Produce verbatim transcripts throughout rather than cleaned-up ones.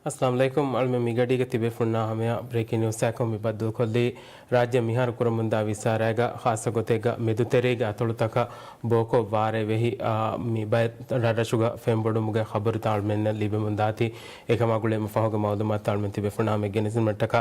އައްސަލާމު ޢަލައިކުމް. އަޅުމެން މިގަޑީގަ ތިބޭފުޅުންނާ ހަމަޔަށް ބްރޭކިން ނިއުސްއާއެކު މި ބައްދަލުކޮށްލީ، ރާއްޖެ މިހާރު ކުރަމުންދާ ވިސާރާގަ ޚާއްޞަ ގޮތެއްގަ މެދުތެރޭގެ އަތޮޅުތަކަށް ބޯކޮށް ވާރޭ ވެހި، އާ، މި ބައެއް ރަށްރަށުގަ ފެންބޮޑުމުގެ ޚަބަރުތައް އަޅުމެންނަށް ލިބެމުންދާތީ. އެކަމާ ގުޅޭ މި ފަހުގެ މައުލޫމާތު އަޅުމެން ތިބޭފުޅުންނާ ހަމަޔަށް ގެނެސްދިނުމަށްޓަކާ،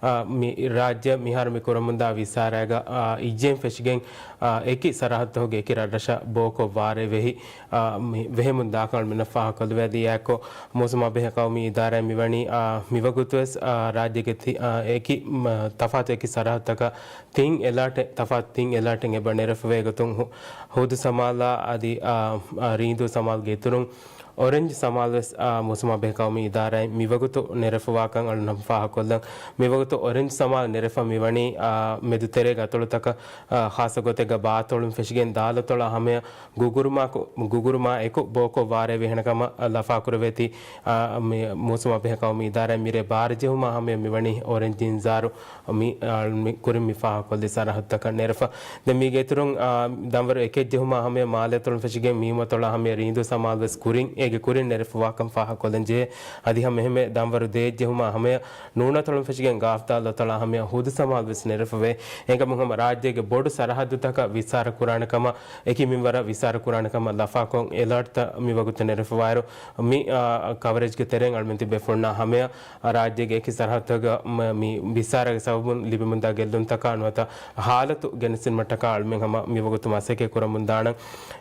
އާ، މި ރާއްޖެ މިހާރު މި ކުރަމުންދާ ވިސާރާގަ، އާ، އިއްޒެއިން ފެށިގެން، އާ، އެކި ސަރަހައްދުތަކުގެ އެކި ރަށްރަށަށް ބޯކޮށް ވާރޭ ވެހި، އާ، މި ވެހެމުން ދާކަން އަޅުމެންނަށް ފާހަގަކޮށްލެވޭ. އަދި އެއާއެކު މޫސުމާ ބެހޭ ޤައުމީ އިދާރާއިން މިވަނީ، އާ، މިވަގުތުވެސް، އާ، ރާއްޖޭގެ ތި-، އާ، އެކި، މަ، ތަފާތު އެކި ސަރަހައްދުތަކަށް ތިން އެލާޓެއް، ތަފާތު ތިން އެލާޓެއް އެބަ ނެރެފަވޭ ގޮތުން ހު-، ހުދު ސަމާލާ އަދި، އާ، އާ، ރީނދޫ ސަމާލުގެ އިތުރުން އޮރެންޖް ސަމާލުވެސް، އާ، މޫސުމާ ބެހޭ ޤައުމީ އިދާރާއިން މިވަގުތު ނެރެފަވާކަން އަޅުން ހަމަ ފާހަގަކޮށްލަން. މިވަގުތު އޮރެންޖް ސަމާލު ނެރެފަ މިވަނީ، އާ، މެދުތެރޭގެ އަތޮޅުތަކަށް، އާ، ޚާއްޞަ ގޮތެއްގަ ބާއަތޮޅުން ފެށިގެން ދާލަތޮޅާ ހަމަޔަށް ގުގުރުމާ-، ގުގުރުމާ އެކު ބޯކޮށް ވާރޭ ވެހެނެ ކަމަށް ލަފާކުރެވޭތީ، އާ، މި މޫސުމާ ބެހޭ ޤައުމީ އިދާރާއިން މިރޭ ބާރަ ޖެހުމާ ހަމަޔަށް މިވަނީ އޮރެންޖް އިންޒާރު މި، އާ، މި ކުރިން މި ފާހަގަކޮށްލި ސަރަހައްދުތަކަށް ނެރެފަ. ދެން މީގެ އިތުރުން، އާ، ދަންވަރު އެކެއް ޖެހުމާ ހަމަޔަށް މާލެއަތޮޅުން ފެށިގެން މީމަތޮޅާ ހަމަޔަށް ރީނދޫ ސަމާލުވެސް ކުރިން އޭގެ ކުރިން ނެރެފަވާކަން ފާހަގަކޮށްލަން ޖެހޭ. އަދި ހަމަ އެހެންމެ ދަންވަރު ދޭއް ޖެހުމާ ހަމަޔަށް ނޫނަތޮޅުން ފެށިގެން ގާފްދާލަތޮޅާ ހަމަޔަށް ހުދު ސަމާލުވެސް ނެރެފަވޭ. އެހެންކަމުން ހަމަ ރާއްޖޭގެ ބޮޑު ސަރަހައްދުތަކަށް ވިސާރަ ކުރާނެ ކަމަށް، އެކި މިންވަރަށް ވިސާރަ ކުރާނެ ކަމަށް ލަފާކޮށް އެލާޓްތައް މިވަގުތު ނެރެފަވާއިރު، މި، އާ، ކަވަރޭޖްގެ ތެރެއިން އަޅުމެން ތިބޭފުޅުންނާ ހަމަޔަށް ރާއްޖޭގެ އެކި ސަރަހައްދުތަކުގަ މ-، މި ވިސާރާގެ ސަބަބުން ލިބެމުންދާ ގެއްލުންތަކާ ނުވަތަ ހާލަތު ގެނެސްދިނުމަށްޓަކާ އަޅުމެން ހަމަ މިވަގުތު މަސައްކަތް ކުރަމުންދާނަން.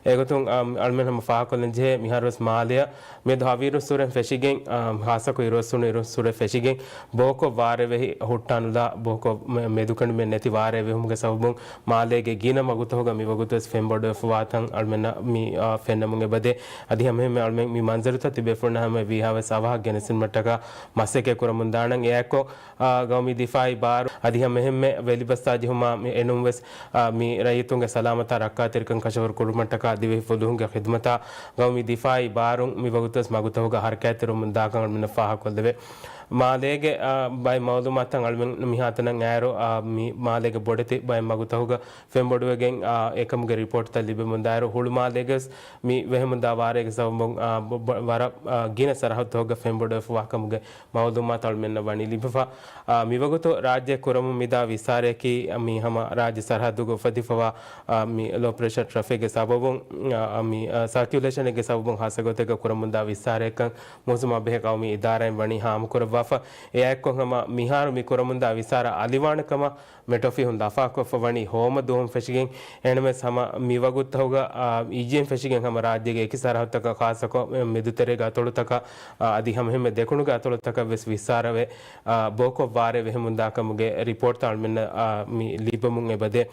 އެގޮތުން، އާ، އަޅުމެން ހަމަ ފާހަގަކޮށްލަން ޖެހޭ މިހާރުވެސް މާލެއަށް މިއަދު ހަވީރު އުސޫރެން ފެށިގެން، އާ، ހާއްސަކޮށް އިރުއޮއްސުނު އިރުއޮއްސުރެ ފެށިގެން ބޯކޮށް ވާރޭ ވެހި ހުއްޓާނުލާ ބޯކޮށް މެ-، މެދުކެނޑުމެއް ނެތި ވާރޭ ވެހުމުގެ ސަބަބުން މާލޭގެ ގިނަ ވަގުތަކުގަ މިވަގުތުވެސް ފެންބޮޑުވެފަވާތަން އަޅުމެންނަށް މި، އާ، ފެންނަމުން އެބަދޭ. އަދި ހަމައެހެންމެ އަޅުމެން މި މަންޒަރުތައް ތިބޭފުޅުންނަށް ހަމަ ވީހާވެސް އަވަހަށް ގެނެސްދިނުމަށްޓަކާ މަސައްކަތް ކުރަމުން ދާނަން. އެއާއެކު، އާ، ގައުމީ ދިފާއީ ބާރު އަދި ހަމައެހެންމެ ވެލިބަސްތާ ޖެހުމާ މި އެނޫންވެސް، އާ، މި ރައްޔިތުންގެ ސަލާމަތާ ރައްކާތެރިކަން ކަށަވަރު ކުރުމަށްޓަކާ ދިވެހި ފުލުހުންގެ ޚިދުމަތާ ގައުމީ ދިފާއީ ބާރުން މިވަގުތުވެސް މަގުތަކުގަ ހަރަކާތްތެރިވަމުން ދާކަން އަޅުމެންނަށް ފާހަގަކޮށްލެވޭ. މާލޭގެ، އާ، ބައެއް މައުލޫމާތުތައް އަޅުމެން މިހާތަނަށް އައިރު، އާ، މި މާލޭގެ ބޮޑެތި ބައެއް މަގުތަކުގަ ފެންބޮޑުވެގެން، އާ، އެކަމުގެ ރިޕޯޓްތައް ލިބެމުންދާއިރު، ހުޅުމާލޭގެވެސް މި ވެހެމުންދާ ވާރޭގެ ސަބަބުން، އާ، ބޮ-، ބޮ-، ވަރަށް، އާ، ގިނަ ސަރަހައްދުތަކުގަ ފެންބޮޑުވެފަވާ ކަމުގެ މައުލޫމާތު އަޅުމެންނަށް ވަނީ ލިބިފަ. އާ، މިވަގުތު ރާއްޖެ ކުރަމުން މިދާ ވިސާރަޔަކީ، މި ހަމަ ރާއްޖެ ސަރަހައްދުގަ އުފެދިފަވާ، އާ، މި ލޯ ޕްރެޝަރ ޓްރެފިކްގެ ސަބަބުން، އާ، މި، އާ، ސާކިއުލޭޝަނެއްގެ ސަބަބުން ހާއްސަ ގޮތެއްގަ ކުރަމުންދާ ވިސާރަޔަކަން މޫސުމާ ބެހޭ ޤައުމީ އިދާރާއިން ވަނީ ހާމަކުރައްވާފަ. އެއާއެއްކޮށް ހަމަ މިހާރު މި ކުރަމުންދާ ވިސާރަ އަލިވާނެ ކަމަށް މެޓް އޮފީހުން ލަފާކޮށްފަ ވަނީ ހޯމަ ދުވަހުން ފެށިގެން. އެހެންނަމަވެސް ހަމަ މިވަގުތުތަކުގަ، އާ، އިއްޒެއިން ފެށިގެން ހަމަ ރާއްޖޭގެ އެކި ސަރަހައްދުތަކަށް ޚާއްޞަކޮށް މެދުތެރޭގެ އަތޮޅުތަކަށް، އާ، އަދި ހަމައެހެންމެ ދެކުނުގެ އަތޮޅުތަކަށްވެސް ވިސާރަވެ، އާ، ބޯކޮށް ވާރޭ ވެހެމުންދާކަމުގެ ރިޕޯޓްތައް އަޅުމެންނަށް، އާ، މި ލިބެމުން އެބަދޭ.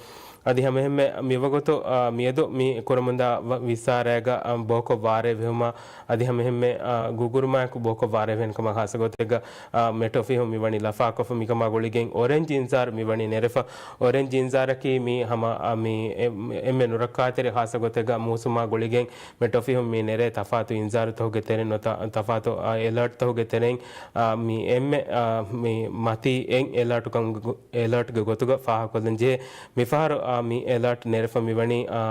އަދި ހަމައެހެންމެ މިވަގުތު، އާ، މިއަދު މި ކުރަމުންދާ ވަ-، ވިސާރާގަ، އާ، ބޯކޮށް ވާރޭ ވެހުމާ އަދި ހަމައެހެންމެ، އާ، ގުގުރުމާއެކު ބޯކޮށް ވާރޭ ވެހެން ކަމަށް ހާއްސަ ގޮތެއްގަ، އާ، މެޓް އޮފީހުން މިވަނީ ލަފާކޮށްފަ. މިކަމާ ގުޅިގެން އޮރެންޖް އިންޒާރު މިވަނީ ނެރެފަ. އޮރެންޖް އިންޒާރަކީ މި ހަމަ، އާ، މި އެ-، އެންމެ ނުރައްކާތެރި ހާއްސަ ގޮތެއްގަ މޫސުމާ ގުޅިގެން މެޓް އޮފީހުން މި ނެރޭ ތަފާތު އިންޒާރުތަކުގެ ތެރެއިން ނުވަތަ ތަފާތު، އާ، އެލާޓްތަކުގެ ތެރެއިން، އާ، މި އެންމެ، އާ، މި މަތީ އެއް އެލާޓުކަން ގު-، އެލާޓްގެ ގޮތުގަ ފާހަގަކޮށްލަން ޖެހޭ. މިފަހަރު، އާ، މި އެލާޓް ނެރެފަ މިވަނީ، އާ،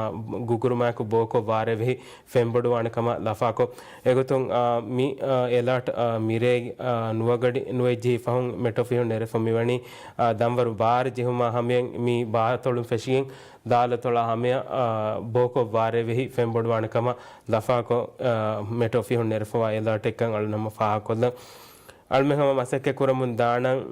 ގުގުރުމާއެކު ބޯކޮށް ވާރޭ ވެހި ފެންބޮޑުވާނެ ކަމަށް ލަފާކޮށް. އެގޮތުން، އާ، މި، އާ، އެލާޓް، އާ، މިރޭ، އާ، ނުވަގަޑި ނުވެއްޖެހި ފަހުން މެޓް އޮފީހުން ނެރެފަ މިވަނީ، އާ، ދަންވަރު ބާރަ ޖެހުމާ ހަމަޔަށް މި ބާއަތޮޅުން ފެށިގެން ދާލަތޮޅާ ހަމަޔަށް، އާ، ބޯކޮށް ވާރޭ ވެހި ފެންބޮޑުވާނެ ކަމަށް ލަފާކޮށް، އާ، މެޓް އޮފީހުން ނެރެފަވާ އެލާޓެއްކަން އަޅުނަމަ ފާހަގަކޮށްލަން. އަޅުމެން ހަމަ މަސައްކަތް ކުރަމުން ދާނަން.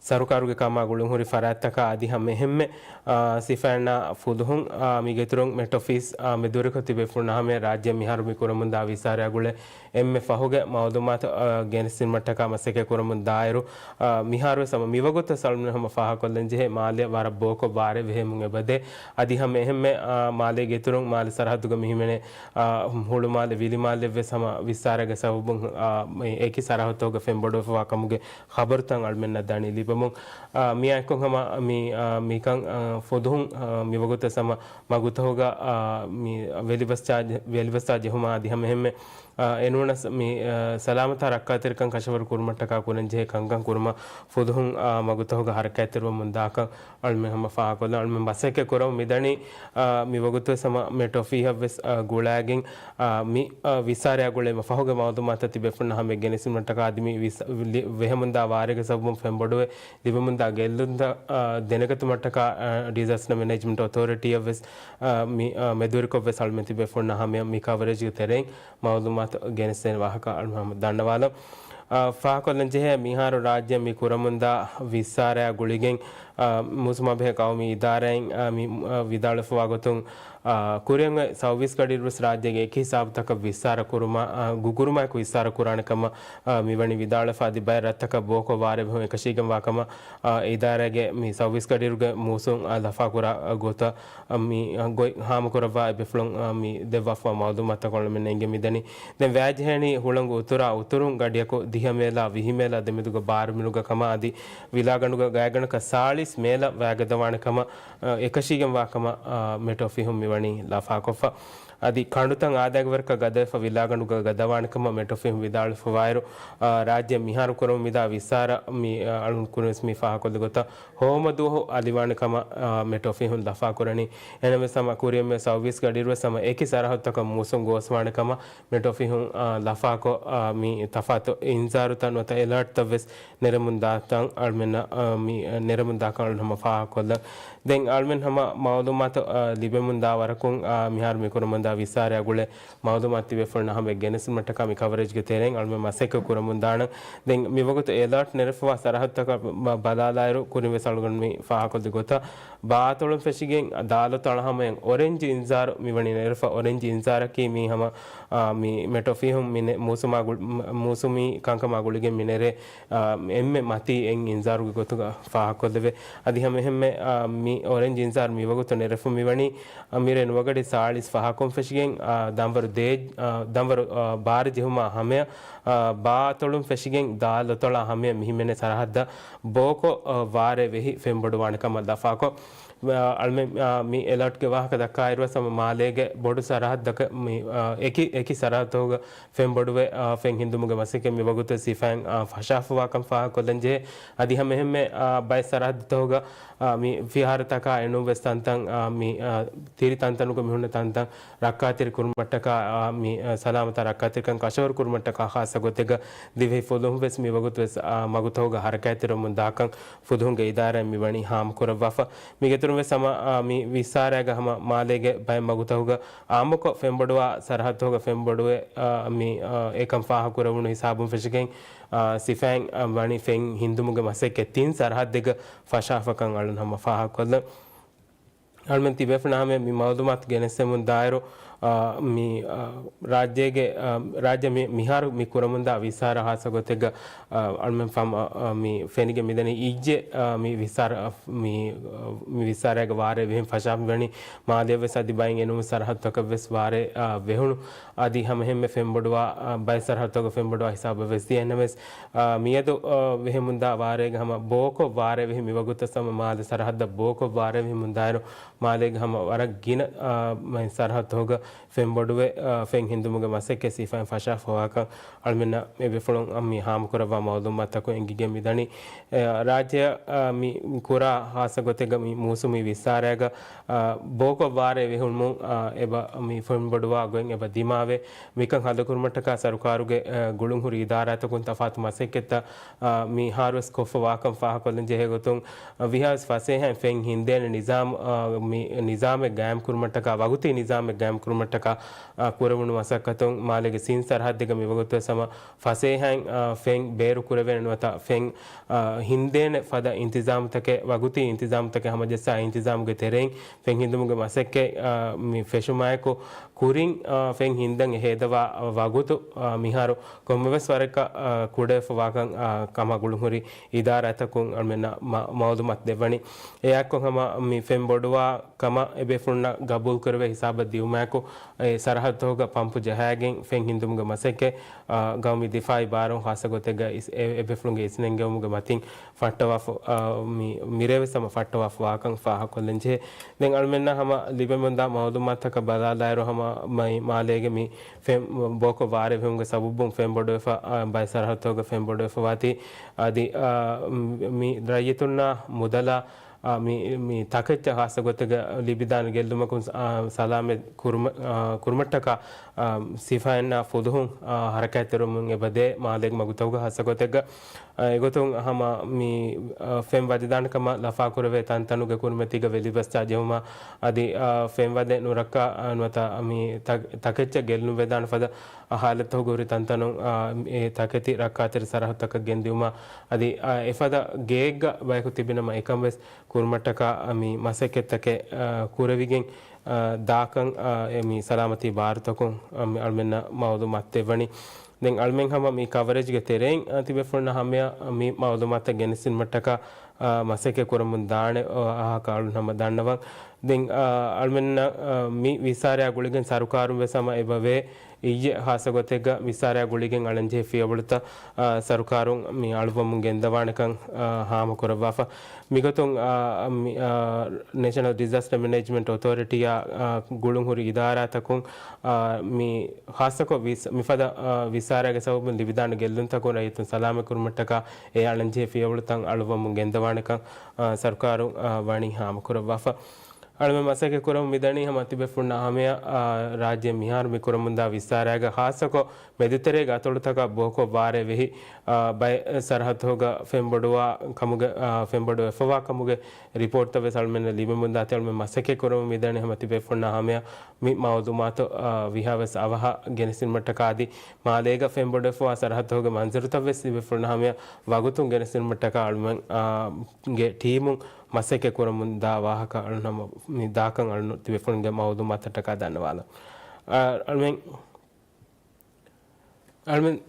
ސަރުކާރުގެ ކަމާ ގުޅުންހުރި ފަރާތްތަކާ އަދި ހަމަ އެހެންމެ، އާ، ސިފައިންނާ ފުލުހުން، އާ، މީގެއިތުރުން މެޓް އޮފީސް، އާ، މެދުވެރިކޮށް ތިބޭފުޅުންނާ ހަމަޔަށް ރާއްޖެ މިހާރު މި ކުރަމުންދާ ވިސާރާ ގުޅޭ އެންމެ ފަހުގެ މައުލޫމާތު، އާ، ގެނެސްދިނުމަށްޓަކާ މަސައްކަތް ކުރަމުން ދާއިރު، އާ، މިހާރުވެސް ހަމަ މިވަގުތު ސަލްމަން ހަމަ ފާހަގަކޮށްލަން ޖެހޭ މާލެ ވަރަށް ބޯކޮށް ވާރޭ ވެހެމުން އެބަދޭ. އަދި ހަމަ އެހެންމެ، އާ، މާލޭގެ އިތުރުން މާލެ ސަރަހައްދުގަ މިހިމެނޭ، އާ، ހުޅުމާލެ ވިލިމާލެއްވެސް ހަމަ ވިސާރާގެ ސަބަބުން، އާ، އެކި ސަރަހައްދުތަކުގަ ފެންބޮޑުވެފަވާ ކަމުގެ ޚަބަރުތައް އަޅުމެންނަށް ދަނީ ލިބުން. މިއާއެކު ހަމަ މި، އާ، މިކަން، އާ، ފުދުހުން، އާ، މިވަގުތު ހަމަ މަގުތަހުގަ، އާ، މި ވެލިބަސް ޗާ-، ވެލިބަސްތާ ޖެހުމާ އަދި ހަމަ އެހެންމެ، އާ، އެނޫނަސް މި، އާ، ސަލާމަތާ ރައްކާތެރިކަން ކަށަވަރު ކުރުމަށްޓަކާ ކުރަންޖެހޭ ކަންކަން ކުރުމަށް ފުދުހުން، އާ، މަގުތަހުގަ ހަރަކާތްތެރިވަމުން ދާކަން އަޅުމެން ހަމަ ފާހަގަކޮށްލަން. އަޅުމެން މަސައްކަތް ކުރަމުން މިދަނީ، އާ، މިވަގުތުވެސް ހަމަ މެޓް އޮފީހަށްވެސް، އާ، ގުޅާގެން، އާ، މި، އާ، ވިއްސާރަޔާ ގުޅޭ މަ ފަހުގެ މައުލޫމާތަށް ތިބޭފުޅުންނަށް ހަމަ ގެނެސްދިނުމަށްޓަކާ އަދި މި ވިސް-، ލި-، ވެހެމުންދާ ވާރޭގެ ސަބަބުން ފެންބޮޑުވެ ލިބެމުންދާ ގެއްލުންތައް، އާ، ދެނެގަތުމަށްޓަކާ، އާ، ޑިޒާސްޓަ މެނޭޖްމަންޓް އޮތޯރިޓީއަށްވެސް، އާ، މި، އާ، މެދުވެރިކޮށްވެސް އަޅުމެން ތިބޭފުޅުންނަށް ހަމަ މި ކަވަރޭޖްގެ ތެރެއިން މައުލޫމާތު ގެނެސްދޭނެ ވާހަކަ އަޅުމެން ހަމަ ދަންނަވާލަން. އާ، ފާހަގަކޮށްލަންޖެހޭ މިހާރު ރާއްޖެ މި ކުރަމުންދާ ވިއްސާރަޔާ ގުޅިގެން، އާ، މޫސުމާބެހޭ ޤައުމީ އިދާރާއިން، އާ، މި، އާ، ވިދާޅުވެފަވާ ގޮތުން، އާ، ކުރިއަށް އޮތް ސައުވީސް ގަޑިއިރުވެސް ރާއްޖޭގެ އެކި ހިސާބުތަކަށް ވިއްސާރަ ކުރުމަށް، އާ، ގުގުރުމާއެކު ވިއްސާރަ ކުރާނެ ކަމަށް، އާ، މިވަނީ ވިދާޅުވެފަ އަދި ބައެއް ރަށްތަކަށް ބޯކޮށް ވާރޭ ވެހުން އެކަށީގެންވާ ކަމަށް، އާ، އެ އިދާރާގެ މި ސައުވީސް ގަޑިއިރުގެ މޫސުން، އާ، ލަފާކުރާ ގޮތަށް، އާ، މި، އާ، ގޮތް ހާމަކުރައްވާ އެބޭފުޅުން، އާ، މި ދެއްވާފަ މައުލޫމާތުތަކުން އަޅުމެން އެނގެ މިދަނީ. ދެން ވައިޖެހޭނީ ހުޅަނގު އުތުރާ އުތުރުން ގަޑިއަކު ދިހަ މޭލާ ވިހި މޭލާ ދެމެދުގަ ބާރުމިނުގަ ކަމަށް އަދި ވިލާގަނޑުގަ ގާތްގަނޑަކަށް ސާޅީސް މޭލަ ވައިގަދަވާނެ ކަމަށް، އަ، އެކަށީގެންވާ ކަމަށް، އަ، މެޓް އޮފީހުން މިވަނީ ލަފާކޮށްފަ. އަދި ކަނޑުތައް އާދައިގެ ވަރަކަށް ގަދަވެފަ ވިލާގަނޑުގަ ގަދަވާނެ ކަމަށް މެޓް އޮފީހުން ވިދާޅުވެފަވާއިރު، އަ، ރާއްޖެ މިހާރު ކުރަމުން މިދާ ވިއްސާރަ މި، އަ، އަޅުން ކުރިންވެސް މި ފާހަގަކޮށްލި ގޮތަށް ހޯމަ ދުވަހު އަލިވާނެ ކަމަށް، އަ، މެޓް އޮފީހުން ލަފާކުރަނީ. އެހެންވެސް ހަމަ ކުރިއަށް އޮތް ސައުވީސް ގަޑިއިރުވެސް ހަމަ އެކި ސަރަހައްދުތަކަށް މޫސުން ގޯސްވާނެ ކަމަށް މެޓް އޮފީހުން، އާ، ލަފާކޮށް، އާ، މި ތަފާތު އިންޒާރުތައް ނުވަތަ އެލާޓްތައް ވެސް ނެރެމުން ދާތަން އަޅުމެންނަށް، އާ، މި، އާ، ނެރެމުން ދާކަން އަޅުން ހަމަ ފާހަގަކޮށްލަން. ދެން އަޅުމެން ހަމަ މައުލޫމާތު، އާ، ލިބެމުން ދާ ވަރަކުން، އާ، މިހާރު މި ކުރަމުން ދާ ވިއްސާރަޔާ ގުޅޭ މައުލޫމާތު ތިބޭފުޅުންނަށް ހަމަ ގެނެސްދިނުމަށްޓަކާ މި ކަވަރޭޖްގެ ތެރެއިން އަޅުމެން މަސައްކަތް ކުރަމުން ދާނަން. ދެން މިވަގުތު އެލާޓް ނެރެފަވާ ސަރަހައްދުތަކަށް ބަ-، ބަލާލާއިރު ކުރިން ވެސް އަޅުގަނޑު މި ފާހަގަކޮށްލި ގޮތަށް ބާ އަތޮޅުން ފެށިގެން ދާ ލޮތަޅަށް ހަމަޔަށް އޮރެންޖް އިންޒާރު މިވަނީ ނެރެފަ. އޮރެންޖް އިންޒާރަކީ މީ ހަމަ، އާ، މި މެޓް އޮފީހުން މި ނެ-، މޫސުމާ ގު-، މ-، މޫސުމީ ކަންކަމާ ގުޅިގެން މި ނެރޭ، އާ، އެންމެ މަތީ އެއް އިންޒާރުގެ ގޮތުގަ ފާހަގަކޮށްލެވޭ. އަދި ހަމަ އެހެންމެ، އާ، މި އޮރެންޖް އިންޒާރު މިވަގުތު ނެރެފަ މިވަނީ، އާ، މިރޭ ނުވަގަޑި ސާޅީސް ފަހަކުން ފެށިގެން، އާ، ދަންވަރު ދޭ-، އާ، ދަންވަރު، އާ، ބާރަ ޖެހުމާ ހަމަޔަށް، އާ، ބާ އަތޮޅުން ފެށިގެން ދާ ލޮތަޅާ ހަމަޔަށް މިހިމެނޭ ސަރަހައްދަށް ބޯކޮށް، އާ، ވާރޭ ވެހި ފެންބޮޑުވާނެ ކަމަށް ލަފާކޮށް، އަޅުމެން، އާ، މި އެލާޓްގެ ވާހަކަ ދައްކާއިރުވެސް ހަމަ މާލޭގެ ބޮޑު ސަރަހައްދަކަށް މި، އާ، އެކި، އެކި ސަރަހައްދުގަ ފެންބޮޑުވެ، އާ، ފެން ހިންދުމުގެ މަސައްކަތް މިވަގުތު ސިފައިން، އާ، ފަށާފަވާކަން ފާހަގަކޮށްލަންޖެހޭ. އަދި ހަމަ އެހެންމެ، އާ، ބައެއް ސަރަހައްދުތަކުގަ، އާ، މި ފިހާރަތަކާ އެނޫންވެސް ތަންތަން، އާ، މި، އާ، ތިރި ތަންތަނުގަ މިހުންނަ ތަންތަން ރައްކާތެރި ކުރުމަށްޓަކާ، އާ، މި، އާ، ސަލާމަތާ ރައްކާތެރިކަން ކަށަވަރު ކުރުމަށްޓަކާ ޚާއްޞަ ގޮތެއްގަ ދިވެހި ފުލުހުން ވެސް މިވަގުތު ވެސް، އާ، މަގުތަކުގަ ހަރަކާތްތެރިވަމުން ދާކަން ފުލުހުންގެ އިދާރާއިން މިވަނީ ހާމަކުރައްވާފަ. މީގެއިތުރުން ވެސް ހަމަ، އާ، މި ވިއްސާރައިގަ ހަމަ މާލޭގެ ބައެއް މަގުތަކުގަ އާއްމުކޮށް ފެންބޮޑުވާ ސަރަހައްދުގަ ފެންބޮޑުވެ، އާ، މި، އާ، އެކަން ފާހަގަކުރެވުނު ހިސާބުން ފެށިގެން، އާ، ސިފައިން، އާ، ވަނީ ފެން ހިންދުމުގެ މަސައްކަތް ތިން ސަރަހައްދެއްގަ ފަށާފަކަން އަޅުން ހަމަ ފާހަގަކޮށްލަން. އަޅުމެން ތިބޭފުޅުން ހަމަ މި މައުލޫމާތު ގެނެސްދެމުން ދާއިރު، އާ، މި، އާ، ރާއްޖޭގެ، އާ، ރާއްޖެ މި، މިހާރު މި ކުރަމުންދާ ވިއްސާރަ ހާއްސަ ގޮތެއްގަ، އާ، އަޅުމެން ފަހަމަ، އާ، މި ފެނިގެން މިދަނީ އިއްޒެ، އާ، މި ވިއްސާރަ، މި، އާ، މި ވިއްސާރައިގަ ވާރޭ ވެހިން ފަށާފަ މިވަނީ މާލޭ ވެސް އަދި ބައެއް އެނޫން ސަރަހައްދުތަކަށް ވެސް ވާރޭ، އާ، ވެހުނު. އަދި ހަމަ އެހެންމެ ފެންބޮޑުވާ، އާ، ބައެއް ސަރަހައްދުތަކުގަ ފެންބޮޑުވާ ހިސާބަށް ވެސް ދިޔަ. އެހެންނަމަވެސް، އާ، މިއަދު، އާ، ވެހެމުންދާ ވާރޭގަ ހަމަ ބޯކޮށް ވާރޭ ވެހި މިވަގުތަށް ހަމަ މާލެ ސަރަހައްދަށް ބޯކޮށް ވާރޭ ވެހި މުންދާއިރު، މާލޭގެ ހަމަ ވަރަށް ގިނަ، އާ، މައިން ސަރަހައްދުތަކުގަ ފެންބޮޑުވެ، އާ، ފެން ހިންދުމުގެ މަސައްކަތް ސިފައިން ފަށާފަވާކަން އަޅުމެންނަށް މި ބޭފުޅުން މި ހާމަކުރައްވާ މައުލޫމާތުތަކުން އެނގިގެން މިދަނީ. އެ، ރާއްޖެއަށް، އާ، މި ކުރާ ހާއްސަ ގޮތެއްގަ މި މޫސުމީ ވިއްސާރައިގަ، އާ، ބޯކޮށް ވާރޭ ވެހުމުން، އާ، އެބަ މި ފެންބޮޑުވާ ގޮތް އެބަ ދިމާވެ، މިކަން ހައްލުކުރުމަށްޓަކާ ސަރުކާރުގެ، އާ، ގުޅުންހުރި އިދާރާތަކުން ތަފާތު މަސައްކަތްތައް، އާ، މިހާރުވެސް ކޮށްފަ ވާކަން ފާހަގަކޮށްލަން ޖެހޭ ގޮތުން، އާ، ވީހާވެސް ފަސޭހައިން ފެން ހިންދޭނެ ނިޒާމް، އާ، މި ނިޒާމެއް ގާއިމް ކުރުމަށްޓަކާ، ވަގުތީ ނިޒާމެއް ގާއިމް ކުރުމަށްޓަކާ، އާ، ކުރެވުނު މަސައްކަތުން މާލޭގެ ސިން ސަރަހައްދެއްގަ މިވަގުތުވެސް ހަމަ ފަސޭހައިން، އާ، ފެން ބޭރު ކުރެވޭނެ ނުވަތަ ފެން، އާ، ހިންދޭނެ ފަދަ އިންތިޒާމުތަކެއް، ވަގުތީ އިންތިޒާމުތަކެއް ހަމަޖައްސާ އިންތިޒާމުގެ ތެރެއިން ފެން ހިންދުމުގެ މަސައްކަތް، އާ، މި ފެށުމާއެކު ކުރިން، އާ، ފެން ހިންދަން އެ ހޭދަވާ ވަގުތު، އާ، މިހާރު ކޮންމެވެސް ވަރަކަށް، އާ، ކުޑަވެފަ ވާކަން، އާ، ކަމާ ގުޅުންހުރި އިދާރާތަކުން އަޅުމެންނަށް މަ-، މައުލޫމާތު ދެއްވަނީ. އެއާއެކު ހަމަ މި ފެން ބޮޑުވާ ކަމަށް އެބޭފުޅުންނަށް ގަބޫލުކުރެވޭ ހިސާބަށް ދިއުމާއެކު، އެ ސަރަހައްދުތަކުގަ ޕަމްޕު ޖަހާގެން ފެން ހިންދުމުގެ މަސައްކަތް، އާ، ގައުމީ ދިފާއީ ބާރުން ޚާއްޞަގޮތެއްގަ އިސް-، އެ-، އެބޭފުޅުންގެ އިސްނެންގެވުމުގެ މަތިން ފައްޓަވާފަ-، އާ، މި-، މިރޭވެސް ހަމަ ފައްޓަވާފަ ވާކަން ފާހަގަކޮށްލަންޖެހޭ. ދެން އަޅުމެންނަށް ހަމަ ލިބެމުންދާ މައުލޫމާތަކަށް ބަލާލާއިރު، ހަމަ މައި މާލޭގެ މި ފެން ބޯކޮށް ވާރޭ ވެހުމުގެ ސަބަބުން ފެންބޮޑުވެފަ، އާ، ބައެއް ސަރަހައްދުތަކުގަ ފެންބޮޑުވެފަ ވާތީ. އަދި، އާ، މި ރައްޔިތުންނާ މުދަލާ، އާ، މި، މި ތަކެއްޗަށް ޚާއްޞަ ގޮތެއްގަ ލިބިދާނެ ގެއްލުމަކުން، އާ، ސަލާމަތް ކުރުމަ-، އާ، ކުރުމަށްޓަކާ، އާ، ސިފައިންނާ ފުލުހުން، އާ، ހަރަކާތްތެރިވަމުން އެބަދޭ މާލޭގެ މަގުތަކުގަ ޚާއްޞަ ގޮތެއްގަ، އާ، އެގޮތުން ހަމަ މި، އާ، ފެން ވަދެދާނެ ކަމަށް ލަފާކުރެވޭ ތަންތަނުގެ ކުރިމަތީގަ ވެލިބަސްތާ ޖެހުމާ، އަދި، އާ، ފެން ވަދެ ނުރައްކާ، އާ، ނުވަތަ މި ތަ-، ތަކެއްޗަށް ގެއްލުން ވެދާނެ ފަދަ އާ، ހާލަތުގަ ހުރި ތަންތަނުން، އާ، އެ ތަކެތި ރައްކާތެރި ސަރަހައްދުތަކަށް ގެންދިއުމާ، އަދި، އާ، އެފަދަ ގެއެއްގަ ބަޔަކު ތިބިނަމަ އެކަން ވެސް ކުރުމަށްޓަކާ، އާ، މި މަސައްކަތްތަކެއް، އާ، ކުރެވިގެން، އާ، ދާކަން، އާ، އެ މި ސަލާމަތީ ބާރުތަކުން، އާ، މި އަޅުމެންނަށް މައުލޫމާތު ދެއްވަނީ. ދެން އަޅުމެން ހަމަ މި ކަވަރޭޖްގެ ތެރެއިން، އާ، ތިބޭފުޅުންނަށް ހަމަޔަށް މި މައުލޫމާތުތައް ގެނެސްދިނުމަށްޓަކާ، އާ، މަސައްކަތް ކުރަމުން ދާނެ، އާ، އާހަކަށް އަޅުން ހަމަ ދަންނަވަން. ދެން، އާ، އަޅުމެންނަށް، އާ، މި ވިސާރަޔާ ގުޅިގެން ސަރުކާރުން ވެސް ހަމަ އެބަވޭ، އިއްޔެ ޚާއްޞަ ގޮތެއްގަ ވިސާރަޔާ ގުޅިގެން އަޅަންޖެހޭ ފިޔަވަޅުތައް، އާ، ސަރުކާރުން މި އަޅުވަމުން ގެންދަވާނެކަން، އާ، ހާމަކުރައްވާފަ. މިގޮތުން، އާ، މި، އާ، ނޭޝަނަލް ޑިޒާސްޓަ މެނޭޖްމަންޓް އޮތޯރިޓީއާ، އާ، ގުޅުން ހުރި އިދާރާތަކުން، އާ، މި ޚާއްޞަކޮށް ވިސް-، މިފަދަ، އާ، ވިސާރަޔާގެ ސަބަބުން ލިބިދާނެ ގެއްލުންތަކުން ރައްޔިތުން ސަލާމަތް ކުރުމަށްޓަކާ އެ އަޅަންޖެހޭ ފިޔަވަޅުތައް އަޅުވަމުން ގެންދަވާނެކަން، އާ، ސަރުކާރުން، އާ، ވަނީ ހާމަކުރައްވާފަ. އަޅުމެން މަސައްކަތް ކުރަމުން މިދަނީ ހަމަ ތިބޭފުޅުންނާ ހަމަޔަށް، އާ، ރާއްޖޭ މިހާރު މި ކުރަމުންދާ ވިއްސާރައިގަ ޚާއްޞަކޮށް މެދުތެރޭގެ އަތޮޅުތަކަށް ބޯކޮށް ވާރޭ ވެހި، އާ، ބައެއް ސަރަހައްދުތަކުގަ ފެންބޮޑުވާ ކަމުގެ، އާ، ފެންބޮޑުވެފަވާ ކަމުގެ ރިޕޯޓްތައް ވެސް އަޅުމެންނަށް ލިބެމުންދާތީ. އަޅުމެން މަސައްކަތް ކުރަމުން މިދަނީ ހަމަ ތިބޭފުޅުންނާ ހަމަޔަށް މި މައުލޫމާތު، އާ، ވީހާވެސް އަވަހަށް ގެނެސްދިނުމަށްޓަކާ އަދި މާލޭގަ ފެންބޮޑުވެފަވާ ސަރަހައްދުތަކުގެ މަންޒަރުތައް ވެސް ތިބޭފުޅުންނާ ހަމަޔަށް ވަގުތުން ގެނެސްދިނުމަށްޓަކާ އަޅުމެން، އާ، ގެ ޓީމުން މަސައްކަތް ކުރަމުން ދާ ވާހަކަ އަޅުން ހަމަ މި ދާކަން އަޅުން ތިބޭފުޅުންގެ މައުލޫމާތަށްޓަކާ ދަންނަވާލަން. އަ، އަޅުމެން، އަޅުމެން،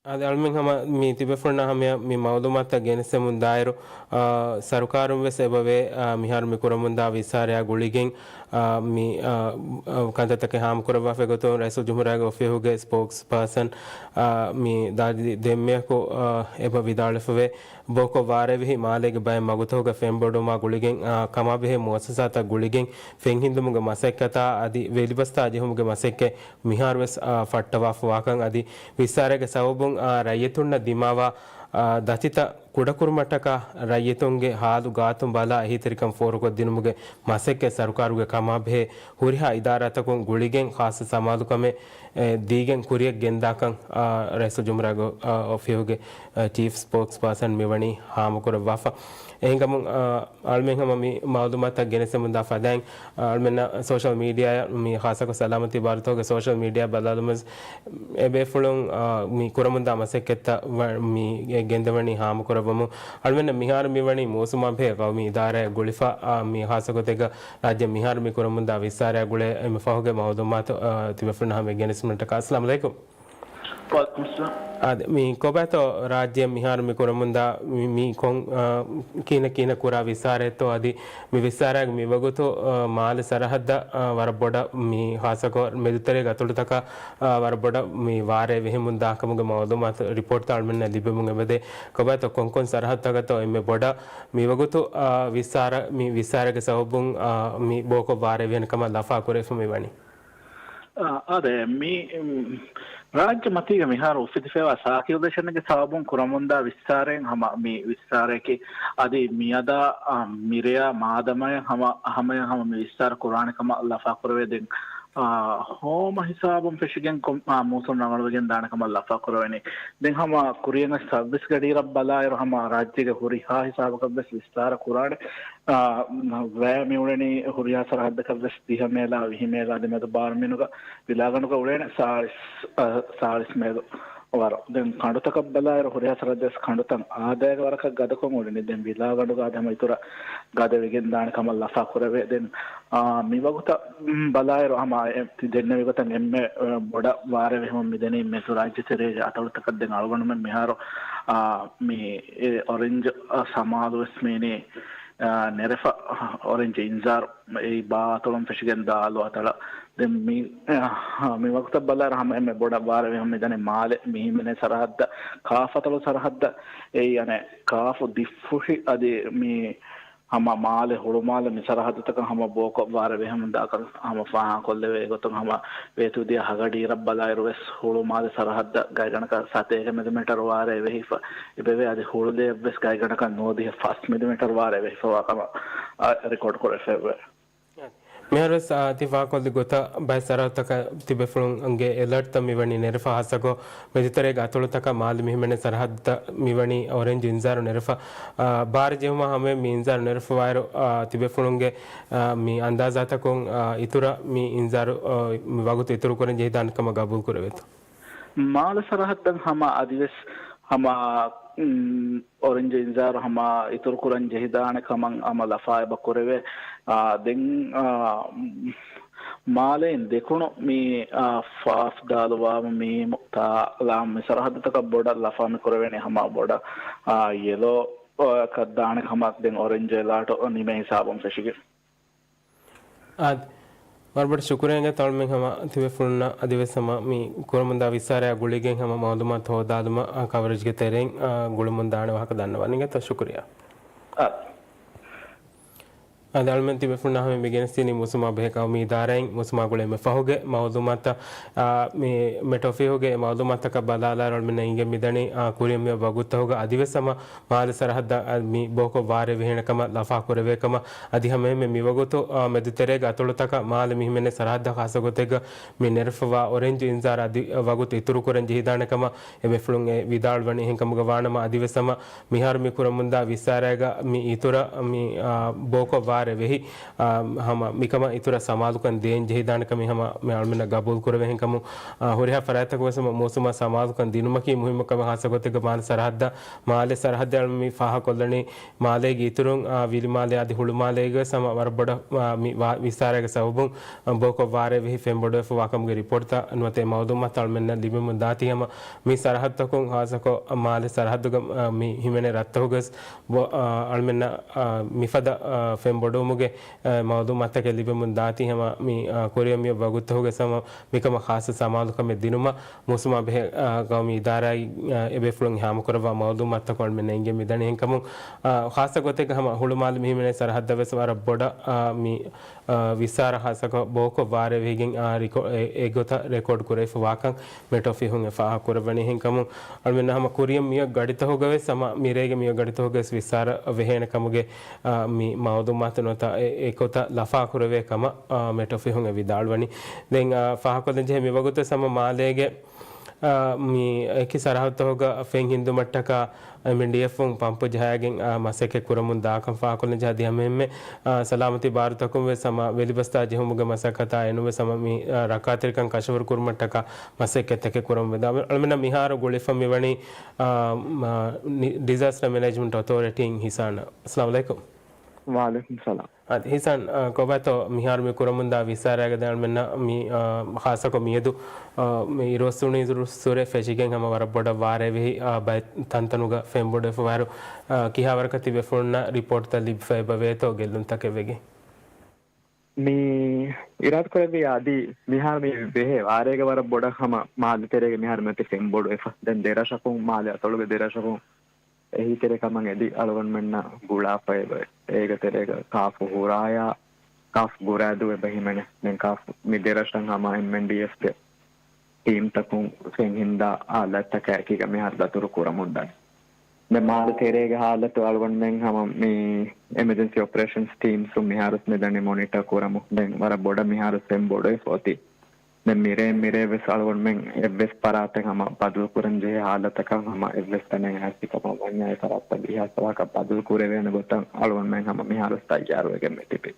އަދި އަޅުމެން ހަމަ މި ތިބޭފުޅުންނާ ހަމަޔަށް މި މައުލޫމާތުތައް ގެނެސްދެމުން ދާއިރު، އަ، ސަރުކާރުން ވެސް އެބަވޭ، އަ، މިހާރު މި ކުރަމުންދާ ވިއްސާރަޔާ ގުޅިގެން، އާ، މި، އާ، އާ، ކަންތައްތަކެއް ހާމަކުރައްވާފައި ގޮތުން ރައީސުލްޖުމްހޫރިއްޔާގެ އޮފީހުގެ ސްޕޯކްސް ޕާސަން، އާ، މި ދާދި ދެންމެއަކު، އާ، އެބަ ވިދާޅުވެފަވޭ، ބޯކޮށް ވާރޭވެހި މާލޭގެ ބައެއް މަގުތަކުގަ ފެންބޮޑުވުމާ ގުޅިގެން، އާ، ކަމާބެހޭ މުއައްސަސާތައް ގުޅިގެން ފެންހިންދުމުގެ މަސައްކަތާ އަދި ވެލިބަސްތާ ޖެހުމުގެ މަސައްކަތް މިހާރުވެސް، އާ، ފައްޓަވާފަވާކަން އަދި ވިއްސާރައިގެ ސަބަބުން، އާ، ރައްޔިތުންނަށް ދިމާވާ، އާ، ދަތިތައް ކުޑަކުރުމަށްޓަކާ ރައްޔިތުންގެ ހާލު ގާތުން ބަލާ އެހީތެރިކަން ފޯރުކޮށްދިނުމުގެ މަސައްކަތް ސަރުކާރުގެ ކަމާބެހޭ ހުރިހާ އިދާރާތަކުން ގުޅިގެން ޚާއްޞަ ސަމާލުކަމެއް، އެ، ދީގެން ކުރިއަށް ގެންދާކަން، އާ، ރައީސުލްޖުމްހޫރިއްޔާގެ، އާ، އޮފީހުގެ، އާ، ޗީފް ސްޕޯކްސް ޕާސަން މިވަނީ ހާމަކުރައްވާފަ. އެހެންކަމުން، އާ، އަޅުމެން ހަމަ މި މައުލޫމާތަށް ގެނެސްދެމުންދާ ފަދައިން، އަޅުމެންނަށް ސޯޝަލް މީޑިއާއަށް މި ޚާއްޞަކޮށް ސަލާމަތީ ބާރުތަކުގެ ސޯޝަލް މީޑިއާ ބަލާލުމަސް އެބޭފުޅުން، އާ، މި ކުރަމުންދާ މަސައްކަތްތައް ވަ-، މި ގެންދަވަނީ ހާމަކުރައްވަމުން. އަޅުމެންނަށް މިހާރު މިވަނީ މޫސުމާ ބެހޭ ގައުމީ އިދާރާއެއް ގުޅިފަ، އާ، މި ޚާއްޞަ ގޮތެއްގަ ރާއްޖެ މިހާރު މި ކުރަމުންދާ ވިއްސާރައި ގުޅޭ އެންމެ ފަހުގެ މައުލޫމާތު، އާ، ތިބޭފުޅުން ހަމަ ގެނެސްމަށްޓަކާ. އައްސަލާމު ޢަލައިކުމް. އާދެ، މި ކޮބާތޯ ރާއްޖެ މިހާރު މި ކުރަމުންދާ މި، މި ކޮން، އާ، ކިހިނެއް ކިހިނެއް ކުރާ ވިއްސާރައެއްތޯ އަދި މި ވިއްސާރައިގެ މިވަގުތު، އާ، މާލެ ސަރަހައްދަށް، އާ، ވަރަށް ބޮޑަށް މި ޚާއްޞަކޮށް މެދުތެރޭގެ އަތޮޅުތަކަށް، އާ، ވަރަށް ބޮޑަށް މި ވާރޭ ވެހެމުން ދާކަމުގެ މައުލޫމާތު ރިޕޯޓްތައް އަޅުމެންނަށް ލިބެމުން އެބަދޭ. ކޮބާތޯ ކޮންކޮން ސަރަހައްދުތަކަށްތޯ އެންމެ ބޮޑަށް މިވަގުތު، އާ، ވިއްސާރަ-، މި ވިއްސާރައިގެ ސަބަބުން، އާ، މި ބޯކޮށް ވާރޭ ވެހެން ކަމަށް ލަފާ ކުރެވިފަ މިވަނީ؟ އާ، އާދެ، މި، މް، ރާއްޖެ މަތީގަ މިހާރު އުފެދިފައިވާ ސާކިއުލޭޝަންގެ ސަބަބުން ކުރަމުންދާ ވިއްސާރައިން ހަމަ މި ވިއްސާރައަކީ އަދި މިއަދާ، އާ، މިރެޔާ މާދަމަޔަށް ހަމަ، ހަމަޔަށް ހަމަ މި ވިއްސާރަ ކުރާނެ ކަމަށް ލަފާކުރެވޭ. ދެން، އާ، ހޯމަ ހިސާބުން ފެށިގެން ކޮން-، އާ، މޫސުން ރަނގަޅުވެގެން ދާނެ ކަމަށް ލަފާކުރެވެނީ. ދެން ހަމަ ކުރިޔަށް ސަރވިސްގެ ޑީޓެއިލް ބަލާއިރު ހަމަ ރާއްޖޭގެ ހުރިހާ ހިސާބަކަށް ވެސް ވިއްސާރަ ކުރާނެ. އާ، ވައި މިއުޅެނީ ހުރިހާ ސަރަހައްދަކަށް ވެސް ދިހަ މޭލާ، ވިހި މޭލާ ދެމެދު ބާރުމިނުގަ ވިލާގަނޑުގަ އުޅޭނެ ސާޅީސް، އަ، ސާޅީސް މޭލު ވަރު. ދެން ކަނޑުތަކަށް ބަލާއިރު ހުރިހާ ސަރަހައްދެއް ކަނޑުތައް އާދައިގެ ވަރަކަށް ގަދަކޮށް އުޅެނީ. ދެން ވިލާގަނޑުގަ އަދި ހަމަ އިތުރަށް ގަދަވެގެން ދާނެ ކަމަށް ލަފާ ކުރެވޭ. ދެން، އާ، މިވަގުތަށް، މް، ބަލާއިރު ހަމަ އެ، ތި ދެންނެވި ގޮތަށް އެންމެ، އަ، ބޮޑަށް ވާރޭ ވެހެމުން މިދަނީ މެދު ރާއްޖެ ތެރޭގެ އަތޮޅުތަކަށް. ދެން އަޅުގަނޑުމެން މިހާރު، އާ، މި އެ އޮރެންޖް، އަ، ސަމާލު ވެސް މީނީ، ނެރެފަ އޮރެންޖް އިންޒާރު އެއީ ބާ އަތޮޅުން ފެށިގެން ދާ އަލު އަތޮޅަށް. ދެން މި، މި ވަގުތަށް ބަލާއިރު ހަމަ އެންމެ ބޮޑަށް ވާރޭ ވެހެމުން މިދަނީ މާލެ މިހިމެނޭ ސަރަހައްދަށް، ކާފް އަތޮޅު ސަރަހައްދަށް. އެއީ އަނެއް ކާފް ދިއްފުށި އަދި މި ހަމަ މާލެ ހުޅުމާލެ މި ސަރަހައްދުތަކަށް ހަމަ ބޯކޮށް ވާރޭ ވެހެމުން ދާކަން ހަމަ ފާހަގަކޮށްލެވޭ. އެގޮތުން ހަމަ ވޭތުދިޔަ ހަގަޑިއިރަށް ބަލާއިރު ވެސް ހުޅުމާލެ ސަރަހައްދަށް ގައިގަނޑަކަށް ސަތޭކަ މެދުމީޓަރު ވާރޭ ވެހިފަ އެބެވޭ. އަދި ހުޅުލެޔަށް ވެސް ގައިގަނޑަކަށް ނުވަދިހަ ފަސް މެދުމީޓަރު ވާރޭ ވެހިފަވާ ކަމަށް، އާ، ރެކޯޑް ކުރެފައެވެ. މިހާރުވެސް، އާ، ތި ފާހަކޮށްލި ގޮތަށް ބައެއް ސަރަހައްދުތަކަށް ތިބޭފުޅުންގެ އެލާޓްތައް މިވަނީ ނެރެފަ ހާއްސަކޮށް މެދުތެރޭގެ އަތޮޅުތަކަށް މާލެ މިހިމެނޭ ސަރަހައްދަށް މިވަނީ އޮރެންޖް އިންޒާރު ނެރެފަ، އާ، ބާރަށް ޖެހުމާ ހަމަޔަށް މި އިންޒާރު ނެރެފަވާއިރު، އާ، ތިބޭފުޅުންގެ، އާ، މި އަންދާޒާތަކުން، އާ، އިތުރަށް މި އިންޒާރު، އާ، މި ވަގުތު އިތުރުކުރަން ޖެހިދާނެ ކަމަށް ގަބޫލު ކުރެވޭތޯ؟ މާލެ ސަރަހައްދަށް ހަމަ އަދިވެސް ހަމަ، އުން، އޮރެންޖް އިންޒާރު ހަމަ އިތުރުކުރަން ޖެހިދާނެ ކަމަށް ހަމަ ލަފާ އެބަ ކުރެވޭ. އާ، ދެން، އާ، މާލެއިން ދެކުނު މި، އާ، ފާފް ދާލު ވާމު މީމު ތާ ލާމް މި ސަރަހައްދުތަކަށް ބޮޑަށް ލަފާ މި ކުރެވޭނީ ހަމަ ބޮޑަށް، އާ، ޔެލޯ، އާ، އަކަށް ދާނެ ކަމަށް ދެން އޮރެންޖް އެލާޓު ނިމޭ ހިސާބުން ފެށިގެން. އާދެ، ވަރަށް ބޮޑަށް ޝުކުރިއްޔާ އަޅުމެން ހަމަ ތިބޭފުޅުންނަށް އަދިވެސް ހަމަ މި ކުރަމުންދާ ވިއްސާރަޔާ ގުޅިގެން ހަމަ މައުލޫމާތު ހޯދާލުމަށް، އާ، ކަވަރޭޖްގެ ތެރެއިން، އާ، ގުޅުމުން ދާނެ ވާހަކަ ދަންނަވަނީ. އިނގޭތޯ ޝުކުރިއްޔާ. އާދެ. އަދި އަޅުމެން ތިބޭފުޅުންނާ ހަމަ މި ގެނެސްދިނީ މޫސުމާ ބެހޭ ޤައުމީ އިދާރާއިން. މޫސުމާ ގުޅޭ މި ފަހުގެ މައުލޫމާތަށް، އާ، މި މެޓް އޮފީހުގެ މައުލޫމާތަކަށް ބަލާލާއިރު އަޅުމެންނަށް އިނގެން މިދަނީ، އާ، ކުރިއަށް މިއޮތް ވަގުތުތަކުގަ އަދިވެސް ހަމަ މާލެ ސަރަހައްދަށް، އާ، މި ބޯކޮށް ވާރޭ ވެހޭނެ ކަމަށް ލަފާ ކުރެވޭ ކަމަށް. އަދި ހަމައެހެންމެ މިވަގުތު، އާ، މެދުތެރޭގެ އަތޮޅުތަކަށް މާލެ މިހިމެނޭ ސަރަހައްދަށް ޚާއްޞަ ގޮތެއްގަ މި ނެރެފަވާ އޮރެންޖް އިންޒާރު އަދި ވަގުތު އިތުރުކުރަން ޖެހިދާނެ ކަމަށް އެބޭފުޅުން އެ ވިދާޅުވަނީ. އެހެންކަމުގަ ވާނަމަ އަދިވެސް ހަމަ މިހާރު މި ކުރަމުންދާ ވިއްސާރައިގަ މި އިތުރަށް މި، އާ، ބޯކޮށް ވާރޭ ވެހި، އާ، ހަމަ މިކަމަށް އިތުރަށް ސަމާލުކަން ދޭން ޖެހިދާނެ ކަމީ ހަމަ މި އަޅުމެންނަށް ގަބޫލު ކުރެވޭ. އެހެންކަމުން، އާ، ހުރިހާ ފަރާތްތަކުން ވެސް ހަމަ މޫސުމަށް ސަމާލުކަން ދިނުމަކީ މުހިއްމު ކަމެއް. ޚާއްޞަ ގޮތެއްގަ މާލެ ސަރަހައްދަށް، މާލެ ސަރަހައްދަށް މި ފާހަގަކޮށްލަނީ މާލޭގެ އިތުރުން، އާ، ވިލިމާލެ އަދި ހުޅުމާލޭގެ ވެސް ހަމަ ވަރަށް ބޮޑަށް، އާ، މި ވާ-، ވިއްސާރައިގެ ސަބަބުން ބޯކޮށް ވާރޭ ވެހި ފެންބޮޑުވެފަ ވާކަމުގެ ރިޕޯޓްތައް ނުވަތަ މައުލޫމާތު އަޅުމެންނަށް ލިބެމުން ދާތީ ހަމަ މި ސަރަހައްދުތަކުން ހާއްސަކޮށް މާލެ ސަރަހައްދުގަ، އާ، މި ހިމެނޭ ރަށްތަކުގަސް ބޮ-، އާ، އަޅުމެންނަށް، އާ، މިފަދަ، އާ، ފެންބޮޑުވުމުގެ، އާ، މައުލޫމާތުތަކެއް ލިބެމުން ދާތީ ހަމަ މި، އާ، ކުރިއަށް މިއޮތް ވަގުތުތަކުގަސް ހަމަ މިކަމަށް ޚާއްޞަ ސަމާލުކަމެއް ދިނުމަށް މޫސުމާ ބެހޭ، އާ، ގައުމީ އިދާރާއިން، އާ، އެބޭފުޅުން ހާމަކުރައްވާ މައުލޫމާތުތަކުން އަޅުމެންނަށް އެނގެން މިދަނީ. އެހެންކަމުން، އާ، ޚާއްޞަ ގޮތެއްގަ ހަމަ ހުޅުމާލެ މިހިމެނޭ ސަރަހައްދަށް ވެސް ވަރަށް ބޮޑަށް، އާ، މި އާ، ވިއްސާރަ ހާއްސަކޮށް ބޯކޮށް ވާރޭ ވެހިގެން، އާ، ރިކޯ-، އެ-، އެގޮތަށް ރެކޯޑް ކުރެވިފަ ވާކަން މެޓް އޮފީހުން އެ ފާހަގަ ކުރައްވަނީ. އެހެންކަމުން އަޅުމެންނަށް ހަމަ ކުރިއަށް މިއޮތް ގަޑިތަކުގަ ވެސް ހަމަ މިރޭގެ މިއޮތް ގަޑިތަކުގަ ވެސް ވިއްސާރަ ވެހޭނެ ކަމުގެ، އާ، މި މައުލޫމާތު ނުވަތަ އެ-، އެގޮތަށް ލަފާ ކުރެވޭ ކަމަށް، އާ، މެޓް އޮފީހުން އެ ވިދާޅުވަނީ. ދެން، އާ، ފާހަގަކޮށްލަން ޖެހޭ މިވަގުތު ވެސް ހަމަ މާލޭގެ އާ، މި އެކި ސަރަހައްދުތަކުގަ ފެން ހިންދުމަށްޓަކާ އެމްއެންޑީއެފުން ޕަމްޕު ޖަހައިގެން، އާ، މަސައްކަތް ކުރަމުން ދާކަން ފާހަގަކޮށްލަން ޖެހޭ. އަދި ހަމައެހެންމެ، އާ، ސަލާމަތީ ބާރުތަކުން ވެސް ހަމަ ވެލިބަސްތާ ޖެހުމުގެ މަސައްކަތާ އެނޫން ވެސް ހަމަ މި، އާ، ރައްކާތެރިކަން ކަށަވަރު ކުރުމަށްޓަކާ މަސައްކަތްތަކެއް ކުރަމުން ވެދާނެ. އަޅުމެންނަށް މިހާރު ގުޅިފަ މިވަނީ، އާ، މާ، ނި-، ޑިޒާސްޓަރ މެނޭޖްމަންޓް އޮތޯރިޓީއިން ހިސާނަށް. އައްސަލާމު ޢަލައިކުމް. ވަޢަލައިކުމް ސަލާމް. އަދި ހިސާން، އާ، ކޮބާތޯ މިހާރު މި ކުރަމުންދާ ވިއްސާރައިގަ ދެން އަޅުމެންނަށް މި، އާ، ޚާއްޞަކޮށް މިއަދު، އާ، މި އިރުއޮއްސުނިއިރު ސުރެ ފެށިގެން ހަމަ ވަރަށް ބޮޑަށް ވާރޭ ވެހި، އާ، ބައެއް ތަންތަނުގަ ފެންބޮޑުވެފަ ވާއިރު، އާ، ކިހާވަރަކަށް ތިބޭފުޅުންނަށް ރިޕޯޓްތައް ލިބިފަ އެބަ ވޭތޯ ގެއްލުންތަކެއް ވެގެން؟ މި އިރާދަކުރެއްވިއްޔާ އަދި މިހާރު މި ވެހޭ ވާރޭގަ ވަރަށް ބޮޑަށް ހަމަ މާލެ ތެރޭގަ މިހާރު މިއޮތީ ފެންބޮޑުވެފަ. ދެން ދެރަށަކުން މާލެ އަތޮޅުގެ ދެރަށަކުން އެހީތެރިކަމަށް އެދި އަޅުގަނޑުމެންނަށް ގުޅާފައިވޭ. އޭގެ ތެރޭގަ ކާފު ހުރާޔާ، ކާފް ގުރާދޫ އެބަ ހިމެނޭ. ދެން ކާފް މި ދެރަށަށް ހަމަ އެމްއެންޑީއެފްގެ ޓީމްތަކުން ފެން ހިންދާ ހާލަތްތަކާ އެކީގަ މިހާރު ދަތުރު ކުރަމުންދަނީ. ދެން މާލެ ތެރޭގެ ހާލަތު އަޅުގަނޑުމެން ހަމަ މި އެމަޖެންސީ އޮޕަރޭޝަންސް ޓީމްސުން މިހާރު މިދަނީ މޮނިޓަރ ކުރަމުން. ދެން ވަރަށް ބޮޑަށް މިހާރު ފެން ބޮޑުވެފަ އޮތީ. ދެން މިރޭ، މިރޭ ވެސް އަޅުގަނޑުމެން އެއްވެސް ފަރާތެއް ހަމަ ބަދަލު ކުރަން ޖެހޭ ހާލަތަކަށް ހަމަ އެއްވެސް ތަނެއް އައިސް ކަމަށް ވަންޏާ އެ ފަރާތްތައް ބިހާސް ވާކަށް ބަދަލު ކުރެވޭނެ ގޮތަށް އަޅުގަނޑުމެން ހަމަ މިހާރު ތައްޔާރުވެގެން މި ތިބީ.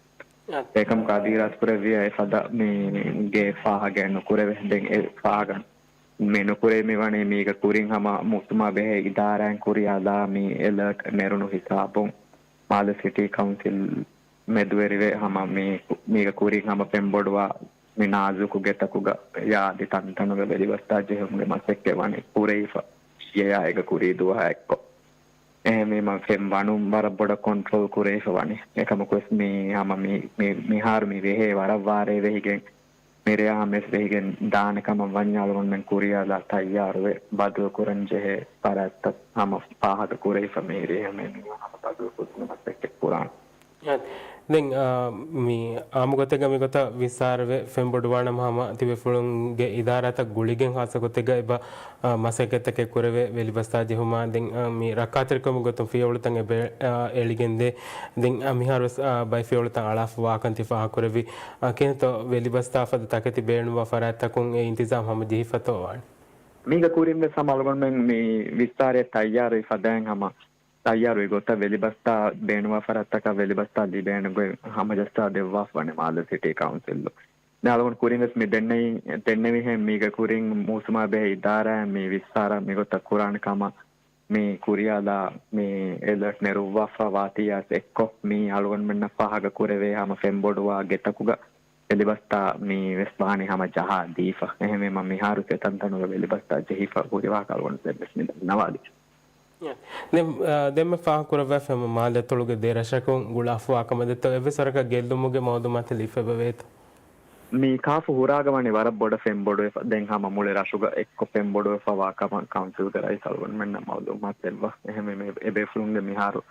އާ. އެކަމަކު އަދި އިރާދަކުރެއްވިއްޔާ އެފަދަ މި ގޭ ފާހަގައެއް ނުކުރެވޭ. ދެން އެ ފާހަގަ މި ނުކުރެވި މިވަނީ މީގަ ކުރިން ހަމަ މޫސުމާ ބެހޭ އިދާރާއިން ކުރިއަށް ލާ މި އެލާޓް ނެރުނު ހިސާބުން މާލެ ސިޓީ ކައުންސިލް މެދުވެރިވެ ހަމަ މީ، މީގަ ކުރިން ހަމަ ފެންބޮޑުވާ މި ނާޒުކު ގެތަކުގަ ޔާ އަދި ތަންތަނުގަ ވެލިބަސްތާ ޖެހުމުގެ މަސައްކަތް ވަނީ ކުރެވިފަ އިއްޔެޔާ އޭގަ ކުރީ ދުވަހާ އެއްކޮށް. އެހެންވީމަ ފެން ވަނުން ވަރަށް ބޮޑަށް ކޮންޓްރޯލް ކުރެވިފަ ވަނީ. އެކަމަކުވެސް މި ހަމަ މި، މި، މިހާރު މި ވެހޭ ވަރަށް ވާރޭ ވެހިގެން މިރެޔާ ހަމަވެސް ވެހިގެން ދާނެ ކަމަށް ވަންޏާ އަޅުގަނޑުމެން ކުރިޔާލާ ތައްޔާރުވެ ބަދަލު ކުރަން ޖެހޭ ފަރާތްތައް ހަމަ ފާހަގަ ކުރެވިފަ މިހިރީ ހަމަ އެންމެ ހަމަ ބަދަލު ކުރުމަށް މަސައްކަތް ކުރާނެ. ދެން، އާ، މި އާއްމު ގޮތެއްގަ މިގޮތަށް ވިއްސާރަވެ ފެންބޮޑުވާނަމަ ހަމަ ތިބޭފުޅުންގެ އިދާރާތައް ގުޅިގެން ހާއްސަ ގޮތެއްގަ އެބަ، އާ، މަސައްކަތްތަކެއް ކުރެވޭ ވެލިބަސްތާ ޖެހުމާ. ދެން، އާ، މި ރައްކާތެރިކަމުގެ ގޮތުން ފިޔަވަޅުތައް އެބަ، އާ، އެޅިގެންދޭ. ދެން، އާ، މިހާރުވެސް، އާ، ބައެއް ފިޔަވަޅުތައް އަޅާފަ ވާކަން ތި ފާހަގަކުރެއްވި. އާ، ކިހިނެއްތޯ ވެލިބަސްތާ ފަދަ ތަކެތި ބޭނުންވާ ފަރާތްތަކުން އެ އިންތިޒާމް ހަމަ ޖެހިފަތޯ ވާނެ؟ މީގެ ކުރިންވެސް ހަމަ އަޅުގަނޑުމެން މި ވިއްސާރަޔަށް ތައްޔާރުވި ފަދައިން ހަމަ ތައްޔާރުވި ގޮތަށް ވެލިބަސްތާ ބޭނުންވާ ފަރާތްތަކަށް ވެލިބަސްތާ ލިބޭނެ ގޮތް ހަމަޖައްސާ ދެއްވާފަ ވަނީ މާލެ ސިޓީ ކައުންސިލް. ދެން އަޅުގަނޑު ކުރިންވެސް މި ދެންނެވި، ދެންނެވިހެން މީގެ ކުރިން މޫސުމާ ބެހޭ އިދާރާއިން މި ވިއްސާރަ މިގޮތަށް ކުރާނެ ކަމަށް މި ކުރިޔާލާ މި އެލަރޓް ނެރުއްވާފަ ވާތީއާ އެއްކޮށް މި އަޅުގަނޑުމެންނަށް ފާހަގަ ކުރެވޭ ހަމަ ފެންބޮޑުވާ ގެތަކުގަ ވެލިބަސްތާ މި ވެސް ވާނީ ހަމަ ޖަހާ ދީފަ. އެހެންވީމަ މިހާރު އެތަންތަނުގަ ވެލިބަސްތާ ޖެހިފަ ހުރި ވާހަކަ އަޅުގަނޑު ދެންވެސް މި ދަންނަވާލި. ދެން، އާ، ދެންމެ ފާހަގަކުރައްވާފަ މާލެ އަތޮޅުގެ ދެ ރަށަކުން ގުޅާފަވާ ކަމަށް ދެއްތޯ އެއްވެސް ވަރަކަށް ގެއްލުމުގެ މައުލޫމާތެއް ލިބިފައި ވޭތޯ؟ މި ކާފު ހުރާގަ ވަނީ ވަރަށް ބޮޑަށް ފެން ބޮޑުވެފަ. ދެން ހަމަ މުޅި ރަށުގަ އެއްކޮށް ފެން ބޮޑުވެފަ ވާ ކަމަށް ކައުންސިލްގެ ރައީސް އަޅުގަނޑުމެންނަށް މައުލޫމާތު ދެއްވާ. އެހެންވެ މި އެބޭފުޅުންގެ މިހާރު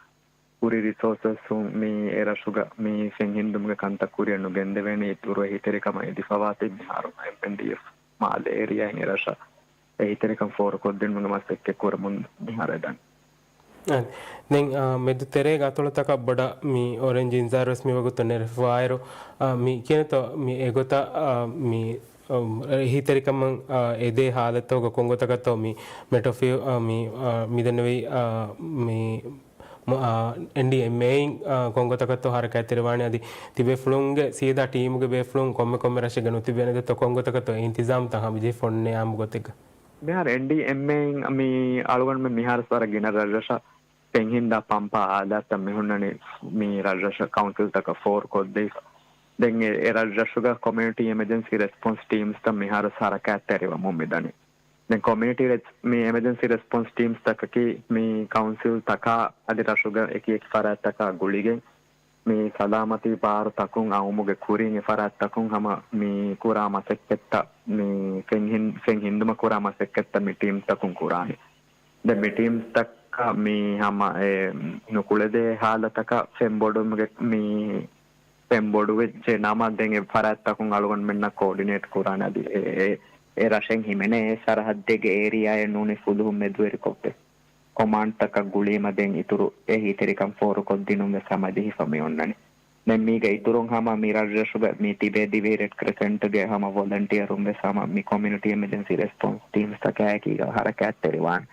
ކުރި ރިސޯސަސް މި އެ ރަށުގަ މި ފެން ހިންދުމުގެ ކަންތައް ކުރިއަށް ނުގެންދެވޭނެ. އިތުރު އެހީތެރިކަމަށް އެދިފަވާތީ މިހާރު އެމްއެންޑީއެފް މާލެ އޭރިއާއިން އެ ރަށަށް އެހީތެރިކަން ފޯރުކޮށްދިނުމުގެ މަސައްކަތް ކުރަމުން މިހާރު އެދަނީ. އަ، ދެން، އާ، މެދު ތެރޭގެ އަތޮޅުތަކަށް ބޮޑަށް މި އޮރެންޖް އިންޒާރުވެސް މިވަގުތު ނެރެފަވާއިރު، އާ، މި ކިހިނެއްތޯ މި އެގޮތަށް، އާ، މި، އަ، އެހީތެރިކަމަށް، އާ، އެދޭ ހާލަތުގަ ކޮންގޮތަކަށްތޯ މި މެޓްރޯ ފިއު، އާ، މި، އާ، މިދެންނެވި، އާ، މި މު-، އާ، އެންޑީއެމްއޭއިން، އާ، ކޮންގޮތަކަށްތޯ ހަރަކާތްތެރިވާނީ އަދި ތިބޭފުޅުންގެ ސީދާ ޓީމުގެ ބޭފުޅުން ކޮންމެ ކޮންމެ ރަށެއްގަ ނުތިބޭނެ ދެއްތޯ ކޮންގޮތަކަށްތޯ އިންތިޒާމްތައް ހަމަޖެހި ފޮންނެ އާއްމު ގޮތެއްގަ؟ މިހާރު އެންޑީއެމްއޭއިން މި އަޅުގަނޑުމެން މިހާރު ވަރަށް ގިނަ ރަށްރަށަށް ފެންހިންދާ ޕަމްޕާ އާލާތްތައް މިހުންނަނީ މި ރަށްރަށަށް ކައުންސިލްތަކަށް ފޯރުކޮށްދީފަ. ދެން އެ، އެ ރަށްރަށުގަ ކޮމިއުނިޓީ އެމަޖެންސީ ރެސްޕޮންސް ޓީމްސްތައް މިހާރު ހަރަކާތްތެރިވަމުން މިދަނީ. ދެން ކޮމިއުނިޓީ ރެސް-، މި އެމަޖެންސީ ރެސްޕޮންސް ޓީމްސްތަކަކީ މި ކައުންސިލްތަކާ އަދި ރަށުގެ އެކި އެކި ފަރާތްތަކާ ގުޅިގެން މި ސަލާމަތީ ބާރު ތަކުން އައުމުގެ ކުރިން އެ ފަރާތްތަކުން ހަމަ މި ކުރާ މަސައްކަތްތައް މި ފެންހިން-، ފެން ހިންދުމަށް ކުރާ މަސައްކަތްތައް މި ޓީމްސްތަކުން ކުރާނެ. ދެން މި ޓީމްސްތަކަށް މި ހަމަ އެ ނުކުޅެދޭ ހާލަތަކަށް ފެން ބޮޑުވުމުގެ މި ފެން ބޮޑުވެއްޖެ ނަމަ، ދެން އެ ފަރާތްތަކުން އަޅުގަނޑުމެންނަށް ކޯޑިނޭޓް ކުރާނެ އަދި އެ، އެ، އެ ރަށެއް ހިމެނޭ އެ ސަރަހައްދެއްގެ އޭރިއާއެއް ނޫނީ ފުލުހުން މެދުވެރިކޮށްވެ ކޮމާންޑްތަކަށް ގުޅީމަ ދެން އިތުރު އެހީތެރިކަން ފޯރުކޮށްދިނުން ވެސް ހަމަޖެހިފަ މި އޮންނަނީ. ދެން މީގެ އިތުރުން ހަމަ މި ރަށްރަށުގެ މި ތިބޭ ދިވެހި ރެޑް ކްރެސެންޓްގެ ހަމަ ވޮލަންޓިއަރުން ވެސް ހަމަ މި ކޮމިއުނިޓީ އެމަޖެންސީ ރެސްޕޮންސް ޓީމްސްތަކާއެކީގަ ހަރަކާތްތެރިވާނެ.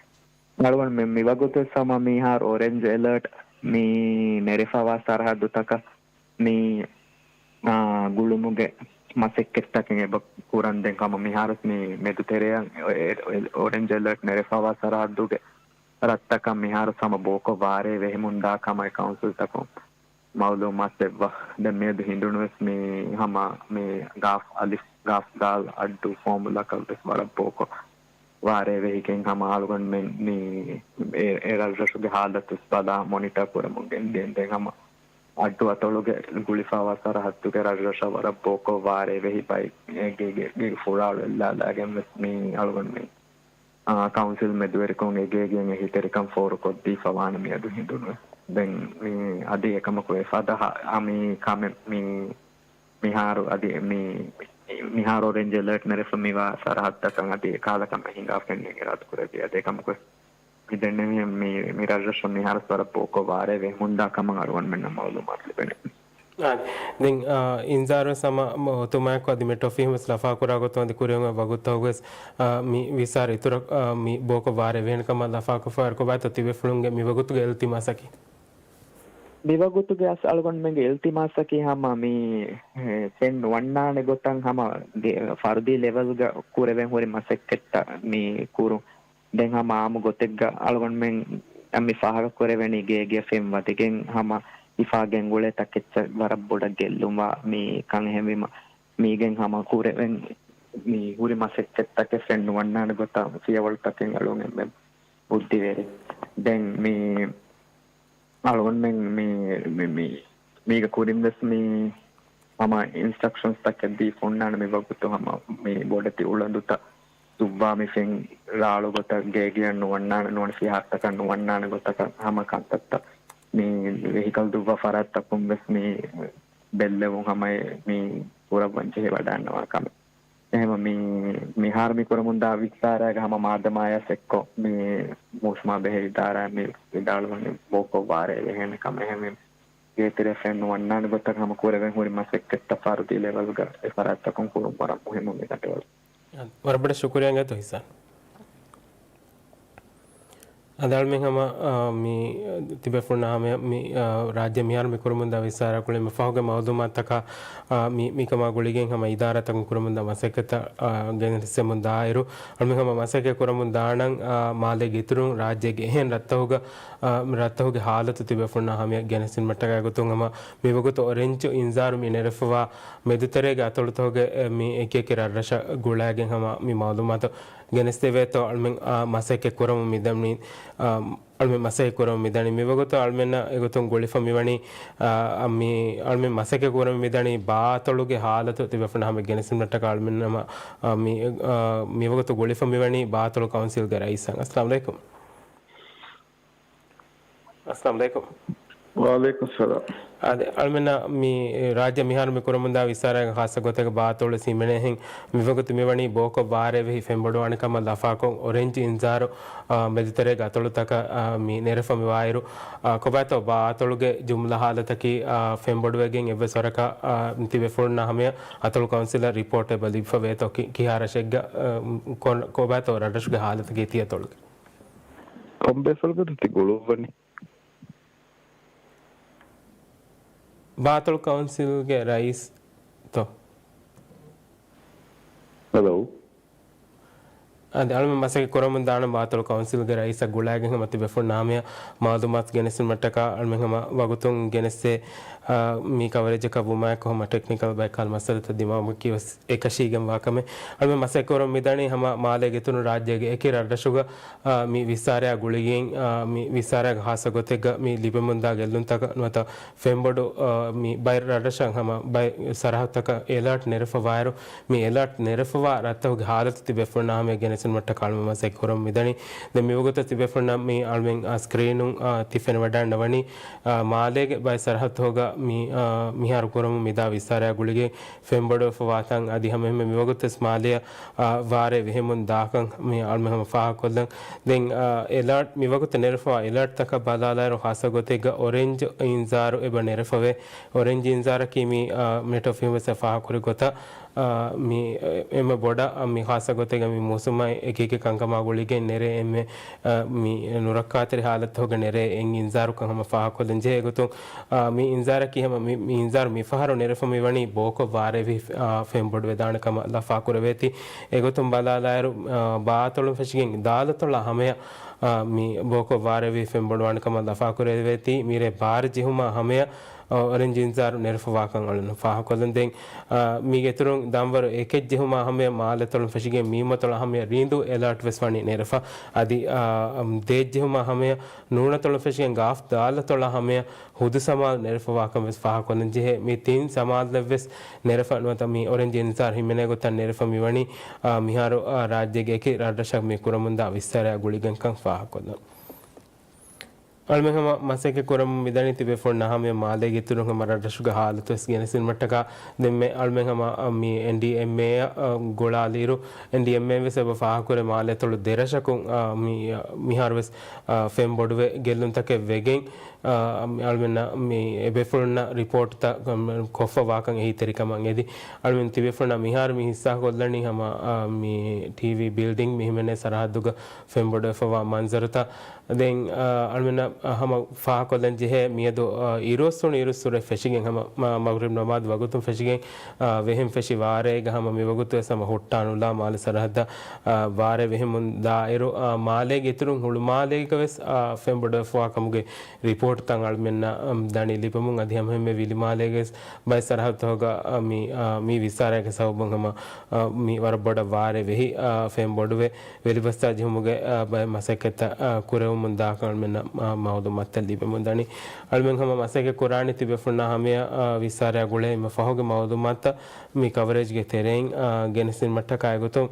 އަޅުގަނޑު މި، މިވަގުތު ވެސް ހަމަ މިހާރު އޮރެންޖް އެލާޓް މި ނެރެފަވާ ސަރަހައްދުތަކަށް މި، އާ، ގުޅުމުގެ މަސައްކަތްތަކެއް އެބަ ކުރަން. ދެން ހަމަ މިހާރު މި މެދުތެރެއަށް އެ، އެ، އެ، އޮރެންޖް އެލާޓް ނެރެފަވާ ސަރަހައްދުގެ ރަށްތަކަށް މިހާރު ހަމަ ބޯކޮށް ވާރޭ ވެހެމުންދާ ކަމަށް ކައުންސިލްތަކުން މައުލޫމާތު ދެއްވާ. ދެން މިއަދު ހިނދުނުވެސް މި ހަމަ މި ގާފް އަލިފް، ގާފް ދާލް އައްޑޫ ފޯމުލާކަށް ވެސް ވަރަށް ބޯކޮށް ވާރޭ ވެހިގެން ހަމަ އަޅުގަނޑުމެން މި އެ، އެ ރަށްރަށުގެ ހާލަތު ވެސް ބަލާ މޮނިޓާ ކުރަމުން ގެންދިޔަ. ދެން ހަމަ އައްޑޫ އަތޮޅުގެ ގުޅިފަވާ ސަރަހައްދުގެ ރަށްރަށަށް ވަރަށް ބޯކޮށް ވާރޭ ވެހި ބައެއް ގޭގެ، ގޭގެ ފުޅާޅު އެއްލާލާގެން ވެސް މި އަޅުގަނޑުމެން އާ، ކައުންސިލް މެދުވެރިކޮށް އެގޭގެން އެހީތެރިކަން ފޯރުކޮށްދީފަ ވާނެ މިއަދު ހިނދުނު. ދެން މި އަދި އެކަމަކު އެ ފަދަ ހަ-، އަ، މި ކަމެއް މި މިހާރު އަދި މި، މިހާރު އޮރެންޖް އެލާޓް ނެރެފަ މިވާ ސަރަހައްދަކަށް އަދި އެކާލަކަށް މެހިނގާފަ އިރާދަ ކުރެއްވި. އަދި އެކަމަކު މި ދެންނެވި މި، މި ރަށްރަށުން މިހާރު ވަރަށް ބޯކޮށް ވާރޭ ވެހެމުންދާ ކަމަށް އަޅުގަނޑުމެންނަށް މައުލޫމާތު ލިބެނީ. އާ، ދެން، އާ، އިންޒާރުވެސް ހަމަ އޮތުމާއެކު އަދި މެޓްރޯ ފިހިން ވެސް ލަފާކުރާ ގޮތުން އަދި ކުރިއަށް އޮތް ވަގުތުތަކުގަވެސް، އާ، މި ވިއްސާރަ އިތުރަށް، އާ، މި ބޯކޮށް ވާރޭ ވެހެން ކަމަށް ލަފާކޮށްފަ ކޮބާތޯ ތިބޭފުޅުންގެ މި ވަގުތުގެ އިލްތިމާސަކީ؟ މި ވަގުތުގެ އަސް އަޅުގަނޑުމެންގެ އިލްތިމާސަކީ ހަމަ މި، އެ، ފެން ނުވަންނާނެ ގޮތަށް ހަމަ ގެ-، ފަރުދީ ލެވެލްގަ ކުރެވެން ހުރި މަސައްކަތްތައް މި ކުރުން. ދެން ހަމަ އާއްމު ގޮތެއްގަ އަޅުގަނޑުމެން މި ފާހަގަ ކުރެވެނީ ގޭގެ ފެން ވަދެގެން ހަމަ ހިފާ ގެންގުޅޭ ތަކެއްޗަށް ވަރަށް ބޮޑަށް ގެއްލުންވާ މި ކަން. އެހެންވީމަ މީގެން ހަމަ ކުރެވެން މި ހުރި މަސައްކަތްތަކެއް ފެން ނުވަންނާނެ ގޮތަށް ފިޔަވަޅުތަކެއް އެޅުން އެންމެ ބުއްދިވެރި. ދެން މި އަޅުގަނޑުމެން މި، މި، މި، މީގަ ކުރިން ވެސް މި ހަމަ އިންސްޓްރަކްޝަންސް ތަކެއް ދީފަ އޮންނާނެ މި ވަގުތު ހަމަ މި ބޮޑެތި އުޅަނދުތައް ދުއްވާ މި ފެން ރާޅު ގޮތަށް ގޭގެއަށް ނުވަންނާނެ، ނުވަނަ ފިހާރަތަކަށް ނުވަންނާނެ ގޮތަކަށް ހަމަ ކަންތައްތައް މި ވެހިކަލް ދުއްވާ ފަރާތްތަކުން ވެސް މި ބެއްލެވުން ހަމަ މި ކުރައްވަން ޖެހިވަޑައިގަންނަވާ ކަމެއް. އެހެންވެ މި، މިހާރު މި ކުރަމުންދާ ވިއްސާރައިގަ ހަމަ މާދަމާޔަސް އެއްކޮށް މި މޫސުމާ ބެހޭ އިދާރާ މި ވިދާޅުވަނީ ބޯކޮށް ވާރޭ ވެހޭނެ ކަމަށް. އެހެންވެ ގޭތެރެ ފެން ނުވަންނާނެ ގޮތަށް ހަމަ ކުރެވެން ހުރި މަސައްކަތްތައް ފަރުދީ ލެވެލްގަ އެ ފަރާތްތަކުން ކުރުން ވަރަށް މުހިއްމު މި ގަނޑުވަޅު. ވަރަށް ބޮޑަށް ޝުކުރިއްޔާ އިނގޭތޯ ހިސާން. އަދި އަޅުމެން ހަމަ، އާ، މި ތިބޭފުޅުންނާ ހަމަޔަށް މި، އާ، ރާއްޖެ މިހާރު މި ކުރަމުންދާ ވިއްސާރާ ކުޅެ މި ފަހުގެ މައުލޫމާތުތަކާ، އާ، މި، މިކަމާ ގުޅިގެން ހަމަ އިދާރާތަކުން ކުރަމުންދާ މަސައްކަތަށް، އާ، ގެނެސްދެމުން ދާއިރު، އަޅުމެން ހަމަ މަސައްކަތް ކުރަމުން ދާނަން، އާ، މާލޭގެ އިތުރުން ރާއްޖޭގެ އެހެން ރަށްތަހުގަ، އާ، ރަށްތަހުގެ ހާލަތު ތިބޭފުޅުންނާ ހަމަޔަށް ގެނެސްދިން މަށްޓަކާ ގޮތުން ހަމަ މިވަގުތު އޮރެންޖު އިންޒާރު މި ނެރެފަވާ މެދުތެރޭގެ އަތޮޅުތަހުގެ، އެ، މި އެކި އެކި ރަށްރަށަށް ގުޅައިގެން ހަމަ މި މައުލޫމާތު ގެނެސްދެވޭތޯ އަޅުމެން، އާ، މަސައްކަތް ކުރަމުން މިދަނީ، އާ، އަޅުމެން މަސައްކަތް ކުރަމުން މިދަނީ މިވަގުތު އަޅުމެންނަށް އެގޮތުން ގުޅިފަ މިވަނީ، އާ، މި އަޅުމެން މަސައްކަތް ކުރަމުން މިދަނީ ބާއަތޮޅުގެ ހާލަތު ތިބޭފުޅުންނާ ހަމަ ގެނެސްދިން މަށްޓަކާ އަޅުމެން ހަމަ، އާ، މި، އާ، މިވަގުތު ގުޅިފަ މިވަނީ ބާއަތޮޅު ކައުންސިލްގެ ރައީސަށް. އައްސަލާމު ޢަލައިކުމް. އައްސަލާމު ޢަލައިކުމް. ވަޢަލައިކުމް އައްސަލާމް. އާދެ، އަޅުމެންނަށް މި ރާއްޖެ މިހާރު މި ކުރަމުންދާ ވިއްސާރައިގެ ޚާއްޞަ ގޮތެއްގަ ބާއަތޮޅު ވެސް ހިމެނޭހެން މިވަގުތު މިވަނީ ބޯކޮށް ވާރޭ ވެހި ފެންބޮޑުވާނެ ކަމަށް ލަފާކޮށް އޮރެންޖް އިންޒާރު، އާ، މެދުތެރޭގެ އަތޮޅުތަކަށް، އާ، މި ނެރެފަ މިވާއިރު، އާ، ކޮބާތޯ ބާއަތޮޅުގެ ޖުމްލަ ހާލަތަކީ، އާ، ފެންބޮޑުވެގެން އެއްވެސް ވަރަކަށް، އާ، ތިބޭފުޅުންނާ ހަމަޔަށް އަތޮޅު ކައުންސިލަށް ރިޕޯޓެއް އެބަ ލިބިފަ ވޭތޯ ކި-، ކިހާ ރަށެއްގަ، އާ، ކޮން-، ކޮބާތޯ ރަށްރަށުގެ ހާލަތަކީ ތި އަތޮޅުގެ؟ ކޮންބޭފުޅުގަދަ ތި ގުޅުއްވަނީ؟ ބާއަތޮޅު ކައުންސިލްގެ ރައީސް ތޯ؟ ހެލޯ. އަދި އަޅުމެން މަސައްކަތް ކުރަމުން ދާނަން ބާއަތޮޅު ކައުންސިލްގެ ރައީސަށް ގުޅައިގެން ހަމަ ތިބޭފުޅުންނާ ހަމަޔަށް މައުލޫމާތު ގެނެސްދިން މަށްޓަކާ އަޅުމެން ހަމަ ވަގުތުން ގެނެސްދޭ، އާ، މި ކަވަރޭޖަކަށް ވުމާއެކު ހަމަ ޓެކްނިކަލް ބައެއްކަހަލަ މައްސަލަތައް ދިމާވުމަކީ ވެސް އެކަށީގެންވާ ކަމެއް. އަޅުމެން މަސައްކަތް ކުރަމުން މިދަނީ ހަމަ މާލޭގެ އިތުރުން ރާއްޖޭގެ އެކި ރަށްރަށުގަ އާ، މި ވިއްސާރަޔާ ގުޅިގެން، އާ، މި ވިއްސާރަޔާގެ ޚާއްޞަ ގޮތެއްގަ މި ލިބެމުންދާ ގެއްލުންތަކަށް ނުވަތަ ފެންބޮޑު، އާ، މި ބައެއް ރަށްރަށަށް ހަމަ ބައެއް ސަރަހައްދުތަކަށް އެލާޓް ނެރެފަވާއިރު، މި އެލާޓް ނެރެފަވާ ރަށްތަކުގެ ހާލަތު ތިބޭފުޅުންނާ ހަމަޔަށް ގެނެސުން މައްޓަކާ އަޅުމެން މަސައްކަތް ކުރަމުން މިދަނީ. ދެން މިވަގުތަށް ތިބޭފުޅުންނަށް މި އަޅުމެން، އާ، ސްކްރީނުން، އާ، ތި ފެނިވަޑައިގަންނަވަނީ، އާ، މާލޭގެ ބައެއް ސަރަހައްދުތަކުގަ މި، އާ، މިހާރު ކުރަމުން މިދާ ވިއްސާރަޔާ ގުޅިގެން ފެންބޮޑުވެފަވާތަން އަދި ހަމައެހެންމެ މިވަގުތުވެސް މާލެއަށް، އާ، ވާރޭ ވެހެމުން ދާކަން މި އަޅުމެން ހަމަ ފާހަގަކޮށްލަން. ދެން، އާ، އެލާޓް، މިވަގުތު ނެރެފަވާ އެލާޓްތަކަށް ބަލާލާއިރު ޚާއްޞަ ގޮތެއްގަ އޮރެންޖް އިންޒާރު އެބަ ނެރެފަވޭ. އޮރެންޖް އިންޒާރަކީ މި، އާ، މެޓްރޯ ފިހުން ވެސް ފާހަގަކުރި ގޮތަށް، އާ، މި އެ-، އެންމެ ބޮޑަށް، އާ، މި ޚާއްޞަ ގޮތެއްގަ މި މޫސުމާއި އެކިއެކި ކަންކަމާ ގުޅިގެން ނެރޭ އެންމެ، އާ، މި ނުރައްކާތެރި ހާލަތުގަ ނެރޭ އެއް އިންޒާރުކަން ހަމަ ފާހަގަކޮށްލަން ޖެހޭ. އެގޮތުން އާ، މި އިންޒާރަކީ ހަމަ މި، މި އިންޒާރު މިފަހަރު ނެރެފަ މިވަނީ ބޯކޮށް ވާރޭވި، އާ، ފެންބޮޑުވެދާނެ ކަމަށް ލަފާކުރެވޭތީ. އެގޮތުން ބަލާލާއިރު، އާ، ބާއަތޮޅުން ފެށިގެން ދާލަތޮޅާ ހަމަޔަށް، އާ، މި ބޯކޮށް ވާރޭވި ފެންބޮޑުވާނެ ކަމަށް ލަފާކުރެވޭތީ. މިރޭ ބާރަ ޖެހުމާ ހަމަޔަށް، އާ، އޮރެންޖް އިންޒާރު ނެރެފަވާކަން އަޅުން ފާހަގަކޮށްލަން. ދެން، އާ، މީގެ އިތުރުން ދަންވަރު އެކެއް ޖެހުމާ ހަމަޔަށް މާލެތޮޅުން ފެށިގެން މީމަތޮޅާ ހަމަޔަށް ރީނދޫ އެލާޓް ވެސް ވަނީ ނެރެފަ. އަދި، އާ، އަމް، ދޭއް ޖެހުމާ ހަމަޔަށް ނޫނަތޮޅުން ފެށިގެން ގާފް ދާލަތޮޅާ ހަމަޔަށް ހުދު ސަމާލު ނެރެފަވާކަން ވެސް ފާހަގަކޮށްލަން ޖެހޭ. މި ތިން ސަމާލުއެއް ވެސް ނެރެފަ ނުވަތަ މި އޮރެންޖް އިންޒާރު ހިމެނޭ ގޮތަށް ނެރެފަ މިވަނީ، އާ، މިހާރު، އާ، ރާއްޖޭގެ އެކި ރަށްރަށަށް މި ކުރަމުންދާ ވިއްސާރަޔާ ގުޅިގެންކަން ފާހަގަކޮށްލަން. އަޅުމެން ހަމަ މަސައްކަތް ކުރަމުން މިދަނީ ތިބޭފުޅުންނާ ހަމަޔަށް މާލޭގެ އިތުރުން ހަމަ ރަށްރަށުގެ ހާލަތު ވެސް ގެނެސްދިން މައްޓަކާ. ދެންމެ އަޅުމެން ހަމަ، އާ، މި އެންޑީއެމްއޭއަށް، އާ، ގުޅާލިއިރު އެންޑީއެމްއޭ ވެސް އެބަ ފާހަގަކުރޭ މާލޭތޮޅު ދެރަށަކުން، އާ، މި، އާ، މިހާރު ވެސް، އާ، ފެން ބޮޑުވެ ގެއްލުންތަކެއް ވެގެން، އާ، އަޅުމެންނަށް މި އެބޭފުޅުންނަށް ރިޕޯޓްތައް ކޮށްފަވާކަން އެހީތެރިކަމަށް އެދި. އަޅުމެން ތިބޭފުޅުންނަށް މިހާރު މި ހިއްސާކޮށްލަނީ ހަމަ، އާ، މި ޓީވީ ބިލްޑިން މި ހިމެނޭ ސަރަހައްދުގަ ފެންބޮޑުވެފަވާ މަންޒަރުތައް. ދެން، އާ، އަޅުމެންނަށް ހަމަ ފާހަގަކޮށްލަން ޖެހޭ މިއަދު، އާ، އިރުއޮއްސުނު އިރުއްސުރެ ފެށިގެން ހަމަ މަ-، މަޣްރިބް ނަމާދު ވަގުތުން ފެށިގެން، އާ، ވެހެން ފެށި ވާރޭގަ ހަމަ މިވަގުތުވެސް ހަމަ ހުއްޓާނުލާ މާލެ ސަރަހައްދަށް، އާ، ވާރޭ ވެހެމުން ދާއިރު، އާ، މާލޭގެ އިތުރުން ހުޅުމާލޭގަ ވެސް، އާ، ފެންބޮޑުވެފަވާ ކަމުގެ ރިޕޯޓްތައް އަޅުމެންނަށް، އަމް، ދަނީ ލިބެމުން އަދި ހަމަހެންމެ ވިލިމާލޭގަ ވެސް ބައެއް ސަރަހައްދުތަކުގަ، އާ، މި، އާ، މި ވިއްސާރައިގެ ސަބަބުން ހަމަ، އާ، މި ވަރަށް ބޮޑަށް ވާރޭ ވެހި، އާ، ފެން ބޮޑުވެ ވެލިބަސްތާ ޖެހުމުގެ، އާ، ބައެއް މަސައްކަތްތައް، އާ، ކުރެވެމުން ދާކަން އަޅުމެންނަށް، އާ، މައުލޫމާތުތައް ލިބެމުންދަނީ. އަޅުމެން ހަމަ މަސައްކަތް ކުރާނީ ތިބޭފުޅުންނާ ހަމަޔަށް، އާ، ވިއްސާރަޔާ ގުޅޭ އެންމެ ފަހުގެ މައުލޫމާތުތައް މި ކަވަރޭޖްގެ ތެރެއިން، އާ، ގެނެސްދިނުމަށްޓަކާ އެގޮތުން،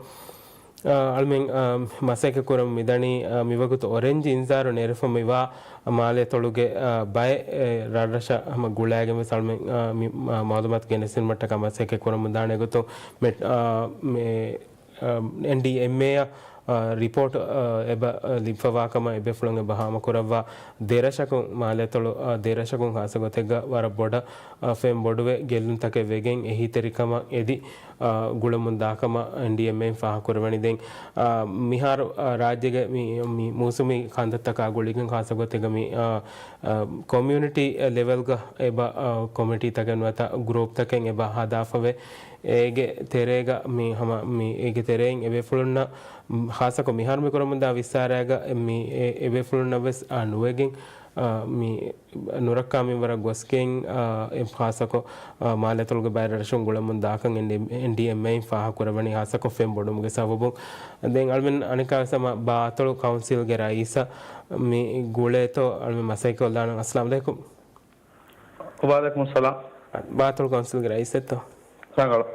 އާ، އަޅުމެން، އާ، މަސައްކަތް ކުރަމުން މިދަނީ، އާ، މިވަގުތު އޮރެންޖް އިންޒާރު ނެރެފަ މިވާ މާލޭތޮޅުގެ، އާ، ބައެއް، އެ، ރަށްރަށަށް ހަމަ ގުޅައިގެން ވެސް އަޅުމެން، އާ، މި، އާ، މައުލޫމާތު ގެނެސްދިނުމަށްޓަކާ މަސައްކަތް ކުރަމުންދާނެ ގޮތުން މެ-، އާ، މެ-، އަ، އެންޑީއެމްއޭއަށް، އަ، ރިޕޯޓް، އަ، އެބަ، އަ، ލިބިފަވާކަމަށް އެބޭފުޅުން އެބަ ހާމަކުރައްވާ ދެރަށަކުން، މާލޭތޮޅު، އަ، ދެރަށަކުން ހާއްސަ ގޮތެއްގަ ވަރަށް ބޮޑަށް، އަ، ފެންބޮޑުވެ ގެއްލުންތަކެއް ވެގެން އެހީތެރިކަމަށް އެދި، އަ، ގުޅަމުންދާކަމަށް އެންޑީއެމްއޭއިން ފާހަގަކުރެވެނީ. ދެން، އަ، މިހާރު، އަ، ރާއްޖޭގެ މި، މި މޫސުމީ ކަންތައްތަކާ ގުޅިގެން ހާއްސަ ގޮތެއްގަ މި، އަ، އަ، ކޮމިއުނިޓީ ލެވެލްގަ އެބަ، އަ، ކޮމިޓީތަކެއް ނުވަތަ ގްރޫޕްތަކެއް އެބަ ހަދާފަވޭ. އޭގެ ތެރޭގަ މި ހަމަ މި އޭގެ ތެރެއިން އެބޭފުޅުންނަށް، މް، ހާއްސަކޮށް މިހާރު މި ކުރަމުންދާ ވިއްސާރައިގަ މި އެ، އެބޭފުޅުންނަށް ވެސް، އާ، ނުވެގެން، އާ، މި ނުރައްކާ މިންވަރަށް ގޮސްގެން، އާ، އެ ހާއްސަކޮށް، އާ، މާލޭތޮޅުގެ ބައެއް ރަށުން ގުޅަމުން ދާކަން އެންޑީ، އެންޑީއެމްއޭއިން ފާހަގަކުރެވެނީ ހާއްސަކޮށް ފެންބޮޑުމުގެ ސަބަބުން. ދެން އަޅުމެން އަނެއްކާވެސް ހަމަ ބާއަތޮޅު ކައުންސިލްގެ ރައީސަށް މި ގުޅޭތޯ އަޅުމެން މަސައްކަތްކޮށްލާނަން. އައްސަލާމު ޢަލައިކުމް. ވަޢަލައިކުމުއްސަލާމް. ބާއަތޮޅު ކައުންސިލްގެ ރައީސެއްތޯ؟ ރަނގަޅު.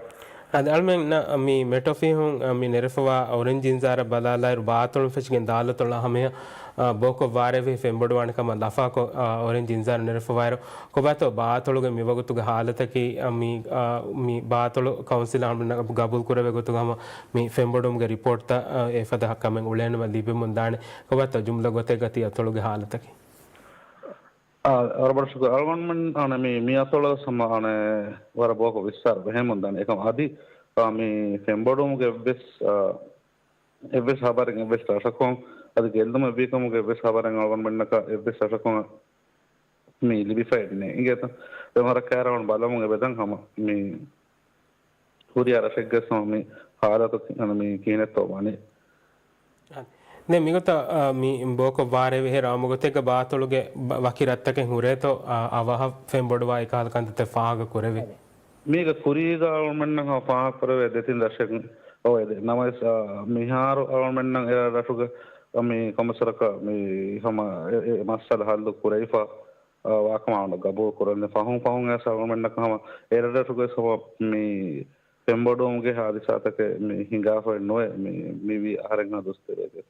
އަދި އަޅުމެން ނަ-، މި މެޓް އޮފީހުން، އަ، މި ނެރެފަވާ އޮރެންޖް އިންޒާރަށް ބަލާލާއިރު، ބާއަތޮޅުން ފެށިގެން ދާލަތޮޅާ ހަމަޔަށް، އަ، ބޯކޮށް ވާރޭވެހި ފެންބޮޑުވާނެ ކަމަށް ލަފާކޮށް، އަ، އޮރެންޖް އިންޒާރު ނެރެފަވާއިރު، ކޮބާތޯ ބާއަތޮޅުގެ މިވަގުތުގެ ހާލަތަކީ، އަ، މި، އަ، މި ބާއަތޮޅު ކައުންސިލަށް ގަބޫލު ކުރެވޭ ގޮތުގަ ހަމަ މި ފެންބޮޑުވުމުގެ ރިޕޯޓްތައް، އަ، އެފަދަ ކަމެއް އުޅޭނަމަ ލިބެމުން ދާނެ. ކޮބާތޯ ޖުމްލަ ގޮތެއްގަ ތި އަތޮޅުގެ ހާލަތަކީ؟ އާ، ވަރަށް ބޮޑަށް ޝުކުރު. އަޅުގަނޑުމެން އަނެ މި، މި އަތޮޅަށް ހަމަ އަނެ ވަރަށް ބޯކޮށް ވިއްސާރަ ބެހެމުން ދާނެ. އެކަމް އަދި، އާ، މި ފެންބޮޑުވުމުގެ އެއްވެސް، އާ، އެއްވެސް ހަބަރެއް، އެއްވެސް ރަށަކުން އަދި ގެއްލުމެއް ވީކަމުގެ އެއްވެސް ހަބަރެއް އަޅުގަނޑުމެންނަކަށް އެއްވެސް ރަށަކުން މި ލިބިފައެއް ނެތް. އިނގޭތަ؟ ދެން ވަރަށް ކައިރަށް ބަލަމުން އެބަދަން ހަމަ މި ހުރިހާ ރަށެއްގެ ހަމަ މި ހާލަތު ކި-، އަނެ މި ކިހިނެއްތޯ ވަނީ. ދެން މިގޮތަށް، އާ، މި ބޯކޮށް ވާރޭވެހި ރާމުގޮތެއްގަ ބާއަތޮޅުގެ ބަ-، ވަކި ރަށްތަކެއް ހުރޭތޯ، އާ، އަވަހަށް ފެންބޮޑުވާ އެކަހަލަ ކަންތައްތައް ފާހަގަ ކުރެވޭ؟ މީގެ ކުރީގަ އަޅުގަނޑުމެންނަށް ހަމަ ފާހަގަ ކުރެވޭ ދެތިން ރަށެއް އޮވޭ. ދެ-، ނަމަވެސް، އާ، މިހާރު އަޅުގަނޑުމެންނަށް އެ ރަށުގެ މި ކޮންމެސް ވަރަކަށް މި ހަމަ އެ، އެ މައްސަލަ ހައްލު ކުރެވިފަ، އާ، ވާކަމާ އަޅުގަނޑު ގަބޫލު ކުރަން. ފަހުން ފަހުން އައިސް އަޅުގަނޑުމެންނަކަށް ހަމަ އެ ރަށްރަށުގައި ހަމަ މި ފެންބޮޑުވުމުގެ ހާދިސާތަކެއް މި ހިނގާފައެއް ނުވޭ މި، މިވީ އަހަރެންހާ ދުވަސް ތެރޭގަ.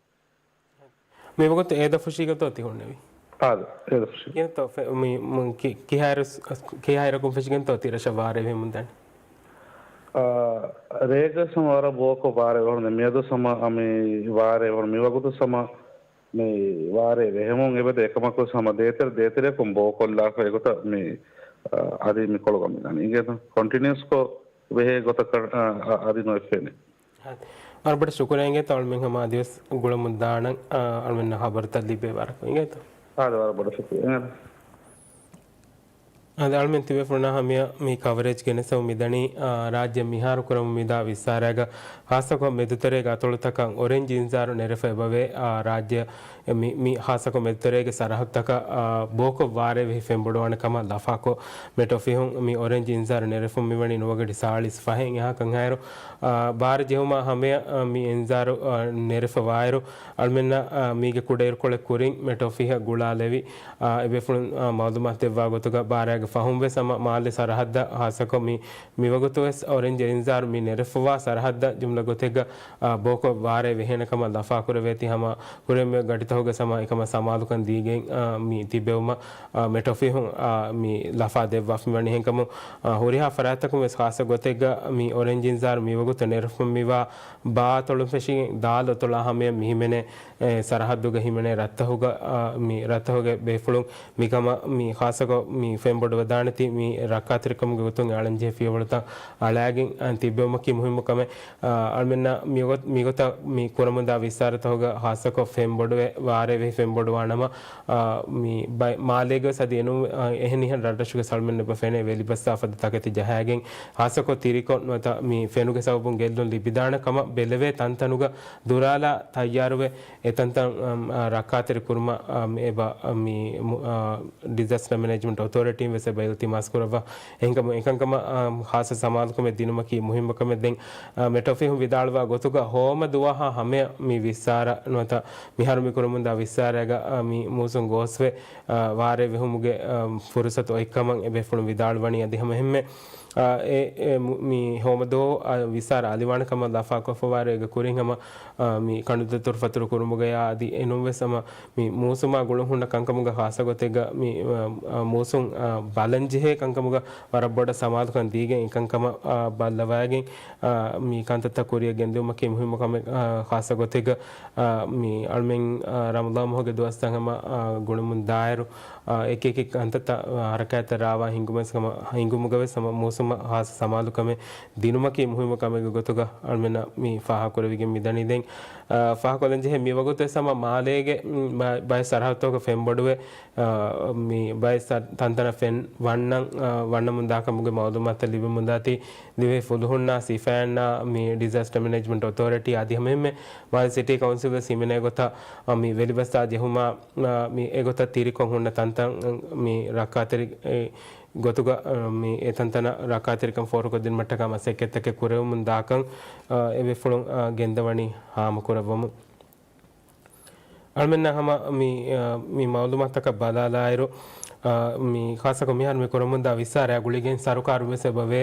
މިވަގުތު އޭދަފުށީގަތޯ ތި ހުންނެވީ؟ އާދެ، އޭދަފުށީ. ކިހިނެއްތޯ ފެ-، މި، މު-، ކި-، ކިހާއިރު-، ކިހާއިރަކުން ފެށިގެންތޯ ތި ރަށަށް ވާރޭ ވެމުންދާނީ؟ އާ، ރޭގަސް ހަމަ ވަރަށް ބޯކޮށް ވާރޭ ވަހުން މިއަދު ހަމަ އަ، މި ވާރޭ ވަހުން މިވަގުތު ހަމަ މި ވާރޭ ވެހެމުން އެބަދޭ އެކަމަކު ހަމަ ދޭތެރެ، ދޭތެރެއަކުން ބޯކޮށްލާފަ އެގޮތަށް މި، އާ، އަދި މި ކޮޅުގަ މިދާނީ. އިނގޭތަ؟ ކޮންޓިނިއުސްކޮށް ވެހޭ ގޮތަކަށް، އާ، އާ، އަދި ނުވެފޭނެ. އާދެ. ވަރަށް ބޮޑަށް ޝުކުރެއް އިނގޭތޯ އަޅުމެން ހަމަ އަދިވެސް ގުޅަމުން ދާނަން، އާ، އަޅުމެންނަށް ހަބަރުތައް ލިބޭ ވަރަކު އިނގޭތޯ. އާދެ، ވަރަށް ބޮޑަށް ޝުކުރެއް އިނގޭތޯ. އާދެ، އަޅުމެން ތިބޭފުޅުންނާ ހަމަޔަށް މި ކަވަރޭޖް ގެނެސްދެމުން މިދަނީ، އާ، ރާއްޖެ މިހާރު ކުރަމުން މިދާ ވިއްސާރައިގަ ހާއްސަކޮށް މެދުތެރޭގެ އަތޮޅުތަކަށް އޮރެންޖް އިންޒާރު ނެރެފަ އެބަވޭ، އާ، ރާއްޖެ މި، މި ހާއްސަކޮށް މެދުތެރޭގެ ސަރަހައްދުތަކަށް، އާ، ބޯކޮށް ވާރޭވެހި ފެންބޮޑުވާނެ ކަމަށް ލަފާކޮށް، މެޓް އޮފީހުން މި އޮރެންޖް އިންޒާރު ނެރެފުން މިވަނީ ނުވަގަޑި ސާޅީސް ފަހެއް އެހާކަން ހައިރު، އާ، ބާރަ ޖެހުމާ ހަމަޔަށް، އާ، މި އިންޒާރު، އާ، ނެރެފަ ވާއިރު، އަޅުމެންނަށް، އާ، މީގެ ކުޑައިރުކޮޅެއް ކުރިން މެޓް އޮފީހަށް ގުޅާލެވި، އާ، އެބޭފުޅުން، އާ، މައުލޫމާތު ދެއްވާ ގޮތުގަ ބާރައިގެ ފަހުން ވެސް ހަމަ މާލެ ސަރަހައްދަށް ހާއްސަކޮށް މި މިވަގުތުވެސް އޮރެންޖް އިންޒާރު މި ނެރެފަވާ ސަރަހައްދަށް ޖުމްލަ ގޮތެއްގަ، އާ، ބޯކޮށް ވާރޭ ވެހޭނެ ކަމަށް ލަފާކުރެވޭތީ ހަމަ ކުރިއަށް މި ގަޑިތަކުގަ ހަމަ އެކަމަށް ސަމާލުކަން ދީގެން، އާ، މި ތިއްބެވުމަށް، އާ، މެޓް އޮފީހުން، އާ، މި ލަފާ ދެއްވާފަ މިވަނީ. އެހެންކަމުން، އާ، ހުރިހާ ފަރާތްތަކުން ވެސް ޚާއްސަ ގޮތެއްގަ މި އޮރެންޖް އިންޒާރު މިވަގުތު ނެރެފަ މިވާ ބާއަތޮޅުން ފެށިގެން ދާލަތޮޅާ ހަމަޔަށް މި ހިމެނޭ، އެ، ސަރަހައްދުގަ ހިމެނޭ ރަށްތަކުގަ، އާ، މި ރަށްތަކުގެ ބޭފުޅުން މިކަމަށް މި ޚާއްސަކޮށް މި ފެންބޮޑުވެދާނެތީ މި ރައްކާތެރިކަމުގެ ގޮތުން އަޅަންޖެހޭ ފިޔަވަޅުތައް އަޅާގެން، އާ، ތިއްބެވުމަކީ މުހިއްމު ކަމެއް. އާ، އަޅުމެންނަށް މިގޮތް-، މިގޮތަށް މި ކުރަމުންދާ ވިއްސާރަތަކުގަ ޚާއްސަކޮށް ފެންބޮޑުވެ ވާރޭވެހި ފެންބޮޑުވާނަމަ، އާ، މި ބައި-، މާލޭގަވެސް އަދި އެނޫ-، އާ، އެހެނިހެން ރަށްރަށުގެ އަޅުމެންނަށް އެބަ ފެނޭ ވެލިބަސްތާފަދަ ތަކެތި ޖަހައިގެން ޚާއްސަކޮށް ތިރިކޮށް ނުވަތަ މި ފެނުގެ ސަބަބުން ގެއްލުން ލިބިދާނެ ކަމަށް ބެލެވޭ ތަންތަނުގަ ދުރާލާ ތައްޔާރުވެ، އެތަންތަން، އަމް، އާ، ރައްކާތެރި ކުރުމަށް، އަމް، އެބަ، އަ، މި، މު-، އާ، ޑިޒާސްޓަ މެނޭޖްމަންޓް އޮތޯރިޓީން ވެސް އެބަ އިލްތިމާސް ކުރައްވާ. އެހެންކަމުން އެކަންކަމަށް، އާ، ޚާއްޞަ ސަމާލުކަމެއް ދިނުމަކީ މުހިއްމު ކަމެއް. ދެން، އާ، މެޓް އޮފީހުން ވިދާޅުވާ ގޮތުގަ ހޯމަ ދުވަހާ ހަމަޔަށް މި ވިއްސާރަ ނުވަތަ މިހާރު މި ކުރަމުންދާ ވިއްސާރައިގަ، އާ، މި މޫސުން ގޯސްވެ، އާ، ވާރޭ ވެހުމުގެ، އާ، ފުރުސަތު އޮތްކަމަށް އެބޭފުޅުން ވިދާޅުވަނީ. އަދި ހަމަ އެހެންމެ، އާ، އެ، އެ، މު-، މި ހޯމަ ދުވަހު، އާ، ވިއްސާރަ އަލިވާނެ ކަމަށް ލަފާކޮށްފަވާރު އޭގެ ކުރިން ހަމަ، އާ، މި ކަނޑުދަތުރު ފަތުރު ކުރުމުގަޔާ އަދި އެނޫންވެސް ހަމަ މި މޫސުމާ ގުޅުން ހުންނަ ކަންކަމުގަ ޚާއްޞަ ގޮތެއްގަ މި، އަ، އަ، މޫސުން، އަ، ބަލަންޖެހޭ ކަންކަމުގަ ވަރަށް ބޮޑަށް ސަމާލުކަން ދީގެން އެކަންކަމަށް، އަ، ބައްލަވައިގެން، އަ، މި ކަންތައްތައް ކުރިއަށް ގެންދިއުމަކީ މުހިއްމު ކަމެއް، އަ، ޚާއްޞަ ގޮތެއްގަ، އަ، މި އަޅުމެން، އަ، ރަމަޟާން މަހުގެ ދުވަސްތައް ހަމަ، އަ، ގުޅުމުން ދާއިރު، އަ، އެކި އެކި ކަންތައްތައް، އަ، ހަރަކާތްތައް ރާވާ ހިނގުމަސް ހަމަ، ހިނގުމުގަވެސް ހަމަ މޫސުމަށް ޚާއްޞަ ސަމާލުކަމެއް ދިނުމަކީ މުހިއްމު ކަމެއްގެ ގޮތުގަ އަޅުމެންނަށް މި ފާހަގަކުރެވިގެން މިދަނީ. ދެން، އާ، ފާހަގަކޮށްލަންޖެހޭ މިވަގުތުވެސް ހަމަ މާލޭގެ، މް، ބަ-، ބައެއް ސަރަހައްދުތަކުގަ ފެންބޮޑުވެ، އާ، މި ބައެއް ސަ-، ތަންތަނަށް ފެން ވަންނަން، އާ، ވަންނަމުންދާކަމުގެ މައުލޫމާތުތައް ލިބެމުންދާތީ، ދިވެހި ފުލުހުންނާ ސިފައިންނާ މި ޑިޒާސްޓަ މެނޭޖްމަންޓް އޮތޯރިޓީ އަދި ހަމައެހެންމެ މާލެ ސިޓީ ކައުންސިލްވެސް ހިމެނޭ ގޮތަށް، އާ، މި ވެލިބަސްތާ ޖެހުމާ، އާ، މި އެގޮތަށް ތިރިކޮށް ހުންނަ ތަންތަން، މި ރައްކާތެރި، އެ، ގޮތުގަ، އަ، މި އެތަންތަނަށް ރައްކާތެރިކަން ފޯރުކޮށްދިނުމަށްޓަކާ މަސައްކަތްތަކެއް ކުރެވެމުން ދާކަން، އަ، އެބޭފުޅުން، އަ، ގެންދަވަނީ ހާމަކުރައްވަމުން. އަޅުމެންނަށް ހަމަ މި، އަ، މި މައުލޫމާތަކަށް ބަލާލާއިރު، އަ، މި ޚާއްޞަކޮށް މިހާރު މި ކުރަމުންދާ ވިއްސާރައާ ގުޅިގެން ސަރުކާރުން ވެސް އެބަވޭ،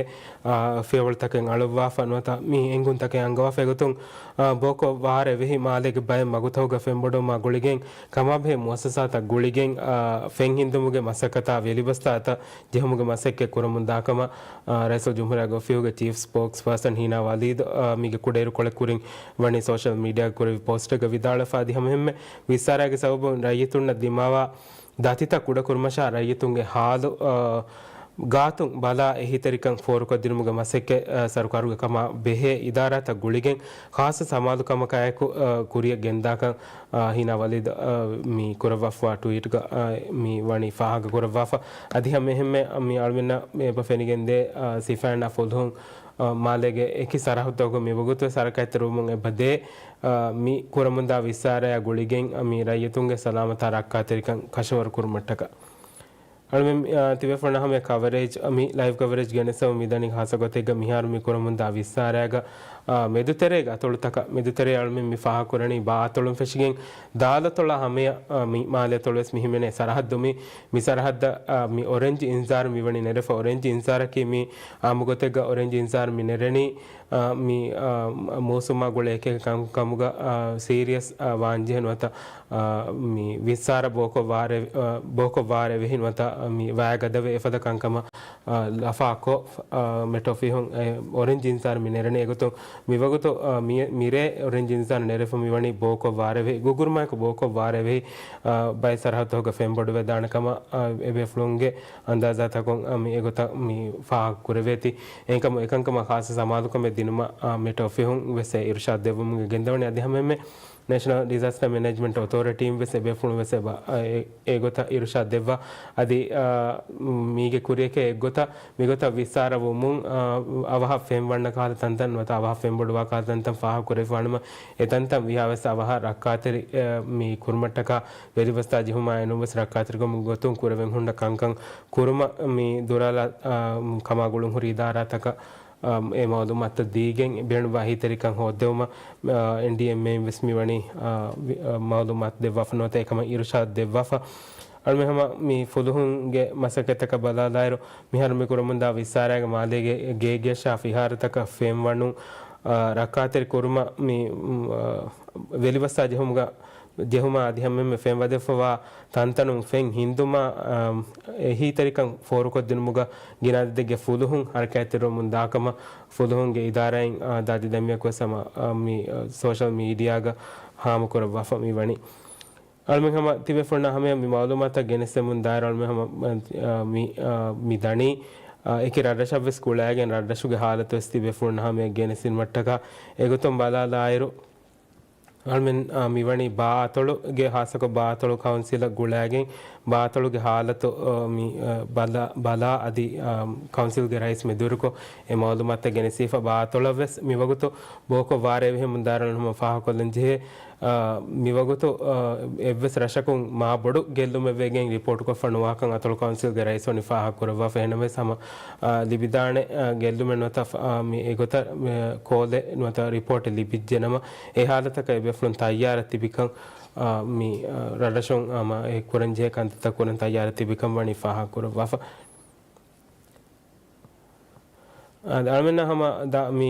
އަ، ފިޔަވަޅުތަކެއް އަޅުއްވާފަ ނުވަތަ މި އެނގުންތަކެއް އަންގަވާފަ އެގޮތުން، އަ، ބޯކޮށް ވާރޭ ވެހި މާލޭގެ ބައެއް މަގުތަކުގަ ފެންބޮޑުވުމާ ގުޅިގެން ކަމާބެހޭ މުއައްސަސާތައް ގުޅިގެން، އާ، ފެން ހިންދުމުގެ މަސައްކަތާ ވެލިބަސްތާތައް ޖެހުމުގެ މަސައްކަތް ކުރަމުން ދާކަމަށް، އާ، ރައީސުލްޖުމްހޫރިއްޔާގެ އޮފީހުގެ ޗީފް ސްޕޯކްސްޕާސަން ހީނާ ވަލީދު، އާ، މީގެ ކުޑައިރުކޮޅެއް ކުރިން ވަނީ ސޯޝަލް މީޑިއާގަ ކުރެއްވި ޕޯސްޓެއްގަ ވިދާޅުވެފަ އަދި ހަމައެހެންމެ ވިއްސާރައިގެ ސަބަބުން ރައްޔިތުންނަށް ދިމާވާ ދަތިތައް ކުޑަކުރުމަށާ ރައްޔިތުންގެ ހާލު، އާ، ގާތުން ބަލާ އެހީތެރިކަން ފޯރުކޮށްދިނުމުގެ މަސައްކަތް، އަ، ސަރުކާރުގެ ކަމާ ބެހޭ އިދާރާތައް ގުޅިގެން ޚާއްޞަ ސަމާލުކަމަކާއެކު، އަ، ކުރިއަށް ގެންދާކަން، އަ، ހީނާ ވަލީދު، އަ، މި ކުރައްވާފައިވާ ޓުވީޓްގަ، އަ، މި ވަނީ ފާހަގަކުރައްވާފަ. އަދި ހަމައެހެންމެ މި އަޅުމެންނަށް މި އެބަ ފެނިގެންދޭ، އަ، ސިފައިންނާ ފުލުހުން، އަ، މާލޭގެ އެކި ސަރަހައްދުތަކުގަ މިވަގުތުވެސް ހަރަކާތްތެރިވަމުން އެބަދޭ، އަ، މި ކުރަމުންދާ ވިއްސާރަޔާ ގުޅިގެން، އަ، މި ރައްޔިތުންގެ ސަލާމަތާ ރައްކާތެރިކަން ކަށަވަރުކުރުމަށްޓަކާ. އަޅުމެން، އާ، ތިބޭފުޅުންނަށް ހަމަ ކަވަރޭޖް، މި ލައިވް ކަވަރޭޖް ގެނެސްދެމުން މިދަނީ ޚާއްޞަ ގޮތެއްގަ މިހާރު މި ކުރަމުންދާ ވިއްސާރައިގަ، އާ، މެދުތެރޭގެ އަތޮޅުތަކަށް، މެދުތެރޭ އަޅުމެން މި ފާހަގަކުރަނީ ބާ އަތޮޅުން ފެށިގެން ދާލަތޮޅާ ހަމަޔަށް، އާ، މި މާލެ އަތޮޅުވެސް މި ހިމެނޭ ސަރަހައްދު މި، މި ސަރަހައްދަށް، އާ، މި އޮރެންޖް އިންޒާރު މި ވަނީ ނެރެފަ. އޮރެންޖް އިންޒާރަކީ މި އާއްމު ގޮތެއްގަ އޮރެންޖް އިންޒާރު މި ނެރެނީ، އާ، މި، އާ، މޫސުމާ ގުޅޭ އެކި ކަންކަމުގަ، އާ، ސީރިއަސް، އާ، ވާންޖެހޭ ނުވަތަ، އާ، މި ވިއްސާރަ ބޯކޮށް ވާރޭ، އާ، ބޯކޮށް ވާރޭ ވެހި ނުވަތަ، އާ، މި ވައި ގަދަވެ އެފަދަ ކަންކަމަށް، އާ، ލަފާކޮށް، އާ، މެޓް އޮފީހުން އެ އޮރެންޖް އިންޒާރު މި ނެރެނީ. އެގޮތުން މިވަގުތު، އާ، މި، މިރޭ އޮރެންޖް އިންޒާރު ނެރެފަ މިވަނީ ބޯކޮށް ވާރޭ ވެހި. ގުގުރުމާއެކު ބޯކޮށް ވާރޭ ވެހި، އާ، ބައެއް ސަރަހައްދުތަކުގަ ފެންބޮޑުވެދާނެ ކަމަށް، އާ، އެބޭފުޅުންގެ އަންދާޒާތަކުން، އާ، މި އެގޮތަށް މި ފާހަގަ ކުރެވޭތީ. އެހެންކަމުން އެކަންކަމަށް ޚާއްޞަ ސަމާލުކަމެއް ދިނުމަށް، އާ، މެޓް އޮފީހުން ވެސް އެ އިރުޝާދު ދެއްވުމުގެ ގެންދަވަނީ. އަދި ހަމައެހެންމެ ނޭޝަނަލް ޑިޒާސްޓަ މެނޭޖްމަންޓް އޮތޯރިޓީން ވެސް އެބޭފުޅުން ވެސް އެބަ، އާ، އެ، އެގޮތަށް އިރުޝާދު ދެއްވާ. އަދި، އާ، މީގެ ކުރިޔަކޭ އެއްގޮތަށް މިގޮތަށް ވިއްސާރަ ވުމުން، އާ، އަވަހަށް ފެން ވަންނަ ކަހަލަ ތަންތަން ނުވަތަ އަވަހަށް ފެންބޮޑުވާ ކަހަލަ ތަންތަން ފާހަގަ ކުރެވިފަ ވަނުމަށް އެތަންތަން ވިހާވެސް އަވަހަށް ރައްކާތެރި، އާ، މި ކުރުމަށްޓަކާ ވެލިބަސްތާ ޖެހުމާ އެނޫންވެސް ރައްކާތެރިކަމުގެ ގޮތުން ކުރެވެން ހުންނަ ކަންކަން ކުރުމަށް މި ދުރާލާ، އާ، ކަމާ ގުޅުން ހުރި އިދާރާތަކަށް، އާ، އެ މައުލޫމާތު ދީގެން ބޭނުންވާ އެހީތެރިކަން ހޯއްދެވުމަށް، އާ، އެންޑީއެމްއޭއިން ވެސް މިވަނީ، އާ، ވި-، އާ، މައުލޫމާތު ދެއްވާފަ ނުވަތަ އެކަމަށް އިރުޝާދު ދެއްވާފަ. އަޅުމެން ހަމަ މި ފުލުހުންގެ މަސައްކަތްތަކަށް ބަލާލާއިރު، މިހާރު މި ކުރަމުންދާ ވިއްސާރައިގެ މާލޭގެ ގޭގެއަށާ ފިހާރަތަކަށް ފެން ވަނުން، އާ، ރައްކާތެރި ކުރުމަށް މި، އު، އާ، ވެލިބަސްތާ ޖެހުމުގަ، ޖެހުމާ އަދި ހަމައެންމެ ފެން ވަދެފަވާ ތަންތަނުން ފެން ހިންދުމަށް، އާ، އެހީތެރިކަން ފޯރުކޮށްދިނުމުގަ ގިނަ އަދަދެއްގެ ފުލުހުން ހަރަކާތްތެރިވަމުން ދާކަމަށް ފުލުހުންގެ އިދާރާއިން، އާ، ދާދި ދެންމެއަކުވެސް ހަމަ، އާ، މި، އާ، ސޯޝަލް މީޑިއާގަ ހާމަކުރައްވާފަ މި ވަނީ. އަޅުމެން ހަމަ ތިބޭފުޅުންނާ ހަމަޔަށް މި މައުލޫމާތަށް ގެނެސްދެމުން ދާއިރު އަޅުމެން ހަމަ، އާ، މި، އާ، މި ދަނީ، އާ، އެކި ރަށްރަށަށްވެސް ގުޅައިގެން ރަށްރަށުގެ ހާލަތުވެސް ތިބޭފުޅުންނާ ހަމަޔަށް ގެނެސްދިނުމަށްޓަކާ އެގޮތުން ބަލާލާއިރު، އަޅުމެން، އާ، މިވަނީ ބާ އަތޮޅުގެ ހާއްސަކޮށް ބާ އަތޮޅު ކައުންސިލަށް ގުޅައިގެން ބާ އަތޮޅުގެ ހާލަތު، އާ، މި، އާ، ބަލާ، ބަލާ އަދި، އާ، ކައުންސިލްގެ ރައީސް މެދުވެރިކޮށް އެ މައުލޫމާތުތައް ގެނެސްދީފަ ބާ އަތޮޅަށްވެސް މިވަގުތު ބޯކޮށް ވާރޭ ވެހެމުން ދާއިރު އަޅުމެން ހަމަ ފާހަގަކޮށްލަން ޖެހޭ، އާ، މިވަގުތު، އާ، އެއްވެސް ރަށަކުން މާ ބޮޑު ގެއްލުމެއް ވެގެން ރިޕޯޓުކޮށްފަ ނުވާކަން އަތޮޅު ކައުންސިލްގެ ރައީސް ވަނީ ފާހަގަކުރައްވާފަ. އެހެންނަމަވެސް ހަމަ، އާ، ލިބިދާނެ، އާ، ގެއްލުމެއް ނުވަތަ، އާ، މި އެގޮތަށް، މި ކޯލެއް ނުވަތަ ރިޕޯޓެއް ލިބިއްޖެނަމަ، އެ ހާލަތަކަށް އެބޭފުޅުން ތައްޔާރަށް ތިބިކަން، އާ، މި، އާ، ރަށްރަށުން ހަމަ އެ ކުރަންޖެހޭ ކަންތައްތައް ކުރަން ތައްޔާރަށް ތިބިކަން ވަނީ ފާހަގަކުރައްވާފަ. އާ، އަޅުމެންނަށް ހަމަ ދަ-، މި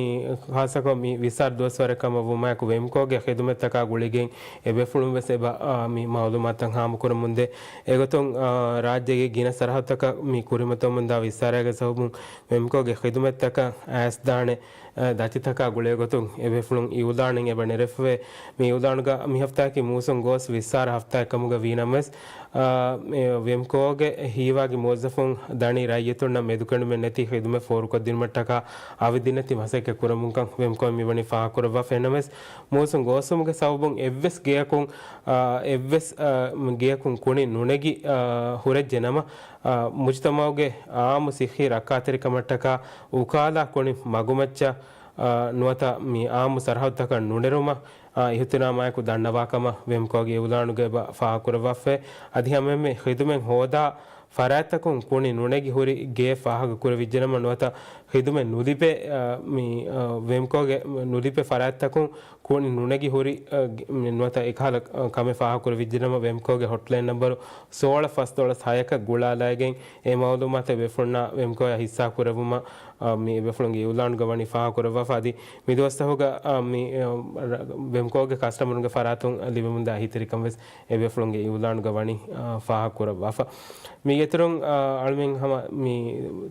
ޚާއްޞަކޮށް މި ވިއްސާރަ ދުވަސްވަރެއް ކަމަށް ވުމާއެކު، ވެމްކޯގެ ޚިދުމަތްތަކާ ގުޅިގެން އެބޭފުޅުން ވެސް އެބަ، އާ، މި މައުލޫމާތުތައް ހާމަކުރަމުންދޭ. އެގޮތުން، އާ، ރާއްޖޭގެ ގިނަ ސަރަހައްދުތަކަށް މި ކުރިމަތިވަމުންދާ ވިއްސާރައިގެ ސަބަބުން ވެމްކޯގެ ޚިދުމަތްތަކަށް އައިސްދާނެ، އާ، ދަތިތަކާ ގުޅޭގޮތުން އެބޭފުޅުން އިއުލާނެއް އެބަ ނެރެފަވޭ. މި އިއުލާނުގަ މި ހަފްތާއަކީ މޫސުން ގޯސް ވިއްސާރަ ހަފްތާއެއް ކަމުގަ ވީނަމަވެސް، އާ، މި ވެމްކޯގެ ހީވާގި މުވައްޒަފުން ދަނީ ރައްޔިތުންނަށް މެދުކެނޑުމެއް ނެތި ޚިދުމަތް ފޯރުކޮށްދިނުމަށްޓަކާ އަވަދިނެތި މަސައްކަތް ކުރަމުންކަން ވެމްކޯ މިވަނީ ފާހަގަކުރައްވާފަ. އެހެންނަމަވެސް، މޫސުން ގޯސްވުމުގެ ސަބަބުން އެއްވެސް ގެޔަކުން، އާ، އެއްވެސް، އާ، ގެޔަކުން ކުނި ނުނެގި، އާ، ހުރެއްޖެ ނަމަ، އާ، މުޖުތަމަޢުގެ އާއްމު ސިއްހީ ރައްކާތެރިކަމަށްޓަކާ އުކާލާ ކުނި މަގުމައްޗަށް، އާ، ނުވަތަ މި އާއްމު ސަރަހައްދުތަކަށް ނުނެރުމަށް، އާ، އިހުތިރާމާއެކު ދަންނަވާކަމަށް ވެމްކޯގެ އިއުލާނުގައި އެބަ ފާހަގަކުރައްވާފައި. އަދި ހަމައެހެންމެ ޚިދުމަތް ހޯދާ ފަރާތްތަކުން ކުނި ނުނެގި ހުރި ގެޔެއް ފާހަގަކުރެވިއްޖެނަމަ، ނުވަތަ ޚިދުމަތް ނުލިބޭ، އާ، މި، އާ، ވެމްކޯގެ ނުލިބޭ ފަރާތްތަކުން ކުނި ނުނެގި ހުރި، އާ، ގެ-، މި ނުވަތަ އެކަހަލަ، އާ، ކަމެއް ފާހަގަކުރެވިއްޖެނަމަ، ވެމްކޯގެ ހޮޓްލައިން ނަންބަރު ސޯޅަ ފަސްދޮޅަސް ހަޔަކަށް ގުޅާލައިގެން އެ މައުލޫމާތު އެބޭފުޅުންނާ ވެމްކޯއާ ހިއްސާ ކުރެވުމަށް، އާ، މި އެބޭފުޅުންގެ އިއުލާނުގަ ވަނީ ފާހަގަކުރައްވާފަ. އަދި މި ދުވަސްތަކުގަ، އާ، މި، އާ، ރަ-، ވެމްކޯގެ ކަސްޓަމަރުންގެ ފަރާތުން ލިބެމުންދާ އެހީތެރިކަން ވެސް އެބޭފުޅުންގެ އިއުލާނުގަ ވަނީ، އާ، ފާހަގަކުރައްވާފަ. މީގެއިތުރުން، އާ، އަޅުމެން ހަމަ މި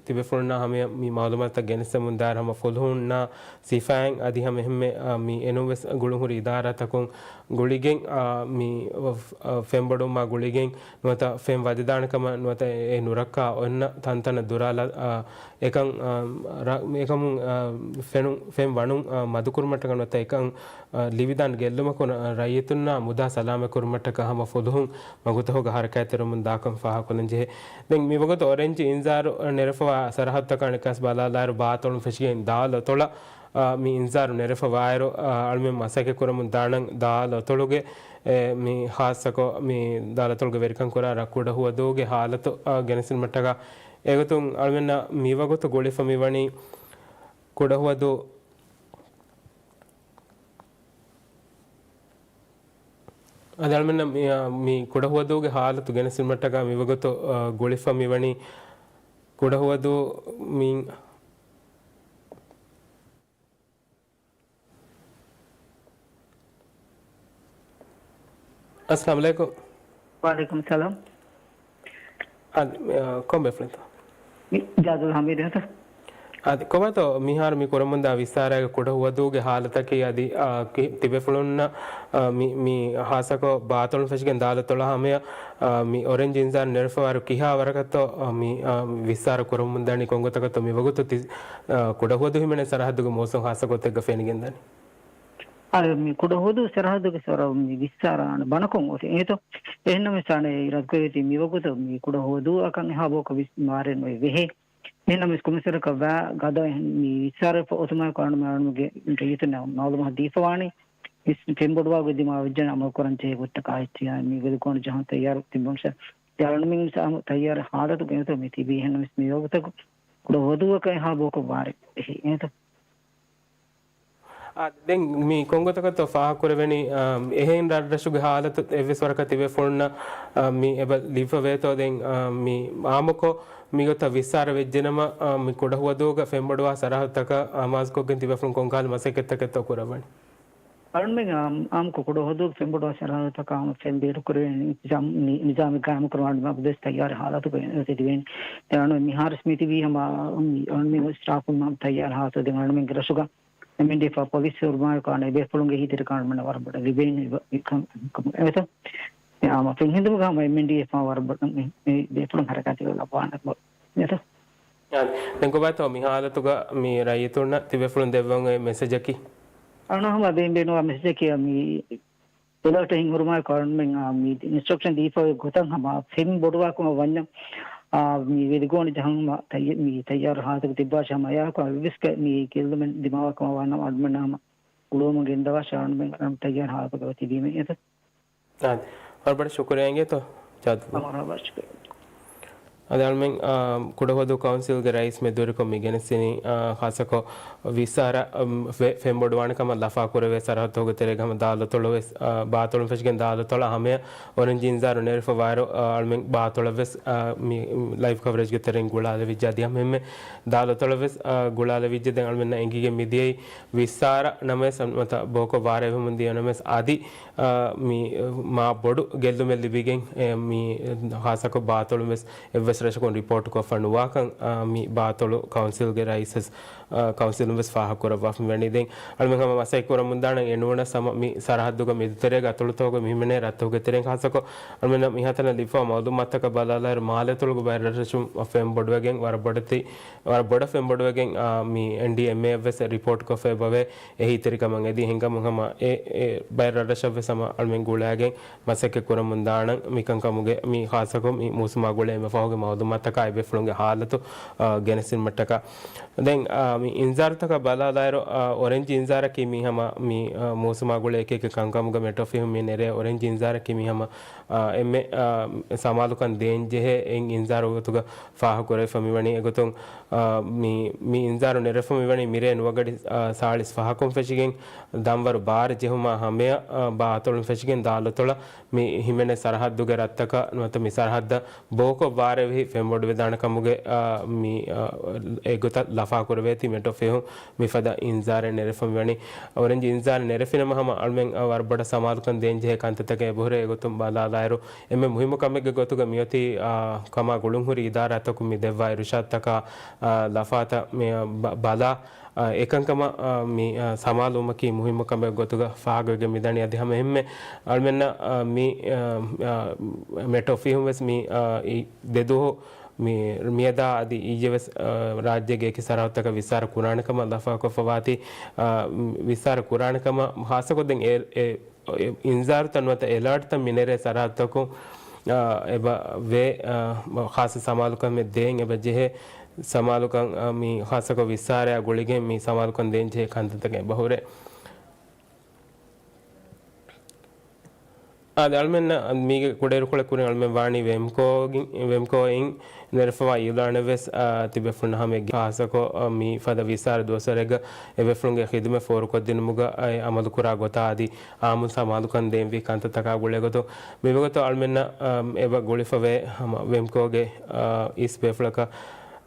ތިބޭފުޅުންނާ ހަމަޔަށް މި މައުލޫމާތުތައް ގެނެސްދެމުން ދާއިރު ހަމަ ފުލުހުންނާ ސިފައިން އަދި ހަމަ އެހެންމެ، އާ، މި އެނޫން ވެސް ގުޅުންހުރި އިދާރާތަކުން ގުޅިގެން، އާ، މި، އާ، ފެންބޮޑުވުމާ ގުޅިގެން ނުވަތަ ފެން ވަދެދާނެ ކަމަށް ނުވަތަ އެ ނުރައްކާ އޮންނަ ތަންތަނަށް ދުރާލާ، އާ، އެކަން، އާ، ރަ-، އެކަމުން، އާ، ފެނު-، ފެން ވަނުން، އާ، މަދުކުރުމަށްޓަކާ ނުވަތަ އެކަން، އާ، ލިބިދާނެ ގެއްލުމަކުން، އާ، ރައްޔިތުންނާ މުދާ ސަލާމަތްކުރުމަށްޓަކާ ހަމަ ފުލުހުން މަގުތަކުގަ ހަރަކާތްތެރިވަމުން ދާކަން ފާހަގަކޮށްލަންޖެހޭ. ދެން މިވަގުތު އޮރެންޖް އިންޒާރު ނެރެފަވާ ސަރަހައްދުތަކާ އަނެއްކާސް ބަލާލާއިރު ބާތޮޅުން ފެށިގެން ދާލޮތޮޅަށް، އާ، މި އިންޒާރު ނެރެފަވާއިރު، އާ، އަޅުމެން މަސައްކަތްކުރަމުން ދާނަން ދާލޮތޮޅުގެ، އެ، މި ހާއްސަކޮށް މި ދާލޮތޮޅުގެ ވެރިކަން ކުރާ ރަށް ކުޑަހުވަދޫގެ ހާލަތު، އާ، ގެނެސްދިނުމަށްޓަކާ. އެގޮތުން އަޅުމެންނަށް މިވަގުތު ގުޅިފަ މިވަނީ ކުޑަހުވަދޫ އަދި އަޅުމެންނަށް މި، އާ، މި ކުޑަހުވަދޫގެ ހާލަތު ގެނެސްދިނުމަށްޓަކާ މިވަގުތު، އާ، ގުޅިފަ މިވަނީ ކުޑަހުވަދޫ މި، އައްސަލާމު ޢަލައިކުމް. ވަޢަލައިކުމް ސަލާމް. އަދި، އާ، ކޮން ބޭފުޅެއްތޯ؟ މި ޖާދުލް ޙަމީދު އެހެންތަ؟ އަދި ކޮބާތޯ މިހާރު މި ކުރަމުންދާ ވިއްސާރައިގެ ކުޑަހުވަދޫގެ ހާލަތަކީ އަދި، އާ، ކި-، ތިބޭފުޅުންނަށް، އާ، މި، މި ހާއްސަކޮށް ބާތޮޅުން ފެށިގެން ދާލޮތޮޅަށް ހަމަޔަށް، އާ، މި އޮރެންޖް އިންޒާރު ނެރެފަވާއިރު ކިހާ ވަރަކަށްތޯ، އާ، މި، އާ، ވިއްސާރަ ކުރަމުންދާނީ؟ ކޮންގޮތަކަށްތޯ މިވަގުތު ތި-، އާ، ކުޑަހުވަދޫ ހިމެނޭ ސަރަހައްދުގެ މޫސުން ހާއްސަ ގޮތެއްގަ ފެނިގެންދާނީ؟ އާ، މި ކުޑަހުވަދޫ ސަރަހައްދުގެ ސަރަ-، މި ވިއްސާރަ ބަނަކޮށް އޮތީ އެހެންތޯ؟ އެހެންނަމަވެސް އަނެއް އިރާދަކުރެއްވީ މިވަގުތު މި ކުޑަހުވަދޫއަކަށް އެހާ ބޯކޮށް ވިސް މާރެއް ނުވެ ވެހޭ. އެހެންނަމަވެސް ކޮމިސަރަކަށް ވާ ގަދަ އެހެން މި ވިއްސާރަ އޮތުމާއެކު އަޅުމެން އަޅުމެންގެ ރައްޔިތުންނަށް މައުލޫމާތު ދީފަވާނީ. ވިސް-، ފެންބޮޑުވާ ގޮތް ދިމާވެއްޖެނަމަ އަމަލު ކުރަން ޖެހޭ ގޮތްތަކާ އެއްޗެއް މި ވެދިގޯނު ޖަހަން ތައްޔާރު ތިބުން ސަ-، އަޅުމެން ސަ-، ތައްޔާރު ހާލަތުގަ އެހެންތޯ މި ތިބީ. އެހެންނަމަވެސް މިވަގުތަކު ކުޑަހުވަދޫއަކަށް އެހާ ބޯކޮށް ވާރެއް އެހެންތޯ؟ އާ، ދެން މި ކޮންގޮތަކަށްތޯ ފާހަގަކުރެވެނީ، އާ، އެހެން ރަށްރަށުގެ ހާލަތު އެއްވެސް ވަރަކަށް ތިބޭފުޅުންނަށް، އާ، މި އެބަ ލިބިފަ ވޭތޯ؟ ދެން، އާ، މި އާއްމުކޮށް މިގޮތަށް ވިއްސާރަ ވެއްޖެނަމަ، އާ، މި ކުޑަހުވަދޫގަ ފެންބޮޑުވާ ސަރަހައްދުތަކަށް އަމާޒުކޮށްގެން ތިބޭފުޅުން ކޮންކަހަލަ މަސައްކަތްތަކެއްތޯ ކުރައްވަނީ؟ އަޅުމެން އާ-، އާއްމުކޮށް ކުޑަހުވަދޫގެ ފެންބޮޑުވާ ސަރަހައްދުތަކަށް ހަމަ ފެން ބޭރުކުރެވޭނެ ނިޒާމް-، ނި-، ނިޒާމެއް ގާއިމުކުރުމަށް މި ވަގުތު ވެސް ތައްޔާރު ހާލަތުގަ ތިބޭނެ. ދެން އަޅުމެން މިހާރުވެސް މިތިބީ ހަމަ އަޅުމެން ސްޓާފުން ހަމަ ތައްޔާރު ހާލަތު. ދެން އަޅުމެންގެ ރަށުގަ އެމްއެންޑީއެފް އާ ޕޮލިސް ހުރުމާއެކު އަނެއް ބޭފުޅުންގެ އެހީތެރިކަން އަޅުމެންނަށް ވަރަށް ބޮޑަށް ލިބޭނެ. އެ-، އެ-، އެ-، އެ-، އެ-، އެ-، އާ، ފެންހިނދުމުގަ ހަމަ އެމްއެންޑީއެފް އާ ވަރަށް ބޮޑަށް މި، މި ބޭފުޅުން ހަރަކާތްތެރިވެ ލައްވާނެ ބޮ-، އެތަ؟ އާ، ދެން ކޮބާތޯ މި ހާލަތުގަ މި ރައްޔިތުންނަށް ތިބޭފުޅުން ދެއްވަން އޮތް މެސެޖަކީ؟ އަޅުން ހަމަ ބޭން ބޭނުންވާ މެސެޖަކީ މި އެލާޓެއް ހިންގުރުމާއެކު އަޅުމެން އާ މި އިންސްޓްރަކްޝަން ދީފަ ގޮތަށް ހަމަ ފެން ބޮޑުވާކަމަށް ވަންޏަ، އާ، މި ވެދިގޯނު ޖަހަން ހަމަ ތައްޔ-، މި ތައްޔާރު ހާލަތުގަ ތިއްބާށޭ ހަމަ އެއާއެކު އެއްވެސް މި ގެއްލުމެއް ދިމާވާކަމަށް ވާނަމަ އަޅުމެންނަށް ހަމަ ކުޅުވަމުން ގެންދަވާށޭ އަޅުގަނޑުމެން އަންތައްޔާން ހާލަތުގަ ތިބީމެއް އެތަ؟ އާދެ. ވަރަށް ބޮޑަށް ޝުކުރިއްޔާ އިނގޭތޯ ޖާދު. ވަރަށް ބޮޑަށް ޝުކުރިއްޔާ. އަދި އަޅުމެން، އާ، ކުޑަހުވަދޫ ކައުންސިލްގެ ރައީސް މެދުވެރިކޮށް މި ގެނެސްދިނީ، އާ، ޚާއްޞަކޮށް ވިއްސާރަ، އަމް، ފެ-، ފެންބޮޑުވާނެ ކަމަށް ލަފާ ކުރެވޭ ސަރަހައްދުގެ ތެރޭގަ ހަމަ ދާލޮތޮޅު ވެސް، އާ، ބާތޮޅުން ފެށިގެން ދާލޮތޮޅަށް ހަމަޔަށް އޮރެންޖް އިންޒާރު ނެރެފަ ވާއިރު، އާ، އަޅުމެން ބާތޮޅަށް ވެސް، އާ، މި، މި ލައިވް ކަވަރޭޖްގެ ތެރެއިން ގުޅާލެވިއްޖެ. އަދި ހަމަ އެންމެ ދާލޮތޮޅަށް ވެސް، އާ، ގުޅާލެވިއްޖެ. ދެން އަޅުމެންނަށް އެނގިގެން މިދިޔައީ ވިއްސާރަ ނަމަވެސް ނުވަތަ ބޯކޮށް ވާރޭވެމުން ދިޔަ ނަމަވެސް އަދި، އާ، މި މާ ބޮޑު ގެއްލުމެއް ލިބިގެން، އެ، މި ޚާއްޞަކޮށް ބާތޮޅުން ވެސް އެއްވެސް ރަށަކުން ރިޕޯޓް ކޮށްފަ ނުވާކަން، އާ، މި ބާތޮޅު ކައުންސިލްގެ ރައީސް ވެސް، އާ، ކައުންސިލުން ވެސް ފާހަގަކުރައްވާފަ މިވަނީ. ދެން އަޅުމެން ހަމަ މަސައްކަތް ކުރަމުންދާނަން އެނޫނަސް ހަމަ މި ސަރަހައްދުގަ މެދުތެރޭގަ އަތޮޅުތަކުގަ މިހިމެނޭ ރަށްތަކުގެ ތެރެއިން ޚާއްޞަކޮށް އަޅުމެންނަށް މިހާތަނަށް ލިބިފައިވާ މައުލޫމާތަކަށް ބަލާލާއިރު މާލެ އަތޮޅުގެ ބައެއް ރަށްރަށުން ފެން ބޮޑުވެގެން ވަރަށް ބޮޑެތި، ވަރަށް ބޮޑަށް ފެން ބޮޑުވެގެން، އާ، މި އެންޑީއެމްއޭ ވެސް ރިޕޯޓް ކޮށްފައި އެބަވޭ. އެހީތެރިކަމަށް އެދި ހިނގަމުން ހަމަ އެ، އެ ބައެއް ރަށްރަށަށް ވެސް ހަމަ އަޅުމެން ގުޅައިގެން މަސައްކަތް ކުރަމުން ދާނަން. މިކަންކަމުގެ މި ޚާއްޞަކޮށް މި މޫސުމާ ގުޅޭ އެންމެ ފަހުގެ މައުލޫމާތަކާ އެބޭފުޅުންގެ ހާލަތު، އާ، ގެނެސްދިނުމަށްޓަކާ. ދެން، އާ، މި އިންޒާރުތަކަށް ބަލާލާއިރު، އާ، އޮރެންޖް އިންޒާރަކީ މި ހަމަ މި، އާ، މޫސުމާ ގުޅޭ އެކި އެކި ކަންކަމުގަ މެޓްރޯފިހުން މި ނެރޭ އޮރެންޖް އިންޒާރަކީ މި ހަމަ، އާ، އެންމެ، އާ، ސަމާލުކަން ދޭންޖެހޭ އެއް އިންޒާރު ގޮތުގަ ފާހަގަކުރެވިފަ މިވަނީ. އެގޮތުން، އާ، މި، މި އިންޒާރު ނެރެފަ މިވަނީ މިރޭ ނުވަގަޑި، އާ، ސާޅީސް ފަހަކުން ފެށިގެން ދަންވަރު ބާރަ ޖެހުމާ ހަމަޔަށް، އާ، ބާ އަތޮޅުން ފެށިގެން ދާލޮތޮޅަށް މި ހިމެނޭ ސަރަހައްދުގެ ރަށްތަކަށް ނުވަތަ މި ސަރަހައްދަށް ބޯކޮށް ވާރޭވިހި ފެންބޮޑުވެދާނެ ކަމުގެ، އާ، މި، އާ، އެގޮތަށް ލަފާކުރެވޭތީ މެޓްރޯފިހުން މިފަދަ އިންޒާރެއް ނެރެފަ މިވަނީ. އޮރެންޖް އިންޒާރެއް ނެރެފިނަމަ ހަމަ އަޅުމެން، އާ، ވަރަށް ބޮޑަށް ސަމާލުކަން ދޭންޖެހޭ ކަންތައްތަކެއް އެބަހުރޭ. އެގޮތުން ބަލާލާއިރު، އެންމެ މުހިއްމު ކަމެއްގެ ގޮތުގަ މިއޮތީ، އާ، ކަމާ ގުޅުންހުރި އިދާރާތަކުން މި ދެއްވާ އިރުޝާދުތަކާ، އާ، ލަފާތައް މި، އާ، ބަ-، ބަލާ، އާ، އެކަންކަމަށް، އާ، މި، އާ، ސަމާލުވުމަކީ މުހިއްމު ކަމެއް ގޮތުގަ ފާހަގަވެގެން މިދަނީ. އަދި ހަމަ އެހެންމެ އަޅުމެންނަށް، އާ، މި، އާ، އާ، މެޓްރޯފިހުން ވެސް މި، އާ، އި ދެދުވަހު މި މިއަދާ އަދި އިއްޔެ ވެސް، އާ، ރާއްޖޭގެ އެކި ސަރަހައްދުތަކަށް ވިއްސާރަ ކުރާނެ ކަމަށް ލަފާކޮށްފަ ވާތީ، އާ، ވިއްސާރަ ކުރާނެ ކަމަށް ޚާއްޞަކޮށް ދެން އެ، އެ، އިންޒާރުތައް ނުވަތަ އެލާޓްތައް މިނެރޭ ސަރަހައްދުތަކުން، އާ، އެބަ ވޭ، އާ، ޚާއްޞަ ސަމާލުކަމެއް ދޭން އެބަ ޖެހޭ. ސަމާލުކަން، އާ، މި ޚާއްޞަކޮށް ވިއްސާރަޔާ ގުޅިގެން މި ސަމާލުކަން ދޭން ޖެހޭ ކަންތައްތަކެއް އެބަ ހުރޭ. އާދެ، އަޅުމެންނަށް މީގެ ކުޑައިރުކޮޅެއް ކުރިން އަޅުމެން ވާނީ ވެމްކޯގި-، ވެމްކޯއިން ނެރެފަވާ އިއުލާނެއް ވެސް، އާ، ތިބޭފުޅުންނަށް ހަމަ އެއްގެ ޚާއްޞަކޮށް، އާ، މި ފަދަ ވިއްސާރަ ދުވަސްވަރެއްގަ އެބޭފުޅުންގެ ޚިދުމަތް ފޯރުކޮށްދިނުމުގަ އައި އަމަލުކުރާ ގޮތާ އަދި އާއްމުން ސަމާލުކަން ދޭންވީ ކަންތައްތަކާ ގުޅޭގޮތުން މިވަގުތު އަޅުމެންނަށް، އާ، އެބަ ގުޅިފަވޭ ހަމަ ވެމްކޯގެ، އާ، އިސް ބޭފުޅަކަށް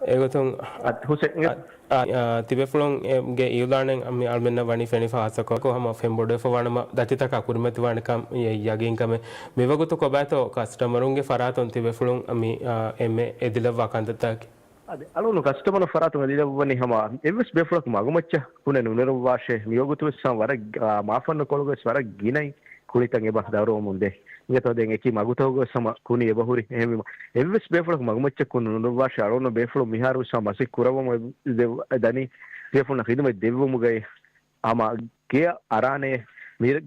އެގޮތުން އަ-، އަ-، އާ، ތިބޭފުޅުންގެ އިއުލާނެއް މި އަޅުމެންނަށް ވަނީ ފެނިފަ ހާއްސަކޮށް ހަމަ ފެންބޮޑުވެފަ ވާނަމަ ދަތިތަކާ ކުރިމަތިވާނެކަން ޔަގީންކަމެއް. މިވަގުތު ކޮބާތޯ ކަސްޓަމަރުންގެ ފަރާތުން ތިބޭފުޅުން މި، އާ، އެންމެ އެދިލައްވާ ކަންތައްތަކެއް؟ އަދި އަޅުނު ކަސްޓަމަރު ފަރާތުން އެދިލައްވަނީ ހަމަ އެއްވެސް ބޭފުޅަކު މަގުމައްޗަށް ކުނެ ނުނެރުއްވާށޭ. މިވަގުތު ވެސް ހަމަ ވަރަށް، އާ، މާފަންނު ކޮޅުގަ ވެސް ވަރަށް ގިނައިން ކުނިތައް އެބަ ދަރުވަމުން ދޭ. އިނގޭތޯ ދެން އެކި މަގުތަކުގަ ވެސް ހަމަ ކުނި އެބަހުރި. އެހެންވީމަ އެއްވެސް ބޭފުޅަކު މަގުމައްޗަށް ކުނި ނުނުއްވާށޭ. އަޅުން ބޭފުޅުން މިހާރު ވެސް ހަމަ މަސައްކަތް ކުރައްވަމުން ދެ-، ދަނީ ބޭފުޅުންނަށް ޚިދުމަތް ދެއްވުމުގައި ހަމަ ގެއަށް އަރާނެ މިރޭ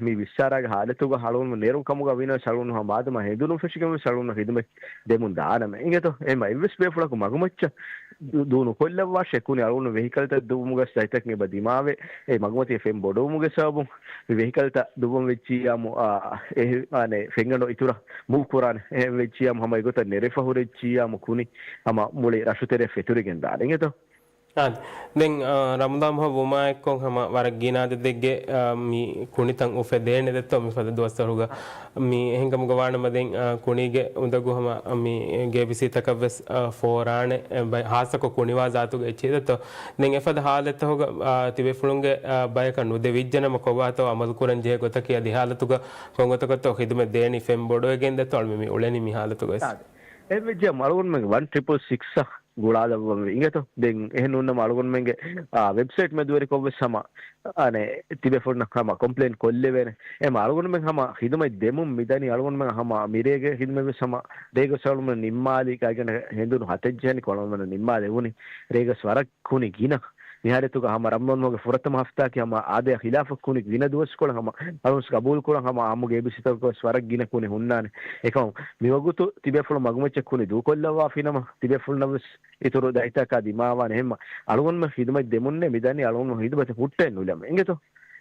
މި ވިއްސާރާގެ ހާލަތުގަ އަޅުން ނެރުން ކަމުގަ ވީނަމަވެސް އަޅުން ހަމަ މާދަމާ ހެނދުނު ފެށިގެން ވެސް އަޅުން ޚިދުމަތް ދެމުން ދާނަމޭ. އިނގޭތޯ އެހެންވީމަ އެއްވެސް ބޭފުޅަކު މަގުމައްޗަށް ދޫ ނުކޮށްލައްވާށޭ. ކުނި އަޅުން ވެހިކަލްތައް ދުއްވުމުގަ ދަތިތަކެއް އެބަ ދިމާވޭ. އެ މަގުމަތީގެ ފެން ބޮޑުވުމުގެ ސަބަބުން މި ވެހިކަލްތައް ދުއްވަން ވެއްޖިއްޔާމު، އާ، އެ، އާނެ، ފެންގަނޑު އިތުރަށް މޫވް ކުރާނެ. އެހެން ވެއްޖިއްޔާމު ހަމަ އެގޮތަށް ނެރެފަ ހުރެއްޖިއްޔާމު ކުނި ހަމަ މުޅި ރަށުތެރެ ފެތުރިގެން ދާނެ. އިނގޭތޯ؟ އާ، ދެން، އާ، ރަމަޟާން މަހަށް ވުމާއެއްކޮށް ހަމަ ވަރަށް ގިނަ އަދަދެއްގެ، އާ، މި ކުނިތައް އުފެދޭނެ ދެއްތޯ މިފަދަ ދުވަސްވަރުގަ. މި އެހެންކަމުގަ ވާނަމަ ދެން، އާ، ކުނީގެ އުނދަގޫ ހަމަ މި ގޭބިސީތަކަށް ވެސް، އާ، ފޯރާނެ، އެ، ބައި-، ހާއްސަކޮށް ކުނިވާ ޒާތުގެ އެއްޗެއް ދެއްތޯ. ދެން އެފަދަ ހާލަތްތަކުގަ، އާ، ތިބޭފުޅުންގެ، އާ، ބަޔަކަށް ނުދެވިއްޖެނަމަ ކޮބާތޯ އަމަލު ކުރަން ޖެހޭ ގޮތަކީ އަދި ހާލަތުގަ ކޮންގޮތަކަށްތޯ ޚިދުމަތް ދޭނީ ފެން ބޮޑުވެގެން ދެއްތޯ އަޅުމެން މި އުޅެނީ މި ހާލަތުގަ ވެސް. އާދެ. އެހެންވެއްޖެ އަޅުގަނޑުމެން ވަން ޓްރިޕަލް ސިކްސް އަށް ގުޅާލައްވަންވީ. އިނގޭތޯ؟ ދެން އެހެން ނޫންނަމަ އަޅުގަނޑުމެންގެ، އާ، ވެބްސައިޓް މެދުވެރިކޮށް ވެސް ހަމަ، އާނެ، ތިބޭފުޅުންނަށް ހަމަ ކޮމްޕްލެއިން ކޮށްލެވޭނެ. އެހެން އަޅުގަނޑުމެން ހަމަ ޚިދުމަތް ދެމުން މިދަނީ. އަޅުގަނޑުމެން ހަމަ މިރޭގެ ޚިދުމަތް ވެސް ހަމަ ރޭގަ އަޅުގަނޑުމެން ނިންމާލީ ގާތްގަނޑަކަށް ހެނދުނު ހަތެއް ޖަހަނިކޮށް އަޅުގަނޑުމެން ނިންމާލެވުނީ. ރޭގަސް ވަރަށް ކުނި ގިނަ. މިހާރެތުގަ ހަމަ ރަމަޟާން މަހުގެ ފުރަތަމަ ހަފްތާއަކީ ހަމަ އާދަޔާ ޚިލާފަށް ކުނި ގިނަ ދުވަސްކޮޅެއް ހަމަ އަޅުން ގަބޫލުކުރަން ހަމަ އާއްމު ގޭބިސީތަކަށް ވެސް ވަރަށް ގިނަ ކުނި ހުންނާނެ. އެކަމު މިވަގުތު ތިބޭފުޅުން މަގުމައްޗަށް ކުނި ދޫކޮށްލައްވާފިނަމަ ތިބޭފުޅުންނަށް ވެސް އިތުރު ދަތިތަކާ ދިމާވާނެ. އެހެންމަ އަޅުގަނޑުމެން ޚިދުމަތް ދެމުންނޭ މިދަނީ އަޅުގަނޑު ޚިދުމަތް ހުއްޓައެއް ނުލަމެ. އިނގޭތޯ؟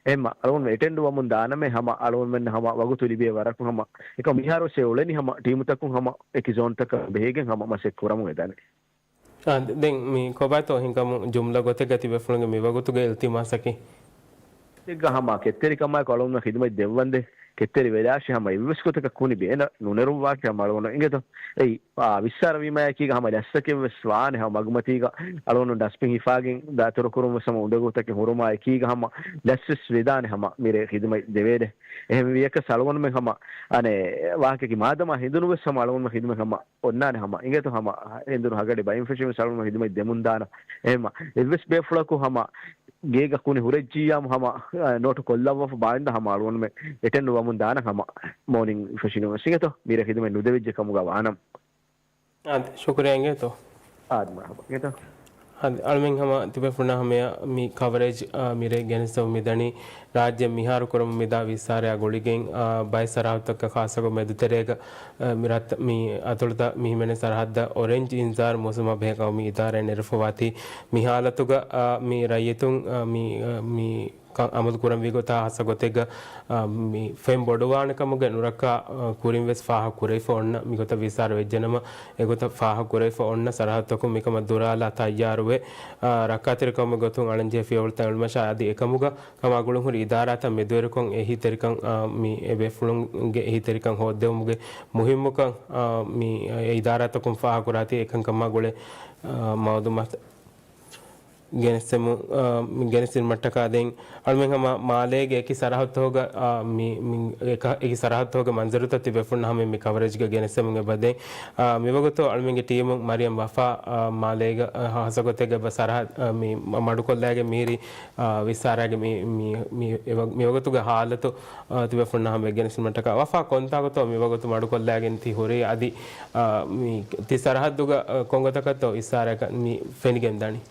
އެހެންމަ އަޅުގަނޑު އެޓެންޑް ވަމުން ދާނަމޭ ހަމަ އަޅުގަނޑުމެން ހަމަ ވަގުތު ލިބޭ ވަރަކު ހަމަ އެކަމް މިހާރު އެ އުޅެނީ ހަމަ ޓީމުތަކުން ހަމަ އެކި ޒޯންތަކަށް ބެހިގެން ހަމަ މަސައްކަތް ކުރަމުން އެދާނެ. އާ، ދެން މި ކޮބާތޯ ހިނގަމު ޖުމްލަ ގޮތެއްގަ ތިބޭފުޅުންގެ މިވަގުތުގެ އިލްތިމާސަކީ؟ އެއްގަ ހަމަ ކެތްތެރިކަމާއެކު އަޅުގަނޑުމެން ޚިދުމަތް ދެއްވަންދެ ކެތްތެރި ވެލާށި ހަމަ އެއްވެސް ގޮތަކަށް ކުނި ބޭނަ ނުނެރުއްވާކި ހަމަ އަޅުގަނޑު އިނގޭތޯ. އެއީ، އާ، ވިއްސާރަ ވީމާ އެކީގަ ހަމަ ލަސްތަކެއް ވެސް ވާނެ ހަމަ މަގުމަތީގަ އަޅުގަނޑު ޑަސްބިން ހިފާގެން ދާތުރު ކުރުން ވެސް ހަމަ އުނދަގޫތަކެއް ހުރުމާ އެކީގަ ހަމަ ލަސް ވެސް ވެދާނެ ހަމަ މިރޭ ޚިދުމަތް ދެވޭނެ. އެހެން ވިޔަކަސް އަޅުގަނޑުމެން ހަމަ އަނެއް ވާހަކަކީ މާދަމާ ހެނދުނު ވެސް ހަމަ އަޅުގަނޑުމެން ޚިދުމަތް ހަމަ އޮންނާނެ ހަމަ އިނގޭތޯ ހަމަ ހެނދުނު ހަގަޑި ބައިން ފެށި ވެސް އަޅުގަނޑު ޚިދުމަތް ދެމުން ދާނަ. އެހެންމަ އެއްވެސް ބޭފުޅަކު ހަމަ ގޭގަ ކުނި ހުރެއްޖިއްޔާމު ހަމަ، އަ، ނޯޓު ކޮށްލައްވާފަ ބާއިންދާ ހަމަ އަޅުގަނޑުމެން އެޓެންޑް ވަމުން ދާނަ ހަމަ މޯނިން ފެށިގެން ވެސް އިނގޭތޯ މިރޭ ޚިދުމަތް ނުދެވިއްޖެ ކަމުގަ ވާނަމަ. އާދެ، ޝުކުރިއްޔާ އިނގޭތޯ. އާދެ، މަރުޙަބާ އިނގޭތޯ. އަދި އަޅުމެން ހަމަ ތިބޭފުޅުންނާ ހަމަޔަށް މި ކަވަރޭޖް، އާ، މިރޭ ގެނެސްދެމުން މިދަނީ، ރާއްޖެ މިހާރު ކުރަމުން މިދާ ވިއްސާރަޔާ ގުޅިގެން، އާ، ބައެއް ސަރަހައްދުތަކަށް ޚާއްޞަކޮށް މެދުތެރޭގަ، އާ، މި ރަށްތައް، މި އަތޮޅުތައް މި ހިމެނޭ ސަރަހައްދަށް އޮރެންޖް އިންޒާރު މޫސުމާ ބެހޭ ގައުމީ އިދާރާއިން ނެރެފަވާތީ މި ހާލަތުގަ، އާ، މި ރައްޔިތުން، އާ، މި، އާ، މި ކަން އަމަލު ކުރަންވީ ގޮތާ ހާއްސަ ގޮތެއްގަ، އާ، މި ފެން ބޮޑުވާނެ ކަމުގެ ނުރައްކާ، އާ، ކުރިން ވެސް ފާހަގަ ކުރެވިފަ އޮންނަ މިގޮތަށް ވިއްސާރަ ވެއްޖެނަމަ، އެގޮތަށް ފާހަގަ ކުރެވިފަ އޮންނަ ސަރަހައްދުތަކުން މިކަމަށް ދުރާލާ ތައްޔާރުވެ، އާ، ރައްކާތެރިކަމުގެ ގޮތުން އަޅަންޖެހޭ ފިޔަވަޅުތައް އެޅުމަށާ އަދި އެކަމުގަ ކަމާ ގުޅުންހުރި އިދާރާތައް މެދުވެރިކޮށް އެހީތެރިކަން، އާ، މި އެބޭފުޅުންގެ އެހީތެރިކަން ހޯއްދެވުމުގެ މުހިއްމުކަން، އާ، މި އެ އިދާރާތަކުން ފާހަގަކުރާތީ އެކަންކަމާ ގުޅޭ، އާ، މައުލޫމާތު ގެނެސްދެމު، އާ، މި ގެނެސްދިނުމަށްޓަކާ ދެން އަޅުމެން ހަމަ މާލޭގެ އެކި ސަރަހައްދުތަކުގަ، އާ، މި، މި އެކަ-، އެކި ސަރަހައްދުތަކުގެ މަންޒަރުތައް ތިބޭފުޅުންނަށް ހަމަ މި ކަވަރޭޖްގަ ގެނެސްދެމުން އެބަ ދެން. އާ، މިވަގުތު އަޅުމެންގެ ޓީމުން މަރިޔަމް ވަފާ، އާ، މާލޭގަ، އާ، ހާއްސަގޮތެއްގަ އެބަ ސަރަހަ-، އާ، މި މަ-، މަޑުކޮށްލައިގެން މިހިރީ، އާ، ވިއްސާރާގެ މި، މި، މި އެވަ-، މިވަގުތުގެ ހާލަތު، އާ، ތިބޭފުޅުންނަށް ހަމަ ގެނެސްދިނުމަށްޓަކާ. ވަފާ ކޮންތާކުތޯ މިވަގުތު މަޑުކޮށްލައިގެން ތި ހުރީ އަދި، އާ، މި ތި ސަރަހައްދުގަ، އާ، ކޮންގޮތަކަށްތޯ ވިއްސާރައަކަށް މި ފެނިގެން ދަނީ؟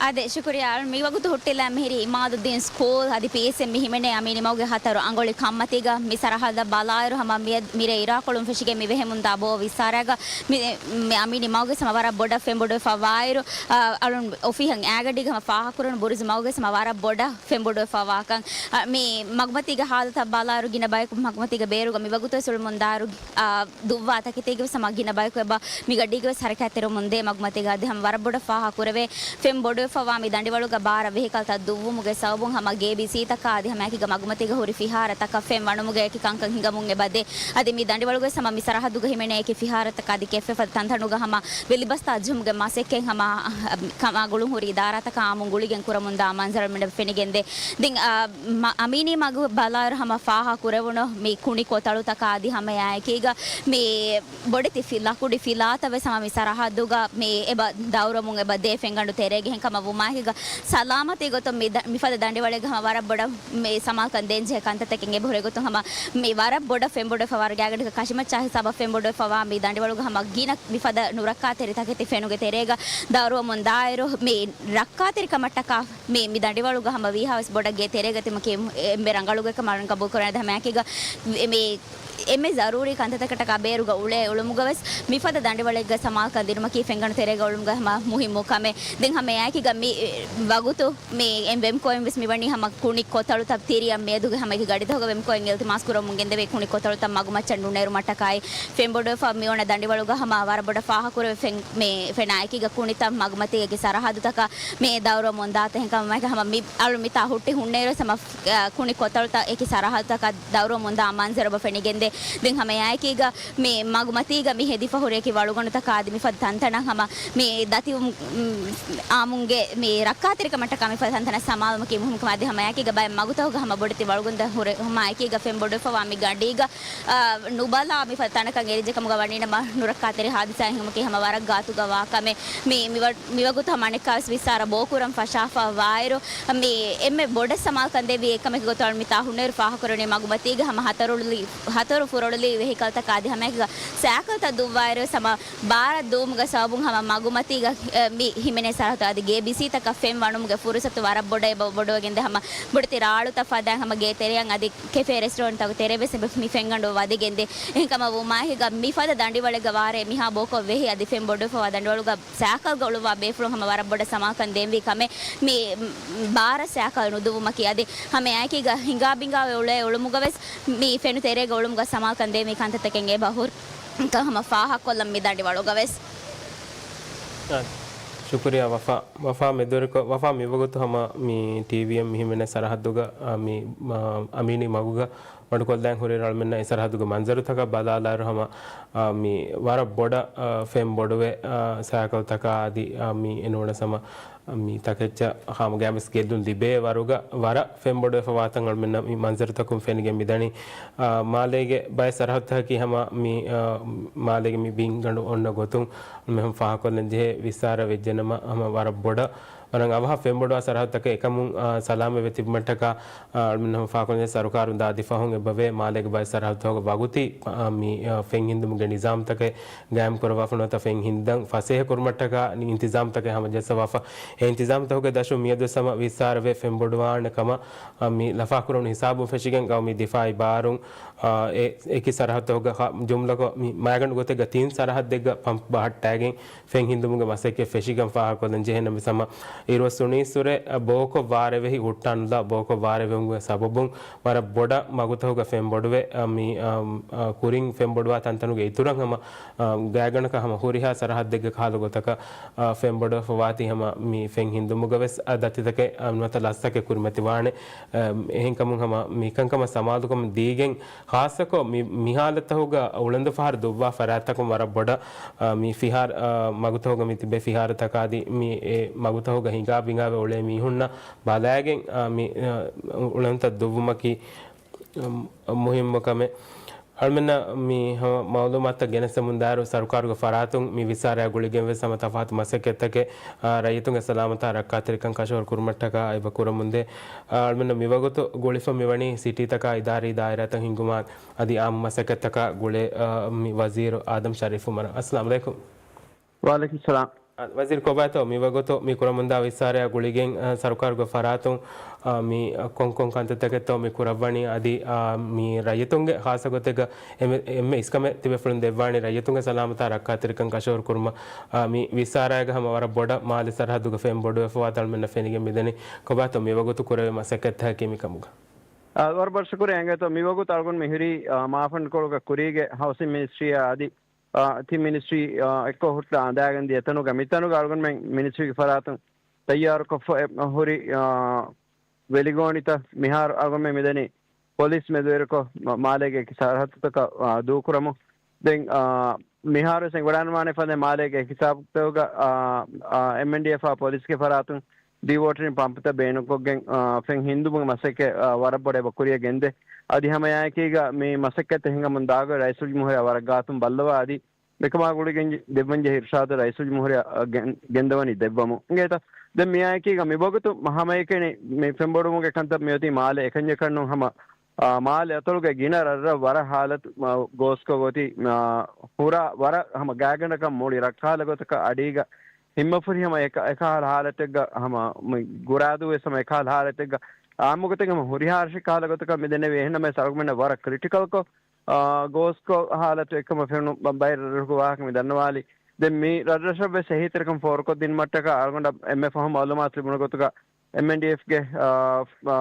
އާދެ، ޝުކުރިއްޔާ. މިވަގުތު ހުއްޓިލާ މިހިރީ އިމާދުއްދީން ސްކޫލް އަދި ޕީއެސްއެމް މި ހިމެނޭ އަމީނި މަގުގެ ހަތަރު އަނގޮޅި ކަންމަތީގަ. މި ސަރަހައްދަށް ބަލާއިރު ހަމަ މި-، މިރޭ އިރާކޮޅުން ފެށިގެން މި ބެހެމުންދާ ބޯ ވިއްސާރާގަ މި، މި އަމީނި މަގުގެ ހަމަ ވަރަށް ބޮޑަށް ފެންބޮޑުވެފަ ވާއިރު، އަ، އަޅުން އޮފީހަށް އައިގަޑީގަ ހަމަ ފާހަގަކުރަން ބުރުޒު މަގުގެ ހަމަ ވަރަށް ބޮޑަށް ފެންބޮޑުވެފަ ވާކަން. އަ، މި މަގުމަތީގެ ހާލަތަށް ބަލާއިރު ގިނަ ބަޔަކު މަގުމަތީގެ ބޭރުގަ މިވަގުތުވެސް އުޅުމުންދާއިރު، އާ، ދުއްވާ ތަކެތީގެ ވެސް ހަމަ ގިނަ ބަޔަކު އެބަ މި ގަޑީގެ ވެސް ހަރަކާތްތެރިވަމުންދޭ މަގުމަތީގަ އަދި ހަމަ ވަރަށް ބޮޑަށް ފާހަ ކުރެވޭ. ފެން ބޮޑުވެފަވާ މި ދަނޑިވަޅުގަ ބާރަށް ވެހިކަލްތައް ދުއްވުމުގެ ސަބަބުން ހަމަ ގޭބީސީތަކާ އަދި ހަމައެކީގަ މަގުމަތީގަ ހުރި ފިހާރަތަކަށް ފެން ވަނުމުގެ އެކި ކަންކަން ހިނގަމުން އެބަދޭ. އަދި މި ދަނޑިވަޅުގަ ވެސް ހަމަ މި ސަރަހައްދުގަ ހިމެނޭ އެކި ފިހާރަތަކަށް އަދި ކެއްފެފަދަ ތަންތަނުގަ ހަމަ ވެލިބަސްތައް ޖެހުމުގެ މަސައްކަތް ހަމަ ކަމާ ގުޅުން ހުރި އިދާރާތަކާ އާއްމުން ގުޅިގެން ކުރަމުންދާ މަންޒަރު މިނަ ފެނިގެންދޭ. ދެން، އާ، މަ-، އަމީނީ މަގު ބަލާއިރު ހަމަ ފާހަ ކުރެވުނު މި ކުނި ކޮތަޅުތަކާ އަދި ހަމައާއެކީގަ މި ބޮޑެތި ފި-، ލަކުޑި ފިލާތައް ވެސް ހަމަ މި ސަރަހައްދުގަ މި އެބަ ދައުރުވަމުން އެބަ ދޭ ފެންގަނޑު ތެރޭގަ. އެހެންކަމަށް ވުމާއެކީގަ ސަލާމަތީ ގޮތުން މި ދަ-، މިފަދަ ދަނޑިވަޅެއްގަ ހަމަ ވަރަށް ބޮޑަށް މި ސަމާލުކަން ދޭންޖެހޭ ކަންތައްތަކެއް އެބަހުރޭ ގޮތުން ހަމަ މި ވަރަށް ބޮޑަށް ފެންބޮޑުވެފަ ވާ ގާތްގަޑިގަ ކަށިމައްޗާ ހިސާބަށް ފެންބޮޑުވެފަ ވާ މި ދަނޑިވަޅުގަ ހަމަ ގިނަ މިފަދަ ނުރައްކާތެރި ތަކެތި ފެނުގެ ތެރޭގަ ދައުރުވަމުން ދާއިރު މި ރައްކާތެރިކަމަށްޓަކާ މި، މި ދަނޑިވަޅުގަ ހަމަ ވީހާވެސް ބޮޑަށް ގޭ ތެރޭގަ ތިމަކީ އެންމެ ރަނގަޅުގެ ކަމަށް ގަބޫލު ކުރަން ދަމާކީގަ މި އެންމެ ޒަރޫރީ ކަންތައްތަކަށްޓަކާ ބޭރުގަ އުޅޭ އުޅުމުގަ ވެސް މިފަދަ ދަނޑިވަޅެއްގަ ސަމާލުކަން ދިނުމަކީ ފެންގަނޑު ތެރޭގަ އުޅުމުގަ ހަމަ މުހިއްމު ކަމެއް. ދެން ހަމައެއާއެކީގަ މި ވަގުތު މި އެން ވެމްކޯއިން ވެސް މިވަނީ ހަމަ ކުނި ކޮތަޅުތައް ތިރިއަށް މިއަދުގެ ހަމަ އެކި ގަޑިތަކުގަ ވެމްކޯއިން އިލްތިމާސް ކުރަމުން ގެންދެވޭ ކުނި ކޮތަޅުތައް މަގުމައްޗަށް ނުނެރުމަށްޓަކާއި ފެންބޮޑުވެފަ މިއޮންނަ ދަނޑިވަޅުގަ ހަމަ ވަރަށް ބޮޑަށް ފާހަކުރެވޭ ފެން-، މި ފެނާއެކީގަ ކުނިތައް މަގުމަތީގެ ސަރަހައްދުތަކަށް މި ދައުރުވަމުން ދާތަ. އެހެންކަމުން ހަމަ މި އަޅު މިތާ ހުއްޓި ހުންނައިރު ހަމަ އަ، ކުނި ކޮތަޅުތައް އެކި ސަރަހައްދުތަކަށް ދައުރުވަމުންދާ މަންޒަރު އެބަ ފެނިގެންދޭ. ދެން ހަމައެއާއެކީގަ މި މަގުމަތީގަ މި ހެދިފަ ހުރި އެކި ވަޅުގަނޑުތަކާ އަދި މިފަދަ ތަންތަނަށް ހަމަ މި ދަތިވުން، އާއްމުންގެ މި ރައްކާތެރިކަމަށްޓަކާ މިފަދަ ތަންތަނަށް ސަމާލުވުމަކީ މުހިންމު ކަމެއް. އަދި ހަމައެއާއެކީގަ ބައެއް މަގުތަކުގަ ހަމަ ބޮޑެތި ވަޅުގަނޑުތައް ހުރެ ހަމައެކީގަ ފެން ބޮޑުވެފަވާ މި ގަޑީގަ، އާ، ނުބަލާ މިފަދަ ތަނަކަށް އެރިއްޖެ ކަމުގަ ވަނީނަމަ ނުރައްކާތެރި ހާދިސާއެއް ހިނގުމަކީ ހަމަ ވަރަށް ގާތުގަ ވާ ކަމެއް. މި، މި ވަ-، މިވަގުތު ހަމަ އަނެއްކާވެސް ވިއްސާރަ ބޯކުރަން ފަށާފަ ވާއިރު، މި އެންމެ ބޮޑަށް ސަމާލުކަން ދެއްވީ އެއްކަމެއް ގޮތަށް މިތާ ހުންނައިރު ފާހަކުރަނީ މަގުމަތީގެ ހަމަ ހަތަރު އުޅި-، ހަތަރު ދޮރު ފުރޮޅުލީ ވެހިކަލްތަކާ އަދި ހަމައެކަކަށް ސައިކަލްތައް ދުއްވާއިރުވެސް ހަމަ ބާރަށް ދުވުމުގެ ސަބަބުން ހަމަ މަގުމަތީގަ، އެ، މި ހިމެނޭ ސަރަހައްދު އަދި ގޭބިސީތަކަށް ފެން ވަނުމުގެ ފުރުސަތު ވަރަށް ބޮޑަށް އެބަ ބޮޑުވެގެންދޭ. ހަމަ ބޮޑެތި ރާޅުތައް ފަދައިން ހަމަ ގޭތެރެއަށް އަދި ކެފޭ ރެސްޓޯރެންޓްތަކުގެ ތެރޭވެސް އެބަ މި ފެންގަނޑު ވަދެގެންދޭ. އެހެންކަމަށް ވުމާއެކީގަ މިފަދަ ދަނޑިވަޅެއްގަ ވާރޭ މިހާ ބޯކޮށް ވެހި އަދި ފެން ބޮޑުވެފަވާ ދަނޑިވަޅުގަ ސައިކަލްގަ އުޅުއްވާ ބޭފުޅުން ހަމަ ވަރަށް ބޮޑަށް ސަމާލުކަން ދޭންވީ ކަމެއް މި ބާރަށް ސައިކަލް ނުދުއްވުމަކީ. އަދި ހަމައެއާއެކީގަ ހިނގާ ބިނގާވެ އުޅޭ އުޅުމުގަވެސް މި ފެނު ތެރޭގަ އުޅުމުގަ ސަމާލުކަން ދޭންވީ ކަންތައްތަކެއް އެބަ ހުރިކަން ހަމަ ފާހަގަކޮށްލަން މި ދަނޑިވަޅުގަވެސް. އާ، ޝުކުރިއްޔާ ވަފާ. ވަފާ މެދުވެރިކޮށް، ވަފާ މިވަގުތު ހަމަ މި ޓީވީއެމް މި ހިމެނޭ ސަރަހައްދުގަ، އާ، މި، އާ، އަމީނީ މަގުގަ ވަޑުކޮށްލަން ހުރި އަޅުމެންނަށް އެ ސަރަހައްދުގެ މަންޒަރުތަކަށް ބަލާލާއިރު ހަމަ، އާ، މި ވަރަށް ބޮޑަށް، އާ، ފެން ބޮޑުވެ، އާ، ސައިކަލްތަކާ އަދި، އާ، މި އެނޫނަސް ހަމަ މި ތަކެއްޗަށް ހަމަ ގައިމުވެސް ގެއްލުން ލިބޭ ވަރުގަ ވަރަށް ފެންބޮޑުވެފަވާތަން އަޅުމެންނަށް މި މަންޒަރުތަކުން ފެނިގެން މިދަނީ. އާ، މާލޭގެ ބައެއް ސަރަހައްދުތަކަކީ ހަމަ މި، އާ، މާލޭގެ މި ބިންގަނޑު އޮންނަ ގޮތުން އަޅުމެން ހަމަ ފާހަގަކޮށްލަން ޖެހޭ ވިއްސާރަ ވެއްޖެނަމަ ހަމަ ވަރަށް ބޮޑަށް ވަރަށް އަވަހަށް ފެންބޮޑުވާ ސަރަހައްދުތަކެއް އެކަމުން، އާ، ސަލާމަތްވެ ތިބުމަށްޓަކާ، އާ، އަޅުމެން ހަމަ ފާހަގަކޮށްލަން ޖެހޭ ސަރުކާރުން ދާ ދިފާހުން އެބަވޭ މާލޭގެ ބައެއް ސަރަހައްދުތަކުގަ ވަގުތީ، އާ، މި، އާ، ފެން ހިންދުމުގެ ނިޒާމްތަކެއް ގައިމު ކުރައްވާފަ ނުވަތަ ފެން ހިންދަން ފަސޭހަ ކުރުމަށްޓަކާ އިންތިޒާމްތަކެއް ހަމަޖައްސަވާފަ. އެ އިންތިޒާމްތަކުގެ ދަށުން މިއަދުވެސް ހަމަ ވިއްސާރަވެ ފެންބޮޑުވާނެ ކަމަށް، އާ، މި ލަފާކުރެވުނު ހިސާބުން ފެށިގެން ގައުމީ ދިފާއީ ބާރުން، އާ، އެ އެކި ސަރަހައްދުތަކުގަ ހަ-، ޖުމްލަކޮށް މި މައިގަނޑު ގޮތެއްގަ ތިން ސަރަހައްދެއްގަ ޕަމްޕް ބަހައްޓާގެން ފެން ހިންދުމުގެ މަސައްކަތް ފެށިގެން ފާހަގަކޮށްލަން ޖެހޭނަމަވެސް ހަމަ އިރުއޮއްސުނީއްސުރެ، އަ، ބޯކޮށް ވާރޭ ވެހި ހުއްޓާނުލާ ބޯކޮށް ވާރޭ ވެވުމުގެ ސަބަބުން ވަރަށް ބޮޑަށް މަގުތަކުގަ ފެން ބޮޑުވެ، އަ، މި، އަ، އަ، ކުރިން ފެން ބޮޑުވާ ތަންތަނުގެ އިތުރަށް ހަމަ، އަ، ގާތްގަނޑަކަށް ހަމަ ހުރިހާ ސަރަހައްދެއްގެ ކަހަލަ ގޮތަކަށް، އަ، ފެން ބޮޑުވެފަ ވާތީ ހަމަ މި ފެން ހިންދުމުގަވެސް، އަ، ދަތިތަކެއް، އަ، ނުވަތަ ލަސްތަކެއް ކުރިމަތިވާނެ. އަ، އެހެންކަމުން ހަމަ މިކަންކަމަށް ސަމާލުކަމުން ދީގެން ޚާއްޞަކޮށް މި، މި ހާލަތުގަ އުޅަނދު ފަހަރު ދުއްވާ ފަރާތްތަކުން ވަރަށް ބޮޑަށް، އާ، މި ފިހާރަ، އާ، މަގުތަކުގަ މި ތިބޭ ފިހާރަތަކާ އަދި މި އެ މަގުތަކުގަ ހިނގާ ބިނގާވެ އުޅޭ މީހުންނަށް ބަލާގެން، އާ، މި، އާ، އުޅަނދުތައް ދުއްވުމަކީ، އަ، މުހިއްމު ކަމެއް. އަޅުމެންނަށް މި ހަމަ މައުލޫމާތުތައް ގެނެސްދެމުންދާއިރު ސަރުކާރުގެ ފަރާތުން މި ވިއްސާރަޔާ ގުޅިގެން ވެސް ހަމަ ތަފާތު މަސައްކަތްތަކެއް، އާ، ރައްޔިތުންގެ ސަލާމަތާ ރައްކާތެރިކަން ކަށަވަރު ކުރުމަށްޓަކާ އެބަ ކުރަމުންދޭ. އަޅުމެންނަށް މިވަގުތު ގުޅިފަ މިވަނީ ސިޓީތަކާ އިދާރީ ދާއިރާތައް ހިންގުމާ އަދި އާއްމު މަސައްކަތްތަކާ ގުޅޭ، އަ، މި ވަޒީރު އާދަމް ޝަރީފް އުމަރު. އައްސަލާމު ޢަލައިކުމް. ވަޢަލައިކުމް ސަލާމް. އަ، ވަޒީރު ކޮބާތޯ މިވަގުތު މި ކުރަމުންދާ ވިއްސާރަޔާ ގުޅިގެން، އަ، ސަރުކާރުގެ ފަރާތުން، އަ، މި، އަ، ކޮންކޮން ކަންތައްތަކެއްތޯ މި ކުރައްވަނީ އަދި، އަ، މި ރައްޔިތުންގެ ޚާއްޞަ ގޮތެއްގަ އެންމެ، އެންމެ އިސްކަމެއް ތިބޭފުޅުން ދެއްވާނީ ރައްޔިތުންގެ ސަލާމަތާ ރައްކާތެރިކަން ކަށަވަރު ކުރުމަށް، އަ، މި ވިއްސާރަޔާގަ ހަމަ ވަރަށް ބޮޑަށް މާލެ ސަރަހައްދުގަ ފެން ބޮޑުވެފަވާތަން އަޅުމެންނަށް ފެނިގެން މިދަނީ. ކޮބާތޯ މިވަގުތު ކުރެވޭ މަސައްކަތްތަކަކީ މިކަމުގަ؟ އަ، ވަރަށް ބޮޑަށް ޝުކުރިއްޔާ އިނގޭތޯ. މިވަގުތު އަޅުގަނޑު މިހުރީ، އަ، މާފަންޑުކޮޅުގެ ކުރީގެ ހައުސިން މިނިސްޓްރީއާ އަދި، އަ، ތިން މިނިސްޓްރީ، އަ، އެއްކޮށް ހުއްޓާ އަނދާގެން ދިޔަ ތަނުގަ މިތަނުގަ އަޅުގަނޑުމެން މިނިސްޓްރީގެ ފަރާތުން ތައްޔާރުކޮށްފަ އެ، ހުރި، އަ، ވެލިގޯނިތައް މިހާރު އަޅުގަނޑުމެން މިދަނީ ޕޮލިސް މެދުވެރިކޮށް، މ-، މާލޭގެ އެކި ސަރަހައްދުތަކަށް، އާ، ދޫކުރަމުން. ދެން، އާ، މިހާރުވެސް އެނގިވަޑާންވާނެ ފަދަ މާލޭގެ އެކި ސަރަހައްދުތަކުގަ، އާ، އާ، އެމްއެންޑީއެފްއާ ޕޮލިސްގެ ފަރާތުން ޑީވޯޓަރިން ޕަމްޕުތައް ބޭނުންކޮށްގެން، އާ، ފެން ހިންދުމުގެ މަސައްކަތް، އާ، ވަރަށް ބޮޑަށް އެބަ ކުރިއަށް ގެންދޭ. އަދި ހަމައެއާއެކީގަ މި މަސައްކަތްތައް ހިނގަމުން ދާގޮތް ރައީސުލްޖުމްހޫރިއްޔާ ވަރަށް ގާތުން ބައްލަވާ އަދި އެކަމާ ގުޅިގެން ދެއްވަންޖެހޭ އިރުޝާދު ރައީސުލްޖުމްހޫރިއްޔާ ގެން-، ގެންދަވަނީ ދެއްވަމުން. އިނގޭތަ؟ ދެން މިއާއެކީގަ މިވަގުތު ހަމައެކަނި މި ފެންބޮޑުވުމުގެ ކަންތައް މިއޮތީ މާލެ އެކަންޏަކަށް ނޫން ހަމަ، އާ، މާލެ އަތޮޅުގެ ގިނަ ރަށްރަށް ވަރަށް ހާލަތު، އާ، ގޯސްކޮށް އޮތީ، އާ، ހުރާ ވަރަށް ހަމަ ގާތްގަނޑަކަށް މުޅި ރަށްކަހަލަ ގޮތަކަށް އަޑީގަ ހިންމަފުރި ހަމަ އެކަ-، އެކަހަލަ ހާލަތެއްގަ ހަމަ މި ގުރާދޫވެސް ހަމަ އެކަހަލަ ހާލަތެއްގަ އާއްމުގޮތެއް ހަމަ ހުރިހާ ރަށެއް ކަހަލަ ގޮތަކަށް މި ދެންނެވި. އެހެންނަމަވެސް އަޅުގަނޑުމެންނަށް ވަރަށް ކްރިޓިކަލްކޮށް އާ، ގޯސްކޮށް ހާލަތު އެއްކަމަށް ފެނުނު ބަ-، ބައެއް ރަށްރަށުގެ ވާހަކަ މި ދަންނަވާލީ. ދެން މި ރަށްރަށަށްވެސް އެހީތެރިކަން ފޯރުކޮށްދިނުމަށްޓަކާ އަޅުގަނޑަށް އެންމެ ފަހުން މައުލޫމާތު ލިބުނު ގޮތުގަ އެމްއެންޑީއެފްގެ، އާ، އާ،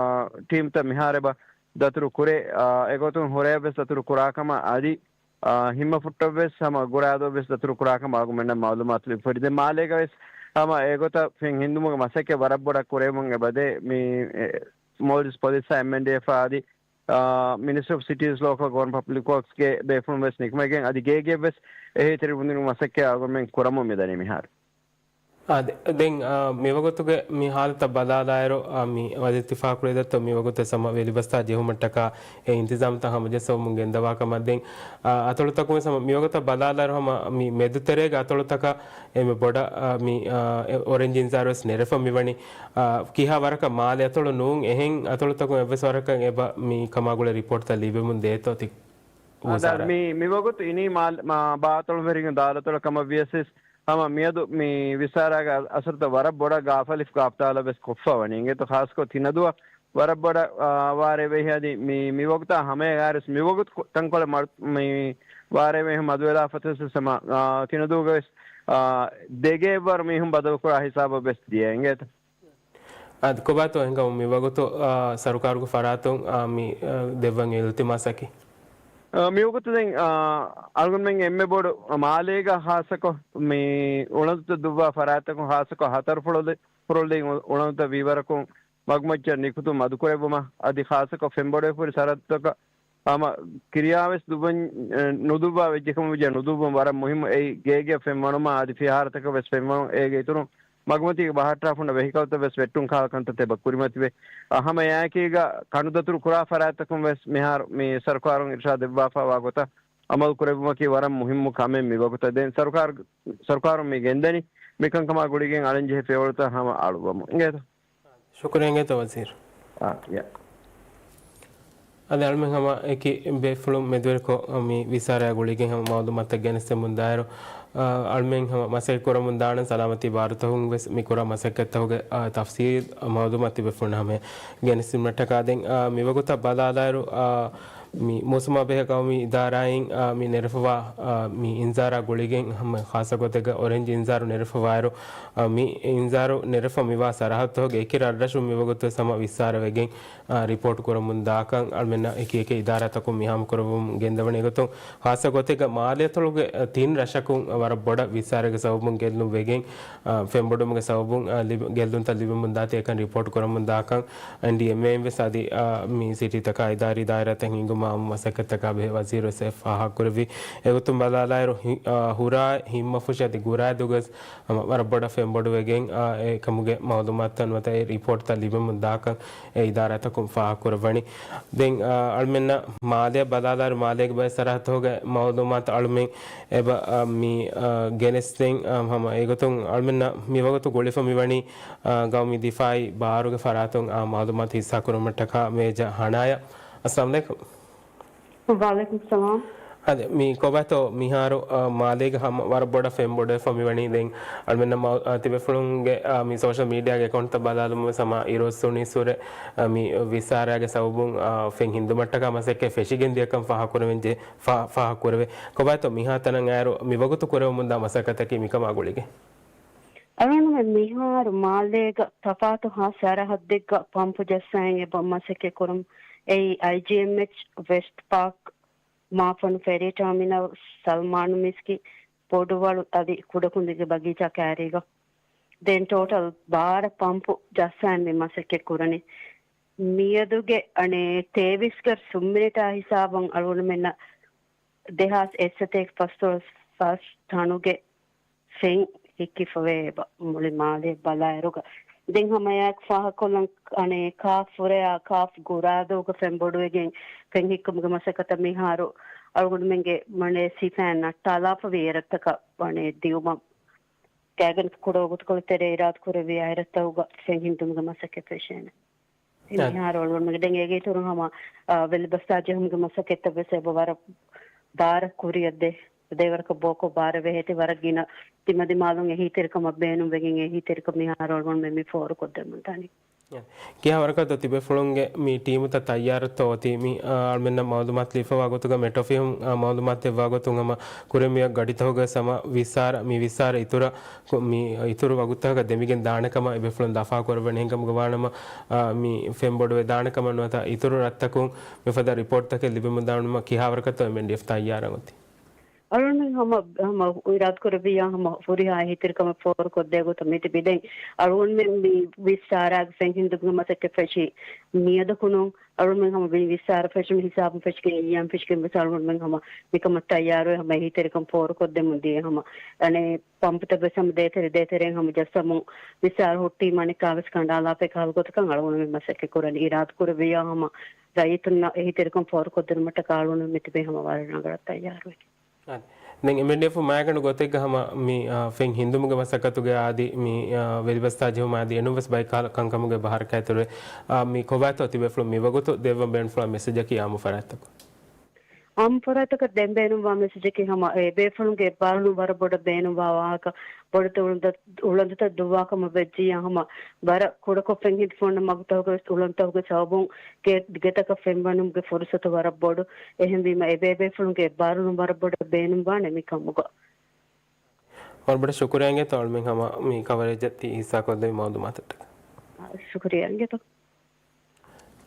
ޓީމްތައް މިހާރު އެބަ ދަތުރު ކުރޭ، އާ، އެގޮތުން ހުރަޔަށްވެސް ދަތުރު ކުރާކަމަށް އަދި، އާ، ހިންމަފުއްޓަށްވެސް ހަމަ ގުރާދޫއަށްވެސް ދަތުރު ކުރާކަމަށް އަޅުގަނޑުމެންނަށް މައުލޫމާތު ލިބިފައި. ދެން މާލޭގަވެސް ހަމަ އެގޮތަށް ފެން ހިންދުމުގެ މަސައްކަތް ވަރަށް ބޮޑަށް ކުރެވެމުން އެބަދޭ މި، އެ، މޯލްޑިވްސް ޕޮލިސްއާ އެމްއެންޑީއެފްއާ އަދި އާ، މިނިސްޓްރީ އޮފް ސިޓީސް ލޯކަލް ގޮވަރން ޕަބްލިކް ވޯކްސްގެ ބޭފުޅުން ވެސް ނިކުމެގެން އަދި ގޭގެއަށްވެސް އެހީތެރިވުންދިނުމުގެ މަސައްކަތް އަޅުގަނޑުމެން ކުރަމުން މިދަނީ މިހާރު. އާ، ދެ-، ދެން، އާ، މިވަގުތުގެ މި ހާލަތަށް ބަލާލާއިރު، އާ، މި ވަޒީރު ތިފާ ކުރެދަތޯ މިވަގުތު ހަމަ ވެލިބަސްތާ ޖެހުމަށްޓަކާ އެ އިންތިޒާމްތައް ހަމަޖައްސަވަމުން ގެންދަވާ ކަމަށް. ދެން، އާ، އަތޮޅުތަކުން ވެސް ހަމަ މިވަގުތަށް ބަލާލާއިރު ހަމަ މި މެދުތެރޭގެ އަތޮޅުތަކަށް އެންމެ ބޮޑަށް، އާ، މި، އާ، އެ، އޮރެންޖް އިންޒާރު ވެސް ނެރެފަ މިވަނީ. އާ، ކިހާ ވަރަކަށް މާލެ އަތޮޅު ނޫން އެހެން އަތޮޅުތަކުން އެއްވެސް ވަރަކަށް އެބަ މި ކަމާގުޅޭ ރިޕޯޓްތައް ލިބެމުން ދޭތޯ ތި؟ އާދެ، މި، މިވަގުތު އިނީ މާ، މާ، ބާތޮޅު ފެށިގެން ދާލަތޮޅަށް ކަމަށް ވިޔަސް ވެސް، ހަމަ މިއަދު މި ވިސާރާގެ އަ، އަސަރުތައް ވަރަށް ބޮޑަށް ގާފަލިފު ގާފްތާލަށް ވެސް ކޮށްފަ ވަނީ. އިނގޭތޯ، ޚާއްސަކޮށް ތިނަދުވަ ވަރަށް ބޮޑަށް، އާ، ވާރޭ ވެހި އަދި މި، މިވަގުތާ ހަމައެ ގާރިސް މިވަގުތު ކޮ، ތަންކޮޅެއް މަ، މި ވާރޭ ވެހި މަދުވެލާ ފަތަސް ވެސް ހަމަ، އާ، ތިނަދޫގަ ވެސް، އާ، ދެގޭވަރު މީހުން ބަދަލުކުރާ ހިސާބަށް ވެސް ދިޔަ. އިނގޭތޯ؟ އަދި ކޮބާތޯ އެހެންކަމުން މިވަގުތު، އާ، ސަރުކާރުގެ ފަރާތުން، އާ، މި، އާ، ދެއްވަން އިލްތިމާސަކީ؟ އާ، މިވަގުތު ދެން، އާ، އަޅުގަނޑުމެން އެންމެ ބޮޑު މާލޭގަ ޚާއްސަކޮށް މި އުޅަނދުތައް ދުއްވާ ފަރާތްތަކުން ޚާއްސަކޮށް ހަތަރު ފުރޮޅި، ފުރޮޅި އު، އުޅަނދުތައް ވީވަރަކުން މަގުމައްޗަށް ނިކުތުން މަދުކުރެއްވުމަށް އަދި ޚާއްސަކޮށް ފެންބޮޑުވެފަ ހުރި ސަރަހައްދުތަކަށް ހަމަ ކިރިޔާވެސް ދުއްވަން، އެ، ނުދުއްވާ ވެއްޖެކަމަށް ވިއްޔާ ނުދުއްވުން ވަރަށް މުހިއްމު. އެއީ ގޭގެއަށް ފެންވަނުމާ އަދި ފިހާރަތަކަށް ވެސް ފެންވަނު. އޭގެ އިތުރުން މަގުމަތީގެ ބަހަށްޓާފަ ހުންނަ ވެހިކަލްތައް ވެސް ވެއްޓުން ކާލަ ކަންތައްތައް އެބަ ކުރިމަތިވޭ. އަ، ހަމަ އެއާއެކީގަ ކަނޑުދަތުރު ކުރާ ފަރާތްތަކުން ވެސް މިހާރު މި ސަރުކާރުން އިރުޝާދު ދެއްވާފަ ވާ ގޮތަށް އަމަލު ކުރެއްވުމަކީ ވަރަށް މުހިއްމު ކަމެއް މި ވަގުތަށް. ދެން ސަރުކާރު، ސަރުކާރުން މި ގެންދަނީ މިކަންކަމާ ގުޅިގެން އަޅަންޖެހޭ ފިޔަވަޅުތައް ހަމަ އަޅުއްވަމުން. އިނގޭތޯ؟ ޝުކުރިއްޔާ އިނގޭތޯ ވަޒީރު. އާ، ޔާ. އަދި އަޅުމެން ހަމަ އެކި ބޭފުޅުން މެދުވެރިކޮށް، މި ވިސާރާ ގުޅިގެން ހަމަ މައުލޫމާތުތައް ގެނެސްދެމުން ދާއިރު، އަ، އަޅުމެން ހަމަ މަސައްކަތް ކުރަމުން ދާނަން ސަލާމަތީ ބާރުތަކުން ވެސް މި ކުރާ މަސައްކަތްތަކުގެ، އަ، ތަފްސީލް މައުލޫމާތު ތިބޭފުޅުންނަށް ހަމަ ގެނެސްދިނުމަށްޓަކާ ދެން، އަ، މިވަގުތަށް ބަލާލާއިރު، އަ، މި މޫސުމާ ބެހޭ ގައުމީ އިދާރާއިން، އާ، މި ނެރެފަވާ، އާ، މި އިންޒާރާ ގުޅިގެން ހަމަ ޚާއްސަ ގޮތެއްގަ އޮރެންޖް އިންޒާރު ނެރެފަވާއިރު، އާ، މި އިންޒާރު ނެރެފަ މިވާ ސަރަހައްދުތަކުގެ އެކި ރަށްރަށުން މިވަގުތު ވެސް ހަމަ ވިއްސާރަވެގެން، އާ، ރިޕޯޓް ކުރަމުން ދާކަން އަޅުމެންނަށް އެކި އެކި އިދާރާތަކުން މިހާމަ ކުރައްވަމުން ގެންދަވަނީ. އެގޮތުން ޚާއްސަ ގޮތެއްގަ މާލޭތޮޅުގެ، އާ، ތިން ރަށަކުން ވަރަށް ބޮޑަށް ވިއްސާރަގެ ސަބަބުން ގެއްލުން ވެގެން، އާ، ފެންބޮޑުވުމުގެ ސަބަބުން، އާ، ލިބ، ގެއްލުންތައް ލިބެމުން ދާތީ އެކަން ރިޕޯޓް ކުރަމުން ދާކަން އެންޑީއެމްއޭއިން ވެސް އަދި، އާ، މި ސިޓީތަކާ އިދާރީ ދާއިރާތައް ހިންގުމާ ހަމަ މަސައްކަތްތަކާ ބެހޭ ވަޒީރު ވެސް އެ ފާހަގަކުރެއްވި. އެގޮތުން ބަލާލާއިރު، ހި، އާ، ހުރާ ހިންމަފުށި އަދި ގުރާއިދޫގަ ވެސް ހަމަ ވަރަށް ބޮޑަށް ފެންބޮޑުވެގެން، އާ، އެކަމުގެ މައުލޫމާތުތައް ނުވަތަ އެ ރިޕޯޓްތައް ލިބެމުން ދާކަން އެ އިދާރާތަކުން ފާހަގަކުރައްވަނީ. ދެން، އާ، އަޅުމެންނަށް މާލެއަށް ބަލާލާއިރު މާލޭގެ ބައެއް ސަރަހައްދުތަކުގެ މައުލޫމާތު އަޅުމެން އެބަ، އާ، މި، އާ، ގެނެސްދެން، އާ، ހަމަ އެގޮތުން އަޅުމެންނަށް މިވަގުތު ގުޅިފަ މިވަނީ، އާ، ގައުމީ ދިފާއީ ބާރުގެ ފަރާތުން، އާ، މައުލޫމާތު ހިއްސާކުރުމަށްޓަކާ މޭޖަ ހަނާޔާ. އައްސަލާމު ޢަލައިކުމް. ވަޢަލައިކުމް ސަލާމް. އަދި މި ކޮބާތޯ މިހާރު، އާ، މާލޭގަ ހަމަ ވަރަށް ބޮޑަށް ފެންބޮޑުވެފަ މިވަނީ ދެން އަޅުމެންނަށް މަ، އާ، ތިބޭފުޅުންގެ، އާ، މި ސޯޝަލް މީޑިއާގެ އެކައުންޓްތައް ބަލާލުމުން ވެސް ހަމަ އިރުއޮއްސުނީ ސުރެ، އާ، މި ވިއްސާރާގެ ސަބަބުން، އާ، ފެން ހިންދުމަށްޓަކާ މަސައްކަތް ފެށިގެން ދިޔަކަން ފާހަގަކުރެވެންޖެ، ފާ، ފާހަގަކުރެވޭ. ކޮބާތޯ މިހާތަނަށް އައިރު މިވަގުތު ކުރެވެމުންދާ މަސައްކަތަކީ މިކަމާ ގުޅިގެން؟ އަޅުގަނޑުމެން މިހާރު މާލޭގަ ތަފާތު ހާ ސަރަހައްދެއްގަ ޕަމްޕު ޖައްސައިން އެބަ މަސައްކަތް ކުރަމުން އެއީ އައިޖީއެމްއެޗް ވެސްޓް ޕާކް މާފަން ފެރީ ޓާމިނަލް، ސަލްމާނު މިސްކިތް، ބޮޑުވަޅު އަދި ކުޑަކުނދިގެ ބަގީޗާ ކައިރީގަ. ދެން ޓޯޓަލް ބާރަ ޕަމްޕު ޖައްސައިން މި މަސައްކަތް ކުރަނީ. މިއަދުގެ އަނެއް ތޭވީސް ގަރް ސުންމިނެޓާ ހިސާބަށް އަޅުގަނޑުމެންނަށް ދެހާސް އެއްސަތޭކަ ފަސްދޮޅަސް ފަސް ޓަނުގެ ފެން ހިއްކިފަވޭ އެބަ މުޅި މާލެ ބަލާއިރުގަ. ދެން ހަމަ އެއާއެކު ފާހަގަކޮށްލަން އަނެއް ކާފް ފުރެއާ ކާފް ގުރާދޫގަ ފެންބޮޑުވެގެން ފެން ހިއްކުމުގެ މަސައްކަތަށް މިހާރު އަޅުގަނޑުމެންގެ މަނޭ ސިފައިން ނައްޓާލާފަވި އެރަށްތަކަށް ވަނީ ދިއުމަށް ގާތްގަނޑަކަށް ކުޑަ ވަގުތުކޮޅު ތެރޭ އިރާދަކުރެއްވި އެރަށްތަކުގަ ފެން ހިންދުމުގެ މަސައްކަތް ފެށޭނެ. އެ މިހާރު އަޅުގަނޑުމެންގެ ދެން އޭގެ އިތުރުން ހަމަ، އާ، ވެލިބަސްތާ ޖެހުމުގެ މަސައްކަތްތައް ވެސް އެބަ ވަރަށް ބާރަށް ކުރިއަށް ދޭ. ދޭވަރަކަށް ބޯކޮށް ބާރަށް ވެހޭތީ ވަރަށް ގިނަ ތިމަދިމާލުން އެހީތެރިކަމަށް ބޭނުންވެގެން އެހީތެރިކަން މިހާރު އަޅުގަނޑުމެން މި ފޯރުކޮށްދެމުންދާނީ. ކިހާވަރަކަށްތޯ ތިބޭފުޅުންގެ މި ޓީމުތައް ތައްޔާރަށްތޯ އޮތީ؟ މި، އާ، އަޅުމެންނަށް މައުލޫމާތު ލިބިފަވާ ގޮތުގަ މެޓްރޮފިހުން، އާ، މައުލޫމާތު ދެއްވާ ގޮތުން ހަމަ ކުރިމިޔަ ގަޑިތަކުގަ ހަމަ ވިއްސާރަ، މި ވިއްސާރަ އިތުރަށް ކު، މި އިތުރު ވަގުތުތަކަށް ދެމިގެން ދާނެ ކަމަށް އެބޭފުޅުން ލަފާ ކުރައްވަނީ. އެހެންކަމުގަ ވާނަމަ، އާ، މި ފެންބޮޑުވެ ދާނެ ކަމަށް ނުވަތަ އިތުރު ރަށްތަކުން މިފަދަ ރިޕޯޓްތަކެއް ލިބެމުން ދާނަމަ ކިހާވަރަކަށްތޯ އެމްއެންޑީއެފް ތައްޔާރަށް އޮތީ؟ އަޅުގަނޑުމެން ހަމަ، ހަމަ އިރާދަކުރެއްވިއްޔާ ހަމަ ހުރިހާ އެހީތެރިކަމެއް ފޯރުކޮށްދޭ ގޮތަށް މިތިބި. ދެން އަޅުގަނޑުމެން މި ވިއްސާރާގެ ފެން ހިންދުމުގެ މަސައްކަތް ފެށީ މިއަދަކުނު. އަޅުގަނޑުމެން ހަމަ މި ވިއްސާރަ ފެށުނު ހިސާބުން ފެށިގެން އިއްޔާން ފެށިގެން ވެސް އަޅުގަނޑުމެން ހަމަ މިކަމަށް ތައްޔާރުވެ ހަމަ އެހީތެރިކަން ފޯރުކޮށްދެމުން ދިޔަ ހަމަ. އަނެއް ޕަމްޕުތައް ވެސް ހަމަ ދޭތެރެ ދޭތެރެއިން ހަމަ ޖައްސަމުން ވިއްސާރަ ހުއްޓީމަ އަނެއްކާވެސް ކަނޑާލާފައި ކަހަލަ ގޮތަކަށް އަޅުގަނޑު މި މަސައްކަތް ކުރަނީ. އިރާދަކުރެއްވިއްޔާ ހަމަ ރައްޔިތުންނަށް އެހީތެރިކަން ފޯރުކޮށްދިނުމަށްޓަކާ އަޅުގަނޑު މިތިބީ ހަމަ ވަރަށް ރަނގަޅަށް ތައްޔާރުވެ. އަދި ދެން އެމްއެންޑީއެފް މާގަނޑު ގޮތެއްގަ ހަމަ މި، އާ، ފެން ހިންދުމުގެ މަސައްކަތުގެ އަދި މި، އާ، ވެލިބަސްތާ ޖެހުމާ އަދި އެނޫންވެސް ބައެއް ކަ، ކަންކަމުގެ ބަހަރަކާ އިތުރުވެ، އާ، މި ކޮބާތޯ ތިބޭފުޅުން މިވަގުތު ދެއްވަން ބޭނުންފުޅާ މެސެޖަކީ އާއްމު ފަރާތްތަކުން؟ އާއްމު ފަރާތްތަކަށް ދޭން ބޭނުންވާ މެސެޖަކީ ހަމަ އެ ބޭފުޅުންގެ އެއްބާރުލުން ވަރަށް ބޮޑަށް ބޭނުންވާ ވާހަކަ، ބޮޑެތި އުޅަނދު، އުޅަނދުތައް ދުއްވާކަމަށް ވެއްޖިއްޔާ ހަމަ ވަރަށް ކުޑަކޮށް ފެން ހިނދުފުޅުންނަށް މަގުތަކުގެ އުޅަނދުތަކުގެ ސަބަބުން ގެ، ގެތަކަށް ފެންވަނުމުގެ ފުރުސަތު ވަރަށް ބޮޑު. އެހެންވީމަ އެ ބޭބޭފުޅުންގެ އެއްބާރުލުން ވަރަށް ބޮޑަށް ބޭނުންވާނެ މި ކަމުގަ. ވަރަށް ބޮޑަށް ޝުކުރިޔާ އިނގޭތޯ އަޅުމެން ހަމަ މި ކަވަރޭޖަށް ތި ހިއްސާކޮށްދެއްވި މައުލޫމާތަށްޓަކައި. އާ، ޝުކުރިޔާ އިނގޭތޯ.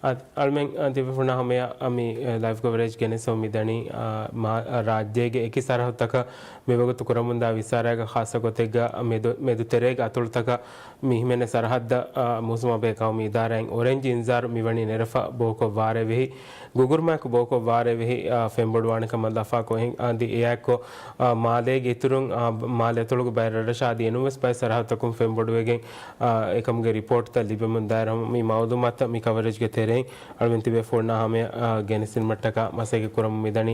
އަދި އަޅުމެން، އަ، ތިބޭފުޅުންނާ ހަމަޔަށް، އަ، މި، އެ، ލައިވް ކަވަރޭޖް ގެނެސް މިދަނީ، އަ، މާ-، އަ، ރާއްޖޭގެ އެކި ސަރަހައްދުތަކަށް މިވަގުތު ކުރަމުންދާ ވިސާރާގަ ޚާއްޞަ ގޮތެއްގަ މެދު، މެދު ތެރޭގެ އަތޮޅުތަކަށް މި ހިމެނޭ ސަރަހައްދަށް، އާ، މޫސުމާބެހޭ ޤައުމީ އިދާރާއިން އޮރެންޖް އިންޒާރު މިވަނީ ނެރެފަ ބޯކޮށް ވާރޭވެހި، ގުގުރުމާއެކު ބޯކޮށް ވާރޭވެހި، އާ، ފެންބޮޑުވާނެ ކަމަށް ލަފާކޮށް އެހެން، އަދި އެއާއެކު، އާ، މާލޭގެ އިތުރުން، އާ، މާލެ އަތޮޅުގެ ބައެއް ރަށްރަށާ އަދި އެނޫންވެސް ބައެއް ސަރަހައްދުތަކުން ފެންބޮޑުވެގެން، އާ، އެކަމުގެ ރިޕޯޓްތައް ލިބެމުންދާއިރު މި މައުލޫމާތުތައް މި ކަވަރޭޖްގެ ތެރެއިން އަޅުމެން ތިބޭފުޅުންނާ ހަމަޔަށް، އާ، ގެނެސްދިނުމަށްޓަކާ މަސައްކަތް ކުރަމުން މިދަނީ.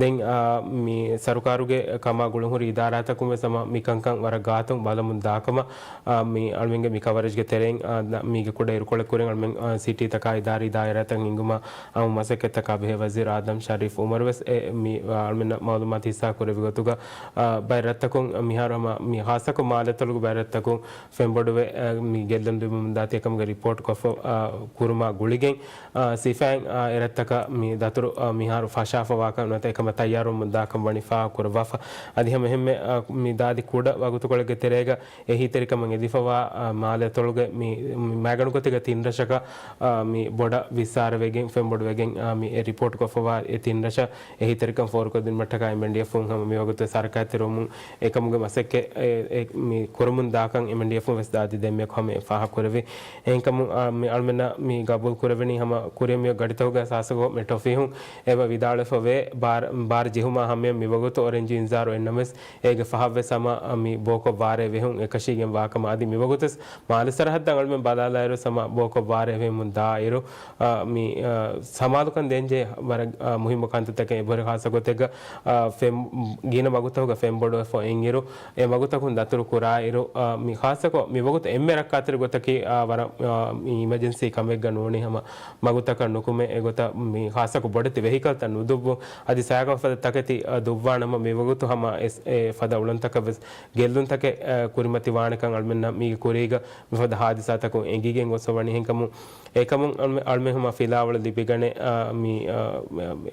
ދެން، އާ، މި ސަރުކާރުގެ ކަމާ ގުޅުންހުރި އިދާރާތަކުން ވެސް ހަމަ މި ކަންކަން ވަރަށް ގާތުން ބަލަމުން ދާކަމަށް، އާ، މި އަޅުމެންގެ މި ކަވަރޭޖްގެ ތެރެއިން، އާ، ދަ-، މީގެ ކުޑަ އިރުކޮޅެއް ކުރިން އަޅުމެން، އާ، ސިޓީތަކާ އިދާރީ ދާއިރާތައް ހިންގުމަށް އާއްމު މަސައްކަތްތަކާ ބެހޭ ވަޒީރު އާދަމް ޝަރީފް އުމަރު ވެސް އެ، މި، އާ، އަޅުމެންނަށް މައުލޫމާތު ހިއްސާ ކުރެއްވި ގޮތުގަ، އާ، ބައެއް ރަށްތަކުން މިހާރު ހަމަ މި ހާއްސަކޮށް މާލެ އަތޮޅުގެ ބައެއް ރަށްތަކުން ފެންބޮޑުވެ، އަ، މި ގެއްލުން ލިބެމުންދާތީ އެކަމުގެ ރިޕޯޓް ކޮށްފަ، އަ، ކުރުމާ ގުޅިގެން، އަ، ސިފައިން، އަ، އެރަށްތަކަށް މި ދަތުރު، އަ، މިހާރު ފަށާފަވާކަން ނުވަތަ އެކަމަށް ތައްޔާރުވަމުން ދާކަން ވަނީ ފާހަގަކުރައްވާފަ. އަދި ހަމަ އެހެންމެ، އަ، މި ދާދި ކުޑަ ވަގުތުކޮޅެއްގެ ތެރޭގަ އެހީތެރިކަމަށް އެދިފަވާ، އަ، މާލެ އަތޮޅުގެ މި، މި މައިގަނޑު ގޮތެއްގަ ތިން ރަށަކަށް، އަ، މި ބޮޑަށް ވިއްސާރަވެގެން، ފެންބޮޑުވެގެން، އަ، މި އެ ރިޕޯޓް ކޮށްފަވާ އެ ތިން ރަށަށް އެހީތެރިކަން ފޯރުކޮށްދިނުމަށްޓަކާ އެމްއެންޑީއެފުން ހަމަ މިވަގުތު ސަރަކާތެރިވަމުން އެކަމުގެ މަސައްކަތް އެ، އެ، މި ކުރަމުން ދާކަން އެމްއެންޑީއެފުން ވެސް ދާދި ދެންމެ ހަމަ ފާހަގަކުރެވި. އެހެންކަމުން، އާ، މި އަޅުމެންނަށް މި ގަބޫލު ކުރެވެނީ ހަމަ ކުރިއަށް މިއޮތް ގަޑިތަކުގަ ސާސަގޯ މެޓް އޮފީހުން އެބަ ވިދާޅުވެފަ ވޭ. ބާރަ، ބާރަ ޖެހުމާ ހަމަޔަށް މިވަގުތު އޮރެންޖް އިންޒާރު އެއްނަމަވެސް އޭގެ ފަހަށްވެސް ހަމަ މި ބޯކޮށް ވާރޭ ވެހުން އެކަށީގެން ވާކަމަށް އަދި މިވަގުތުވެސް މާލެ ސަރަހައްދަށް އަޅުމެން ބަލާލާއިރު ހަމަ ބޯކޮށް ވާރޭ ވެހުމުން ދާއިރު، އާ، މި، އާ، ސަމާލުކަން ދޭންޖެހޭ ވަރަށް، އާ، މުހިއްމު ކަންތައްތަކެއް އެބަހުރި ޚާއްޞަ ގޮތެއްގަ، އާ، ފެން، ގިނަ ވަގުތަކުގަ ފެންބޮޑުވެފަ އިންއިރު، އެ ވަގުތަކުން ދަތުރު ކުރާއިރު، އާ، މި ޚާއްޞަކޮށް މި ވަގުތު އެންމެ ރައްކާތެރި ގޮތަކީ، އާ، ވަރަށް، އާ، މި އިމަޖެންސީ ކަމެއްގަ ނޫނީ ހަމަ މަގުތަކަށް ނުކުމެ، އެގޮތަށް މި ޚާއްޞަކޮށް ބޮޑެތި ވެހިކަލްތައް ނުދުއްވުން، އަދި ސައިކަލް ފަދަ ތަކެތި، އާ، ދުއްވާނަމަ މި ވަގުތު ހަމަ އެ، އެ ފަދަ އުޅަނދުތަކަށް ވެސް ގެއްލުންތަކެއް، އާ، ކުރިމަތިވާނެކަން އަޅުމެންނަށް މީގެ ކުރީގަ މިފަދަ ހާދިސާތަކުން އެނގިގެން ގޮސްފަ ވަނީ. އެހެންކަމުން އެކަމުން އަޅުމެ-، އަޅުމެން ހަމަ ފިލާވަޅު ލިބިގަނެ، އާ، މި، އާ،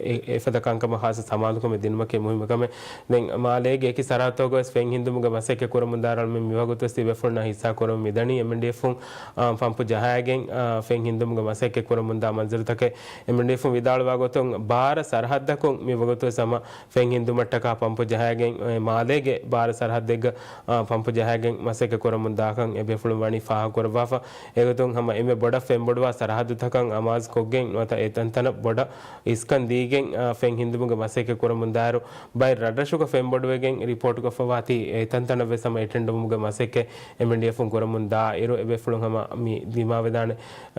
އެ-، އެފަދަ ކަންކަމަށް ހާއްސަ ސަމާލުކަމެއް ދިނުމަކީ މުހިއްމު ކަމެއް. ދެން މާލޭގެ އެކި ސަރަހައްދުގަވެސް ފެން ހިންދުމުގެ މަސައްކަތް ކުރަމުންދާއިރު އަޅުމެން މިވަގުތުވެސް ތިބޭފުޅުންނަށް ހިއްސާ ކުރަމުން މިދަނީ އެމްއެންޑީއެފުން، އާ، ޕަމްޕު ޖަހާގެން، އާ، ފެން ހިންދުމުގެ މަސައްކަތް ކުރަމުންދާ މަންޒަރުތަކެއް. އެމްއެންޑީއެފުން ވިދާޅުވާ ގޮތުން ބާރަ ސަރަހައްދަކުން މިވަގުތުވެސް ހަމަ ފެން ހިންދުމަށްޓަކާ ޕަމްޕު ޖަހާގެން، އެ، މާލޭގެ ބާރަ ސަރަހައްދެއްގަ، އާ، ޕަމްޕު ޖަހާގެން މަސައްކަތް ކުރަމުން ދާކަން އެބޭފުޅުން ވަނީ ފާހަގަކުރައްވާފަ. އެގޮތުން ހަމަ އެންމެ ބޮޑަށް ފެންބޮޑުވާ ސަރަހައްދުތަކަށް އަމާޒުކޮށްގެން ނުވަތަ އެ ތަންތަނަށް ބޮޑަށް އިސްކަން ދީގެން، އާ، ފެން ހިންދުމުގެ މަސައްކަތް ކުރަމުންދާއިރު، ބައެއް ރަށްރަށުގަ ފެންބޮޑުވެގެން ރިޕޯޓްކޮށްފަވާތީ އެ ތަންތަނަށް ވެސް ހަމަ އެޓެންޑުވުމުގެ މަސައްކަތް އެމްއެންޑީއެފުން ކުރަމުން ދާއިރު، އެބޭފުޅުން ހަމަ މި ދިމާވެދާނެ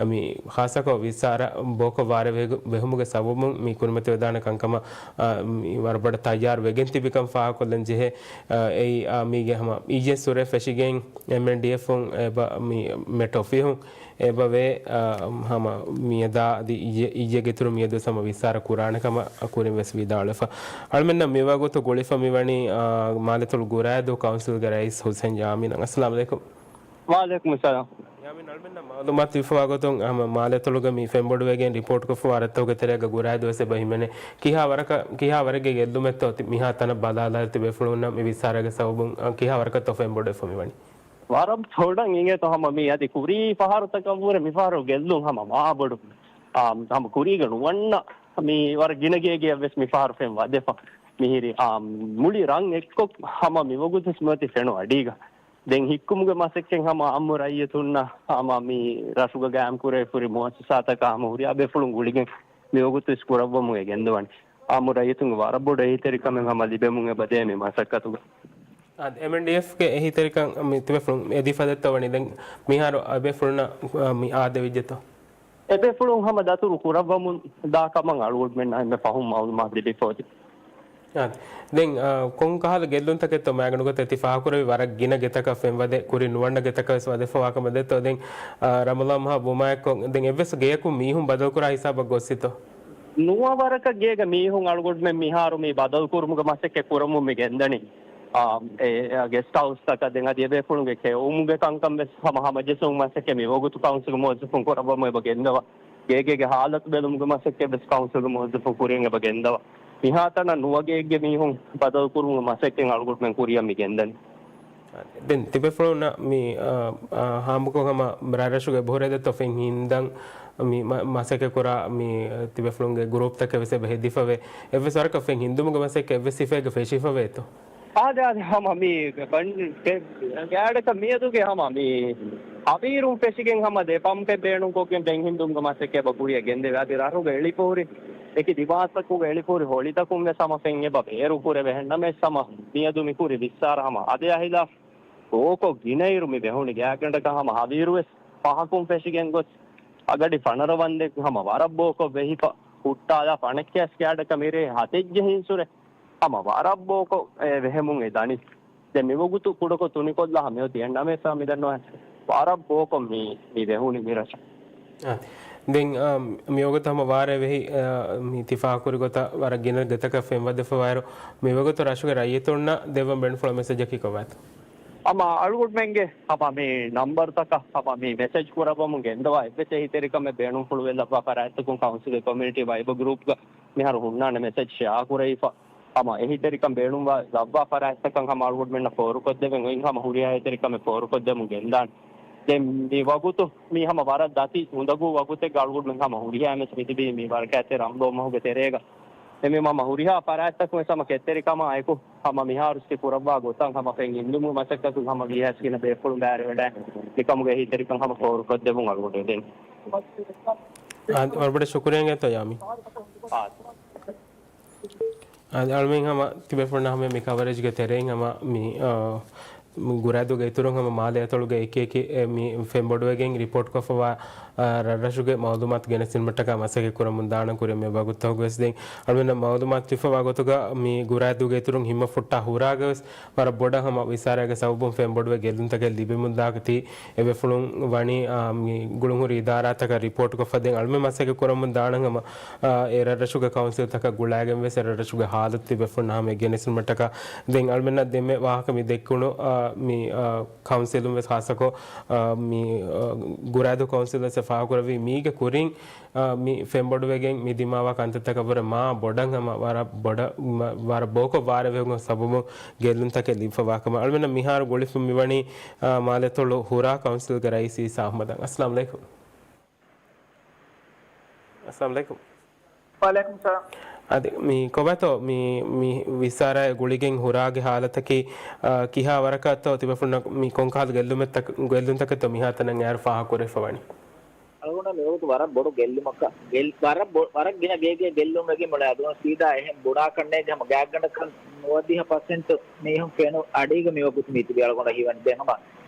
މި ޚާއްޞަކޮށް ވިއްސާރަ ބޯކޮށް ވާރޭ ވެހި-، ވެހުމުގެ ސަބަބުން މި ކުރިމަތިވެދާނެ ކަންކަމަށް، އާ، މި ވަރަށް ބޮޑަށް ތައްޔާރު ވެގެން ތިބިކަން ފާހަގަކޮށްލަން ޖެހޭ. އާ، އެއީ، އާ، މީގެ ހަމަ އިއްޔެ ސުރެ ފެށިގެން އެމްއެންޑީއެފުން އެބަ މި މެޓް އޮފީހުން އެބަވޭ، އާ، ހަމަ މިއަދާ އަދި އިއްޔެ، އިއްޔެގެ އިތުރު މިއަދު ހަމަ ވިއްސާރަ ކުރާނެ ކަމަށް ކުރިން ވެސް ވިދާޅުވެފަ. އަޅުމެންނަށް މިވަގުތު ގުޅިފަ މިވަނީ، އާ، މާލެތޮޅު ގުރާއިދޫ ކައުންސިލްގެ ރައީސް ހުސެން ޔާމީން. އައްސަލާމު ޢަލައިކުމް. ވަޢަލައިކުމުއްސަލާމް. ޔާމީން، އަޅުމެންނަށް މަޢުލޫމާތު ދީފަވާ ގޮތުން، ހަމަ މާލެތޮޅުގަ މި ފެންބޮޑުވެގެން ރިޕޯޓްކޮށްފަވާ ރަށްތަކުގެ ތެރޭގަ ގުރާއިދޫ ވެސް އެބަ ހިމެނޭ. ކިހާ ވަރަކަށް، ކިހާ ވަރެއްގެ ގެއްލުމެއްތޯ ތި-، މިހާ ތަނަށް ބަލާލާ ތިބޭފުޅުންނަށް މި ވިއްސާރަގެ ސަބަބުން، އަ، ކިހާ ވަރަކަށްތޯ ފެންބޮޑުވެފަ މިވަނީ؟ ވަރަށް ބޮޑަށް އިނގޭތޯ ހަމަ މީ އަދި ކުރީ ފަހަރުތަކަށްވުރެ މިފަހަރު ގެއްލުން ހަމަ މާބޮޑު. އާ، ހަމަ ކުރީގަ ނުވަންނަ މި ވަރަށް ގިނަ ގޭގެއަށް ވެސް މިފަހަރު ފެން ވަދެފަ. މިހިރި، އާ، މުޅި ރަށް އެއްކޮށް ހަމަ މިވަގުތު ވެސް މިއޮތީ ފެނު އަޑީގަ. ދެން ހިއްކުމުގެ މަސައްކަތް ހަމަ އާއްމު ރައްޔިތުންނަށް ހަމަ މި ރަށުގަ ގާއިމް ކުރެވިފަ ހުރި މުއައްސަސާތަކާ ހަމަ ހުރިހާ ބޭފުޅުން ގުޅިގެން މިވަގުތު ވެސް ކުރައްވަމުން އެ ގެންދަވަނީ. އާއްމު ރައްޔިތުންގެ ވަރަށް ބޮޑު އެހީތެރިކަމެއް ހަމަ ލިބެމުން އެބަދޭ މި މަސައްކަތުގަ. އާ، އެމްއެންޑީއެފްގެ އެހީތެރިކަން މި ތިބޭފުޅުން އެދި ފަދައިން ވަނީ ދެން މިހާރު އެބޭފުޅުންނަށް، އާ، މި އާދެވިއްޖެތޯ؟ އެބޭފުޅުން ހަމަ ދަތުރު ކުރައްވަމުން ދާ ކަމަށް އަޅުގަނޑުމެންނަށް އެންމެ ފަހުން މަޢުލޫމާތު ލިބިފަ އޮތީ. އާ، ދެން، އާ، ކޮން ކަހަލަ ގެއްލުންތަކެއްތޯ މައިގަނޑުގަ ތި ފާހަގަކުރެއްވި ވަރަށް ގިނަ ގެތަކަށް ފެންވަދެ ކުރިން ނުވަންނަ ގެތަކަށް ވެސް ވަދެފަވާކަމަށް ދެއްތޯ؟ ދެން، އާ، ރަމަޟާން މަހަށް ވުމާއެކު ދެން އެއްވެސް ގެޔަކުން މީހުން ބަދަލުކުރާ ހިސާބަށް ގޮއްސިތޯ؟ ނުވަ ވަރަކަށް ގޭގެ މީހުން އަޅުގަނޑުމެން މިހާރު މި ބަދަލުކުރުމުގެ މަސައްކަތް ކުރަމުން މި ގެންދަނީ. އާ، އެ، އެ، ގެސްޓް ހައުސްތަކަށް ދެން އަދި އެބޭފުޅުންގެ ކެއުމުގެ ކަންކަން ވެސް ހަމަ ހަމަޖެއްސުމުގެ މަސައްކަތް މިވަގުތު ކައުންސިލް މުވައްޒަފުން ކުރައްވަމުން އެބަ ގެންދަވާ. ގޭގޭގެ ހާލަތު ބެލުމުގެ މަސައްކަތް ވެސް ކައުންސިލް މުވައްޒަފުން ކުރިޔަށް އެބަ ގެންދަވާ. މިހާތަނަށް ނުވަ ގޭގެ މީހުން ބަދަލުކުރުމުގެ މަސައްކަތް އަޅުގަނޑުމެން ކުރިޔަށް މި ގެންދަނީ. ދެން ތިބޭފުޅުންނަށް މި، އާ، އާ، ހާމަކޮށް ހަމަ ރަށްރަށުގެ އެބަހުރި ދަތިތައް ފެން ހިންދަން މި މަ-، މަސައްކަތް ކުރާ މި، އާ، ތިބޭފުޅުންގެ ގްރޫޕްތަކެއް ވެސް އެބަ ހެދިފަވޭ. އެއްވެސް ވަރަކަށް ފެން ހިންދުމުގެ މަސައްކަތް އެއްވެސް ހިފައެއްގަ ފެށިފަވޭތޯ؟ އާދެ، އާދެ، ހަމަ މި ގާޑަކަށް މިއަދުގެ ހަމަ މި ހަވީރުން ފެށިގެން ހަމަ ދެ ޕަމްޕެއް ބޭނުންކޮށްގެން ފެން ހިންދުމުގެ މަސައްކަތް އެބަ ކުރިޔަށް ގެންދެވޭ. އަދި ރަށުގެ އެޅިފަހުރި އެކި ދިމާސްތަކުގެ އެޅިފަހުރި ހޮޅިތަކުން ވެސް ހަމަ ފެން އެބަ ބޭރު ކުރެވޭ. އެހެންނަމަވެސް ހަމަ މިއަދު މި ކުރި ވިއްސާރަ ހަމަ އާދެ އާދެ، ބޯކޮށް ގިނައިރު މި ބެހުނީ ގާތްގަނޑަކަށް ހަމަ ހަވީރު ވެސް ފަހަކުން ފެށިގެން ގޮސް އަގަޑި ފަނަރަ ވަންދެން ހަމަ ވަރަށް ބޯކޮށް ވެހިފަ ހުއްޓާލާ ފަނެއްކޭސް ގާޑަކަށް މިރޭ ހަތެއްޖެހިން ސުރެ ހަމަ ވަރަށް ބޯކޮށް އެ ވެހެމުން އެ ދަނީ. ދެން މިވަގުތު ކުޑަކޮށް ތުނިކޮށްލާ ހަމަ އޮތީ އެންނަމޭސާ މިދަންނަވާ ވަރަށް ބޯކޮށް މި، މި ވެހުނީ މި ރަށަށް. އާ، ދެން، އާ، މިވަގުތު ހަމަ ވާރޭ ވެހި، އާ، މި ތި ފާހަގަކުރި ގޮތަށް ވަރަށް ގިނަ ގޮތަކަށް ފެން ވަދެފަވާއިރު، މިވަގުތު ރަށުގެ ރައްޔިތުންނަށް ދެއްވަން ބޭނުންފުޅު މެސެޖަކީ ކޮބާތޯ؟ ހަމަ އަޅުގަނޑުމެންގެ ހަމަ މި ނަންބަރުތަކަށް ހަމަ މި މެސެޖް ކުރައްވަމުން ގެންދަވާ އެއްވެސް އެހީތެރިކަމެއް ބޭނުންފުޅުވެލައްވާ ފަރާތްތަކުން ކައުންސިލް ކޮމިއުނިޓީ ވައިބަ ގްރޫޕްގަ މިހާރު ހުންނާނެ މެސެޖް ޝެއާ ކުރެވިފަ. ހަމަ އެހީތެރިކަން ބޭނުންވާ ލައްވާ ފަރާތްތަކަށް ހަމަ އަޅުގަނޑުމެންނަށް ފޯރުކޮށްދެވެން އޮތް ހަމަ ހުރިހާ އެހީތެރިކަމެއް ފޯރުކޮށްދެމުން ގެންދާނެ. ދެން މި ވަގުތު މީ ހަމަ ވަރަށް ދަތި އުނދަގޫ ވަގުތެއްގަ އަޅުގަނޑުމެން ހަމަ ހުރިހާ އެމެސް މިތިބީ މި ވަރަކައިތެރެ ރަމްޟާން މަހުގެ ތެރޭގަ. އެމީ ހަމަ ހުރިހާ ފަރާތްތަކުން ވެސް ހަމަ ކެތްތެރިކަމާ އެކު ހަމަ މިހާރު ސި ކުރައްވާ ގޮތަށް ހަމަ ފެން ހިންދުމުގެ މަސައްކަތުން ހަމަ ވީހާސް ގިނަ ބޭފުޅުން ބައިވެރިވެވަޑައި މިކަމުގެ އެހީތެރިކަން ހަމަ ފޯރުކޮށްދެމުން އަޅުގަނޑު ދެން. އާ، ވަރަށް ބޮޑަށް ޝުކުރިއްޔާ އިނގޭތޯ ޔާމީ. އާ. އަ-، އަޅުމެން ހަމަ ތިބޭފުޅުންނާ ހަމަ މި ކަވަރޭޖްގެ ތެރެއިން ހަމަ މި، އާ، މި ގުރައިދޫގެ އިތުރުން ހަމަ މާލެ އަތޮޅުގެ އެކި އެކި އެ މި ފެންބޮޑުވެގެން ރިޕޯޓްކޮށްފަވާ، އާ، ރަށްރަށުގެ މައުލޫމާތު ގެނެސްދިނުމަށްޓަކާ މަސައްކަތް ކުރަމުން ދާނަން ކުރިއަށް މި ވަގުތުތަކުގަވެސް ދެން އަޅުމެންނަށް މައުލޫމާތު ދީފަވާ ގޮތުގަ މި ގުރައިދޫގެ އިތުރުން ހިންމަ ފުއްޓާ ހުރާގަވެސް ވަރަށް ބޮޑަށް ހަމަ ވިސާރައިގެ ސަބަބުން ފެންބޮޑުވެ ގެއްލުންތަކެއް ލިބެމުން ދާކަތީ އެބޭފުޅުން ވަނީ، އާ، މި ގުޅުންހުރި އިދާރާތަކަށް ރިޕޯޓްކޮށްފަ ދެން އަޅުމެން މަސައްކަތް ކުރަމުން ދާނަން ހަމަ، އާ، އެ ރަށްރަށުގެ ކައުންސިލްތަކަށް ގުޅާގެން ވެސް އެ ރަށްރަށުގެ ހާލަތު ތިބޭފުޅުންނާ ހަމަ ގެނެސުންމަށްޓަކާ ދެން އަޅުމެންނަށް ދެންމެ ވާހަކަ މި ދެއްކުނު، އާ، މި، އާ، ކައުންސިލުން ވެސް ހާއްސަކޮށް، އާ، މި، އާ، ގުރައިދޫ ކައުންސިލް ވެސް ފާހަގަކުރެއްވީ މީގެ ކުރިން އާ، މި ފެންބޮޑުވެގެން މި ދިމާވާ ކަންތައްތަކަށްވުރެ މާ ބޮޑަށް ހަމަ ވަރަށް ބޮޑަށް، މަ-، ވަރަށް ބޯކޮށް ވާރޭ ވެހުމުގެ ސަބަބުން ގެއްލުންތަކެއް ލިބިފަވާކަމަށް އަޅުމެންނަށް މިހާރު ގުޅިފަ މިވަނީ، އާ، މާލެއަތޮޅު ހުރާ ކައުންސިލްގެ ރައީސް އީސާ އަޙްމަދަށް. އައްސަލާމު ޢަލައިކުމް. އައްސަލާމު ޢަލައިކުމް. ވަޢަލައިކުމް ސަލާމް. އަދި މި ކޮބާތޯ މި، މި ވިސާރާއެއް ގުޅިގެން ހުރާގެ ހާލަތަކީ، އާ، ކިހާ ވަރަކަށްތޯ ތިބޭފުޅުންނަށް މި ކޮންކަހަލަ ގެއްލުމެއްތަކް-، ގެއްލުންތަކެއްތޯ މިހާތަނަށް އޭރު ފާހަގަކުރެވިފަވަނީ؟ އަޅުގަނޑަށް މިވަގުތު ވަރަށް ބޮޑު ގެއްލުމަކަށް، ގެއް-، ވަރަށް ބޮ-، ވަރަށް ގިނަ ގޭގޭ ގެއްލުން ވެގެން އުޅޭ. އަދުން ސީދާ އެހެން ބުނާކަށް ނޭނގެ ހަމަ ގާތްގަނޑަކަށް ނުވަދިހަ ޕަސެންޓު މީހުން ފެނު އަޑީގަ މިވަގުތު މިތިބީ އަޅުގަނޑަށް ހީވަނީ. ދެން ހަމަ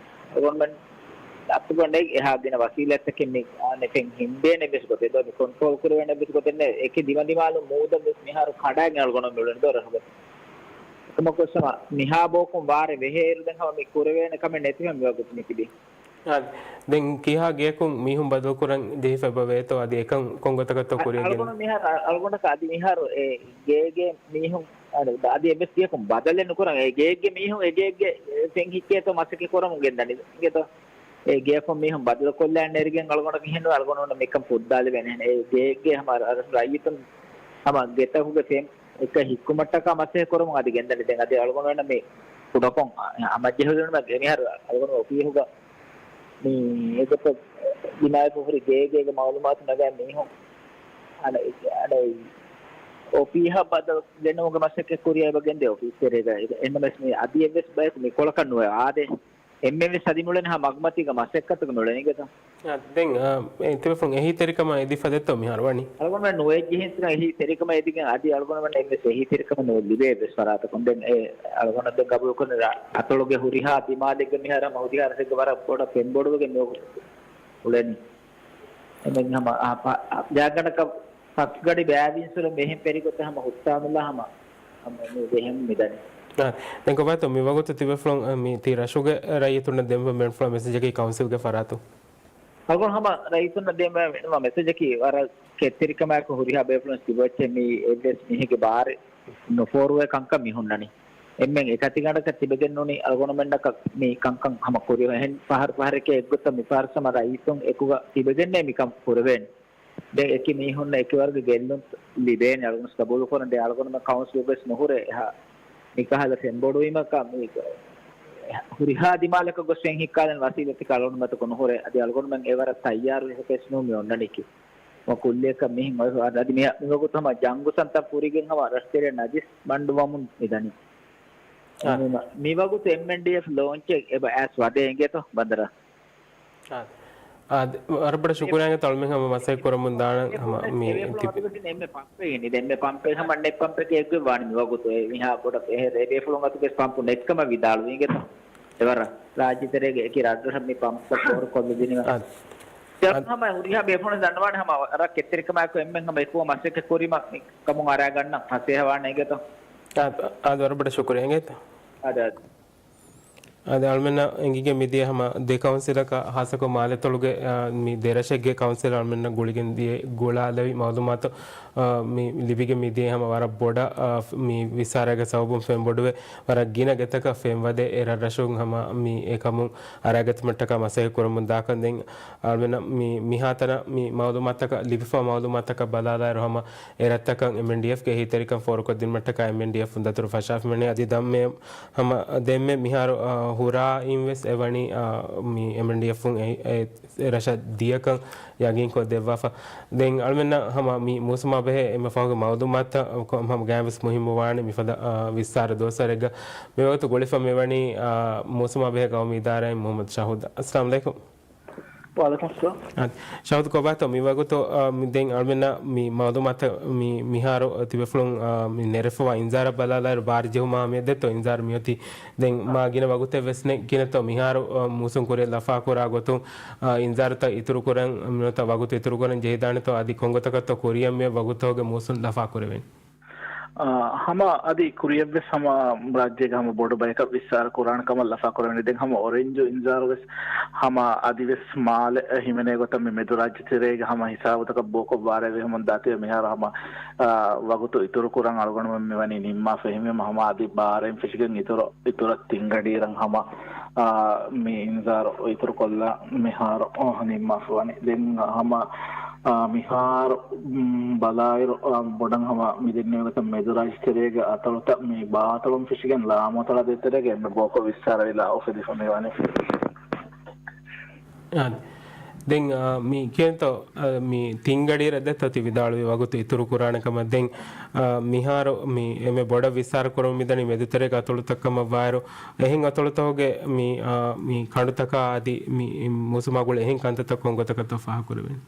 އަޅުގަނޑުމެން އަތުގަނޑެއް އެހާ ގިނަ ވަސީލަތްތަކެއް މި އާނެ ފެން ހިންދޭނެ ވެސް ގޮތެއް ދޯ، މި ކޮންޓްރޯލް ކުރެވޭނެ ވެސް ގޮތެއް ނެތް. އެކި ދިމަދިމާލު މޫދަށް ވެސް މިހާރު ކަނޑާގެން އަޅުގަނޑު މިއުޅެނީ ދޯ ރަށުގަ. އެކަމަކު ހަމަ މިހާ ބޯކޮށް ވާރޭ ވެހޭއިރު ދެން ހަމަ މި ކުރެވޭނެ ކަމެއް ނެތިފަ މިވަގުތު މިތިބީ. އާ، ދެން ކިހާ ގެޔަކުން މީހުން ބަދަލުކުރަން ޖެހިފަ އެބަ ވޭތޯ އަދި އެކަން ކޮން ގޮތަކަށްތޯ އަ-، ކުރިޔަށް ގެން؟ އަޅުގަނޑު މިހާރު، އަ-، އަޅުގަނޑަކަށް އަދި މިހާރު އެ ގޭގެ މީހުން އަދި، އަދި އެއްވެސް ގެޔަކުން ބަދަލެއް ނުކުރަން. އެ ގޭގެ މީހުން އެ ގޭގެ ފެން ހިއްކޭތޯ މަސައްކަތް ކުރަމުން ގެންދަނީ. އިނގޭތޯ؟ އެ ގެޔަކުން މީހުން ބަދަލުކޮށްލާން ނެރިގެން އަޅުގަނޑަކަށް ހެންނު އަޅުގަނޑު މިކަން ފުއްދާލެވޭނެ. އެ ގޭގެ ހަމަ ރަ-، ރައްޔިތުން ހަމަ ގެތަކުގެ ފެން އެކަ ހިއްކުމަށްޓަކާ މަސައްކަތް ކުރަމުން އަދި ގެންދަނީ. ދެން އަދި އަޅުގަނޑު މި ކުޑަކޮށް އަ-، އަމަޖެހުނުމަށް މިހާރު އަޅުގަނޑު އޮފީހުގަ މި އެގޮތަށް ދިމާވެފަ ހުރި ގޭގޭގެ މައުލޫމާތު ނަގާ މީހުން އަނެއް، އަނެއް އޮފީހަށް ބަދަލު ގެންނަމުގެ މަސައްކަތް ކުރިއަށް އެބަ ގެންދޭ އޮފީސް ތެރޭގަ. އެންނަމެސް މި އަދި އެއްވެސް ބަޔަކު މިކޮޅަކަށް ނުވެ އާދޭ. އެންމެންވެސް އަދި މިއުޅެނީ ހަމަ މަގުމަތީގަ މަސައްކަތުގަ މިއުޅެނީ އިނގޭތޯ. އާ، ދެން، އާ، އެ ތިބޭފުޅުން އެހީތެރިކަމާ އެދިފަ ދެއްތޯ މިހާރު ވަނީ؟ އަޅުގަނޑުމެން ނުވެއްޖެހިންސިގަ އެހީތެރިކަމަށް އެދިގެން އަދި އަޅުގަނޑުމެން އެއްވެސް އެހީތެރިކަމެއް ނުވެ ލިބޭ އެއްވެސް ފަރާތަކުން. ދެން އެ އަޅުގަނޑު ދެން ގަބޫލުކުރަނީ ރަށް އަތޮޅުގެ ހުރިހާ ދިމާލެއްގެ މިހާރު ހަމަ ހުރިހާ ރަށެއްގެ ވަރަށް ބޮޑަށް ފެންބޮޑުވެގެން މިވަގުތު އުޅެނީ. އެމެން ހަމަ އާ ޕަ-، އާ ޖާގަނޑަކަށް ފަސްގަޑި ބައިވީންސުރެ މިހެން ފެރިގޮތަށް ހަމަ ހުއްޓާމިލާ ހަމަ، ހަމަ މި ދެހެން މިދަނީ. އާ، ދެން ކޮބާތޯ މިވަގުތު ތިބޭފުޅުން، އާ، މި ތި ރަށުގެ ރައްޔިތުންނަށް ދެން ބޭނުންފުޅާ މެސެޖަކީ ކައުންސިލްގެ ފަރާތުން؟ އަޅުގަނޑު ހަމަ ރައީސުންނަށް ދޭން މި މެސެޖަކީ ވަރަށް ކެތްތެރިކަމާއެކު ހުރިހާ ބޭފުޅުން ތިބައްޗެއް މި އެއްވެސް މީހެއްގެ ބާރެއް ނުފޯރުވޭ ކަންކަން މި ހުންނަނީ. އެންމެން އެކަތިގަނޑަކަށް ތިބެގެން ނޫނީ އަޅުގަނޑުމެންނަކަށް މި ކަންކަން ހަމަ ކުރިއަށް އެހެން ފަހަރު ފަހަރެކޭ އެއްގޮތަށް މި ފަހަރު ހަމަ ރައީސުން އެކުގަ ތިބެގެންނޭ މިކަން ކުރެވޭނެ. ދެން އެކި މީހުންނަށް އެކިވަރުގެ ގެއްލުން ލިބޭނެ އަޅުގަނޑު ގަބޫލުކުރަން. ދެން އަޅުގަނޑުމެން ކައުންސިލުގަވެސް ނުހުރޭ އެހާ މިކަހަލަ ފެންބޮޑުވީމަކަށް މި ހުރިހާ ދިމާލަކަށް ގޮސް ފެން ހިއްކާލަން ވަސީލަތަކަށް އަޅުގަނޑު މަތަކު ނުހުރޭ. އަދި އަޅުގަނޑުމެން އެވަރަށް ތައްޔާރު އެކަސް ނޫން މި އޮންނަނީކީ. މަ ކުއްލިއަކަށް މިހެން އޮތް އަދި މި މިވަގުތު ހަމަ ޖަންގު ސަންތަން ފުރިގެން ހަމަ ރަށްތެރެ ނަޖިސް ބަންޑު ވަމުން މިދަނީ. އާ. މި- މިވަގުތު އެމްއެންޑީއެފް ލޯންޗެއް އެބަ އައިސް ވަދެ އިނގޭތޯ ބަނދަރަށް. އާ. އާ، ވަރަށް ބޮޑަށް ޝުކުރިއްޔާ އަޅުމެން ހަމަ މަސައްކަތް ކުރަމުން ދާނަން ހަމަ މި ތިބި- އެންމެ ޕަމްޕެއް އިނީ. ދެން މި ޕަމްޕެއް ހަމަ ނެތް ޕަމްޕެކޭ އެއްގޮތް ވާނީ މިވަގުތު. އެ މިހާ ބޮޑަށް އެހެރޭ ބޭފުޅުން އަތުގެ ޕަމްޕު ނެތްކަމަށް ވިދާޅުވި އިނގޭތޯ. އެވަރަށް ރާއްޖެތެރޭގެ އެކި ރަށްރަށަށް މި ޕަމްޕްތައް ފޯރުކޮށްލަދިނީމަ. އާ. ދެން ހަމަ ހުރިހާ ބޭފުޅުން ދަންނަވާނެ ހަމަ ވަރަށް ކެތްތެރިކަމާއެކު އެންމެން ހަމަ އެކުވަ މަސައްކަތް ކުރީމަ މި ކަމުން އަރާގަންނަ ފަސޭހަވާނެ އިނގޭތޯ. އާ، އާ، ވަރަށް ބޮޑަށް ޝުކުރިއްޔާ އިނގޭތޯ. އާ، އާ. އަދި އަޅުމެންނަށް އެނގިގެން މިދިޔަ ހަމަ ދެ ކައުންސިލަކަށް ހާއްސަކޮށް މާލެތޮޅުގެ، އާ، މި ދެރަށެއްގެ ކައުންސިލަށް އަޅުމެންނަށް ގުޅިގެން ދިޔަ ގުޅާލެވި މައުލޫމާތު، އާ، މި ލިބިގެން މިދިޔަ ހަމަ ވަރަށް ބޮޑަށް، އާ، މި ވިއްސާރައިގެ ސަބަބުން ފެންބޮޑުވެ ވަރަށް ގިނަ ގެތަކަށް ފެންވަދެ އެ ރަށްރަށުން ހަމަ މި އެކަމުން އަރާގަތުމަށްޓަކާ މަސައްކަތް ކުރަމުން ދާކަން ދެން އަޅުމެންނަށް މި މިހާތަނަށް މި މައުލޫމާތަކަށް ލިބިފަ މައުލޫމާތަކަށް ބަލާލާއިރު ހަމަ އެ ރަށްތަކަށް އެމްއެންޑީއެފްގެ އެހީތެރިކަން ފޯރުކޮށްދިނުމަށްޓަކާ އެމްއެންޑީއެފުން ދަތުރު ފަށާފަ މިވަނީ. އަދި ދަންމެ ހަމަ ދެންމެ މިހާރު، އާ، ހުރާ އިން ވެސް އެ ވަނީ، އާ، މި އެމްއެންޑީއެފުން އެ، އެ، އެ ރަށަށް ދިޔަކަން ޔަގީންކޮށް ދެއްވާފަ. ދެން އަޅުމެންނަށް ހަމަ މި މޫސުމާ ބެހޭ އެންމެ ފަހުގެ މައުލޫމާތަށް ކޮ-، ހަމަ ގާތްވެސް މުހިއްމުވާނެ މިފަދަ، އާ، ވިއްސާރަ ދުވަސްވަރެއްގަ މިވަގުތު ގުޅިފަ މިވަނީ، އާ، މޫސުމާ ބެހޭ ގައުމީ އިދާރާއިން މުހައްމަދު ޝަހޫދް. އައްސަލާމު ޢަލައިކުމް. ވަޢަލައިކުމް އައްސަލާމް. އާ، ޝަހޫދް ކޮބާތޯ މިވަގުތު، އާ، މި ދެން އަޅުމެންނަށް މި މައުލޫމާތަށް މި މިހާރު ތިބޭފުޅުން، އާ، މި ނެރެފަވާ އިންޒާރަށް ބަލާލާއިރު ބާރު ޖެހުމާ މިއަދެއްތޯ އިންޒާރު މިއޮތީ. ދެން މާ ގިނަ ވަގުތެއް ވެސް ނެތް ގިނަތޯ މިހާރު، އާ، މޫސުން ކުރިއަށް ލަފާކުރާ ގޮތުން، އާ، އިންޒާރުތައް އިތުރުކުރަން ނުވަތަ ވަގުތު އިތުރުކުރަން ޖެހިދާނެތޯ އަދި ކޮންގޮތަކަށްތޯ ކުރިއަށް މި ވަގުތުގެ މޫސުން ލަފާކުރެވެން. އާ، ހަމަ އަދި ކުރިއަށްވެސް ހަމަ ރާއްޖޭގެ ހަމަ ބޮޑު ބަޔަކަށް ވިއްސާރަ ކުރާނެ ކަމަށް ލަފާ ކުރެވެނީ. ދެން ހަމަ އޮރެންޖު އިންޒާރު ވެސް ހަމަ އަދިވެސް މާލެ ހިމެނޭ ގޮތަށް މި މެދު ރާއްޖެ ތެރޭގެ ހަމަ ހިސާބުތަކަށް ބޯކޮށް ބާރެއް ވެހެމުން ދާތީ މިހާރު ހަމަ، އާ، ވަގުތު އިތުރު ކުރަން އަޅުގަނޑުމެން މިވަނީ ނިންމާފަ. އެހެންވީމަ ހަމަ އަދި ބާރެއް ފެށިގެން އިތުރު، އިތުރަށް ތިން ގަޑިއިރަށް ހަމަ، އާ، މި އިންޒާރު އިތުރު ކޮށްލާ މިހާރު، އާ، ނިންމާފަ ވަނީ. ދެން ހަމަ، އާ، މިހާރު، މް، ބަލާއިރު، އާ، ބޮޑަށް ހަމަ މި ދެންނެވި ގޮތަށް މެދު ރާއްޖެ ތެރޭގެ އަތޮޅުތައް މި ބާއަތޮޅުން ފެށިގެން ލާމަތޮޅާ ދޭތެރޭގެ އެންމެ ބޯކޮށް ވިއްސާރަވިލާ އުފެދިފަ މިވަނީ. އާ، ދެން، އާ، މި ކިޔަންތޯ، އާ، މި ތިން ގަޑިއިރަށް ދެއްތޯ ތި ވިދާޅުވި ވަގުތު އިތުރު ކުރާނެ ކަމަށް. ދެން، އާ، މިހާރު މި އެންމެ ބޮޑަށް ވިއްސާރަ ކުރަމުން މިދަނީ މެދުތެރޭގެ އަތޮޅުތައް ކަމަށް ވާއިރު، އެހެން އަތޮޅުތަކުގެ މި، އާ، މި ކަނޑުތަކާ އަދި މި މޫސުމާ ގުޅޭ އެހެން ކަންތައްތައް ކޮން ގޮތަކަށްތޯ ފާހަގަކުރެވެން؟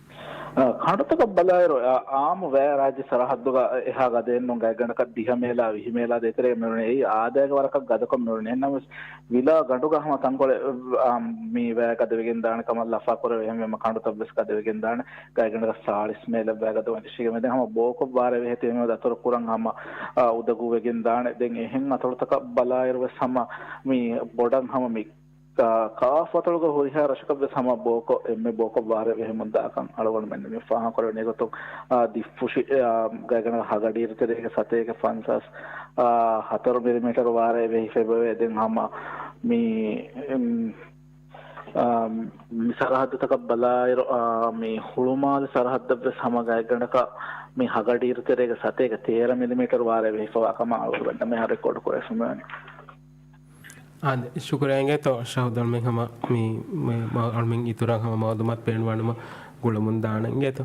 އާ، ކަނޑުތަކަށް ބަލާއިރު، އާ، އާއްމު ވައި ރާއްޖެ ސަރަހައްދުގަ އެހާ ގަދައެއް ނޫން. ގާތްގަނޑަކަށް ދިހަ މޭލާ، ވިހި މޭލާ ދޭތެރޭގަ މިއުޅެނީ. އެއީ އާދައިގެ ވަރަކަށް ގަދަކޮށް މިއުޅެނީ. އެހެންނަމަވެސް، ވިލާ ގަނޑުގަ ހަމަ ތަންކޮޅެއް، އާ، މި ވައި ގަދަވެގެން ދާނެ ކަމަށް ލަފާކުރެވޭ. އެހެންވީމަ ކަނޑުތައްވެސް ގަދަވެގެން ދާނެ. ގާތްގަނޑަކަށް ސާޅީސް މޭލެއް ވައި ގަދަވަން ފެށިގެން މިދަނީ. ހަމަ ބޯކޮށް ބާރެއް ވެހެތި މި ދަތުރު ކުރަން ހަމަ، އާ، އުދަގޫވެގެން ދާނެ. ދެން އެހެން އަތޮޅުތަކަށް ބަލާއިރު ވެސް ހަމަ މި ބޮޑަށް ހަމަ މި ކާ-، ކާފަތޮޅުގަ ހުރިހާ ރަށަކަށްވެސް ހަމަ ބޯކޮށް، އެންމެ ބޯކޮށް ބާރެއް ވެހެމުން ދާކަން އަޅުގަނޑުމެން މި ފާހަގަކުރެވެނީ. އެގޮތުން، އާ، ދިއްފުށި، އާ، ގާތްގަނޑަކަށް ހަގަޑި އިރުތެރޭގެ ސަތޭކަ ފަންސާސް، އާ، ހަތަރު މިލިމީޓަރު ބާރެއް ވެހިފައި އެބަވޭ. ދެން ހަމަ މި، އިން، އާ، މި ސަރަހައްދުތަކަށް ބަލާއިރު، އާ، މި ހުޅުމާލެ ސަރަހައްދަށްވެސް ހަމަ ގާތްގަނޑަކަށް މި ހަގަޑި އިރުތެރޭގެ ސަތޭކަ ތޭރަ މިލިމީޓަރު ބާރެއް ވެހިފަވާ ކަމަށް އަޅުގަނޑުމެންނަށް މިހާރު ރެކޯޑު ކުރެވިފަ މިވަނީ. އާދެ، ޝުކުރިއްޔާ އިނގޭތޯ ޝަހޫދް އަޅުމެން ހަމަ މި، މި މަ-، އަޅުމެން އިތުރަށް ހަމަ މައުލޫމާތު ބޭނުންވާނަމަ ގުޅަމުން ދާނަން އިނގޭތޯ.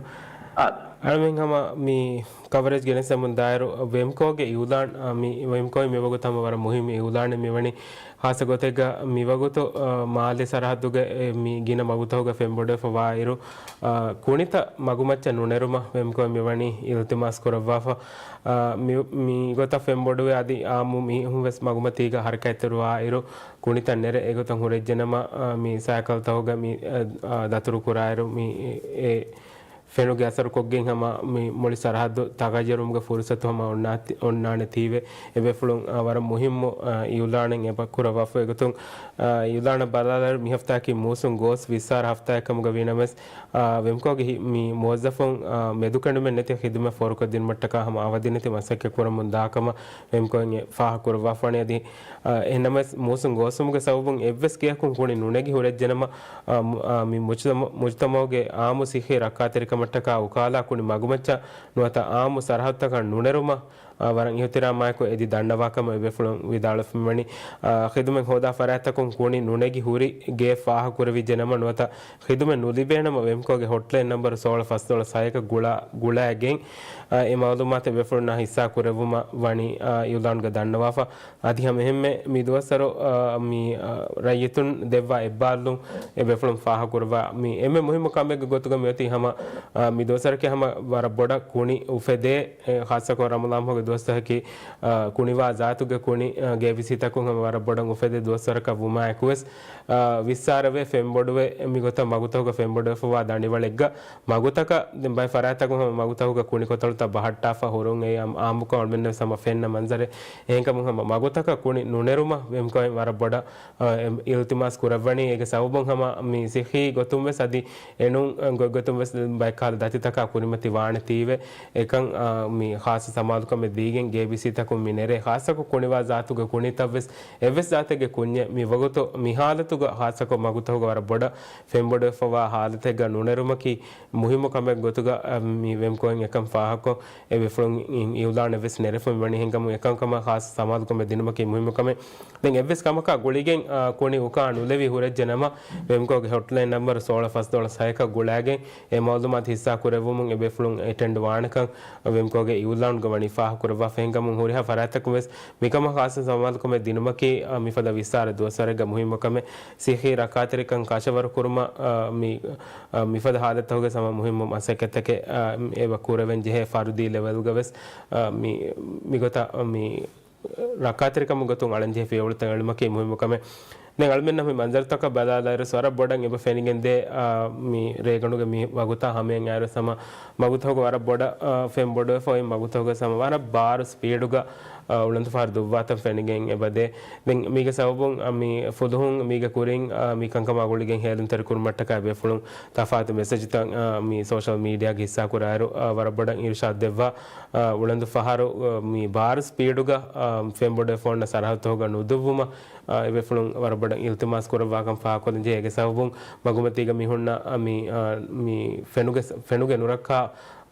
އާދެ. އަޅުމެން ހަމަ މި ކަވަރޭޖް ގެނެސްދެމުން ދާއިރު ވެމްކޯގެ އިއުލާން، އާ، މި ވެމްކޯއިން މިވަގުތު ހަމަ ވަރަށް މުހިއްމު އިއުލާނެއް މިވަނީ. ހާއްސަ ގޮތެއްގަ މިވަގުތު، އާ، މާލެ ސަރަހައްދުގެ އެ، މި ގިނަ ވަގުތަކުގަ ފެންބޮޑުވެފަ ވާއިރު، އާ، ކުނިތައް މަގުމައްޗަށް ނުނެރުމަށް ވެމްކޯއިން މިވަނީ އިލްތިމާސް ކުރައްވާފަ. އާ، މި-، މިގޮތަށް ފެންބޮޑުވެ އަދި އާއްމު މީހުން ވެސް މަގުމަތީގަ ހަރަކާތްތެރިވާއިރު، ކުނިތައް ނެރެ އެގޮތަށް ހުރެއްޖެނަމަ، އާ، މި ސައިކަލްތަކުގަ މި، އާ، ދަތުރު ކުރާއިރު، މި އެ، އެ ފެނުގެ އަސަރުކޮށްގެން ހަމަ މި މުޅި ސަރަހައްދު ތަޣައްޔަރުވުމުގެ ފުރުސަތު ހަމަ އޮންނާ-، އޮންނާނެތީވެ. އެބޭފުޅުން، އާ، ވަރަށް މުހިއްމު، އާ، އިއުލާނެއް އެބަ ކުރައްވާފަ. އެގޮތުން، އާ، އިއުލާނަށް ބަލާލާއިރު މި ހަފްތާއަކީ މޫސުން ގޯސް ވިއްސާރަ ހަފްތާއެއް ކަމުގަ ވީނަމަވެސް، އާ، ވެމްކޯގެ ހި-، މި މުވައްޒަފުން، އާ، މެދުކެނޑުމެއް ނެތި ޚިދުމަތް ފޯރުކޮށްދިނުމަށްޓަކާ ހަމަ އަވަދިނެތި މަސައްކަތް ކުރަމުން ދާކަމަށް ވެމްކޯއިން އެ ފާހަގަކުރައްވާފާނެ. އަދި، އާ، އެހެންނަމަވެސް މޫސުން ގޯސްވުމުގެ ސަބަބުން އެއްވެސް ގެޔަކުން ކުނި ނުނެގި ހުރެއްޖެނަމަ، އާ، މު-، އާ، މި މުޖްތަމަ-، މުޖްތަމައުގެ އާއްމު ސިއްހީ ރައްކާތެރިކަމަށްޓަކާ އުކާލާ ކުނި މަގުމައްޗަށް ނުވަތަ އާއްމު ސަރަހައްދުތަކަށް ނުނެރުމަށް، އާ، ވަރަށް އިހުތިރާމާއެކު އެދި ދަންނަވާކަމަށް އެބޭފުޅުން ވިދާޅުވެފައިވަނީ. އާ، ޚިދުމަތް ހޯދާ ފަރާތްތަކުން ކުނި ނުނެގި ހުރި ގެ ފާހަގަކުރެވިއްޖެނަމަ ނުވަތަ ޚިދުމަތް ނުލިބޭނަމަ ވެމްކޯގެ ހޮޓްލައިން ނަންބަރު ސޯޅަ ފަސްދޮޅަސް ހައެއް ގުޅާ-، ގުޅައިގެން، އާ، އެ މައުލޫމާތު އެބޭފުޅުންނާ ހިއްސާ ކުރެއްވުމަށް ވަނީ، އާ، އިއުލާނުގަ ދަންނަވާފަ. އަދި ހަމަ އެހެންމެ މި ދުވަސްވަރު، އާ، މި، އާ، ރައްޔިތުން ދެއްވާ އެއްބާރުލުން އެބޭފުޅުން ފާހަގަކުރައްވާ މި އެންމެ މުހިއްމު ކަމެއްގެ ގޮތުގަ މިއޮތީ ހަމަ، އާ، މި ދުވަސްވަރަކީ ހަމަ ވަރަށް ބޮޑަށް ކުނި އުފެދޭ، އެ، ޚާއްޞަކޮށް ރަމަޟާން މަހުގެ ދުވަސްތަކަކީ، އާ، ކުނިވާ ޒާތުގެ ކުނި، އާ، ގޭބިސީތަކުން ހަމަ ވަރަށް ބޮޑަށް އުފެދޭ ދުވަސްވަރަކަށް ވުމާއެކުވެސް، އާ، ވިއްސާރަވެ ފެންބޮޑުވެ މިގޮތަށް މަގުތަކުގަ ފެންބޮޑުވެފަވާ ދަނޑިވަޅެއްގަ މަގުތަކަށް ދެން ބައެއް ފަރާތްތަކުން ހަމަ މަގުތަކުގަ ކުނި ކޮތަޅުތައް ބަހައްޓާފަ ހުރުން އެއީ އާ-، އާއްމުކޮށް އަޅުމެންނަށް ވެސް ހަމަ ފެންނަ މަންޒަރެއް. އެހެންކަމުން ހަމަ މަގުތަކަށް ކުނި ނުނެރުމަށް ވެމްކޯއިން ވަރަށް ބޮޑަށް، އާ، އެ-، އިލްތިމާސް ކުރައްވަނީ. އޭގެ ސަބަބުން ހަމަ މި ސިއްހީ ގޮތުން ވެސް އަދި އެނޫން ގޮތްގޮތުން ވެސް ބައެއްކަހަލަ ދަތިތަކާ ކުރިމަތި ވާނެތީވެ. އެކަން، އާ، މި ޚާއްޞަ ސަމާލުކަމެއް ދީގެން ގޭބިސީތަކުން މި ނެރޭ. ޚާއްޞަކޮށް ކުނިވާ ޒާތުގެ ކުނިތައް ވެސް އެއްވެސް ޒާތެއްގެ ކުންޏެއް މި ވަގުތު މި ހާލަތުގަ ޚާއްޞަކޮށް މަގުތަކުގަ ވަރަށް ބޮޑަށް ފެންބޮޑުވެފަވާ ހާލަތެއްގަ ނުނެރުމަކީ މުހިއްމު ކަމެއް ގޮތުގަ، އަ، މި ވެމްކޯއިން އެކަން ފާހަގަކޮށް، އެ ވެފުޅުން އި-، އިއުލާނެއް ވެސް ނެރެފައި ވަނީ. ހެންކަމުން އެކަންކަމަށް ޚާއްޞަ ސަމާލުކަމެއް ދިނުމަކީ މުހިއްމު ކަމެއް. ދެން އެއްވެސް ކަމަކާ ގުޅިގެން، އަ، ކުނި އުކާ ނުލެވި ހުރެއްޖެ ނަމަ، ވެމްކޯގެ ހޮޓްލައިން ނަންބަރު ސޯޅަ ފަސްދޮޅަސް ހައެކަށް ގުޅާގެން، އެ މައުލޫމާތު ހިއްސާ ކުރެއްވުމުން އެ ވެފުޅުން އެޓެންޑް ވާނެކަން ވެމްކޯގެ އިއުލާނުގަ ވަނީ ފާހަގަކުރައްވާފަ. ހެންކަމުން ހުރިހާ ފަރާތްތަކުން ވެސް މިކަމަށް ޚާއްޞަ ސަމާލުކަމެއް ދިނުމަކީ، އަ، މިފަދަ ވިއްސާރަ ދުވަސްވަރެއްގަ މުހިއްމު ކަމެއް. ސިއްހީ ރައްކާތެރިކަން ކަށަވަރު ކުރުމަށް، އަ، މި، އަ، މިފަދަ ހާލަތްތަކުގެ ހަމަ މުހިއްމު މަސައްކަތްތަކެއް، އަ، އެބަ ކުރެވެން ޖެހޭ ފަރުދީ ލެވެލްގަ ވެސް، އަ، މި، މިގޮތަށް، މި، ރައްކާތެރިކަމުގެ ގޮތުން އަޅަންޖެހި ފިޔަވަޅުތައް އެޅުމަކީ މުހިއްމު ކަމެއް. ދެން އަޅުމެންނަށް މި މަންޒަރުތަކަށް ބަލާލާއިރު ވަރަށް ބޮޑަށް އެބަ ފެނިގެންދޭ، އާ، މި ރޭގަނޑުގެ މި ވަގުތާ ހަމައަށް އައިރު ހަމަ މަގުތަކުގަ ވަރަށް ބޮޑަށް، އާ، ފެން ބޮޑުވެފަ އޮތް މަގުތަކުގަ ހަމަ ވަރަށް ބާރު ސްޕީޑުގަ، އާ، އުޅަނދުފަހަރު ދުއްވާތަން ފެނިގެން އެބަދޭ. ދެން މީގެ ސަބަބުން، އާ، މި ފުލުހުން މީގެ ކުރިން، އާ، މި ކަންކަމާ ގުޅިގެން ހޭލުންތެރިކުރުމަށްޓަކާ އެބޭފުޅުން ތަފާތު މެސެޖުތައް، އާ، މި ސޯޝަލް މީޑިއާގަ ހިއްސާކުރާއިރު، އާ، ވަރަށް ބޮޑަށް އިރުޝާދު ދެއްވާ، އާ، އުޅަނދު ފަހަރު، އާ، މި ބާރު ސްޕީޑުގަ، އާ، ފެންބޮޑުވެފަ އޮންނަ ސަރަހައްދުތަކުގަ ނުދުއްވުމަށް، އާ، އެބޭފުޅުން ވަރަށް ބޮޑަށް އިލްތިމާސް ކުރައްވާކަން ފާހަގަކޮށްލަންޖެހޭ. އޭގެ ސަބަބުން މަގުމަތީގަ މި ހުންނަ، އާ، މި، އާ، މި ފެނުގެ، ފެނުގެ ނުރައްކާ،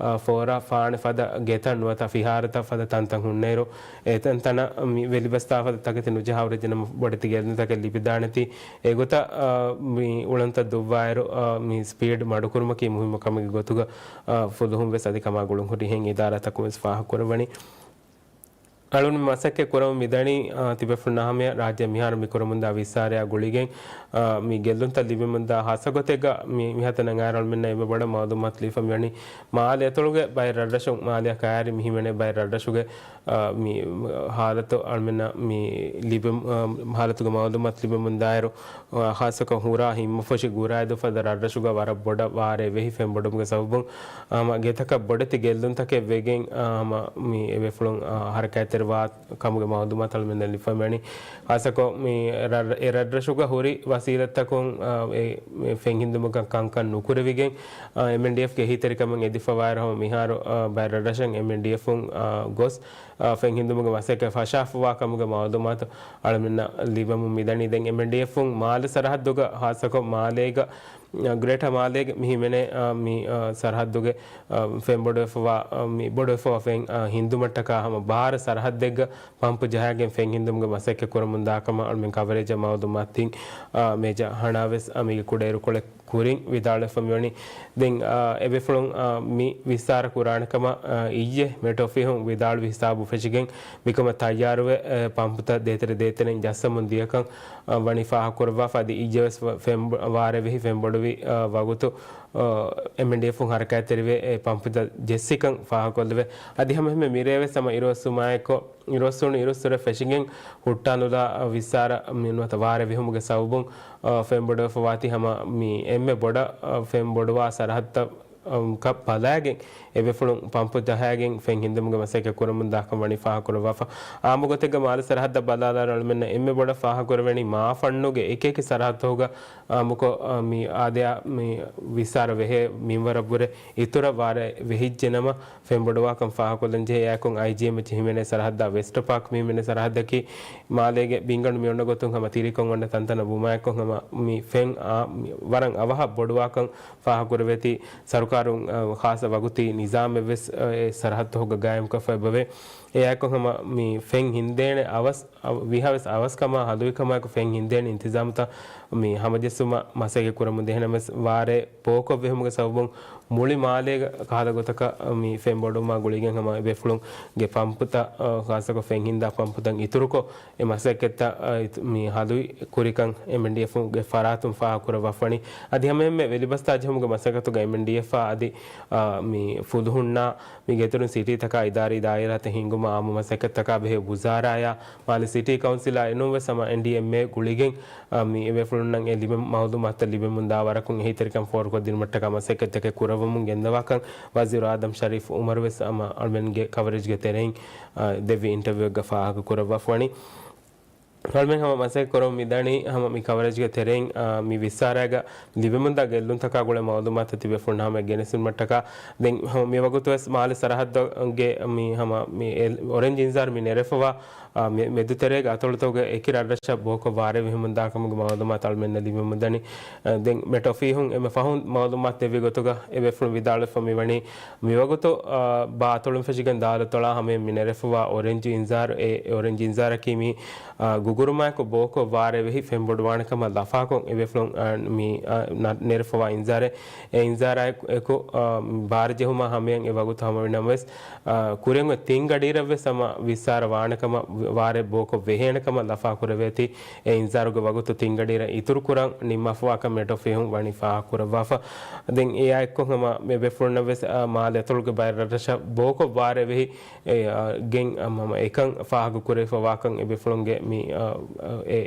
އާ، ފޯރާ ފާނެ ފަދަ ގެތައް ނުވަތަ ފިހާރަތައް ފަދަ ތަންތަން ހުންނައިރު، އެ ތަންތަނަށް މި ވެލިބަސްތާ ފަދަ ތަކެތި ނުޖަހާ ހުރެއްޖެނަމަ ބޮޑެތި ގެއްލުންތަކެއް ލިބިދާނެތީ. އެގޮތަށް، އާ، މި އުޅަނދުތައް ދުއްވާއިރު، އާ، މި ސްޕީޑް މަޑުކުރުމަކީ މުހިއްމު ކަމެއްގެ ގޮތުގަ، އާ، ފުލުހުން ވެސް އަދި ކަމާ ގުޅުން ހުރި އެހެން އިދާރާތަކުން ވެސް ފާހަގަކުރައްވަނީ. އަޅުން މަސައްކަތް ކުރަމުން މިދަނީ، އާ، ތިބޭފުޅުންނާ ހަމަޔަށް ރާއްޖެ މިހާރު މި ކުރަމުންދާ ވިއްސާރަޔާ ގުޅިގެން، އާ، މި ގެއްލުންތައް ލިބެމުންދާ ހާއްސަ ގޮތެއްގަ މި، މިހާތަނަށް އައިރު އަޅުމެންނަށް އެންމެ ބޮޑަށް މައުލޫމާތު ލިބިފަ މިވަނީ މާލެ އަތޮޅުގެ ބައެއް ރަށްރަށުން، މާލެއަށް ކައިރި މި ހިމެނޭ ބައެއް ރަށްރަށުގެ، އާ، މި ހާލަތު އަޅުމެންނަށް މި ލިބެ-، އާ، ހާލަތުގެ މައުލޫމާތު ލިބެމުންދާއިރު، އާ، ހާއްސަކޮށް ހުރާ ހިތްމަފުށި ގުރައިދޫ ފަދަ ރަށްރަށުގަ ވަރަށް ބޮޑަށް ވާރޭ ވެހި ފެންބޮޑުމުގެ ސަބަބުން، ހަމަ ގެތަކަށް ބޮޑެތި ގެއްލުންތަކެއް ވެގެން، އާ، ހަމަ މި އެބޭފުޅުން، އާ، ހަރަކާތްތެރިވާ ކަމުގެ މައުލޫމާތު އަޅުމެންނަށް ލިބިފައިވަނީ. ހާއްސަކޮށް މި ރަށް-، އެ ރަށްރަށުގަ ހުރި ވަސީލަތްތަކުން، އާ، އެ، އެ ފެން ހިންދުމުގެ ކަންކަން ނުކުރެވިގެން، އާ، އެމްއެންޑީއެފްގެ އެހީތެރިކަމުން އެދިފަވާއިރު ހަމަ މިހާރު، އާ، ބައެއް ރަށްރަށަށް އެމްއެންޑީއެފުން، އާ، ގޮސް، އާ، ފެން ހިންދުމުގެ މަސައްކަތް ފަށާފަވާ ކަމުގެ މައުލޫމާތު އަޅުމެންނަށް ލިބެމުން މިދަނީ. ދެން އެމްއެންޑީއެފުން މާލެ ސަރަހައްދުގަ ހާއްސަކޮށް މާލޭގަ، އާ، ގްރޭޓަ މާލޭގެ މި ހިމެނޭ، އާ، މި، އާ، ސަރަހައްދުގެ، އާ، ފެން ބޮޑުވެފަވާ، އާ، މި ބޮޑުވެފަވާ ފެން، އާ، ހިންދުމަށްޓަކާ ހަމަ ބާރަ ސަރަހައްދެއްގަ ޕަމްޕު ޖަހާގެން ފެން ހިންދުމުގެ މަސައްކަތް ކުރަމުން ދާކަމަށް އަޅުމެން ކަވަރޭޖަށް މައުލޫމާތު ދިން، އާ، މޭޖަ ހަނާވެސް، އާ، މީގެ ކުޑައިރުކޮޅެއް ކުރިން ވިދާޅުވެފަ މިވަނީ. ދެން، އާ، އެބޭފުޅުން، އާ، މި ވިއްސާރަ ކުރާނެ ކަމަށް، އާ، އިއްޔެ މެޓްރޯ އޮފީހުން ވިދާޅުވި ހިސާބު ފެށިގެން މިކަމަށް ތައްޔާރުވެ، އާ، ޕަމްޕުތައް ދޭތެރެ ދޭތެރެއިން ޖައްސަމުން ދިޔަކަން، އާ، ވަނީ ފާހަގަކުރައްވާފަ. އަދި އިއްޔެ ވެސް ފެން ވާރޭ ވެހި ފެން ބޮޑުވި، އާ، ވަގުތު، އާ، އެމްއެންޑީއެފުން ހަރަކާތްތެރިވެ އެ ޕަމްޕުތައް ޖެއްސިކަން ފާހަގަކޮށްލެވޭ. އަދި ހަމަ އެހެންމެ މިރޭ ވެސް ހަމަ އިރުއޮއްސުމާއެކު، އިރުއޮއްސުނު އިރުއޮއްސުރެ ފެށިގެން ހުއްޓާލުލާ ވިއްސާރަ މި ނުވަތަ ވާރޭ ވެހުމުގެ ސަބަބުން، އާ، ފެން ބޮޑުވެފަ ވާތީ ހަމަ މި އެންމެ ބޮޑަށް، އާ، ފެން ބޮޑުވާ ސަރަހައްދަށް ކަ ބަލާގެން އެ ވެފުޅުން ޕަމްޕު ޖަހާގެން ފެން ހިންދެމުގެ މަސައްކަތް ކުރަމުން ދާކަން ވަނީ ފާހަގަކުރައްވާފަ. އާއްމު ގޮތެއްގަ މާލެ ސަރަހައްދަށް ބަލާލާއިރު އަޅުމެންނަށް އެންމެ ބޮޑަށް ފާހަގަކުރެވެނީ މާފަންނުގެ އެކިއެކި ސަރަހައްދުތަކުގަ އާ، މުކޮ، އާ، މި އާދެއާ މި ވިއްސާރަ ވެހޭ މިންވަރަށްވުރެ އިތުރަށް ވާރޭ ވެހިއްޖެ ނަމަ، ފެންބޮޑުވާކަން ފާހަގަކޮށްލަން ޖެހޭ. އެއާއެކު އައިޖީއެމްއެޗް ހިމެނޭ ސަރަހައްދާ ވެސްޓް ޕާކް މި ހިމެނޭ ސަރަހައްދަކީ، މާލޭގެ ބިންގަނޑު މި އޮންނަ ގޮތުން ހަމަ ތިރިކޮން އޮންނަ ތަންތަނަށް ވުމާއެކު ހަމަ މި ފެން އާ، މި ވަރަށް އަވަހަށް ބޮޑުވާކަން ފާހަގަކުރެވޭތީ، ސަރުކާރުން، އާ، ޚާއްޞަ ވަގުތީ ނިޒާމެއްވެސް، އާ، އެ ސަރަހައްދުތަކުގަ ގާއިމްކޮށްފައި އެބަވޭ. އެއާއެކު ހަމަ މި ފެން ހިންދޭނެ އަވަސް އަ، ވީހާވެސް އަވަސްކަމާ ހަލުވިކަމާއެކު ފެން ހިންދޭނެ އިންތިޒާމުތައް މި ހަމަޖެއްސުމަށް މަސައްކަތް ކުރަމުން ދޭ. ނަމަވެސް ވާރޭ ބޯކޮށް ވެހުމުގެ ސަބަބުން މުޅި މާލޭގަ ކަހަލަ ގޮތަކަށް މި ފެން ބޮޑުވުމާ ގުޅިގެން ހަމަ އެ ވެފުޅުންގެ ޕަމްޕުތައް، އަ، ޚާއްޞަކޮށް ފެން ހިންދާ ޕަމްޕުތައް އިތުރުކޮށް، އެ މަސައްކަތްތައް، އަ، އިތު-، މި ހަލުވި ކުރިކަން އެމްއެންޑީއެފުގެ ފަރާތުން ފާހަގަކުރައްވާފަ ވަނީ. އަދި ހަމައެހެންމެ ވެލިބަސްތާ ޖެހުމުގެ މަސައްކަތުގަ އެމްއެންޑީއެފާ އަދި، އަ، މި ފުލުހުންނާ މީގެ އިތުރުން ސިޓީތަކާ އިދާރީ ދާއިރާތައް ހިންގުމަށް އާއްމު މަސައްކަތްތަކާ ބެހޭ ވުޒާރާޔާ މާލެ ސިޓީ ކައުންސިލާ އެނޫންވެސް ހަމަ އެމްއެންޑީއެމްއޭ ގުޅިގެން، އަ، މި އެ ވެފުޅުންނަށް އެ ލިބެން މައުލޫމާތުތައް ލިބެމުން ދާ ވަރަކުން އެހީތެރިކަން ފޯރުކޮށްދިނުމަށްޓަކާ މަސައްކަތްތަކެއް ކުރައްވަމުން ގެންދަވާކަން ވަޒީރު އާދަމް ޝަރީފް އުމަރުވެސް ހަމަ އަޅުމެންގެ ކަވަރޭޖްގެ ތެރެއިން، އަ، ދެއްވި އިންޓަވިއުއެއްގަ ފާހަގަކުރައްވާފަ ވަނީ. އަޅުމެން ހަމަ މަސައްކަތް ކުރަމުން މިދަނީ ހަމަ މި ކަވަރޭޖްގެ ތެރެއިން، އާ، މި ވިއްސާރައިގަ ލިބެމުންދާ ގެއްލުންތަކާ ގުޅޭ މައުލޫމާތު ތިބޭފުޅުން ހަމަ ގެނެސުންމަށްޓަކާ. ދެން ހަމަ މިވަގުތުވެސް މާލެ ސަރަހައްދުގެ މި ހަމަ މި އެ-، އޮރެންޖް އިންޒާރު މި ނެރެފަވާ، އާ، މި މެދުތެރޭގެ އަތޮޅުތަކުގެ އެކި ރަށްރަށަށް ބޯކޮށް ވާރޭ ވެހިމުން ދާކަމުގެ މައުލޫމާތު އަޅުމެންނަށް ލިބެމުންދަނީ. އާ، ދެން މެޓް އޮފީހުން އެންމެ ފަހުން މައުލޫމާތު ދެއްވި ގޮތުގަ އެ ވެފުޅުން ވިދާޅުވެފަ މިވަނީ މިވަގުތު، އާ، ބާ އަތޮޅުން ފެށިގެން ދާލުތޮޅާ ހަމައިން މި ނެރެފަވާ އޮރެންޖް އިންޒާރު، އެ އޮރެންޖް އިންޒާރަކީ މި އާ، ގުގުރުމާއެކު ބޯކޮށް ވާރޭ ވެހި ފެންބޮޑުވާނެ ކަމަށް ލަފާކޮށް އެ ވެފުޅުން، އާ، މި، އާ، ނަ-، ނެރެފަވާ އިންޒާރެއް. އެ އިންޒާރާއެކު، އާ، ބާރަ ޖެހުމާ ހަމަޔަށް އެ ވަގުތު ހަމަވި ނަމަވެސް، އާ، ކުރިން އޮތް ތިން ގަޑިއިރަށްވެސް ހަމަ ވިއްސާރަ ވާނެ ކަމަށް، ވާރޭ ބޯކޮށް ވެހޭނެ ކަމަށް ލަފާކުރެވޭތީ، އެ އިންޒާރުގެ ވަގުތު ތިން ގަޑިއިރަށް އިތުރުކުރަން ނިންމާފަވާކަން މެޓް އޮފީހުން ވަނީ ފާހަގަކުރައްވާފަ. ދެން އެއާއެއްކޮށް ހަމަ މި ވެފުޅުންނަށްވެސް، އާ، މާލެ އަތޮޅުގެ ބައެއް ރަށްރަށަށް ބޯކޮށް ވާރޭ ވެހި އެ، އާ، ގެން، އާ، ހަމަ އެކަން ފާހަގަކުރެވިފަވާކަން އެ ވެފުޅުންގެ މި، އާ، އާ، އެ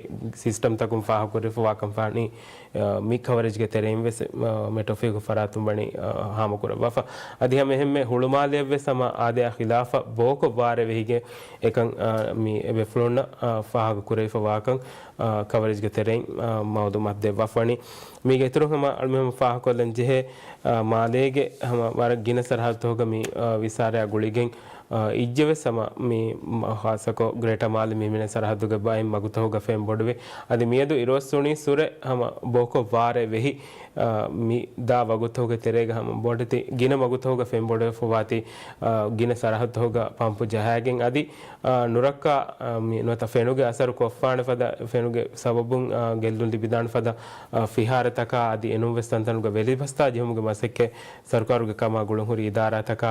ސިސްޓަމްތަކުން ފާހަގަކުރެވިފަވާކަން ފާނީ، އާ، މި ކަވަރޭޖްގެ ތެރެއިން ވެސް، އާ، މެޓް އޮފީހުގެ ފަރާތުން ވަނީ، އާ، ހާމަކުރައްވާފަ. އަދި ހަމަ އެހެންމެ ހުޅުމާލެއަށްވެސް ހަމަ އާދަޔާ ޚިލާފަށް ބޯކޮށް ވާރޭ ވެހިގެން އެކަން، އާ، މި އެ ވެފުޅުންނަށް، އާ، ފާހަގަކުރެވިފަވާކަން، އާ، ކަވަރޭޖްގެ ތެރެއިން، އާ، މައުލޫމާތު ދެއްވާފަ ވަނީ. މީގެ އިތުރުން ހަމަ އަޅުމެން ފާހަގަކޮށްލަން ޖެހޭ، އާ، މާލޭގެ ހަމަ ވަރަށް ގިނަ ސަރަހައްދުތަކުގަ މި، އާ، ވިއްސާރަޔާ ގުޅިގެން، އާ، އިއްޒެވެސް ހަމަ މި، މަ-، ޚާއްޞަކޮށް ގްރޭޓާ މާލެ މި ހިމެނޭ ސަރަހައްދުގެ ބައިން މަގުތަކުގަ ފެން ބޮޑުވި. އަދި މިއަދު އިރުއޮއްސުނީ ސުރެ ހަމަ ބޯކޮށް ވާރޭ ވެހި، އާ، މި ދާ ވަގުތުގެ ތެރޭގަ ހަމަ ބޮޑެތި ގިނަ ވަގުތުގަ ފެން ބޮޑުވެފަވާތީ، އާ، ގިނަ ސަރަހައްދުތަކުގަ ޕަމްޕު ޖަހާގެން އަދި، އާ، ނުރައްކާ، އާ، މި ނުވަތަ ފެނުގެ އަސަރު ކޮށްފާނެ ފަދަ، ފެނުގެ ސަބަބުން، އާ، ގެއްލުން ލިބިދާނެ ފަދަ، އާ، ފިހާރަތަކާ އަދި އެނޫންވެސް ތަންތަނުގަ ވެލިބަސްތާ ޖެހުމުގެ މަސައްކަތް ސަރުކާރުގެ ކަމާ ގުޅުންހުރި އިދާރާތަކާ،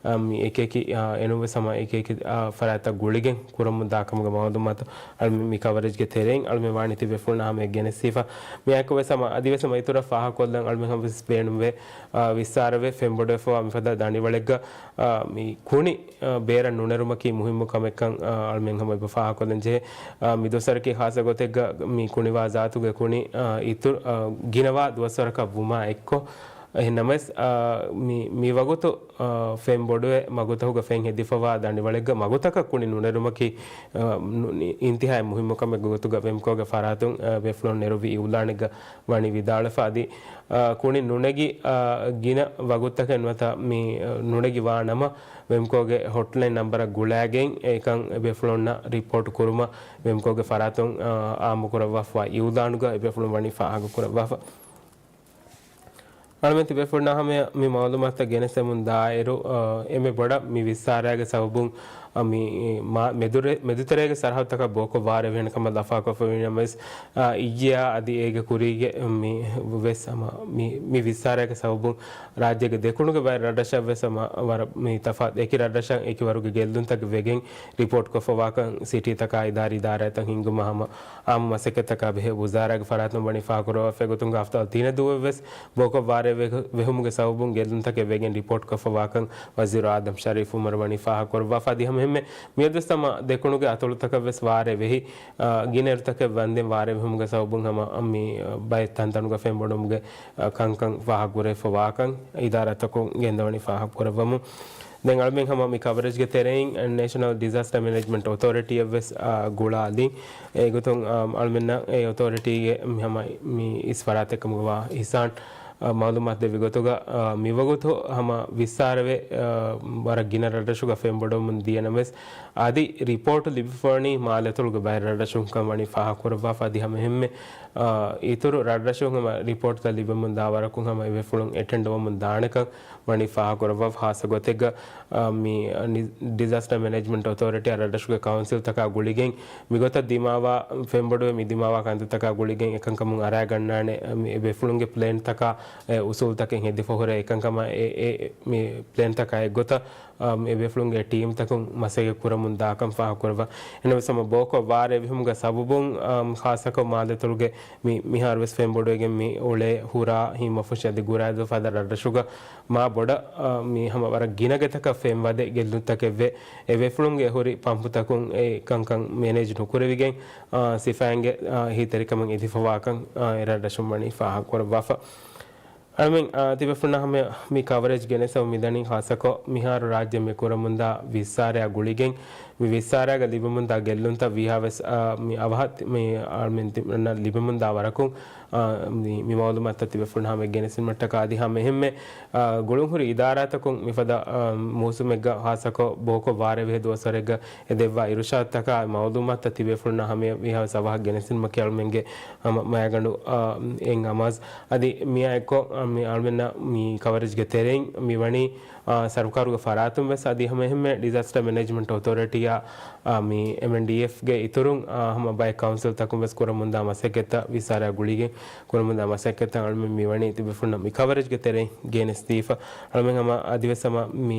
އަ، މި އެކިއެކި، އަ، އެނޫންވެސް ހަމަ އެކިއެކި، އަ، ފަރާތްތައް ގުޅިގެން ކުރަމުން ދާކަމުގެ މައުލޫމާތު އަޅުމެން މި ކަވަރޭޖްގެ ތެރެއިން އަޅުމެން ވާނީ ތިބޭފުޅުންނާ ހަމަޔަށް ގެނެސްދީފަ. މިއާއެކުވެސް ހަމަ އަދިވެސް ހަމަ އިތުރަށް ފާހަގަކޮށްލަން އަޅުމެން ހަމަވެސް ބޭނުންވޭ، އަ، ވިއްސާރަވެ ފެންބޮޑުވެފަވާ މިފަދަ ދަނޑިވަޅެއްގަ، އަ، މި ކުނި، އަ، ބޭރަށް ނުނެރުމަކީ މުހިއްމު ކަމެއްކަން، އަ، އަޅުމެން ހަމަ އެބަ ފާހަގަކޮށްލަން ޖެހޭ. އަ، މި ދުވަސްވަރަކީ ޚާއްޞަ ގޮތެއްގަ މި ކުނިވާ ޒާތުގެ ކުނި، އަ، އިތުރު، އަ، ގިނަވާ ދުވަސްވަރަކަށް ވުމާ އެއްކޮށް، އެހެންނަމަވެސް، އާ، މި، މި ވަގުތު، އާ، ފެން ބޮޑުވެ މަގުތަކުގަ ފެން ހެދިފަވާ ދަނޑިވަޅެއްގަ މަގުތަކަށް ކުނި ނުނެރުމަކީ، އާ، ނު-، ނި-، އިންތިހާއި މުހިއްމު ކަމެއްގެ ގޮތުގަ ވެމްކޯގެ ފަރާތުން، އާ، ވެފުޅުން ނެރުއްވި އިއުލާނެއްގަ ވަނީ ވިދާޅުވެފަ އަދި، އާ، ކުނި ނުނެގި، އާ، ގިނަ ވަގުތަކެއް ނުވަތަ މި، އާ، ނުނެގި ވާ ނަމަ، ވެމްކޯގެ ހޮޓްލައިން ނަންބަރަށް ގުޅާގެން އެކަން ވެފުޅުންނަށް ރިޕޯޓް ކުރުމަށް ވެމްކޯގެ ފަރާތުން، އާ، އާއްމުކުރައްވާފަ އިއުލާނުގަ ވެފުޅުން ވަނީ ފާހަގަކުރައްވާފަ. އަޅުމެން ތިބޭފުޅުންނާ ހަމަޔަށް މި މައުލޫމާތުތައް ގެނެސްދެމުން ދާއިރު، އަ، އެންމެ ބޮޑަށް މި ވިއްސާރައިގެ ސަބަބުން، އަ، މި، މާ-، މެދުރެ-، މެދުތެރޭގެ ސަރަހައްދުތަކަށް ބޯކޮށް ވާރޭ ވެހޭނެ ކަމަށް ލަފާކޮށްފަ ވީ ނަމަވެސް، އަ، އިއްޔާ އަދި އޭގެ ކުރީގެ މި ވެސް ހަމަ މި، މި ވިއްސާރައިގެ ސަބަބުން ރާއްޖޭގެ ދެކުނުގެ ބައެއް ރަށްރަށަށް ވެސް ހަމަ ވަރަށް މި ތަފާތު އެކި ރަށްރަށަށް އެކި ވަރުގެ ގެއްލުންތަކެއް ވެގެން ރިޕޯޓް ކޮށްފަވާކަން ސިޓީތަކާ އިދާރީ ދާއިރާތައް ހިންގުމަށް ހަމަ އާއްމު މަސައްކަތްތަކާ ބެހޭ ވުޒާރާގެ ފަރާތުން ވަނީ ފާހަގަކުރައްވާފައި ގޮތުން ހަފްތާ ތިނެއް ދުވަހުވެސް ބޯކޮށް ވާރޭ ވެ-، ވެހުމުގެ ސަބަބުން ގެއްލުންތަކެއް ވެގެން ރިޕޯޓްކޮށްފަވާކަން ވަޒީރު އާދަމް ޝަރީފް އުމަރު ވަނީ ފާހަގަކުރައްވާފަ. އަދި ހަމަ މިއަދުވެސް ހަމަ ދެކުނުގެ އަތޮޅުތަކަށްވެސް ވާރޭ ވެހި، އާ، ގިނަ އިރުތަކެއް ވަންދެން ވާރޭ ވެހުމުގެ ސަބަބުން ހަމަ މި، އާ، ބައެއް ތަންތަނުގަ ފެންބޮޑުވުމުގެ، އާ، ކަންކަން ފާހަގަކުރެވިފަވާކަން އިދާރާތަކުން ގެންދަވަނީ ފާހަގަކުރައްވަމުން. ދެން އަޅުމެން ހަމަ މި ކަވަރޭޖްގެ ތެރެއިން ނޭޝަނަލް ޑިޒާސްޓަ މެނޭޖްމަންޓް އޮތޯރިޓީއަށްވެސް، އާ، ގުޅާލި. އެގޮތުން، އާ، އަޅުމެންނަށް އެ އޮތޯރިޓީގެ މި ހަމަ މި އިސް ފަރާތެއް ކަމުގަ ވާ އިހްސާން، އާ، މައުލޫމާތު ދެއްވި ގޮތުގަ، އާ، މިވަގުތު ހަމަ ވިއްސާރަވެ، އާ، ވަރަށް ގިނަ ރަށްރަށުގަ ފެންބޮޑުވަމުން ދިޔަ ނަމަވެސް، އަދި ރިޕޯޓު ލިބިފަވަނީ މާލެ އަތޮޅުގެ ބައެއް ރަށްރަށުން ކަން ވަނީ ފާހަގަކުރައްވާފަ. އަދި ހަމަ އެހެންމެ، އާ، އިތުރު ރަށްރަށުން ހަމަ ރިޕޯޓްތައް ލިބެމުން ދާ ވަރަކުން ހަމަ އެ ވެފުޅުން އެޓެންޑް ވަމުން ދާނެކަން ވަނީ ފާހަގަކުރައްވާފަ. ހާއްސަ ގޮތެއްގަ، އާ، މި، އަ، ނި-، ޑިޒާސްޓަ މެނޭޖްމަންޓް އޮތޯރިޓީ ރަށްރަށުގެ ކައުންސިލްތަކާ ގުޅިގެން މިގޮތަށް ދިމާވާ ފެންބޮޑުވެ މި ދިމާވާ ކަންތައްތަކާ ގުޅިގެން އެކަންކަމުން އަރާގަންނާނެ، އަ، މި އެ ވެފުޅުންގެ ޕްލޭންތަކާ އެ އުސޫލްތަކެއް ހެދިފަ ހުރެ އެކަންކަމަށް އެ، އެ، މި ޕްލޭންތަކާ އެއްގޮތަށް، އަ، މި އެ ވެފުޅުންގެ ޓީމްތަކުން މަސައްކަތް ކުރަމުން ދާކަން ފާހަގަކުރައްވާ. އެހެންނަމަވެސް ހަމަ ބޯކޮށް ވާރޭ ވެހުމުގެ ސަބަބުން، އަ، ޚާއްޞަކޮށް މާލެ އަތޮޅުގެ މި، މިހާރުވެސް ފެންބޮޑުވެގެން މި އުޅޭ ހުރާ ހިނގި މަފުށި އަދި ގުރާއިދޫ ފަދަ ރަށްރަށުގަ މާ ބޮޑަށް، އާ، މި ހަމަ ވަރަށް ގިނަ ގޮތަކަށް ފެން ވަދެ ގެއްލުންތަކެއްވެ، އެ ވެފުޅުންގެ ހުރި ޕަމްޕުތަކުން އެ ކަންކަން މެނޭޖް ނުކުރެވިގެން، އާ، ސިފައިންގެ، އާ، އެހީތެރިކަމަށް އެދިފަވާކަން، އާ، އެ ރަށްރަށުން ވަނީ ފާހަގަކުރައްވާފަ. އަޅުމެން، އާ، ތިބޭފުޅުންނާ ހަމަ މި ކަވަރޭޖް ގެނެސް މިދަނީ ޚާއްޞަކޮށް މިހާރު ރާއްޖެ މި ކުރަމުންދާ ވިއްސާރަޔާ ގުޅިގެން މި ވިއްސާރަޔާގަ ލިބެމުންދާ ގެއްލުންތައް ވީހާވެސް، އާ، މި އަވަހަށް މި އަޅުމެން ތި-، ލިބެމުންދާ ވަރަކުން އާ، މި، މި މައުލޫމާތުތައް ތިބޭފުޅުން ހަމަ ގެނެސްދިނުމަށްޓަކާ އަދި ހަމަ އެހެންމެ، އާ، ގުޅުންހުރި އިދާރާތަކުން މިފަދަ، އާ، މޫސުމެއްގަ ހާއްސަކޮށް ބޯކޮށް ވާރޭ ވިހި ދުވަސްވަރެއްގަ އެ ދެއްވާ އިރުޝާދުތަކާ މައުލޫމާތުތައް ތިބޭފުޅުންނާ ހަމަޔަށް ވީހާވެސް އަވަހަށް ގެނެސްދިނުމަކީ އަޅުމެންގެ ހަމަ މައިގަނޑު، އާ، އެއް އަމާޒު. އަދި މިއާ އެއްކޮށް، އާ، މި އަޅުމެންނަށް މި ކަވަރޭޖްގެ ތެރެއިން މި ވަނީ، އާ، ސަރުކާރުގެ ފަރާތުން ވެސް އަދި ހަމަ އެހެންމެ ޑިޒާސްޓަ މެނޭޖްމަންޓް އޮތޯރިޓީއާ އާ، މި އެމްއެންޑީއެފްގެ އިތުރުން، އާ، ހަމަ ބައެއް ކައުންސިލްތަކުން ވެސް ކުރަމުންދާ މަސައްކަތްތައް ވިއްސާރަޔާ ގުޅިގެން ކުރަމުންދާ މަސައްކަތްތައް އަޅުމެން މިވަނީ ތިބޭފުޅުންނަށް މި ކަވަރޭޖްގެ ތެރެއިން ގެނެސްދީފަ. އަޅުމެން ހަމަ އަދިވެސް ހަމަ މި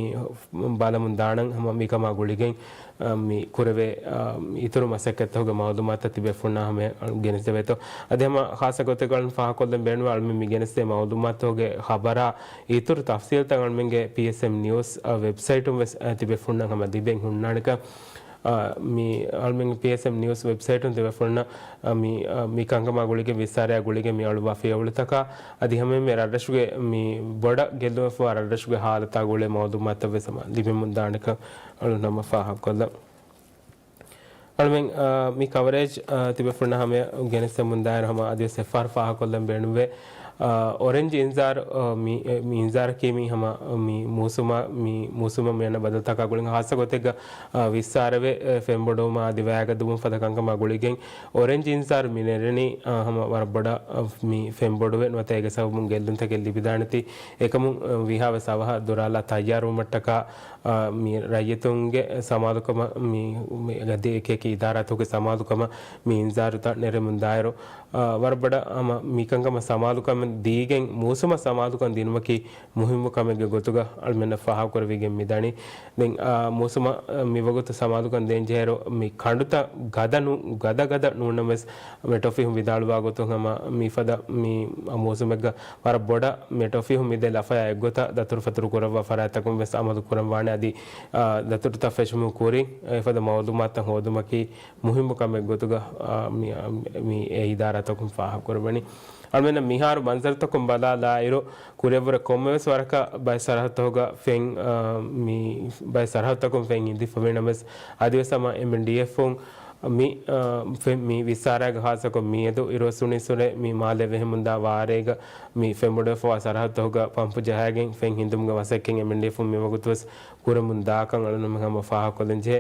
ބަލަމުން ދާނަން ހަމަ މިކަމާ ގުޅިގެން، އާ، މި ކުރެވޭ، އާ، އިތުރު މަސައްކަތްތަކުގެ މައުލޫމާތުތައް ތިބޭފުޅުންނާ ހަމަ ގެނެސްދެވޭތޯ. އަދި ހަމަ ޚާއްޞަ ގޮތެއްގަ އަޅުމެން ފާހަގަކޮށްލަން ބޭނުންވޭ އަޅުމެން މި ގެނެސްދޭ މައުލޫމާތުގެ ޚަބަރާ އިތުރު ތަފްސީލްތައް އަޅުމެންގެ ޕީއެސްއެމް ނިއުސް، އާ، ވެބްސައިޓުން ވެސް، އާ، ތިބޭފުޅުންނަށް ހަމަ ލިބެން ހުންނާނެކަން އާ، މި އަޅުމެން ޕީއެސްއެމް ނިއުސް ވެބްސައިޓުން ތިބޭފުޅުންނަށް، އާ، މި، އާ، މި ކަންކަމާ ގުޅިގެން ވިއްސާރަޔާ ގުޅިގެން މި އަޅުވާ ފިޔަވަޅުތަކާ އަދި ހަމައެހެންމެ ރަށްރަށުގެ މި ބޮޑަށް ގެއްލުމެފަވާ ރަށްރަށުގެ ހާލަތާ ގުޅޭ މައުލޫމާތަށް ވެސް ހަމަ ލިބެމުން ދާނެކަން އަޅުން ހަމަ ފާހަގަކޮށްލަން. އަޅުމެން، އާ، މި ކަވަރޭޖް، އާ، ތިބޭފުޅުންނާ ހަމަ ގެނެސްދެމުން ދާއިރު ހަމަ އަދިވެސް އެއްފަހަރު ފާހަގަކޮށްލަން ބޭނުންވޭ. އާ، އޮރެންޖް އިންޒާރު، އާ، މި، މި އިންޒާރަކީ މި ހަމަ މި މޫސުމާ، މި މޫސުމަށް މި އަންނަ ބަދަލުތަކާ ގުޅިގެން ހާއްސަ ގޮތެއްގަ، އާ، ވިއްސާރަވެ، އެ، ފެންބޮޑުވުމާ އަދި ވަޔާގަދަވުމަށް ފަދަ ކަންކަމާ ގުޅިގެން އޮރެންޖް އިންޒާރު މި ނެރެނީ، އާ، ހަމަ ވަރަށް ބޮޑަށް، އާ، މި ފެންބޮޑުވެ ނުވަތަ އޭގެ ސަބަބުން ގެއްލުންތަކެއް ލިބިދާނެތީ. އެކަމުން، އާ، ވީހާވެސް އަވަހަށް ދުރާލާ ތައްޔާރުވުމަށްޓަކާ، އާ، މި ރައްޔިތުންގެ ސަމާލުކަމަށް މި، މި އަދި އެކި އެކި އިދާރާތަކުގެ ސަމާލުކަމަށް މި އިންޒާރުތައް ނެރެމުން ދާއިރު، އާ، ވަރަށް ބޮޑަށް ހަމަ މިކަންކަމަށް ސަމާލުކަމެއް ދީގެން މޫސުމަށް ސަމާލުކަން ދިނުމަކީ މުހިއްމު ކަމެއްގެ ގޮތުގަ އަޅުމެންނަށް ފާހަގަކުރެވިގެން މިދަނީ. ދެން، އާ، މޫސުމަށް، އާ، މިވަގުތު ސަމާލުކަން ދޭންޖެހޭއިރު މި ކަނޑުތައް ގަދަ ނޫ-، ގަދަ ގަދަ ނޫންނަމަވެސް މެޓް އޮފީހުން ވިދާޅުވާ ގޮތުން ހަމަ މިފަދަ މި މޫސުމެއްގަ ވަރަށް ބޮޑަށް މެޓް އޮފީހުން މިދޭ ލަފަޔާ އެއްގޮތަށް ދަތުރުފަތުރު ކުރައްވާ ފަރާތްތަކުން ވެސް އަމަލު ކުރަން ވާނެ. އަދި، އާ، ދަތުރުތައް ފެށުމުގެ ކުރިން އެފަދަ މައުލޫމާތުތައް ހޯދުމަކީ މުހިއްމު ކަމެއް ގޮތުގަ، އާ، މި، އާ، މި އެ އިދާރާތަކުން ފާހަގަކުރައްވަނީ. އަޅުމެންނަށް މިހާރު މަންޒަރުތަކުން ބަލާލާއިރު، ކުރިއަށްވުރެ ކޮންމެވެސް ވަރަކަށް ބައެއް ސަރަހައްދުތަކުގަ ފެން، އާ، މި ބައެއް ސަރަހައްދުތަކުން ފެން އިންދިފަވި ނަމަވެސް، އަދިވެސް ހަމަ އެމްއެންޑީއެފުން މި، އާ، ފެން މި ވިއްސާރައިގެ ހާއްސަކޮށް މިއަދު އިރުއޮއްސުނީއްސުރެ މި މާލެ ވެހެމުންދާ ވާރޭގަ މި ފެންބޮޑުވެފަވާ ސަރަހައްދުތަކުގަ ޕަމްޕު ޖަހައިގެން ފެން ހިންދުމުގެ މަސައްކަތް އެމްއެންޑީއެފުން މިވަގުތުވެސް ކުރަމުން ދާކަން އަޅުން ހަމަ ފާހަގަކޮށްލަން ޖެހޭ.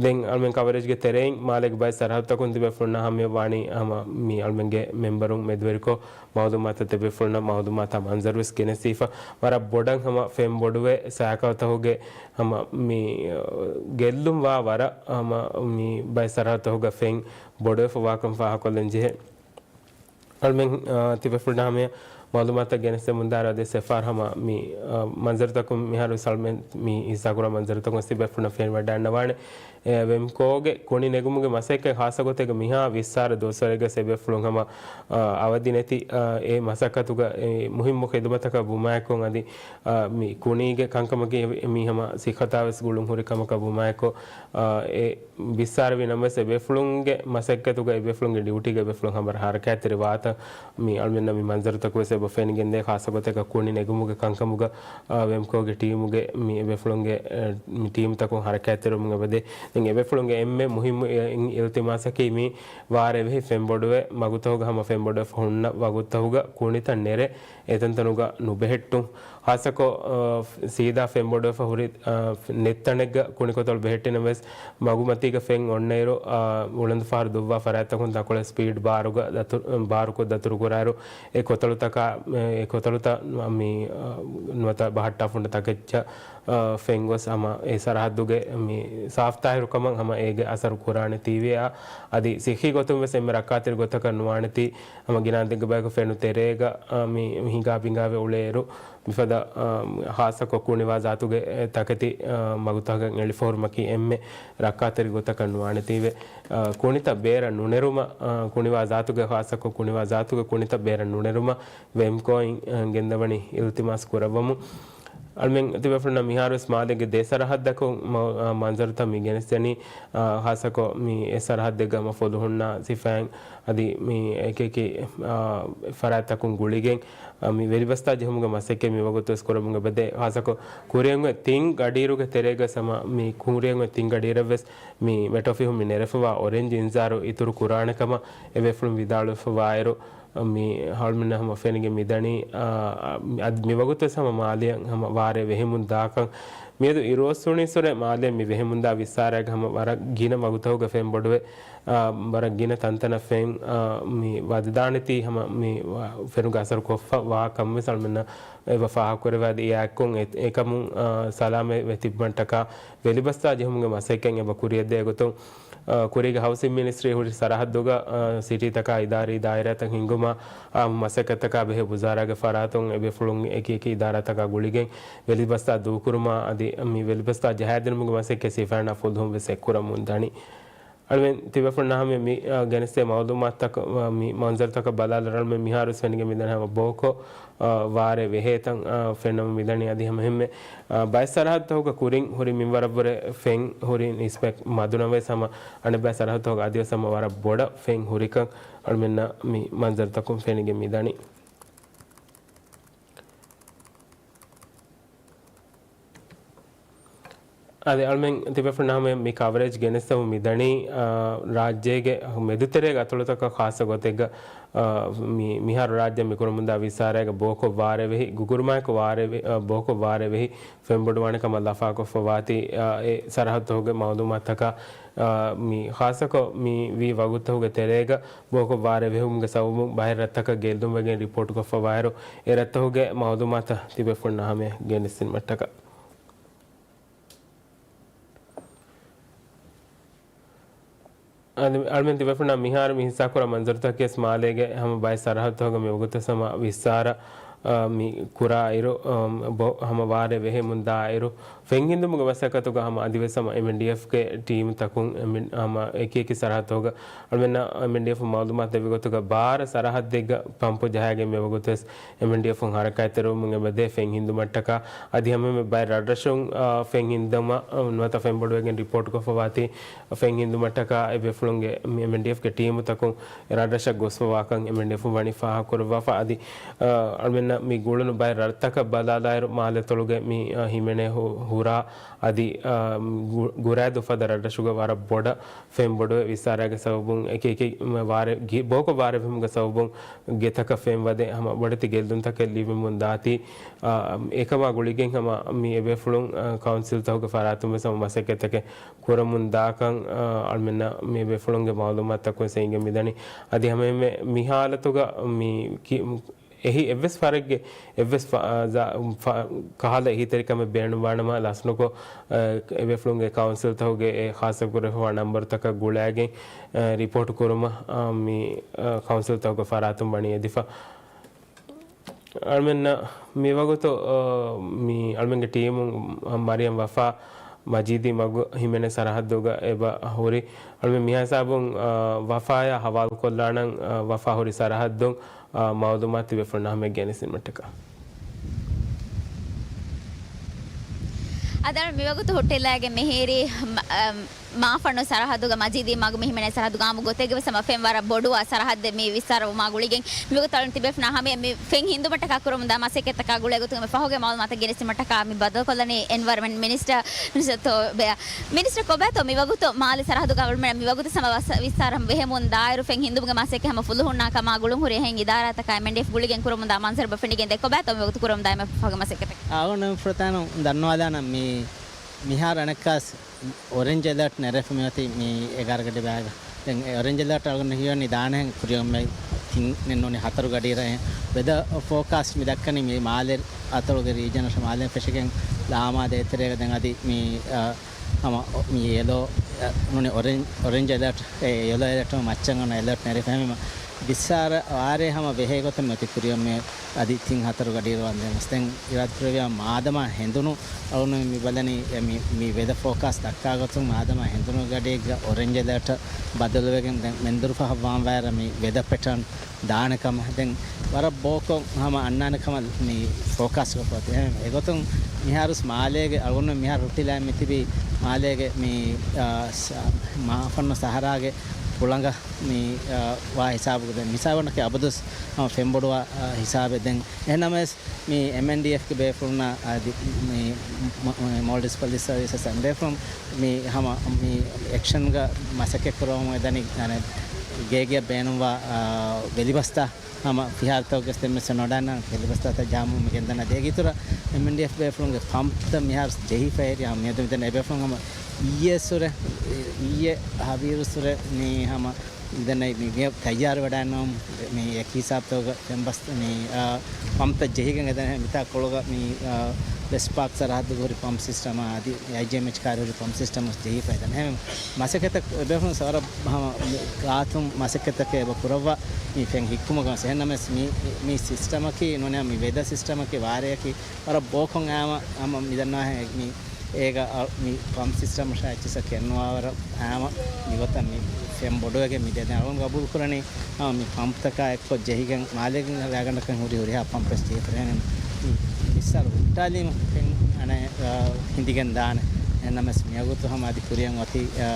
ދެން އަޅުމެން ކަވަރޭޖްގެ ތެރެއިން މާލޭގެ ބައެއް ސަރަހައްދުތަކުން ތިބޭފުޅުންނާ ހަމަޔަށް ވާނީ ހަމަ މި އަޅުމެންގެ މެމްބަރުން މެދުވެރިކޮށް މައުލޫމާތު ތިބޭފުޅުންނަށް މައުލޫމާތާ މަންޒަރުވެސް ގެނެސްދީފަ. ވަރަށް ބޮޑަށް ހަމަ ފެން ބޮޑުވެ ސައިކަލްތަކުގެ ހަމަ މި، އަ، ގެއްލުން ވާ ވަރަށް ހަމަ މި ބައެއް ސަރަހައްދުތަކުގަ ފެން ބޮޑުވެފަވާކަން ފާހަގަކޮށްލަން ޖެހޭ. އަޅުމެން، އާ، ތިބޭފުޅުންނާ ހަމަޔަށް މައުލޫމާތުތައް ގެނެސްދެމުންދާއިރު އަދި ސެފާރް ހަމަ މި، އާ، މަންޒަރުތަކުން މިހާރު ސަލްމެން މި ހިއްސާކުރާ މަންޒަރުތަކުން ތިބޭފުޅުންނަށް ފެނިވަޑައިގަންނަވާނެ. އެ، ވެމްކޯގެ ކުނި ނެގުމުގެ މަސައްކަތް ޚާއްޞަ ގޮތެއްގަ މިހާ ވިއްސާރަ ދުވަސްވަރެއްގަ އެބޭފުޅުން ހަމަ، އާ، އަވަދި ނެތި، އާ، އެ މަސައްކަތުގަ އެ މުހިއްމު ޚިދުމަތަކަށް ވުމާއެކު އަދި، އާ، މި ކުނީގެ ކަންކަމަކީ މީ ހަމަ ސިއްހަތާ ވެސް ގުޅުން ހުރި ކަމަކަށް ވުމާއެކު، އާ، އެ ވިއްސާރަވި ނަމަވެސް އެބޭފުޅުންގެ މަސައްކަތުގަ އެބޭފުޅުންގެ ޑިއުޓީގަ އެބޭފުޅުން ހަމަ ހަރަކާތްތެރި ވާތަން މި އަޅުމެންނަށް މި މަންޒަރުތަކު ވެސް އެބަ ފެނިގެންދޭ، ޚާއްޞަ ގޮތަކަށް ކުނި ނެގުމުގެ ކަންކަމުގަ، އާ، ވެމްކޯގެ ޓީމުގެ މި އެބޭފުޅުންގެ، އެ، މި ޓީމުތަކުން ހަރަކާތްތެރިވުމުން އެބަދޭ. ދެން އެބޭފުޅުންގެ އެންމެ މުހިއްމު އި-، އިލްތިމާސަކީ މި ވާރޭ ވެހި ފެންބޮޑުވެ މަގުތަކުގަ ހަމަ ފެންބޮޑުވެފަ ހުންނަ ވަގުތުތަކުގަ ކުނިތައް ނެރެ އެތަންތަނުގަ ނުބެހެއްޓުން. ޚާއްޞަކޮށް، އާ، ސީދާ ފެންބޮޑުވެފަ ހުރި، އާ، ނެތް ތަނެއްގަ ކުނިކޮތަޅު ބެހެއްޓިނަމަވެސް، މަގުމަތީގަ ފެން އޮންނައިރު، އާ، އުޅަނދު ފަހަރު ދުއްވާ ފަރާތްތަކުން ދަކޮޅަށް ސްޕީޑް ބާރުގަ ދަތު-، ބާރުކޮށް ދަތުރުކުރާއިރު، އެ ކޮތަޅުތަކާ، އެ ކޮތަޅުތައް މި، އާ، ނުވަތަ ބަހައްޓާފަ ހުންނަ ތަކެއްޗަށް، އާ، ފެން ގޮސް ހަމަ އެ ސަރަހައްދުގެ މި ސާފްތާހިރުކަމަށް ހަމަ އޭގެ އަސަރު ކުރާނެތީވެ، އާ، އަދި ސިއްހީ ގޮތުން ވެސް އެންމެ ރައްކާތެރި ގޮތަކަށް ނުވާނެތީ، ހަމަ ގިނަ އަނދެއްގެ ބަޔަކު ފެނު ތެރޭގަ، އާ، މި ހިނގާ ބިނގާވެ އުޅޭއިރު، މިފަދަ، އާ، ޚާއްޞަކޮށް ކުނިވާ ޒާތުގެ، އެ، ތަކެތި، އާ، މަގުތަކަށް އެޅިފަ ހުރުމަކީ އެންމެ ރައްކާތެރި ގޮތަކަށް ނުވާނެތީވެ. އާ، ކުނިތައް ބޭރަށް ނުނެރުމަށް، އާ، ކުނިވާ ޒާތުގެ ޚާއްޞަކޮށް ކުނިވާ ޒާތުގެ ކުނިތައް ބޭރަށް ނުނެރުމަށް ވެމްކޯއިން، އާ، ގެންދަވަނީ އިލްތިމާސް ކުރައްވަމުން. އަޅުމެން ތިބޭފުޅުންނަށް މިހާރުވެސް މާލޭގެ ދެ ސަރަހައްދަކުން މަ-، އާ، މަންޒަރުތައް މި ގެނެސްދެނީ، އާ، ޚާއްޞަކޮށް މި އެއް ސަރަހައްދެއްގަ ހަމަ ފޮދު ހުންނަ ސިފައިން އަދި މި އެކި އެކި، އާ، ފަރާތްތަކުން ގުޅިގެން، އާ، މި ވެލިބަސްތާ ޖެހުމުގެ މަސައްކަތް މި ވަގުތުވެސް ކުރަމުން އެބަދޭ. ޚާއްޞަކޮށް ކުރިއަށް އޮތް ތިން ގަޑިއިރުގެ ތެރޭގަ ހަމަ މި ކުރިއަށް އޮތް ތިން ގަޑިއިރަށްވެސް މި މެޓް އޮފީހުން މި ނެރެފަވާ އޮރެންޖް އިންޒާރު އިތުރު ކުރާނެ ކަމަށް އެބޭފުޅުން ވިދާޅުވެފަވާއިރު، މި އަޅުމެންނަށް ހަމަ ފެނިގެން މިދަނީ، އާ، އަދި މި ވަގުތުވެސް ހަމަ މާލެއަށް ހަމަ ވާރޭ ވެހެމުން ދާކަން. މިއަދު އިރުއޮއްސުނީއްސުރެ މާލެއަށް މި ވެހެމުންދާ ވިއްސާރައިގަ ހަމަ ވަރަށް ގިނަ ވަގުތަކުގަ ފެން ބޮޑުވެ، އާ، ވަރަށް ގިނަ ތަންތަނަށް ފެން، އާ، މި ވަދެދާނެތީ ހަމަ މި ވަ-، ފެނުގަ އަސަރު ކޮށްފަ ވާ ކަމަށްވެސް އަޅުމެންނަށް އެބަ ފާހަގަކުރެވޭ. އަދި އެއާއެއްކޮށް އެ-، އެކަމުން، އާ، ސަލާމަތްވެ ތިބުމަށްޓަކާ ވެލިބަސްތާ ޖެހުމުގެ މަސައްކަތް އެބަ ކުރިއަށްދޭ ގޮތުން، އާ، ކުރީގެ ހައުސިން މިނިސްޓްރީ ހުރި ސަރަހައްދުގަ، އާ، ސިޓީތަކާ އިދާރީ ދާއިރާތައް ހިންގުމާ، އާ، މަސައްކަތްތަކާ ބެހޭ ވުޒާރާގެ ފަރާތުން އެބޭފުޅުން އެކި އެކި އިދާރާތަކާ ގުޅިގެން ވެލިބަސްތާ ދޫކުރުމާ އަދި މި ވެލިބަސްތާ ޖަހައިދިނުމުގެ މަސައްކަތް ސިފައިންނާ ފުލުހުން ވެސް އެއްކުރަމުން ދަނީ. އަޅުމެން ތިބޭފުޅުންނާ ހަމަ މި، އާ، ގެނެސްދޭ މައުލޫމާތުތަކަށް، އާ، މި މަންޒަރުތަކަށް ބަލާލަ އަޅުމެން މިހާރުވެސް ފެނިގެން މިދަނީ ހަމަ ބޯކޮށް، އާ، ވާރޭ ވެހޭތަން، އާ، ފެންނަމުން މިދަނީ. އަދި ހަމަ އެހެންމެ، އާ، ބައެއް ސަރަހައްދުތަކުގަ ކުރިން ހުރި މިންވަރަށްވުރެ ފެން ހުރި ނިސްބަތް މަދުނަމަވެސް ހަމަ އަނެއްބައި ސަރަހައްދުތަކުގަ އަދިވެސް ހަމަ ވަރަށް ބޮޑަށް ފެން ހުރިކަން އަޅުމެންނަށް މި މަންޒަރުތަކުން ފެނިގެން މިދަނީ. އަދި އަޅުމެން ތިބޭފުޅުންނާ ހަމަ މި ކަވަރޭޖް ގެނެސްދެމުން މިދަނީ، އާ، ރާއްޖޭގެ މެދުތެރޭގެ އަތޮޅުތަކަށް ޚާއްޞަ ގޮތެއްގަ، އާ، މި، މިހާރު ރާއްޖެ މި ކުރަމުންދާ ވިއްސާރައިގަ ބޯކޮށް ވާރޭ ވެހި، ގުގުރުމާއެކު ވާރޭ ވެ-، އާ، ބޯކޮށް ވާރޭ ވެހި ފެންބޮޑުވާނެ ކަމަށް ލަފާކޮށްފަ ވާތީ، އާ، އެ ސަރަހައްދުތަކުގެ މައުލޫމާތުތަކާ، އާ، މި ޚާއްޞަކޮށް މި ވީ ވަގުތުތަކުގެ ތެރޭގަ ބޯކޮށް ވާރޭ ވެހުމުގެ ސަބަބުން ބައެއް ރަށްތަކަށް ގެއްލުން ވެގެން ރިޕޯޓުކޮށްފަ ވާއިރު، އެ ރަށްތަކުގެ މައުލޫމާތު ތިބޭފުޅުންނާ ހަމަޔަށް ގެނެސްދިނުމަށްޓަކާ. އަދި އަޅުމެން ތިބޭފުޅުންނާ މިހާރު މި ހިއްސާކުރާ މަންޒަރުތަކެސް މާލޭގެ ހަމަ ބައެއް ސަރަހައްދުތަކުގަ މިވަގުތު ހަމަ ވިއްސާރަ، އާ، މި ކުރާއިރު، އާ، ބޯ-، ހަމަ ވާރޭ ވެހެމުން ދާއިރު، ފެން ހިންދުމުގެ މަސައްކަތުގަ ހަމަ އަދިވެސް ހަމަ އެމްއެންޑީއެފްގެ ޓީމުތަކުން އެމް-، ހަމަ އެކި އެކި ސަރަހައްދުތަކުގަ އަޅުމެންނަށް އެމްއެންޑީއެފް މައުލޫމާތު ދެއްވި ގޮތުގަ ބާރަ ސަރަހައްދެއްގަ ޕަމްޕު ޖަހައިގެން މިވަގުތުވެސް އެމްއެންޑީއެފުން ހަރަކާތްތެރިވަމުން އެބަދޭ ފެން ހިންދުމަށްޓަކާ. އަދި ހަމައެހެންމެ ބައެއް ރަށްރަށުން، އާ، ފެން ހިންދުމަށް، އާ، ނުވަތަ ފެންބޮޑުވެގެން ރިޕޯޓުކޮށްފަވާތީ ފެން ހިންދުމަށްޓަކާ އެބޭފުޅުންގެ މި އެމްއެންޑީއެފްގެ ޓީމުތަކުން ރަށްރަށަށް ގޮސްފަވާކަން އެމްއެންޑީއެފުން ވަނީ ފާހަގަކުރައްވާފަ. އަދި، އާ، އަޅުމެންނަށް މި ގުޅުނު ބައެއް ރަށްތަކަށް ބަލާލާއިރު މާލެތޮޅުގެ މި، އާ، ހިމެނޭ ހު-، ހުރާ އަދި، އާ، ގު-، ގުރާދޫ ފަދަ ރަށްރަށުގަ ވަރަށް ބޮޑަށް ފެންބޮޑުވެ ވިއްސާރައިގެ ސަބަބުން އެކި އެކި ވާރޭ ގި-، ބޯކޮށް ވާރޭވެހުމުގެ ސަބަބުން ގެތަކަށް ފެން ވަދެ ހަމަ ބޮޑެތި ގެއްލުންތަކެއް ލިބެމުން ދާތީ، އާ، އެކަމާ ގުޅިގެން ހަމަ މި އެބޭފުޅުން، އާ، ކައުންސިލްތަކުގެ ފަރާތުން ވެސް ހަމަ މަސައްކަތްތަކެއް ކުރަމުން ދާކަން، އާ، އަޅުމެންނަށް މި އެބޭފުޅުންގެ މައުލޫމާތުތަކުން އެނގެން މިދަނީ. އަދި ހަމައެހެންމެ މި ހާލަތުގަ މި ކި-، އެހި އެއްވެސް ފަރެއްގެ އެއްވެސް ފަ-، އާ، ޒާ-، ފަ-، ކަހަލަ އެހީތެރިކަމެއް ބޭނުންވާނަމަ ލަސްނުކޮށް، އާ، އެބޭފުޅުންގެ ކައުންސިލްތަކުގެ އެ ޚާއްޞަކުރެފަވާ ނަންބަރުތަކަށް ގުޅައިގެން، އާ، ރިޕޯޓު ކުރުމަށް، އާ، މި، އާ، ކައުންސިލްތަކުގެ ފަރާތުން ވަނީ އެދިފަ. އަޅުމެންނަށް މިވަގުތު، އާ، މި އަޅުމެންގެ ޓީމުން މަރިޔަމް ވަފާ، މަޖީދީ މަގު ހިމެނޭ ސަރަހައްދުގަ އެބަ ހުރި. އަޅުމެން މިހާ ހިސާބުން، އާ، ވަފާޔާ ހަވާލުކޮށްލާނަން، އާ، ވަފާ ހުރި ސަރަހައްދުން، އާ، މައުލޫމާތު ތިބޭފުޅުންނާ ހަމަޔަށް ގެނެސްދިނުމަށްޓަކާ. އަދި މިވަގުތު ހުއްޓިލާގެ މިހިރީ، މަ-، އަ، މާފަންނު ސަރަހައްދުގަ މަޖީދީ މަގު މި ހިމެނޭ ސަރަހައްދުގަ އާއްމު ގޮތެއްގެ ވެސް ހަމަ ފެން ވަރަށް ބޮޑު ސަރަހައްދެއް މި ވިއްސާރަވުމާ ގުޅިގެން މިވަގުތު އަޅުން ތިބޭފުނާ ހަމަޔަށް މި ފެން ހިންދުމަށްޓަކާ ކުރަމުންދާ މަސައްކަތްތަކާ ގުޅޭގޮތުން މި ފަހުގެ މައުލޫމާތު ގެނެސްދިނުމަށްޓަކާ މި ބައްދަލުކޮށްލަނީ އެންވަޔަރަންމަންޓް މިނިސްޓަރ މިނިސްޓަރ ކޮބާތޯ މިވަގުތު މާލެ ސަރަހައްދުގަ އަޅުމެން މިވަގުތު ހަމަ ވަސް-، ވިއްސާރަ ބެހެމުން ދާއިރު ފެން ހިންދުމުގެ މަސައްކަތް ހަމަ ފުލުހުންނާ ކަމާ ގުޅުން ހުރި އެހެން އިދާރާތަކާ އެމްއެންޑީއެފް ގުޅިގެން ކުރަމުންދާ މަންޒަރު ބަފެނިގެން ދެ ކޮބާތޯ މިވަގުތު ކުރަމުންދާ އެމްއެފް ފަހުގެ މަސައްކަތެއް. އަޅުގަނޑު ފުރަތަމަ ދަންނަވާލާނަން މި މިހާރު އަނެއްކާސް އޮރެންޖް އެލާޓް ނެރެފަ މިއޮތީ މި އެގާރަ ގަޑި ބައިގަ. ދެން އެ އޮރެންޖް އެލާޓް އަޅުގަނޑު ހީވަނީ ދާނެހެން ކުރިއަށް މި ތިން ނޫނީ ހަތަރު ގަޑިއިރަށް. ވެދަ ފޯކާސްޓް މި ދައްކަނީ މި މާލެ އަތޮޅުގެ ރީޖަނަށް މާލެ ފެށިގެން ލާމާ ދޭތެރޭގަ ދެން އަދި މި، އަ، ހަމަ މި ޔެލޯ، އަ، ނޫނީ އޮރެން-، އޮރެންޖް އެލާޓް، އެ ޔެލޯ އެލާޓް މައްޗަށް އޮންނަ އެލާޓް ނެރެފަ ހަމަ ވިއްސާރަ ވާރޭ ހަމަ ބެހޭ ގޮތަށް މި އޮތީ ކުރިއަށް މި އަދި ތިން ހަތަރު ގަޑިއިރު ވަންދެން ވެސް. ދެން އިރާދަކުރެއްވިޔާ މާދަމާ ހެނދުނު އަޅުގަނޑު މި ބަލަނީ އެ މި، މި ވެދަ ފޯކާސްޓް ދައްކާ ގޮތުން މާދަމާ ހެނދުނު ގަޑިއެއްގަ އޮރެންޖް އެލާޓަށް ބަދަލުވެގެން ދެން މެންދުރު ފަހަށް ވާން ވާއިރަށް މި ވެދަ ޕެޓާން ދާނެ ކަމަށް ދެން ވަރަށް ބޯކޮށް ހަމަ އަންނާނެ ކަމަށް މި ފޯކާސްޓް ކޮށްފަ އޮތީ. އެހެން އެގޮތުން މިހާރުސް މާލޭގެ އަޅުގަނޑު މިހާރު ހުއްޓިލާ މި ތިބީ މާލޭގެ މި، އާ، ސަ-، މާފަންނު ސަހަރާގެ ކުޅަނގަ މި، އާ، ވާ ހިސާބުގަ ދެން މިސާބަނަކީ އަބަދުސް ހަމަ ފެންބޮޑުވާ، އާ، ހިސާބެއް ދެން. އެހެންނަމަވެސް މި އެމްއެންޑީއެފްގެ ބޭފުޅުންނާ އަދި މި މަ-، މަ-، މޯލްޑިވްސް ޕޮލިސް ސަރވިސަސް އަށް ބޭފުޅުން މި ހަމަ މި އެކްޝަންގަ މަސައްކަތް ކުރަމުން އެދަނީ އަނެއް ގޭގެއަށް ބޭނުންވާ، އާ، ވެލިބަސްތާ ހަމަ ފިހާރަތަކުގެ ދެންމެ ސެނޯޑާން ވެލިބަސްތާތައް ޖާމު މި ގެންދަން އަދި އޭގެ އިތުރަށް އެމްއެންޑީއެފް ބޭފުޅުންގެ ޕަމްޕްތައް މިހާރު ޖެހިފަ އެރި ހަމަ މިއަދު މިދެން އެބޭފުޅުން ހަމަ އިއްޔެ ސުރެ، އިއްޔެ ހަވީރު ސުރެ މި ހަމަ ދެން މި، މި ތައްޔާރު ވެޑާންނަމު މި އެކި ހިސާބުތަކުގަ ފެންބަސް މި، އާ، ޕަމްޕްތައް ޖެހިގެން އެދަން މިތާ ކޮޅުގަ މި، އާ، ވެސްޓް ޕާކް ސަރަހައްދުގަ ހުރި ޕަމްޕް ސިސްޓަމާ އަދި އައިޖީއެމްއެޗް ކާރި ހުރި ޕަމްޕް ސިސްޓަމް ޖެހިފަ އެދަން. އެހެން މަސައްކަތަށް އެބޭފުޅުން ވަރަށް ހަމަ މި ގާތުން މަސައްކަތަކެއް އެބަ ކުރައްވާ މި ފެން ހިއްކުމުގަ އެހެންނަމަވެސް މި، މި ސިސްޓަމަކީ ނޫނީ މި ވެދަ ސިސްޓަމަކީ ވާރޭއަކީ ވަރަށް ބޯކޮށް އާމަ ހަމަ މި ދަންނަވާހެން މި އޭގަ އަ، މި ޕަމްޕް ސިސްޓަމަށާ އެއްޗިއްސަކީ އެއްނުވާވަރަށް އާމަ މިގޮތަށް މި ފެން ބޮޑުވެގެން މި ދެން އަޅުން ގަބޫލު ކުރަނީ ހަމަ މި ޕަމްޕްތަކާ އެއްކޮށް ޖެހިގެން މާލޭގެ ރާގަނޑަކަށް ހުރި ހުރިހާ ޕަމްޕެއް ޖެހިފަ އެހެން މި ވިއްސާރަ ހުއްޓާލީމަ ފެން އަނެއް، އަ، ހިނދިގެން ދާނެ. އެހެންނަމަވެސް މިވަގުތު ހަމަ އަދި ކުރިއަށް އޮތީ، އަ،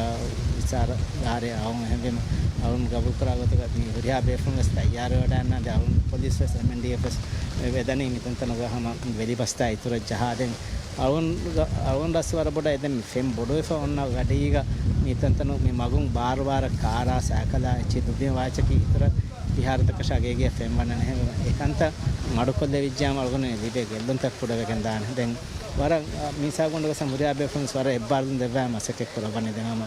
ވިއްސާރަ އާރޭ އައުން އެހެންވީމަ އަޅުން ގަބޫލު ކުރާ ގޮތުގަ މި ހުރިހާ ބޭފުޅުން ވެސް ތައްޔާރުވެވަޑައިގަންނާނެ. އަދި އަޅުން ޕޮލިސް ވެސް އެމްއެންޑީއެފް ވެސް ވެދަނީ މިތަންތަނުގަ ހަމަ ވެލިބަސްތާ އިތުރަށް ޖަހާދޭން. އަޅުން ގަ-، އަޅުން ރަސް ވަރަށް ބޮޑަށް އެދެން ފެން ބޮޑުވެފަ އޮންނަ ގަޑީގަ މި ތަންތަނު މި މަގުން ބާރު ބާރަށް ކާރާ ސައިކަލާ އެއްޗެއް ދުއްވި ވާއެއްޗަކީ އިތުރަށް ފިހާރަތަކަށާ ގޭގެއަށް ފެން ވަންނަން. އެހެންވެ އެ ކަންތައް މަޑުކޮށްލެވިއްޖާމަ އަޅުގަނޑު ލިބޭ ގެއްލުންތައް ކުޑަވެގެން ދާނެ. ދެން ވަރަށް، އަ، މިސާ ގޮނޑުގަސް ހުރިހާ ބޭފުޅުން ވަރަށް އެއްބާރުލުން ދެއްވާ މަސައްކަތް ކުރައްވަނީ. ދެން ހަމަ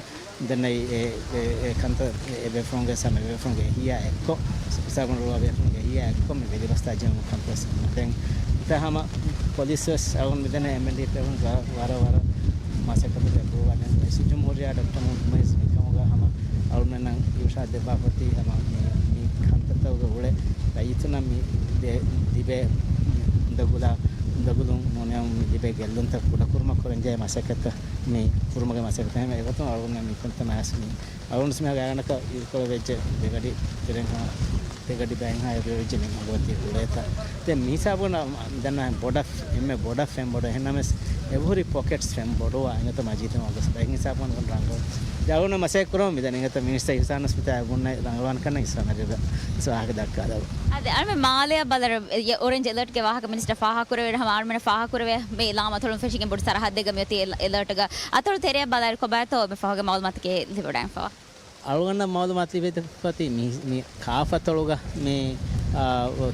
ދެންނެވި އެ، އެ، އެ ކަންތައް އެ، އެ ބޭފުޅުންގެ ސަމެ ބޭފުޅުންގެ ހިޔާ އެއްކޮށް، ސަގުން ރުޅާ ބޭފުޅުންގެ ހިޔާ އެއްކޮށް މި ވެލިބަސްތާ ޖެހުމަށް ކަންފަސް. ދެން އިތާ ހަމަ ޕޮލިސް ވެސް އަޅުން މިދެންނެވި އެމްއެންޑީއެފް ބޭފުޅުން ވަ-، ވަރަށް ވަރަށް މަސައްކަތުގެ ބޯ ވަދެން ރައީސުލްޖުމްހޫރިއްޔާ ޑޮކްޓަރ މުހައްމަދު މުއިއްޒު މިކަމުގަ ހަމަ އަޅުމެންނަށް އިރުޝާދު ދެއްވާފައޮތީ ހަމަ މި، މި ކަންތައްތަކުގެ އުޅެ ރައްޔިތުންނަށް މި ދެ-، ލިބޭ އުނދަގުލާ، އުނދަގުލުން ނޫނީ މި ލިބޭ ގެއްލުންތައް ކުޑަކުރުމަށް ކުރަންޖެހޭ މަސައްކަތަށް މި ކުރުމުގެ މަސައްކަތަށް ހަމަ އެގޮތުން އަޅުގަނޑު މި ކަންތައް ނާސް މި އަޅުގަނޑު މިހާ ގާތްގަނޑަކަށް އިރުކޮޅެއް ވެއްޖެ ދެގަޑި ތެރެއިން ހާ، ދެގަޑި ބައިން ހާ އެބަ ވެއްޖެ މި މަގު އޮތީ އުޅޭތާ. ދެން މި ހިސާބުން ދަންނަ ބޮޑަށް އެންމެ ބޮޑަށް ފެން ބޮޑު އެހެންނަމަވެސް އެބަހުރި ޕޮކެޓްސް ފެން ބޮޑުވާ އިނގޭތޯ މަޖީދު މަގު ބައިން ހިސާބުން ރަނގަޅު. ދެ އަޅުގަނޑު މަސައްކަތް ކުރަމުން މިދަނީ އިނގޭތޯ މިނިސްޓަރ އިހުސާނަސް މިތާ ގުންނަ ރަނގަޅުވާން ކަންނަ އިސް ރަނގަޅު ވާހަކަ ދައްކާލަ. އަދި އަޅުމެން މާލެއަށް ބަލަރ އޮރެންޖް އެލާޓްގެ ވާހަކަ މިނިސްޓަރ ފާހަގަކުރެވޭ ހަމަ އަޅުމެން ފާހަގަކުރެވޭ މި ލާމަތޮޅުން ފެށިގެން ބޮޑު ސަރަހައްދެއްގަ މިއޮތީ އެލާޓްގަ އަތޮޅު ތެރެއަށް ބަލަރ ކޮބާތޯ މި ފަހުގެ މައުލޫމާތުގެ ލިބިވަޑައިފަވާ. އަޅުގަނޑަށް މައުލޫމާތު ލިބިފައި މި، މި ކާފަތޮޅުގަ މި، އާ،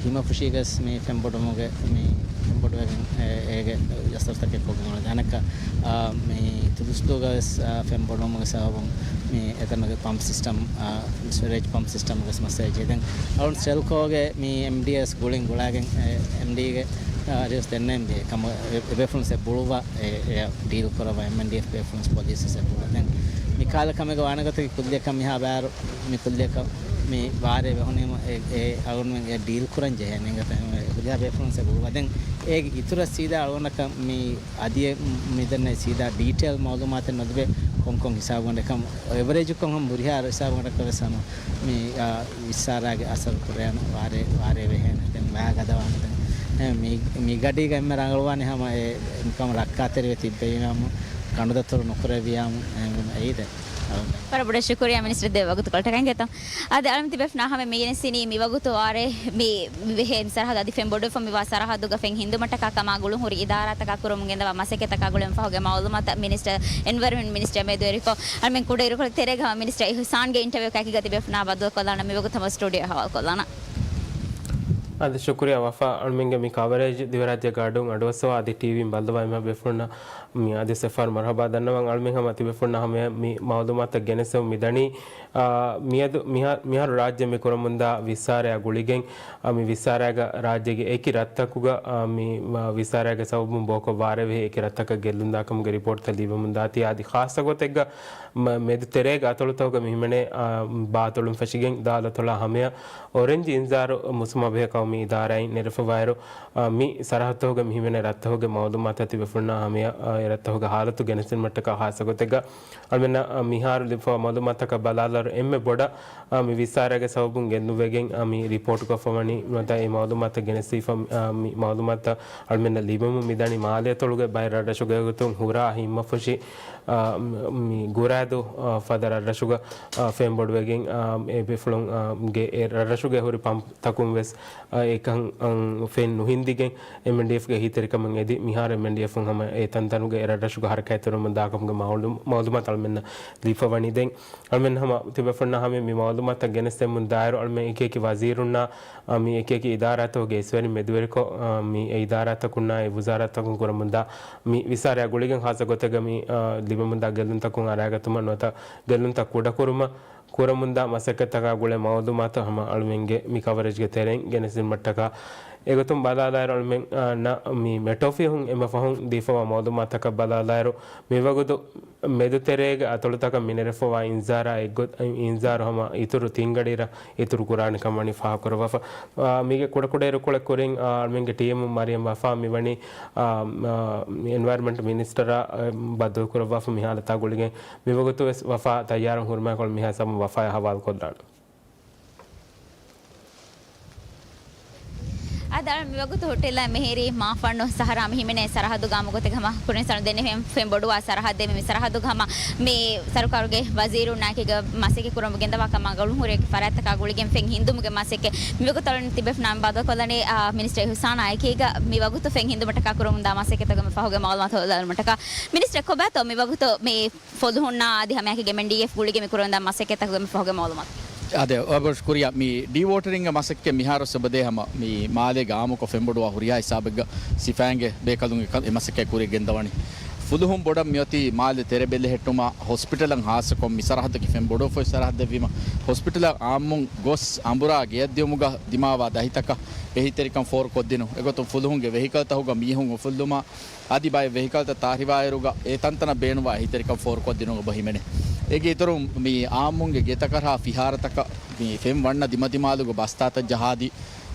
ހިމަފުށީގަސް މި ފެންބޮޑުމުގެ މި ފެންބޮޑުވެގެން އެ-، އޭގެ ޔަސަރުތަކެއް ކޮށްގެން އުޅެ ދާނެކަ، އާ، މި ތުދުސްތޫގަވެސް، އާ، ފެންބޮޑުވުމުގެ ސަބަބުން މި އެތަނުގެ ޕަމްޕް ސިސްޓަމް، އާ، ސިވެރޭޖް ޕަމްޕް ސިސްޓަމްގެ މައްސަލަ އެއްޗެއް. ދެން އަޅުން ސެލްކޯގެ މި އެމްޑީއެސް ގުޅިން ގުޅާގެން އެ، އެމްޑީގެ އަރިޔަސް ދެންނެން ދިޔަ ކަމަށް އެ-، އެބޭފުޅުން ސެ ބުޅުއްވާ އެ، އެ ޑީލް ކުރައްވާ އެމްއެންޑީއެފް ބޭފުޅުން ޕޮލިސް ސެ ބުޅުއްވާ. ދެން މި ކާލަ ކަމެއްގަ ވާނެ ގޮތަކީ ކުއްލިއަކަށް މިހާ ބާރު މި ކުއްލިއަކަށް މި ވާރޭ ވެހުނީމަ އެ، އެ އަޅުގަނޑުމެން އެ ޑީލް ކުރަން ޖެހޭ ނޭނގޭތޯ ހަމަ ހުރިހާ ބޭފުޅުން ސެބު ވަދެން އޭގެ އިތުރަށް ސީދާ އަޅުގަނޑަކަށް މި އަދި މިދެންނެ ސީދާ ޑީޓެއިލް މައުލޫމާތެއް ނުލިބޭ ކޮންކޮން ހިސާބުގަނޑެއް ކަމަށް އެވަރޭޖުކޮށް ހަމަ ހުރިހާ ހިސާބުގަނޑަކަށް ވެސް ހަމަ މި، އާ، ވިއްސާރާގެ އަސަރު ކުރެވޭނެ ވާރޭ، ވާރޭ ވެހޭނެ ދެން ވާ ގަދަވާނެ ދެން. އެ، މި، މި ގަޑީގަ އެންމެ ރަނގަޅުވާނެ ހަމަ އެ މިކަމަށް ރައްކާތެރިވެ ތިއްބެވީމަ ކަނޑުދަތުރު ނުކުރެއްވިޔާމު އެނގުން އެއީ ދެން. ވަރަށް ބޮޑަށް ޝުކުރިއްޔާ މިނިސްޓަރ ދޭ ވަގުތުކޮޅަށް އިނގޭތޯ. އާދެ، އަޅުމެން ތިބޭފުޅުންނާ ހަމަ މިގެނެސްދިނީ މިވަގުތު ވާރޭ މި ބެހޭ މި ސަރަހައްދު އަދި ފެން ބޮޑުވެފަ މިވާ ސަރަހައްދުގަ ފެން ހިންދުމަށްޓަކާ ކަމާ ގުޅުން ހުރި އިދާރާތަކާ ކުރަމުން ގެންދަވާ މަސައްކަތްތަކާ ގުޅެން ފަހުގެ މައުލޫމާތަށް މިނިސްޓަރ އެންވަޔަރަންމަންޓް މިނިސްޓަރ މެދުވެރިކޮށް، އަޅުމެން ކުޑަ އިރުކޮޅެއް ތެރޭގަ ހަމަ މިނިސްޓަރ އިހުސާންގެ އިންޓަވިއުއަކާ އެކީގަ ތިބޭފުޅުންނާ ބައްދަލުކޮށްލާނަން މިވަގުތު ހަމަ ސްޓޫޑިއޯ ހަވާލުކޮށްލާނަން. އަދި ޝުކުރިއްޔާ ވަފާ، އަޅުމެންގެ މި ކަވަރޭޖް ދިވެހިރާއްޖޭގެ ގަޑުން އަޑުއައްސަވާ އަދި ޓީވީން ބައްލަވާ އެންމެހާ ބޭފުޅުންނަށް މި އަދި ސެފާރް މަރުހަބާ ދަންނަވަން. އަޅުމެން ހަމަ ތިބޭފުޅުންނަށް ހަމަ މި މައުލޫމާތަށް ގެނެސްދެމުން މިދަނީ، އާ، މިއަދު މިހާ-، މިހާރު ރާއްޖެ މި ކުރަމުންދާ ވިއްސާރަޔާ ގުޅިގެން، އާ، މި ވިއްސާރަޔާގެ ރާއްޖޭގެ އެކި ރަށްތަކުގަ، އާ، މި، މާ، ވިއްސާރަޔާގެ ސަބަބުން ބޯކޮށް ވާރޭވެހި އެކި ރަށްތަކަށް ގެއްލުންދާކަމުގެ ރިޕޯޓްތައް ލިބެމުންދާތީ. އަދި ޚާއްޞަ ގޮތެއްގަ މެދު ތެރޭގެ އަތޮޅުތަކުގަ މި ހިމެނޭ، އާ، ބާ އަތޮޅުން ފެށިގެން ދާލަތޮޅާ ހަމަޔަށް އޮރެންޖް އިންޒާރު މުސުމާ ބެހޭ ޤައުމީ އިދާރާއިން ނެރެފަވާއިރު، އާ، މި ސަރަހައްދުތަކުގަ މި ހިމެނޭ ރަށްތަކުގެ މައުލޫމާތު ތިބޭފުޅުންނާ ހަމަޔަށް، އާ، އެ ރަށްތަކުގެ ހާލަތު ގެނެސްދިނުމަށްޓަކާ ޚާއްޞަ ގޮތެއްގަ އަޅުމެންނަށް، އާ، މިހާރު ލިބިފަވާ މައުލޫމާތަކަށް ބަލާލާއިރު އެންމެ ބޮޑަށް، އާ، މި ވިއްސާރަޔާގެ ސަބަބުން ގެއްލުންވެގެން، އާ، މި ރިޕޯޓްކޮށްފަވަނީ ނުވަތަ އެ މައުލޫމާތަށް ގެނެސްދީފަ، އާ، މި މައުލޫމާތުތައް އަޅުމެންނަށް ލިބެމުން މިދަނީ މާލެ އަތޮޅުގެ ބައެއް ރަށްރަށުގެ ގޮތުން ހުރާ ހިތްމަފުށި، އާ، މި ގުރާދޫ، އާ، ފަދަ ރަށްރަށުގަ، އާ، ފެން ބޮޑުވެގެން، އާ، އެ ބޭފުޅުން، އާ، ގެ އެ ރަށްރަށުގެ ހުރި ޕަމްޕްތަކުން ވެސް، އާ، އެކަން، އާ، ފެން ނުހިންދިގެން އެމްއެންޑީއެފްގެ އެހީތެރިކަމަށް އެދި، މިހާރު އެމްއެންޑީއެފުން ހަމަ އެ ތަންތަނުގެ އެ ރަށްރަށުގަ ހަރަކާތްތެރިވަމުން ދާކަމުގެ މައުލޫ-، މައުލޫމާތު އަޅުމެންނަށް ލިބިފަވަނީ ދެން. އަޅުމެން ހަމަ ތިބޭފުޅުންނަށް ހަމަ މި މައުލޫމާތުތައް ގެނެސްދެމުން ދާއިރު އަޅުމެން އެކިއެކި ވަޒީރުންނާ، އާ، މި އެކިއެކި އިދާރާތަކުގެ އިސްވެރިން މެދުވެރިކޮށް، އާ، މި އެ އިދާރާތަކުންނާ އެ ވުޒާރާތަކުން ކުރަމުންދާ މި ވިސާރަޔާ ގުޅިގެން ޚާއްޞަ ގޮތެއްގަ މި، އާ، ލިބެމުންދާ ގެއްލުންތަކުން އަރާގަތުމަށް ނުވަތަ ގެއްލުންތައް ކުޑަކުރުމަށް ކުރަމުންދާ މަސައްކަތްތަކާ ގުޅޭ މައުލޫމާތު ހަމަ އަޅުމެންގެ މި ކަވަރޭޖްގެ ތެރެއިން ގެނެސްދިނުމަށްޓަކާ އެގޮތުން ބަލާލާއިރު އަޅުމެން، އާ، ނަ-، މި މެޓް އޮފީހުން އެންމެ ފަހުން ދީފަވާ މައުލޫމާތަކަށް ބަލާލާއިރު މިވަގުތު މެދުތެރޭގެ އަތޮޅުތަކަށް މިނެރެފަވާ އިންޒާރާ އެއްގޮތް، އިންޒާރު ހަމަ އިތުރު ތިންގަޑިއިރަށް އިތުރު ކުރާނެ ކަމަށް ވަނީ ފާހަގަކުރައްވާފަ. އާ، މީގެ ކުޑަކުޑަ އިރުކޮޅެއް ކުރިން، އާ، އަޅުމެންގެ ޓީމު މަރިޔަމް ވަފާ މިވަނީ، އާ، އާ، އެންވަޔަރަންމަންޓް މިނިސްޓަރާ، އާ، ބައްދަލުކުރައްވާފަ މި ހާލަތާ ގުޅިގެން. މިވަގުތު ވެސް ވަފާ ތައްޔާރުން ހުރިމާ ކޮޅު މިހާ ސަމު ވަފާޔާ ހަވާލުކޮށްލާނެ. އަދި އަޅު މިވަގުތު ހޮޓެލްއާ މިހިރީ މާފަންނު ސަހަރާ މި ހިމެނޭ ސަރަހައްދުގަ ހަމަ ގޮތެއް ހަމަ ކުރިން ސަނު ދެންނެވި ފެން ބޮޑުވާ ސަރަހައްދެއް މި ސަރަހައްދުގަ ހަމަ މި ސަރުކާރުގެ ވަޒީރުންނާ އެކީގަ މަސައްކަތް ކުރަމުން ގެންދަވާ ކަމާ ގުޅުން ހުރި ފަރާތްތަކާ ގުޅިގެން ފެން ހިންދުމުގެ މަސައްކަތް މިވަގުތު އަޅުން ތިބޭފުޅުންނާ ބައްދަލުކޮށްލަނީ، އާ، މިނިސްޓަރ އިހުސާނާ އެކީގަ މިވަގުތު ފެން ހިންދުމަށްޓަކާ ކުރަމުންދާ މަސައްކަތްތަކުގެ މި ފަހުގެ މައުލޫމާތު ހޯދާލުމަށްޓަކާ. މިނިސްޓަރ ކޮބާތޯ މިވަގުތު މި ފޮލުހުންނާ އަދި ހަމައެކީގަ އެމްއެންޑީއެފް ގުޅިގެން މި ކުރަމުންދާ މަސައްކަތްތަކުގެ މި ފަހުގެ މައުލޫމާތު؟ އާދެ، ވަރަށް ބޮޑަށް ޝުކުރިއްޔާ. މި ޑީވޯޓަރިންގ މަސައްކަތް މިހާރު ސަބަދޭ ހަމަ މި މާލޭގެ އާއްމުކޮށް ފެންބޮޑުވާ ހުރިހާ ހިސާބެއްގަ ސިފައިންގެ ބޭކަލުން އެ މަސައްކަތް ކުރިއަށް ގެންދަވަނީ. ފުލުހުން ބޮޑަށް މިއޮތީ މާލެ ތެރެ ބެލެހެއްޓުމާ، ހޮސްޕިޓަލަށް ހާއްސަކޮށް މި ސަރަހައްދަކީ ފެން ބޮޑުވެފައި ސަރަހައްދެއްވީމަ، ހޮސްޕިޓަލަށް އާއްމުން ގޮސް އަނބުރާ ގެޔަށް ދިއުމުގަ ދިމާވާ ދަހިތަކަށް އެހީތެރިކަން ފޯރުކޮށްދިނުން. އެގޮތުން ފުލުހުންގެ ވެހިކަލްތަކުގަ މީހުން އުފުއްލުމާ، އަދި ބައެއް ވެހިކަލްތައް ތާރިވާއިރުގަ އެ ތަންތަނަށް ބޭނުންވާ އެހީތެރިކަން ފޯރުކޮށްދިނުން އެބަ ހިމެނޭ. އޭގެ އިތުރުން މި އާއްމުންގެ ގެތަކަށާ ފިހާރަތަކަށް މި ފެން ވަންނަ ދިމަދިމާލުގަ ބަސްތާތައް ޖަހާދީ،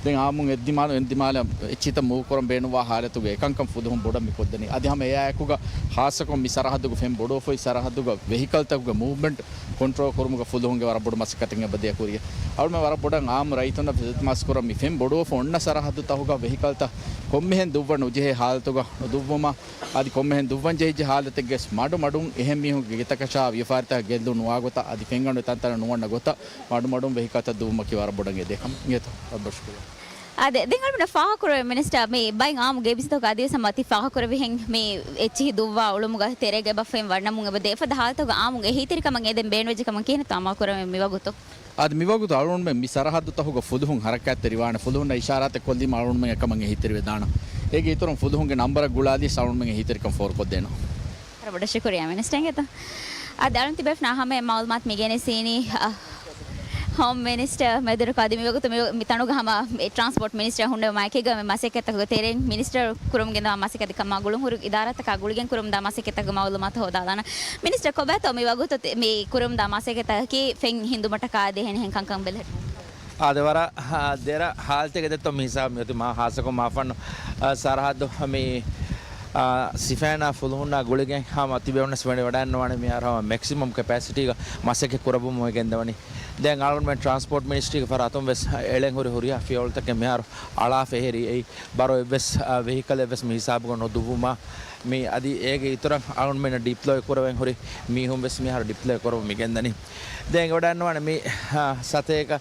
ދެން އާއްމުން އެއްދިމާލު އެއްދިމާލަށް އެއްޗިތައް މޫވްކުރަން ބޭނުންވާ ހާލަތުގަ އެކަންކަން ފުލުހުން ބޮޑަށް މި ކޮށްދެނީ. އަދި ހަމަ އެއާއެކުގަ ޚާއްޞަކޮށް މި ސަރަހައްދުގަ ފެން ބޮޑުވެފައި ސަރަހައްދުގަ ވެހިކަލްތަކުގެ މޫވްމަންޓް ކޮންޓްރޯލް ކުރުމުގަ ފުލުހުންގެ ވަރަށް ބޮޑު މަސައްކަތެއް އެބަދޭ ކުރިޔަށް. އަޅުމެން ވަރަށް ބޮޑަށް އާއްމު ރައްޔިތުންނަށް އިލްތިމާސް ކުރަން މި ފެން ބޮޑުވެފަ އޮންނަ ސަރަހައްދުތަކުގަ ވެހިކަލްތައް ކޮންމެހެން ދުއްވަން ނުޖެހޭ ހާލަތުގަ ނުދުއްވުމަށް، އަދި ކޮންމެހެން ދުއްވަން ޖެހިއްޖެ ހާލަތެއްގަވެސް މަޑު މަޑުން އެހެން މީހުންގެ ގެތަކަށާ ވިޔަފާރިތަކަށް ގެއްލުން ނުވާ ގޮތަށް، އަދި ފެންގަނޑު ތަންތަނަށް ނުވަންނަ ގޮތަށް މަޑުމަޑުން ވެހިކަލްތައް ދުއްވުމަކީ ވަރަށް ބޮޑަށް އެދޭ ކަމެއް. އިނގޭތޯ؟ ވަރަށް ބޮޑަށް ޝުކުރިއްޔާ. އާދެ، ދެން އަޅުމެންނަށް ފާހަގަކުރެވޭ މިނިސްޓަރ، މި ބައެއް އާއްމު ގޭބިސްތަކުގަ އަދިވެސް ހަމަ ތި ފާހަގަކުރެއްވިހެން މި އެއްޗިހި ދުއްވާ އުޅުމުގަ ތެރޭގަ އެބަ ފެން ވަންނަމުން އެބަދޭ އެފަދަ ހާލަތުގަ އާއްމު އެހީތެރިކަމަށް އެދެން ބޭނުންވެއްޖެ ކަމަށް ކިހިނެއްތޯ އަމާލުކުރަން މިވަގުތު؟ އަދި މިވަގުތު އަޅުގަނޑުމެން މި ސަރަހައްދުތަކުގަ ފުލުހުން ހަރަކާތްތެރިވާނެ. ފުލުހުންނަށް އިޝާރާތެއް ކޮށްލީމަ އަޅުގަނޑުމެން އެކަމަށް އެހީތެރިވެދާނަން. އޭގެ އިތުރުން ފުލުހުންގެ ނަންބަރަށް ގުޅާލިޔަސް އަޅުގަނޑުމެން އެހީތެރިކަން ފޯރުކޮށްދޭނަން. ވަރަށް ބޮޑަށް ޝުކުރިއްޔާ މިނިސްޓަރ އިނގޭތޯ. އަދި އަޅުން ތިބޭފުޅުންނާ ހަމަ މައުލޫމާތު މި ގެނެސްދިނީ، އަ، ހޯމް މިނިސްޓަރ މެދުވެރިކޮށް އަދި މިވަގުތު މި، މި ތަނުގަ ހަމަ ޓްރާންސްޕޯޓް މިނިސްޓަރ ހުންނެވުމާ އެކީގަ މި މަސައްކަތްތަކުގެ ތެރެއިން މިނިސްޓަރ ކުރަމުން ގެންދަވާ މަސައްކަތް ކަމާ ގުޅުން ހުރި އިދާރާތަކާ ގުޅިގެން ކުރަމުންދާ މަސައްކަތްތަކުގެ މައުލޫމާތު ހޯދާލާނަން. މިނިސްޓަރ ކޮބާތޯ މިވަގުތު ތި-، މި ކުރަމުންދާ މަސައްކަތަކީ ފެން ހިންދުމަށްޓަކާ ދޭހެނިހެން ކަންކަން ބެލެހެއްޓުން؟ އާދެ، ވަރަށް، އާ، ދެރަ ހާލަތެއްގަ ދެއްތޯ މި ހިސާބު މިއޮތީ. މާ ހާއްސަކޮށް މާފަންނު، އާ، ސަރަހައްދު މި، އާ، ސިފައިންނާ ފުލުހުންނާ ގުޅިގެން ހަމަ ތިބެ އޮންނަސް ވަނީ ވަޑައިންނަވާނެ މިހާރު ހަމަ މެކްސިމަމް ކެޕޭސިޓީގަ މަސައްކަތް ކުރައްވަމުން ގެންދަވަނީ. ދެން އަޅުގަނޑުމެން ޓްރާންސްޕޯޓް މިނިސްޓްރީގެ ފަރާތުން ވެސް އެޅެން ހުރި ހުރިހާ ފިއުއަލްތަކެއް މިހާރު އަޅާފަ އެހެރީ. އެއީ ބަރޯއެއްވެސް، އާ، ވެހިކަލެއްވެސް މި ހިސާބުގަ ނުދުއްވުމާ، މި އަދި އޭގެ އިތުރަށް އަޅުގަނޑުމެންނަށް ޑިޕްލޮއި ކުރެވެން ހުރި މީހުން ވެސް މިހާރު ޑިޕްލޮއި ކުރަމުން މި ގެންދަނީ. ދެން އެ ވަޑައިންނަވާނެ މި، އާ، ސަތޭކަ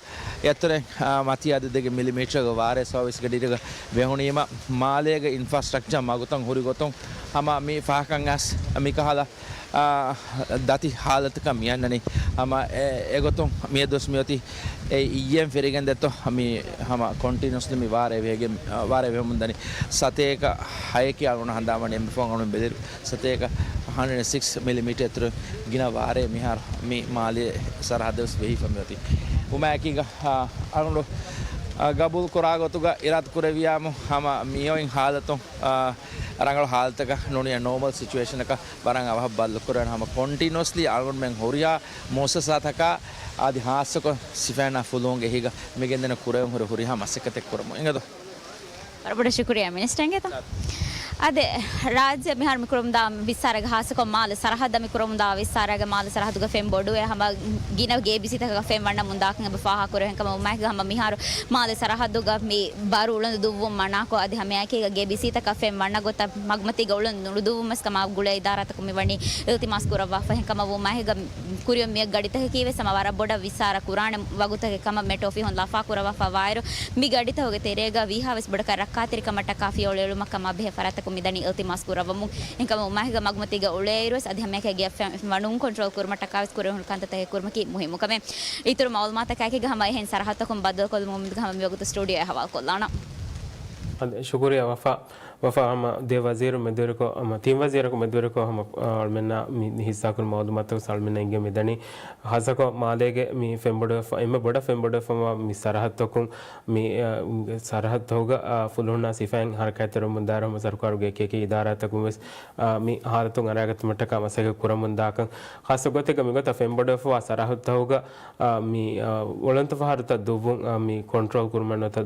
އަތޮޅެއް، އާ، މަތީ އަދަދެއްގެ މިލިމީޓަރުގެ ވާރޭ ސާވީސްގެ ޑިރިގަ ވެހުނީމަ، މާލޭގެ އިންފްރާސްޓްރަކްޗާ މަގުތައް ހުރި ގޮތުން ހަމަ މި ފަހަކަށް އައިސް މިކަހަލަ، އާ، ދަތި ހާލަތަކަށް މިއަންނަނީ. ހަމަ އެ، އެގޮތުން މިއަދުވެސް މިއޮތީ އެ އިއްޔެން ފެރިގެން ދެއްތޯ މި ހަމަ ކޮންޓިނިއުއަސްލީ މި ވާރޭ ވެހިގެން، ވާރޭ ވެހެމުން ދަނީ. ސަތޭކަ ހައެކޭ އަޅުގަނޑު ހަނދާންވަނީ އެންމެ ފަހުން އަޅުގަނޑު ބެލި ސަތޭކަ ހަންޑްރެޑް އެންޑް ސިކްސް މިލިމީޓަރ އިތުރު ގިނަ ވާރޭ މިހާރު މި މާލޭ ސަރަހައްދަށް ވެސް ވެހިފަ މިއޮތީ. އުމާއެކީގަ، އާ، އަޅުގަނޑު، އާ، ގަބޫލު ކުރާ ގޮތުގަ އިރާދަ ކުރެއްވިޔާމު ހަމަ މިއޮތް ހާލަތުން، އާ، ރަނގަޅު ހާލަތަކަށް ނޫނީ ނޯމަލް ސިޗުއޭޝަނަކަށް ވަރަށް އަވަހަށް ބަދަލު ކުރަން ހަމަ ކޮންޓިނިއުއަސްލީ އަޅުގަނޑުމެން ހުރިހާ މުއައްސަސާތަކާ އަދި ހާއްސަކޮށް ސިފައިންނާ ފުލުހުންގެ އެހީގަ މި ގެންދަން ކުރެވެން ހުރި ހުރިހާ މަސައްކަތެއް ކުރަމުން އިނގޭތޯ. ވަރަށް ބޮޑަށް ޝުކުރިއްޔާ މިނިސްޓަރ އިނގޭތޯ. އާދެ، ރާއްޖެ މިހާރު މި ކުރަމުންދާ ވިއްސާރަގެ ހާއްސަކޮށް މާލެ ސަރަހައްދަށް މި ކުރަމުންދާ ވިއްސާރަގެ މާލެ ސަރަހައްދުގަ ފެން ބޮޑުވެ ހަމަ ގިނަ ގޭބިސީތަކަކަށް ފެން ވަންނަމުން ދާކަން އެބަ ފާހަގަ ކުރެވެން ކަމަށް އުމާއެކީގަ ހަމަ މިހާރު މާލެ ސަރަހައްދުގަ މި ބަރު އުޅަނދު ދުއްވުން މަނާކޮށް އަދި ހަމައެކީގަ ގޭބިސީތަކަށް ފެން ވަންނަ ގޮތަށް މަގުމަތީގަ އުޅަނދު ނުދުއްވުމަސް ކަމާ ގުޅޭ އިދާރާތަކުން މި ވަނީ އިލްތިމާސް ކުރައްވާފަ. އެހެންކަމަށް ވުމާހެގަ ކުރިއަށް މިއަށް ގަޑިތަކަކީ ވެސް ހަމަ ވަރަށް ބޮޑަށް ވިއްސާރަ ކުރާނެ ވަގުތަކެއް ކަމަށް މެޓް އޮފީހުން ލަފާ ކުރައްވާފަ ވާއިރު، މި ގަޑިތަކުގެ ތެރޭގަ ވީހާވެސް ބޮޑަކަށް ރައްކާތެރިކަމަށްޓަކާ ފިޔަވަޅު އެޅުމަށް ކަމާ ބެހޭ ފަރާތްތަކުން މިދަނީ އިލްތިމާސް ކުރައްވަމުން. އެހެންކަމަށް ވުމާހެގަ މަގުމަތީގަ އުޅޭއިރުވެސް އަދި ހަމައެކަނި ގެއަށް ފެން ވަނުން ކޮންޓްރޯލް ކުރުމަށްޓަކާވެސް ކުރެވުނު ކަންތައްތަކެއް ކުރުމަކީ މުހިއްމު ކަމެއް. އިތުރު މައުލޫމާތަކާއެކީގަ ހަމަ އެހެން ސަރަހައްދުތަކުން ބައްދަލުކޮށްލުމުގެ ހަމަ މިވަގުތު ސްޓޫޑިއޯއަށް ހަވާލުކޮށްލާނަން. އަދި ޝުކުރިއްޔާ ވަފާ. ވަފާ ހަމަ ދެ ވަޒީރު މެދުވެރިކޮށް، ހަމަ ތިން ވަޒީރަކު މެދުވެރިކޮށް ހަމަ، އަޅުމެންނާ މި ހިއްސާކުރި މައުލޫމާތު ސަޅުމެންނަށް އެނގޭ މިދަނީ. ހާއްސަކޮށް މާލޭގެ މި ފެންބޮޑުވެފަ، އެންމެ ބޮޑަށް ފެންބޮޑުވެފަ މި ސަރަހައްދުތަކުން މި، އަ، ސަރަހައްދުތަކުގަ، އަ، ފުލުހުންނާ ސިފައިން ހަރަކާތްތެރިވުމުން ދާއިރު ހަމަ ސަރުކާރުގެ އެކި އެކި އިދާރާތަކުން ވެސް، އަ، މި ހާލަތުން އަރައިގަތުމަށްޓަކާ މަސައްކަތް ކުރަމުން ދާކަން. ހާއްސަ ގޮތެއްގަ މިގޮތަށް ފެންބޮޑުވެފަވާ ސަރަހައްދުތަކުގަ އާ، މި، އާ، އުޅަނދުފަހަރުތައް ދުއްވުން، އާ، މި ކޮންޓްރޯލް ކުރުމަށް ނުވަތަ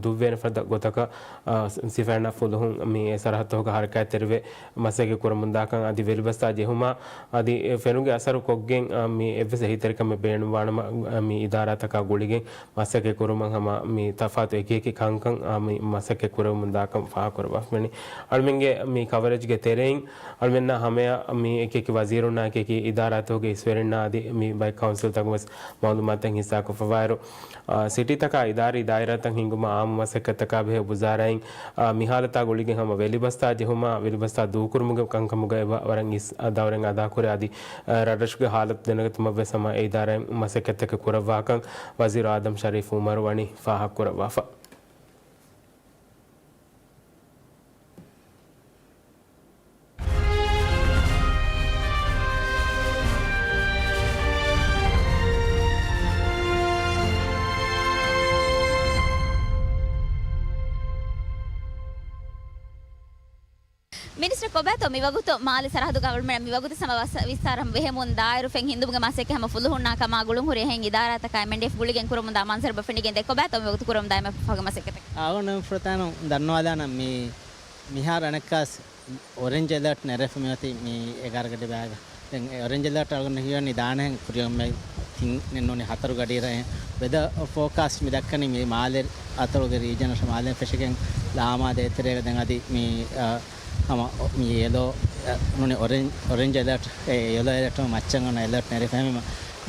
ދުއްވޭނެ ފަދަ ގޮތަކަށް، އާ، ސިފައިންނާ ފުލުހުން މި އެ ސަރަހައްދުތަކުގަ ހަރަކާތްތެރިވެ މަސައްކަތް ކުރަމުންދާކަން އަދި ވެލިބަސްތާ ޖެހުމާ އަދި އެ ފެނުގެ އަސަރު ކޮށްގެން، އާ، މި އެއްވެސް އެހީތެރިކަމެއް ބޭނުންވާނަމަ، އާ، މި އިދާރާތަކާ ގުޅިގެން މަސައްކަތް ކުރުމަށް ހަމަ މި ތަފާތު އެކި އެކި ކަންކަން، އާ، މި މަސައްކަތް ކުރަމުންދާކަން ފާހަގަކުރައްވާފައިވަނީ. އަޅުމެންގެ މި ކަވަރޭޖްގެ ތެރެއިން އަޅުމެންނާ ހަމަޔަށް މި އެކި އެކި ވަޒީރުންނާ އެކި އެކި އިދާރާތަކުގެ އިސްވެރިންނާ އަދި މި ބައެއް ކައުންސިލްތަކުން ވެސް މައުލޫމާތުތައް ހިއްސާކޮށްފަވާއިރު، އާ، ސިޓީތަކާ އިދާރީ ދާއިރާތައް ހިންގުމަށް އާއްމު މަސައްކަތްތަކާ ބެހޭ ވުޒާރާއިން، އާ، މި ހާލަތާ ގުޅިގެން ހަމަ ވެލިބަސްތާ ޖެހުމާ ވެލިބަސްތާ ދޫކުރުމުގެ ކަންކަމުގައި ވަ-، ވަރަށް އިސް، އާ، ދައުރެއް އަދާކުރޭ އަދި، އާ، ރަށްރަށުގެ ހާލަތު ދެނެގަތުމަށް ވެސް ހަމަ އެ އިދާރާއިން މަސައްކަތްތަކެއް ކުރައްވާކަން ވަޒީރު އާދަމް ޝަރީފް އުމަރު ވަނީ ފާހަގަކުރައްވާފަ. މިނިސްޓަރ ކޮބާތޯ މިވަގުތު މާލެ ސަރަހައްދުގަ އަޅުމެން މިވަގުތު ސަމަ ވަސް-، ވިއްސާރަ ވެހެމުން ދާއިރު ފެން ހިންދުމުގެ މަސައްކަތް ހަމަ ފުލުހުންނާ ކަމާ ގުޅުން ހުރި އެހެން އިދާރާތަކާ އެމްއެންޑީއެފް ގުޅިގެން ކުރަމުންދާ މަންޒަރު އެބަ ފެނިގެންދޭ. ކޮބާތޯ މިވަގުތު ކުރަމުންދާ އެމަ ފަހުގެ މަސައްކަތަކީ؟ އަޅުގަނޑު ފުރަތަމަ ދަންނަވާލާނަން މި މިހާރު އަނެއްކާސް އޮރެންޖް އެލާޓް ނެރެފަ މިއޮތީ މި އެގާރަ ގަޑި ބައިގަ. ދެން އެ އޮރެންޖް އެލާޓް އަޅުގަނޑު ހީވަނީ ދާނެހެން ކުރިއަށް މެ ތިން ނެއް ނޫނީ ހަތަރު ގަޑިއިރަށް. ވެދަ ފޯކާސްޓް މި ދައްކަނީ މި މާލެ އަތޮޅުގެ ރީޖަނަށް މާލެ ފެށިގެން ލާމާ ދޭތެރޭގަ ދެން އަދި މި، އަ، ހަމަ މި ޔެލޯ، އަ، ނޫނީ އޮރެންޖް، އޮރެންޖް އެލާޓް، އެ ޔެލޯ އެލާޓް މައްޗަށް އޮންނަ އެލާޓް ނެރެފަ މި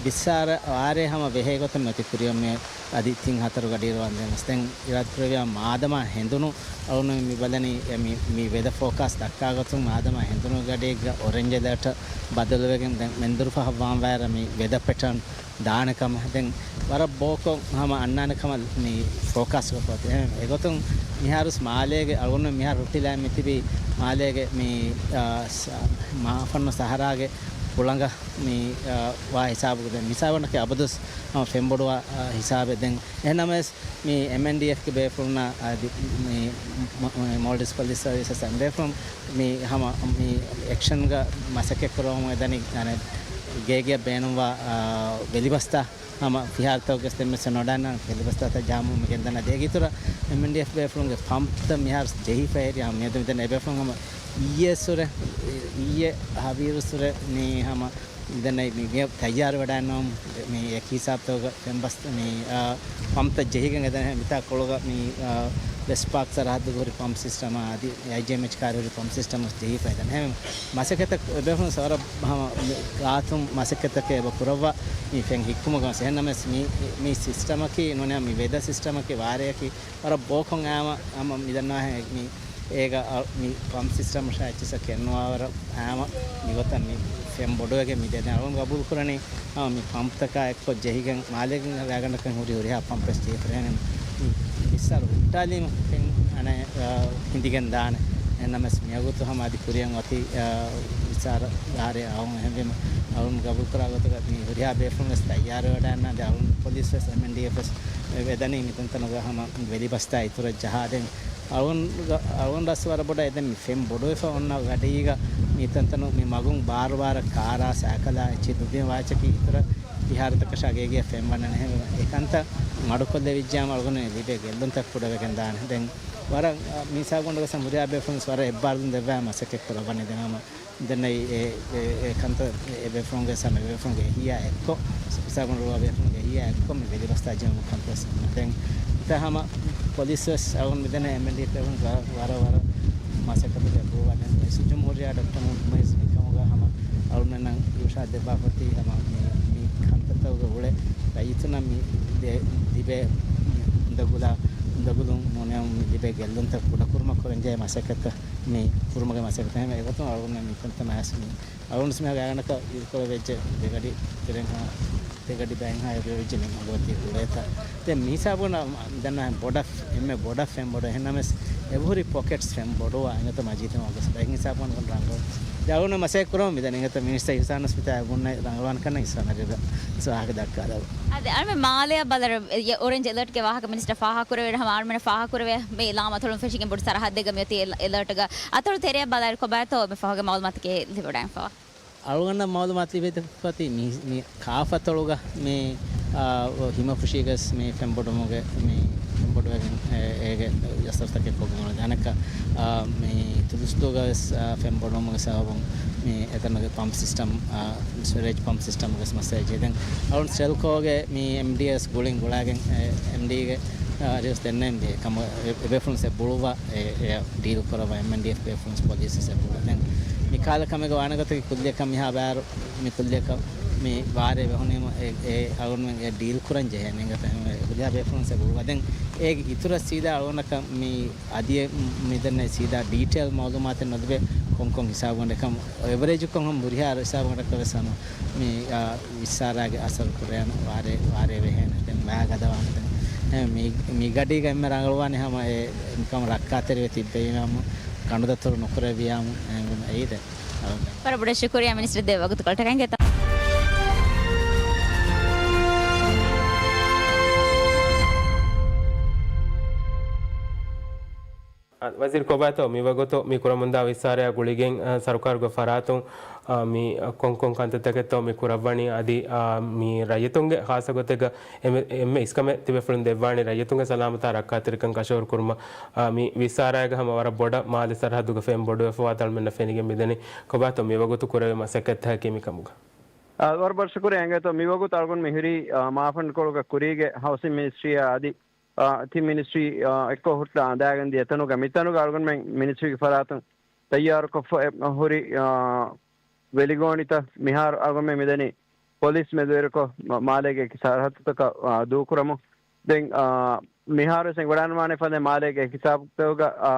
ބިއްސާރަ ވާރޭ ހަމަ ވެހޭ ގޮތަށް މިއޮތީ ކުރިއަށް މި އަދި ތިން ހަތަރު ގަޑިއިރު ވަންދެން ވެސް. ދެން އިރާދަކުރެއްވިޔާ މާދަމާ ހެނދުނު އަޅުގަނޑު މި ބަލަނީ އެ މި، މި ވެދަ ފޯކާސްޓް ދައްކާ ގޮތުން މާދަމާ ހެނދުނު ގަޑިއެއްގަ އޮރެންޖް އެލާޓް ބަދަލުވެގެން ދެން މެންދުރު ފަހަށް ވާން ވާއިރަށް މި ވެދަ ޕެޓާން ދާނެ ކަމަށް ދެން ވަރަށް ބޯކޮށް ހަމަ އަންނާނެ ކަމަށް މި ފޯކާސްޓް ކޮށްފަ އޮތީ. އެ، އެގޮތުން މިހާރު މާލޭގެ އަޅުގަނޑު މިހާރު ރުޓިލާ މި ތިބީ މާލޭގެ މި، އާ، ސ-، މާފަންނު ސަހަރާގެ ކުޅަނގަށް މި، އާ، ވާ ހިސާބުގަ ދެން މި ހިސާބަކީ އަބަދުސް ހަމަ ފެންބޮޑުވާ، އާ، ހިސާބެއް. ދެން އެހެންނަމަވެސް މި އެމްއެންޑީއެފްގެ ބޭފުޅުންނާ އަދި މި މ-، މ-، މޯލްޑިވްސް ޕޮލިސް ސަރވިސަސް އަދި ބޭފުޅުން މި ހަމަ މި އެކްޝަންގަ މަސައްކަތް ކުރަމުން އެދަނީ އަނެއް ގޭގެއަށް ބޭނުންވާ، އާ، ވެލިބަސްތާ ހަމަ ފިހާރަތަކުގެ ދެންމެ ސެ ނޮޑާން ވެލިބަސްތާތައް ޖަހަމުން މި ގެންދަން އަދި އޭގެ އިތުރަށް އެމްއެންޑީއެފް ބޭފުޅުންގެ ޕަމްޕްތައް މިހާރު ޖެހިފަ ހެރި ހަމަ މިއަދު މިދެން އެބޭފުޅުން ހަމަ އިއްޔެ ސުރެ، އިއްޔެ ހަވީރު ސުރެ މި ހަމަ މިދެންނެ މި ތައްޔާރު ވެޑާންނަވަމު މި އެކި ހިސާބުތަކުގަ ފެންބަސް މި، އާ، ޕަމްޕްތައް ޖެހިގެން އެދަން މިތާ ކޮޅުގަ މި، އާ، ވެސްޓް ޕާކް ސަރަހައްދުގަ ހުރި ޕަމްޕް ސިސްޓަމާ އަދި އައިޖީއެމްއެޗް ކާރި ހުރި ޕަމްޕް ސިސްޓަމް ޖެހިފައި ދަން ހެމެ މަސައްކަތަށް އެބޭފުޅުން ސަރަ ހަމަ މި ގާތުން މަސައްކަތަކެއް އެބަ ކުރައްވާ މި ފެން ހިއްކުމުގަ އެހެންނަމަސް މި، މި ސިސްޓަމަކީ ނޫނޭ މި ވެދަ ސިސްޓަމަކީ ވާރޭއަކީ ވަރަށް ބޯކޮށް އާމަ ހަމަ މިދަންނާހެ މި އޭގަ އަ، މި ޕަމްޕް ސިސްޓަމަށާ އެއްޗިއްސަކެއް ނުވާވަރަށް ހަމަ މިގޮތަށް މި ފެން ބޮޑުވެގެން މި ދެން އަޅުން ގަބޫލު ކުރަނީ ހަމަ މި ޕަމްޕްތަކާ އެއްކޮށް ޖެހިގެން މާލޭގެ ރާގަނޑަކަށް ހުރި ހުރިހާ ޕަމްޕެސް ޖެހިފަ އެހެން މި މިސާލު ހުއްޓާލީމަ ފެން އަނެއް، އަ، ހިނދިގެން ދާނެ. އެހެންނަމަސް މިވަގުތު ހަމަ އަދި ކުރިއަށް އޮތީ، އަ، ވިސާރަ ދާރޭ އައުން އެހެންވީމަ އަޅުން ގަބޫލުކުރާ ގޮތުގަ މި ހުރިހާ ބޭފުޅުން ވެސް ތައްޔާރުވެވަޑައިގަންނާ އަދި އަޅުން ޕޮލިސް ވެސް އެމްއެންޑީއެފް ވެސް ވެދަނީ މިތަންތަނުގަ ހަމަ ވެލިބަސްތާ އިތުރަށް ޖަހާދޭން. އަޅުން، އަޅުން ރަސް ވަރަށް ބޮޑަށް އެދެން މި ފެން ބޮޑުވެފަ އޮންނަ ގަޑީގަ މިތަންތަނު މި މަގުން ބާރުބާރަށް ކާރާ، ސައިކަލާ އެއްޗެއް ދުއްވި ވާއެއްޗަކީ އިތުރަށް ފިހާރަތަކަށާ ގޭގެއަށް ފެން ވަންނަން އެހެންވީމަ އެކަންތައް މަޑުކޮށްލެވިއްޖާމަ އަޅުގަނޑު ލިބޭ ގެއްލުންތައް ކުޑަވެގެން ދާނެ. ދެން ވަރަށް، އަ، މިސާ ގޮނޑުގަސް ހުރިހާ ބޭފުޅުން ވަރަށް އެއްބާރުލުން ދެއްވާ މަސައްކަތް ކުރައްވަނީ ދެން ހަމަ ދެންނެވި އެ، އެ، އެ ކަންތައް އެ ބޭފުޅުންގެ ސަމެ ބޭފުޅުންގެ އެހީއާ އެއްކޮށް، ސައިކަލް ރުޅާ ބޭފުޅުންގެ އެހީއާ އެއްކޮށް މި ވެލިބަސްތާ ޖެހުމަށް ކަންތައް ދެން އެތަ ހަމަ ޕޮލިސް ވެސް އަޅުން މިދެންނެ އެމްއެންޑީއެފް ބޭފުޅުން ވަރަށް، ވަރަށް، ވަރަށް މަސައްކަތުގެ ބުރުވާ ދެން ރައީސުލްޖުމްހޫރިއްޔާ ޑޮކްޓަރ މުހައްމަދު މުއިއްޒު މިކަމުގަ ހަމަ އަޅުންނަށް އިރުޝާދު ދެއްވާފަތީ ހަމަ މި، މި ކަންތައްތަކުގެ އުޅެ ރައްޔިތުންނަށް މި ދެ-، ލިބޭ އުނދަގުލާ، އުނދަގުލުން ނޫނީ މި ލިބޭ ގެއްލުންތައް ކުޑަކުރުމަށް ކުރަންޖެހޭ މަސައްކަތްތައް މި ކުރުމުގެ މަސައްކަތަށް ހަމަ އެގޮތުން އަޅުގަނޑުމެން މިތަންތަނަށް އައިސް މި އަޅުގަނޑު މިހާ ގާތްގަނޑަކަށް އިރުކުރެވިއްޖެ ދެގަޑި ތެރެއިންހާ، ދެގަޑި ބައިންހާ އިރުކުރެވިއްޖެ މި މަގު އޮތީ އުޅޭތަ. ދެން މިހިސާބުން ދަންނަ ބޮޑަށް، އެންމެ ބޮޑަށް ފެން ބޮޑު އެހެންނަމަސް އެބަހުރި ޕޮކެޓްސް ފެން ބޮޑުވާ އިނގޭތަ މަޖީދު މަގު ބައި ހިސާބުން ރަނގަޅު. ދެ އަޅުގަނޑު މަސައްކަތް ކުރަމު މިދަނީ އިނގޭތަ މިނިސްޓަރ އިހުސާނަސް މިތާ ބުންނަ ރަނގަޅުވާނެ ކަންނަ އިސްވާ މަރިބަ ސުވާހަކަ ދައްކާލަބަ. އަދި އަޅުމެ މާލެއަށް ބަލަރ އޮރެންޖް އެލަރޓްގެ ވާހަކަ މިނިސްޓަރ ފާހަ ކުރެވޭ ހަމަ އަޅުމެން ފާހަ ކުރެވޭ މި ލާމަތޮޅުން ފެށިގެން ބޮޑު ސަރަހައްދެއްގަ މިއޮތީ އެލަ-، އެލަރޓްގަ އަތޮޅު ތެރެއަށް ބަލާއިރު ކޮބާތޯ މި ފަހުގެ މައުލޫމާތުގެ ލިބިވަޑައިފަވާ. އަޅުގަނޑަށް މައުލޫމާތު ލިބޭތަ ފަތި މި، މި ކާފަތޮޅުގަ މި، އާ، ހިމަފުށީގަސް މި ފެންބޮޑުމުގެ މި ފެންބޮޑުވެގެން އެ-، އޭގެ ޔަސްތަރުތަކެއް ކޮށްގެން އަނެއްކާ، އާ، މި ތުދުސްތޫގަވެސް، އާ، ފެންބޮޑުވުމުގެ ސަބަބުން މި އެތަނުގެ ޕަމްޕް ސިސްޓަމް، އާ، ސިވަރޭޖް ޕަމްޕް ސިސްޓަމްގެ މައްސަލަ ޖެހިދެން އަޅުން ސެލްކޯގެ މި އެމްޑީއެސް ގުޅިން ގުޅާގެން އެ-، އެމްޑީގެ، އާ، ރިވެސް ދެންނެވި ކަމަށް އެ-، އެބޭފުޅުން ސެ ބުޅުއްވާ އެ-، އެ ޑީލް ކުރައްވާ އެމްއެންޑީއެފް ބޭފުޅުން ޕޮލިސް ސެ ބުޅުއްވާ. ދެން މި ކާލަ ކަމެއްގެ ވާނެ ގޮތަކީ ކުއްލިއަކަށް މިހާ ބާރު މި ކުއްލިއަކަށް މި ވާރޭ ވެހުނީމަ އެ، އެ އަޅުގަނޑުމެން އެ ޑީލް ކުރަން ޖެހޭ ނޭނގޭތަ ހަމަ ހުރިހާ ބޭފުޅުން ސެ ބުޅުއްވާ. ދެން އޭގެ އިތުރަށް ސީދާ އަޅުގަނޑަކަށް މި އަދި މިދެންނެ ސީދާ ޑީޓެއިލް މައުލޫމާތެއް ނުލިބޭ ކޮންކޮން ހިސާބުގަނޑެއް ކަމަށް އެވަރޭޖުކޮށް ހަމަ ހުރިހާ ހިސާބުގަނޑަކަށް ވެސް ހަމަ މި، އާ، ވިއްސާރާގެ އަސަރު ކުރޭނެ ވާރޭ، ވާރޭ ވެހޭނެ. ދެން މާ ގަދަވާނެ ދެން. އެ، މި، މި ގަޑީގަ އެންމެ ރަނގަޅުވާނެ ހަމަ އެ މިކަމަށް ރައްކާތެރިވެ ތިއްބެވީމަ ކަނޑުދަތުރު ނުކުރެއްވިޔާމު އެ، އެއީ ދެން. ވަރަށް ބޮޑަށް ޝުކުރިއްޔާ މިނިސްޓަރ ދޭ ވަގުތުކޮޅަށް ޓަކައިން ގެތަ. އަ، ވަޒީރު ކޮބާތޯ މިވަގުތު މި ކުރަމުންދާ ވިއްސާރަޔާ ގުޅިގެން، އަ، ސަރުކާރުގެ ފަރާތުން، އަ، މި، އަ، ކޮންކޮން ކަންތައްތަކެއްތޯ މި ކުރައްވަނީ އަދި، އަ، މި ރައްޔިތުންގެ ޚާއްސަ ގޮތެއްގަ އެންމެ، އެންމެ އިސްކަމެއް ތިބޭފުޅުން ދެއްވާނީ ރައްޔިތުންގެ ސަލާމަތާ ރައްކާތެރިކަން ކަށަވަރު ކުރުމަށް، އަ، މި ވިއްސާރަޔާގަ ހަމަ ވަރަށް ބޮޑަށް މާލެ ސަރަހައްދުގަ ފެން ބޮޑުވެފަވާތަން އަޅުމެންނަށް ފެނިގެން މިދަނީ. ކޮބާތޯ މިވަގުތު ކުރެވޭ މަސައްކަތްތަކަކީ މިކަމުގަ؟ އާ، ވަރަށް ބޮޑަށް ޝުކުރިއްޔާ އިނގޭތޯ މިވަގުތު އަޅުގަނޑު މިހުރީ، އާ، މާފަންކޮޅުގަ ކުރީގެ ހައުސިން މިނިސްޓްރީއާ އަދި، އާ، ތިން މިނިސްޓްރީ، އާ، އެއްކޮށް ހުއްޓާ އަނދާގެން ދިޔަ ތަނުގަ މިތަނުގަ އަޅުގަނޑުމެން މިނިސްޓްރީގެ ފަރާތުން ތައްޔާރުކޮށްފަ އެ، ހުރި، އާ، ވެލިގޯނިތައް މިހާރު އަޅުގަނޑުމެން މިދަނީ ޕޮލިސް މެދުވެރިކޮށް، މާލޭގެ އެކި ސަރަހައްދުތަކަށް، އާ، ދޫކުރަމުން. ދެން، އާ، މިހާރު ވެސް އެނގިވަޑައިގަންނަވާނެ ފަދަ މާލޭގެ އެކި ސާފުތަކުގަ، އާ،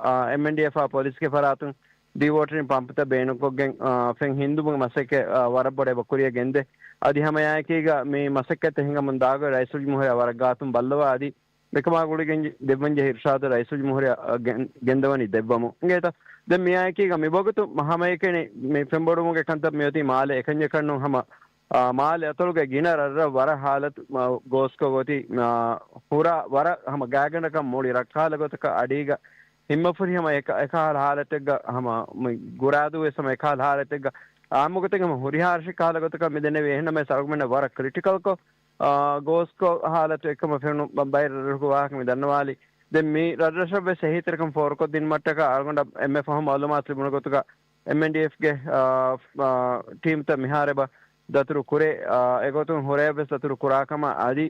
އާ، އެމްއެންޑީއެފް އާ ޕޮލިސްގެ ފަރާތުން ޑީވޯޓަރިން ޕަމްޕްތައް ބޭނުންކޮށްގެން، އާ، ފެން ހިންދުމުގެ މަސައްކަތް، އާ، ވަރަށް ބޮޑަށް އެބަ ކުރިއަށް ގެންދޭ. އަދި ހަމައެއާއެކީގަ މި މަސައްކަތްތައް ހިނގަމުން ދާގޮތް ރައީސުލްޖުމްހޫރިއްޔާ ވަރަށް ގާތުން ބައްލަވާ އަދި މިކަމާ ގުޅިގެން ދެއްވަންޖެހޭ އިރުޝާދު ރައީސުލްޖުމްހޫރިއްޔާ ގެން-، ގެންދަވަނީ ދެއްވަމުން. އިނގޭތަ؟ ދެން މިއާއެކީގަ މިވަގުތު ހަމައެކަނި މި ފެންބޮޑުވުމުގެ ކަންތައް މިއޮތީ މާލެ އެކަންޏަކަށްނޫން ހަމަ އާ، މާލެ އަތޮޅުގެ ގިނަ ރަށްރަށް ވަރަށް ހާލަތު، މަ، ގޯސްކޮށް އޮތީ، އާ، ހުރާ ވަރަށް ހަމަ ގާތްގަނޑަކަށް މުޅި ރަށްކަހަލަ ގޮތަކަށް އަޑީގަ ހިމަފުށި ހަމަ އެކަ-، އެކަހަލަ ހާލަތެއްގަ ހަމަ މި ގުރާދޫ ވެސް ހަމަ އެކަހަލަ ހާލަތެއްގަ އާއްމުގޮތެއް ހަމަ ހުރިހާ އަރަށެއް ކަހަލަ ގޮތަކަށް މިދެންނެވީ. އެހެންނަމަވެސް އަޅުގަނޑުމެންނަށް ވަރަށް ކްރިޓިކަލްކޮށް، އާ، ގޯސްކޮށް ހާލަތު އެއްކަމަށް ފެނުނު ބަ-، ބައެއް ރަށްރަށުގެ ވާހަކަ މި ދަންނަވާލީ. ދެން މި ރަށްރަށަށް ވެސް އެހީތެރިކަން ފޯރުކޮށްދިނުމަށްޓަކާ އަޅުގަނޑަށް އެންމެ ފަހު މައުލޫމާތު ލިބުނު ގޮތުގަ އެމްއެންޑީއެފްގެ، އާ، އާ، ޓީމްތައް މިހާރު އެބަ ދަތުރު ކުރޭ. އާ، އެގޮތުން ހުރެއަށް ވެސް ދަތުރު ކުރާ ކަމަށް އަދި،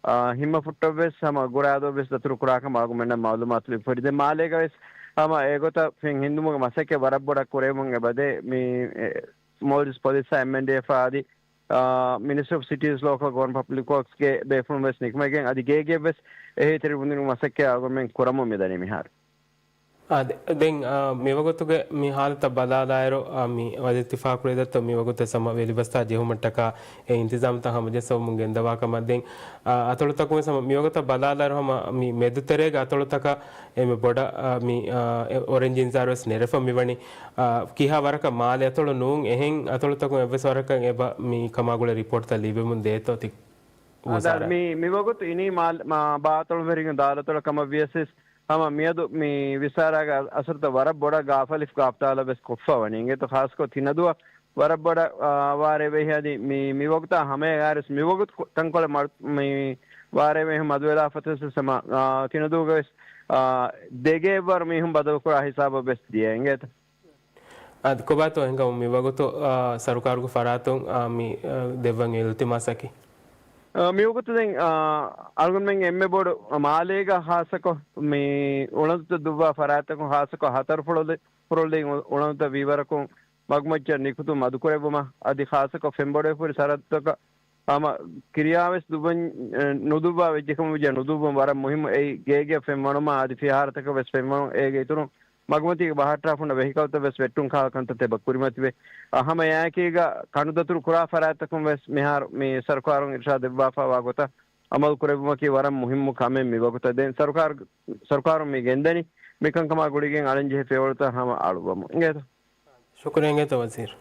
އާ، ހިންމަފުއްޓަށް ވެސް ހަމަ ގުރާދޯ ވެސް ދަތުރު ކުރާ ކަމަށް އަޅުގަނޑުމެންނަށް މައުލޫމާތު ލިބިފައި. ދެން މާލޭގަ ވެސް ހަމަ އެގޮތަށް ފެން ހިންދުމުގެ މަސައްކަތް ވަރަށް ބޮޑަށް ކުރެވެމުން އެބަދޭ. މި، އެ، މޯލްޑިވްސް ޕޮލިސްއާ އެމްއެންޑީއެފް އާ އަދި، އާ، މިނިސްޓްރީ އޮފް ސިޓީސް ލޯކަލް ގޯވަރން ޕަބްލިކް ވޯކްސްގެ ބޭފުޅުން ވެސް ނިކުމެގެން އަދި ގޭގެއަށް ވެސް އެހީތެރިވުންދިނުމުގެ މަސައްކަތް އަޅުގަނޑުމެން ކުރަމުން މިދަނީ މިހާރު. އާ، ދެ-، ދެން، އާ، މިވަގުތުގެ މި ހާލަތަށް ބަލާލާއިރު، އާ، މި ވަޒީރު ތި ފާހަގަކުރެއްވި ދަތުރު މިވަގުތު ހަމަ ވެލިބަސްތާ ޖެހުމަށްޓަކާ އެ އިންތިޒާމްތައް ހަމަޖައްސަވަމުން ގެންދަވާ ކަމަށް. ދެން، އާ، އަތޮޅުތަކުން ވެސް ހަމަ މިވަގުތަށް ބަލާލާއިރު ހަމަ މި މެދުތެރޭގެ އަތޮޅުތަކަށް އެންމެ ބޮޑަށް، އާ، މި، އާ، އެ އޮރެންޖް އިންޒާރު ވެސް ނެރެފަ މިވަނީ. އާ، ކިހާ ވަރަކަށް މާލެ އަތޮޅު ނޫން އެހެން އަތޮޅުތަކުން އެއްވެސް ވަރަކަށް އެބަ މި ކަމާގުޅޭ ރިޕޯޓްތައް ލިބެމުން ދޭތޯ ތި އާ، ދާ ވުޒާރާ؟ މި، މިވަގުތު އިނީ މާ-، މާ-، ބާ އަތޮޅުވެރިންގެ ދާލަތޮޅަށް ކަމަށް ވިޔަސް ހަމަ މިއަދު މި ވިސާރާގެ އަ-، އަސަރުތައް ވަރަށް ބޮޑަށް ގާފަލިފް ގާފްތާލަށް ވެސް ކޮށްފަ ވަނީ. އިނގޭތޯ ޚާއްސަކޮށް ތިނަދުއަށް ވަރަށް ބޮޑަށް، އާ، ވާރޭ ވެހި އަދި މި، މިވަގުތާ ހަމައެއާރެސް މިވަގުތު ކޮ-، ތަންކޮޅެއް މަ-، މި ވާރޭ ވެހި މަދުވެލާފަތަސް ވެސް ހަމަ، އާ، ތިނަދޫގަ ވެސް، އާ، ދެގޭއްވަރު މީހުން ބަދަލުކުރާ ހިސާބަށް ވެސް ދިޔަ އިނގޭތޯ. އަދި ކޮބާތޯ ހިނގަމުން މިވަގުތު، އާ، ސަރުކާރުގެ ފަރާތުން، އާ، މި، އާ، ދެއްވަން އިލްތިމާސަކީ؟ އާ، މިވަގުތު ދެން، އާ، އަޅުގަނޑުމެން އެންމެ ބޮޑު މާލޭގަ ހާއްސަކޮށް މި އުޅަނދުތައް ދުއްވާ ފަރާތްތަކުން ހާއްސަކޮށް ހަތަރު ފުރޮޅި-، ފުރޮޅި އު-، އުޅަނދުތައް ވީވަރަކުން މަގުމައްޗަށް ނިކުތުން މަދުކުރެއްވުމަށް އަދި ޚާއްސަކޮށް ފެންބޮޑުވެފަ ހުރި ސަރަހައްދުތަކަށް ހަމަ ކިރިޔާވެސް ދުއްވަން، އެ، ނުދުއްވާ ވެއްޖެކަމަށް ވެއްޖެ ނުދުއްވުން ވަރަށް މުހިއްމު. އެއީ ގޭގެއަށް ފެން ވަނުމާ އަދި ފިހާރަތަކަށް ވެސް ފެން ވަނުން. އޭގެ އިތުރުން މަގުމަތީގެ ބަހައްޓާފަ ހުންނަ ވެހިކަލްތައް ވެސް ވެއްޓުން ކަހަލަ ކަންތައްތައް އެބަ ކުރިމަތިވޭ. އަ، ހަމަ އެއާއެކީގަ ކަނޑުދަތުރު ކުރާ ފަރާތްތަކުން ވެސް މިހާރު މި ސަރުކާރުން އިރުޝާދު ދެއްވާފައިވާ ގޮތަށް އަމަލު ކުރެއްވުމަކީ ވަރަށް މުހިއްމު ކަމެއް މިވަގުތަށް. ދެން ސަރުކާރު، ސަރުކާރުން މި ގެންދަނީ މިކަންކަމާ ގުޅިގެން އަޅަންޖެހޭ ފިޔަވަޅުތައް ހަމަ އަޅުއްވަމުން. އިނގޭތޯ؟ ޝުކުރިއްޔާ އިނގޭތޯ ވަޒީރު.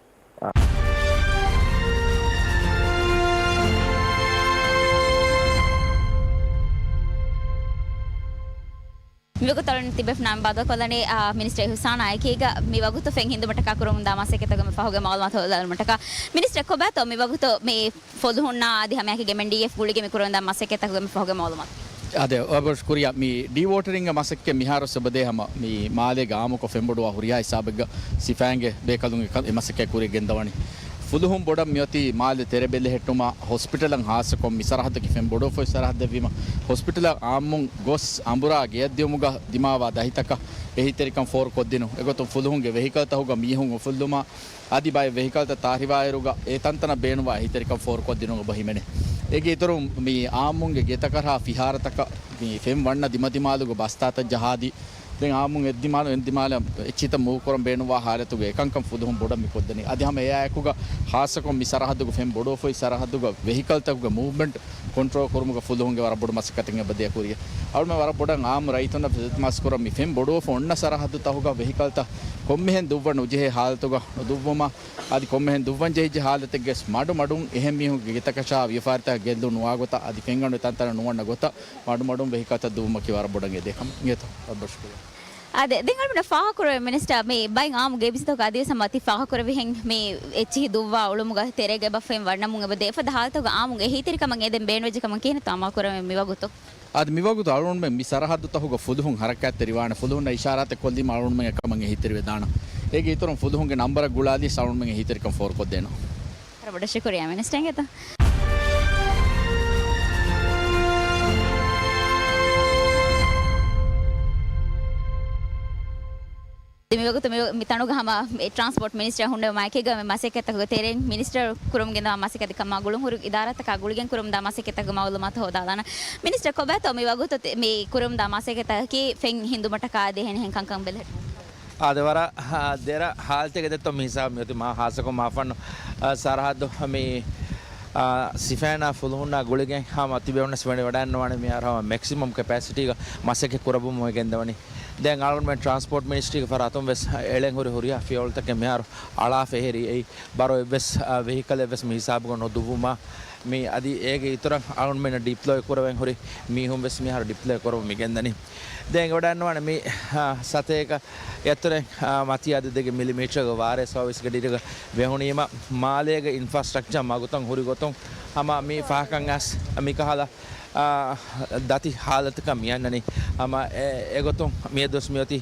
މިވަގުތު އަޅުން ތިބެފުނާ ބައްދަލުކޮށްލަނީ، އާ، މިނިސްޓަރ އިހުސާނާ އެކީގަ މިވަގުތު ފެން ހިންދުމަށްޓަކާ ކުރަމުންދާ މަސައްކަތުގެ ފަހުގެ މައުލޫމާތު ހޯދާލުމަށްޓަކާ. މިނިސްޓަރ ކޮބާތޯ މިވަގުތު މި ފުލުހުންނާ އަދި ހަމައެކީގަ އެމްއެންޑީއެފް ގުޅިގެން މި ކުރަމުންދާ މަސައްކަތްތަކުގެ މި ފަހުގެ މައުލޫމާތު؟ އާދެ، އަބަށް ޝުކުރިއްޔާ. މި ޑީވޯޓަރިންގ މަސައްކަތް މިހާރު އެބަދޭ ހަމަ މި މާލޭގަ އާއްމުކޮށް ފެންބޮޑުވާ ހުރިހާ ހިސާބެއްގަ ސިފައިންގެ ބޭކަލުން އެ މަސައްކަތް ކުރިއަށް ގެންދަވަނީ. ފުލުހުން ބޮޑަށް މިއޮތީ މާލެ ތެރެ ބެލެހެއްޓުމާ، ހޮސްޕިޓަލަށް ހާއްސަކޮށް މި ސަރަހައްދަކީ ފެން ބޮޑުވެފަ ހުރި ސަރަހައްދެއްވީމަ، ހޮސްޕިޓަލަށް އާއްމުން ގޮސް އަނބުރާ ގެޔަށް ދިޔުމުގަ ދިމާވާ ދަތިތަކަށް އެހީތެރިކަން ފޯރުކޮށްދިނުން. އެގޮތުން ފުލުހުންގެ ވެހިކަލްތަކުގަ މީހުން އުފުއްލުމާ، އަދި ބައެއް ވެހިކަލްތައް ތާރިވާއިރުގަ އެ ތަންތަނަށް ބޭނުންވާ އެހީތެރިކަން ފޯރުކޮށްދިނުން އެބަ ހިމެނޭ. އޭގެ އިތުރުން މި އާއްމުންގެ ގެތަކަށާ ފިހާރަތަކަށް މި ފެން ވަންނަ ދިމަދިމާލުގެ ބަސްތާތައް ޖަހާދީ، ދެން އާއްމުން އެއްދިމާލު އެއްދިމާލަށް އެއްޗިތައް މޫވް ކުރަން ބޭނުންވާ ހާލަތުގަ އެކަންކަން ފުލުހުން ބޮޑަށް މި ކޮށްދެނީ. އަދި ހަމަ އެއާއެކުގަ ހާއްސަކޮށް މި ސަރަހައްދުގަ ފެން ބޮޑުވެފަ ހުރި ސަރަހައްދުގަ ވެހިކަލްތަކުގެ މޫވްމަންޓް ކޮންޓްރޯލް ކުރުމުގަ ފުލުހުންގެ ވަރަށް ބޮޑު މަސައްކަތެއް އެބަ ދޭ ކުރިއަށް. އަޅުމެން ވަރަށް ބޮޑަށް އާއްމު ރައްޔިތުންނަށް އިލްތިމާސް ކުރަން މި ފެން ބޮޑުވެފަ އޮންނަ ސަރަހައްދުތަކުގަ ވެހިކަލްތައް ކޮންމެހެން ދުއްވަން ނުޖެހޭ ހާލަތުގަ ނުދުއްވުމަށް، އަދި ކޮންމެހެން ދުއްވަން ޖެހިއްޖެ ހާލަތެއްގެ މަޑުމަޑުން އެހެން މީހުންގެ ގެތަކަށާ ވިޔަފާރިތަކަށް ގެއްލުން ނުވާ ގޮތަށް، އަދި ފެންގަނޑު ތަންތަނަށް ނުވަންނަ ގޮތަށް މަޑުމަޑުން ވެހިކަލްތައް ދުއްވުމަކީ ވަރަށް ބޮޑަށް އެދޭ ކަމެއް. އިނގޭތޯ؟ އަބަށް ޝުކުރިއްޔާ. އާދެ، ދެން އަޅުމެންނަށް ފާހަގަކުރެވޭ މިނިސްޓަރ، މި ބައެއް އާއްމު ގޭބިސްތަކުގަ އަދިވެސް ހަމަ ތި ފާހަގަކުރެއްވިހެން މި އެއްޗިހި ދުއްވާ އުޅުމުގަ ތެރޭގަ އެބަ ފެން ވަންނަމުން އެބަދޭ. އެފަދަ ހާލަތުގަ އާއްމުން އެހީތެރިކަމަށް އެދެން ބޭނުންވެއްޖެ ކަމަށް ކިހިނެއްތޯ އަމާ ކުރެވޭ މިވަގުތު؟ އަދި މިވަގުތު އަޅުގަނޑުމެން މި ސަރަހައްދުތަކުގަ ފުލުހުން ހަރަކާތްތެރިވާނެ. ފުލުހުންނަށް އިޝާރާތެއް ކޮށްލީމަ އަޅުގަނޑުމެން އެކަމަށް އެހީތެރިވެދާނަން. އޭގެ އިތުރުން ފުލުހުންގެ ނަންބަރަށް ގުޅާލީސް އަޅުގަނޑުމެން އެހީތެރިކަން ފޯރުކޮށްދޭނަން. ވަރަށް ބޮޑަށް ޝުކުރިއްޔާ މިނިސްޓަރ އިނގޭތޯ. މިވަގުތު މި، މި ތަނުގަ ހަމަ ޓްރާންސްޕޯޓް މިނިސްޓަރ ހުންނެވުމާ އެކީގަ މި މަސައްކަތްތަކުގެ ތެރެއިން މިނިސްޓަރ ކުރަމުން ގެންދަވާ މަސައްކަތް ކަމާ ގުޅުން ހުރި އިދާރާތަކާ ގުޅިގެން ކުރަމުންދާ މަސައްކަތްތަކުގެ މައުލޫމާތު ހޯދާލާނަން. މިނިސްޓަރ ކޮބާތޯ މި ވަގުތު ތި-، މި ކުރަމުންދާ މަސައްކަތަކީ ފެން ހިންދުމަށްޓަކާ އަދި އެހެނިހެން ކަންކަން ބެލެހެއްޓުން؟ އާދެ، ވަރަށް، އާ، ދެރަ ހާލަތެއްގަ ދެއްތޯ މި ހިސާބު މިއޮތީ މާ ހާއްސަކޮށް މާފަންނު، އާ، ސަރަހައްދު މި، އާ، ސިފައިންނާ ފުލުހުންނާ ގުޅިގެން ހަމަ ތިބޭފުޅުންނަށް ވަޑައިގަންނަވާނެ މިހާރު ހަމަ މެކްސިމަމް ކެޕޭސިޓީގަ މަސައްކަތް ކުރައްވަމުން ގެންދަވަނީ. ދެން އަޅުގަނޑުމެން ޓްރާންސްޕޯޓް މިނިސްޓްރީގެ ފަރާތުން ވެސް އެޅެން ހުރި ހުރިހާ ފިޔަވަޅުތަކެއް މިހާރު އަޅާފަ އެހެރީ. އެއީ ބަރޯ އެއްވެސް، އާ، ވެހިކަލެއް ވެސް މި ހިސާބުގަ ނުދުއްވުމާ، މި އަދި އޭގެ އިތުރަށް އަޅުގަނޑުމެންނަށް ޑިޕްލޮއި ކުރެވެން ހުރި މީހުން ވެސް މިހާރު ޑިޕްލޮއި ކުރަމުން މި ގެންދަނީ. ދެން އެނގިވަޑައިގަންނަވާނެ މި، އާ، ސަތޭކަ އެތުރެން، އާ، މަތީ އަދަދެއްގެ މިލިމީޓަރުގެ ވާރޭ ސާވީސްގެ ޑިރިގަ ވެހުނީމަ، މާލޭގެ އިންފްރާސްޓްރަކްޗާ މަގުތައް ހުރި ގޮތުން ހަމަ މި ފަހަކަށް އައިސް މިކަހަލަ، އާ، ދަތި ހާލަތަކަށް މިއަންނަނީ. ހަމަ އެ، އެގޮތުން މިއަދުވެސް މިއޮތީ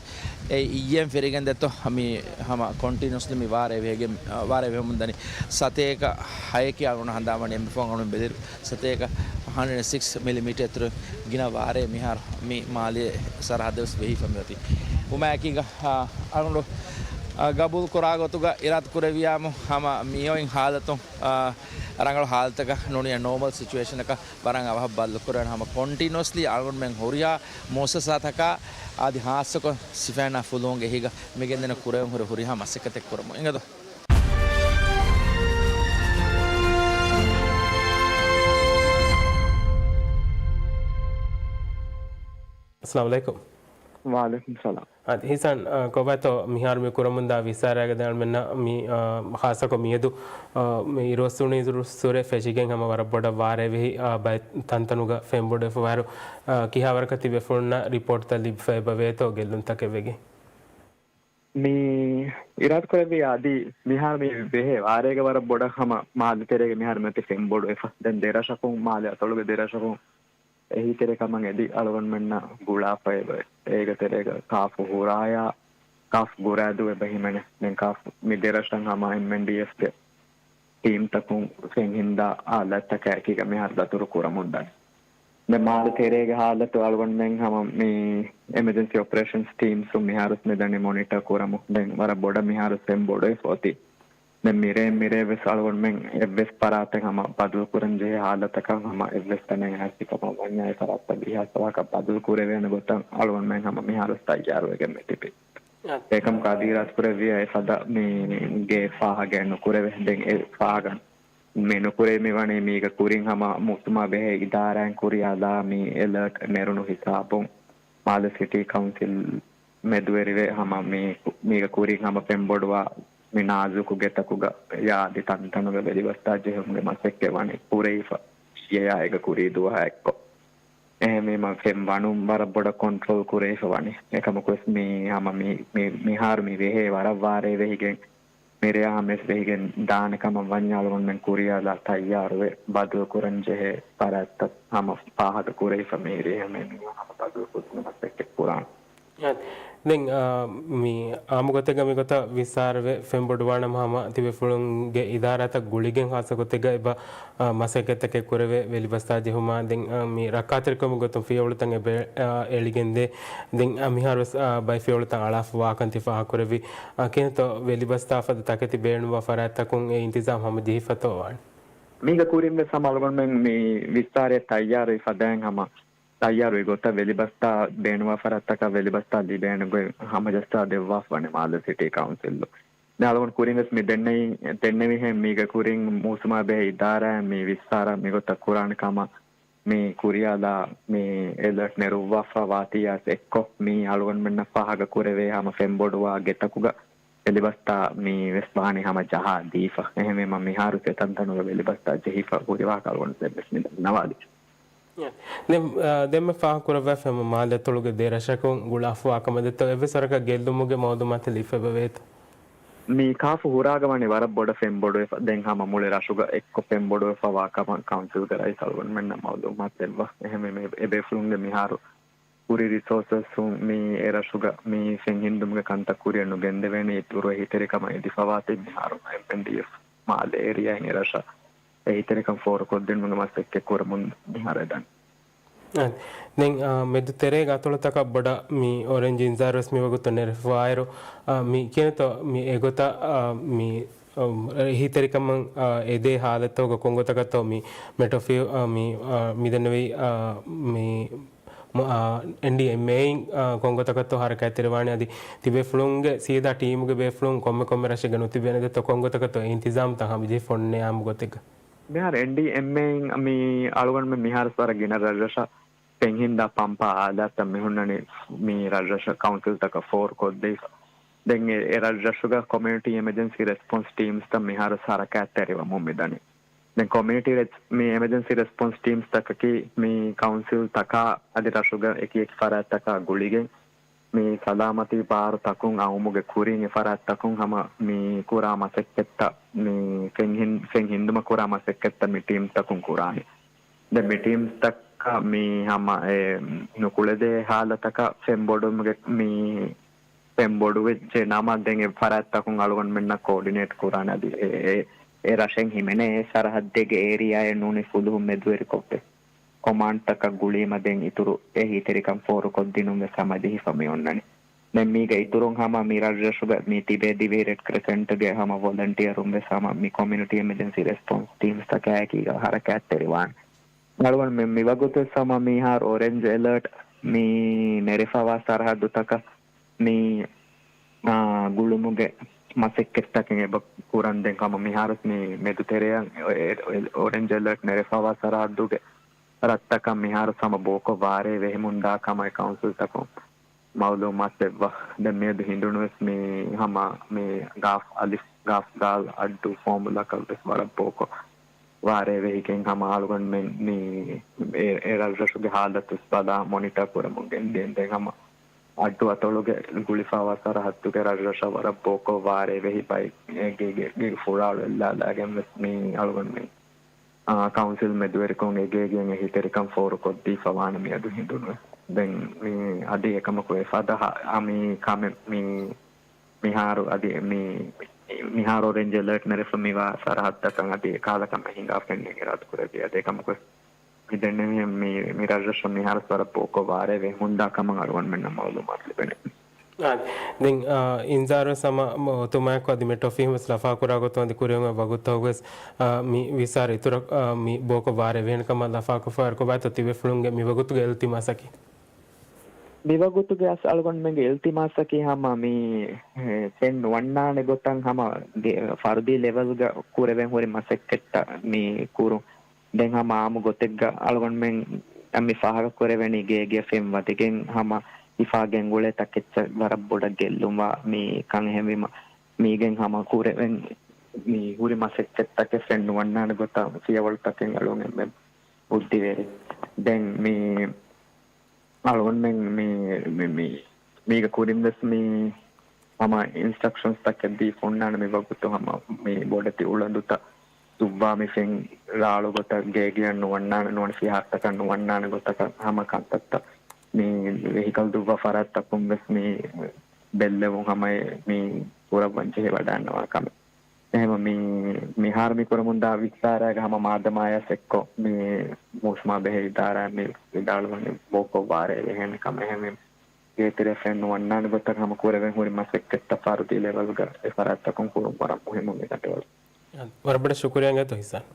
އެ އިއްޔެން ފެރިގެން ދެއްތޯ މި ހަމަ ކޮންޓިނިއުސްލީ މި ވާރޭ ވެހިގެން، ވާރޭ ވެހެމުން ދަނީ. ސަތޭކަ ހަޔަކީ އަޅުގަނޑު ހަނދާންވަނީ އެންމެ ފަހުން އަޅުގަނޑު ބެލި ސަތޭކަ ހަންޑްރެޑް ސިކްސް މިލިމީޓަރ އިތުރު ގިނަ ވާރޭ މިހާރު މި މާލޭ ސަރަހައްދަށް ވެސް ވެހިފަ މިއޮތީ. ހުމާއެކީގަ، އާ، އަޅުގަނޑު، އާ، ގަބޫލު ކުރާ ގޮތުގަ އިރާދަ ކުރެއްވިޔާމު ހަމަ މިއޮތް ހާލަތުން، އާ، ރަނގަޅު ހާލަތަކަށް ނޫނީ ނޯމަލް ސިޗުއޭޝަނަކަށް ވަރަށް އަވަހަށް ބަދަލުކުރެވޭނެ ހަމަ ކޮންޓިނިއުސްލީ އަޅުގަނޑުމެން ހުރިހާ މުއައްސަސާތަކާ އަދި ހާއްސަކޮށް ސިފައިންނާ ފުލުހުންގެ އެހީގަ މިގެންދަނީ ކުރެވެން ހުރި ހުރިހާ މަސައްކަތެއް ކުރަމުން އިނގޭތޯ. އައްސަލާމު ޢަލައިކުމް. ވަޢަލައިކުމް ސަލާމް. އަދި ހިސާން، އަ، ކޮބާތޯ މިހާރު މި ކުރަމުންދާ ވިސާރައިގަ ދެން އަޅުމެންނަށް މި، އަ، ޚާއްޞަކޮށް މިއަދު، އަ، މި އިރުއޮއްސުނު އިރުއޮއްސުރެ ފެށިގެން ހަމަ ވަރަށް ބޮޑަށް ވާރޭ ވެހި، އަ، ބައެއް ތަންތަނުގަ ފެންބޮޑުވެފަ ވާއިރު، އަ، ކިހާވަރަކަށް ތި ބޭފުޅުންނަށް ރިޕޯޓްތައް ލިބިފަ އެބަވޭތޯ ގެއްލުންތަކެއް ވެގެން؟ މި އިރާދަކުރެއްވި އަދި މިހާރު މި ވެހޭ ވާރޭގަ ވަރަށް ބޮޑަށް ހަމަ މާލެ ތެރޭގަ މިހާރު މިއޮތީ ފެންބޮޑުވެފަ. ދެން ދެރަށަކުން، މާލެ އަތޮޅުގެ ދެރަށަކުން އެހީތެރިކަމަށް އެދި އަޅުގަނޑުމެންނަށް ގުޅާފައިވޭ. އޭގެ ތެރޭގަ ކާފު ހުރާޔާ، ކާފު ގުރާދޫ އެބަ ހިމެނޭ. ދެން ކާފު މި ދެރަށަށް ހަމަ އެމްއެންޑީއެފްގެ ޓީމްތަކުން ފެންހިންދާ އާލާތްތަކާ އެކީގަ މިހާރު ދަތުރު ކުރަމުންދަނީ. ދެން މާލެ ތެރޭގެ ހާލަތު އަޅުގަނޑުމެން ހަމަ މި އެމަޖެންސީ އޮޕަރޭޝަންސް ޓީމްސުން މިހާރު މިދަނީ މޮނިޓަރ ކުރަމުން. ދެން ވަރަށް ބޮޑަށް މިހާރު ފެން ބޮޑުވެފަ އޮތީ. ދެން މިރޭ މިރޭ ވެސް އަޅުގަނޑުމެން އެއްވެސް ފަރާތެއް ހަމަ ބަދަލު ކުރަން ޖެހޭ ހާލަތަކަށް ހަމަ އެއްވެސް ތަނެއް އައިސް ކަމަށް ވަންޏާ އެ ފަރާތްތައް ބިހާސް ވާކަށް ބަދަލު ކުރެވޭނެ ގޮތަށް އަޅުގަނޑުމެން ހަމަ މިހާރު ތައްޔާރުވެގެން މި ތިބީ. އެކަމަކު އަދި އިރާދަކުރެއްވިޔާ އެ ފަދަ މީގެ ފާހަގައެއް ނުކުރެވޭ. ދެން އެ ފާހަގަ މި ނުކުރެވި މިވަނީ މީގަ ކުރިން ހަމަ މޫސުމާ ބެހޭ އިދާރާއިން ކުރިޔަށްލާ މި އެލާޓް ނެރުނު ހިސާބުން މާލެ ސިޓީ ކައުންސިލް މެދުވެރިވެ ހަމަ މީ، މީގަ ކުރިން ހަމަ ފެންބޮޑުވާ މި ނާޒުކު ގެތަކުގަ އަދި ތަންތަނުގަ ވެލިބަސްތާ ޖެހުމުގެ މަސައްކަތް ވަނީ ކުރެވިފަ އިއްޔެއާ އޭގަ ކުރީ ދުވަހާ އެއްކޮށް. އެހެންވީމަ ފެން ވަނުން ވަރަށް ބޮޑަށް ކޮންޓްރޯލް ކުރެވިފަ ވަނީ. އެކަމަކުވެސް މި ހަމަ މި، މި، މިހާރު މި ވެހޭ ވަރަށް ވާރޭ ވެހިގެން މިރެޔާ ހަމަވެސް ވެހިގެން ދާނެ ކަމަށް ވަންޏާ އަޅުގަނޑުމެން ކުރިޔަށްލާ ތައްޔާރުވެ ބަދަލު ކުރަން ޖެހޭ ފަރާތްތައް ހަމަ ފާހަގަ ކުރެވިފަ މިހިރީ. އެހެންވީމަ ހަމަ ބަދަލު ކުރުމުގެ މަސައްކަތް ކުރާނެ. ދެން، އާ، މި އާއްމު ގޮތެއްގަ މިގޮތަށް ވިސްތާރަވެ ފެންބޮޑުވާނަމަ ހަމަ ތިބޭފުޅުންގެ އިދާރާތައް ގުޅިގެން ހާއްސަ ގޮތެއްގަ އެބަ، އާ، މަސައްކަތްތަކެއް ކުރެވޭ ވެލިބަސްތާ ޖެހުމާ. ދެން، އާ، މި ރައްކާތެރިކަމުގެ ގޮތުން ފިޔަވަޅުތައް އެބަ، އާ، އެޅިގެންދޭ. ދެން، އާ، މިހާރުވެސް، އާ، ބައެއް ފިޔަވަޅުތައް އަޅާފަ ވާކަން ތި ފާހަގަކުރެއްވި. އާ، ކިހިނެއްތޯ ވެލިބަސްތާ ފަދަ ތަކެތި ބޭނުންވާ ފަރާތްތަކުން އެ އިންތިޒާމް ހަމަ ޖެހިފަތޯ ވާނެ؟ މީގަ ކުރިންވެސް ހަމަ އަޅުގަނޑުމެން މި ވިސްތާރައަށް ތައްޔާރުވި ފަދައިން ހަމަ ތައްޔާރުވި ގޮތަށް ވެލިބަސްތާ ބޭނުންވާ ފަރާތްތަކަށް ވެލިބަސްތާ ލިބޭނެ ގޮތް ހަމަޖައްސާ ދެއްވާފަ ވަނީ މާލެ ސިޓީ ކައުންސިލް. ދެން އަޅުގަނޑު ކުރިންވެސް މި ދެންނެވި، ދެންނެވިހެން މީގަ ކުރިން މޫސުމާ ބެހޭ އިދާރާއިން މި ވިސްތާރަ މިގޮތަށް ކުރާނެ ކަމަށް މި ކުރިޔަށްލާ މި އެލާޓް ނެރުއްވާފަ ވާތީއާސް އެއްކޮށް، މި އަޅުގަނޑުމެންނަށް ފާހަގަ ކުރެވޭ ހަމަ ފެންބޮޑުވާ ގެތަކުގަ ވެލިބަސްތާ މި ވެސް ވާނީ ހަމަ ޖަހާ ދީފަ. އެހެންވީމަ މިހާރު އެތަންތަނުގަ ވެލިބަސްތާ ޖެހިފަ ހުރި ވާހަކަ އަޅުގަނޑު ދެން ވެސް މި ދަންނަވާލި. ދެން، އާ، ދެންމެ ފާހަގަކުރައްވާފަ ހަމަ މާލެ އަތޮޅުގެ ދެ ރަށަކުން ގުޅާފަ ވާ ކަމަށް ދެއްތޯ އެއްވެސް ވަރަކަށް ގެއްލުމުގެ މައުލޫމާތެއް ލިބިފަ އެބަވޭތޯ؟ މި ކާފު ހުރާގަ ވަނީ ވަރަށް ބޮޑަށް ފެން ބޮޑުވެފަ. ދެން ހަމަ މުޅި ރަށުގަ އެއްކޮށް ފެން ބޮޑުވެފަ ވާ ކަމަށް ކައުންސިލްގެ ރައީސް އަޅުގަނޑުމެންނަށް މައުލޫމާތު ދެއްވާ. އެހެންވެ، މި އެބޭފުޅުންގެ މިހާރު ހުރި ރިސޯސަސް މި އެ ރަށުގަ މި ފެން ހިންދުމުގެ ކަންތައް ކުރިއަށް ނުގެންދެވޭނެ އިތުރު އެހީތެރިކަމަށް އެދިފަވާތީ މިހާރު އެމްއެންޑީއެފް މާލެ އޭރިއާއިން އެ ރަށަށް އެހީތެރިކަން ފޯރުކޮށްދިނުމުގެ މަސައްކަތް ކުރަމުން މިހާރު އެދަނީ. އާ، ދެން، އާ، މެދު ތެރޭގަ އަތޮޅުތަކަށް ބޮޑަށް މި އޮރެންޖް އިންޒާރުވެސް މިވަގުތު ނެރެފަވާއިރު، އާ، މި ކިހިނެއްތޯ މި އެގޮތަށް، އާ، މި، އަ، އެހީތެރިކަމަށް، އާ، އެދޭ ހާލަތުގަ ކޮންގޮތަކަށްތޯ މި މެޓްރޯފި-، އާ، މި، އާ، މިދެންނެވި، އާ، މި އާ، އެންޑީއެމްއޭއިން، އާ، ކޮންގޮތަކަށްތޯ ހަރަކާތްތެރިވާނެ އަދި ތިބޭފުޅުންގެ ސީދާ ޓީމުގެ ބޭފުޅުން ކޮންމެ ކޮންމެ ރަށެއްގަ ނުތިބޭނެ ދެއްތޯ ކޮންގޮތަކަށްތޯ އިންތިޒާމްތައް ހަމަޖެހިފަ އޮންނަ އާއްމު ގޮތެއްގަ؟ މިހާރު އެންޑީއެމްއޭއިން މި އަޅުގަނޑުމެން މިހާރު ވަރަށް ގިނަ ރަށްރަށަށް ފެންހިންދާ ޕަމްޕާ އާލާތްތައް މިހުންނަނީ މި ރަށްރަށަށް ކައުންސިލްތަކަށް ފޯރުކޮށްދީފަ. ދެން އެ، އެ ރަށްރަށުގަ ކޮމިއުނިޓީ އެމަޖެންސީ ރެސްޕޮންސް ޓީމްސްތައް މިހާރު ހަރަކާތްތެރިވަމުން މިދަނީ. ދެން ކޮމިއުނިޓީ ރެސް-، މި އެމަޖެންސީ ރެސްޕޮންސް ޓީމްސް ތަކަކީ މި ކައުންސިލް ތަކާ އަދި ރަށުގަ އެކި އެކި ފަރާތްތަކާ ގުޅިގެން މި ސަލާމަތީ ބާރު ތަކުން އައުމުގެ ކުރިން އެ ފަރާތްތަކުން ހަމަ މި ކުރާ މަސައްކަތްތައް މި ފެން ހިން-، ފެން ހިންދުމަށް ކުރާ މަސައްކަތްތައް މި ޓީމްސް ތަކުން ކުރާނެ. ދެން މި ޓީމްސް ތަކަށް މި ހަމަ އެ ނުކުޅެދޭ ހާލަތަކަށް ފެންބޮޑުމުގެ މި ފެންބޮޑުވެއްޖެ ނަމަ، ދެން އެ ފަރާތްތަކުން އަޅުގަނޑުމެންނަށް ކޯޑިނޭޓް ކުރާނެ އަދި އެ، އެ، އެ ރަށެއް ހިމެނޭ އެ ސަރަހައްދެއްގެ އޭރިއާއެއް ނޫނީ ފުލުހުން މެދުވެރިކޮށްވެ ކޮމާންޑްތަކަށް ގުޅީމަ ދެން އިތުރު އެ އެހީތެރިކަން ފޯރުކޮށްދިނުން ވެސް ހަމަ ޖެހިފަ މި އޮންނަނީ. ދެން މީގެ އިތުރުން ހަމަ މި ރަށްރަށުގަ މި ތިބޭ ދިވެހި ރެޑް ކްރެސެންޓްގެ ހަމަ ވޮލަންޓިއަރުން ވެސް ހަމަ މި ކޮމިއުނިޓީ އެމަޖެންސީ ރެސްޕޮންސް ޓީމްސް ތަކާއެކީގަ ހަރަކާތްތެރިވާނެ. އަޅުގަނޑު މި، މިވަގުތު ވެސް ހަމަ މިހާރު އޮރެންޖް އެލާޓް މި ނެރެފަވާ ސަރަހައްދުތަކަށް މި، އާ، ގުޅުމުގެ މަސައްކަތްތަކެއް އެބަ ކުރަން. ދެން ހަމަ މިހާރު މި މެދުތެރެއަށް އޮ-، އެ-، އެ-، އޮރެންޖް އެލާޓް ނެރެފަވާ ސަރަހައްދުގެ ރަށްތަކަށް މިހާރު ހަމަ ބޯކޮށް ވާރޭ ވެހިމުންދާ ކަމަށް ކައުންސިލްތަކުން މައުލޫމާތު ދެއްވާ. ދެން މިއަދު ހިނދުނު ވެސް މި ހަމަ މި ގާފް އަލިފް، ގާފް ދާލް އައްޑޫ ފޯމުލާކަށް ވެސް ވަރަށް ބޯކޮށް ވާރޭ ވެހިގެން ހަމަ އަޅުގަނޑުމެން މި އެ، އެ ރަށްރަށުގެ ހާލަތު ވެސް ބަލާ މޮނިޓަރ ކުރަމުން ގެންދިޔަ. ދެން ހަމަ އައްޑޫ އަތޮޅުގެ ގުޅިފަވާ ސަރަހައްދުގެ ރަށްރަށަށް ވަރަށް ބޯކޮށް ވާރޭ ވެހި ބައެއް ގޭ، ގޭ، ގޭގެ ފުރާޅު އެއްލާލާގެން ވެސް މި އަޅުގަނޑުމެން، އާ، ކައުންސިލް މެދުވެރިކޮށް އެގޭގެއަށް އެހީތެރިކަން ފޯރުކޮށްދީފަވާނެ މިއަދު ހިނދުނު. ދެން މި އަދި އެކަމަކު އެފަދަ ހަ-، އާ، މި ކަމެއް މި މިހާރު އަދި މި، މިހާރު އޮރެންޖް އެލާޓް ނެރެފަ މިވާ ސަރަހައްދަކަށް އަދި ކާލަކަށް މެ ހިނގާފައެއް އިރާދަކުރެއްވި. އަދި އެކަމަކު މި ދެންނެވިހެން މި، މި ރަށްރަށުން މިހާރު ވަރަށް ބޯކޮށް ވާރޭ ވެހި ހުންދާ ކަމަށް އަޅުގަނޑުމެންނަށް މައުލޫމާތު ލިބެނެ. އާ، ދެން، އާ، އިންޒާރު ވެސް ހަމަ އޮތުމާއެކު އަދި މެޓްރޯފީހުން ވެސް ލަފާކުރާ ގޮތުން އަދި ކުރިއަށް ވަގުތުތަކުގަ ވެސް، އާ، މި ވިސާރަ އިތުރަށް، އާ، މި ބޯކޮށް ވާރޭ ވެހޭނެ ކަމަށް ލަފާކޮށްފަ އިރު ކޮބާތޯ ތިބޭފުޅުންގެ މިވަގުތުގެ އިލްތިމާސަކީ؟ މިވަގުތުގެ އަސް އަޅުގަނޑުމެންގެ އިލްތިމާސަކީ ހަމަ މި، އެ، ފެން ނުވަންނާނެ ގޮތަށް ހަމަ ގެ-، ފަރުދީ ލެވެލްގަ ކުރެވެން ހުރި މަސައްކަތްތައް މި ކުރުން. ދެން ހަމަ އާއްމު ގޮތެއްގަ އަޅުގަނޑުމެން މި ފާހަގަ ކުރެވެނީ ގޭގެ ފެން ވަދެގެން ހަމަ ހިފާ ގެންގުޅޭ ތަކެއްޗަށް ވަރަށް ބޮޑަށް ގެއްލުންވާ މި ކަން. އެހެންވީމަ މީގެން ހަމަ ކުރެވެން މި ހުރި މަސައްކަތްތަކެއް ފެން ނުވަންނާނެ ގޮތަށް ފިޔަވަޅުތަކެއް އަޅުން އެންމެ ބުއްދިވެރި. ދެން މި އަޅުގަނޑުމެން މި، މި، މި، މީގެ ކުރިން ވެސް މި ހަމަ އިންސްޓްރަކްޝަންސް ތަކެއް ދީފަ ހުންނާނެ މި ވަގުތު ހަމަ މި ބޮޑެތި އުޅަނދުތައް ދުއްވާ މި ފެން ރާޅު ގޮތަށް ގޭގެއަށް ނުވަންނާނެ، ނުވަން ފިހާރަތަކަށް ނުވަންނާނެ ގޮތަކަށް ހަމަ ކަންތައްތައް މި ވެހިކަލް ދުއްވާ ފަރާތްތަކުން ވެސް މި ބެއްލެވުން ހަމަ މި ކުރައްވަން ޖެހިވަޑަންނަވާ ކަމެއް. އެހެންވެ، މި، މިހާރު މި ކުރަމުންދާ ވިއްސާރާގެ ހަމަ މާދަމާޔަސް އެއްކޮށް، މި މޫސުމާ ބެހޭ އިދާރާ މި ވިދާޅުވަނީ ބޯކޮށް ވާރޭ ވެހޭނެ ކަމަށް. އެހެންވެ، ގޭތެރެ ފެން ނުވަންނާނެ ގޮތަށް ހަމަ ކުރެވެން ހުރި މަސައްކަތްތައް ފަރުދީ ލެވެލްގަ އެ ފަރާތްތަކުން ކުރުން ވަރަށް މުހިއްމު މި ގަނޑުވަޅު. ވަރަށް ބޮޑަށް ޝުކުރިއްޔާ އިނގޭތޯ ހިސާން.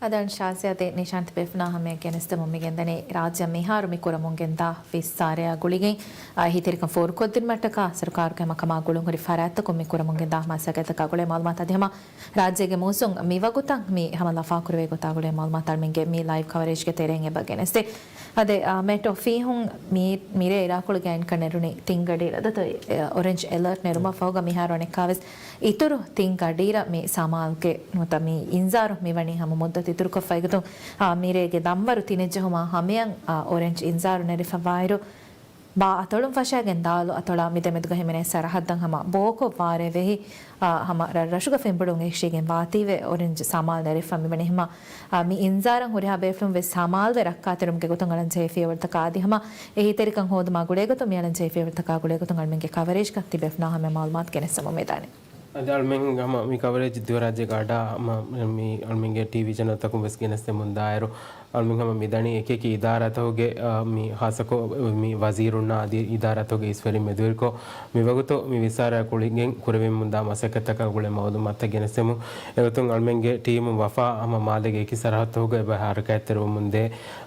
އަދި ޝާޒިޔާ އަދި ނިޝާން ތިބޭފުޅުންނާ ހަމަޔަށް ގެނެސްދެމުން މި ގެންދަނީ ރާއްޖެ މިހާރު މި ކުރަމުން ގެންދާ ވިއްސާރަޔާ ގުޅިގެން، އާ، އެހީތެރިކަން ފޯރުކޮށްދިނުމަށްޓަކާ ސަރުކާރުގެ ހަމަ ކަމާ ގުޅުންހުރި ފަރާތްތަކުން މި ކުރަމުން ގެންދާ މަސައްކަތްތަކާ ގުޅޭ މައުލޫމާތު. އަދި ހަމަ ރާއްޖޭގެ މޫސުން މިވަގުތަށް މި ހަމަ ލަފާކުރެވޭ ގޮތާ ގުޅޭ މައުލޫމާތު އަޅުމެންގެ މި ލައިވް ކަވަރޭޖްގެ ތެރެއިން އެބަ ގެނެސްދޭ. އަދި، އާ، މެޓްރޯފީހުން މި، މިރޭ އިރާކޮޅުގެ އައިންކަން ނެރުނީ ތިން ގަޑިއިރަށް. އަދި އޮރެންޖް އެލާޓް ނެރުމަށް ފަހުގަ މިހާރު އަނެއްކާވެސް އިތުރު ތިން ގަޑިއިރަށް މި ސަމާލްގެ ނުވަތަ މި އިންޒާރު މިވަނީ ހަމަ މުއްދަތު އިތުރުކޮށްފައިގަތުން، އާ، މިރޭގެ ދަންވަރު ތިނެއް ޖެހުމާ ހަމަޔަށް، އާ، އޮރެންޖް އިންޒާރު ނެރެފަވާއިރު، ބާ އަތޮޅުން ފަށާގެން ދާލު އަތޮޅާ މި ދެމެދުގަ ހިމެނޭ ސަރަހައްދަށް ހަމަ ބޯކޮށް ވާރޭ ވެހި، އާ، ހަމަ ރަށްރަށުގަ ފެންބޮޑުވުން އެހިށީގެން ވާތީވެ އޮރެންޖް ސަމާލް ނެރެފަ މިވަނީ ހަމަ، އާ، މި އިންޒާރަށް ހުރިހާ ބޭފުޅުން ވެސް ސަމާލްވެ ރައްކާތެރުމުގެ ގޮތުން އަޅަން ޖެހޭ ފިޔަވަޅުތަކާ އަދި ހަމަ އެހީތެރިކަން ހޯދުމާ ގުޅޭ ގޮތުން މި އަޅަން ޖެހޭ ފިޔަވަޅުތަކާ ގުޅޭ ގޮތުން އަޅުމެންގެ ކަވަރޭޖްގަ ތިބޭފުޅުންނާ ހަމަޔަށް މައުލޫމާތު ގެނެސްދެމުން މިދާނެ. އަދި އަޅުމެން ހަމަ މި ކަވަރޭޖް ދިވެހިރާއްޖޭގެ އަޑާ ހަމަ މި އަޅުމެންގެ ޓީވީ ޗެނަލްތަކުން ވެސް ގެނެސްދެމުން ދާއިރު، އަޅުމެން ހަމަ މިދަނީ އެކިއެކި އިދާރާތަކުގެ، އާ، މި ހާއްސަކޮށް މި ވަޒީރުންނާ އަދި އިދާރާތަކުގެ އިސްވެރިން މެދުވެރިކޮށް، މިވަގުތު މި ވިއްސާރަޔާ ގުޅިގެން ކުރެވެމުންދާ މަސައްކަތްތަކާ ގުޅޭ މައުލޫމާތުތައް ގެނެސްދެމުން. އެގޮތުން އަޅުމެންގެ ޓީމުން ވަފާ ހަމަ މާލޭގެ އެކި ސަރަހައްދުތަކުގަ އެބަ ހަރަކާތްތެރިވަމުންދޭ.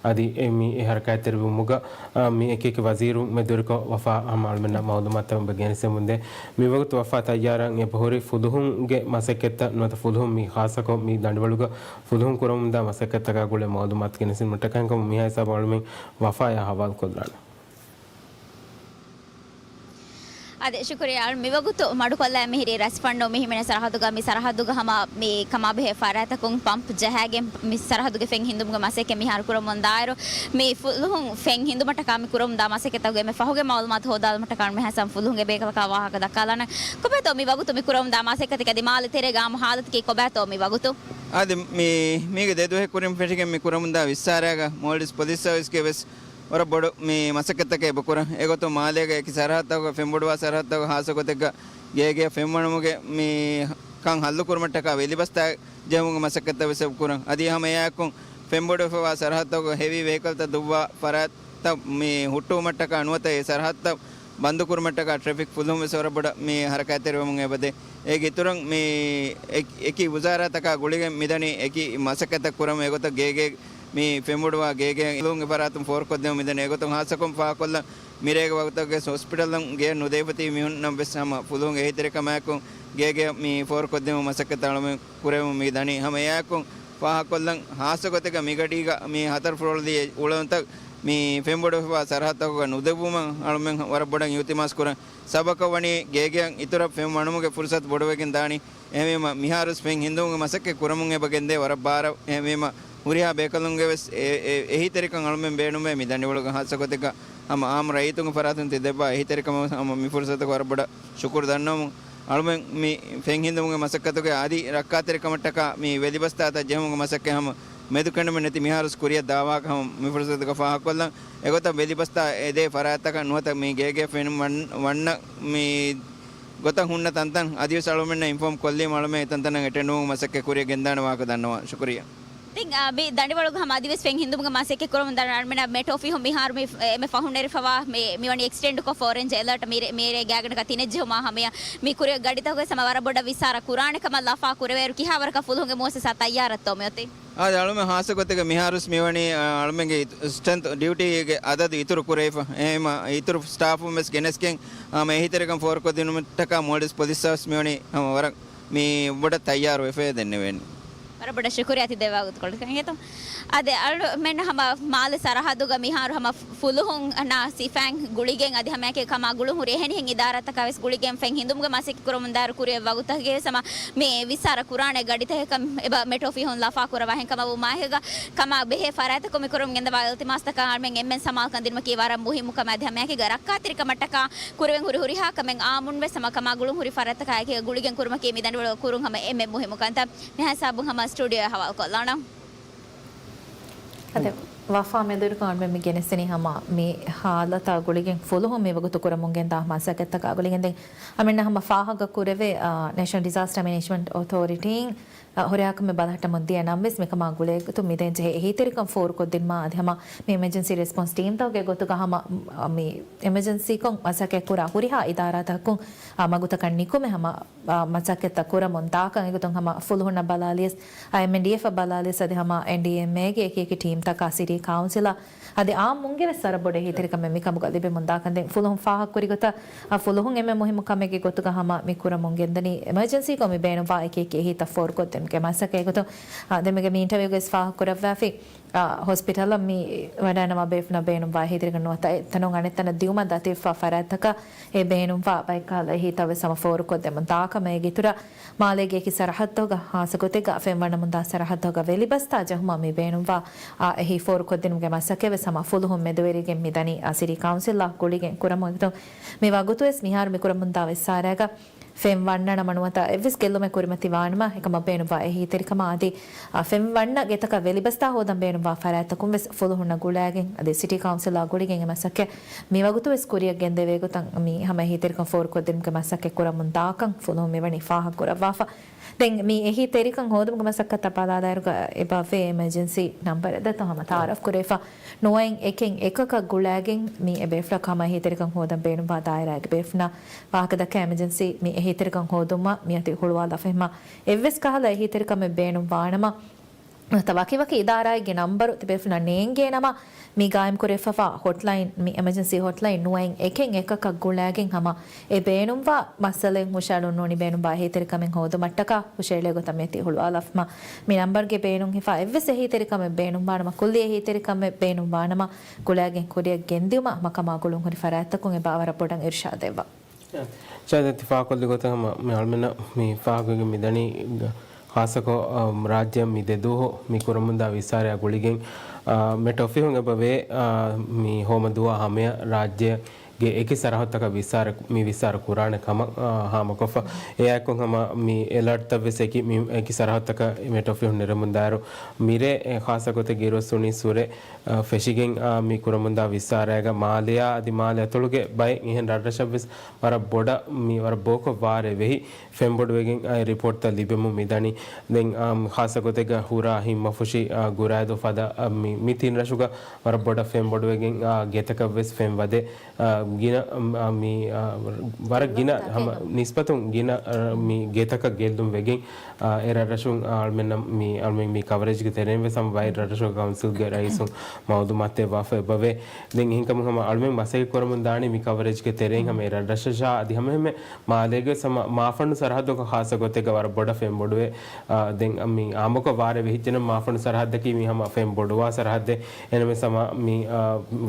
އަދި އެ މި އެ ހަރަކާތްތެރިވުމުގަ، އާ، މި އެކިއެކި ވަޒީރުން މެދުވެރިކޮށް ވަފާ ހަމަ އަޅުމެންނަށް މައުލޫމާތުތައް އެބަ ގެނެސްދެމުންދޭ. މިވަގުތު ވަފާ ތައްޔާރަށް އެބަހުރި ފުލުހުންގެ މަސައްކަތްތައް ނުވަތަ ފުލުހުން މި ހާއްސަކޮށް މި ދަނޑިވަޅުގަ ފުލުހުން ކުރަމުންދާ މަސައްކަތްތަކާ ގުޅޭ މައުލޫމާތު ގެނެސްދިނުމަށްޓަކާ އެކަމަކު މިހާ ހިސާބަށް އަޅުމެން ވަފާޔާ ހަވާލުކޮށްލާނެ. އާދެ، ޝުކުރިއްޔާ. މިވަގުތު މަޑުކޮށްލާ މިހިރީ ރަސްފަންނު މިހިމެނޭ ސަރަހައްދުގަ، މި ސަރަހައްދުގަ ހަމަ މި ކަމާބެހޭ ފަރާތްތަކުން ޕަމްޕް ޖަހާގެން މި ސަރަހައްދުގެ ފެން ހިންދުމުގެ މަސައްކަތް މިހާރު ކުރަމުން ދާއިރު، މި ފުލުހުން ފެން ހިންދުމަށްޓަކާ މި ކުރަމުންދާ މަސައްކަތްތަކުގެ މި ފަހުގެ މައުލޫމާތު ހޯދާލުމަށްޓަކާ މިހާރު ފުލުހުންގެ ބޭކަލަކާ ވާހަކަ ދައްކާލާނަން. ކޮބާތޯ މި ވަގުތު މި ކުރަމުންދާ މަސައްކަތެއް އަދި މާލެ ތެރޭގަ އާއްމު ހާލަތަކީ ކޮބާތޯ މި ވަގުތު؟ އާދެ، މި، މީގެ ދެ ދުވަހެއް ކުރިން ފެށިގެން މި ކުރަމުންދާ ވިއްސާރައިގަ މޯލްޑިވްސް ޕޮލިސް ސަރވިސްގެ ވެސް ވަރަށް ބޮޑު މި މަސައްކަތްތަކެއް އެބަ ކުރަން. އެގޮތުން މާލޭގެ އެކި ސަރަހައްދުތަކުގަ ފެންބޮޑުވާ ސަރަހައްދުތަކުގަ ހާއްސަ ގޮތެއްގަ ގޭގެ ފެންވަނުމުގެ މި ކަން ހައްލު ކުރުމަށްޓަކާ ވެލިބަސްތާ ޖެހުމުގެ މަސައްކަތްތައް ވެސް އެބަ ކުރަން. އަދި ހަމަ އެއާއެކު ފެންބޮޑުވެފަވާ ސަރަހައްދުތަކުގަ ހެވީ ވެހިކަލްތައް ދުއްވާ ފަރާތްތައް މި ހުއްޓުވުމަށްޓަކާ ނުވަތަ އެ ސަރަހައްދުތައް ބަންދު ކުރުމަށްޓަކާ ޓްރެފިކް ފުލުހުން ވެސް ވަރަށް ބޮޑަށް މި ހަރަކާތްތެރިވަމުން އެބަދޭ. އޭގެ އިތުރުން މި އެކި، އެކި ވުޒާރާތަކާ ގުޅިގެން މިދަނީ އެކި މަސައްކަތްތައް ކުރަމުން. އެގޮތަށް ގޭގެ މި ފެންބޮޑުވާ ގޭގެ އިލުން އެފަރާތުން ފޯރުކޮށްދެމުން މިދަނީ. އެގޮތުން ހާއްސަކޮށް ފާހަގަކޮށްލަން މިރޭގެ ވަގުތަކުގެ ހޮސްޕިޓަލުން ގެޔަށް ނުދެވިފަތި މީހުންނަށް ވެސް ހަމަ ފުލުހުން އެހީތެރިކަމާއެކު ގޭގެ މި ފޯރުކޮށްދެމުން މަސައްކަތް އަޅުމެން ކުރެވެމުން މި ދަނީ. ހަމަ އެއާއެކު ފާހަގަކޮށްލަން ހާއްސަ ގޮތެއްގަ މިގަޑީގަ މި ހަތަރު ފްލޯރު ލިޔެ އުޅެންތައް މި ފެންބޮޑުވެފަވާ ސަރަހައްދުތަކުގަ ނުދެއްވުމަށް އަޅުމެން ވަރަށް ބޮޑަށް އިލްތިމާސް ކުރަން. ސަބަބަކަށް ވަނީ ގޭގެއަށް އިތުރަށް ފެން ވަނުމުގެ ފުރުސަތު ބޮޑުވެގެން ދާނީ. އެހެންވީމަ މިހާރުވެސް ފެން ހިންދުމުގެ މަސައްކަތް ކުރަމުން އެބަ ގެންދޭ ވަރަށް ބާރަށް. އެހެންވީމަ ހުރިހާ ބޭކަލުންގެ ވެސް އެ، އެ، އެހީތެރިކަން އަޅުމެން ބޭނުންވޭ މި ދަނޑިވަޅުގަ ހާއްސަ ގޮތެއްގަ ހަމަ އާއްމު ރައްޔިތުންގެ ފަރާތުން ތި ދެއްވާ އެހީތެރިކަމަށް ހަމަ މި ފުރުސަތުގަ ވަރަށް ބޮޑަށް ޝުކުރު ދަންނަވަމުން. އަޅުމެން މި ފެން ހިންދުމުގެ މަސައްކަތުގެ އަދި ރައްކާތެރިކަމަށްޓަކާ މި ވެލިބަސްތާތައް ޖެހުމުގެ މަސައްކަތް ހަމަ މެދުކެނޑުމެއް ނެތި މިހާރުވެސް ކުރިއަށް ދާވާކަށް ހަމަ މި ފުރުސަތުގަ ފާހަގަކޮށްލަން. އެގޮތަށް ވެލިބަސްތާ އެދޭ ފަރާތްތަކަށް ނުވަތަ މި ގޭގެ ފެން ވަން، ވަންނަ މި ގޮތަށް ހުންނަ ތަންތަން އަދިވެސް އަޅުމެންނަށް އިންފޯމް ކޮށްލީމަ އަޅުމެން އެތަންތަނަށް އެޓެންޑްވުމުގެ މަސައްކަތް ކުރިއަށް ގެންދާނެ ވާހަކަ ދަންނަވާ. ޝުކުރިއްޔާ. ދެން، އާ، މި ދަނޑިވަޅުގަ ހަމަ އަދިވެސް ފެން ހިންދުމުގެ މަސައްކަތް ކުރަމުން ދާނެ އަޅުމެންނަށް މެޓް އޮފީހުން މިހާރު މި އެ، މެ ފަހުން ނެރެފަވާ މި، މިވަނީ އެކްސްޓެންޑްކޮށް އޮރެންޖް އެލާޓް މިރޭ، މިރޭ ގާތްގަނޑަކަށް ތިނެއްޖެހުމާ ހަމަޔަށް މި ކުރިއަށް ގަޑިތަކުގެ ހަމަ ވަރަށް ބޮޑަށް ވިއްސާރަ ކުރާނެ ކަމަށް ލަފާ ކުރެވޭއިރު ކިހާވަރަކަށް ފުލުހުންގެ މުއައްސަސާ ތައްޔާރަށްތޯ މިއޮތީ؟ އާދެ، އަޅުމެން ހާއްސަ ގޮތެއްގަ މިހާރުވެސް މިވަނީ، އާ، އަޅުމެންގެ ސްޓްރެންތް ޑިއުޓީގެ އަދަދު އިތުރު ކުރެވިފަ. އެހެންވީމަ އިތުރު ސްޓާފުން ވެސް ގެނެސްގެން، އާ، މި އެހީތެރިކަން ފޯރުކޮށްދިނުމަށްޓަކާ މޯލްޑިވްސް ޕޮލިސް ސަރވިސް މިވަނީ ހަމަ ވަރަށް މި ބޮޑަށް ތައްޔާރުވެފަ ދެންނެވޭނީ. ވަރަށް ބޮޑަށް ޝުކުރިއްޔާ ތި ދެއްވާ ގޮތުކޮޅަކަށް. އާދެ، އަޅުމެން ހަމަ މާލެ ސަރަހައްދުގަ މިހާރު ހަމަ ފުލުހުންނާ ސިފައިން ގުޅިގެން އަދި ހަމައެކަނި ކަމާ ގުޅުން ހުރި އެހެނިހެން އިދާރާތަކާ ވެސް ގުޅިގެން ފެން ހިންދުމުގެ މަސައްކަތް ކުރަމުން ދާއިރު ކުރިއަށް ވަގުތުގެ ވެސް ހަމަ މި ވިއްސާރަ ކުރާނެ ގަޑިތަކެއް ކަމަށް އެބަ މެޓް އޮފީހުން ލަފާ ކުރައްވާ. އެހެން ކަމަށް ވުމާ އެކަމާ ބެހޭ ފަރާތްތަކުން މި ކުރަމުން ގެންދަވާ އިލްތިމާސްތަކަށް އަޅުމެން އެންމެން ސަމާލުކަން ދިނުމަކީ ވަރަށް މުހިއްމު ކަމެއް. އަދި ހަމައެކީގަ ރައްކާތެރިކަމަށްޓަކާ ކުރެވެން ހުރި ހުރިހާ ކަމެއް އާއްމުން ވެސް ހަމަ ކަމާ ގުޅުން ހުރި ފަރާތްތަކާއެކީގަ ގުޅިގެން ކުރުމަކީ މި ދަނޑިވަޅު ކުރުން ހަމަ އެންމެ މުހިއްމު ކަންތައް. މިހާ ހިސާބުން ހަމަ ސްޓޫޑިއޯއަށް ހަވާލުކޮށްލާނަން. އަދި ވަފާ މެދުވެރިކޮށް އަޅުމެން މި ގެނެސްދިނީ ހަމަ މި ހާލަތާ ގުޅިގެން ފުލުހުން މިވަގުތު ކުރަމުން ގެންދާ މަސައްކަތްތަކާ ގުޅިގެން. އަޅުމެންނަށް ހަމަ ފާހަގަ ކުރެވޭ، އާ، ނޭޝަނަލް ޑިޒާސްޓަރ މެނޭޖްމަންޓް އޮތޯރިޓީން، އާ، ހުރިހާ ކަމެއް ބަލަހައްޓަމުން ދިޔަ ނަމަވެސް މިކަމާ ގުޅޭގޮތުން މިދެން ޖެހޭ އެހީތެރިކަން ފޯރުކޮށްދިނުމާ އަދި ހަމަ މި އެމަޖެންސީ ރެސްޕޮންސް ޓީމްތަކުގެ ގޮތުގަ ހަމަ، މި އެމަޖެންސީކޮށް މަސައްކަތް ކުރާ ހުރިހާ އިދާރާތަކުން، އާ، މަގުތަކަށް ނިކުމެ ހަމަ އާ، މަސައްކަތްތައް ކުރަމުން ދާކަން އެގޮތުން ހަމަ ފުލުހުންނަށް ބަލާލިޔަސް، އާ، އެމްއެންޑީއެފަށް ބަލާލިޔަސް އަދި ހަމަ އެންޑީއެމްއޭގެ އެކި އެކި ޓީމްތަކާ ސިޓީ ކައުންސިލަށް އަދި އާއްމުންގެ ވެސް ވަރަށް ބޮޑު އެހީތެރިކަމެއް މިކަމުގަ ލިބެމުން ދާކަން. ދެން ފުލުހުން ފާހަގަކުރި ގޮތަށް، އާ، ފުލުހުން އެންމެ މުހިއްމު ކަމެއްގެ ގޮތުގަ ހަމަ މި ކުރަމުން ގެންދަނީ އެމަޖެންސީކޮށް މި ބޭނުންވާ އެކި އެކި އެހީތައް ފޯރުކޮށްދެމުގެ މަސައްކަތް. އެގޮތުން، އާ، ދެން މީގެ މި އިންޓަވިއުގައި ވެސް ފާހަގަކުރައްވާފި، އާ، ހޮސްޕިޓަލަށް މި ވަޑައިނަމާ ބޭފުނަށް ބޭނުންވާ އެހީތެރިކަން ނުވަތަ އެތަނުން އަނެއްތަނަށް ދިއުމަށް ދަތިވެފަ ފަރާތްތަކަށް އެ ބޭނުންވާ ބައެއްކަހަލަ އެހީތައް ވެސް ހަމަ ފޯރުކޮށްދެމުން ދާކަމަށް އޭގެ އިތުރަށް މާލޭގެ އެކި ސަރަހައްދުގަ ހާއްސަގޮތެއްގަ ފެން ވަންނަމުންދާ ސަރަހައްދުގަ ވެލިބަސްތާ ޖެހުމަށް މި ބޭނުންވާ، އާ، އެހީ ފޯރުކޮށްދިނުމުގެ މަސައްކަތް ވެސް ހަމަ ފުލުހުން މެދުވެރިގެން މިދަނީ، އާ، ސިޓީ ކައުންސިލްއާ ގުޅިގެން ކުރަމުން. މި ވަގުތުވެސް މިހާރު މި ކުރަމުންދާ ވިއްސާރައިގަ ފެން ވަންނަ ނަމަ ނުވަތަ އެއްވެސް ގެއްލުމެއް ކުރިމަތިވާނަމަ އެކަމަށް ބޭނުންވާ އެހީތެރިކަމާ އަދި، އާ، ފެން ވަންނަ ގެތަކަށް ވެލިބަސްތާ ހޯދަން ބޭނުންވާ ފަރާތްތަކުން ވެސް ފުލުހުންނަށް ގުޅައިގެން އަދި ސިޓީ ކައުންސިލާ ގުޅިގެން އެ މަސައްކަތް މިވަގުތު ވެސް ކުރިއަށް ގެންދެވޭ ގޮތަށް މި ހަމަ އެހީތެރިކަން ފޯރުކޮށްދިނުމުގެ މަސައްކަތް ކުރަމުން ދާކަން ފުލުހުން މިވަނީ ފާހަގަކުރައްވާފަ. ދެން މި އެހީތެރިކަން ހޯދުމުގެ މަސައްކަތަށް ބަލާލާއިރުގަ އެބަ ވޭ އެމަޖެންސީ ނަންބަރެއް ދަތުން ހަމަ ތައާރަފް ކުރެވިފަ. ނުވައިން އެކެއް އެކަކަށް ގުޅައިގެން މި އެބޭފުޅަކު ހަމަ އެހީތެރިކަން ހޯދަން ބޭނުންވާ ދާއިރާގެ ބޭފުނާ ވާހަކަ ދައްކާ އެމަޖެންސީ މި އެހީތެރިކަން ހޯދުމަށް މިއޮތީ ހުޅުވާލާފަ. އެހެންމަ އެއްވެސް ކަހަލަ އެހީތެރިކަމެއް ބޭނުންވާނަމަ ނުވަތަ ވަކިވަކި އިދާރާއެއްގެ ނަންބަރު ތިބޭފުޅުންނަށް ނޭނގޭނަމަ، މި ގާއިމްކުރެވިފަވާ ހޮޓްލައިން، މި އެމަޖެންސީ ހޮޓްލައިން ނުވައިން އެކެއް އެކަކަށް ގުޅައިގެން ހަމަ އެ ބޭނުންވާ މައްސަލައެއް ހުށައެޅުން ނޫނީ ބޭނުންވާ އެހީތެރިކަމެއް ހޯދުމަށްޓަކާ ހުށައެޅޭ ގޮތަށް މިއޮތީ ހުޅުވާލާފަ. މި ނަންބަރުގެ ބޭނުން ހިފާ އެއްވެސް އެހީތެރިކަމެއް ބޭނުންވާނަމަ، ކުއްލި އެހީތެރިކަމެއް ބޭނުންވާނަމަ، ގުޅައިގެން ކުރިއަށް ގެންދިއުމަށް ހަމަ ކަމާ ގުޅުން ހުރި ފަރާތްތަކުން އެބަ ވަރަށް ބޮޑަށް އިރުޝާދު ދެއްވާ. ޝާޒާ، ތި ފާހަގަކޮށްލި ގޮތަށް ހަމަ މި އަޅުމެންނަށް މި ފާހަގަކޮށްގެން މިދަނީ، ޚާއްޞަކޮށް، އަ، ރާއްޖެއަށް މި ދެދުވަހު މި ކުރަމުންދާ ވިއްސާރަޔާ ގުޅިގެން، އަ، މެޓް އޮފީހުން އެބަ ވޭ، އަ، މި ހޯމަ ދުވާ ހަމަޔަށް ރާއްޖެ ގެ އެކި ސަރަހައްދުތަކަށް ވިއްސާރަ، މި ވިއްސާރަ ކުރާނެ ކަމަށް، އާ، ހާމަކޮށްފަ. އެއާއެކު ހަމަ މި އެލާޓްތައް ވެސް އެކި، މި އެކި ސަރަހައްދުތަކަށް މެޓް އޮފީހުން ނެރެމުންދާއިރު، މިރޭ، އެ، ޚާއްޞަ ގޮތެއް އިރުއޮއްސުނީ ސުރެ، އާ، ފެށިގެން، އާ، މި ކުރަމުންދާ ވިއްސާރައިގަ މާލެއާ އަދި މާލެ އަތޮޅުގެ ބައެއް އެހެން ރަށްރަށަށް ވެސް ވަރަށް ބޮޑަށް، މި ވަރަށް ބޯކޮށް ވާރޭ ވެހި ފެންބޮޑުވެގެން، އާ، ރިޕޯޓްތައް ލިބެމުން މިދަނީ. ދެން، އާ، ޚާއްޞަ ގޮތެއްގަ ހުރާ ހިތްމަފުށި، އާ، ގުރާދޫ ފަދަ، އާ، މި، މި ތިން ރަށުގަ ވަރަށް ބޮޑަށް ފެންބޮޑުވެގެން، އާ، ގެތަކަށް ވެސް ފެން ވަދެ، އާ، ގިނަ، އަ، މި، އާ، ވަރަށް ގިނަ ހަމަ ނިސްބަތުން ގިނަ، އަ، މި ގެތަކަށް ގެއްލުން ވެގެން، އާ، އެ ރަށްރަށުން އަޅުމެންނަށް މި، އަޅުމެން މި ކަވަރޭޖްގެ ތެރެއިން ވެސް ހަމަ ބައެއް ރަށްރަށުގެ ކައުންސިލްގެ ރައީސުން މައުލޫމާތު ދެއްވާފަ އެބަވޭ. ދެން އެހެންކަމުން ހަމަ އަޅުމެން މަސައްކަތް ކުރަމުން ދާނީ މި ކަވަރޭޖްގެ ތެރެއިން ހަމަ އެ ރަށްރަށާ އަދި ހަމަ އެހެންމެ މާލޭގެ ވެސް ހަމަ މާފަންނު ސަރަހައްދުގަ ޚާއްޞަ ގޮތެއްގަ ވަރަށް ބޮޑަށް ފެންބޮޑުވޭ. އާ، ދެން މި އާއްމުކޮށް ވާރޭ ވެހިއްޖެނަމަ މާފަންނު ސަރަހައްދަކީ މި ހަމަ ފެން ބޮޑުވާ ސަރަހައްދެއް. އެނަމެސް ހަމަ މި، އާ،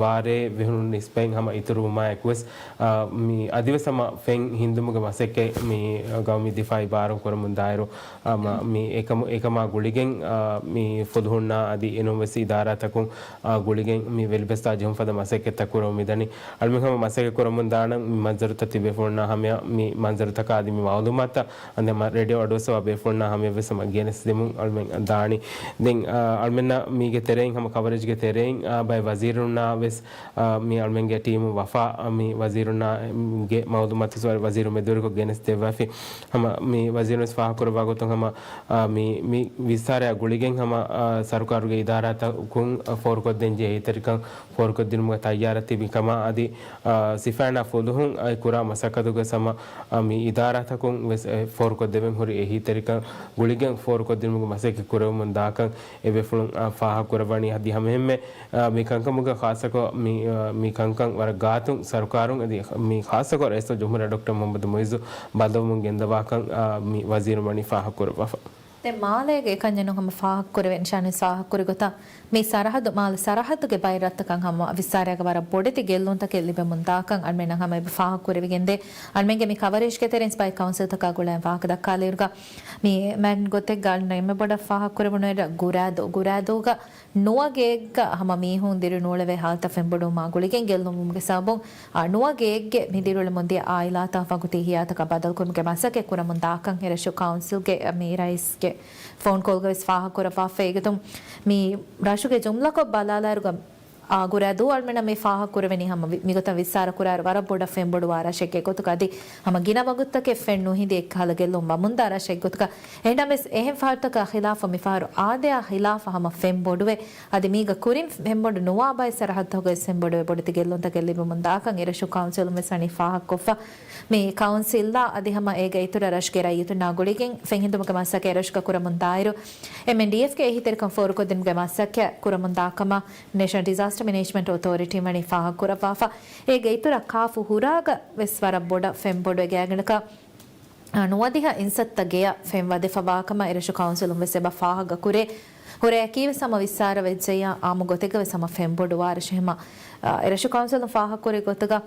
ވާރޭ ވެހުނު ނިސްބަތް ހަމަ އިތުރުވުމާއެކު ވެސް، އާ، މި އަދިވެސް ހަމަ ފެން ހިންދުމުގެ މަސައްކަތް މި ގައުމީ ދިފާއީ ބާރުން ކުރަމުން ދާއިރު، އާ، މަ-، މި އެކަމު-، އެކަމާ ގުޅިގެން، އާ، މި ފުލުހުންނާ އަދި އެނޫން ވެސް އިދާރާތަކުން، އާ، ގުޅިގެން މި ވެލިބަސްތާ ޖެހުން ފަދަ މަސައްކަތްތައް ކުރަމުން މިދަނީ. އަޅުމެން ހަމަ މަސައްކަތް ކުރަމުން ދާނަން މި މަންޒަރުތައް ތިބޭފުޅުންނާ ހަމަޔަށް މި މަންޒަރުތަކާ އަދި މި މައުލޫމާތުތައް އަންދެ މަ-، ރޭޑިއޯ އަޑުއައްސަވާ ބޭފުޅުންނާ ހަމަޔަށްވެސް ހަމަ ގެނެސްދެމުން އަޅުމެން ދާނީ. ދެން، އާ، އަޅުމެންނަށް މީގެ ތެރެއިން ހަމަ ކަވަރޭޖްގެ ތެރެއިން، އާ، ބައެއް ވަޒީރުންނާ ވެސް، އާ، މި އަޅުމެންގެ ޓީމު ވަފާ، އާ، މި ވަޒީރުންނާ، މް، ގެ މައުލޫމާތު ވެސް ވަރަށް ވަޒީރު މެދުވެރިކޮށް ގެނެސް ދެއްވާފި. ހަމަ މި ވަޒީރުން ވެސް ފާހަގަކުރައްވާ ގޮތުން ހަމަ، އާ، މި، މި ވިއްސާރަޔާ ގުޅިގެން ހަމަ، އާ، ސަރުކާރުގެ އިދާރާތަކުން، އާ، ފޯރުކޮށްދޭން ޖެހޭ އެހީތެރިކަން ފޯރުކޮށްދިނުމުގެ ތައްޔާރަށް ތިބި ކަމަށް އަދި، އާ، ސިފައިންނާ ފުލުހުން އައި ކުރާ މަސައްކަތުގެ ސަމަ، އާ، މި އިދާރާތަކުން ވެސް އެ ފޯރުކޮށްދެވެން ހުރި އެހީތެރިކަން ގުޅިގެން ފޯރުކޮށްދިނުމުގެ މަސައްކަތް ކުރެވެމުން ދާކަން އެ ބޭފުޅުން، އާ، ފާހަގަކުރައްވަނީ. އަދި ހަމައެހެންމެ، އާ، މި ކަންކަމުގަ ޚާއްޞަކޮށް މި، އާ، މި ކަންކަން ވަރަށް ގާތުން ސަރުކާރުން އަދި މި ޚާއްޞަކޮށް ރައީސް ޖުމްހޫރިއްޔާ ޑޮކްޓަރ މުހައްމަދު މުއިއްޒު ބައްލަވަމުން ގެންދަވާކަން، އާ، މި ވަޒީރު ވަނީ ފާހަގަކުރައްވާފަ. ދެން މާލޭގެ އެކަންޏެއް ނޫން ހަމަ ފާހަގަކުރެވޭ ނިޝާނީ ފާހަގަކުރި ގޮތަށް މި ސަރަހައްދު، މާލެ ސަރަހައްދުގެ ބައެއް ރަށްތަކަށް ހަމަ ވިއްސާރައިގަ ވަރަށް ބޮޑެތި ގެއްލުންތަކެއް ލިބެމުން ދާކަން އަޅުމެންނަށް ހަމަ އެބަ ފާހަގަކުރެވިގެންދޭ. އަޅުމެންގެ މި ކަވަރޭޖްގެ ތެރެއިން ބައެއް ކައުންސިލްތަކާ ގުޅައި ވާހަކަ ދައްކާލިއިރުގަ މި މައިން ގޮތެއްގަ އަޅުން އެންމެ ބޮޑަށް ފާހަގަކުރެވުނު އެއް ރަށް ގުރާދޫ، ގުރާދޫގަ ނުވަ ގެއެއްގަ ހަމަ މީހުން ދިރިއުޅުއެވޭ ހާލަތަށް ފެންބޮޑުވުމާ ގުޅިގެން ގެއްލުންވުމުގެ ސަބަބުން، އާ، ނުވަ ގެއެއްގެ މި ދިރިއުޅެމުން ދިޔަ އާއިލާތައް ވަގުތީ ހިޔާތަކަށް ބަދަލުކުރުމުގެ މަސައްކަތް ކުރަމުން ދާކަން އެރަށު ކައުންސިލްގެ މި ރައީސްގެ ފޯން ކޯލްގަ ވެސް ފާހަގަކުރައްވާފަ. އޭގެތުން މި ރަށުގެ ޖުމްލަކޮށް ބަލާލާއިރުގަ، އާ، ގުރާދޫ އަޅުމެންނަށް މި ފާހަގަކުރެވެނީ ހަމަ ވި-، މިގޮތަށް ވިއްސާރަ ކުރާއިރު ވަރަށް ބޮޑަށް ފެންބޮޑުވާ ރަށެއްގެ ގޮތުގަ އަދި ހަމަ ގިނަ ވަގުތުތަކެއް ފެން ނުހިނދި އެއްކަހަލަ ގެއްލުން ވަމުންދާ ރަށެއް ގޮތުގަ. އެހެންނަމަވެސް އެހެން ފަހަރުތަކާ ޚިލާފަށް މިފަހަރު އާދަޔާ ޚިލާފަށް ހަމަ ފެން ބޮޑުވެ، އަދި މީގަ ކުރިން ފެންބޮޑު ނުވާ ބައެއް ސަރަހައްދުތަކުގައި ފެންބޮޑުވެ ބޮޑެތި ގެއްލުންތަކެއް ލިބެމުން ދާކަން އެރަށު ކައުންސިލުން ވެސް ވަނީ ފާހަގަކޮށްފަ. މި ކައުންސިލްއާ އަދި ހަމަ އޭގެ އިތުރަށް ރަށުގެ ރައްޔިތުންނާ ގުޅިގެން ފެންހިނދުމުގެ މަސައްކަތް އެރަށުގަ ކުރަމުން ދާއިރު، އެމްއެންޑީއެފްގެ އެހީތެރިކަން ފޯރުކޮށްދިނުމުގެ މަސައްކަތް ކުރަމުން ދާ ކަމަށް ނޭޝަނަލް ޑިޒާސްޓަ މެނޭޖްމަންޓް އޮތޯރިޓީން ވަނީ ފާހަގަކުރައްވާފަ. އޭގެ އިތުރަށް ކާފު ހުރާގަ ވެސް ވަރަށް ބޮޑަށް ފެންބޮޑުވެ ގާތްގަނޑަކަށް އާ، ނުވަދިހަ އިންސައްތަ ގެޔަށް ފެން ވަދެފަވާކަމަށް އެރަށު ކައުންސިލުން ވެސް އެބަ ފާހަގަކުރޭ. ހުރައަކީ ވެސް ހަމަ ވިއްސާރަ ވެއްޖެއްޔާ އާއްމު ގޮތެއްގަ ވެސް ހަމަ ފެންބޮޑުވާ ރަށެއް ހަމަ، އާ، އެރަށު ކައުންސިލުން ފާހަގަކުރި ގޮތުގަ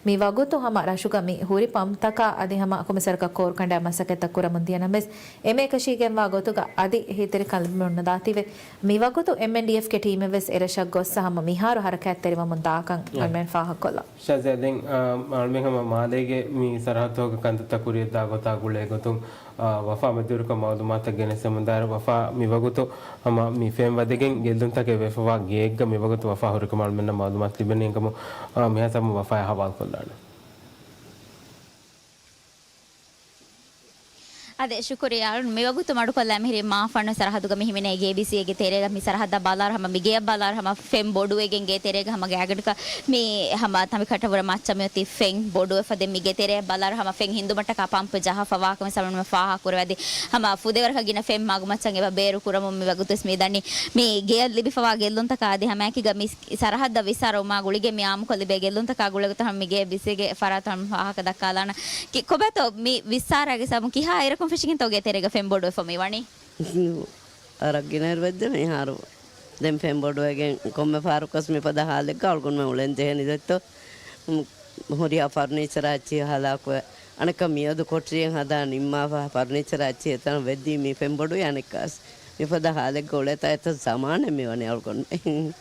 މި ވަގުތު ހަމަ ރަށުގަ މި ހުރި ޕަމްޕްތަކާ އަދި ހަމަ ކޮމިސަރަކަށް ކޯރުކަނޑާ މަސައްކަތްތައް ކުރަމުން ދިޔަ ނަމަވެސް، އެމީ އެކަށީގެންވާ ގޮތުގަ އަދި އެހީތެރިކަން ލިބެމުން ނުދާތީވެ. މި ވަގުތު އެމްއެންޑީއެފްގެ ޓީމެއް ވެސް އެރަށަށް ގޮއްސަ ހަމަ މިހާރު ހަރަކާތްތެރިވަމުން ދާކަން އަޅުމެން ފާހަގަކޮށްލަން. ޝާޒާ، ދެން، އާ، އަޅުމެން ހަމަ މާލޭގެ މި ސަރަހައްދުގެ ކަންތައްތައް ކުރިއަށްދާ ގޮތާ ގުޅޭ ގޮތުން، އާ، ވަފާ މެދުވެރިކޮށް މައުލޫމާތުތައް ގެނެސްދެމުންދާއިރު، ވަފާ މިވަގުތު ހަމަ މި ފެން ވަދެގެން ގެއްލުންތަކެއް ވެފަވާ ގެއެއްގަ މިވަގުތު ވަފާ ހުރިކަމަށް އަޅުމެންނަށް މައުލޫމާތު ލިބެނީ އެކަމު، އާ، މިހާތަނަށް ވަފާއާ ހަވާލުކޮށްލާނެ. އާދެ، ޝުކުރިއްޔާ. އަޅުން މިވަގުތު މަޑުކޮށްލާ މިހިރީ މާފަންނު ސަރަހައްދުގަ މި ހިމެނޭ ގޭބީސީގެ ތެރޭގަ މި ސަރަހައްދަށް ބަލާއިރު ހަމަ މި ގެޔަށް ބަލާއިރު ހަމަ ފެން ބޮޑުވެގެން ގޭ ތެރޭގަ ހަމަ ގާތްގަނޑަކަށް މި ހަމަ ތަނބިކަށަވަރު މައްޗަށް މިއޮތީ ފެން ބޮޑުވެފަ. ދެން މި ގޭ ތެރޭ ބަލާއިރު ހަމަ ފެން ހިންދުމަށްޓަކާ ޕަމްޕް ޖަހާފަވާކަމެއް ސަމަން ފާހަގަކުރެވޭ. އަދި ހަމަ ފުދޭވަރަކަށް ގިނަ ފެން މަގުމައްޗަށް އެބަ ބޭރު ކުރަމުން މި ވަގުތުވެސް މި ދަނީ. މި ގެޔަށް ލިބިފަވާ ގެއްލުންތަކާ އަދި ހަމައެކީގަ މި ސަރަހައްދަށް ވިއްސާރަވުމާ ގުޅިގެން މި އާއްމުކޮށް ލިބޭ ގެއްލުންތަކާ ގުޅޭގޮތަށް ހަމަ މި ގޭބީސީގެ ފަރާތުން ފާހަގަ ދައްކާލާނަން. ކި-، ކޮބާތޯ މި ވިއްސާރައިގެ ސަބަބުން ކިހާ އިރަކުން ފެށިގެންތޯ ގޭ ތެރޭގަ ފެން ބޮޑުވެފަ މި ވަނީ؟ ވަރަށް ގިނައިރު ވެއްޖެ މިހާރު. ދެން ފެން ބޮޑުވެގެން ކޮންމެ ފަހަރަކުވެސް މިފަދަ ހާލެއްގަ އަޅުގަނޑުމެން އުޅެން ޖެހޭނީ ދެއްތޯ. މު-، ހުރިހާ ފަރުނީޗަރ އެއްޗިހި ހަލާކުވެ، އަނެއްކާ މިއަދު ކޮޓަރިއެއް ހަދާ ނިންމާފަ ފަރުނީޗަރ އެއްޗިހި އެތަނަށް ވެއްދީ މި ފެންބޮޑުވި އަނެއްކާސް މިފަދަ ހާލެއްގަ އުޅޭތާ އެތައް ޒަމާނެއް މިވަނީ އަޅުގަނޑުމެން.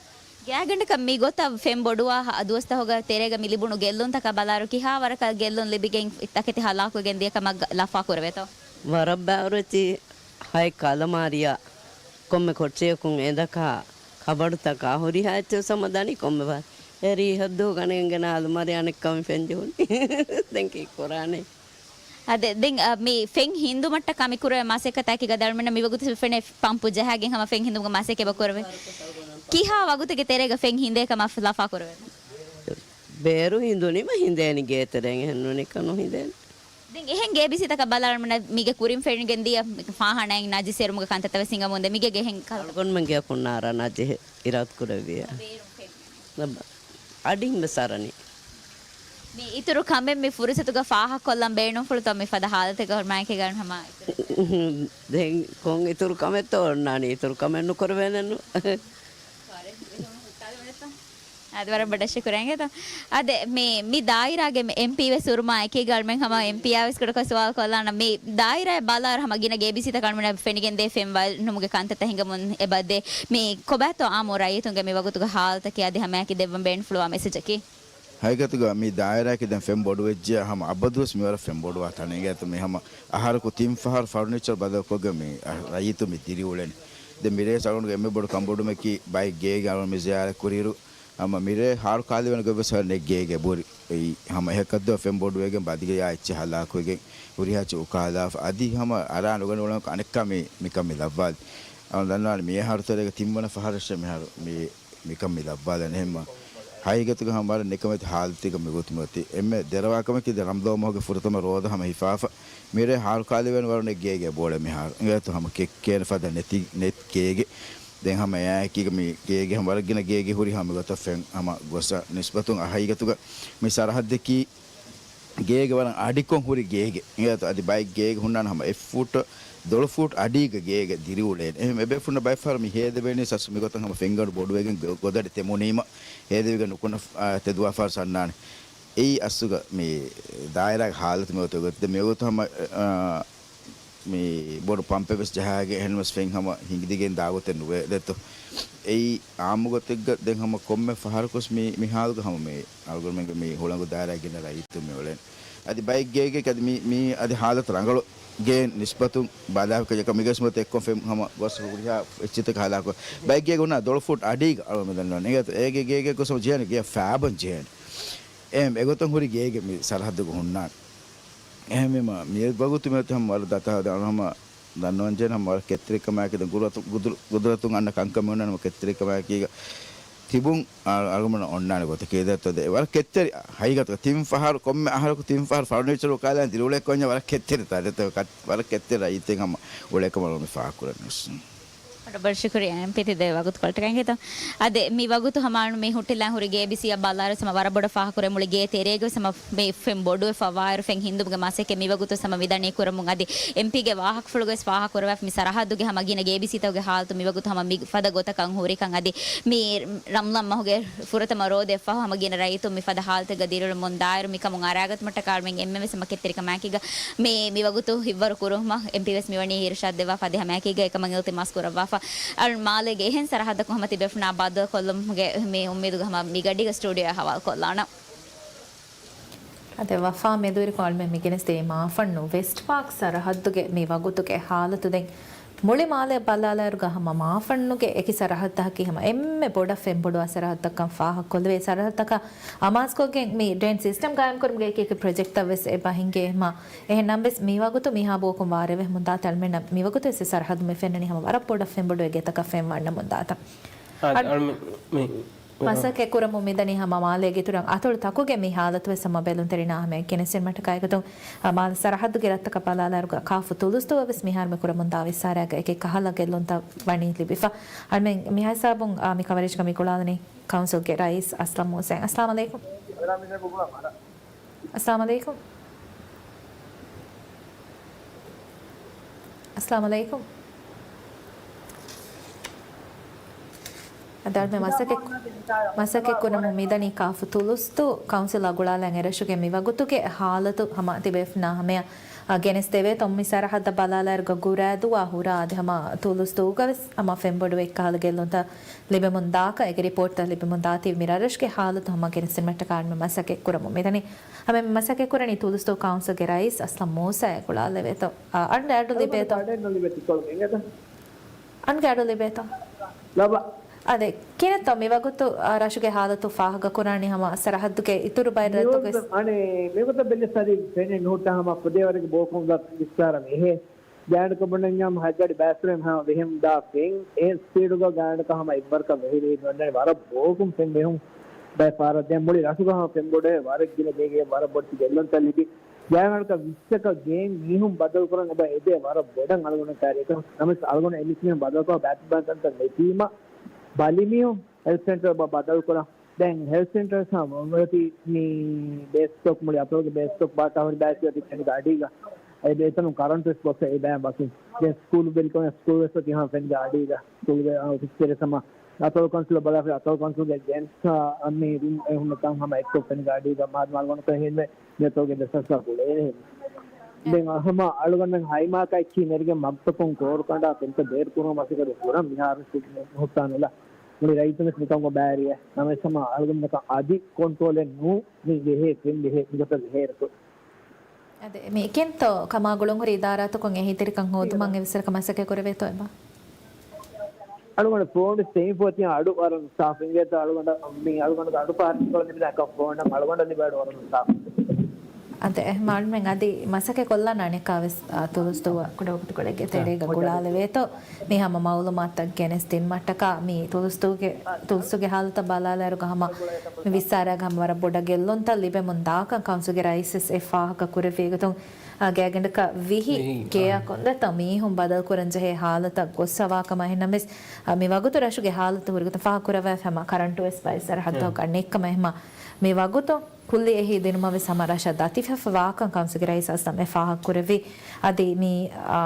ގާތްގަނޑަކަށް މި ގޮތަށް ފެން ބޮޑުވާ ހަ-، ދުވަސްތަކުގެ ތެރޭގަ މި ލިބުނު ގެއްލުންތަކާ ބަލާއިރު، ކިހާ ވަރަކަށް ގެއްލުން ލިބިގެން ތަކެތި ހަލާކުވެގެން ދިޔަ ކަމަށް ގަ-، ލަފާ ކުރެވޭތޯ؟ ވަރަށް ބައިވަރު އެއްޗިހި ހައެއްކަ އަލަމާރިއާ ކޮންމެ ކޮޓަރިއަކުން އެނދަކާ ކަބަޑުތަކާ ހުރިހާ އެއްޗެއް ހަމަ ދަނީ ކޮންމެ ބަ-، އެރީ ހައްދު ގަނެގެން ގެނާ އަލުމާރި އަނެއްކާ މި ފެން ޖެހުނީ. ދެން ކީއްކުރާނެ؟ އާދެ، ދެން، އަ، މި ފެން ހިންދުމަށްޓަކާ މި ކުރެވޭ މަސައްކަތާ އެކީގަ އަޅުމެންނަށް މިވަގުތު ފެނޭ ޕަމްޕު ޖަހާގެން ހަމަ ފެން ހިންދުމުގެ މަސައްކަތް އެބަ ކުރެވޭ. ކިހާ ވަގުތެއްގެ ތެރޭގަ ފެން ހިންދޭ ކަމަށް ލަފާ ކުރެވޭ؟ ބޭރު ހިންދުނީމަ ހިނދޭނީ ގޭތެރޭން އެހެންނޫނީ ކަނު ހިނދޭނެ. ދެން އެހެން ގޭބިސީތަކަށް ބަލާއިރު އަޅުމެންނަށް މީގެ ކުރިން ފެނިގެން ދިޔަ ފާހާނާއިން ނަޖިސް އެރުމުގެ ކަންތައްތައް ވެސް ހިނގަމުންދޭ. މީގެ އެހެން ކަ- އަޅުގަނޑުމެން ގެއަކުން ނާރާ ނަޖިހެއް އިރާދަ ކުރެއްވިއޭ. އަޑިން ވެސް އަރަނީ. މި އިތުރު ކަމެއް މި ފުރުސަތުގަ ފާހަގަކޮށްލަން ބޭނުންފުޅުތޯ މި ފަދަ ހާލަތެއްގަ ހުރި މާއެކީގަ ހަމަ އިތުރު ކަމެއް؟ ދެން ކޮން އިތުރު ކަމެއްތޯ އޮންނާނީ؟ އިތުރު ކަމެއް ނުކުރެވޭނެއްނު. އަދި ވަރަށް ބޮޑަށް ޝުކުރިއްޔާ އިނގޭތޯ. އަދެ މި، މި ދާއިރާގެ މި އެމްޕީ ވެސް ހުރުމާ އެކީގަ އަޅުމެން ހަމަ އެމްޕީއާ ވެސް ކުޑަކޮށް ސުވާލު ކޮށްލާނަން. މި ދާއިރާއަށް ބަލާއިރު ހަމަ ގިނަ ގޭބިސީތަކަށް އަޅުމެންނަށް ފެނިގެންދޭ ފެން ވައްލުމުގެ ކަންތައްތައް ހިނގަމުން އެބަ ދޭ. މި ކޮބާތޯ އާއްމު ރައްޔިތުންގެ މި ވަގުތުގެ ހާލަތަކީ އަދި ހަމައަކީ ދެއްވަން ބޭނުންފުޅުވާ މެސެޖަކީ؟ ހަގީގަތުގަ މި ދާއިރާއަކީ ދެން ފެން ބޮޑުވެއްޖެޔާ ހަމަ އަބަދުވެސް މިވަރަށް ފެން ބޮޑުވާ ތަނެއް. އިނގޭތޯ މި ހަމަ އަހަރަކު ތިން ފަހަރު ފަރުނީޗަރު ބަދަލުކޮށްގެން މި ރައްޔިތުން މި ދިރިއުޅެނީ. ދެން މިރޭސް އަޅުގަނޑުގެ އެންމެ ބޮޑު ކަންބޮޑުވުމަކީ ބައެއް ގޭގެ އަޅުގަނޑު މި ޒިޔާރަތް ކުރިއިރު ހަމަ މިރޭ ހާރު ކާލިވަނި ގޮތްވެސް ނެތް ގޭގެ ބުރި. އެއީ ހަމަ އެހަކަށްދޯ ފެން ބޮޑުވެގެން ބަދިގެޔާ އެއްޗެއް ހަލާކުވެގެން ހުރިހާ އެއްޗެއް އުކާލާފަ. އަދި ހަމަ އަރާ ނުގަނެ އުޅެން އަނެއްކާ މި، މިކަން މި ލައްވާލި. އަޅުގަނޑު ދަންނަވާނެ މި އަހަރު ތެރޭގަ ތިންވަނަ ފަހަރަށޭ މިހާރު މި މިކަން މި ލައްވާލަން. އެހެންމަ ހަގީގަތުގަ ހަމަ ވަރަށް ނިކަމެތި ހާލަތެއްގަ މި ގޮތު މިއޮތީ. އެންމެ ދެރަވާ ކަމަކީ ދެ ރަމްޟާން މަހުގެ ފުރަތަމަ ރޯދަ ހަމަ ހިފާފަ. މިރޭ ހާރު ކާލިވަނި ވަރު ނެތް ގޭގެ ބޯޅެ މިހާރު. އިނގޭތޯ ހަމަ ކެއްކޭނެ ފަދަ ނެތި، ނެތް ގޭގެ. ދެން ހަމަ އެއާއެކީގަ މި ގޭގެ ހަމަ ވަރަށް ގިނަ ގޭގެ ހުރި ހަމަ ގޮތަށް ފެން ހަމަ ގޮސް ނިސްބަތުން އަ ހަގީގަތުގަ މި ސަރަހައްދަކީ ގޭގެ ވަރަށް އަޑިކޮށް ހުރި ގޭގެ. އިނގޭތޯ އަދި ބައެއް ގޭގެ ހުންނާނެ ހަމަ އެއް ފޫޓް، ދޮޅު ފޫޓް އަޑީގަ ގޭގެ ދިރިއުޅޭނެ. އެހެން އެބޭފުޅުންނަށް ބައެއް ފަހަރު މި ހޭދަވޭނީ ސަސް މިގޮތަށް ހަމަ ފެންގަނޑު ބޮޑުވެގެން ގޮ-، ގޮދަޑި ތެމުނީމަ ހޭދަވިގެން ނުކުންނަ، އާ، ތެދުވާފަހަރު ސަންނާނެ. އެއީ އަސްލުގަ މި ދާއިރާގެ ހާލަތު މިގޮތަށް ގޮތް. ދެން މިވަގުތު ހަމަ، އާ، މި ބޮޑު ޕަމްޕެއް ވެސް ޖަހާގެ އެހެންވެސް ފެން ހަމަ ހިނގިދިގެން ދާގޮތެއް ނުވޭ ދެއްތޯ. އެއީ އާއްމު ގޮތެއްގަ ދެން ހަމަ ކޮންމެ ފަހަރަކުސް މި، މި ހާލުގަ ހަމަ މި އަޅުގަނޑުމެންގެ މި ހުޅަނގު ދާއިރާ ގިނަ ރައްޔިތުން މި އުޅެން. އަދި ބައެއް ގޭގެ އަދި މި، މި އަދި ހާލަތު ރަނގަޅު ގޭން ނިސްބަތުން ބަލާފަ ކަމަށް އެއްކޮށް ފެން ހަމަ ގޮސް ހުރިހާ އެއްޗިތަކަށް ހަލާކު. ބައެއް ގޭގެ ހުންނާ ދޮޅު ފޫޓް އަޑީގަ އަޅުގަނޑު ދަންނަވަން. އެގޭ، އޭގެ ގޭގެ ގޮސް ޖެހޭނެ ގެޔަށް ފާބަން ޖެހޭނެ. އެހެން އެގޮތަށް ހުރި ގޭގެ މި ސަރަހައްދުގަ ހުންނާނެ. އެހެންވީމަ، މި ވަގުތު މިއޮތީ ހަމަ ވަރަށް ދަތާ ހަމަ ދަންނަވަން ޖެހޭނެ ހަމަ ވަރަށް ކެތްތެރިކަމާއެކީ ދެން ގުދުރަތު-، ގުދުރަ-، ގުދުރަތުން އަންނަ ކަންކަމެއް ހުންނާނެ ހަމަ ކެތްތެރިކަމާއެކީގަ ތިބުން އަ-، އަޅުގަނޑަށް އޮންނާނެ ގޮތަކީ ދެއްތޯ. ދެ ވަރަށް ކެތްތެރި ހަގީގަތުގަ ތިން ފަހަރު، ކޮންމެ އަހަރަކު ތިން ފަހަރު ފަރުނީޗަރު ކާލާ ދިރިއުޅޭ ކޮންޏާ ވަރަށް ކެތްތެރި ތާ ދެއްތޯ. ކަ-، ވަރަށް ކެތްތެރި ރައްޔިތެއް ހަމަ އުޅޭ ކަމަށް މި ފާހަގަކުރަން ވެސް. ބޮޑަށް ބޮޑަށް ޝުކުރިއްޔާ އެމްޕީ ތި ދެ ވަގުތުކޮޅަށްޓަކައިގެތޯ. އަދި މި ވަގުތު ހަމަ އަޅުގަނޑު މި ހުއްޓިލާން ހުރި ގޭބިސީއަށް ބަލާއިރު ހަމަ ވަރަށް ބޮޑަށް ފާހަގަކުރޭ މުޅި ގޭ ތެރޭގަ ވެސް ހަމަ މި ފެން ބޮޑުވެފަ ވާއިރު ފެން ހިންދުމުގެ މަސައްކަތް މި ވަގުތު ވެސް ހަމަ މިދަނީ ކުރަމުން. އަދި އެމްޕީގެ ވާހަކަފުޅުގަ ވެސް ފާހަގަކުރެވިފަ މި ސަރަހައްދުގެ ހަމަ ގިނަ ގޭބިސީތަކުގެ ހާލަތު މި ވަގުތު ހަމަ މި ފަދަ ގޮތަކަށް ހުރިކަން. އަދި މި ރަމްޟާން މަހުގެ ފުރަތަމަ ރޯދައަށް ފަހު ހަމަ ގިނަ ރައްޔިތުން މި ފަދަ ހާލަތެއްގަ ދިރިއުޅެމުން ދާއިރު މިކަމުން އަރާގަތުމަށްޓަކާ އަޅުމެން އެންމެން ވެސް ހަމަ ކެތްތެރިކަމާއެކީގަ މި، މި ވަގުތު ހިއްވަރު ކުރުމަށް އެމްޕީ ވެސް މިވަނީ އިރުޝާދް ދެއްވާފަ އަދި ހަމައެކީގަ އެކަމަށް އިލްތިމާސް ކުރައްވާފަ. އަޅު މާލޭގެ އެހެން ސަރަހައްދަކުން ހަމަ ތިބޭފުޅުންނާ ބައްދަލުކޮށްލުމުގެ މި އުއްމީދުގަ ހަމަ މިގަޑީގަ ސްޓޫޑިއޯއަށް ހަވާލުކޮށްލާނަން. އަދި ވަފާ މެދުވެރިކޮށް އަޅުމެން މިގެނެސްދިޔަ މާފަންނު ވެސްޓް ޕާކް ސަރަހައްދުގެ މި ވަގުތުގެ ހާލަތު ދެން މުޅި މާލެ ބަލާލާއިރުގަ ހަމަ މާފަންނުގެ އެކި ސަރަހައްދަކީ ހަމަ އެންމެ ބޮޑަށް ފެންބޮޑުވާ ސަރަހައްދަކަށް ފާހަގަކޮށްލެވޭ. ސަރަހައްދަކަށް އަމާޒުކޮށްގެން މި ޑްރެއިން ސިސްޓަމް ގާއިމްކުރުމުގެ އެކި އެކި ޕްރޮޖެކްޓްތައް ވެސް އެބަ ހިނގޭ ހަމަ. އެހެންނަމަވެސް މިވަގުތު މިހާ ބޯކުން ވާރޭވެ ހަމަ ދާތަ އަޅުމެންނަށް މިވަގުތު ވެސް ސަރަހައްދު މި ފެންނަނީ ހަމަ ވަރަށް ބޮޑަށް ފެންބޮޑުވޭ ގެތަކަށް ފެން ވަންނަމުން ދާތަ. އަދި އަޅު-، އަޅުމެން މި މަސައްކަތް ކުރަމުން މިދަނީ ހަމަ މާލޭގެ އިތުރަށް އަތޮޅުތަކުގެ މި ހާލަތު ވެސް ހަމަ ބެލުންތެރިންނާ ހަމަޔަށް ގެނެސްދިނުމަށްޓަކާ އެގޮތުން، އަ، މާލެ ސަރަހައްދުގެ ރަށްތަކަށް ބަލާލާއިރުގަ ކާފު ތުލުސްދުވަ ވެސް މިހާރު މި ކުރަމުންދާ ވިއްސާރައިގަ އެކި ކަހަލަ ގެއްލުންތައް ވަނީ ލިބިފަ. އަޅުމެން މި ހިސާބުން، އާ، މި ކަވަރޭޖްގަ މި ގުޅާލަނީ ކައުންސިލްގެ ރައީސް އަސްލަމް ހުސެން. އައްސަލާމު ޢަލައިކުމް. އައްސަލާމު ޢަލައިކުމް. އައްސަލާމު ޢަލައިކުމް. އަދި މަސައްކަތް، މަސައްކަތް ކުރަމުން މިދަނީ ކާފު ތުލުސްތޫ ކައުންސިލާ ގުޅާލަން އެރަށުގެ މިވަގުތުގެ ހާލަތު ހަމަ ތިބޭފުންނާ ހަމަޔަށް، އާ، ގެނެސްދެވޭތޯ. މި ސަރަހައްދަށް ބަލާލާއިރުގަ ގުރާދޫއާ ހުރާ އަދި ހަމަ ތުލުސްތޫގަވެސް ހަމަ ފެންބޮޑުވެ އެއްކަހަލަ ގެއްލުންތައް ލިބެމުން ދާކަށް އޭގެ ރިޕޯޓްތައް ލިބެމުން ދާތީ މި ރަށްރަށުގެ ހާލަތު ހަމަ ގެނެސްދިނުމަށްޓަކާ އަޅުމެން މަސައްކަތް ކުރަމުން މިދަނީ. ހަމަ މި މަސައްކަތް ކުރަނީ ތުލުސްތޫ ކައުންސިލްގެ ރައީސް އަސްލަމް މޫސާއޭ. ގުޅާލެވޭތޯ. އަ، އަންގަ އަޑު ލިބޭތޯ. އަންގަ އަޑު ލިބޭތޯ. އާދެ، ކިހިނެއްތޯ މިވަގުތު، އާ، ރަށުގެ ހާލަތު ފާހަގަ ކުރާނީ ހަމަ ސަރަހައްދުގެ އިތުރު ބައެއް ރަށްތަކުގެ؟ މިވަގުތު އަނެއް މިވަގުތަށް ބެލި ސަރީ ފެނެއް ނުހުއްޓާ ހަމަ ފުދޭވަރެއްގެ ބޯކޮން ވިސްތާރަ މިހޭ. ގާނޑަކަށް ބުނަންޏާ ހަތް ގާޑި ބާސްރެން ހަމަ ވެހެމުން ދާ ފެން އެ ސްޕީޑުގަ ގާނޑަކަށް ހަމަ އެއްވަރަކަށް ވެހިރީ ނުވަންނަނީ ވަރަށް ބޯކުން ފެން ވެހުން ބައެއް ފަހަރަށް. ދެން މުޅި ރަށުގަ ހަމަ ފެންބޮޑުވެ ވަރަށް ގިނަ ގޭގެ ވަރަށް ބޮޑެތި ގެއްލުންތައް ލިބި. ގާނޑަކަށް ވިއްސަކަށް ގޭން މީހުން ބަދަލުކުރަން އެބަ އެދޭ ވަރަށް ބޮޑަށް އަޅުގަނޑަށް ކައިރި. އެކަން ނަމަވެސް އަޅުގަނޑު އެ މީސްމީހުން ބަދަލުކޮށް ބައިތިބާންތަންތައް ނެތީމަ ބަލި މީހުން ހެލްތު ސެންޓަރ ބަ-، ބަދަލުކުރަން. ދެން ހެލްތު ސެންޓަރ ހަމަ އޮތީ މި ބޭސް ސްޓޮކް މުޅި އަތޮޅުގެ ބޭސް ސްޓޮކް ބާޓާ ހުރި ބައެއް ތިބޭ ތި ފެން ގާޑީގަ. އެ އެތަނުން ކަރަންޓު ވެސް ބޮސް އެ ބައި ބަސް. ދެން ސްކޫލް ބެލިކޮށް ސްކޫލް ވެސް އޮތީ ހަމަ ފެން ގާޑީގަ. ސްކޫލްގެ އޮފިސް ތެރޭ ހަމަ އަތޮޅު ކައުންސިލަށް ބަލާފަ އަތޮޅު ކައުންސިލްގެ ގެންސް އަ، މި ރޫމް އެ ހުންނަ ތަން ހަމަ އެއްކޮށް ފެން ގާޑީގަ މާދަމާ އަޅުގަނޑަކަށް ހެންވެ މިއަތޮޅުގެ ދެސަސް ގުޅޭނެ. ދެން އަ، ހަމަ އަޅުގަނޑަށް ހައިމާކައި ކީ ނެރިގެން މަގުތަކުން ކޯރު ކަނޑާ ފެންތައް ބޭރު ކުރުމަށް މަސައްކަތް ކުރަން މިހާރު ހުއްޓާނުލާ. މުޅި ރައްޔިތުން ވެސް މިކަމުގަ ބައިވެރިވޭ. ނަމަވެސް ހަމަ އަޅުގަނޑަކަށް އަދި ކޮންޓްރޯލެއް ނޫން މި ވެހޭ ފެން ވެހޭ މިގޮތަށް ވެހޭ ރަށު. އަދި މި ކިންތޯ ކަމާ ގުޅުންހުރި އިދާރާތަކުން އެހީތެރިކަން ހޯދުމަށް އެވެސް މަސައްކަތް ކުރެވޭތޯ އެބަ؟ އަޅުގަނޑު ފޯނު ސެމި ފޯތި އަޑު ވަރަށް ސާފު އިނގޭތޯ އަޅުގަނޑަށް މި އަޅުގަނޑު އަޑު ފާރިކޮޅަށް ނިމިދާކަށް ފޯނަށް އަޅުގަނޑަށް ލިބޭ އަޑު ވަރަށް ސާފު. އަދި އެހެން އަޅުމެން އަދި މަސައްކަތް ކޮށްލާނަނެކާ ވެސް، އާ، ތުލުސްތޫ ކުޑަވަގުތުކޮޅެއްގެ ތެރޭގަ ގުޅާލެވޭތޯ މި ހަމަ މައުލޫމާތުތައް ގެނެސް ދިނުމަށްޓަކާ މި ތުލުސްތޫގެ، ތުލުސްތޫގެ ހާލަތަށް ބަލާލާއިރުގަ ހަމަ މި ވިއްސާރާގަ ހަމަ ވަރަށް ބޮޑަށް ގެއްލުންތައް ލިބެމުން ދާކަން ކައުންސިލްގެ ރައީސް ވެސް އެ ފާހަގަ ކުރެއްވި ގޮތުން، އާ، ގާތްގަނޑަކަށް ވިހި ވިހި، އާ. ގެއަށް ކޮންދެއްތޯ މީހުން ބަދަލުކުރަން ޖެހޭ ހާލަތަށް ގޮއްސަވާ ކަމަށް. އެހެންނަމަވެސް، އާ، މި ވަގުތު ރަށުގެ ހާލަތު ހުރިގޮތުން ފާހަގަކުރައްވާފަ ހަމަ ކަރަންޓު ވެސް ބައެއް ސަރަހައްދުތަކުގަ ނެތްކަމަށް އެހެންމަ މި ވަގުތު ކުއްލި އެހީ ދިނުމަށް ވެސް ހަމަ ރަށަށް ދަތިފަފަ ވާކަން ކައުންސިލްގެ ރައީސް އަސްލަމް އެ ފާހަގަ ކުރެއްވި. އަދި މި، އާ،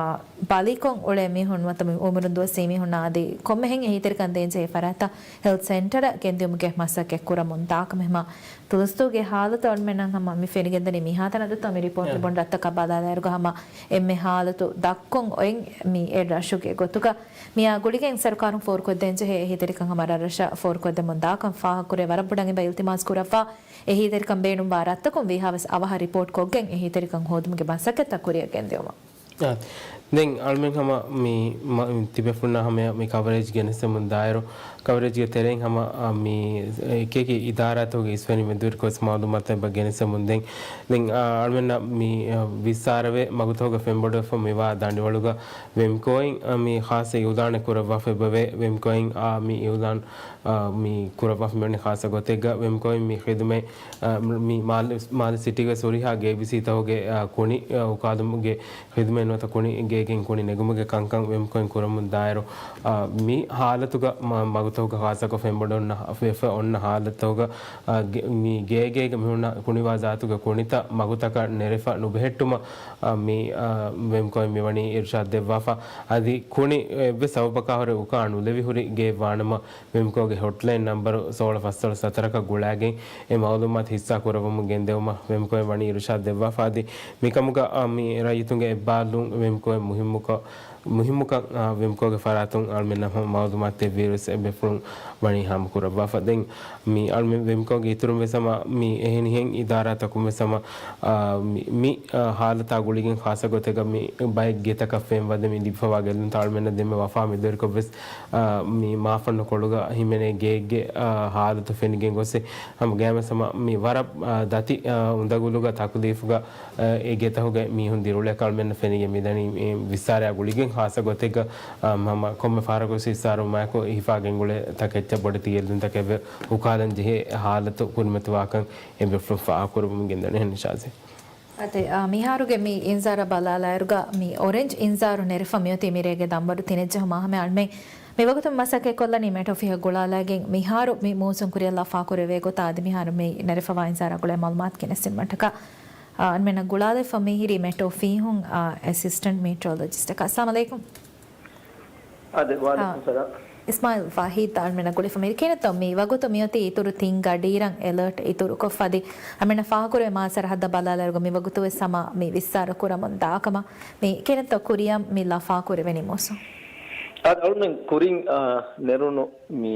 ބަލިކޮށް އުޅޭ މީހުން ނުވަތަ މި އުމުރުން ދުވަސް ވީ މީހުންނާ އަދި ކޮންމެހެން އެހީތެރިކަން ދޭންޖެހޭ ފަރާތަށް ހެލްތު ސެންޓަރަށް ގެންދިއުމުގެ މަސައްކަތް ކުރަމުން ދާކަމެހެމަ ތުލުސްތޫގެ ހާލަތު އަޅުމެންނަށް ހަމަ މި ފެނިގެންދަނީ މިހާތަނަށް ދައްތަ މި ރިޕޯޓް އެ. ލިބުނު ރަށްތަކަށް ބަލާލާއިރުގަ ހަމަ އެންމެ ހާލަތު ދައްކަން އޮތް މި އެ ރަށުގެ ގޮތުގަ މިއާ ގުޅިގެން ސަރުކާރުން ފޯރުކޮށްދޭންޖެހޭ އެހީތެރިކަން ހަމަ ރަށްރަށަށް ފޯރުކޮށްދެމުން ދާކަން ފާހަގަކުރޭ. ވަރަށް ބޮޑަށް އެބަ އިލްތިމާސް ކުރައްވާ އެހީތެރިކަން ބޭނުންވާ ރަށްތަކުން ވީހާވެސް އަވަހަށް ރިޕޯޓް ކޮށްގެން އެހީތެރިކަން ހޯދުމުގެ މަސައްކަތްތައް ކުރިއަށް ގެންދިއުމަށް. އާ، ދެން އަޅުމެން ހަމަ މި މަ-، ތިބޭފުންނާ ހަމަޔަށް މި ކަވަރޭޖް ގެނެސްދެމުން ދާއިރު، ކަވަރޭޖްގެ ތެރެއިން ހަމަ، އާ، މި އެކިއެކި އިދާރާތަކުގެ އިސްވެނި މެދުވެރިކޮށް މައުލޫމާތު އެބަ ގެނެސްދެމުން ދެން، ދެން، އާ، އަޅުމެންނަށް މި، އާ، ވިއްސާރަވެ މަގުތަކުގަ ފެންބޮޑުވެފަ މިވާ ދަނޑިވަޅުގަ ވެމްކޯއިން، އާ، މި ޚާއްސަ އިއުލާނެއް ކުރައްވާފަ އެބަވޭ. ވެމްކޯއިން، އާ، މި އިއުލާން، އާ، މި ކުރައްވާފަ މިވަނީ ޚާއްސަ ގޮތެއްގަ ވެމްކޯއިން މި ޚިދުމަތް، އާ، މި މާލެ، މާލެ ސިޓީގަ ހުރިހާ ގޭބިސީތަކުގެ، އާ، ކުނި، އާ، އުކާލުމުގެ ޚިދުމަތް ނުވަތަ ކުނި ގޭގެން ކުނި ނެގުމުގެ ކަންކަން ވެމްކޯއިން ކުރަމުން ދާއިރު، އާ، މި ހާލަތުގަ މަ-، މަގުތަކުގަ ޚާއްސަކޮށް ފެންބޮޑު އޮންނަ ހ-، ފެ-، ފެ-، އޮންނަ ހާލަތުގަ، އާ، ގެ-، މި ގޭގޭގަ މިހުންނަ ކުނިވާ ޒާތުގެ ކުނިތައް މަގުތަކަށް ނެރެފަ ނުބެހެއްޓުމަށް، އާ، މި، އާ، ވެމްކޯއިން މިވަނީ އިރުޝާދް ދެއްވާފަ. އަދި ކުނި އެއްވެސް ސަބަބަކާ ހުރެ އުކާ ނުލެވި ހުރި ގެއެއް ވާނަމަ، ވެމްކޯގެ ހޮޓްލައިން ނަންބަރު ސޯޅަ ފަސް ސަތަރަކަށް ގުޅާގެން އެ މައުލޫމާތު ހިއްސާ ކުރައްވަމުން ގެންދެވުމަށް ވެމްކޯއިން ވަނީ އިރުޝާދް ދެއްވާފަ. އަދި މިކަމުގަ، އާ، މި ރައްޔިތުންގެ އެއްބާރުލުން ވެމްކޯއިން މުހިއްމުކޮށް، މުހިއްމުކަން، އާ، ވެމްކޯގެ ފަރާތުން އަޅުމެންނަށް މައުލޫމާތު ދެއްވިއިރުވެސް އެ ބޭފުޅުން ވަނީ ހާމަ ކުރައްވާފަ. ދެން މި އަޅުމެން ވެމްކޯގެ އިތުރުން ވެސް ހަމަ މި އެހެނިހެން އިދާރާތަކުން ވެސް ހަމަ، އާ، މި، މި، އާ، ހާލަތާ ގުޅިގެން ޚާއްސަ ގޮތެއްގަ މި ބައެއް ގެތަކަށް ފެންވަދެ މި ލިބިފަވާ ގެއްލުންތައް އަޅުމެންނަށް ދެންމެ ވަފާ މެދުވެރިކޮށް ވެސް، އާ، މި މާފަންނު ކޮޅުގަ ހިމެނޭ ގެއެއްގެ، އާ، ހާލަތު ފެނިގެން ގޮސް ހަމަ ގައިމުވެސް ހަމަ މި ވަރަށް، އާ، ދަތި، އާ، އުނދަގުލުގަ ތަކުލީފުގަ، އާ، އެ ގެތަކުގެ މީހުން ދިރިއުޅޭކަށް އަޅުމެންނަށް ފެނިގެން މިދަނީ. މި ވިއްސާރަޔާ ގުޅިގެން ޚާއްސަ ގޮތެއްގަ، އާ، ހަމަ ކޮންމެ ފަހަރަކުވެސް ވިއްސާރުވުމާއެކު ހިފާގެން ގުޅޭ ތަކެއްޗަށް ބޮޑެތި ގެއްލުންތަކެއް އުކާލަން ޖެހޭ ހާލަތު ކުރިމަތިވާކަން އެ ބޭފުޅުން ފާހަގަކުރައްވަމުން ގެންދަނީ ނިޝާޒެ. އަދި، އާ، މިހާރުގެ މި އިންޒާރަށް ބަލާލާއިރުގަ މި އޮރެންޖް އިންޒާރު ނެރެފަ މިއޮތީ މިރޭގެ ދަންބަރު ތިނެއްޖެހުމާ ހަމަ އަޅުމެން މިވަގުތު މަސައްކަތްކޮށްލަނީ މެޓް އޮފީހަށް ގުޅާލައިގެން މިހާރު މި މޫސުން ކުރިއަށް ލަފާކުރެވޭ ގޮތާ އަދި މިހާރު މި ނެރެފަވާ އިންޒާރާ ގުޅޭ މައުލޫމާތު ގެނެސްދިނުމަށްޓަކާ، އާ، އަންމެނަށް ގުޅާލެފަ މިހިރީ މެޓް އޮފީހުން، އާ، އެސިސްޓެންޓް މީޓްރޮލޮޖިސްޓަކާ. އައްސަލާމު އަލައިކުމް. އާދެ، ވަޢަލައިކުމް އާ. ސަލާމް. އިސްމާއިލް ވަހީދު އަޅުމެންނަށް ގުޅިފަ މި ކިނެތޯ މި ވަގުތު މިއޮތީ އިތުރު ތިން ގަޑިއިރަށް އެލާޓް އިތުރުކޮށްފަ އަދި އަޅުމެންނަށް ފާހަގަކުރެވޭ މާ ސަރަހައްދަށް ބަލާލާއިރުގަ މި ވަގުތުވެސް ހަމަ މި ވިއްސާރަ ކުރަމުން ދާކަމަށް މި ކިނެތޯ ކުރިއަށް މި ލަފާކުރެވެނީ މޫސު. އަދި އަޅުމެން ކުރިން، އާ، ނެރުނު މި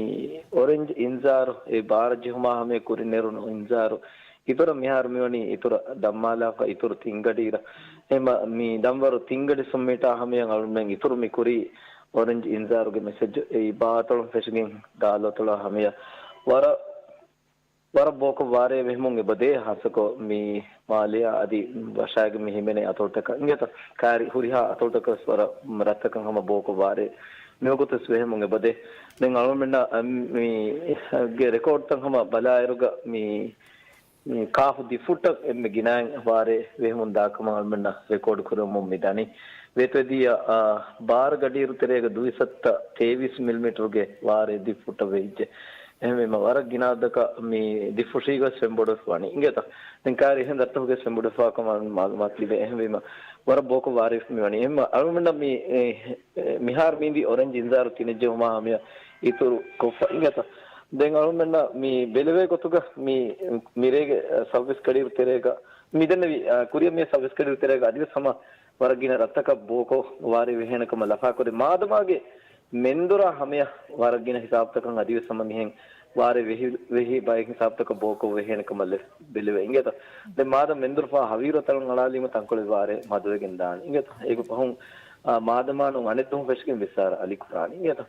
އޮރެންޖް އިންޒާރު އެ ބާރަށް ޖެހުމާ ހަމަޔަށް ކުރިން ނެރުނު އިންޒާރު އިތުރަށް މިހާރު މިވަނީ އިތުރަށް ދަންމާލާފަ އިތުރު ތިން ގަޑިއިރަށް. އެހެންމަ މި ދަންވަރު ތިން ގަޑި ސުން މީޓާ ހަމަޔަށް އަޅުމެން އިތުރު މި ކުރީ އޮރެންޖް އިންޒާރުގެ މެސެޖު އެއީ ބާ އަތޮޅުން ފެށިގެން ދާލު އަތޮޅާ ހަމަޔަށް ވަރަށް، ވަރަށް ބޯކޮށް ވާރޭ ވެހެމުން އެބަދޭ ހާއްސަކޮށް މި މާލެއާ އަދި ވަށާގެ މި ހިމެނޭ އަތޮޅުތަކަށް އިނގޭތަ؟ ކާރި ހުރިހާ އަތޮޅުތަކަށް ވަރަށް ރަށްތަކަށް ހަމަ ބޯކޮށް ވާރޭ މިވަގުތުވެސް ވެހެމުން އެބަދޭ. ދެން އަޅުމެންނަށް މި ގެ ރެކޯޑްތައް ހަމަ ބަލާއިރުގަ މި މި ކާފު ދި ފުޓަށް އެންމެ ގިނައިން ވާރޭ ވެހެމުން ދާކަމަށް އަޅުމެންނަށް ރެކޯޑް ކުރަމުން މި ދަނީ. ވޭތުވެދިޔަ، އާ، ބާރަ ގަޑިއިރު ތެރޭގަ ދުއިސައްތަ ތޭވީސް މިލިމީޓަރުގެ ވާރޭ ދި ފުޓަށް ވެއްޖެ. އެހެންވީމަ ވަރަށް ގިނަ އަދަކަށް މި ދި ފުށީގަ ފެންބޮޑުވެފަ ވަނީ. އިނގޭތަ؟ ދެން ކާރި އެހެން ރަށްތަކުގަ ފެންބޮޑުވެފާ ކަމަށް މަ-، މައުލޫމާތު ލިބޭ. އެހެންވީމަ ވަރަށް ބޯކޮށް ވާރޭ މި ވަނީ. އެހެންމަ އަޅުމެންނަށް މި، އެ، އެ، މިހާރު މީންދީ އޮރެންޖް އިންޒާރު ތިނެއްޖެހުމާ ހަމަޔަށް އިތުރު ކޮށްފަ އިނގޭތަ؟ ދެން އަޅުމެންނަށް މި ބެލެވޭ ގޮތުގަ މި، މިރޭގެ ސައުވީސް ގަޑިއިރު ތެރޭގަ މިދެންނެވި، އާ، ކުރިއަށް މި ސައުވީސް ގަޑިއިރު ތެރޭގަ އަދިވެސް ހަމަ ވަރަށް ގިނަ ރަށްތަކަށް ބޯކޮށް ވާރޭ ވެހޭނެ ކަމަށް ލަފާކުރި މާދަމާގެ މެންދުރާ ހަމަޔަށް ވަރަށް ގިނަ ހިސާބުތަކަށް އަދިވެސް ހަމަ މިހެން ވާރޭ ވެހި، ވެހި ބައެއް ހިސާބުތަކަށް ބޯކޮށް ވެހޭނެ ކަމަށް ލެ-، ބެލެވޭ އިނގޭތަ؟ ދެން މާދަމާ މެންދުރުފާ ހަވީރު އަތޮޅަށް އަޅާލީމަ ތަންކޮޅެއް ވާރޭ މަދުވެގެން ދާނެ އިނގޭތަ؟ އޭގެ ފަހުން، އާ، މާދަމާ ނޫން އަނެއް ދުވަހު ފެށިގެން ވިއްސާރަ އަލި ކުރާނީ އިނގޭތަ؟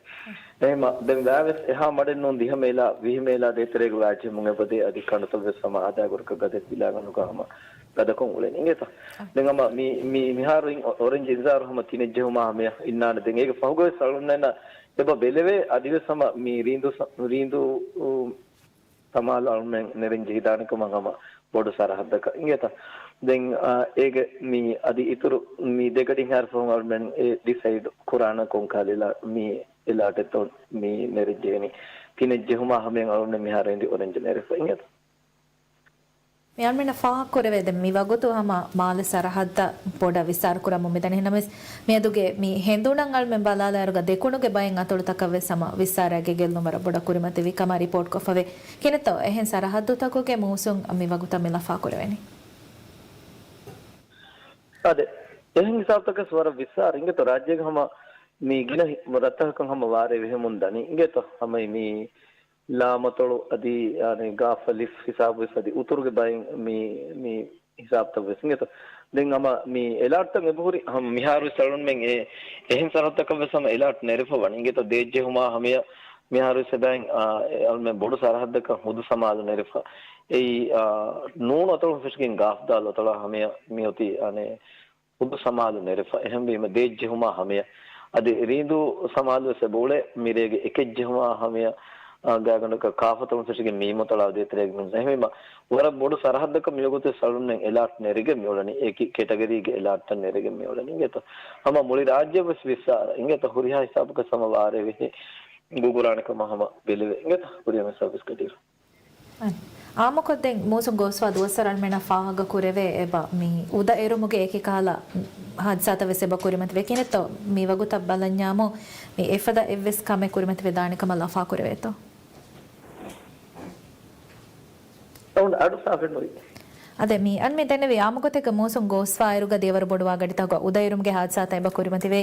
އެހެންމަ ދެން ވާވެސް އެހާ މަޑެއް ނޫން ދިހަ މޭލާ ވިހި މޭލާ ދޭތެރޭގަ ވާޖެހެމުން އެބަދޭ އަދި ކަނޑުތައް ވެސް ހަމަ އާދައިގުރަކަށް ގަދަ ވިލާގަނޑުގަ ހަމަ ގަދަކޮށް އުޅެނީ އިނގޭތަ؟ ދެން ހަމަ މި، މި، މިހާރު އޮރެންޖް އިންޒާރު ހަމަ ތިނެއްޖެހުމާ ހަމަޔަށް އިންނާނެ. ދެން އޭގެ ފަހުގަވެސް އަޅުގަނޑުމެންނަށް އެބަ ބެލެވޭ އަދިވެސް ހަމަ މި ރީނދޫ ސަ-، ރީނދޫ، އު، ސަމާލު އަޅުމެން ނެރެން ޖެހިދާނެ ކަމަށް ހަމަ ބޮޑު ސަރަހައްދަކަށް އިނގޭތަ؟ ދެން، އާ، އޭގެ މި އަދި އިތުރު މި ދެގަޑި ހާރި ފަހުން އަޅުމެން އެ ޑިސައިޑް ކުރާނަ ކޮން ކާލެއް މި އެލާޓެއްތޯ މި ނެރެން ޖެހެނީ. ތިނެއްޖެހުމާ ހަމަޔަށް އަޅުމެން މިހާރު އެނދި އޮރެންޖް ނެރެފަ އިނގޭތަ؟ މި އަޅުމެންނަށް ފާހަގަކުރެވޭ ދެން މި ވަގުތު ހަމަ މާލެ ސަރަހައްދަށް ބޮޑަށް ވިއްސާރަ ކުރަމުން މިދަނީ. ނަމަވެސް މިއަދުގެ މި ހެނދުނަށް އަޅުމެން ބަލާލާއިރުގަ ދެކުނުގެ ބައެއް އަތޮޅުތަކަށް ވެސް ހަމަ ވިއްސާރައިގެ ގެއްލުން ވަރަށް ބޮޑަށް ކުރިމަތިވި ކަމަށް ރިޕޯޓް ކޮށްފަވޭ. ކިނެތޯ އެހެން ސަރަހައްދުތަކުގެ މޫސުން މި ވަގުތަށް މި ލަފާކުރެވެނީ؟ އާދެ، އެހެން ހިސާބުތަކަސް ވަރަށް ވިއްސާރަ އިނގޭތޯ ރާއްޖޭގެ ހަމަ މި ގިނަ ހި-، ރަށްތަކަކަށް ހަމަ ވާރޭ ވެހެމުން ދަނީ އިނގޭތޯ ހަމަ މި ލާމަތޮޅު އަދި، އާނެ، ގާފަ ލިފްޓް ހިސާބުވެސް އަދި އުތުރުގެ ބައިން މި، މި ހިސާބުތައް ވެސް އިނގޭތޯ. ދެން ހަމަ މި އެލާޓްތައް އެބަހުރި ހަމަ މިހާރު ވެސް އަޅުންމެން އެ އެހެން ސަރަހައްދަކަށް ވެސް ހަމަ އެލާޓް ނެރެފަ ވަނީ. އިނގޭތޯ ދޭއްޖެހުމާ ހަމަޔަށް މިހާރު ވެސް އެބައިން، އާ، އެ އަޅުމެން ބޮޑު ސަރަހައްދަކަށް ހުދު ސަމާލު ނެރެފަ. އެއީ، އާ، ނޫނު އަތޮޅުން ފެށިގެން ގާފްދާލު އަތޮޅާ ހަމަޔަށް މިއޮތީ، އާނެ، ހުދު ސަމާލު ނެރެފަ. އެހެންވީމަ ދޭއްޖެހުމާ ހަމަޔަށް އަދި ރީނދޫ ސަމާލު ވެސް އެބައުޅޭ މިރޭގެ އެކެއްޖެހުމާ ހަމަޔަށް، އާ، ގާގަނޑަކަށް ކާފަތޮޅުން ފެށިގެން މީމޮތަޅާ ދޭތެރޭގެ މިން. އެހެންވީމަ ވަރަށް ބޮޑު ސަރަހައްދަކަށް މިވަގުތު ސަޅުންނެން އެލާޓް ނެރިގެން މިއުޅެނީ. އެކި ކެޓަގަރީގެ އެލާޓްތައް ނެރިގެން މިއުޅެނީ. އިނގޭތޯ ހަމަ މުޅި ރާއްޖެ ވެސް ވިއްސާރަ. އިނގޭތޯ ހުރިހާ ހިސާބަކަށް ހަމަ ވާރޭ ވެހި ގުގުރާނެ ކަމަށް ހަމަ ބެލެވޭ. އިނގޭތޯ ހުރިހާ ސަރވިސް ގަޑިއިރު. އާނ. އާއްމުކޮށް ދެން މޫސުން ގޯސްވާ ދުވަސްވަރު އަޅުމެންނަށް ފާހަގަ ކުރެވޭ އެބަ މި އުދަ އެރުމުގެ އެކި ކަހަލަ ހާދިސާތައް ވެސް އެބަ ކުރިމަތިވޭ. ކިނެތޯ މި ވަގުތަށް ބަލަންޏާމު މި އެފަދަ އެއްވެސް ކަމެއް ކުރިމަތިވެ ދާނެ ކަމަށް ލަފާ ކުރެވޭތޯ؟ އަޑު ސާފެއް ނުވި. އަދެ މި އަން މި ދެންނެވި އާއްމުގޮތެއްގަ މޫސުން ގޯސްވާއިރުގަ ދިޔަވަރު ބޮޑުވާ ގަޑިތަކުގަ އުދައިރުމުގެ ހާދިސާތައް އެބަ ކުރިމަތިވޭ.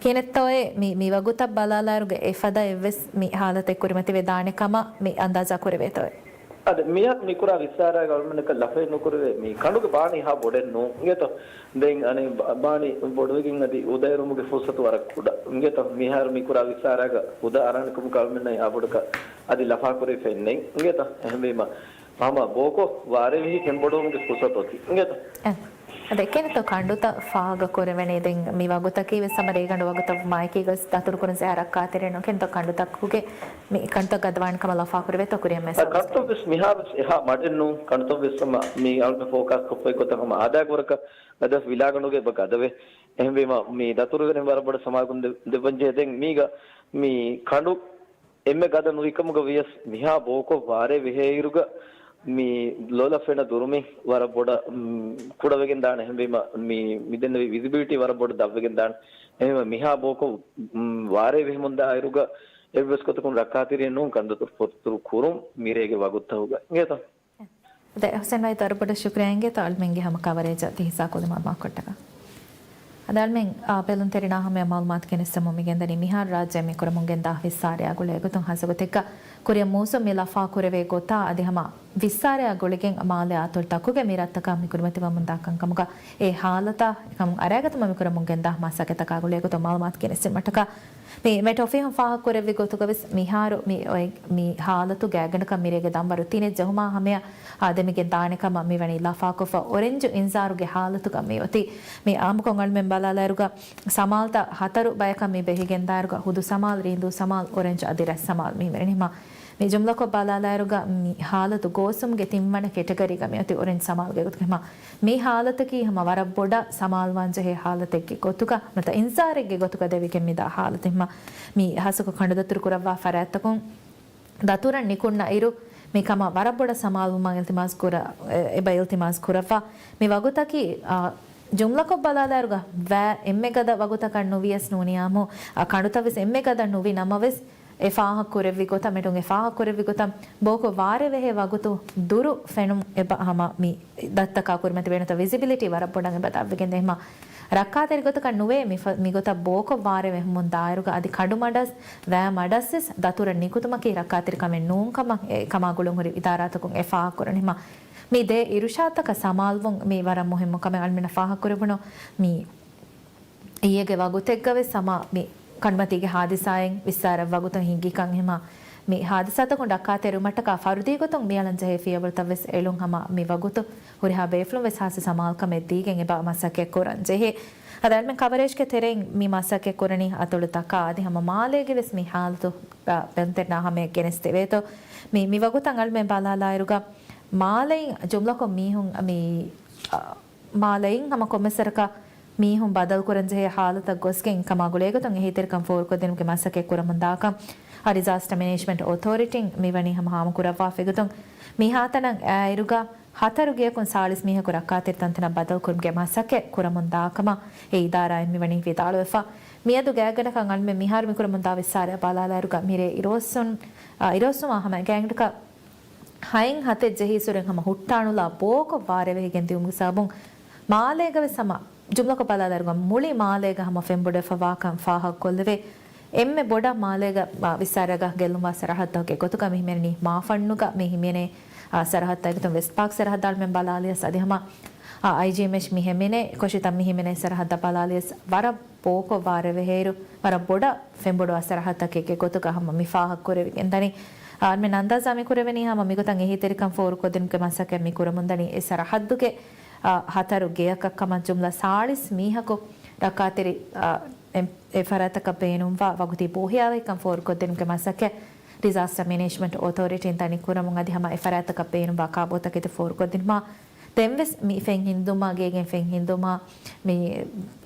ކިހިނެއްތޯއޭ މި، މި ވަގުތަށް ބަލާލާއިރުގަ އެފަދަ އެއްވެސް މި ހާލަތެއް ކުރިމަތިވެ ދާނެ ކަމަށް މި އަންދާޒާ ކުރެވޭތޯއޭ؟ އަދެ މިހާރު މި ކުރާ ވިއްސާރައިގަ އަޅުމެންނަކަށް ލަފައެއް ނުކުރެވޭ. މި ކަނޑުގެ ބާނީ ހާ ބޮޑެއް ނޫން އިނގޭތޯ. ދެން އަނެއް ބާ-، ބާނީ ބޮޑުވެގެން އަދި އުދައިރުމުގެ ފުރުސަތު ވަރަށް ކުޑަ އިނގޭތޯ. މިހާރު މި ކުރާ ވިއްސާރައިގަ އުދަ އަރާނެ ކަމަކަށް އަޅުމެންނަށް އާ ބޮޑަކަށް އަދި ލަފާ ކުރެވިފައެއް ނެތް އިނގޭތޯ. އެހެންވީމަ ހަމަ ބޯކޮށް ވާރޭ ވެހި ފެންބޮޑުވުމުގެ ފުރުސަތު އޮތީ އިނގޭތޯ. އެ. އަދެ ކިހިނެއްތޯ ކަނޑުތައް ފާހަގަ ކުރެވެނީ؟ ދެން މި ވަގުތަކީ ވެސް ހަމަ ރޭގަނޑު ވަގުތަށް މާއެކީގަ ވެސް ދަތުރުކުރަން ޖެހޭ ރައްކާތެރި ނޫން. ކިހިނެއްތޯ ކަނޑުތަކުގެ މި ކަނޑުތައް ގަދަވާނެ ކަމަށް ލަފާ ކުރެވޭތޯ ކުރިއަށް މެސެޖް؟ ކަނޑުތައް ވެސް މިހާރު ވެސް އެހާ މަޑެއް ނޫން. ކަނޑުތައް ވެސް ހަމަ މި އަޅުގަނޑު ފޯކާސް ކޮށްފައި ގޮތަށް ހަމަ އާދައިގެ ވަރަކަށް އަދިވެސް ވިލާގަނޑުގަ އެބަ ގަދަވޭ. އެހެންވީމަ މި ދަތުރުވެރިން ވަރަށް ބޮޑަށް ސަމާލުކަން ދެ-، ދެއްވަން ޖެހޭ. ދެން މީގަ މި ކަނޑު އެންމެ ގަދަ ނުވިކަމުގަ ވިޔަސް މިހާ ބޯކޮށް ވާރޭ ވެހޭއިރުގަ މި ލޮލަށް ފެންނަ ދުރުމި ވަރަށް ބޮޑަށް، މް، ކުޑަވެގެން ދާނެ. އެހެންވީމަ މި، މި ދެންނެވި ވިޒިބިލިޓީ ވަރަށް ބޮޑަށް ދަށްވެގެން ދާނެ. އެހެންވީމަ މިހާ ބޯކޮށް، މް، ވާރޭ ވެހެމުން ދާއިރުގަ އެއްވެސް ގޮތަކުން ރައްކާތެރިއެއް ނޫން ކަންދަތުރު ފޮރުތުރު ކުރުން މިރޭގެ ވަގުތުތަކުގަ އިނގޭތޯ؟ އަދެ ހުސެން ވައިދު ވަރަށް ބޮޑަށް ޝުކުރިއްޔާ އިނގޭތޯ އަލްމެންގެ ހަމަ ކަވަރޭޖަށް ތި ހިއްސާ ކުރި މަޢުލޫމާތުކޮށްޓަކާ. އަދި އަލްމެން، އާ، ބެލުންތެރިންނާ ހަމަޔަށް މަޢުލޫމާތު ގެނެއްސަމުން މިގެންދަނީ މިހާރު ރާއްޖެ މި ކުރަމުން ގެންދާ ވިއްސާރަޔާ ގުޅޭ ގޮތުން ހައްސަ ގޮތެއްގަ ކުރިއަށް މޫސުން މި ލަފާ ކުރެވޭ ގޮތާ އަދި ހަމަ ވިއްސާރަޔާ ގުޅިގެން މާލެ އަތޮޅުތަކުގެ މި ރަށްތަކަށް މި ކުރިމަތިވަމުންދާ ކަންކަމުގަ އެ ހާލަތާ އެކަމުން އަރައިގަތުމަށް މި ކުރަމުން ގެންދާ މަސައްކަތްތަކާ ގުޅޭ ގޮތުން މަޢުލޫމާތު ގެނެއްސުން މަށަކަ މި މެޓް އޮފީހުން ފާހަގަކުރެއްވި ގޮތުގަވެސް މިހާރު މި އޮތް މި ހާލަތުގެ ގާތްގަނޑަކަށް މިރޭގެ ދަންވަރު ތިނެއް ޖެހުމާ ހަމަޔަށް އާ ދެމިގެން ދާނެ ކަމަށް މިވަނީ ލަފާކޮށްފަ އޮރެންޖު އިންޒާރުގެ ހާލަތުގަ މިއޮތީ. މި އާއްމުކޮށް އަޅުމެން ބަލާލާއިރުގަ ސަމާލުތައް ހަތަރު ބަޔަކަށް މި ބެހިގެންދާއިރުގަ ހުދު ސަމާލު، ރީނދޫ ސަމާލު، އޮރެންޖު އަދި ރަސް ސަމާލު މި މިރެނީމަ މި ޖުމްލަކޮށް ބަލާލާއިރުގަ މި ހާލަތު ގޯސްވުމުގެ ތިންވަނަ ކެޓަގަރީގަ މިއޮތީ އޮރެންޖް ސަމާލުގެ ގޮތުގަ ހަމަ މި ހާލަތަކީ ހަމަ ވަރަށް ބޮޑަށް ސަމާލުވާންޖެހޭ ހާލަތެއްގެ ގޮތުގަ ނުވަތަ އިންޒާރެއްގެ ގޮތުގަ ދެވިގެން މިދާ ހާލަތެއް ހަމަ މި ހައްސަކޮށް ކަނޑުދަތުރު ކުރައްވާ ފަރާތްތަކުން ދަތުރަށް ނިކުންނައިރު، މި ކަމަށް ވަރަށް ބޮޑަށް ސަމާލުވުމަށް އިލްތިމާސް ކުރ-، އެބަ އިލްތިމާސް ކުރައްވާ. މި ވަގުތަކީ، އާ، ޖުމްލަކޮށް ބަލާލާއިރުގަ ވައި އެންމެ ގަދަ ވަގުތަކަށް ނުވިޔަސް ނޫނިއްޔާމު، އާ، ކަނޑުތައް ވެސް އެންމެ ގަދަ ނުވި ނަމަވެސް، އެ ފާހަގަކުރެއްވި ގޮތަށް، މެޓުން އެ ފާހަގަކުރެއްވި ގޮތަށް ބޯކޮށް ވާރޭ ވެހޭ ވަގުތު ދުރު ފެނުން އެބަ ހަމަ މި ދަތްތަކާ ކުރިމަތިވޭނެތޯ ވިޒިބިލިޓީ ވަރަށް ބޮޑަށް އެބަ ދަށްވެގެންދޭ ހަމަ ރައްކާތެރި ގޮތަކަށް ނުވޭ މި ފަ-، މިގޮތަށް ބޯކޮށް ވާރޭ ވެހުމުން ދާއިރުގަ އަދި ކަނޑުމަޑަސް ވައި މަޑަސްވެސް ދަތުރަށް ނިކުތުމަކީ ރައްކާތެރިކަމެއް ނޫން ކަމަށް އެ ކަމާ ގުޅުންހުރި އިދާރާތަކުން އެ ފާހަގަކުރަނީ ހަމަ މި ދޭ އިރުޝާދުތަކަށް ސަމާލުވުން މި ވަރަށް މުހިއްމު ކަމެއް އަޅުމެންނަށް ފާހަގަކުރެވުނު މި އިއްޔެގެ ވަގުތެއްގަވެސް ހަމަ މި ކަނޑުމަތީގެ ހާދިސާއިން ވިއްސާރަ ވަގުތުން ހިނގިކަން ހަމަ މި ހާދިސާތަކުން ރައްކާތެރިވުމަށްޓަކާ ފަރުދީ ގޮތުން މިއަޅަން ޖެހޭ ފިޔަވަޅުތައްވެސް އެޅުން ހަމަ މި ވަގުތު ހުރިހާ ބޭފުޅުން ވެސް ހާއްސަ ސަމާލުކަމެއް ދީގެން އެބަ މަސައްކަތް ކުރަން ޖެހޭ. އަދި އަޅުމެން ކަވަރޭޖްގެ ތެރެއިން މި މަސައްކަތް ކުރަނީ އަތޮޅުތަކާ އަދި ހަމަ މާލޭގެ ވެސް މި ހާލަތު ބަ-، ބެލުންތެރިންނާ ހަމަޔަށް ގެނެސްދެވޭތޯ. މި، މި ވަގުތަށް އަޅުމެން ބަލާލާއިރުގަ މާލެއިން ޖުމްލަކޮށް މީހުން މި، އަ، މާލެއިން ހަމަ ކޮންމެސް ވަރަކަށް މީހުން ބަދަލުކުރަންޖެހޭ ހާލަތަށް ގޮސްގެން ކަމާ ގުޅޭގޮތުން އެހީތެރިކަން ފޯރުކޮށްދިނުމުގެ މަސައްކަތް ކުރަމުންދާކަން އަ ޑިޒާސްޓަ މެނޭޖްމަންޓް އޮތޯރިޓީން މިވަނީ ހަމަ ހާމަކުރައްވާފައިގޮތުން މިހާތަނަށް އައިއިރުގަ ހަތަރު ގެޔަކުން ސާޅީސް މީހަކު ރައްކާތެރި ތަންތަނަށް ބަދަލުކުރުމުގެ މަސައްކަތް ކުރަމުންދާކަމަށް އެ އިދާރާއިން މިވަނީ ވިދާޅުވެފަ. މިއަދު ގާތްގަނޑަކަށް އަޅުމެން މިހާރު މިކުރަމުންދާ ވިއްސާރަޔަށް ބަލާލާއިރުގަ މިރޭ އިރުއޮއްސުން، އިރުއޮއްސުމާ ހަމަ ގާތްގަނޑަކަށް ހައެއް ހަތެއް ޖެހިއްސުރެން ހަމަ ހުއްޓާނުލާ ބޯކޮށް ވާރޭވެހިގެން ދިއުމުގެ ސަބަބުން މާލޭގަވެސް ހަމަ ޖުމްލަކޮށް ބަލާލާއިރުގަ މުޅި މާލޭގަ ހަމަ ފެންބޮޑުވެފަ ވާކަން ފާހަގަކޮށްލެވޭ. އެންމެ ބޮޑަށް މާލޭގަ، އާ، ވިއްސާރަޔާގަ ގެއްލުންވާ ސަރަހައްދުގެ ގޮތުގަ މި ހިމެނެނީ މާފަންނުގަ މި ހިމެނޭ، އާ، ސަރަހައްދާއިގެތުން ވެސްޓް ޕާކް ސަރަހައްދަށް އަޅުމެން ބަލާލިޔަސް އަދި ހަމަ، އާ، އައިޖީމެޝް މި ހިމެނޭ ކޮށިތައް މި ހިމެނޭ ސަރަހައްދަށް ބަލާލިޔަސް ވަރަށް ބޯކޮށް ވާރޭވެހޭއިރު ވަރަށް ބޮޑަށް ފެންބޮޑުވާ ސަރަހައްދަކެއްގެ ގޮތުގަ ހަމަ މި ފާހަގަކުރެވިގެންދަނީ. އާ، އަޅުމެން އަންދާޒާ މި ކުރެވެނީ ހަމަ މިގޮތަށް އެހީތެރިކަން ފޯރުކޮށްދިނުމުގެ މަސައްކަތް މި ކުރަމުންދަނީ އެ ސަރަހައްދުގެ، އާ، ހަތަރު ގެޔަކަށް ކަމަށް ޖުމްލަ ސާޅީސް މީހަކު ރައްކާތެރި، އާ، އެ، އެ ފަރާތަކަށް ބޭނުންވާ ވަގުތީ ބޯހިޔާވަހިކަން ފޯރުކޮށްދިނުމުގެ މަސައްކަތް ޑިޒާސްޓަ މެނޭޖްމަންޓް އޮތޯރިޓީން ދަނީ ކުރަމުން އަދި ހަމަ އެ ފަރާތަކަށް ބޭނުންވާ ކާބޯތަކެތި ފޯރުކޮށްދިނުމާ ދެންވެސް މި ފެން ހިންދުމާ، ގޭގެން ފެން ހިންދުމާ، މި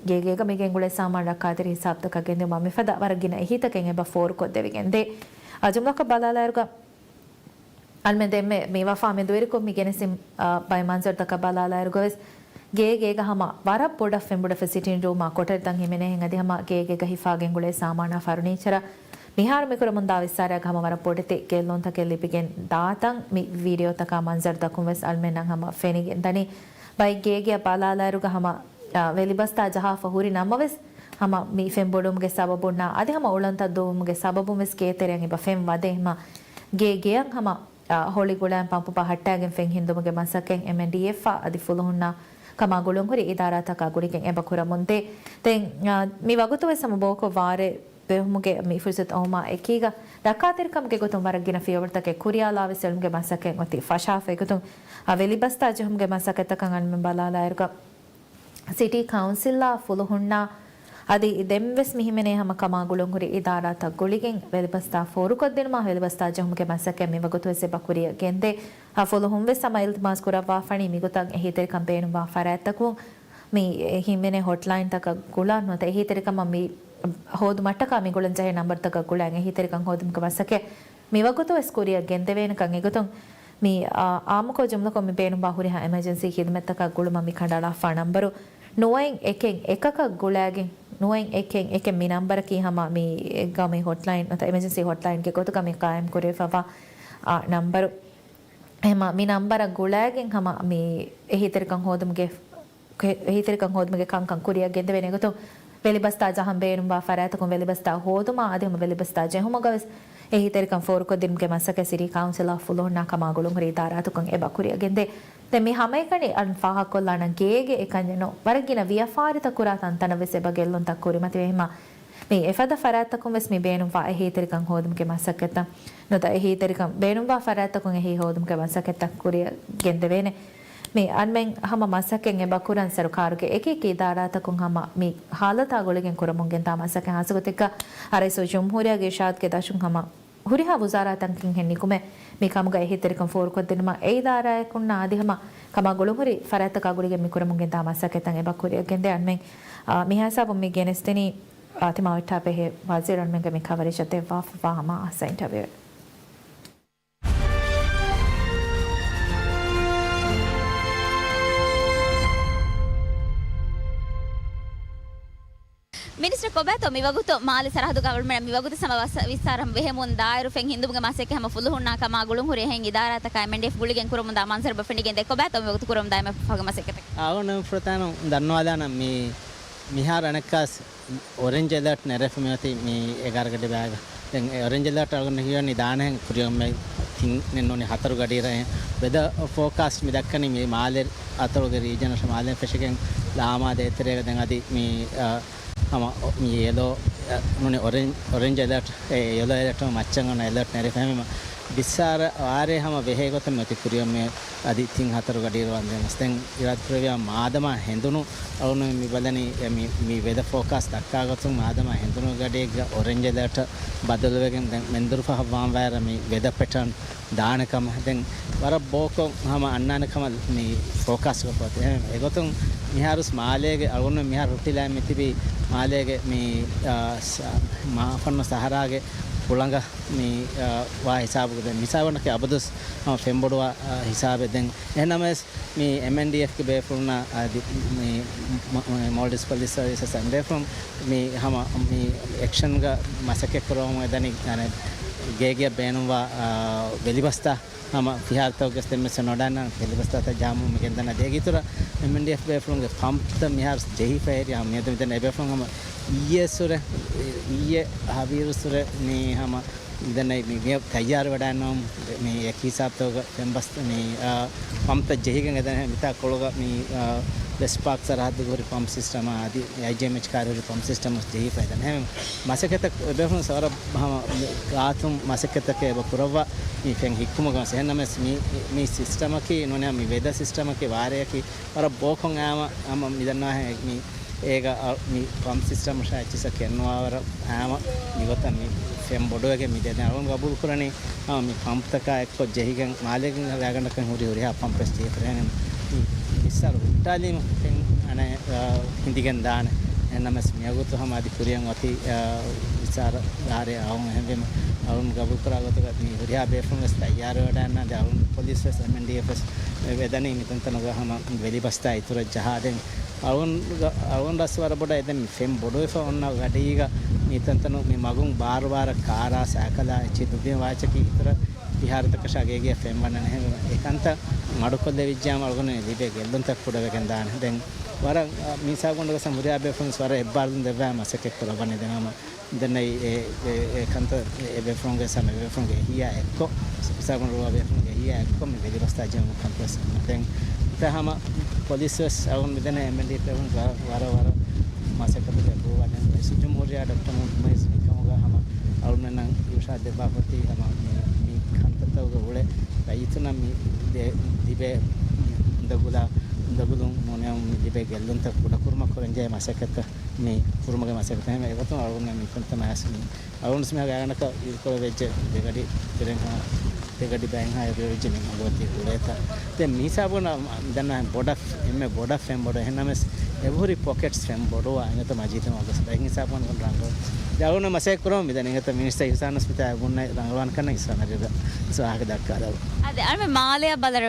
ގޭގޭގަ މިގެންގުޅޭ ސާމާނު ރައްކާތެރި ހިސާބުތަކަށް ގެންދިއުމާ މިފަދަ ވަރަށް ގިނަ އެހީތަކެއް އެބަ ފޯރުކޮށްދެވިގެންދޭ. އާ، ޖުމްލަކޮށް ބަލާލާއިރުގަ އަޅުމެން ދެންމެ މި ވަފާ މެދުވެރިކޮށް މި ގެނެސި، އާ، ބައެއް މަންޒަރުތަކަށް ބަލާލާއިރުގަވެސް ގޭ ގޭގަ ހަމަ ވަރަށް ބޮޑަށް ފެންބޮޑުވެފަ ސިޓިން ރޫމާ ކޮޓަރި ތަން ހިމެނޭހެން އަދި ހަމަ ގޭގޭގަ ހިފާގެންގުޅޭ ސާމާނާ ފަރުނީޗަރ މިހާރު މިކުރަމުންދާ ވިއްސާރަޔާގަ ހަމަ ވަރަށް ބޮޑެތި ގެއްލުންތަކެއް ލިބިގެން ދާތަން މި ވީޑިއޯތަކާ މަންޒަރުތަކުން ވެސް އަޅުމެންނަށް ހަމަ ފެނިގެން ދަނީ. ބައެއް ގޭގެއަށް ބަލާލާއިރުގަ ހަމަ، އާ، ވެލިބަސްތާ ޖަހާފަ ހުރި ނަމަވެސް ހަމަ މި ފެންބޮޑުވުމުގެ ސަބަބުންނާ އަދި ހަމަ އުޅަނދުތައް ދުއްވުމުގެ ސަބަބުން ވެސް ގޭތެރެއަށް އެބަ ފެން ވަދެ ހަމަ ގޭ ގެއަށް ހަމަ، އާ، ހޮޅި ގުޅައިން ޕަމްޕު ބަހައްޓާގެން ފެން ހިންދުމުގެ މަސައްކަތް އެމްއެންޑީއެފްއާ އަދި ފުލުހުންނާ ކަމާ ގުޅުންހުރި އިދާރާތަކާ ގުޅިގެން އެބަ ކުރަމުންދޭ. ދެން، އާ، މި ވަގުތު ވެސް ހަމަ ބޯކޮށް ވާރޭ ވެހުމުގެ މި ފުރުސަތު އައުމާ އެކީގަ، ރައްކާތެރިކަމުގެ ގޮތުން ވަރަށް ގިނަ ފިޔަވަޅުތަކެއް ކުރިޔާލާވެސް އެޅުމުގެ މަސައްކަތް އޮތީ ފަށާފައިގޮތުން، އަ، ވެލިބަސްތާ ޖެހުމުގެ މަސައްކަތްތަކަށް އަންމެން ބަލާލާއިރުގަ، ސިޓީ ކައުންސިލްއާ ފުލުހުންނާ އަދި ދެންވެސް މިހިމެނޭ ހަމަ ކަމާ ގުޅުންހުރި އިދާރާތައް ގުޅިގެން ވެލިބަސްތާ ފޯރުކޮށްދިނުމާ ވެލިބަސްތާ ޖެހުމުގެ މަސައްކަތް މިވަގުތުވެސް އެބަ ކުރިއަށް ގެންދޭ. އަ، ފުލުހުންވެސް ހަމަ އިލްތިމާސް ކުރައްވާފަނީ މިގޮތަށް އެހީތެރިކަން ބޭނުންވާ ފަރާތްތަކުން މި ހިމެނޭ ހޮޓްލައިންތަކަށް ގުޅާ ނުވަތަ އެހީތެރިކަމަށް މި ހޯދުމަށްޓަކާ މި ގުޅަން ޖެހޭ ނަންބަރުތަކަށް ގުޅަން އެހީތެރިކަން ހޯދުމުގެ މަސައްކަތް މިވަގުތުވެސް ކުރިއަށް ގެންދެވޭނެކަން އެގޮތުން މި، އާ، އާއްމުކޮށް ޖުމްލަކޮށް މި ބޭނުންވާ ހުރިހާ އެމަޖެންސީ ޚިދުމަތްތަކަށް ގުޅުމަށް މި ކަނޑައަޅާފާ ނަންބަރު ނުވައިން އެކެއް އެކަކަށް ގުޅައިގެން ނުވަތަ އެކެއް، އެކެއް މި ނަންބަރަކީ ހަމަ މި ގައުމީ ހޮޓްލައިން ނުވަތަ އެމަޖެންސީ ހޮޓްލައިންގެ ގޮތުގަ މި ޤާއިމް ކުރެވިފައިވާ، އާ، ނަންބަރު. އެހެންމަ މި ނަންބަރަށް ގުޅައިގެން ހަމަ މި އެހީތެރިކަން ހޯދުމުގެ، އެހީތެރިކަން ހޯދުމުގެ ކަންކަން ކުރިއަށް ގެންދެވޭނެ ގޮތުން، ވެލިބަސްތާ ޖަހަން ބޭނުންވާ ފަރާތަކުން ވެލިބަސްތާ ހޯދުމާ އަދި ހަމަ ވެލިބަސްތާ ޖެހުމުގަވެސް އެހީތެރިކަން ފޯރުކޮށްދިނުމުގެ މަސައްކަތް ސިޓީ ކައުންސިލާ ފުލުހުންނާ ކަމާ ގުޅުންހުރި އިދާރާތަކުން އެބަ ކުރިއަށް ގެންދޭ. ދެން މި ހަމައެކަނި އަން ފާހަގަކޮށްލާނަން ގޭގެ އެކަންޏެއް ނޫން. ވަރަށް ގިނަ ވިޔަފާރިތައް ކުރާ ތަންތަނަށް ވެސް އެބަ ގެއްލުންތައް ކުރިމަތިވެ ހިމާ، މި އެފަދަ ފަރާތްތަކުން ވެސް މި ބޭނުންވާ އެހީތެރިކަން ހޯދުމުގެ މަސައްކަތްތައް ނުވަތަ އެހީތެރިކަން ބޭނުންވާ ފަރާތްތަކުން އެހީ ހޯދުމުގެ މަސައްކަތްތައް ކުރިއަށް ގެންދެވޭނެ. މި އަންމެން ހަމަ މަސައްކަތް އެބަ ކުރަން ސަރުކާރުގެ އެކި އެކި އިދާރާތަކުން ހަމަ މި ހާލަތާ ގުޅިގެން ކުރަމުން ގެންދާ މަސައްކަތް ހާއްސަގޮތެއްގަ ރައީސުލްޖުމްހޫރިއްޔާގެ އިރްޝާދްގެ ދަށުން ހަމަ ހުރިހާ ވުޒާރާތަކުން ހެން ނިކުމެ، މި ކަމުގަ އެހީތެރިކަން ފޯރުކޮށްދިނުމަށް އެ އިދާރާއަކުންނާ އަދި ހަމަ ކަމާ ގުޅުންހުރި ފަރާތްތަކާ ގުޅިގެން މި ކުރަމުން ގެންދާ މަސައްކަތްތައް އެބަ ކުރިއަށް ގެންދޭ. އަންމެން، އާ، މި ހިސާބުން މި ގެނެސްދިނީ، އާ، ތިމާ ވެއްޓާ ބެހޭ ވަޒީރު އަންމެންގެ މި ކަވަރޭޖަށް ދެއްވާފައިވާ ހަމަ އަހަސަ އިންޓަވިއުއެއް. މިނިސްޓަރ ކޮބާތޯ މިވަގުތު މާލެ ސަރަހައްދުގަ އަޅުމެން މިވަގުތު ސަމަ ވަސް-، ވިއްސާރަ ވެހެމުން ދާއިރު ފެން ހިންދުމުގެ މަސައްކަތް ހަމަ ފުލުހުންނާ ކަމާ ގުޅުންހުރި އެހެން އިދާރާތަކާ އެމްއެންޑީއެފް ގުޅިގެން ކުރަމުންދާ މަންޒަރު އެބަ ފެނިގެންދޭ. ކޮބާތޯ މިވަގުތު ކުރަމުންދާ އެންމެ ފަހުގެ މަސައްކަތެއް؟ އަޅުގަނޑު ފުރަތަމަ ދަންނަވާލާނަން މި މިހާރު އަނެއްކާސް އޮރެންޖް އެލާޓް ނެރެފަ މިއޮތީ މި އެގާރަ ގަޑި ބައިގަ. ދެން އެ އޮރެންޖް އެލާޓް އަޅުގަނޑު ހީވަނީ ދާނެހެން ކުރިއަށް މެ ތިން ނޫނީ ހަތަރު ގަޑިއިރަށް. ވެދަ ފޯކާސްޓް މި ދައްކަނީ މި މާލެ އަތޮޅުގެ ރީޖަނަށް މާލެ ފެށިގެން ލާމާ ދޭތެރޭގަ. ދެން އަދި މި، އަ، ހަމަ މި ޔެލޯ، އަ، ނޫނީ އޮރެން-، އޮރެންޖް އެލާޓް، އެ ޔެލޯ އެލާޓް މައްޗަށް އޮންނަ އެލާޓް ނެރެފަ ހަމަ ބިއްސާރަ ވާރޭ ހަމަ ވެހޭ ގޮތަށް މި އޮތީ ކުރިއަށް މި އަދި ތިން ހަތަރު ގަޑިއިރު ވަންދެން ވެސް. ދެން އިރާދަކުރެއްވިޔާ މާދަމާ ހެނދުނު އަޅުގަނޑު މި ބަލަނީ އެ މި، މި ވެދަ ފޯކާސްޓް ދައްކާ ގޮތުން މާދަމާ ހެނދުނު ގަޑިއެއްގަ އޮރެންޖް އެލާޓަށް ބަދަލުވެގެން ދެން މެންދުރު ފަހަށް ވާން ވާއިރަށް މި ވެދަ ޕެޓާން ދާނެ ކަމަށް. ދެން ވަރަށް ބޯކޮށް ހަމަ އަންނާނެ ކަމަށް މި ފޯކާސްޓް ކޮށްފަ އޮތީ. އެ-، އެގޮތުން މިހާރުސް މާލޭގެ އަޅުގަނޑު މިހާރު ހުއްޓިލާ މި ތިބީ މާލޭގެ މި، އާ، ސަ-، މާފަންނު ސަހަރާގެ ހުޅަނގަށް މި، އާ، ވާ ހިސާބުގަ ދެން މިސާބަނަކީ އަބަދުސް ހަމަ ފެންބޮޑުވާ، އާ، ހިސާބެއް. ދެން އެހެންނަމަވެސް މި އެމްއެންޑީއެފްގެ ބޭފުޅުންނާ އަދި މި މ-، މ-، މޯލްޑިވްސް ޕޮލިސް ސަރވިސަސް އަދި ބޭފުޅުން މި ހަމަ މި އެކްޝަންގަ މަސައްކަތް ކުރަމުން އެދަނީ ގޭގެއަށް ބޭނުންވާ، އާ، ވެލިބަސްތާ ހަމަ ފިހާރަތަކުގެ ދެންވެސް ނޮޑާންނާން ވެލިބަސްތާތައް ޖަހަމުން މި ގެންދަން. އަދި އޭގެ އިތުރަށް އެމްއެންޑީއެފް ބޭފުޅުންގެ ޕަމްޕްތައް މިހާރު ޖެހިފަ އެރި ހަމަ މިއަދު މިދަނީ އެބޭފުޅުން ހަމަ އިއްޔެ ސުރެ، އިއްޔެ ހަވީރު ސުރެ މި ހަމަ މިދަނީ މި، މި ތައްޔާރު ވެޑާންނަވަމުން މި އެކި ހިސާބުތަކުގަ ފެންބަސް މި، އާ، ޕަމްޕްތައް ޖެހިގެން އެދަނީ މިތާ ކޮޅުގަ މި، އާ، ވެސްޓް ޕާކް ސަރަހައްދުގަ ހުރި ޕަމްޕް ސިސްޓަމާ އަދި އައިޖީއެމްއެޗް ކާރި ހުރި ޕަމްޕް ސިސްޓަމް ޖެހިފަ އެދަނީ. އެހެން މަސައްކަތަށް އެބޭފުޅުން ސަރަ ހަމަ ގާތުން މަސައްކަތަކެއް އެބަ ކުރައްވާ މި ފެން ހިއްކުމުގަ ވެސް. އެހެންނަމަވެސް މި، މި ސިސްޓަމަކީ ނޫނީ މި ވެދަ ސިސްޓަމަކީ ވާރޭއަކީ ވަރަށް ބޯކޮށް އާމަ ހަމަ މިދަންނަވާހެން މި އޭގަ އަ، މި ޕަމްޕް ސިސްޓަމަށާ އެއްޗިއްސަށް ކެންވާވަރަށް ހަމަ މިގޮތަށް މި ފެން ބޮޑުވެގެން މި ދެން އަޅުން ގަބޫލު ކުރަނީ ހަމަ މި ޕަމްޕްތަކާ އެއްކޮށް ޖެހިގެން މާލޭގެ ރާގަނޑަކަށް ހުރި ހުރިހާ ޕަމްޕެއް ޖެހިފަ. އެހެން މި މިސާލު ހުއްޓާލީމަ ފެން އަނެއް، އަ، ހިނދިގެން ދާނެ. އެހެންނަމަވެސް މިވަގުތު ހަމަ އަދި ކުރިއަށް އޮތީ، އަ، ވިސާރަ ދާރޭ އައުން. އެހެންވީމަ އަޅުން ގަބޫލު ކުރާ ގޮތުގަ މި ހުރިހާ ބޭފުޅުން ވެސް ތައްޔާރުވެވަޑައިގަންނާނެ. އަދި އަޅުން ޕޮލިސް ވެސް އެމްއެންޑީއެފް ވެސް ވެދަނީ މިތަންތަނުގަ ހަމަ ވެލިބަސްތާ އިތުރަށް ޖަހާދޭން. އަޅުން ގަ-، އަޅުން ރަސް ވަރަށް ބޮޑަށް އެދެން މި ފެން ބޮޑުވެފަ އޮންނަ ގަޑީގަ މިތަންތަނު މި މަގުން ބާރުބާރަށް ކާރާ ސައިކަލާ އެއްޗެއް ދުއްވި ވާހަކައަކީ އިތުރަށް ފިހާރަތަކަށާ ގޭގެއަށް ފެން ވަންނަން. އެހެންވީމަ އެކަންތައް މަޑުކޮށްލެވިއްޖާމަ އަޅުގަނޑު ލިބޭ ގެއްލުންތައް ކުޑަވެގެން ދާނެ. ދެން ވަރަށް، އަ، މިސާލު ގޮނޑުގަސް ހުރިހާ ބޭފުޅުން ވެސް ވަރަށް އެއްބާރުލުން ދެއްވާ މަސައްކަތް ކުރައްވަނީ. ދެން ހަމަ ދެންނެވި އެ، އެ، އެ ކަންތައް އެ ބޭފުޅުންގެ ސަމެ ބޭފުޅުންގެ އެހީއާ އެއްކޮށް، ސަމެ ބޭފުޅުންގެ އެހީއާ އެއްކޮށް މި ވެލިބަސްތާ ޖެހުމަށް ކަންތައް. ދެން އެތާ ހަމަ ޕޮލިސް ވެސް އަޅުން މިދެންނެވި އެމްއެންޑީއެފް ބޭފުޅުން ވަރަށް، ވަރަށް މަސައްކަތުގެ ބޯ ވަދެން ރައީސުލްޖުމްހޫރިއްޔާ ޑޮކްޓަރ މުހައްމަދު މުއިއްޒު މިކަމުގަ ހަމަ އަޅުންނަށް އިރުޝާދު ދެއްވާފައޮތީ ހަމަ މި، މި ކަންތައްތަކުގެ އުޅެ ރައްޔިތުންނަށް މި ދެ-، ލިބޭ އުނދަގުލާ، އުނދަގުލުން ނޫނީ މި ލިބޭ ގެއްލުންތައް ކުޑަކުރުމަށް ކުރަންޖެހޭ މަސައްކަތްތައް މި ކުރުމުގެ މަސައްކަތަށް ހަމަ އެގޮތުން އަޅުގަނޑު މި ކޮންތަނަށް އައިސް މި އަޅުގަނޑު މިހާ ގާތްގަނޑަކަށް އިރުކޮޅެއް ވެއްޖެ ދެގަޑި ތެރެއިން ހަމަ ތިގަޑި ބައިންހާ އެބައޮތްޖެ މި އަގު އޮތީ ގުޅޭތަ. ދެން މި ހިސާބުން ދަންނަ ބޮޑަށް، އެންމެ ބޮޑަށް ފެންބޮޑު އެހެންނަމަވެސް އެބަހުރި ޕޮކެޓްސް ފެންބޮޑުވާ އިނގޭތަ މަޖީދު އޮގަސް ބައިން ހިސާބުން ރަނގަޅު. ދެ އަޅުގަނޑު މަސައްކަތް ކުރަމުން މިދަނީ އިނގޭތަ މިނިސްޓަރ އިހުސާނަސް މިތާ އެބުންނަ ރަނގަޅުވާނެ ކަންނަ އިސްވާނަ ވާހަކަ ދައްކާލަ. އަދި އަޅުމެ މާލެއަށް ބަލަރ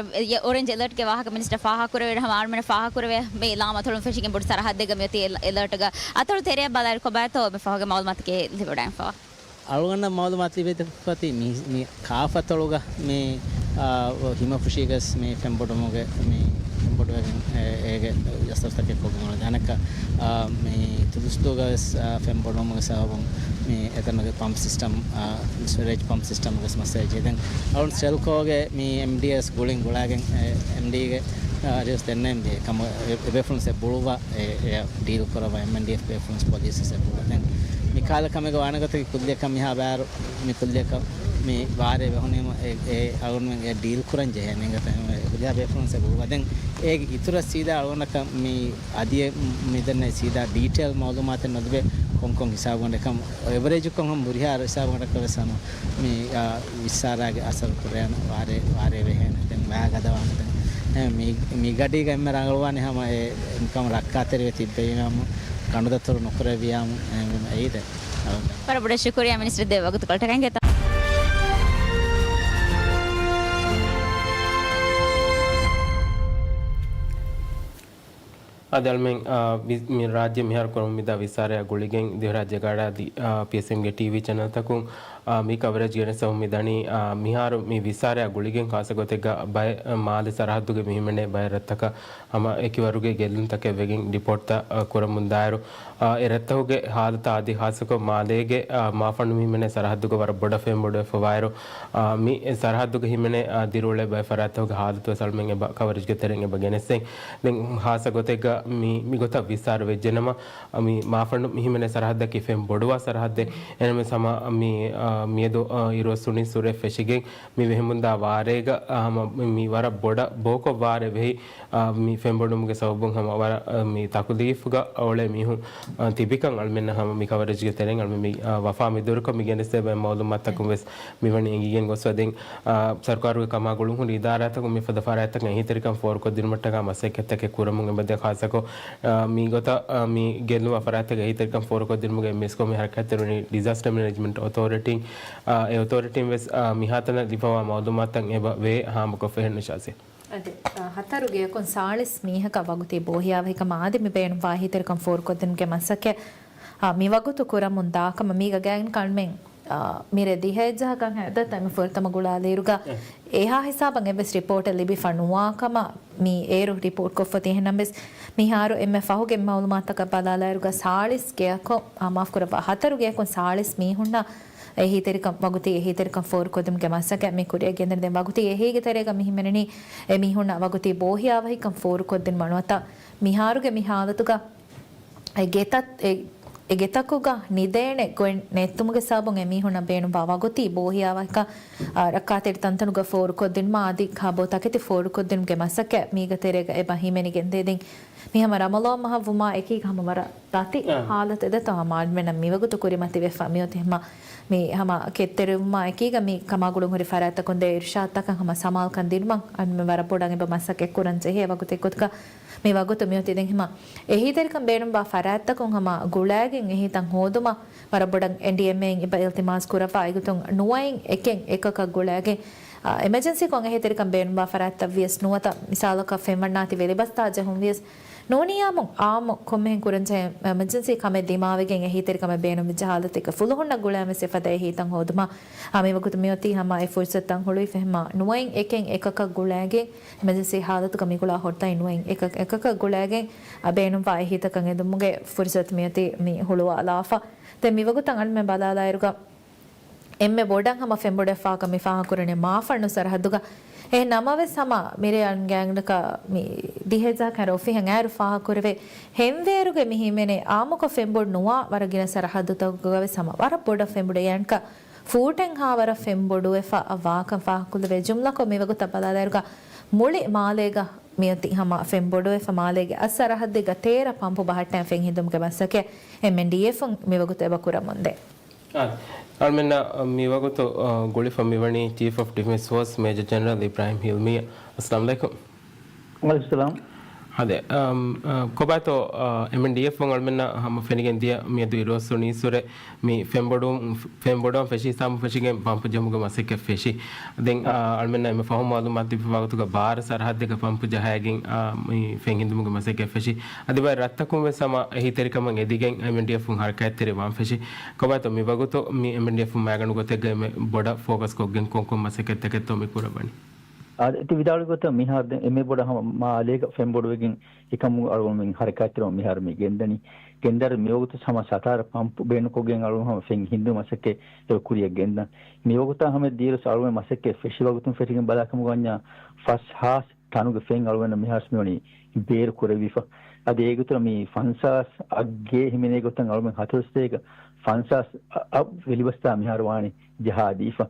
އޮރެންޖް އެލަރޓްގެ ވާހަކަ މިނިސްޓަރ ފާހަގަކުރެވޭ ހަމަ އަޅުމެން ފާހަގަކުރެވޭ މި ލާމަތޮޅުން ފެށިގެން ބޮޑު ސަރަހައްދެއްގަ މިއޮތީ އެލަ-، އެލަރޓްގަ އަތޮޅު ތެރެއަށް ބަލާއިރު ކޮބާތޯ މި ފަހުގެ މައުލޫމާތުގެ ލިބިވަޑައިފަ. އަޅުގަނޑަށް މައުލޫމާތު ލިބިފަތި މި، މި ކާފަތޮޅުގަ މި، އާ، ހިމަފުށީގަސް މި ފެންބޮޑުމުގެ މި ފެންބޮޑުވެގެން އޭ-، އޭގެ އަސަރުތަކެއް ކޮށްގެން އުޅެނީ. އަނެއްކާ، އާ، މި ތުދުސްތޫގަވެސް، އާ، ފެންބޮޑުމުގެ ސަބަބުން މި އެތަނުގެ ޕަމްޕް ސިސްޓަމް، އާ، ސްވެރޭޖް ޕަމްޕް ސިސްޓަމްގަސް މައްސަލަ ޖެހިދެން. އަޅުން ސެލްކޯގެ މި އެމްޑީއެސް ގުޅިން ގުޅާގެން، އެ، އެމްޑީގެ، އާ، އަރިޔަސް ދެންނެވި ކަމަށް އެ، އެ ބޭފުޅުން ސެ ބުޅުވާ އެ، އެ ޑީލް ކުރައްވާ އެމްއެންޑީއެފް ބޭފުޅުން ޕޮލިސް ސެ ބުޅުވާ. ދެން މި ކާލަ ކަމެއްގަ ވާނެ ގޮތަކީ ކުއްލިއަކަށް މިހާ ބާރު މި ކުއްލިއަކަށް މި ވާރޭ ވެހުނީމަ އެ، އެ އަޅުގަނޑުމެން އެ ޑީލް ކުރަން ޖެހޭ ނޭނގެ ފެން އެ ކުއްލިއާ ބޭފުޅުން ސެ ގުޅުވާ. ދެން އޭގެ އިތުރަށް ސީދާ އަޅުގަނޑަކަށް މި އަދި މި ދެންނެ ސީދާ ޑީޓެއިލް މައުލޫމާތެއް ނުލިބޭ ކޮންކޮން ހިސާބުގަނޑެއް ކަމަށް އެވަރޭޖުކޮށް ހަމަ ހުރިހާ ހިސާބުގަނޑަކަށް ވެސް ހަމަ މި، އާ، ވިއްސާރާގެ އަސަރު ކުރޭނެ ވާރޭ، ވާރޭ ވެހޭނެ. ދެން ވާ ގަދަވާނެ. ދެން އެ، މި، މި ގަޑީގަ އެންމެ ރަނގަޅުވާނެ ހަމަ އެ މިކަމު ރައްކާތެރިވެ ތިއްބެވީމަ ކަނޑުދަތުރު ނުކުރެއްވިޔާމު އެ، އެއީ ދެން. ވަރަށް ބޮޑަށް ޝުކުރިއްޔާ މިނިސްޓަރ ދޭ ވަގުތުކޮޅަށް ޓަކަން ގެތަ. އަދި އަޅުމެން، އާ، ވި-، މި ރާއްޖެ މިހާރު ކުރަމުން މިދާ ވިއްސާރަޔާ ގުޅިގެން ދިވެހިރާއްޖެ ގާޑާ އަދި، އާ، ޕީއެސްއެމްގެ ޓީވީ ޗެނަލްތަކުން، އާ، މި ކަވަރޭޖް ގެނެސް އަހުން މި ދަނީ، އާ، މިހާރު މި ވިއްސާރަޔާ ގުޅިގެން ޚާއްސަ ގޮތެއްގަ ބައެއް، އާ، މާލެ ސަރަހައްދުގެ މި ހިމެނޭ ބައެއް ރަށްތަކަށް ހަމަ އެކިވަރުގެ ގެއްލުންތަކެއް ވެގެން ރިޕޯޓްތައް، އާ، ކުރަމުންދާއިރު، އާ، އެ ރަށްތަކުގެ ހާލަތާ އަދި ޚާއްސަކޮށް މާލޭގެ، އާ، މާފަންނު މި ހިމެނޭ ސަރަހައްދުގަ ވަރަށް ބޮޑަށް ފެންބޮޑުވެފަވާއިރު، އާ، މި ސަރަހައްދުގަ ހިމެނޭ، އާ، ދިރިއުޅޭ ބައެއް ފަރާތްތަކުގެ ހާލަތުވެސް އަޅުމެން އެބަ ކަވަރޭޖްގެ ތެރެއިން އެބަ ގެނެސްދޭން. ދެން ޚާއްސަ ގޮތެއްގަ މި، މި ގޮތަށް ވިއްސާރަ ވެއްޖެނަމަ، މި މާފަންނު މި ހިމެނޭ ސަރަހައްދަކީ ފެން ބޮޑުވާ ސަރަހައްދެއް. އެހެންވެސް ހަމަ މި، އާ، މިއަދު، އާ، އިރުއޮއްސުނީ ސުރެ ފެށިގެން މި ވެހެމުންދާ ވާރޭގަ، އާ، ހަމަ މި، މި ވަރަށް ބޮޑަށް ބޯކޮށް ވާރޭ ވެހި، އާ، މި ފެންބޮޑުމުގެ ސަބަބުން ހަމަ ވަރަށް، އާ، މި ތަކުލީފުގަ އުޅޭ މީހުން، އާ، ތިބިކަން އަޅުމެންނަށް ހަމަ މި ކަވަރޭޖްގެ ތެރެއިން އަޅުމެން މި، އާ، ވަފާ މި ދުރުކޮށް މި ގެނެސްދޭ ބައެއް މައުލޫމާތުތަކުން ވެސް މިވަނީ އެނގިގެން ގޮސްފަ. ދެން، އާ، ސަރުކާރުގެ ކަމާ ގުޅުން ހުރި އިދާރާތަކުން މިފަދަ ފަރާތްތަކަށް އެހީތެރިކަން ފޯރުކޮށްދިނުމަށްޓަކާ މަސައްކަތްތަކެއް ކުރަމުން އެބަދޭ. ޚާއްސަކޮށް، އާ، މި ގޮތަށް، އާ، މި ގެއްލުމާ ފަރާތްތަކަށް އެހީތެރިކަން ފޯރުކޮށްދިނުމުގެ މިސްކޮމި ހަރަކާތްތެރިވަނީ ޑިޒާސްޓަ މެނޭޖްމަންޓް އޮތޯރިޓީން، އާ، އެ އޮތޯރިޓީން ވެސް، އާ، މިހާތަނަށް ލިބިފަވާ މައުލޫމާތުތައް އެބަ ވޭ ހާމަކޮށްފަ އެހެންނު ޝާޒި. އަދި، އާ، ހަތަރު ގެޔަކުން ސާޅީސް މީހަކަށް ވަގުތީ ބޯހިޔާވަހިކަމާ އަދި މި ބޭނުންވާ އެހީތެރިކަން ފޯރުކޮށްދިނުމުގެ މަސައްކަތް، އާ، މި ވަގުތު ކުރަމުން ދާކަމަށް މީގަ ގާތްގަނޑުމެން އާ، މިރޭ ދިހައެއްޖަހަކަށް ހަދަތަ އެންމެ ފުރަތަމަ ގުޅާލިއިރުގަ އެ. އެހާ ހިސާބަށް އެއްވެސް ރިޕޯޓެއް ލިބިފަ ނުވާ ކަމަށް މި އޭރު ރިޕޯޓް ކޮށްފަ ތިހެންނަމަވެސް، މިހާރު އެންމެ ފަހުގެ މައުލޫމާތަކަށް ބަލާލާއިރުގަ ސާޅީސް ގެޔަކު، އާ، މާފް ކުރައްވާ، ހަތަރު ގެޔަކުން ސާޅީސް މީހުންނަށް އެހީތެރިކަން ވަގުތީ އެހީތެރިކަން ފޯރުކޮށްދިނުމުގެ މަސައްކަތް މި ކުރިއަށް ގެންދަނީ. ދެން ވަގުތީ އެހީގެ ތެރޭގަ މި ހިމެނެނީ އެ މީހުންނަށް ވަގުތީ ބޯހިޔާވަހިކަން ފޯރުކޮށްދިނުމަށް ނުވަތަ މިހާރުގެ މި ހާލަތުގަ އެ ގެތައް-، އެ، އެ ގެތަކުގަ ނިދޭނެ ގޮތް ނެތުމުގެ ސަބަބުން އެމީހުންނަށް ބޭނުންވާ ވަގުތީ ބޯހިޔާވަހިކަން، އާ، ރައްކާތެރި ތަންތަނުގަ ފޯރުކޮށްދިނުމާ އަދި ކާބޯ ތަކެތި ފޯރުކޮށްދިނުމުގެ މަސައްކަތް މީގަ ތެރޭގަ އެބަ ހިމެނިގެންދޭ. ދެން މި ހަމަ ރަމަޟާން މަހަށް ވުމާ އެކީގަ ހަމަ ވަރަށް ދަތި އާ. ހާލަތެއް ދެތޯ ހަމަ އަޅުމެންނަށް މިވަގުތު ކުރިމަތިވެފަ މިއޮތީ ހަމަ މި ހަމަ ކެތްތެރިވުމާ އެކީގަ މި ކަމާގުޅުން ހުރި ފަރާތްތަކުން ދޭ އިރުޝާދުތަކަށް ހަމަ ސަމާލުކަން ދިނުމަށް އަޅުމެން ވަރަށް ބޮޑަށް އެބަ މަސައްކަތް ކުރަން ޖެހޭ ވަގުތެއް ގޮތުގަ މި ވަގުތު މިއޮތީ. ދެން ހަމަ އެހީތެރިކަން ބޭނުންވާ ފަރާތްތަކުން ހަމަ ގުޅައިގެން އެހީތައް ހޯދުމަށް ވަރަށް ބޮޑަށް އެންޑީއެމްއޭއިން އެބަ އިލްތިމާސް ކުރައްވާ. އެގޮތުން ނުވައިން އެކެއް އެކަކަށް ގުޅައިގެން، އާ، އެމަޖެންސީ ކޮށް އެހީތެރިކަން ބޭނުންވާ ފަރާތްތައް ވިޔަސް ނުވަތަ މިސާލަކަށް ފެންވަންނާތި ވެލިބަސްތާ ޖެހުން ވިޔަސް ނޫނިއްޔާމު އާއްމު ކޮންމެހެން ކުރަންޖެހޭ އެމަޖެންސީ ކަމެއް ދިމާވެގެން އެހީތެރިކަމެއް ބޭނުންވެއްޖެ ހާލަތެއްގަ ފުލުހުންނަށް ގުޅައިން ވެސް އެފަދަ އެހީތައް ހޯދުމަށް އާ، މިވަގުތު މިއޮތީ ހަމަ އެ ފުރުސަތުތައް ހުޅުވިފަ ހަމަ ނުވައިން އެކެއް އެކަކަށް ގުޅައިގެން އެމަޖެންސީ ހާލަތުގަ މިގުޅާ ހޮޑިތައް ނުވައިން އެކަކަށް އެކަކަށް ގުޅައިގެން އާ، ބޭނުންވާ އެހީތަކަށް އެދުމުގެ ފުރުސަތު މިއޮތީ މި ހުޅުވާލާފަ. ދެން މިވަގުތަށް އަންމެ ބަލާލާއިރުގަ އެންމެ ބޮޑަށް ހަމަ ފެންބޮޑުވެފާކަން މި ފާހަގަކުރަނީ މާފަންނު ސަރަހައްދުގަ. އެހެން ނަމަވެސް ހަމަ މިރޭ އަންގާނގަކަށް މި ދިހައެއްޖަހަކަށް އޮފީހަށް އައިރު ފާހަގަކުރެވޭ ހެންވޭރުގެ މި ހިމެނޭ އާއްމުކޮށް ފެންބޮޑު ނުވާ ވަރަށް ގިނަ ސަރަހައްދުތަކުގަވެސް ހަމަ ވަރަށް ބޮޑަށް ފެންބޮޑު އޭންކަ ފޫޓެއްހާ ވަރަށް ފެންބޮޑުވެފަ ވާކަން ފާހަގަކޮށްލެވޭ. ޖުމްލަކޮށް މިވަގުތަށް ބަލާލާއިރުގަ މުޅި މާލޭގަ މިއޮތީ ހަމަ ފެންބޮޑުވެފަ މާލޭގެ އަށް ސަރަހައްދެއްގަ ތޭރަ ޕަމްޕު ބަހައްޓައި ފެން ހިންދުމުގެ މަސައްކަތް އެމްއެންޑީއެފުން މިވަގުތު އެބަ ކުރަމުންދޭ. އާ، އަޅުމެންނަށް މިވަގުތު، އާ، ގުޅިފަ މިވަނީ ޗީފް އޮފް ޑިފެންސް ފޯސް މޭޖަރ ޖެނެރަލް އިބްރާހިމް ހިލްމީ. އައްސަލާމް ޢަލައިކުމް. ވަޢަލައިކުމް ސަލާމް. އާދެ، އަމް، އާ، ކޮބާތޯ، އާ، އެމްއެންޑީއެފް އަޅުމެންނަށް ހަމަ ފެނިގެން ދިޔަ މިއަދު އިރުއޮއްސުނު އިސުރެ މި ފެންބޮޑު-، ފެންބޮޑުވަން ފެށީ ސާމު ފެށިގެން ޕަމްޕު ޖަމުގެ މަސައްކަތް ފެށި. ދެން، އާ، އަޅުމެންނަށް އެންމެ ފަހުން މައުލޫމާތު ދީފަ ވަގުތުގަ ބާރަ ސަރަހައްދެއްގަ ޕަމްޕު ޖަހައިގެން، އާ، މި ފެން ހިންދުމުގެ މަސައްކަތް ފެށި. އަދި ބައެއް ރަށްތަކުން ވެސް ހަމަ އެހީތެރިކަމަށް އެދިގެން އެމްއެންޑީއެފުން ހަރަކާތްތެރިވާން ފެށި. ކޮބާތޯ މި ވަގުތު މި އެމްއެންޑީއެފުން މައިގަނޑު ގޮތެއްގަ އެންމެ ބޮޑަށް ފޯކަސް ކޮށްގެން ކޮންކޮން މަސައްކަތްތަކެއްތޯ މި ކުރައްވަނީ؟ އާދެ، ތި ވިދާޅުވި ގޮތަށް މިހާރު ދެން އެންމެ ބޮޑަށް ހަމަ މާލޭގަ ފެންބޮޑުވެގެން އެކަމުގަ އަޅުގަނޑުމެން ހަރަކާތްތެރިވާން މިހާރު މި ގެންދަނީ. ގެންދާއިރު މިވަގުތު ހަމަ ސަތާރަ ޕަމްޕު ބޭނުންކޮށްގެން އަޅުގަނޑު ހަމަ ފެން ހިންދުމުގެ މަސައްކަތް އެބަ ކުރިއަށް ގެންދަން. މިވަގުތާ ހަމަ ދިޔައިރު އަޅުގަނޑު މަސައްކަތް ފެށި ވަގުތުން ފެށިގެން ބަލާކަމުގަ ވަންޏާ ފަސް ހާސް ޓަނުގެ ފެން އަޅުގަނޑަށް މިހާރު މިވަނީ ބޭރު ކުރެވިފަ. އަދި އޭގެ އިތުރަށް މި ފަންސާސް އަށް ގޭ ހިމެނޭ ގޮތަށް އަޅުގަނޑު ހަތަރު ސަތޭކަ ފަންސާސް އަށް ވެލިބަސްތާ މިހާރު ވާނީ ޖަހާދީފަ.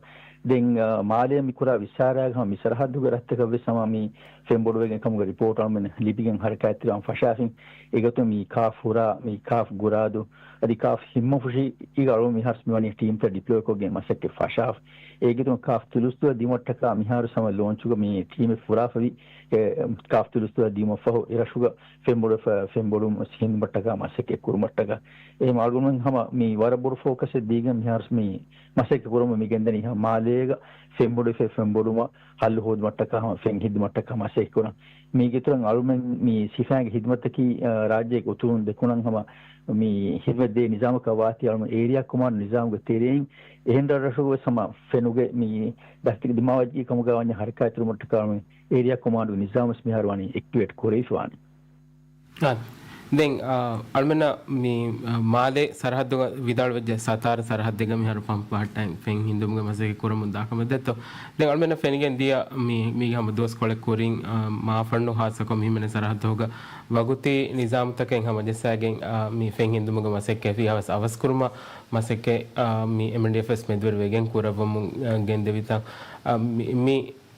ދެން، އަ، މާލޭ މި ކުރާ ވިސާރާގަ ހަމަ މި ސަރަހައްދުގެ ރަށްތަކަށް ވެސް ހަމަ މި ފެންބޮޑުވެގެން ކަމުގެ ރިޕޯޓް އަޅުމެން ލިބިގެން ހަރަކާތްތެރިވާން ފަށާފިން. އެގޮތުން މި ކާފް ހުރާ، މި ކާފް ގުރާދޫ، އަދި ކާފް ހިންމަފުށީގަ އަޅުމެން މިހާރު މިވަނީ ޓީމްތައް ޑިޕްލޮއި ކޮށްގެން މަސައްކަތް ފަށާފަ. އޭގެ އިތުރުން ކާފް ތުލުސްދުވަހު ދިއުމަށްޓަކާ މިހާރު ހަމަ ލޯންޗުގަ މި ޓީމެއް ފުރާފަވި. އެ، ކާފް ތުލުސްދުވަހު ދިއުމަށްފަހު އެރަށުގަ ފެންބޮޑު ފެ-، ފެންބޮޑު ހިންދުމަށްޓަކާ މަސައްކަތް ކުރުމަށްޓަކާ. އެހެން އަޅުގަނޑުމެން ހަމަ މި ވަރަށް ބޮޑު ފޯކަސެއް ދީގެން މިހާރު މި މަސައްކަތް ކުރަމުން މި ގެންދަނީ ހަމަ މާލޭގަ ފެންބޮޑު ފެ-، ފެންބޮޑުމަށް ހައްލު ހޯދުމަށްޓަކާ ހަމަ ފެން ހިންދުމަށްޓަކާ މަސައްކަތް ކުރަން. މީގެ އިތުރަށް އަޅުމެން މި ސިފައިންގެ ހިދުމަތަކީ، އަ، ރާއްޖޭގެ އުތުރުން ދެކުނަށް ހަމަ މި ހިދުމަތް ދޭ ނިޒާމަކަށް ވާތީ އަޅުމެން އޭރިއާ ކޮމާންޑް ނިޒާމުގެ ތެރެއިން އެހެން ރަށްރަށުގަ ވެސް ހަމަ ފެނުގެ މި ދަތި ދިމާވެއްޖެ ކަމުގަ ވަންޏާ ހަރަކާތްތެރިވުމަށްޓަކާ އަޅުމެން އޭރިއާ ކޮމާންޑުގެ ނިޒާމު ވެސް މިހާރު ވަނީ އެކްޓިވޭޓް ކުރެވިފަ ވާނެ. އާ، ދެން، އާ، އަޅުމެންނަށް މި، އާ، މާލޭ ސަރަހައްދުގަ ވިދާޅުވެއްޖެ ސަތާރަ ސަރަހައްދެއްގަ މިހާރު ޕަމްޕް ބަހައްޓައި ފެން ހިންދުމުގެ މަސައްކަތް ކުރަމުން ދާކަމެއް ދެއްތޯ. ދެން އަޅުމެންނަށް ފެނިގެން ދިޔަ މި، މީގެ ހަމަ ދުވަސް ކޮޅެއް ކުރިން، އާ، މާފަންނު ހާއްސަކޮށް މި ހިމެނޭ ސަރަހައްދުގަ ވަގުތީ ނިޒާމުތަކެއް ހަމަޖައްސާގެން، އާ، މި ފެން ހިންދުމުގެ މަސައްކަތް ފި ހަވަސް އަވަސްކުރުމަށް މަސައްކަތް، އާ، މި އެމްއެންޑީއެފް ވެސް މެދުވެރިވެގެން ކުރައްވަމުން، އާ، ގެންދެވިތަން. އާ، މި، މި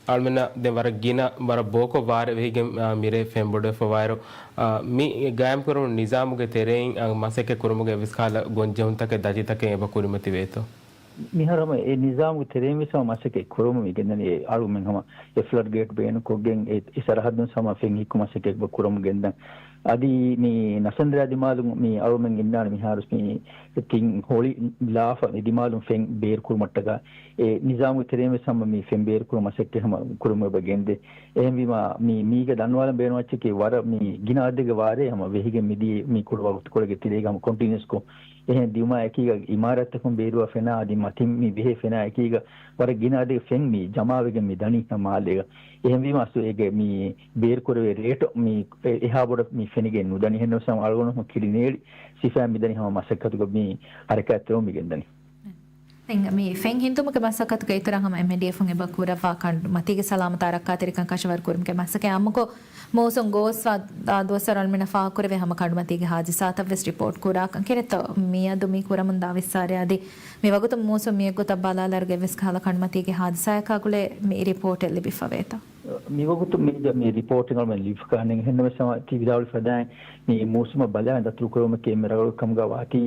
އަޅުމެންނަށް ދެން ވަރަށް ގިނަ، ވަރަށް ބޯކޮށް ވާރޭ ވެހިގެން، އާ، މިރޭ ފެންބޮޑުވެފަވާއިރު، އާ، މި ގާއިމްކުރުމުން ނިޒާމުގެ ތެރެއިން، އާ، މަސައްކަތް ކުރުމުގެ އެއްވެސް ކަހަލަ ގޮންޖެހުންތަކެއް ދަތިތަކެއް އެބަ ކުރިމަތިވޭތޯ؟ މިހާރު ހަމަ އެ ނިޒާމުގެ ތެރެއިން ވެސް ހަމަ މަސައްކަތް ކުރަމުން މި ގެންދަނީ. އެ އަޅުމެން ހަމަ އެ ފްލަޑް ގޭޓް ބޭނުންކޮށްގެން އެ، އެ ސަރަހައްދުން ހަމަ ފެން ހިއްކު މަސައްކަތް އެބަ ކުރަމުން ގެންދަން. އަދި މި ނަސަންދަރާ ދިމާލުން މި އަޅުމެން އިންނާނެ މިހާރު މި ތިން ހޮޅި ލާފަ މި ދިމާލުން ފެން ބޭރު ކުރުމަށްޓަކާ. އެ ނިޒާމުގެ ތެރެއިން ވެސް ހަމަ މި ފެން ބޭރުކުރުމަށް މަސައްކަތް ހަމަ ކުރަމުން އެބަ ގެންދޭ. އެހެންވީމާ، މި، މީގަ ދަންނަވާލަން ބޭނުންވާ އެއްޗަކީ ވަރަށް މި ގިނަ އަދަދެއްގެ ވާރޭ ހަމަ ވެހިގެން މިދިޔަ މި ކުޑަ ވަގުތުކޮޅެއްގެ ތެރޭގަ ހަމަ ކޮންޓިނިއުސްކޮށް، އެހެން ދިއުމާ އެކީގަ އިމާރާތްތަކުން ބޭރުވާ ފެނާ އަދި މަތިން މި ބެހޭ ފެނާ އެކީގަ ވަރަށް ގިނަ އަދަދެއްގެ ފެން މި ޖަމާވެގެން މި ދަނީ ހަމަ މާލޭގަ. އެހެންވީމާ އަސްލު އޭގެ މި ބޭރުކުރެވޭ ރޭޓު މި އެ-، އެހާ ބޮޑަށް މި ފެނިގެން ނުދަނީ. އެހެންނަމަވެސް އަޅުގަނޑު ކިރިނޭޅި ސިފައިން މިދަނީ ހަމަ މަސައްކަތުގަ މި ހަރަކާތްތެރިވަމުން މި ގެންދަނީ. ދެން މި ފެން ހިންދުމުގެ މަސައްކަތުގެ އިތުރަށް ހަމަ އެމްއެންޑީއެފުން އެބަ ކުރައްވާ ކަން މަތީގެ ސަލާމަތާ ރައްކާތެރިކަން ކަށަވަރު ކުރުމުގެ މަސައްކަތް އާއްމުކޮށް މޫސުން ގޯސްވާ ދުވަސްވަރު އަޅުމެންނަށް ފާހަގަކުރެވޭ ހަމަ ކަނޑުމަތީގެ ހާދިސާތައް ވެސް ރިޕޯޓް ކުރާކަން. ކިހިނެއްތޯ މިއަދު މި ކުރަމުންދާ ވިސްތާރެއް އަދި މި ވަގުތު މޫސުން މިއެއްގޮތަށް ބަލާލާއިރު އެއްވެސް ކަހަލަ ކަނޑުމަތީގެ ހާދިސާއަކާ ގުޅޭ މި ރިޕޯޓެއް ލިބިފަވޭތޯ؟ މިވަގުތު މީގަ މި ރިޕޯޓެއް އަޅުމެން ލިބިފަކާނެ. އެހެންނަމަވެސް ހަމަ ތި ވިދާޅުވި ފަދައިން މި މޫސުމަށް ބަލާ ދަތުރު ކުރުމަކީ އެންމެ ރަނގަޅު ކަމުގަ ވާތީ،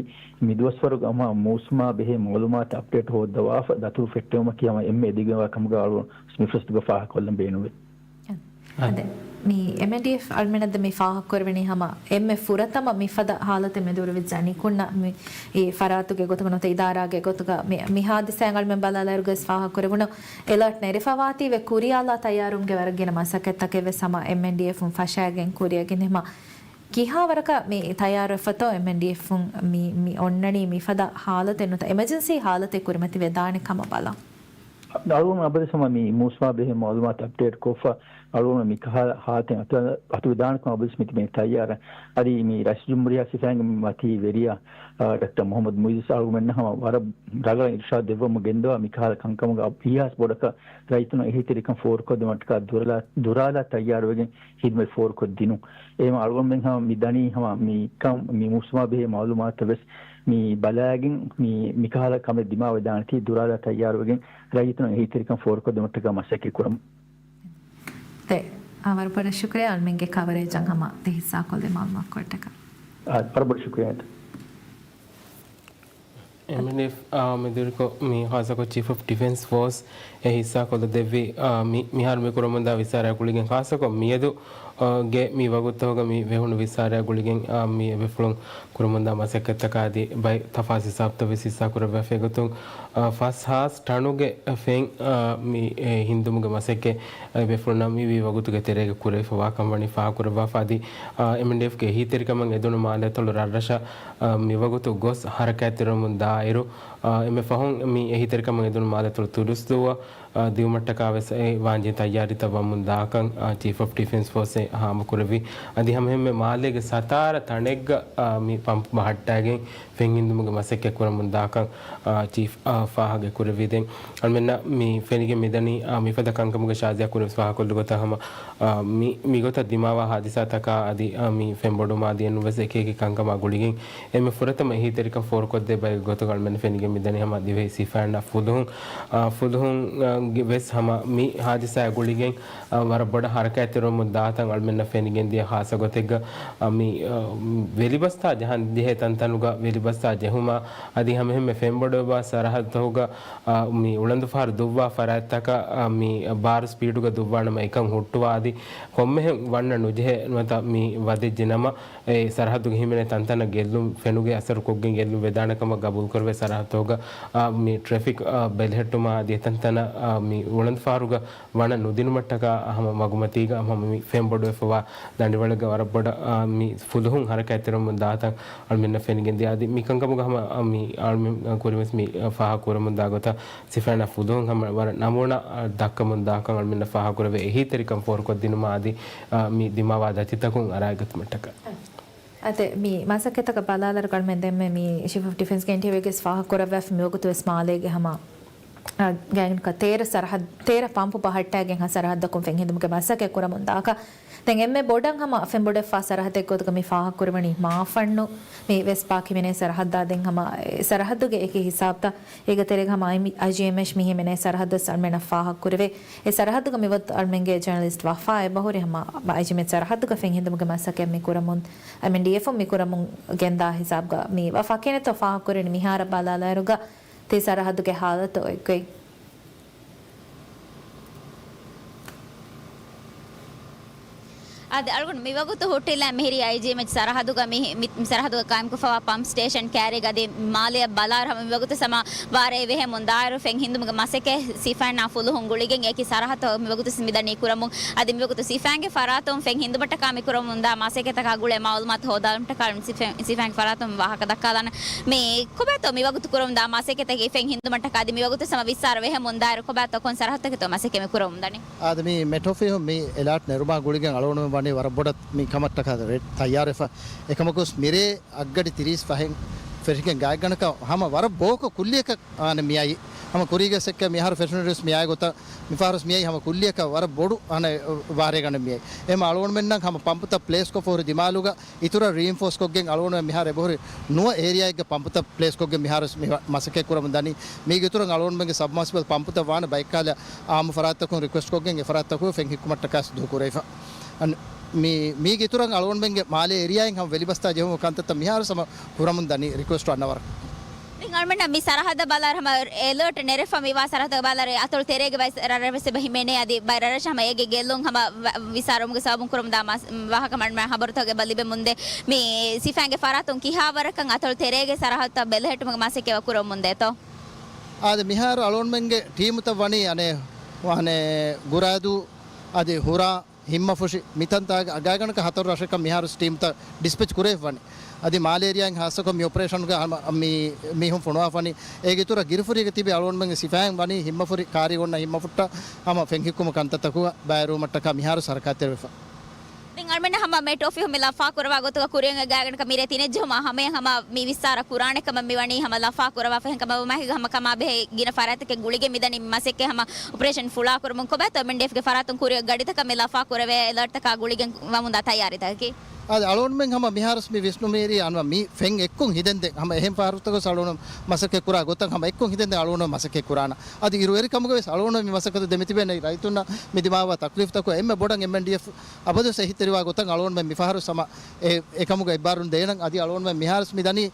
މި ދުވަސްވަރު ހަމަ މޫސުމާ ބެހޭ މައުލޫމާތު އަޕްޑޭޓް ހޯއްދަވާފަ ދަތުރު ފެއްޓެވުމަކީ ހަމަ އެންމެ އެދިގެންވާ ކަމުގަ އަޅުގަނޑު މި ފުރުސަތުގަ ފާހަގަކޮށްލަން ބޭނުންވޭ. އަދެ، މި އެމްއެންޑީއެފް އަޅުމެންނަށް މި ފާހަގަކުރެވެނީ ހަމަ އެންމެ ފުރަތަމަ މިފަދަ ހާލަތެއް މެދުވެރިވެއްޖެ އަނިކުންނަށް މި އެ ފަރާތުގެ ގޮތުގަ ނުވަތަ އިދާރާގެ ގޮތުގަ މި، މި ހާދިސާއިން އަޅުމެން ބަލާލާއިރުގަސް ފާހަގަކުރެވުނު އެލާޓް ނެރެފަވާތީވެ ކުރިއަށްލާ ތައްޔާރުވުމުގެ ވަރަށް ގިނަ މަސައްކަތްތަކެއް ވެސް ހަމަ އެމްއެންޑީއެފުން ފަށައިގެން ކުރިއަށް ގެންދި ހަމަ ކިހާ ވަރަކަށް މި ތައްޔާރުވެފަތޯ އެމްއެންޑީއެފުން މި، މި އޮންނަނީ މިފަދަ ހާލަތެއް ނުވަތަ އެމަޖެންސީ ހާލަތެއް ކުރިމަތިވެ ދާނެ ކަމަށް ބަލަން. އަޅުގަނޑު އަބަދުވެސް ހަމަ މި މޫސުމާ ބެހޭ މައުލޫމާތު އަޕްޑޭޓް ކޮށްފަ އަޅުގަނޑު މި ކަހަލަ ހާލަތެއް އަތު، އަތުވެދާނެ ކަމަށް އަބަދުވެސް މިތިބެނީ ތައްޔާރަށް. އަދި މި ރައީސުލްޖުމްހޫރިއްޔާ ސިފައިންގެ މި މަތީ ވެރިޔާ، އާ، ޑޮކްޓަރ މުޙައްމަދު މުޢިއްޒު އަޅުގަނޑުމެންނަށް ހަމަ ވަރަށް ރަނގަޅަށް އިރުޝާދު ދެއްވަމުން ގެންދަވާ މި ކަހަލަ ކަންކަމުގަ އިހާސް ބޮޑަކަށް ރައްޔިތުންނަށް އެހީތެރިކަން ފޯރުކޮށްދިނުމަށްޓަކާ ދުރާލާ، ދުރާލާ ތައްޔާރުވެގެން ހިދުމަތް ފޯރުކޮށްދިނުން. އެހެން އަޅުގަނޑުމެން ހަމަ މި ދަނީ ހަމަ މި ކަން، މި މޫސުމާ ބެހޭ މައުލޫމާތަށް ވެސް މި ބަލާގެން މި، މިކަހަލަ ކަމެއް ދިމާވެދާނެތީ ދުރާލާ ތައްޔާރުވެގެން ރައްޔިތުން އެހީތެރިކަން ފޯރުކޮށްދިނުމަށްޓަކާ މަސައްކަތް ކުރަމު. ތެ، އާ، ވަރަށް ބޮޑަށް ޝުކުރިއްޔާ އަޅުމެންގެ ކަވަރޭޖަށް ހަމަ ތި ހިއްސާކޮށްލި މައުލޫމާތުކޮޅަށްޓަކާ. އާ، ވަރަށް ބޮޑަށް ޝުކުރިއްޔާ. އެމްއެންޑީއެފް މެދުވެރިކޮށް މި ޚާއްޞަކޮށް ޗީފް އޮފް ޑިފެންސް ފޯސް އެ ހިއްސާ ކޮށްލަދެއްވި، މި، މިހާރު މި ކުރަމުންދާ ވިސާރާ ގުޅިގެން ޚާއްޞަކޮށް މިއަދު، ގެ މި ވަގުތުގަ މި ވެހުނު ވިސާރާ ގުޅިގެން، މި އެބޭފުޅުން ކުރަމުންދާ މަސައްކަތްތަކާ އަދި ބައެއް ތަފާސް ހިސާބުތައް ވެސް ހިއްސާ ކުރައްވާފަ އެގޮތުން، ފަސް ހާސް ޓަނުގެ ފެން، މި ހިންދުމުގެ މަސައްކަތް އެބޭފުޅުންނަށް މި ވީ ވަގުތުގެ ތެރޭގަ ކުރެވިފަ ވާކަން ވަނީ ފާހަގަކުރައްވާފަ އަދި، އެމްއެންޑީއެފްގެ އެހީތެރިކަމަށް އެދުނު މާލެ އަތޮޅު ރަށްރަށަށް، މިވަގުތު ގޮސް ހަރަކާތްތެރިވަމުން ދާއިރު، އެންމެ ފަހުން މި އެހީތެރިކަމަށް އެދުނު މާލެ އަތޮޅު ތުރުސްދޫއަށް، ދިއުމަށްޓަކާ ވެސް އެ ވާންޖެހޭ ތައްޔާރީތައް ވަމުން ދާކަން، ޗީފް އޮފް ޑިފެންސް ފޯސް އެ ހާމަކުރެއްވި. އަދި ހަމައެހެންމެ މާލޭގެ ސަތާރަ ތަނެއްގަ، މި ޕަމްޕް ބަހައްޓާގެން ފެން ހިންދުމުގެ މަސައްކަތް ކުރަމުން ދާކަން، ޗީފް ފާހަގަ ކުރެއްވިދެން. އަޅުމެންނަށް މި ފެނިގެން މިދަނީ، މިފަދަ ކަންކަމުގެ ޝާޒިޔާ ކުރެވި ފާހަގަކޮށްލި ގޮތަށް ހަމަ، މި، މިގޮތަށް ދިމާވާ ހާދިސާތަކާ އަދި، މި ފެންބޮޑުވުމާ އަދި އެންވެސް އެކި އެކި ކަންކަމާ ގުޅިގެން އެންމެ ފުރަތަމަ އެހީތެރިކަން ފޯރުކޮށްދޭ ބައެއް ގޮތުގަ އަޅުމެން ފެނިގެން މިދަނީ ހަމަ ދިވެހި ސިފައިންނާ ފުލުހުން، ފުލުހުން، ގެ ވެސް ހަމަ މި ހާދިސާ ގުޅިގެން، ވަރަށް ބޮޑަށް ހަރަކާތްތެރިވަމުން ދާތަން އަޅުމެންނަށް ފެނިގެން ދިޔަ ހާއްސަ ގޮތެއްގަ، މި، ވެލިބަސްތާ ޖަހަން ޖެހޭ ތަންތަނުގަ ވެލިބަސްތާ ޖެހުމާ އަދި ހަމައެހެންމެ ފެންބޮޑުވެވާ ސަރަހައްދުތަކުގަ، މި އުޅަނދުފަހަރު ދުއްވާ ފަރާތްތަކަށް، މި ބާރު ސްޕީޑުގަ ދުއްވާނަމަ އެކަން ހުއްޓުވާ އަދި ކޮންމެހެން ވަންނަ ނުޖެހޭ ނުވަތަ މި ވަދެއްޖެ ނަމަ، އެ ސަރަހައްދުގެ ހިމެނޭ ތަންތަނަށް ގެއްލުން ފެނުގެ އަސަރުކޮށްގެން ގެއްލުން ވެދާނެ ކަމަށް ގަބޫލުކުރެވޭ ސަރަހައްދުގަ، މި ޓްރެފިކް، ބެލެހެއްޓުމާ އަދި އެތަންތަނަށް، މި އުޅަނދުފަހަރުގަ ވަނަ ނުދިނުމަށްޓަކާ ހަމަ މަގުމަތީގަ ހަމަ މި ފެންބޮޑުވެފަވާ ދަނޑިވަޅެއްގަ ވަރަށް ބޮޑަށް، މި ފުލުހުން ހަރަކާތްތެރިވަމުން ދާތަން އަޅުމެންނަށް ފެނިގެން ދިޔަ. އަދި މި ކަންކަމުގަ ހަމަ، މި އަޅުމެން ކުރިންވެސް މި ފާހަގަކުރަމުން ދާ ގޮތަށް ސިފައިންނާ ފުލުހުން ހަމަ ވަރަށް ނަމޫނާ ދައްކަމުން ދާކަން އަޅުމެންނަށް ފާހަގަކުރެވޭ އެހީތެރިކަން ފޯރުކޮށްދިނުމާ އަދި، މި ދިމާވާ ދަތިތަކުން އަރާގަތުމަށްޓަކާ. އަދި މި މަސައްކަތަކަށް ބަލާލަރު އަޅުމެން ދެންމެ މި ޗީފް އޮފް ޑިފެންސްގެ އިންޓަވިއުގައި ފާހަގަކުރައްވާފަ މިވަގުތުވެސް މާލޭގެ ހަމަ، ގާތްގަނޑަކަށް ތޭރަ ސަރަހައް-، ތޭރަ ޕަމްޕު ބަހައްޓާގެން ހަ ސަރަހައްދަކުން ފެން ހިންދުމުގެ މަސައްކަތް ކުރަމުން ދާކަށް. ދެން އެންމެ ބޮޑަށް ހަމަ ފެންބޮޑުވެފާ ސަރަހައްދެއް ގޮތުގަ މި ފާހަގަކުރެވެނީ މާފަންނު މި ވެސް ޕާކް ހިމެނޭ ސަރަހައްދާ ދެން ހަމަ އެ ސަރަހައްދުގެ އެކި ހިސާބުތައް އޭގެ ތެރޭގަ ހަމަ އައި-، އައިޖީއެމްއެޗް މި ހިމެނޭ ސަރަހައްދު އަޅުމެންނަށް ފާހަގަކުރެވޭ. އެ ސަރަހައްދުގަ މިވަގުތު އަޅުމެންގެ ޖަރނަލިސްޓް ވަފާ އެބަހުރި ހަމަ އައިޖީއެމްއެޗް ސަރަހައްދުގަ ފެން ހިންދުމުގެ މަސައްކަތް މި ކުރަމުން އަމިން ޑީއެފް މި ކުރަމުން ގެންދާ ހިސާބުގަ މި ވަފާ ކިހިނެއްތޯ ފާހަގަކުރެވެނީ މިހާރަށް ބަލާލާއިރުގަ ތި ސަރަހައްދުގެ ހާލަތު އޮތްގޮތް. އާދެ، އަޅުގަނޑު މިވަގުތު ހުއްޓިލާ މިހިރީ އައިޖީއެމްއެޗް ސަރަހައްދުގަ މި، މި، މި ސަރަހައްދުގަ ޤާއިމްކޮށްފަވާ ޕަމްޕް ސްޓޭޝަން ކައިރީގަ އަދި މާލެއަށް ބަލާއިރު ހަމަ މިވަގުތު ހަމަ ވާރޭ ވެހެމުން ދާއިރު ފެން ހިންދުމުގެ މަސައްކަތް ސިފައިންނާ ފުލުހުން ގުޅިގެން އެކި ސަރަހައްދު މިވަގުތު މިދަނީ ކުރަމުން. އަދި މިވަގުތު ސިފައިންގެ ފަރާތުން ފެން ހިންދުމަށްޓަކާ މި ކުރަމުންދާ މަސައްކަތަކާ ގުޅޭ މައުލޫމާތު ހޯދާލުމަށްޓަކާ ސިފަ-، ސިފައިންގެ ފަރާތުން ވާހަކަ ދައްކާލާނެ. މި ކޮބާތޯ މިވަގުތު ކުރަމުންދާ މަސައްކަތަކީ ފެން ހިންދުމަށްޓަކާ އަދި މިވަގުތު ހަމަ ވިއްސާރަ ވެހެމުން ދާއިރު ކޮބާތޯ ކޮން ސަރަހައްދުތަކެއްތޯ މަސައްކަތް މި ކުރަމުންދަނީ؟ އާދެ، މި މެޓް އޮފީހުން މި އެލާޓް ނެރުމާ ގުޅިގެން އަޅުގަނޑުމެން ވަނީ ވަރަށް ބޮޑަށް މި ކަމަށްޓަކާ ރެޑް ތައްޔާރުވެފަ. އެކަމަކުސް މިރޭ އަށްގަޑި ތިރީސް ފަހެއް ފެށިގެން ގާތްގަނޑަކަށް ހަމަ ވަރަށް ބޯކޮށް ކުއްލިއަކަށް އާނ މިއައީ. ހަމަ ކުރީގެ ސެއްކަ މިހާރު ފެށުނު ރިސް މިއާއި ގޮތަށް މިފަހަރުސް މިއައީ ހަމަ ކުއްލިއަކަށް ވަރަށް ބޮޑު އާނ ވާރޭގަނޑެއް މިއައީ. އެހެން އަޅުގަނޑުމެންނަށް ހަމަ ޕަމްޕުތައް ޕްލޭސްކޮށް ފޯރު ދިމާލުގަ އިތުރަށް ރީއިންފޯސްކޮށްގެން އަޅުގަނޑުމެން މިހާރު އެބަހުރި ނުވަ އޭރިއާއެއްގަ ޕަމްޕުތައް ޕްލޭސްކޮށްގެން މިހާރު މި މަސައްކަތް ކުރަމުން ދަނީ. މީގެ އިތުރަށް އަޅުގަނޑުމެންގެ ސަބްމާސިބަލް ޕަމްޕުތައް ވާނެ ބައެއްކާލަ އާއްމު ފަރާތްތަކުން ރިކުއެސްޓްކޮށްގެން އެ ފަރާތްތަކުގަ ފެން ހިއްކުމަށްޓަކާ ދޫކުރެވިފަ. އަން-، މި-، މީގެ އިތުރަށް އަޅުގަނޑުމެންގެ މާލޭ އޭރިއާއިން ހަމަ ވެލިބަސްތާ ޖެހުމުގެ ކަންތައްތައް މިހާރު ހަމަ ކުރަމުން ދަނީ ރިކުއެސްޓް އަންނަ ވަރަށް. ދެން އަޅުމެންނަށް މި ސަރަހައްދަށް ބަލާއިރު ހަމަ އެލާޓް ނެރެފަ މިވާ ސަރަހައްދަށް ބަލާއިރު އަތޮޅު ތެރޭގެ ބައި ރަށްރަށް ވެސް އެބަ ހިމެނޭ އަދި ބައި ރަށްރަށް ހަމަ އޭގެ ގެއްލުން ހަމަ ވަ-، ވިއްސާރުވުމުގެ ސަބަބުން ކުރަމުންދާ މަސް-، ވާހަކަ މަންމަ ހަބަރުތަކެއް އެބަ ލިބެމުންދޭ. މި ސިފައިންގެ ފަރާތުން ކިހާވަރަކަށް އަތޮޅު ތެރޭގެ ސަރަހައްދުތައް ބެލެހެއްޓުމުގެ މަސައްކަތް ކުރަމުންދޭތޯ؟ އާދެ، މިހާރު އަޅުގަނޑުމެންގެ ޓީމުތައް ވަނީ އަނެއް، އަނެއް ގުރާދޫ އަދި ހުރާ ހިންމަފުށި މިތަންތާގަ ގާތްގަނޑަކަށް ހަތަރު ރަށަކަށް މިހާރު ޓީމުތައް ޑިސްޕެޗް ކުރެވިފަވަނީ. އަދި މާލޭ އޭރިއާއިން ހާއްސަކޮށް މި އޮޕަރޭޝަންގަ ހަމަ މި މީހުން ފޮނުވާފަވަނީ. އޭގެ އިތުރަށް ގިރިފުށީގަ ތިބި އަޅުގަނޑުމެންގެ ސިފައިން ވަނީ ހިންމަފުށި ކާރި އޮންނަ ހިންމަފުށަށް ހަމަ ފެން ހިއްކުމުގެ ކަންތައްތަކުގަ ބައިވެރިވުމަށްޓަކާ މިހާރު ހަރަކާތްތެރިވެފަ. ދެން އަޅުމެންނަށް ހަމަ މެޓް އޮފީހުން މި ލަފާ ކުރަވާ ގޮތުގަ ކުރިއަށް ގާތްގަނޑަކަށް މިރޭ ތިނެއްޖެހުމާ ހަމަޔަށް ހަމަ މި ވިއްސާރަ ކުރާނެ ކަމަށް މި ވަނީ ހަމަ ލަފާ ކުރަވާފަ. އެހެންކަމުން މާހިގަ ހަމަ ކަމާބެހޭ ގިނަ ފަރާތްތަކެއް ގުޅިގެން މިދަނީ މަސައްކަތް ހަމަ އޮޕަރޭޝަން ފުޅާކުރަމުން. ކޮބާތޯ އެމްއެންޑީއެފްގެ ފަރާތުން ކުރިއަށް ގަޑިތަކަށް މި ލަފާ ކުރެވޭ އެލާޓްތަކާ ގުޅިގެން ވަމުންދާ ތައްޔާރީތަކަކީ؟ އަދި އަޅުގަނޑުމެން ހަމަ މިހާރުސް މި ވިސްނުމީރީ އަންވަ މި ފެން އެއްކޮށް ހިދެންދެން ހަމަ އެހެން ފަހަރުތަކުސް އަޅުގަނޑު މަސައްކަތް ކުރާ ގޮތަށް ހަމަ އެއްކޮށް ހިދެންދެން އަޅުގަނޑު މަސައްކަތް ކުރާނަ. އަދި އިރުއެރި ކަމުގަ ވެސް އަޅުގަނޑު މި މަސައްކަތު ދެމިތިބޭނެ ރައްޔިތުންނަށް މި ދިމާވާ ތަކްލީފްތަކުން އެންމެ ބޮޑަށް އެމްއެންޑީއެފް އަބަދުވެސް އެހީތެރިވާ ގޮތަށް އަޅުގަނޑުމެން މިފަހަރު ހަމަ އެ، އެކަމުގެ އެއްބާރުން ދޭނަން. އަދި އަޅުގަނޑުމެން މިހާރުސް މި ދަނީ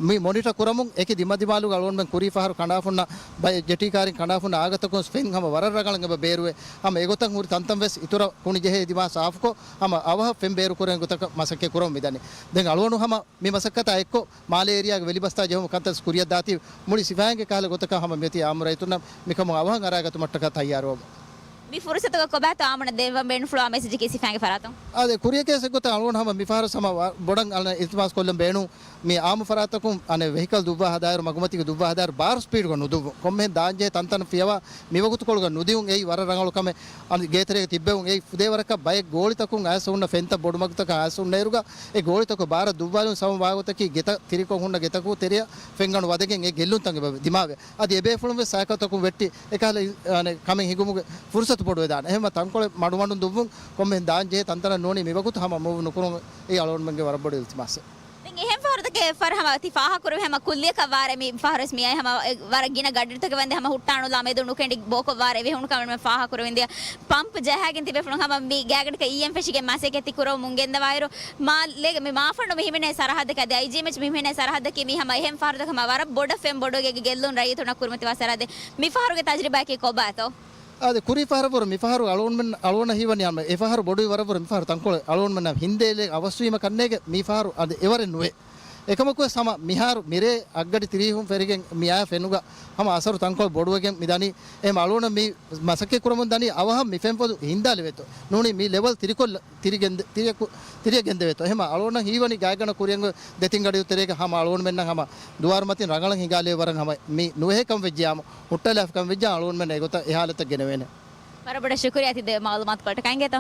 މި މޮނިޓަ ކުރަމުން އެކި ދިމަދިމާލުގަ އަޅުގަނޑުމެން ކުރީ ފަހަރު ކަނޑާފުންނަށް ބައެއް ޖެޓީ ކާރިން ކަނޑާފުންނަށް އާގަތަކުން ފެން ހަމަ ވަރަށް ރަނގަޅަށް އެބަ ބޭރުވޭ. ހަމަ އެގޮތަށް ހުރި ތަންތަން ވެސް އިތުރަށް ކުނި ޖެހޭ ދިމާ ސާފުކޮށް، ހަމަ އަވަހަށް ފެން ބޭރުކުރޭ ގޮތަކަށް މަސައްކަތް ކުރަމުން މިދަނީ. ދެން އަޅުގަނޑު ހަމަ މި މަސައްކަތާ އެއްކޮށް، މާލޭ އޭރިއާގެ ވެލިބަސްތާ ޖެހުމުގެ ކަންތައް ކުރިއަށްދާތީ، މުޅި ސިފައިންގެ ކަހަލަ ގޮތަކަށް ހަމަ މިއޮތީ އާއްމު ރައްޔިތުންނަށް މިކަމުން އަވަހަށް އަރާގަތުމަށްޓަކާ ތައްޔާރުވަމުން. މި ފުރުސަތުގަ ކޮބާތޯ އާއްމުންނަށް ދެއްވަން ބޭނުންފުޅުވާ މެސެޖަކީ ސިފައިންގެ ފަރާތުން؟ އާދެ، ކުރިޔަކީ އެއްގޮތަށް އަޅުގަނޑު ހަމަ މިފަހަރު ހަމަ ވަ-، ބޮޑަށް އަނެއް އިލްތިމާސް ކޮށްލަން ބޭނުން. މި އާއްމު ފަރާތްތަކުން އަނެއް ވެހިކަލް ދުއްވާ ހަދާއިރު، މަގުމަތީގަ ދުއްވާ ހަދާއިރު ބާރު ސްޕީޑުގަ ނުދުއްވުން. ކޮންމެހެން ދާންޖެހޭ ތަންތަނަށް ފިޔަވާ މިވަގުތުކޮޅުގަ ނުދިއުން. އެއީ ވަރަށް ރަނގަޅު ކަމެއް. އަނެއް ގޭތެރޭގަ ތިއްބެވުން. އެއީ ފުދޭވަރަކަށް ބައެއް ގޯޅިތަކުން އައިސް ހުންނަ ފެންތައް ބޮޑުމަގުތަކަށް އައިސް ހުންނައިރުގަ އެ ގޯޅިތަކުގެ ބާރަށް ދުއްވާލުން ސަބަބުން ވާގޮތަކީ ގެތައް ތިރިކޮށް ހުންނަ ގެތަކު ތެރެއަށް ފެންގަނޑު ވަދެގެން އެ ގެއްލުންތައް އެބަ ދިމާވޭ. އަދި އެބޭފުޅުން ވެސް ސައިކަލްތަކުން ވެއްޓި އެކަހަލަ އި-، އަނެއް ކަމެއް ހިނގުމުގެ ފުރުސަތު ބޮޑުވެދާނެ. އެހެންމަ ތަންކޮޅެއް މަޑުމަޑުން ދުއްވުން. ކޮންމެހެން ދާންޖެހޭ ތަންތަނަށް ނޫނީ މިވަގުތު ހަމަ މޫވް ނުކުރުން. އެއީ އަޅުގަނޑުމެންގެ ވަރަށް ބޮޑު އިލްތިމާސެއް. ދެން އެހެން ފަހަރުތަކެއް ފަހަރު ހަމަ ތި ފާހަގަކުރެވި ހަމަ ކުއްލިއަކަށް ވާރޭ މި ފަހަރު ވެސް މިއައި ހަމަ އެ ވަރަށް ގިނަ ގަޑިތަކެއް ވަންދެ ހަމަ ހުއްޓާނުލާ މެދު ނުކެނޑި ބޯކޮށް ވާރޭ އެވެހުނު ކަމެއް މި ފާހަގަކުރެވިންދިޔަ. ޕަމްޕް ޖަހާގެން ތިބޭފުޅުން ހަމަ މި ގާތްގަނޑަކަށް އީއެމް ފެށިގެން މަސައްކަތް ކުރަމުން ގެންދަވާއިރު، މާލޭގެ މި މާފަންޑު މި ހިމެނޭ ސަރަހައްދަކީ އަދި އައިޖީއެމްއެޗް މި ހިމެނޭ ސަރަހައްދަކީ މީ ހަމަ އެހެން ފަހަރުތަކަށް ހަމަ ވަރަށް ބޮޑަށް ފެން ބޮޑުވެގެން ގެއްލުން ރައްޔިތުންނަށް ކުރިމަތިވާ ސަރަހައްދެއް. މި ފަހަރުގެ ތަޖްރިބާއަކީ ކޮބާތޯ؟ އާދެ، ކުރީ ފަހަރަށްވުރެ މި ފަހަރު އަޅުގަނޑުމެން، އަޅުގަނޑަށް ހީވަނީ އަޅުގަނޑު އެ ފަހަރު ބޮޑުވި ވަރަށްވުރެ މި ފަހަރު ތަންކޮޅެއް އަޅުގަނޑުމެންނަށް ހިންދޭލެއް އަވަސްވީމަ ކަންނޭގެ މި ފަހަރު އަދި އެވަރެއް ނުވޭ. އެކަމަކުވެސް ހަމަ މިހާރު މިރޭ އަށްގަޑި ތިރީހުން ފެށިގެން މިއާ ފެނުގަ ހަމަ އަސަރު ތަންކޮޅެއް ބޮޑުވެގެން މި ދަނީ. އެހެން އަޅުގަނޑު މި މަސައްކަތް ކުރަމުން ދަނީ އަވަހަށް މި ފެންފޮދު ހިންދާލެވޭތޯ. ނޫނީ މި ލެވެލް ތިރިކޮށްލަ ތިރިގެންދެ-، ތިރިއަކު-، ތިރިއަށް ގެންދެވޭތޯ. އެހެން އަޅުގަނޑަށް ހީވަނީ ގާތްގަނޑަށް ކުރިއަށް ދެތިން ގަޑިއު ތެރޭގަ ހަމަ އަޅުގަނޑުމެންނަށް ހަމަ ދުވާރުމަތިން ރަނގަޅަށް ހިނގާލެވޭ ވަރަށް ހަމަ މި ނުވެހޭ ކަން ވެއްޖެޔާމު، ހުއްޓާލާފި ކަން ވެއްޖެ އަޅުގަނޑުމެން އެގޮތަށް އެ ހާލަތަށް ގެނެވޭނެ. ވަރަށް ބޮޑަށް ޝުކުރިއްޔާ ތި ދެ މައުލޫމާތުކޮޅަށް ކަންގޭތޯ.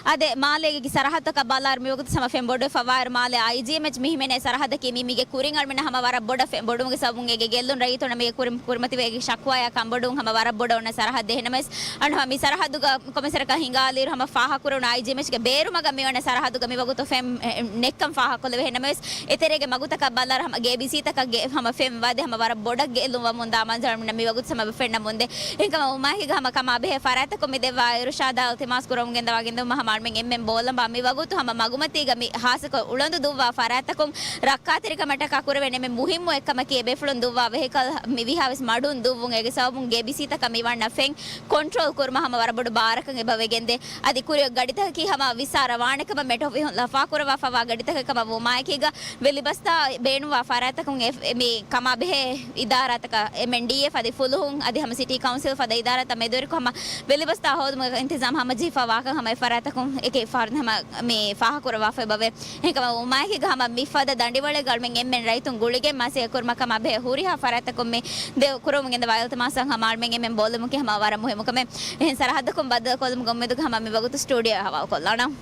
އާދެ، މާލޭގެ ސަރަހައްދަކަށް ބަލާއިރު މިވަގުތު ހަމަ ފެން ބޮޑުވެފަ ވާއިރު މާލޭ އައިޖީއެމްއެޗް މި ހިމެނޭ ސަރަހައްދަކީ މީ މީގެ ކުރިން އަޅުމެން ހަމަ ވަރަށް ބޮޑަށް ފެން ބޮޑުވުމުގެ ސަބަބުން އޭގެ ގެއްލުން ރައްޔިތުންނަށް މީގެ ކުރި-، ކުރިމަތިވެ އޭގެ ޝަކުވާޔާ ކަންބޮޑުވުން ހަމަ ވަރަށް ބޮޑަށް އޮންނަ ސަރަހައްދެއް. އެހެންނަމަވެސް އަން ހަމަ މި ސަރަހައްދުގަ ކޮމެސަރަކަށް ހިނގާލިއިރު ހަމަ ފާހަކުރެވުނު އައިޖީއެމްއެޗްގެ ބޭރުމަގަށް މިވަންނަ ސަރަހައްދުގަ މިވަގުތު ފެން އެ، ނެއްކަން ފާހަކޮށްލެވޭ. އެހެންނަމަވެސް އެތެރޭގެ މަގުތަކަށް ބަލާއިރު ހަމަ ގޭބީސީތަކަށް ގެ-، ހަމަ ފެން ވަދެ ހަމަ ވަރަށް ބޮޑަށް ގެއްލުން ވަމުންދާ މަންޒަރު މި ވަގުތު ހަމަ ފެންނަމުންދޭ. އެހެންކަމަށް ވުމާއެކީގަ ހަމަ ކަމާބެހޭ ފަރާތްތަކުން މި ދެއްވާ އިރުޝާދާ އިލްތިމާސް ކުރަމުން ގެންދަވާ ގެންދެވުމަށް ހަމަ އަޅުމެން އެންމެން ބޯލަނބާ މި ވަގުތު ހަމަ މަގުމަތީގަ މި ހާއްސަކޮށް އުޅަނދު ދުއްވާ ފަރާތްތަކުން ރައްކާތެރިކަމަށްޓަކާ ކުރެވޭނެ އެންމެ މުހިއްމު އެއްކަމަކީ އެބޭފުޅުން ދުއްވާ ވެހިކަލް މި ވީހާވެސް މަޑުން ދުއްވުން. އޭގެ ސަބަބުން ގޭބީސީތަކަށް މި ވަންނަ ފެން ކޮންޓްރޯލް ކުރުމަށް ހަމަ ވަރަށް ބޮޑު ބާރަކަށް އެބަ ވެގެންދޭ. އަދި ކުރިއަށް ގަޑިތަކަކީ ހަމަ ވިއްސާރަ ވާނެ ކަމަށް މެޓް އޮފީހުން ލަފާކުރައްވާފައިވާ ގަޑިތަކެއް ކަމަށް ވުމާއެކީގަ، ވެލިބަސްތާ ބޭނުންވާ ފަރާތްތަކުން އެ، އެ، މި ކަމާބެހޭ އިދާރާތަކަށް، އެމްއެންޑީއެފް އަދި ފުލުހުން އަދި ހަމަ ސިޓީ ކައުންސިލް ފަދަ އިދާރާތައް މެދުވެރިކޮށް ހަމަ ވެލިބަސްތާ ހޯދުމުގެ އިންތިޒާމް ހަމަޖެހިފައިވާކަން ހަމަ އެ ފަރާތްތަކުން އެކި ފަހަރު ހަމަ މި ފާހަކުރައްވާފައި އެބަވޭ. އެހެންކަމަށް ވުމާއެކީގަ ހަމަ މިފަދަ ދަނޑިވަޅެއްގަ އަޅުމެން އެންމެން ރައްޔިތުން ގުޅިގެން މަސައްކަތް ކުރުމަށް ކަމާބެހޭ ހުރިހާ ފަރާތްތަކުން މި ދެ ކުރަމުން ގެންދަވާ އިލްތިމާސަށް ހަމަ އަޅުމެން އެންމެން ބޯލުމަކީ ހަމަ ވަރަށް މުހިއްމު ކަމެއް. އެހެން ސަރަހައްދަކުން ބައްދަލުކޮށްލުމުގެ އުއްމީދުގަ ހަމަ މި ވަގުތު ސްޓޫޑިއޯ ހަވާލުކޮށްލާނަން.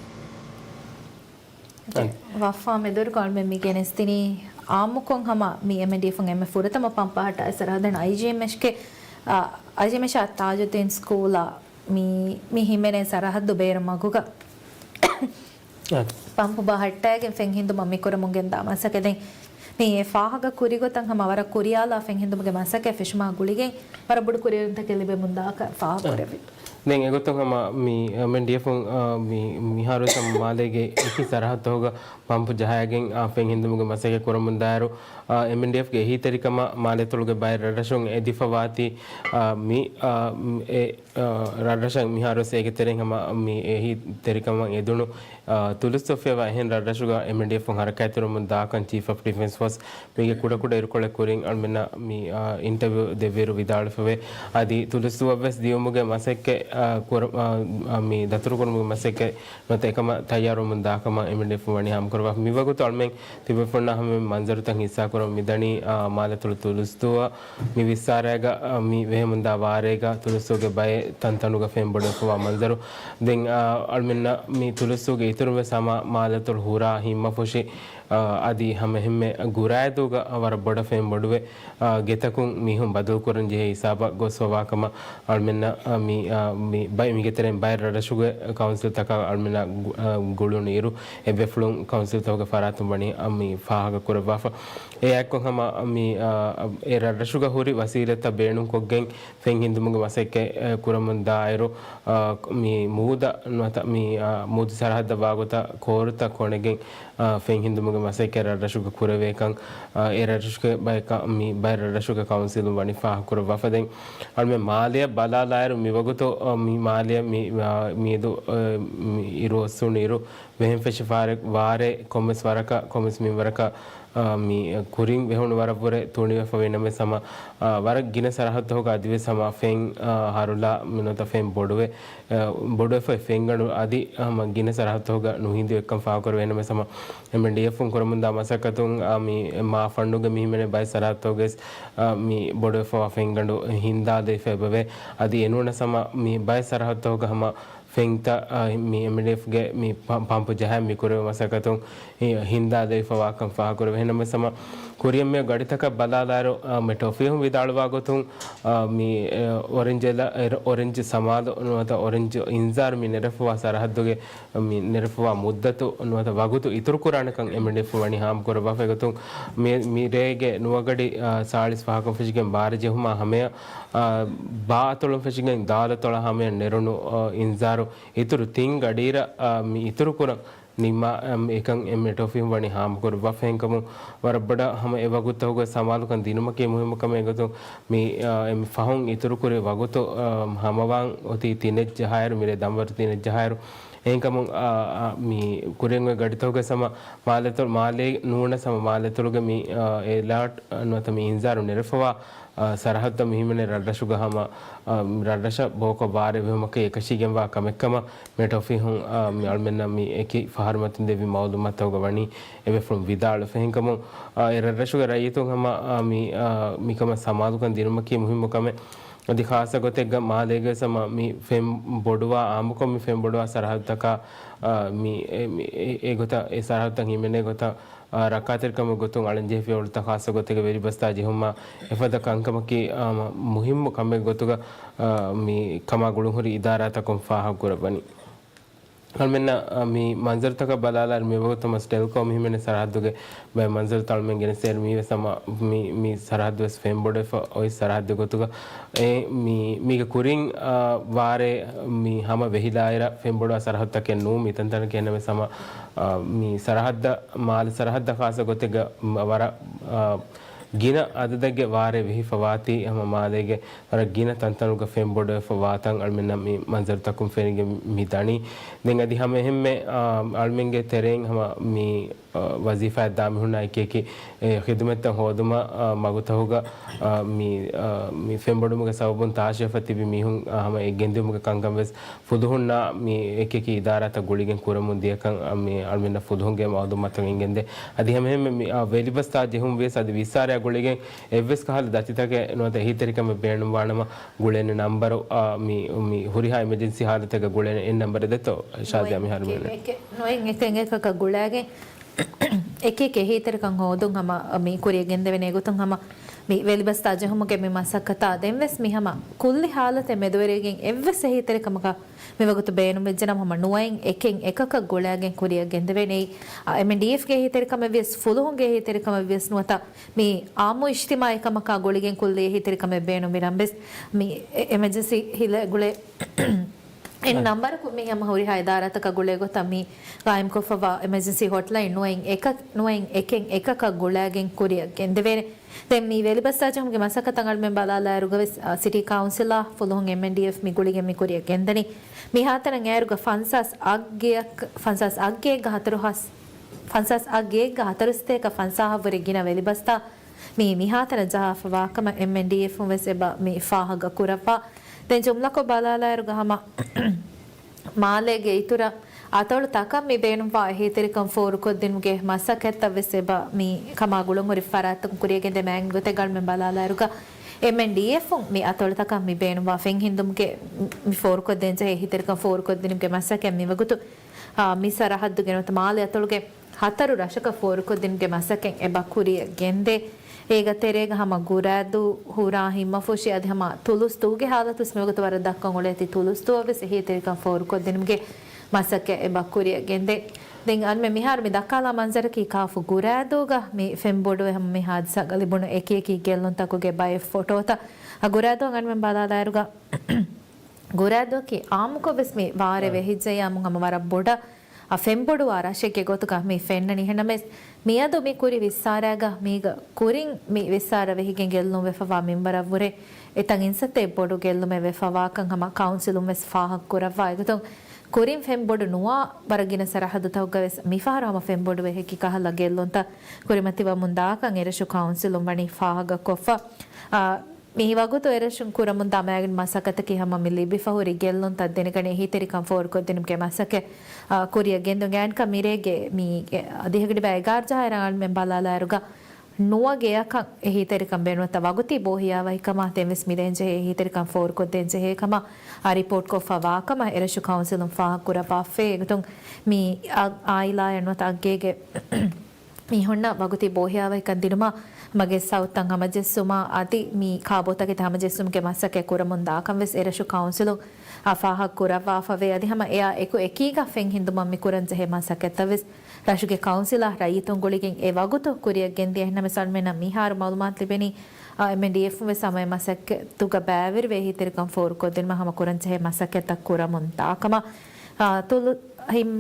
ވައްފާ މެދުވެރިކޮށް އަޅުމެން މި ގެނެސްދިނީ އާއްމުކޮށް ހަމަ މި އެމްއެންޑީއެފުން އެންމެ ފުރަތަމަ ޕަމްޕާ ހައްޓާ ސަރަހައްދަށް އައިޖީއެމްއެޗްގެ، އަ، އައިޖީއެމްއެޗް އާ ތާޖުއްދީން ސްކޫލާ މި، މި ހިމެނޭ ސަރަހައްދު ބޭރު މަގުގަ އާ. ޕަމްޕު ބަހައްޓައިގެން ފެން ހިންދުމަށް މި ކުރަމުން ގެންދާ މަސައްކަތް. ދެން މި އެ ފާހަގަ ކުރި ގޮތަށް ހަމަ ވަރަށް ކުރިޔާލާ ފެން ހިންދުމުގެ މަސައްކަތް ފެށުމާ ގުޅިގެން ވަރަށް ބޮޑު ކުރިއެރުންތަކެއް ލިބެމުން ދާކަން ފާހަގަ ކުރެވި. ދެން އެގޮތުން ހަމަ މި އެމްއެންޑީއެފުން، އާ، މި މިހާރު ވެސް ހަމަ މާލޭގެ އެކި ސަރަހައްދުގަ ޕަމްޕު ޖަހައިގެން، އާ، ފެން ހިންދުމުގެ މަސައްކަތް ކުރަމުން ދާއިރު، އާ، އެމްއެންޑީއެފްގެ އެހީތެރިކަމަށް މާލޭތޮޅުގެ ބައެއް ރަށްރަށުން އެދިފަ ވާތީ، އާ، މި، އާ، އެ، އާ، ރަށްރަށަށް މިހާރު ވެސް އޭގެ ތެރެއިން ހަމަ މި އެހީތެރިކަމަށް އެދުނު، އާ، ތުލުސްތޯ ފިޔަވާ އެހެން ރަށްރަށުގަ އެމްއެންޑީއެފުން ހަރަކާތްތެރިވަމުން ދާކަން ޗީފް އޮފް ޑިފެންސް ފޯސް މީގެ ކުޑަކުޑަ އިރުކޮޅެއް ކުރިން އަޅުމެންނަށް މި، އާ، އިންޓަވިއު ދެއްވިއިރު ވިދާޅުވެފަވޭ. އަދި ތުލުސްތޫއަށް ވެސް ދިޔުމުގެ މަސައްކަތް، އާ، ކުރ-، އާ، އާ، މި ދަތުރުކުރުމުގެ މަސައްކަތް ނުވަތަ އެކަމަށް ތައްޔާރުވަމުން ދާކަމަށް އެމްއެންޑީއެފުން ވަނީ ހާމަކުރައްވާފަ. މިވަގުތު އަޅުމެން ތިބޭފުޅުންނާ ހަމަ މަންޒަރުތައް ހިއްސާކުރަމުން މިދަނީ، އާ، މާލޭތޮޅު ތުލުސްތޫއަށް މި ވިއްސާރައިގަ، އާ، މި ވެހެމުންދާ ވާރޭގަ ތުލުސްތޫގެ ބައެއް ތަންތަނުގަ ފެން ބޮޑުވެފަވާ މަންޒަރު. ދެން، އާ، އަޅުމެންނަށް މި ތުލުސްތޫގެ އިތުރުން ވެސް ހަމަ މާލޭތޮޅު ހުރާ ހިތްމަފުށި އާ، އަދި ހަމައެހެންމެ ގުރާއިދޫގަ ވަރަށް ބޮޑަށް ފެން ބޮޑުވެ، އާ، ގެތަކުން މީހުން ބަދަލުކުރަން ޖެހޭ ހިސާބަށް ގޮސްފަވާކަމަށް އަޅުމެންނަށް، އާ، މި، އާ، މި ބައި، މިގެތެރެއިން ބައެއް ރަށްރަށުގެ ކައުންސިލްތަކާ އަޅުމެންނާ ގު-، އާ، ގުޅުނު އިރު، އެއްވެފުޅުން ކައުންސިލްތަކުގެ ފަރާތުން ވަނީ، އާ، މި ފާހަގަ ކުރައްވާފަ. އެއާއެއްކޮށް ހަމަ މި، އާ، އެ ރަށްރަށުގަ ހުރި ވަސީލަތްތައް ބޭނުންކޮށްގެން ފެން ހިންދުމުގެ މަސައްކަތް، އެ، ކުރަމުން ދާއިރު، އާ، މި މޫދަށް ނުވަތަ މި، އާ، މޫދު ސަރަހައްދަށް ވާގޮތަށް ކޯރުތައް ކޮނެގެން، އާ، ފެން ހިންދުމުގެ މަސައްކަތް ރަށްރަށުގަ ކުރެވޭކަން، އާ، އެ ރަށްރަށުގެ ބައެއް ކަ-، މި ބައެއް ރަށްރަށުގެ ކައުންސިލުން ވަނީ ފާހަގަކުރައްވާފަ. ދެން އަޅުމެން މާލެއަށް ބަލާލާއިރު މިވަގުތު، އާ، މި މާލެއަށް މި، އާ، މިއަދު، އާ، މި އިރު އޮއްސުނު އިރު ވެހެން ފެށި ފަހަރެއް ވާރޭ ކޮންމެސް ވަރަކަށް، ކޮންމެސް މިންވަރަކަށް، އާ، މި ކުރިން ވެހުނު ވަރަށްވުރެ ތުނިވެފަ ވީނަމަވެސް ހަމަ، އާ، ވަރަށް ގިނަ ސަރަހައްދުތަކުގަ އަދިވެސް ހަމަ ފެން، އާ، ހަރުލާ މިނުވަތަ ފެން ބޮޑުވެ، އާ، ބޮޑުވެފަ ފެންގަނޑު އަދި ހަމަ ގިނަ ސަރަހައްދުތަކުގަ ނުހިނދު އެއްކަން ފާހަގަކުރެވޭނަމަވެސް ހަމަ އެމްއެންޑީއެފުން ކުރަމުންދާ މަސައްކަތުން، އާ، މި މާ ފަންޑުގެ މިހިމެނޭ ބައެއް ސަރަހައްދުތަކުގަވެސް، އާ، މި ބޮޑުވެފަވާ ފެންގަނޑު ހިންދާލައިފަ އެބަވޭ. އަދި އެނޫނަސް ހަމަ މި ބައެއް ސަރަހައްދުތަކުގަ ހަމަ ފެންތައް، އާ، މި އެމްއެންޑީއެފްގެ މި ޕަ-، ޕަމްޕު ޖަހާ މި ކުރެވޭ މަސައްކަތުން ހިންދާލައިފަވާކަން ފާހަގަކުރެވޭ. އެހެންނަމަވެސް ހަމަ ކުރިއަށް މި ގަޑިތަކަށް ބަލާލާއިރު، އާ، މެޓްރޯފީހުން ވިދާޅުވާ ގޮތުން، އާ، މި، އެ، އޮރެންޖް އެލާ-، އެ، އޮރެންޖް ސަމާލު ނުވަތަ އޮރެންޖް އިންޒާރު މި ނެރެފަވާ ސަރަހައްދުގެ މި ނެރެފަވާ މުއްދަތު ނުވަތަ ވަގުތު އިތުރުކުރާނެކަން އެމްއެންޑީއެފް ވަނީ ހާމަކުރައްވާފަ. އެގޮތުން މި، މި ރޭގެ ނުވަގަޑި، އާ، ސާޅީސް ފަހަކުން ފެށިގެން ބާރަ ޖެހުމާ ހަމަޔަށް، އާ، ބާ އަތޮޅުން ފެށިގެން ދާލަތޮޅަށް ހަމަޔަށް ނެރުނު، އާ، އިންޒާރު އިތުރު ތިން ގަޑިއިރަށް، އާ، މި އިތުރުކުރަން ނިންމާ، އަމް، އެކަން އެ މެޓްރޯފީހުން ވަނީ ހާމަކުރައްވާފަ. އެހެންކަމުން ވަރަށް ބޮޑަށް ހަމަ އެ ވަގުތުތަކުގެ ސަމާލުކަން ދިނުމަކީ މުހިއްމު ކަމެއް. އެގޮތުން މި، އާ، އެ މި ފަހުން އިތުރުކުރި ވަގުތު، އާ، ހަމަވާން އޮތީ ތިނެއް ޖަހާއިރު، މިރޭ ދަންވަރު ތިނެއް ޖަހާއިރު. އެހެންކަމުން، އާ، އާ، މި ކުރިއަށް އޮތް ގަޑިތަކުގެ ހަމަ މާލެތޮ-، މާލޭ ނޫނަސް ހަމަ މާލެތޮޅުގެ މި، އާ، އެލާޓް ނުވަތަ މި އިންޒާރު ނެރެފަވާ، އާ، ސަރަހައްދަށް މިހިމެނޭ ރަށްރަށުގަ ހަމަ، އާ، ރަށްރަށަށް ބޯކޮށް ވާރޭ ވެހުމަކީ އެކަށީގެންވާ ކަމެއްކަމަށް މެޓްރޯފީހުން، އާ، މި އަޅުމެންނަށް މި އެކި ފަހަރު މަތިން ދެއްވި މައުލޫމާތުގަ ވަނީ އެބޭފުޅުން ވިދާޅުވެފަ. އެހެންކަމުން، އާ، އެ ރަށްރަށުގެ ރައްޔިތުން ހަމަ، އާ، މި، އާ، މިކަމަށް ސަމާލުކަން ދިނުމަކީ މުހިއްމު ކަމެއް. އަދި ޚާއްޞަ ގޮތެއްގަ މާލޭގަވެސް ހަމަ މި ފެން ބޮޑުވާ، އާއްމުކޮށް މި ފެން ބޮޑުވާ ސަރަހައްދުތަކާ، އާ، މި، އެ، މި، އެ، އެ ގޮތަށް، އެ ސަރަހައްދުތައް ހިމެނޭ ގޮތަށް، އާ، ރައްކާތެރިކަމުގެ ގޮތުން އަޅަންޖެހިފައި އުޅުތަ ޚާއްޞަ ގޮތެއްގެ ވެލިބަސްތާ ޖެހުމާ އެފަދަ ކަންކަމަކީ، އާ، މު-، މުހިއްމު ކަމެއް ގޮތުގަ، އާ، މި ކަމާ ގުޅުންހުރި އިދާރާތަކުން ފާހަގަކުރައްވަނީ. އަޅުމެންނަށް، އާ، މި މަންޒަރުތަކަށް ބަލާލާއިރު މިވަގުތު މަސް ޓެލްކޯ މިހިމެނޭ ސަރަހައްދުގެ ބައެއް މަންޒަރުތައް އަޅުމެން ގެނެސްދޭއިރު މީވެސް ހަމަ މި، މި ސަރަހައްދުވެސް ފެންބޮޑުވެފަ އޮތް ސަރަހައްދެއް ގޮތުގަ އެ މި، މީގެ ކުރިން، އާ، ވާރޭ މި ހަމަ ވެހިލާއިރަށް ފެންބޮޑުވާ ސަރަހައްދުތަކެއް ނޫން މިތަންތަނަކީ. އެހެންނަމަވެސް ހަމަ، އާ، މި ސަރަހައްދަށް، މާލެ ސަރަހައްދަށް ޚާއްޞަ ގޮތެއްގަ ވަރަށް، އާ، ގިނަ އަދަދެއްގެ ވާރޭ ވެހިފަ ވާތީ ހަމަ މާލޭގެ ވަރަށް ގިނަ ތަންތަނުގަ ފެންބޮޑުވެފަ ވާތަން އަޅުމެންނަށް މި މަންޒަރުތަކުން ފެނިގެން މި ދަނީ. ދެން އަދި ހަމަ އެހެންމެ، އާ، އަޅުމެންގެ ތެރެއިން ހަމަ މި، އާ، ވަޒީފާއަށް ދާ މީހުންނާ އެކި އެކި، އެ، ޚިދުމަތްތައް ހޯދުމަށް، އާ، މަގުތަކުގަ، އާ، މި، އާ، މި ފެންބޮޑުމުގެ ސަބަބުން ތާށިވެފަ ތިބި މީހުން، އާ، ހަމަ އެ ގެންދިއުމުގެ ކަންކަން ވެސް ފުލުހުންނާ މި އެކި އެކި އިދާރާތައް ގުޅިގެން ކުރަމުން ދިޔަކަން، އާ، މި އަޅުމެންނަށް ފުލުހުންގެ މައުލޫމާތު އެނގެންދޭ. އަދި ހަމައެހެންމެ މި، އާ، ވެލިބަސްތާ ޖެހުން ވިޔަސް އަދި ވިއްސާރަޔާ ގުޅިގެން އެއްވެސް ކަހަލަ ދަތިތަކެއް ނުވަތަ އެހީތެރިކަމެއް ބޭނުންވާނަމަ ގުޅޭނެ ނަންބަރު، އާ، މި، މި ހުރިހާ އިމަޖެންސީ ހާލަތެއްގަ ގުޅޭނެ އެއް ނަންބަރެއް ދެތޯ؟ ޝާޒިޔާ މިހާރު ނުވަތަ މިހުންނެ. އެކެ-، ނުވަތަ އެކެ އެކަކަށް ގުޅާގެން އެކެ އެކެ އެހީތެރިކަން ހޯދުން ހަމަ މި ކުރިއަށް ގެންދެވޭނެ. އެގޮތުން ހަމަ މި ވެލިބަސްތާ ޖެހުމުގެ މި މަސައްކަތާ ދެން ވެސް މި ހަމަ ކުއްލި ހާލަތެއް މެދުވެރިވެގެން އެއްވެސް އެހީތެރިކަމަކަށް މިވަގުތު ބޭނުންވެއްޖެނަމަ ހަމަ ނުވައެއް އެކެއް އެކަކަށް ގުޅާގެން ކުރިއަށް ގެންދެވޭނެ. އެމްއެންޑީއެފްގެ އެހީތެރިކަމެއް ވިޔަސް، ފުލުހުންގެ އެހީތެރިކަމެއް ވިޔަސް ނުވަތަ މި އާއްމު އިޖްތިމާޢީ ކަމަކާ ގުޅިގެން ކުއްލި އެހީތެރިކަމެއް ބޭނުންވި ރަނބެސް މި އެ-، އެމަޖެންސީ ހިލަ ގުޅޭ އެއް ނަންބަރަކު މި ހަމަ ހުރިހާ އިދާރާތަކާ ގުޅޭ ގޮތަށް މި ގާއިމްކޮށްފަވާ އެމަޖެންސީ ހޮޓްލައިން ނުވައެއް އެކަ-، ނުވައެއް އެކެއް އެކަކަށް ގުޅާގެން ކުރިއަށް ގެންދެވޭނެ. ދެން މި ވެލިބަސްތާ ޖެހުމުގެ މަސައްކަތަށް އަޅުމެން ބަލާލާއިރުގަވެސް، އާ، ސިޓީ ކައުންސިލާ ފުލުހުން އެމްއެންޑީއެފް މި ގުޅިގެން މި ކުރިއަށް ގެންދަނީ. މިހާތަނަށް އޭރުގަ ފަންސާސް އަށް ގެއަށް، ފަންސާސް އަށް ގެއެއްގަ ހަތަރު ހާސް، ފަންސާސް އަށް ގެއެއްގަ ހަތަރު ސަތޭކަ ފަންސާހަށް ވުރެ ގިނަ ވެލިބަސްތާ މި މިހާތަނަށް ޖަހާފަ ވާކަމަށް އެމްއެންޑީއެފުން ވެސް އެބަ މި ފާހަގަ ކުރައްވާ. ދެން ޖުމްލަކޮށް ބަލާލާއިރުގަ ހަމަ މާލޭގެ އިތުރަށް އަތޮޅު ތަކަށް މި ބޭނުންވާ އެހީތެރިކަން ފޯރުކޮށްދިނުމުގެ މަސައްކަތްތައް ވެސް އެބަ މި ކަމާ ގުޅުންހުރި ފަރާތްތަކުން ކުރިއަށް ގެންދޭ. މާތް ގޮތެއްގަ އަޅުމެން ބަލާލާއިރުގަ އެމްއެންޑީއެފުން މި އަތޮޅުތަކަށް މި ބޭނުންވާ ފެން ހިންދުމުގެ މި ފޯރުކޮށްދޭންޖެހޭ އެހީތެރިކަން ފޯރުކޮށްދިނުމުގެ މަސައްކަތް މިވަގުތު، އާ، މި ސަރަހައްދުގެ ނުވަތަ މާލެ އަތޮޅުގެ ހަތަރު ރަށަކަށް ފޯރުކޮށްދިނުމުގެ މަސައްކަތް އެބަ ކުރިއަށް ގެންދޭ. އޭގަ ތެރޭގަ ހަމަ ގުރާދޫ ހުރާ ހިތްމަފުށި އަދި ހަމަ ތުލުސްދޫގެ ހާލަތުވެސް މިވަގުތު ވަރަށް ދައްކަން އުޅޭތީ ތުލުސްދޫއަށް ވެސް އެހީތެރިކަން ފޯރުކޮށްދިނުމުގެ މަސައްކަތް އެބަ ކުރިއަށް ގެންދޭ. ދެން އަންމެ މިހާރު މި ދައްކާލާ މަންޒަރަކީ ކާފު ގުރާދޫގަ މި ފެންބޮޑުވެ ހަމަ މި ހާދިސާގަ ލިބުނު އެކި އެކި ގެއްލުންތަކުގެ ބައެއް ފޮޓޯތައް. އަ، ގުރާދޫއަށް އަންމެން ބަލާލާއިރުގަ ގުރާދޫއަކީ އާއްމުކޮށް ވެސް މި ވާރޭ ވެހިއްޖެޔާމުން ހަމަ ވަރަށް ބޮޑަށް އަ، ފެންބޮޑުވާ ރަށެއްގެ ގޮތުގަ މި ފެންނަނީ. އެހެންނަމަވެސް، މިއަދު މި ކުރި ވިއްސާރައިގަ މީގަ ކުރިން މި ވިއްސާރަ ވެހިގެން ގެއްލުން ވެފަވާ މިންވަރަށްވުރެ އެތައް އިންސައްތަ ބޮޑު ގެއްލުމެއް ވެފަވާކަން ހަމަ ކައުންސިލުން ވެސް ފާހަގަ ކުރައްވާ. އެގޮތުން ކުރިން ފެންބޮޑު ނުވާ ވަރަށް ގިނަ ސަރަހައްދުތަކުގަ ވެސް މިފަހަރު ހަމަ ފެންބޮޑުވެ އެކި ކަހަލަ ގެއްލުންތައް ކުރިމަތިވަމުން ދާކަން އެރަށު ކައުންސިލުން ވަނީ ފާހަގަކޮށްފަ. އާ، މި ވަގުތު އެރަށުން ކުރަމުންދާ މައިގަނޑު މަސައްކަތަކީ ހަމަ މި ލިބިފަ ހުރި ގެއްލުންތައް ދެނެގަނެ އެހީތެރިކަން ފޯރުކޮށްދިނުމުގެ މަސައްކަތް، އާ، ކުރިއަށް ގެންދުން. އަންކަ މިރޭގެ މީގެ ދިހަގަޑިބައި އެގާރަ ޖަހާއިރަށް އަންމެން ބަލާލާއިރުގަ ނުވަ ގެޔަކަށް އެހީތެރިކަން ބޭނުންވަތަ ވަގުތީ ބޯހިޔާވަހިކަމާ ދެންވެސް މި ދޭންޖެހޭ އެހީތެރިކަން ފޯރުކޮށްދޭންޖެހޭ ކަމަށް، އާ، ރިޕޯޓްކޮށްފަ ވާކަމަށް އެރަށު ކައުންސިލުން ފާހަގަކުރައްވާފައި. އެގޮތުން މި އާ، އާއިލާއެއް ނުވަތަ އަގޭގެ މީހުންނަށް ވަގުތީ ބޯހިޔާވަހިކަން ދިނުމަށް މަގެއްސައުތައް ހަމަޖެއްސުމާ އަދި މި ކާބޯތަކެތި ހަމަޖެއްސުމުގެ މަސައްކަތް ކުރަމުން ދާކަން ވެސް އެރަށު ކައުންސިލުން އަށް ފާހަގަ ކުރައްވާފަވޭ. އަދި ހަމަ އެއާ އެކު އެކީގަ ފެން ހިންދުމަށް މި ކުރަން ޖެހޭ މަސައްކަތްތައް ވެސް ރަށުގެ ކައުންސިލާ ރައްޔިތުން ގުޅިގެން އެ ވަގުތު ކުރިއަށް ގެންދިޔަ. އެހެންނަމަވެސް އަންމެނަށް މިހާރު މައުލޫމާތު ލިބެނީ، އާ، އެމްއެންޑީއެފުން ވެސް ހަމަ އެ މަސައްކަތުގަ ބައިވެރިވެ އެހީތެރިކަން ފޯރުކޮށްދިނުމަށް ހަމަ ކުރަން ޖެހޭ މަސައްކަތްތައް ކުރަމުން ދާކަމަށް، އާ، ތުލު ހިން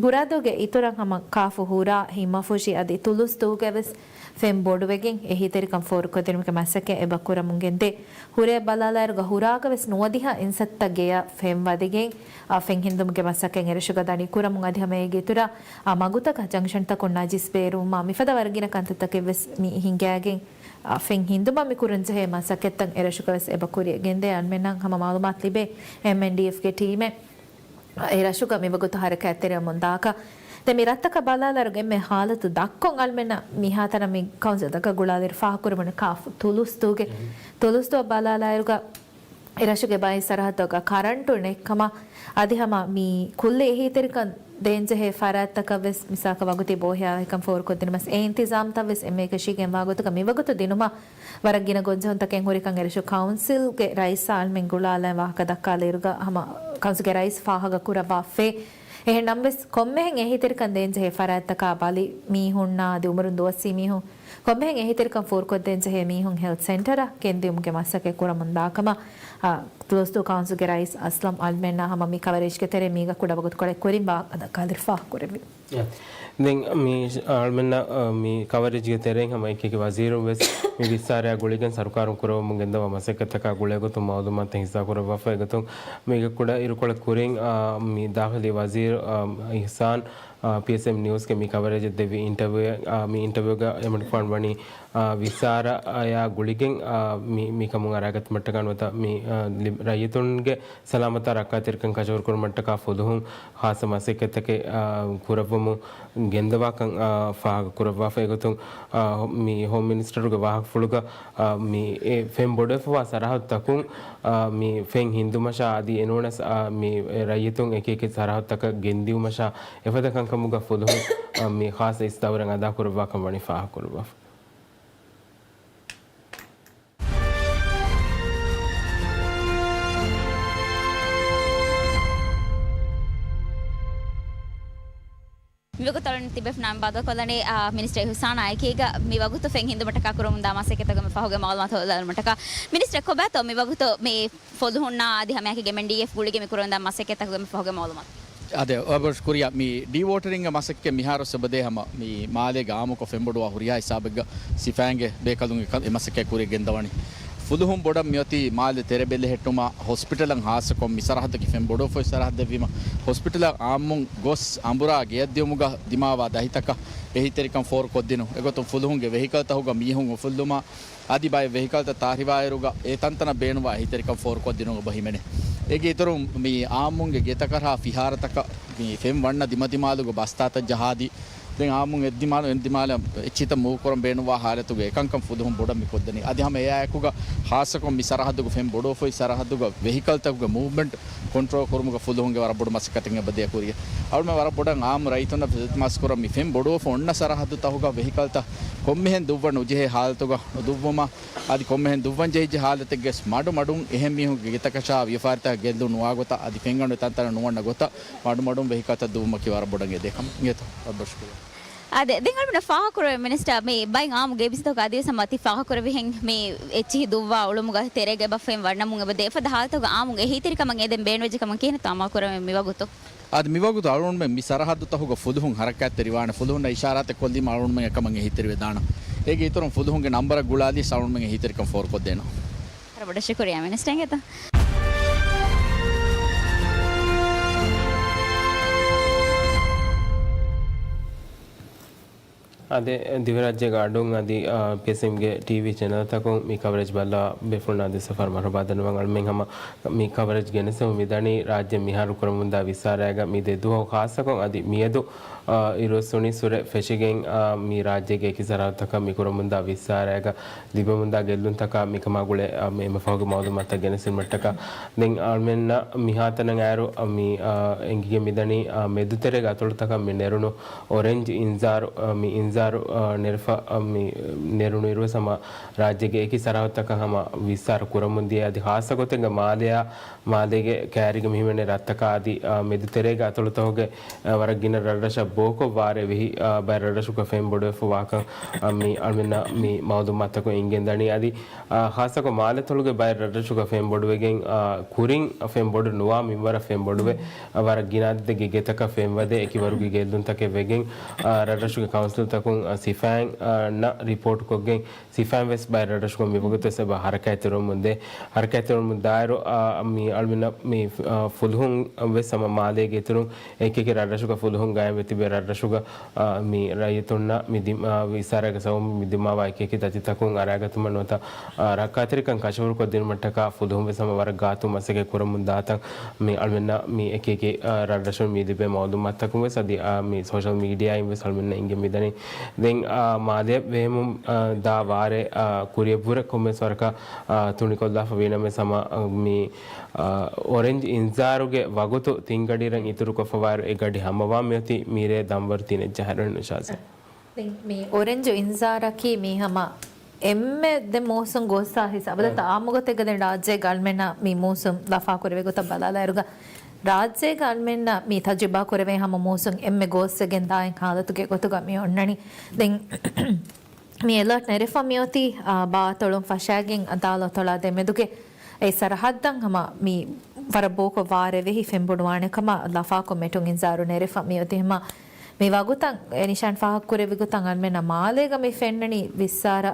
ގުރާދޫގެ އިތުރަށް ހަމަ ކާފު ހުރާ ހިތްމަފުށި އަދި ތުލުސްދޫގަ ވެސް ފެން ބޮޑުވެގެން އެހީތެރިކަން ފޯރުކޮށްދިނުމުގެ މަސައްކަތް އެބަ ކުރަމުން ގެންދޭ. ހުރޭ ބަލާލާއިރުގަ ހުރާގަ ވެސް ނުވަދިހަ އިންސައްތަ ގެޔަށް ފެން ވަދެގެން، އާ، ފެން ހިންދުމުގެ މަސައްކަތް އެރަށުގަ ދަނީ ކުރަމުން. އަދި ހަމަ އޭގެ އިތުރަށް، އާ، މަގުތަކަށް ޖަންކްޝަންތަކުން ނަޖިސް ބޭރުވުމާ މިފަދަ ވަރަށް ގިނަ ކަންތައްތަކެއް ވެސް މި ހިނގައިގެން، އާ، ފެން ހިންދުމަށް މި ކުރަން ޖެހޭ މަސައްކަތްތައް އެރަށުގަ ވެސް އެބަ ކުރިއަށް ގެންދޭ. އަންމެންނަށް ހަމަ މައުލޫމާތު ލިބޭ އެމްއެންޑީއެފްގެ ޓީމެއް އެ ރަށުގަ މިވަގުތު ހަރަކާތްތެރިވަމުން ދާކަށް. ދެން މި ރަށްތަކަށް ބަލާލާއިރު އެންމެ ހާލަތު ދައްކޮން އަންމެނަށް މިހާތަނަށް މި ކައުންސިލްތަކަށް ގުޅާލިއިރު ފާހަގަކުރެވުނު ކާފު ތުލުސްދޫގެ، ތުލުސްދޫއަށް ބަލާލާއިރުގަ އެ ރަށުގެ ބައެއް ސަރަހައްދުގަ ކަރަންޓު ނެތްކަމަށް އަދި ހަމަ މި ކުއްލި އެހީތެރިކަން ދޭންޖެހޭ ފަރާތްތަކަށް ވެސް މިސާލަކަށް ވަގުތީ ބޯހިޔާވަހިކަން ފޯރުކޮށްދިނުމަސް އެ އިންތިޒާމްތައް ވެސް އެންމެ އެކަށީގެންވާ ގޮތުގަ މިވަގުތު ދިނުމަށް ވަރަށް ގިނަ ގޮންޖެހުންތަކެއް ހުރިކަން އެރަށު ކައުންސިލްގެ ރައީސް އަންމެން ގުޅާލަން ވާހަކަ ދައްކާލިއިރުގަ ހަމަ ކައުންސިލްގެ ރައީސް ފާހަގަ ކުރައްވާފޭ. އެހެން ނަމަވެސް ކޮންމެހެން އެހީތެރިކަން ދޭންޖެހޭ ފަރާތްތަކާ ބަލި މީހުންނާ އަދި އުމުރުން ދުވަސްވީ މީހުން ކޮންމެހެން އެހީތެރިކަން ފޯރުކޮށްދޭންޖެހޭ މީހުން ހެލްތް ސެންޓަރަށް ގެންދިއުމުގެ މަސައްކަތް ކުރަމުން ދާކަމަށް، އާ، ތުލުސްދޫ ކައުންސިލްގެ ރައީސް އަސްލަމް އަލްމެންނާ ހަމަ މި ކަވަރޭޖްގެ ތެރޭ މީގަ ކުޑަ ވަގުތުކޮޅެއް ކުރިން ވާހަކަ ދައްކާލިއިރު ފާހަގަކުރެއްވި. ދެން މި އަޅުމެންނަށް، އަ، މި ކަވަރޭޖްގެ ތެރެއިން ހަމަ އެކި އެކި ވަޒީރުން ވެސް މި ވިއްސާރަޔާ ގުޅިގެން ސަރުކާރުން ކުރައްވަމުން ގެންދަވާ މަސައްކަތްތަކާ ގުޅޭގޮތުން މައުލޫމާތުތައް ހިއްސާކުރައްވާފަ. އެގޮތުން މީގެ ކުޑަ އިރުކޮޅެއް ކުރިން، އަ، މި ދާޚިލީ ވަޒީރު، އަ، އިޙްސާން، އަ، ޕީއެސްއެމް ނިއުޒްގެ މި ކަވަރޭޖަށް ދެއްވި އިންޓަވިއުއެއް، އަ، މި އިންޓަވިއުގަ އެމަނިކުފާނު ވަނީ، އާ، ވިއްސާރަޔާ ގުޅިގެން، އާ، މި، މިކަމުން އަރާގަތުމަށްޓަކާ ނުވަތަ މި، އާ، ލި-، ރައްޔިތުންގެ ސަލާމަތާ ރައްކާތެރިކަން ކަށަވަރުކުރުމަށްޓަކާ ފުލުހުން ޚާއްޞަ މަސައްކަތްތަކެއް، އާ، ކުރައްވަމުން ގެންދަވާކަން، އާ، ފާހަގަކުރައްވާފަ. އެގޮތުން، އާ، މި ހޯމް މިނިސްޓަރުގެ ވާހަކަފުޅުގަ، އާ، މި އެ ފެން ބޮޑުވެފަވާ ސަރަހައްދުތަކުން، އާ، މި ފެން ހިންދުމަށާ އަދި އެނޫނަސް، އާ، މި ރައްޔިތުން އެކި އެކި ސަރަހައްދުތަކަށް ގެންދިއުމަށާ އެފަދަ ކަންކަމުގަ ފުލުހުން، އާ، މި ޚާއްޞަ އިސް ދައުރެއް އަދާކުރައްވާކަން ވަނީ ފާހަގަކުރައްވާފަ. މިވަގުތު އަޅުން ތިބެފުނާ ބައްދަލުކޮށްލަނީ، އާ، މިނިސްޓަރ އިޙުސާނާ އެކީގަ މިވަގުތު ފެން ހިންދުމަށްޓަކާ ކުރަމުންދާ މަސައްކަތްތަކުގެ ފަހުގެ މައުލޫމާތު ހޯދާލުމަށްޓަކާ. މިނިސްޓަރ ކޮބާތޯ މިވަގުތު މި ފުލުހުންނާ އަދި ހަމައެކީގަ އެމްއެންޑީއެފް ގުޅިގެން މި ކުރަމުންދާ މަސައްކަތްތަކުގެ މި ފަހުގެ މައުލޫމާތު؟ އާދެ، އަބަށް ކުރިޔަށް މި ޑީވޯޓަރިންގ މަސައްކަތް މިހާރު ސަބަދޭ ހަމަ މި މާލޭގަ އާއްމުކޮށް ފެންބޮޑުވާ ހުރިހާ ހިސާބެއްގަ ސިފައިންގެ ބޭކަލުން އެ މަސައްކަތް ކުރިޔަށް ގެންދަވަނީ. ފުލުހުން ބޮޑަށް މިއޮތީ މާލެ ތެރެބެލެހެއްޓުމާ، ހޮސްޕިޓަލަށް ހާއްސަކޮށް މި ސަރަހައްދަކީ ފެން ބޮޑުވެފައި ސަރަހައްދެއްވީމަ، ހޮސްޕިޓަލަށް އާއްމުން ގޮސް އަނބުރާ ގެޔަށް ދިއުމުގަ ދިމާވާ ދަތިތަކަށް އެހީތެރިކަން ފޯރުކޮށްދިނުން. އެގޮތުން ފުލުހުންގެ ވެހިކަލްތަކުގަ މީހުން އުފުއްލުމާ، އަދި ބައެއް ވެހިކަލްތައް ތާރިވާއިރުގަ އެ ތަންތަނަށް ބޭނުންވާ އެހީތެރިކަން ފޯރުކޮށްދިނުން އެބަ ހިމެނޭ. އޭގެ އިތުރުން މި އާއްމުންގެ ގެތަކަށާ ފިހާރަތަކަށް މި ފެން ވަންނަ ދިމަދިމާލުގަ ބަސްތާތައް ޖަހާދީ، ދެން އާއްމުން އެއްދިމާލު އެއްދިމާލަށް އެއްޗިތައް މޫވް ކުރަން ބޭނުންވާ ހާލަތުގަ އެކަންކަން ފުލުހުން ބޮޑަށް މި ކޮށްދެނީ. އަދި ހަމަ އެއާއެކުގަ ޚާއްޞަކޮށް މި ސަރަހައްދުގަ ފެން ބޮޑުވެފައި ސަރަހައްދުގަ ވެހިކަލްތަކުގެ މޫވްމަންޓް ކޮންޓްރޯލް ކުރުމުގަ ފުލުހުންގެ ވަރަށް ބޮޑު މަސައްކަތެއް އެބަ ދޭ ކުރިޔަށް. އަޅުމެން ވަރަށް ބޮޑަށް އާއްމު ރައްޔިތުންނަށް އިލްތިމާސް ކުރަން މި ފެން ބޮޑުވެފަ އޮންނަ ސަރަހައްދުތަކުގަ ވެހިކަލްތައް ކޮންމެހެން ދުއްވަން ނުޖެހޭ ހާލަތުގަ ނުދުއްވުމަށް އަދި ކޮންމެހެން ދުއްވަން ޖެހިއްޖެ ހާލަތެއްގެ މަޑު މަޑުން އެހެން މީހުންގެ ގެތަކަށާ ވިޔަފާރިތަކަށް ގެއްލުން ނުވާ ގޮތަށް އަދި ފެންގަނޑު ތަންތަނަށް ނުވަންނަ ގޮތަށް މަޑުމަޑުން ވެހިކަލްތައް ދުއްވުމަކީ ވަރަށް ބޮޑަށް އެދޭ ކަމެއް. އިނގޭތޯ؟ ވަރަށް ބޮޑަށް ޝުކުރިއްޔާ. އާދެ، ދެން އަޅުމެންނަށް ފާހަގަކުރެވޭ މިނިސްޓަރ، މި ބައެއް އާއްމު ގޭބިސްތަކުގަ އަދިވެސް ހަމަ ތި ފާހަގަކުރެއްވިހެން މި އެއްޗިހި ދުއްވާ އުޅުމުގަ ތެރޭގަ އެބަ ފެން ވަންނަމުން އެބަ ދޭ. އެފަދަ ހާލަތުގަ އާއްމުން އެހީތެރިކަމަށް އެދެން ބޭނުންވެއްޖެ ކަމަށް ކިހިނެއްތޯ އަމާ ކުރެވޭ މިވަގުތު؟ އާދެ، މިވަގުތު އަޅުގަނޑުމެން މި ސަރަހައްދުތަކުގަ ފުލުހުން ހަރަކާތްތެރިވާނެ، ފުލުހުންނަށް އިޝާރާތެއް ކޮށްލީމަ އަޅުގަނޑުމެން އެކަމަށް އެހީތެރިވެދާނަން. އޭގެ އިތުރުން ފުލުހުންގެ ނަންބަރަށް ގުޅާލިޔަސް އަޅުގަނޑުމެން އެހީތެރިކަން ފޯރުކޮށްދޭނަން. ވަރަށް ބޮޑަށް ޝުކުރިއްޔާ މިނިސްޓަރ އިނގޭތޯ. އާދެ، ދިވެހިރާއްޖޭގެ އަޑުން އަދި، އާ، ޕީއެސްއެމްގެ ޓީވީ ޗެނަލްތަކުން މި ކަވަރޭޖް ބައްލަވާ ބޭފުޅުންނަށް އަދިވެސް ވަރަށް މަރުޙަބާ ދަންނަވަން. އަޅުމެން ހަމަ މި ކަވަރޭޖް ގެނެސްދެމުން މިދަނީ ރާއްޖެ މިހާރު ކުރަމުންދާ ވިއްސާރައިގަ މި ދެ ދުވަހު ޚާއްޞަކޮށް އަދި މިއަދު، އާ، އިރުއޮއްސުނީ ސުރެ ފެށިގެން، އާ، މި ރާއްޖޭގެ އެކި ސަރަހައްދުތަކަށް މި ކުރަމުންދާ ވިއްސާރައިގަ ލިބެމުންދާ ގެއްލުންތަކާ މިކަމާ ގުޅޭ، އާ، މި އެންމެ ފަހުގެ މައުލޫމާތުތައް ގެނެސްދިނުމަށްޓަކާ. ދެން އަޅުމެންނަށް މިހާތަނަށް އައިރު، އާ، މި، އާ، އެނގިގެން މިދަނީ، އާ، މެދުތެރޭގަ އަތޮޅުތަކަށް މި ނެރުނު އޮރެންޖް އިންޒާރު، އާ، މި އިންޒާރު، އާ، ނެރެފަ، އާ، މި ނެރުނު އިރުވެސް ހަމަ ރާއްޖޭގެ އެކި ސަރަހައްދުތަކަށް ހަމަ ވިއްސާރު ކުރަމުން ދިޔަ އަދި ޚާއްޞަ ގޮތެއްގަ މާލެއާ މާލޭގެ ކައިރީގެ މި ހިމެނޭ ރަށްތަކާ އަދި، އާ، މެދުތެރޭގެ އަތޮޅުތަކުގެ، އާ، ވަރަށް ގިނަ ރަށްރަށަށް ބޯކޮށް ވާރޭ ވެހި، އާ، ބައެއް ރަށްރަށުގަ ފެން ބޮޑުވެފަ ވާކަން، އާ، މި އަޅުމެންނަށް މި މައުލޫމާތުތަކުން އެނގިގެން ދަނީ. އަދި، އާ، ޚާއްޞަކޮށް މާލެ އަތޮޅުގެ ބައެއް ރަށްރަށުގަ ފެން ބޮޑުވެގެން، އާ، ކުރިން ފެން ބޮޑު ނުވާ މިންވަރަށް ފެން ބޮޑުވެ، އާ، ވަރަށް ގިނަ އަދަދެއްގެ ގެތަކަށް ފެން ވަދެ އެކި ވަރުގެ ގެއްލުންތަކެއް ވެގެން، އާ، ރަށްރަށުގެ ކައުންސިލްތަކުން، އާ، ސިފައިން، އާ، ނަށް ރިޕޯޓްކޮށްގެން ސިފައިން ވެސް ބައެއް ރަށްރަށުގަ މިވަގުތު ވެސް އެބަ ހަރަކާތްތެރިވަމުންދޭ. ހަރަކާތްތެރިވަމުންދާއިރު، އާ، މި އަޅުމެންނަށް މި، އާ، ފުލުހުން ވެސް ހަމަ މާލޭގެ އިތުރުން އެކިއެކި ރަށްރަށުގަ ފުލުހުން ގާއިމްވެ ތިބޭ ރަށްރަށުގަ، އާ، މި ރައްޔިތުންނަށް މި ދިމާ، ވިއްސާރައިގަ ސަބަބުން މި ދިމާވާ އެކިއެކި ދަތިތަކުން އަރާގަތުމަށް ނުވަތަ، އާ، ރައްކާތެރިކަން ކަށަވަރުކޮށްދިނުމަށްޓަކާ ފުލުހުން ވެސް ހަމަ ވަރަށް ގާތު މަސައްކަތް ކުރަމުން ދާތަން މި އަޅުމެންނަށް މި އެކިއެކި، އާ، ރަށްރަށުން މި ލިބޭ މައުލޫމާތުތަކުން ވެސް އަދި، އާ، މި ސޯޝަލް މީޑިއާއިން ވެސް އަޅުމެންނަށް އެނގި މިދަނީ. ދެން، އާ، މާލެ ވެހެމުން، އާ، ދާ ވާރޭ، އާ، ކުރިއަށްވުރެ ކޮންމެސް ވަރަކަށް، އާ، ތުނިކޮށްލާފަ ވީނަމަވެސް ހަމަ، އާ، މި، އާ، އޮރެންޖް އިންޒާރުގެ ވަގުތު ތިން ގަޑިއިރަށް އިތުރުކޮށްފަވާއިރު އެ ގަޑި ހަމަވާން މިއޮތީ މިރޭ ދަންވަރު ތިނެއް ޖަހައިރު ނިޝާޒެ. ދެން މި އޮރެންޖު އިންޒާރަކީ މީ ހަމަ އެންމެ ދެ މޫސުން ގޯސްއާ ހިސާބަށް އާ. ތާއްމުގޮތެއްގަ ދެން ރާއްޖޭގަ އަޅުމެންނަށް މި މޫސުން ލަފާކުރެވޭ ގޮތަށް ބަލާލާއިރުގަ، ރާއްޖޭގަ އަޅުމެންނަށް މި ތަޖުރިބާ ކުރެވޭ ހަމަ މޫސުން އެންމެ ގޯސްވެގެން ދާއިން ހާލަތުގެ ގޮތުގަ މި އޮންނަނީ. ދެން މި އެލާޓް ނެރެފަ މިއޮތީ، އާ، ބާ އަތޮޅުން ފަށާގެން އަދާލަ އަތޮޅާ ދެމެދުގެ އެ ސަރަހައްދަށް ހަމަ މި ވަރަށް ބޯކޮށް ވާރޭ ވެހި ފެންބޮޑުވާނެ ކަމަށް ލަފާކޮށް މެޓުން އިންޒާރު ނެރެފަ މިއޮތީ. ހަމަ މި ވަގުތަށް އެ ނިޝާން ފާހަގަކުރެއްވި ގޮތަށް އަޅުމެންނަށް މާލޭގަ މި ފެންނަނީ ވިއްސާރަ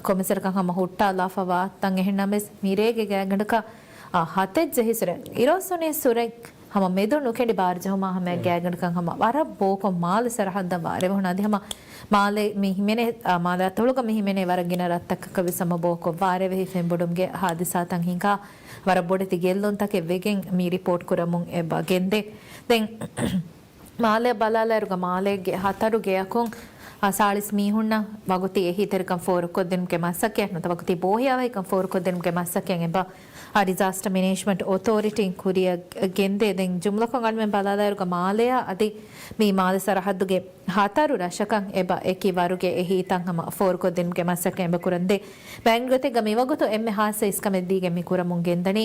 ކޮންމެސްވަރަކަށް ހަމަ ހުއްޓާ ލާފަ ވާތަން. އެހެންނަމަވެސް މިރޭގެ ގާތްގަނޑަކަށް، އާ، ހަތެއް ޖެހި ސުރެ، އިރުއޮއްސުނީ ސުރެ ހަމަ މެދު ނުކެނޑި ބާރު ޖެހުމާ ހަމަ އެ ގާތްގަނޑަކަށް ހަމަ ވަރަށް ބޯކޮށް މާލެ ސަރަހައްދަށް ވާރޭ ވެހުނު. އަދި ހަމަ މާލެ މި ހިމެނޭ، އާ، މާލެ އަތޮޅުގަ މި ހިމެނޭ ވަރަށް ގިނަ ރަށްތަކަކަށް ވެސް ހަމަ ބޯކޮށް ވާރޭ ވެހި ފެންބޮޑުމުގެ ހާދިސާތައް ހިނގާ ވަރަށް ބޮޑެތި ގެއްލުންތަކެއް ވެގެން މި ރިޕޯޓް ކުރަމުން އެބަ ގެންދޭ. ދެން މާލެ ބަލާލާއިރުގަ މާލޭގެ ހަތަރު ގެއަކުން، އާ، ސާޅީސް މީހުންނަށް ވަގުތީ އެހީތެރިކަން ފޯރުކޮށްދިނުމުގެ މަސައްކަތް ނުވަތަ ވަގުތީ ބޯހިޔާވަހިކަން ފޯރުކޮށްދިނުމުގެ މަސައްކަތް އެބަ، އާ، ޑިޒާސްޓަ މެނޭޖްމަންޓް އޮތޯރިޓީން ކުރިއަށް ގެންދޭ. ދެން ޖުމްލަކޮށް އަޅުމެން ބަލާލާއިރުގަ މާލެއާ އަދި މި މާލެ ސަރަހައްދުގެ ހަތަރު ރަށަކަށް އެބަ އެކި ވަރުގެ އެހީތައް ހަމަ ފޯރުކޮށްދިނުމުގެ މަސައްކަތް އެބަ ކުރަންދޭ. ބައެއް ގޮތެއްގަ މިވަގުތު އެންމެ ހާއްސަ އިސްކަމެއް ދީގެން މި ކުރަމުން ގެންދަނީ،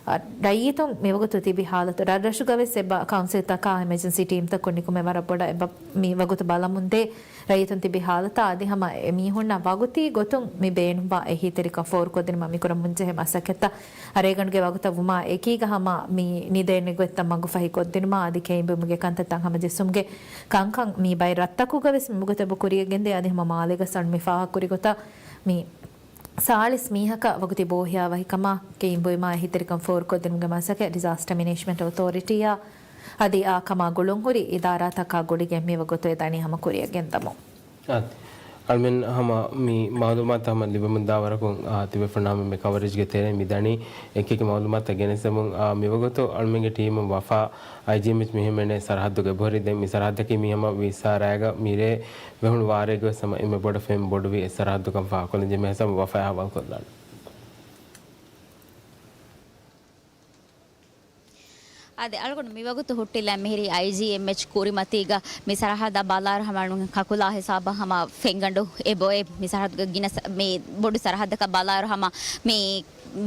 އަ، ރައްޔިތުން މިވަގުތު ތިބި ހާލަތު ރަށްރަށުގަވެސް އެބަ ކައުންސިލްތަކާ އެމަޖެންސީ ޓީމްތައް ކޮށް ނިކުމެ ވަރަށް ބޮޑަށް އެބަ މި ވަގުތު ބަލަމުންދޭ. ރައްޔިތުން ތިބި ހާލަތާ އަދި ހަމަ އެ މީހުންނަށް ވަގުތީ ގޮތުން މި ބޭނުންވާ އެހީތެރިކަން ފޯރުކޮށްދިނުމަށް މިކުރަމުންޖެހޭ މަސައްކަތްތައް އަރޭގަނޑުގެ ވަގުތަށް ވުމާ އެކީގަ ހަމަ މި ނިދޭނެ ގޮތްތައް މަގުފަހިކޮށްދިނުމާ އަދި ކެއިން ބުއިމުގެ ކަންތައްތައް ހަމަޖެއްސުމުގެ ކަންކަން މި ބައެއް ރަށްތަކުގަވެސް މިވަގުތު އެބަ ކުރިއަށް ގެންދޭ. އަދި ހަމަ މާލޭގަ ސަން މި ފާހަގަކުރި ގޮތަށް މި ސާޅީސް މީހަކަށް ވަގުތީ ބޯހިޔާވަހިކަމާ ކެއިން ބުއިމާ އެހީތެރިކަން ފޯރުކޮށްދިނުމުގެ މަސައްކަތް ޑިޒާސްޓަ މެނޭޖްމަންޓް އޮތޯރިޓީއާ އަދި އާ ކަމާ ގުޅުންހުރި އިދާރާތަކާ ގުޅިގެން މިވަގުތު އެ ދަނީ ހަމަ ކުރިއަށް ގެންދަމުން. އާދެ. އަޅުމެން ހަމަ މި މައުލޫމާތު ހަމަ ލިބެމުންދާ ވަރަކުން، އާ، ތިބޭފުޅުންނާ ހަމަ މި ކަވަރޭޖްގެ ތެރެއިން މި ދަނީ އެކި އެކި މައުލޫމާތުތައް ގެނެސްދެމުން. އާ، މިވަގުތު އަޅުމެންގެ ޓީމުން ވަފާ އައިޖީއެމްއެޗް މިހެންމެނޭ ސަރަހައްދުގަ އެބަހުރި. ދެން މި ސަރަހައްދަކީ މީ ހަމަ ވިއްސާރައިގަ މިރޭ ވެހުނު ވާރޭގަވެސް ހަމަ އެންމެ ބޮޑަށް ފެން ބޮޑުވި އެއް ސަރަހައްދުކަން ފާހަގަކޮށްލަން ޖެހޭ. މިހާ ހަމަ ވަފާއަށް ހަވާލުކޮށްލާނެ. އާދެ، އަޅުގަނޑު މިވަގުތު ހުއްޓިލާ މިހިރީ އައިޖީއެމްއެޗް ކުރިމަތީގަ މި ސަރަހައްދަށް ބަލާއިރު ހަމަ ކަކުލާ ހިސާބަށް ހަމަ ފެންގަނޑު އެބޮއެ. މި ސަރަހައްދުގަ ގިނަ ސަ-، މި ބޮޑު ސަރަހައްދަކަށް ބަލާއިރު ހަމަ މި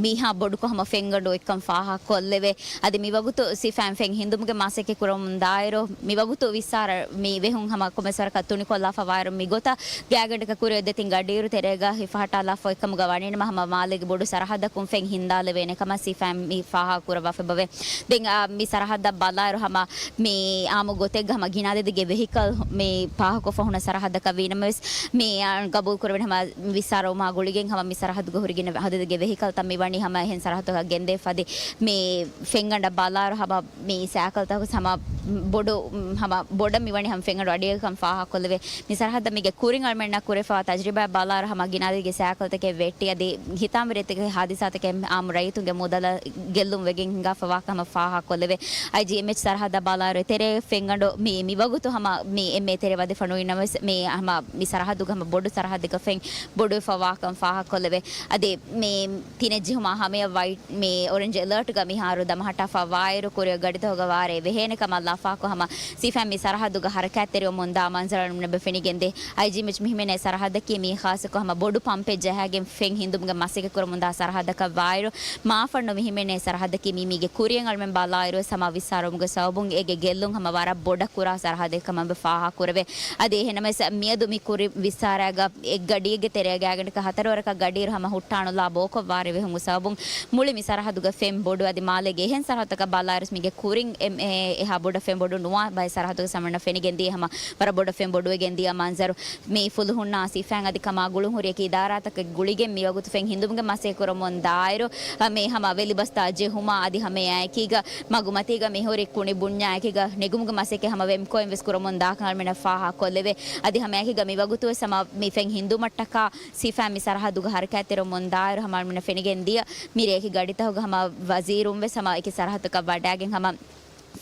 މީހާ ބޮޑުކޮށް ހަމަ ފެންގަނޑު އޮތްކަން ފާހަގަކޮށްލެވޭ. އަދި މިވަގުތު ސިފައިން ފެން ހިންދުމުގެ މަސައްކަތް ކުރަމުން ދާއިރު، މިވަގުތު ވިއްސާރަ މި ވެހުން ހަމަ ކޮންމެސް ވަރަކަށް ތުނިކޮށްލާފަ ވާއިރު، މިގޮތަށް ގާތްގަނޑަކަށް ކުރިއަށް ދެތިން ގަޑިއިރު ތެރޭގަ ހިފަހައްޓާލާފަ އޮތްކަމުގަ ވަނީނަމަ، ހަމަ މާލޭގެ ބޮޑު ސަރަހައްދަކުން ފެން ހިންދާލެވޭނެ ކަމަށް ސިފައިން މި ފާހަގަކުރައްވާފައިބަވޭ. ދެން، އާ، މި ސަރަހައްދަށް ބަލާއިރު ހަމަ މި އާއްމު ގޮތެއްގަ ހަމަ ގިނަ އަދަދެއްގެ ވެހިކަލް މި ފާހަގަކޮށްފަ ހުންނަ ސަރަހައްދަކަށް ވީނަމަވެސް، މި ގަބޫލު ކުރެވެން ހަމަ ވިއްސާރަވުމާ ގުޅިގެން ހަމަ މި ސަރަހައްދުގަ ހުރި ގިނަ އަދަދެއްގެ ވެހިކަލްތައް މި ވަނީ ހަމަ އެހެން ސަރަހައްދަކަށް ގެންދެވިފަ އަދި މި ފެންގަނޑަށް ބަލާއިރު ހަމަ މި ސައިކަލްތަކު ހަމަ ބޮޑު، ހަމަ ބޮޑަށް މިވަނީ ހަމަ ފެންގަނޑު އަޑިއަކަން ފާހަގަކޮށްލެވޭ. މި ސަރަހައްދަށް މީގެ ކުރިން އަޅުމެންނަށް ކުރެފަވާ ތަޖްރިބާ ބަލާއިރު ހަމަ ގިނަ އަދަދެއްގެ ސައިކަލްތަކެއް ވެއްޓި އަދި ހިތާމަވެރި އެތަކެއް ހާދިސާތަކެއް އާއްމު ރައްޔިތުންގެ މުދަލަށް ގެއްލުން ވެގެން ހިނގާފަ ވާކަން ހަމަ ފާހަގަކޮށްލެވޭ. އައިޖީއެމްއެޗް ސަރަހައްދަށް ބަލާއިރު އެތެރޭ ފެންގަނޑު މި، މިވަގުތު ހަމަ މި އެންމެ އެތެރެ ވަދެފަ ނުވިނަމަވެސް މި ހަމަ މި ސަރަހައްދުގަ ހަމަ ބޮޑު ސަރަހައްދެއްގަ ފެން ބޮޑުވެފަ ވާކަން ފާހަގަކޮށްލެވޭ. އަދި މި ތިނެއް ޖެހުމާ ހަމަޔަށް ވައިޓް މި އޮރެންޖް އެލާޓްގަ މިހާރު ދަމަހައްޓާފަ ވާއިރު ކުރިއަށް ގަޑިތަކުގަ ވާރޭ ވެހޭނެ ކަމަށް ލަފާކޮށް ހަމަ ސިފައިން މި ސަރަހައްދުގަ ހަރަކާތްތެރިވަމުންދާ މަންޒަރު އަޅުމެންނަށް ފެނިގެންދޭ. އައިޖީއެމްއެޗް މިހެންމެނޭ ސަރަހައްދަކީ މީ ޚާއްޞަކޮށް ހަމަ ބޮޑު ޕަމްޕެއް ޖަހާގެން ފެން ހިންދުމުގެ މަސައްކަތް ކުރަމުންދާ ސަރަހައްދަކަށް ވާއިރު، މާފަންނު މިހިމެނޭ ސަރަހައްދަކީ މީ، މީގެ ކުރިއަށް އަޅުމެން ބަލާއިރުވެސް ހަމަ ވިއްސާރުވުމުގެ ސަބަބުން އޭގެ ގެއްލުން ހަމަ ވަރަށް ބޮޑަށް ކުރާ ސަރަހައްދެއް ކަމަށް ފާހަގަކުރެވޭ. އަދި އެހެންނަމަވެސް މިއަދު މި ކުރި ވިއްސާރައިގަ އެއް ގަޑިއެއްގެ ތެރޭ ގާތްގަނޑަކަށް ހަތަރު ވަރަކަށް ގަޑިއިރު ހަމަ ހުއްޓާނުލާ ބޯކޮށް ވާރޭ ވެހުމުގެ ސަބަބުން މުޅި މި ސަރަހައްދުގަ ފެން ބޮޑު އަދި މާލޭގެ އެހެން ސަރަހައްދުތަކަށް ބަލާއިރުވެސް މީގެ ކުރިން އެ، އެ، އެހާ ބޮޑަށް ފެން ބޮޑު ނުވާ ބައެއް ސަރަހައްދުތަކެއް އަޅުމެންނަށް ފެނިގެންދިޔަ ހަމަ ވަރަށް ބޮޑަށް ފެން ބޮޑުވެގެން ދިޔަ މަންޒަރު. މި ފުލުހުންނާ ސިފައިން އަދި ކަމާ ގުޅުންހުރި އެކި އިދާރާތަކެއް ގުޅިގެން މިވަގުތު ފެން ހިންދުމުގެ މަސައްކަތް ކުރަމުން ދާއިރު، މި ހަމަ ވެލިބަސްތާ ޖެހުމާ އަދި ހަމައެއާއެކީގަ މަގުމަތީގަ މިހުރި ކުނި ބުންޏާ އެކީގަ ނެގުމުގެ މަސައްކަތް ހަމަ ވެމްކޯއިން ވެސް ކުރަމުން ދާކަން އަޅުމެންނަށް ފާހަގަކޮށްލެވޭ. އަދި ހަމައެކީގަ މިވަގުތުވެސް ހަމަ މި ފެން ހިންދުމަށްޓަކާ ސިފައިން މި ސަރަހައްދުގަ ހަރަކާތްތެރިވަމުން ދާއިރު ހަމަ އަޅުމެންނަށް ފެނިގެން ދިޔަ މިރޭ އެކި ގަޑިތަކުގަ ހަމަ ވަޒީރުން ވެސް ހަމަ އެކި ސަރަހައްދަކަށް ވަޑާގެން ހަމަ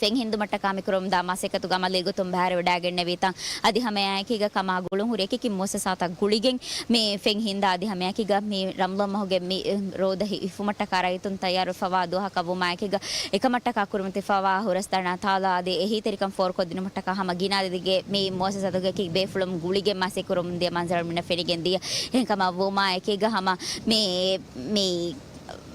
ފެން ހިންދުމަށްޓަކާ މި ކުރަމުންދާ މަސައްކަތުގަ އަމަލީ ގޮތުން ބަހައިރުވެވަޑައިގެންނެވީތަން. އަދި ހަމައެއާއެކީގަ ކަމާ ގުޅުންހުރި އެކި އެކި މުއައްސަސާތައް ގުޅިގެން މި ފެން ހިންދާ އަދި ހަމައެއާއެކީގަ މި ރަމަޟާން މަހުގެ މި ރޯދަ ހި-، ހިފުމަށްޓަކާ ރައްޔިތުން ތައްޔާރުވެފަވާ ދުވަހަކަށް ވުމާއެކީގަ އެކަމަށްޓަކާ ކުރިމަތިވެފަވާ ހުރަސްތަނާ ތާލާ އަދި އެހީތެރިކަން ފޯރުކޮށްދިނުމަށްޓަކާ ހަމަ ގިނަ އަދަދެއްގެ މި މުއައްސަސާތުގެ އެކި ބޭފުޅުން ގުޅިގެން މަސައްކަތް ކުރަމުން ދިޔަ މަންޒަރު އަޅުމެންނަށް ފެނިގެން ދިޔަ. އެހެންކަމަށް ވުމާއެކީގަ ހަމަ މި، މި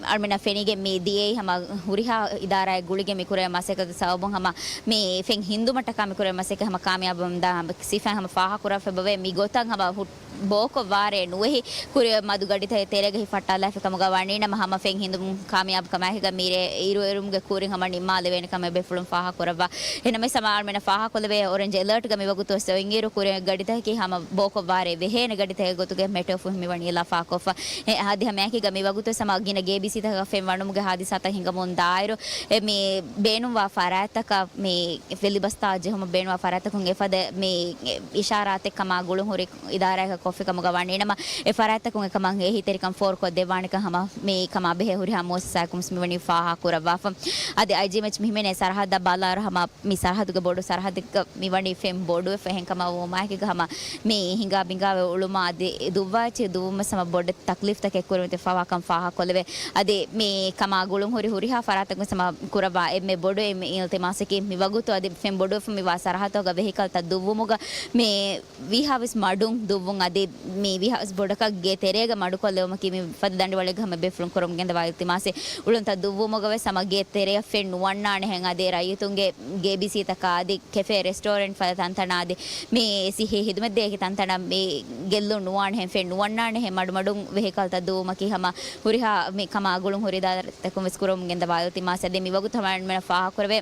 އަޅުމެންނަށް ފެނިގެން މި ދިޔައީ ހަމަ ހުރިހާ އިދާރާއެއް ގުޅިގެން މި ކުރެވޭ މަސައްކަތު ސަބަބުން ހަމަ މި ފެން ހިންދުމަށްޓަކާ މި ކުރެވޭ މަސައްކަތް ހަމަ ކާމިޔާބުވަމުންދާ ހަމަ ސިފައިން ހަމަ ފާހަގަކުރައްވާފައިބަވޭ. މި ގޮތަށް ހަމަ ހު-، ބޯކޮށް ވާރޭ ނުވެހި ކުރިއަށް މަދު ގަޑިތައް ތެރޭގަ ހިފަހައްޓާލާފި ކަމުގަ ވަނީނަމަ ހަމަ ފެން ހިންދުމުން ކާމިޔާބު ކަމާއެކީގަ މިރޭ އިރުއެރުމުގެ ކުރިން ހަމަ ނިންމާލެވޭނެ ކަމަށް ބޭފުޅުން ފާހަގަކުރައްވާ. އެހެންނަމަވެސް ހަމަ އަޅުމެންނަށް ފާހަގަކޮށްލެވޭ އޮރެންޖް އެލާޓްގަ މިވަގުތު ވެސް އޮތްއިރު ކުރިއަށް ގަޑިތަކަކީ ހަމަ ބޯކޮށް ވާރޭ ވެހޭނެ ގަޑިތަކެއް ގޮތުގަ މެޓެވިފަ މިވަނީ ލަފާކޮށްފަ. އެ، އަދި ހަމައެކީގަ މިވަގުތު ވެސް ހަމަ ގިނަ ގޭބީސީތަކަށް ފެން ވަނުމުގެ ހާދިސާތައް ހިނގަމުން ދާއިރު، އެ، މި ބޭނުންވާ ފަރާތްތަކަށް މި ވެލިބަސްތާ ޖެހުމަށް ބޭނުންވާ ފަރާތްތަކުން އެފަދަ މި އިޝާރާތެއް ކަމާ ގުޅުންހުރި އިދާރާއަކަށް ކޮށްފި ކަމުގަ ވަނީނަމަ، އެ ފަރާތްތަކުން އެކަމަށް އެހީތެރިކަން ފޯރުކޮށްދެއްވާނެކަން ހަމަ މި ކަމާ ބެހޭ ހުރިހާ މުއައްސަސާއަކުން ވެސް މިވަނީ ފާހަގަކުރައްވާފަ. އަދި އައިޖީއެމްއެޗް މިހިމެނޭ ސަރަހައްދަށް ބަލާއިރު ހަމަ މި ސަރަހައްދުގެ ބޮޑު ސަރަހައްދެއްގަ މިވަނީ ފެން ބޮޑުވެފަ. އެހެންކަމަށް ވުމާއެކީގަ ހަމަ މި ހިނގާ ބިނގާވެ އުޅުމާ އަދި ދުއްވާއެއްޗެއް ދުއްވުމަށް ހަމަ ބޮޑެތި ތަކްލީފްތަކެއް ކުރިމަތިވެފަވާކަން ފާހަގަކޮށްލެވޭ. އަދި މި ކަމާ ގުޅުންހުރި ހުރިހާ ފަރާތަކުން ހަމަ ކުރައްވާ އެންމެ ބޮޑު އެންމެ އިލްތިމާސަކީ މިވަގުތު އަދި ފެން ބޮޑުވެފަ މިވާ ސަރަހައްދުގަ ވެހިކަލްތައް ދުއްވުމުގަ މި ވީހާވެސް މަޑުން ދުއްވުން އަދި މި ވީހާވެސް ބޮޑަކަށް ގޭ ތެރޭގަ މަޑުކޮށްލެވުމަކީ މި ފަދަ ދަނޑިވަޅެއްގަ ހަމަ ބޭފުޅުން ކުރަމުން ގެންދަވާ އިލްތިމާސެއް. އުޅުންތައް ދުއްވުމުގަ ވެސް ހަމަ ގޭ ތެރެއަށް ފެން ނުވަންނާނެހެން އަދި ރައްޔިތުންގެ ގޭބިސީތަކާ އަދި ކެފޭ ރެސްޓޯރެންޓް ފަދަ ތަންތަނާ އަދި މި ސިހި ހިދުމަތްދޭ އެކި ތަންތަނަށް މި ގެއްލުން ނުވާނެހެން ފެން ނުވަންނާނެހެން މަޑުމަޑުން ވެހިކަލްތައް ދުއްވުމަކީ ހަމަ ހުރިހާ މި ކަމާ ގުޅުން ހުރި އިދާރާތަކުން ވެސް ކުރަމުން ގެންދަވާ އިލްތިމާސް. އަދި މިވަގުތު ހަމަ އަޅުމެންނަށް ފާހަގަކުރެވޭ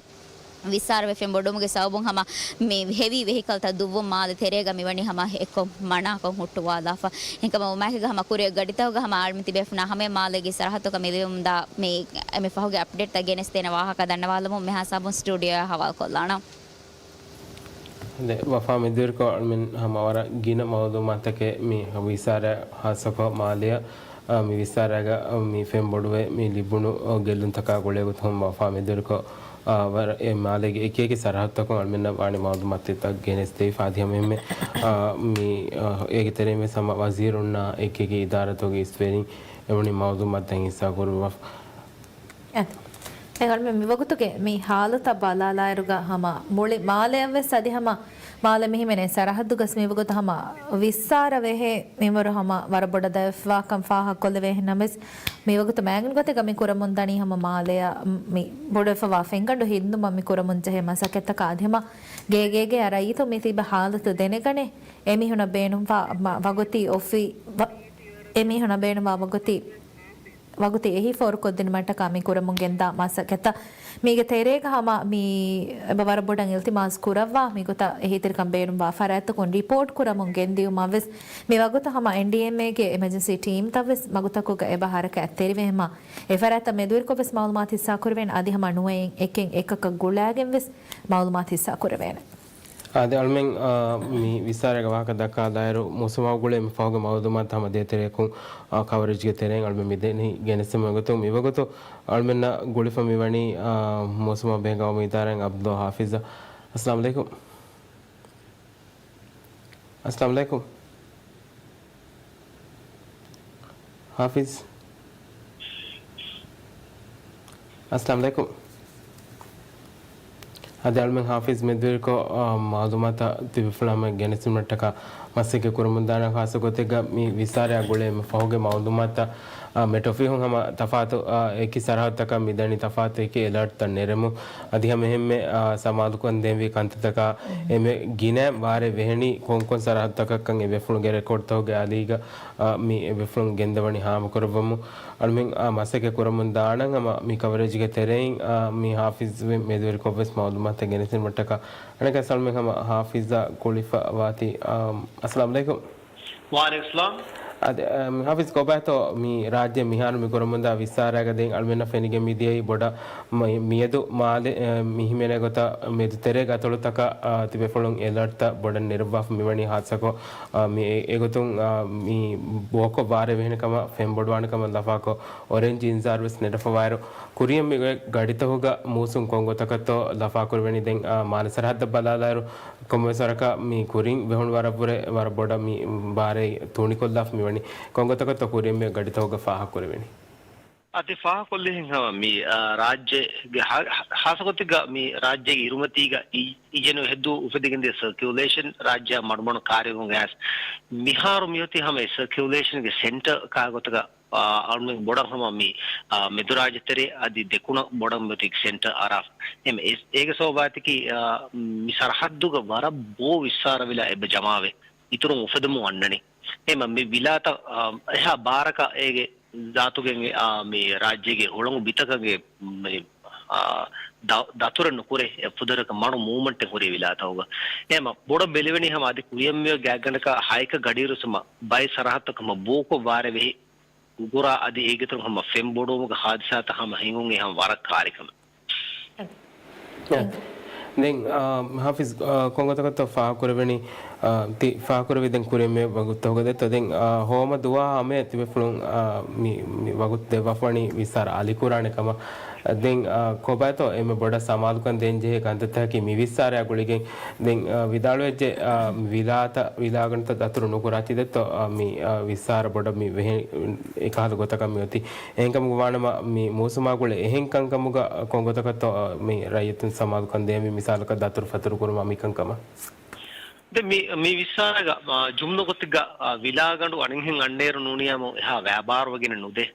ވިއްސާރަވެ ފެން ބޮޑުވުމުގެ ސަބަބުން ހަމަ މި ހެވީ ވެހިކަލްތައް ދުއްވުން މާލެ ތެރޭގަ މިވަނީ ހަމަ އެއްކޮށް މަނާކޮށް ހުއްޓުވާލާފަ. އެހެންކަމަށް ވުމާއެކީގަ ހަމަ ކުރިއަށް ގަޑިތަކުގަ ހަމަ އަޅުމެން ތިބޭފުޅުންނާ ހަމަޔަށް މާލޭގެ ސަރަހައްދުތަކަށް މި ލިބެމުންދާ މި އެންމެ ފަހުގެ އަޕްޑޭޓްތައް ގެނެސްދޭނެ ވާހަކަ ދަންނަވާލަމުން މިހާ ހިސާބުން ސްޓޫޑިއޯއަށް ހަވާލުކޮށްލާނަން. ދެ، ވަފާ މެދުވެރިކޮށް އަޅުމެން ހަމަ ވަރަށް ގިނަ މައުލޫމާތަކެއް މި ވިސާރަ ހާއްސަކޮށް މާލެއަށް، އާ، މި ވިސާރަގަ މި ފެންބޮޑުވެ މި ލިބުނު ގެއްލުންތަކާ ގުޅޭގޮތުން ވަފާ މެދުވެރިކޮށް، އާ، ވަރަށް އެ މާލޭގެ އެކިއެކި ސަރަހައްދުތަކުން އަޅުމެންނަށް ވާނެ މައުލޫމާތުތައް ގެނެސްދެވިފަ. އަދި ހަމައެހެންމެ، އާ، މި، އާ، އޭގެ ތެރެއިން ވެސް ހަމަ ވަޒީރުންނާ އެކިއެކި އިދާރާތަކުގެ އިސްވެރިން އެވަނީ މައުލޫމާތުތައް ހިއްސާކުރުވާފަ. އެ. އެހެންވީމަ މިވަގުތުގެ މި ހާލަތަށް ބަލާލާއިރުގަ ހަމަ މުޅި މާލެއަށްވެސް އަދި ހަމަ މާލެ މިހިމެނޭ ސަރަހައްދުގަސް މިވަގުތު ހަމަ ވިއްސާރަ ވެހޭ މިންވަރު ހަމަ ވަރަށް ބޮޑަށް ދަވެފަވާކަން ފާހަގަކޮށްލެވޭ. އެހެންނަމަވެސް މިވަގުތު މާގިން ގޮތެއްގަ މި ކުރަމުންދަނީ ހަމަ މާލެއަށް މި ބޮޑުވެފަވާ ފެންގަނޑު ހިންދުމަށް މި ކުރަމުންޖެހޭ މަސައްކަތްތަކާ އަދި ހަމަ ގޭގޭގެ ރައްޔިތުން މި ތިބި ހާލަތު ދެނެގަނެ އެމީހުނަށް ބޭނުންވާ މަ-، ވަގުތީ އޮފީ-، ވަ-، އެމީހުނަށް ބޭނުންވާ ވަގުތީ ވަގުތީ އެހީ ފޯރުކޮށްދިނުމަށްޓަކާ މި ކުރަމުން ގެންދާ މަސައްކަތްތައް. މީގެ ތެރޭގަ ހަމަ މި އެބަ ވަރަށް ބޮޑަށް އިލްތިމާސް ކުރައްވާ މިގޮތަށް އެހީތެރިކަން ބޭނުންވާ ފަރާތްތަކުން ރިޕޯޓް ކުރަމުން ގެންދިއުމަށްވެސް މި ވަގުތު ހަމަ އެންޑީއެމްއޭގެ އެމަޖެންސީ ޓީމްތައްވެސް މަގުތަކުގަ އެބަ ހަރަކާތްތެރިވޭ ހަމަ އެ ފަރާތްތައް މެދުވެރިކޮށްވެސް މައުލޫމާތު ހިއްސާކުރެވޭނެ އަދި ހަމަ ނުވައެއް އެކެއް އެކަކަށް ގުޅާގެންވެސް މައުލޫމާތު ހިއްސާކުރެވޭނެ. އާދެ، އަޅުމެން، އާ، މި ވިސާރައިގަ ވާހަކަ ދައްކާލާއިރު، މޫސުމާ ގުޅޭ މި ފަހުގެ މައުލޫމާތު ހަމަ ދޭތެރެއަކުން، އާ، ކަވަރޭޖްގެ ތެރެއިން އަޅުމެން މިދެނީ ގެނެސްދިނުމުގެ ގޮތުން. މިވަގުތު އަޅުމެންނަށް ގުޅިފަ މިވަނީ، އާ، މޫސުމާ ބެހިގައުމު އިދާރާއިން އަބްދުﷲ ހާފިޒް. އައްސަލާމު ޢަލައިކުމް. އައްސަލާމު ޢަލައިކުމް. ހާފިޒް. އައްސަލާމު ޢަލައިކުމް. އަދި އަޅުމެން ހާފިޒް މެދުވެރިކޮށް، އާ، މައުލޫމާތު ތިބިފުޅާމެ ގެނެސްދިނުމަށްޓަކާ މަސައްކަތް ކުރަމުންދާނެ. ޚާއްޞަ ގޮތެއްގަ މި ވިސާރައާ ގުޅޭ މި ފަހުގެ މައުލޫމާތު، އާ، މެޓް އޮފީހުން ހަމަ ތަފާތު، އާ، އެކި ސަރަހައްދުތަކަށް މިދަނީ ތަފާތު އެކި އެލާޓްތައް ނެރެމުން. އަދި ހަމައެހެންމެ، އާ، ސަމާލުކަން ދޭންވީ ކަންތައްތަކާ އެންމެ ގިނަ ވާރޭ ވެހެނީ ކޮންކޮން ސަރަހައްދުތަކަށްކަން އެ ވެފުޅުންގެ ރެކޯޑްތަކުގެ އަލީގަ، އާ، މި އެ ވެފުޅުން ގެންދަވަނީ ހާމަކުރައްވަމުން. އަޅުމެން، އާ، މަސައްކަތް ކުރަމުން ދާނަން ހަމަ މި ކަވަރޭޖްގެ ތެރެއިން، އާ، މި ހާފިޒް މެ-، މެދުވެރިކޮށްވެސް މައުލޫމާތު ގެނެސްދިނުމަށްޓަކާ. އަނެއްކާ އަޅުމެން ހަމަ ހާފިޒާ ގުޅިފަ ވާތީ، އާ، އައްސަލާމު ޢަލައިކުމް. ވަޢަލައިކުމް އައްސަލާމް. އަދި، އަ، ހާފިޒް ކޮބާތޯ މި ރާއްޖެ މިހާރު މި ކުރަމުންދާ ވިއްސާރައިގަ ދެން އަޅުމެންނަށް ފެނިގެން މިދިޔައީ ބޮޑަށް މި-، މިއަދު މާލެ، އަ، މި ހިމެނޭ ގޮތަށް މެދު ތެރޭގެ އަތޮޅުތަކަށް، އަ، ތިބޭފުޅުން އެލާޓްތައް ބޮޑަށް ނެރުއްވާފަ މިވަނީ ހާއްސަކޮށް، އަ، މި އެ-، އެގޮތުން، އަ، މި ބޯކޮށް ވާރޭ ވެހެނި ކަމަށް ފެންބޮޑުވާނެ ކަމަށް ލަފާކޮށް އޮރެންޖް އިންޒާރު ވެސް ނެރެފަވާއިރު، ކުރިއަށް މި ގަޑިތަކުގަ މޫސުން ކޮންގޮތަކަށްތޯ ލަފާކުރެވެނީ ދެން، އަ، މާލެ ސަރަހައްދަށް ބަލާލާއިރު، ކޮންމެވެސް ވަރަކަށް މި ކުރިން ވެހުނު ވަރަށްވުރެ ވަރަށް ބޮޑަށް މި ބާރެއް ތޫނިކޮށްލާފަ މިވަނީ. ކޮންގޮތަކަށްތޯ ކުރިން މި ގަޑިތަކުގަ ފާހަގަކުރެވެނީ؟ އަދި ފާހަގަކޮށްލިހެން ހަމަ މި، އާ، ރާއްޖޭގެ ހާ-، ހާ-، ހާއްސަގޮތެއްގަ މި ރާއްޖޭގެ އިރުމަތީގަ އި-، އިޖެނު ހެއްދޫ އުފެދިގެންދިޔަ ސަރކިއުލޭޝަން ރާއްޖެއާ މަޑުމަޑުން ކާރިއަށް ގެންގޮސް މިހާރު މިއޮތީ ހަމަ އެ ސަރކިއުލޭޝަންގެ ސެންޓަރ ކާ ގޮތަކަށް އާ، އަޅުމެން ބޮޑަށް ހަމަ މި، އާ، މެދުރާއްޖެތެރޭ އަދި ދެކުނަށް ބޮޑަށް މިއޮތީ ސެންޓަރ އަރާފަ. އެމް އެސް އޭގެ ސަބަބާތަކީ، އާ، މި ސަރަހައްދުގަ ވަރަށް ބޯ ވިއްސާރަ ވިލާ އެބަ ޖަމާވެ، އިތުރުން އުފެދެމުން އަންނަނީ. އެމަ މި ވިލާތައް، އާ، އެހާ ބާރަކަށް އޭގެ ޒާތުގެ މި، އާ، މި ރާއްޖޭގެ ހުޅަނގު ބިތަކަށް މި، އާ، ދަ-، ދަތުރެއް ނުކުރޭ، އެ ފުދަރަކަށް މަޑު މޫވްމަންޓެއް ހުރި ވިލާތަކުގަ. އެމަ ބޮޑަށް ބެލެވެނީ ހަމަ އަދި ކުރިއަށް މިއޮތް ގާތްގަނޑަކަށް ހައެއްކަ ގަޑިއިރުސުމަ ބައެއް ސަރަހައްދަކު ހަމަ ބޯކޮށް ވާރޭ ވެހި ގުގުރާ އަދި އޭގެތުރު ހަމަ ފެންބޮޑުވުމުގެ ހާދިސާތައް ހަމަ ހިނގުން އެ ހަމަ ވަރަށް ކާރި ކަމެއް. އެ. ދެން، އާ، ހާފިޒް، އާ، ކޮންގޮތަކަށްތޯ ފާހަގަކުރެވެނީ، އާ، ތި ފާހަގަކުރެވި ދެން ކުރިއަށް މި ވަގުތު ހޮގަދެއްތޯ؟ ދެން، އާ، ހޯމަ ދުވާ ހަމަޔަށް ތިބޭފުޅުން، އާ، މި، މި ވަގުތު ދެއްވާފަވަނީ ވިއްސާރަ އަލިކުރާނެ ކަމަށް. ދެން، އާ، ކޮބާތޯ އެންމެ ބޮޑަށް ސަމާލުކަން ދޭންޖެހޭ ކަންތައްތަކަކީ މި ވިއްސާރައާ ގުޅިގެން ދެން، އާ، ވިދާޅުވެއްޖެ، އާ، ވިލާތައް، ވިލާގަނޑުތައް ދަތުރު ނުކުރާތީ ދެއްތޯ، އާ، މި، އާ، ވިއްސާރަ ބޮޑަށް މި ވެހެ-، އެކަހަލަ ގޮތަކަށް މި އޮތީ. އެހެންކަމުގަ ވާނަމަ މި މޫސުމާ ގުޅޭ އެހެން ކަންކަމުގަ ކޮންގޮތަކަށްތޯ، އާ، މި ރައްޔިތުން ސަމާލުކަން ދޭންވީ މިސާލަކަށް ދަތުރު ފަތުރު ކުރުމާ މިކަންކަމަށް؟ ދެން މި، މި ވިއްސާރަގަ، އާ، ޖުމްލަ ގޮތެއްގަ، އާ، ވިލާގަނޑު އަނެއްހެން އަންނައިރު ނޫނީ ހަމަ އެހާ ވައިބާރުވެގެން ނުދޭ.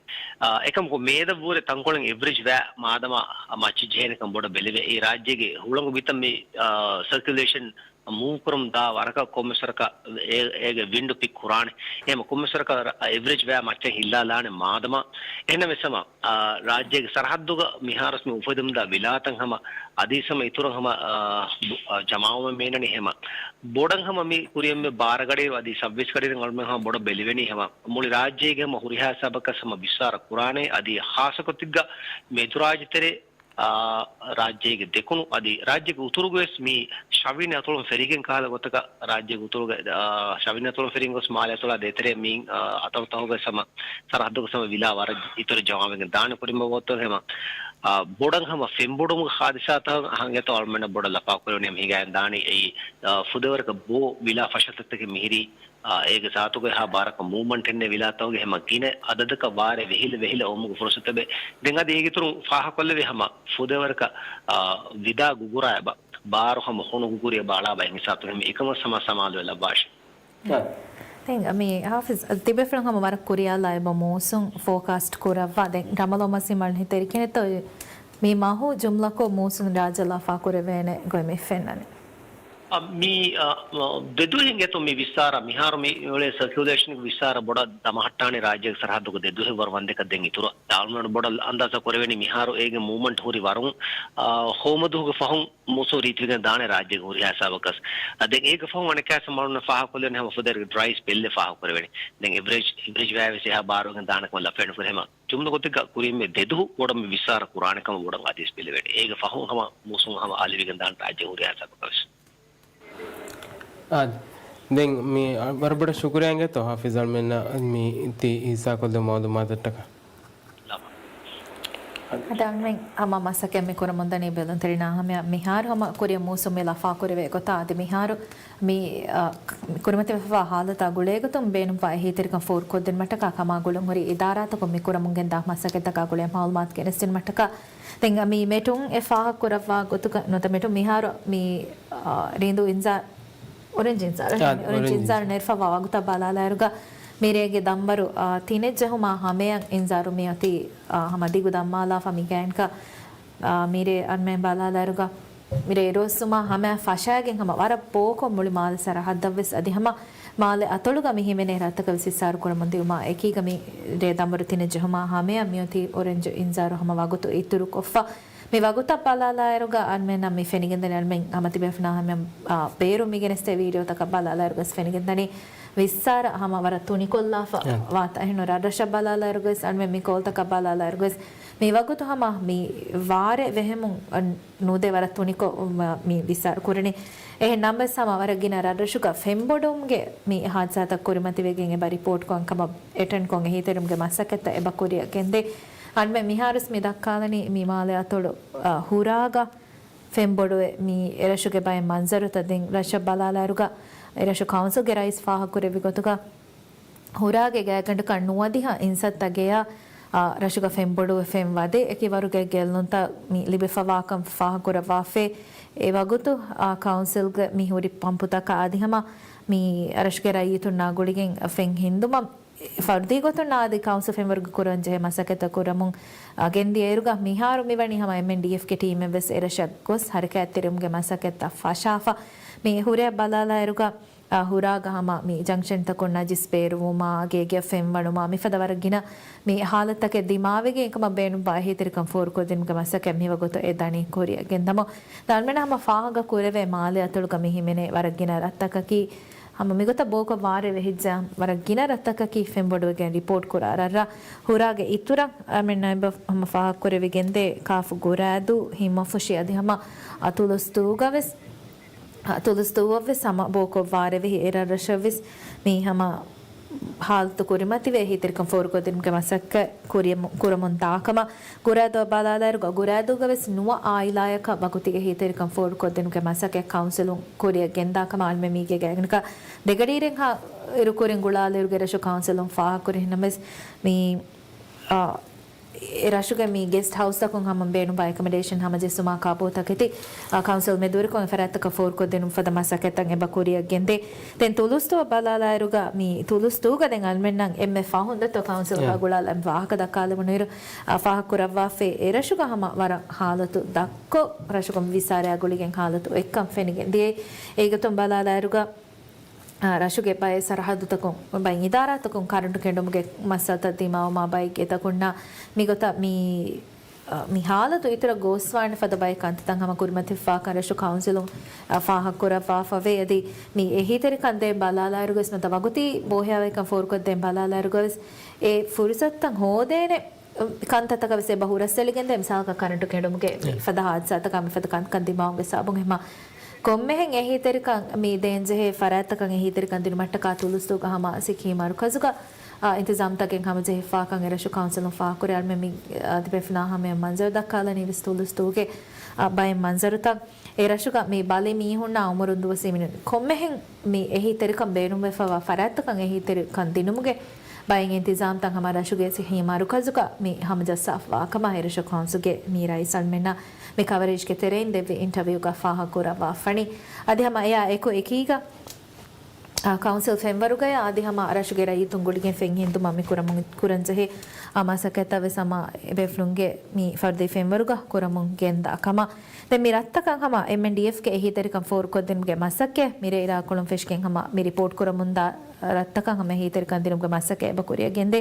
އާ، އެކަމަކު މޭދަށްވުރެ ތަންކޮޅެއް އެވްރެޖް ވައި މާދަމާ މައްޗަށް ޖެހޭނެކަން ބޮޑަށް ބެލެވޭ. އެ ރާއްޖޭގެ ހުޅަނގު ބިތަށް މި، އާ، ސަރކިއުލޭޝަން މޫވް ކުރަމުން ދާ ވަރަކަށް ކޮންމެސް ވަރަކަށް އޭ-، އޭގެ ވިންޑް ޕިކް ކުރާނެ. އެހެން ކޮންމެސް ވަރަކަށް އެވްރެޖް ވައި މައްޗަށް ހިއްލާލާނެ މާދަމާ. އެހެންނަމަވެސް ހަމަ، އާ، ރާއްޖޭގެ ސަރަހައްދުގަ މިހާރުވެސް މި އުފެދުމުންދާ ވިލާތައް ހަމަ އަދިވެސް ހަމަ އިތުރަށް ހަމަ، އާ، ބު-، އާ، ޖަމާވަމުން މޭނަނީ. ހަމަ ބޮޑަށް ހަމަ މި ކުރިއަށް މި ބާރަ ގަޑިއިރު އަދި ސައްވީސް ގަޑިއިރު އަޅުމެން ހަމަ ބޮޑަށް ބެލެވެނީ ހަމަ މުޅި ރާއްޖޭގެ ހަމަ ހުރިހާ ހިސާބަކަށް ހަމަ ވިއްސާރަ ކުރާނެ. އަދި ހާއްސަ ގޮތެއްގަ މެދުރާއްޖެތެރޭ ރާއްޖޭގެ ދެކުނު އަދި ރާއްޖޭގެ އުތުރުގަވެސް މި ޝަވިން އަތޮޅުން ފެރިގެން ކަހަލަ ގޮތަކަށް ރާއްޖޭގެ އުތުރުގަ، އާ، ޝަވިން އަތޮޅުން ފެރިގެން ގޮސް މާލެ އަތޮޅާ ދޭތެރޭ މި، އާ، އަތޮޅުތަކުގަ ހަމަ ސަރަހައްދުގަ ހަމަ ވިލާ ވަރަށް އިތުރަށް ޖަމާވެގެން ދާނެ. ކުރިން ވަގުތު ހަމަ، އާ، ބޮޑަށް ހަމަ ފެންބޮޑުވުމުގެ ހާދިސާތައް އަހަން އެތައް އަޅުމެންނަށް ބޮޑަށް ލަފާކުރެވުނީ ހަމަ ހިނގާއިން ދާނީ އެއީ، އާ، ފުދޭވަރަކަށް ބޯ ވިލާ ފަށާ ތަކެތި މިހިރީ، އާ، އޭގެ ޒާތުގައި ހާ ބާރަކަށް މޫވްމަންޓެއް ނެތް ވިލާތަކުގެ ހަމަ ގިނަ އަދަދަކަށް ވާރޭ ވެހިލަ ވެހިލަ އޮވުމުގެ ފުރުސަތެއް ދެން އަދި އޭގެ އިތުރުން ފާހަކޮށްލެވޭ ހަމަ ފުދޭވަރަކަށް، އާ، ވިދާ ގުގުރާ އެބަ ބާރު ހަމަ ހޮނު ގުގުރި އެބަ އަޅާ ބައެއް ހިސާބުތަކުން ހަމަ އެކަމަށް ހަމަ ސަމާލުވެ ލައްވާށި. ދެން މި ހާފިޒް ތިބޭފުޅުން ހަމަ ވަރަށް ކުރިޔާލާ އެބަ މޫސުން ފޯކާސްޓް ކުރައްވާ. ދެން ރަމަޟާން މަސް ހިމަން ހިތެރިކެނެތޯ މި މަހު ޖުމްލަކޮށް މޫސުން ރާއްޖަލާ ފާކުރެވޭނެ ގޮތް މި ފެންނަނީ. އަ، މި، އަ، ދެދުވަހެއް ގެތު މި ވިއްސާރަ މިހާރު މި އުޅޭ ސަކިއުލޭޝަންގެ ވިއްސާރަ ބޮޑަށް ދަމަހައްޓާނެ ރާއްޖޭގެ ސަރަހައްދުގެ ދެދުވަހެއް ވަރު ވަންދެކަށް ދެން އިތުރަށް. އަޅުގަނޑު ބޮޑަށް އަންދާޒާ ކުރެވެނީ މިހާރު އޭގެ މޫވްމަންޓް ހުރި ވަރުން، އަ، ހޯމަ ދުވަހުގެ ފަހުން މޫސުން ރީތިވެގެން ދާނެ ރާއްޖޭގެ ހުރިހާ ހިސާބަކަސް. އަ، ދެން އޭގެ ފަހުން އަނެއްކާވެސް މަޅުން ފާހަގަކޮށްލެވެނީ ހަމަ ފުދޭވަރުގެ ޑްރައި ސްޕެލްއެއް ފާހަގަކުރެވެނީ. ދެން އެވްރެޖް، އެވްރެޖް ވާވެސް އެހާ ބާރުވެގެން ދާނެ ކަމަށް ލަފައެއް ނުކުރޭ ހަމަ. ޖުމްލަ ގޮތެއްގަ ކުރިން މި ދެދުހު ބޮޑަށް މި ވިއްސާރަ ކުރާނެ ކަމަށް ބޮޑަށް އަދިވެސް ބެލެވޭނެ. އޭގެ ފަހުން ހަމަ މޫސުން ހަމަ އަލިވެގެން ދާނެ ރާއްޖެ ހުރިހާ ހިސާބަކަށް ވެސް. އާ، ދެން މި ވަރަށް ބޮޑަށް ޝުކުރިޔާ އިނގޭތޯ ހާފިޒް އަޅުމެންނަށް މި ތި ހިއްސާކޮށްލި މައުލޫމާތަށްޓަކާ. ލަމާ. އަދި އަޅުމެން ހަމަ މަސައްކަތް މި ކުރަމުންދަނީ ބެލުންތެރިންނާ ހަމަޔަށް މިހާރު ހަމަ ކުރިއަށް މޫސުން މި ލަފާކުރެވޭ ގޮތާ އަދި މިހާރު މި، އަ، ކުރިމަތިވެފަވާ ހާލަތާ ގުޅޭގޮތުން ބޭނުންވާ އެހީތެރިކަން ފޯރުކޮށްދިނުމަށްޓަކާ ކަމާ ގުޅުންހުރި އިދާރާތަކުން މި ކުރަމުންގެންދާ މަސައްކަތްތަކާ ގުޅޭ މައުލޫމާތު ގެނެސްދިނުމަށްޓަކާ. ދެން މި މެޓުން އެ ފާހަގަކުރައްވާ ގޮތުގަ ނުވަތަ މެޓުން މިހާރު މި، އަ، ރީނދޫ އިންޒާ-، އޮރެންޖް އިންޒާރު، އާ، އޮރެންޖް އޮރެންޖް އިންޒާރު އިންޒާރު. ނެރެފަވާ ވަގުތަށް ބަލާލާއިރުގަ މިރޭގެ ދަންވަރު، އާ، ތިނެއް ޖެހުމާ ހަމަޔަށް އިންޒާރު މިއޮތީ، އާ، ހަމަ ދިގު ދަންމާލާފަ މި ގާތްގަނޑަކަށް، އާ، މިރޭ އަންމެން ބަލާލާއިރުގަ މިރޭ އިރުއޮއްސުމާ ހަމަޔަށް ފަށާގެން ހަމަ ވަރަށް ބޯކޮށް މުޅި މާލެ ސަރަހައްދަށްވެސް އަދި ހަމަ މާލެ އަތޮޅުގަ މި ހިމެނޭ ރަށްތަކަށް ވެސް އިސްހާރު ކުރަމުން ދިއުމާ އެކީގަ މި ރޭ ދަންވަރު ތިނެއް ޖެހުމާ ހަމަޔަށް މިއޮތީ އޮރެންޖް އިންޒާރު ހަމަ ވަގުތު އިތުރުކޮށްފަ. މި ވަގުތަށް ބަލާލާއިރުގަ އަންމެންނަށް މި ފެނިގެންދަނީ އަންމެން ހަމަ ތިބޭފުޅުންނާ ހަމަ، އާ، ބޭރު މި ގެނެސްދޭ ވީޑިއޯތަކަށް ބަލާލާއިރުގަސް ފެނިގެންދަނީ ވިއްސާރަ ހަމަ ވަރަށް ތުނިކޮށްލާފަ އެ. ވާތަ އެހެންނު ރަށްރަށަށް ބަލާލާއިރުގަސް އަންމެން މި ކޯލްތަކަށް ބަލާލާއިރުގަސް މި ވަގުތު ހަމަ މި ވާރޭ ވެހެމުން ނުދޭ ވަރަށް ތުނިކޮށް މި ވިއްސާރަ ކުރަނީ. އެހެން ނަމަވެސް ހަމަ ވަރަށް ގިނަ ރަށްރަށުގަ ފެންބޮޑުވުމުގެ މި ހާދިސާތައް ކުރިމަތިވެގެން އެބަ ރިޕޯޓްކޮށް އަންކަމަށް އެޓެންޑްކޮށް އެހީތެރިވުމުގެ މަސައްކަތްތައް އެބަ ކުރިއަށް ގެންދޭ. އަންމެން މިހާރުވެސް މި ދައްކާލަނީ މި މާލެ އަތޮޅު، އަ، ހުރާގަ ފެންބޮޑުވެ މި އެރަށުގެ ބައެއް މަންޒަރުތައް ދެން ރަށަށް ބަލާލާއިރުގަ އެރަށު ކައުންސިލްގެ ރައީސް ފާހަގަކުރެއްވި ގޮތުގަ ހުރާގެ ގާތްގަނޑަކަށް ނުވަދިހަ އިންސައްތަ ގެޔަށް، އާ، ރަށުގަ ފެންބޮޑުވެފެން ވަދެ އެކި ވަރުގެ ގެއްލުންތައް މި ލިބިފަވާކަން ފާހަގަކުރައްވާފައި. އެ ވަގުތު، އާ، ކައުންސިލްގެ މި ހުރި ޕަމްޕުތަކާ އަދި ހަމަ މި ރަށުގެ ރައްޔިތުންނާ ގުޅިގެން ފެން ހިންދުމަށް ފަރުދީ ގޮތުން އަދި ކައުންސިލް ފެންވަރުގެ ކުރަން ޖެހޭ މަސައްކަތްތައް ކުރަމުން، އާ، ގެންދިޔައިރުގަ މިހާރު މިވަނީ ހަމަ އެމްއެންޑީއެފްގެ ޓީމެއް ވެސް އެރަށަށް ގޮސް ހަރަކާތްތެރިވުމުގެ މަސައްކަތްތައް ފަށާފަ. މި ހުރިއަށް ބަލާލާއިރުގަ، އާ، ހުރާގަ ހަމަ މި ޖަންކްޝަންތަކުން ނަޖިސް ބޭރުވުމާ، ގޭގެއަށް ފެންވަނުމާ، މިފަދަ ވަރަށް ގިނަ މި ހާލަތްތަކެއް ދިމާވެގެން އެކަމަށް ބޭނުންވާ އެހީތެރިކަން ފޯރުކޮށްދިނުމުގެ މަސައްކަތް މިވަގުތު އެ ދަނީ ކުރިއަށް ގެންދަމުން. އަޅުމެންނަށް ހަމަ ފާހަގަ ކުރެވޭ މާލެ އަތޮޅުގަ މި ހިމެނޭ ވަރަށް ގިނަ ރަށްތަކަކީ، ހަމަ މިގޮތަށް ބޯކޮށް ވާރޭ ވެހިއްޖެ ވަރަށް ގިނަ ރަށްތަކަކީ ފެންބޮޑުވެގެން ރިޕޯޓް ކުރާ ރަށްރަށް. ހުރާގެ އިތުރަށް އަޅުމެންނަށް އެބަ ހަމަ ފާހަގަކުރެވިގެންދޭ ކާފު ގުރާދޫ، ހިންމަފުށި އަދި ހަމަ އަތުލުސްދޫގަ ވެސް އަތުލުސްދޫއަށްވެސް ހަމަ ބޯކޮށް ވާރޭ ވެހި އެރަށްރަށަށްވެސް މި ހަމަ ހާލަތު ކުރިމަތިވެ އެހީތެރިކަން ފޯރުކޮށްދިނުމުގެ މަސައްކަތް ކުރިއަށް މު-، ކުރަމުން ދާކަމަށް ގުރާދޫއަށް ބަލާލާއިރުގަ، ގުރާދޫގަ ވެސް ނުވަ އާއިލާޔަކަށް ވަގުތީގެ އެހީތެރިކަން ފޯރުކޮށްދިނުމުގެ މަސައްކަތް ކައުންސިލުން ކުރިއަށް ގެންދާކަމަށް އަޅުމެން މީގެ ގާތްގަނޑަކަށް ދެގަޑިއިރެއްހާ އިރުކުރިން ގުޅާލިއިރުގެ އެރަށު ކައުންސިލުން ފާހަގަކުރި. އެހެންނަމަވެސް މި، އާ، އެ ރަށުގެ މި ގެސްޓް ހައުސްތަކުން ހަމަ ބޭނުންވާ އެކަމަޑޭޝަން ހަމަޖެއްސުމާ ކާބޯތަކެތި، އާ، ކައުންސިލް މެދުވެރިކޮށް އެފަރާތްތަކަށް ފޯރުކޮށްދިނުމަށް ފަދަ މަސައްކަތްތައް އެބަ ކުރިއަށް ގެންދޭ. ދެން ތުލުސްދޫއަށް ބަލާލާއިރުގަ މި ތުލުސްދޫގަ ދެން އަޅުމެންނަށް އެންމެ ފަހުން ދެއްތޯ ކައުންސިލްގަ އެ. ގުޅާލަން ވާހަކަ ދައްކާލެވުނުއިރު، އާ، ފާހަގަކުރައްވާފައި އެރަށުގަ ހަމަ ވަރަށް ހާލަތު ދަށްކޮށް ރަށުގަ ވިސާރަޔާ ގުޅިގެން ހާލަތު އޮތްކަން ފެނިގެން ދިޔައީ. އޭގެތުން ބަލާލާއިރުގަ އާ، ރަށުގެ ބައެއް ސަރަހައްދުތަކުން، ބައެއް އިދާރާތަކުން ކަރަންޓު ކެނޑުމުގެ މައްސަލަތައް ދިމާވުމާ ބައެއް ގެތަކުންނަށް މިގޮތަށް މި، އަ، މި ހާލަތު އިތުރަށް ގޯސްވާނެ ފަދަ ބައެއް ކަންތައްތައް ހަމަ ކުރިމަތިވެފާކަން ރަށު ކައުންސިލުން، އަ، ފާހަގަކުރައްވާފަވޭ. އަދި މި އެހީތެރިކަން ދޭން ބަލާލާއިރުގަވެސް ނުވަތަ ވަގުތީ ބޯހިޔާވަހިކަން ފޯރުކޮށްދޭން ބަލާލާއިރުގަވެސް އެ ފުރުސަތުތައް ހޯދޭނެ ކަންތައްތަކަށް ވެސް އެބަ ހުރަސްއެޅިގެންދޭ. މިސާލަކަށް ކަރަންޓު ކެޑުމުގެ މި ފަދަ ހާދިސާތަކާ މިފަދަ ކަންކަން ދިމާވުމުގެ ސަބަބުން އެހެމަ ކޮންމެހެން އެހީތެރިކަން މި ދޭންޖެހޭ ފަރާތްތަކަށް އެހީތެރިކަން ދިނުމަށްޓަކާ ތުލުސްދޫގަ ހަމަ ސިކީ މަރުކަޒުގަ އިންތިޒާމްތަކެއް ހަމަޖެހިފާކަން އެރަށު ކައުންސިލުން ފާހަގަކުރި. އަޅުމެން މި އަދި ބޭފުޅާ ހަމަޔަށް މަންޒަރު ދައްކާލަނީ ވެސް ތުލުސްދޫގެ ބައެއް މަންޒަރުތައް. އެ ރަށުގަ މި ބަލި މީހުންނާ އުމުރުން ދުވަސް އިމިނުން ކޮންމެހެން މި އެހީތެރިކަން ބޭނުންވެފަވާ ފަރާތްތަކަށް އެހީތެރިކަން ދިނުމުގެ ބައެއް އިންތިޒާމްތައް ހަމަ ރަށުގެ ސިކީ މަރުކަޒުގަ މި ހަމަޖައްސާފަވާކަމަށް އެރަށު ކައުންސިލްގެ މި ރައީސް އަޅުމެންނަށް މި ކަވަރޭޖްގެ ތެރެއިން ދެއްވި އިންޓަވިއުގަ ފާހަގަކުރައްވާފަނީ. އަދި ހަމަ އެއާ އެކު އެކީގަ އާ، ކައުންސިލް ފެންވަރުގަޔާ އަދި ހަމަ ރަށުގެ ރައްޔިތުން ގުޅިގެން ފެން ހިންދުމަށް މި ކުރަމުން ކުރަންޖެހޭ، އާ، މަސައްކަތްތައް ވެސް ހަމަ އެބޭފުޅުންގެ މި ފަރުދީ ފެންވަރުގަ ކުރަމުން ގެންދާ ކަމަށް. ދެން މި ރަށްތަކަށް ހަމަ އެމްއެންޑީއެފްގެ އެހީތެރިކަން ފޯރުކޮށްދިނުމުގެ މަސައްކަތް މިރޭ އިރާކޮޅުން ފެށިގެން ހަމަ މި ރިޕޯޓް ކުރަމުންދާ ރަށްތަކަށް ހަމަ އެހީތެރިކަން ދިނުމުގެ މަސައްކަތް އެބަ ކުރިއަށް ގެންދޭ.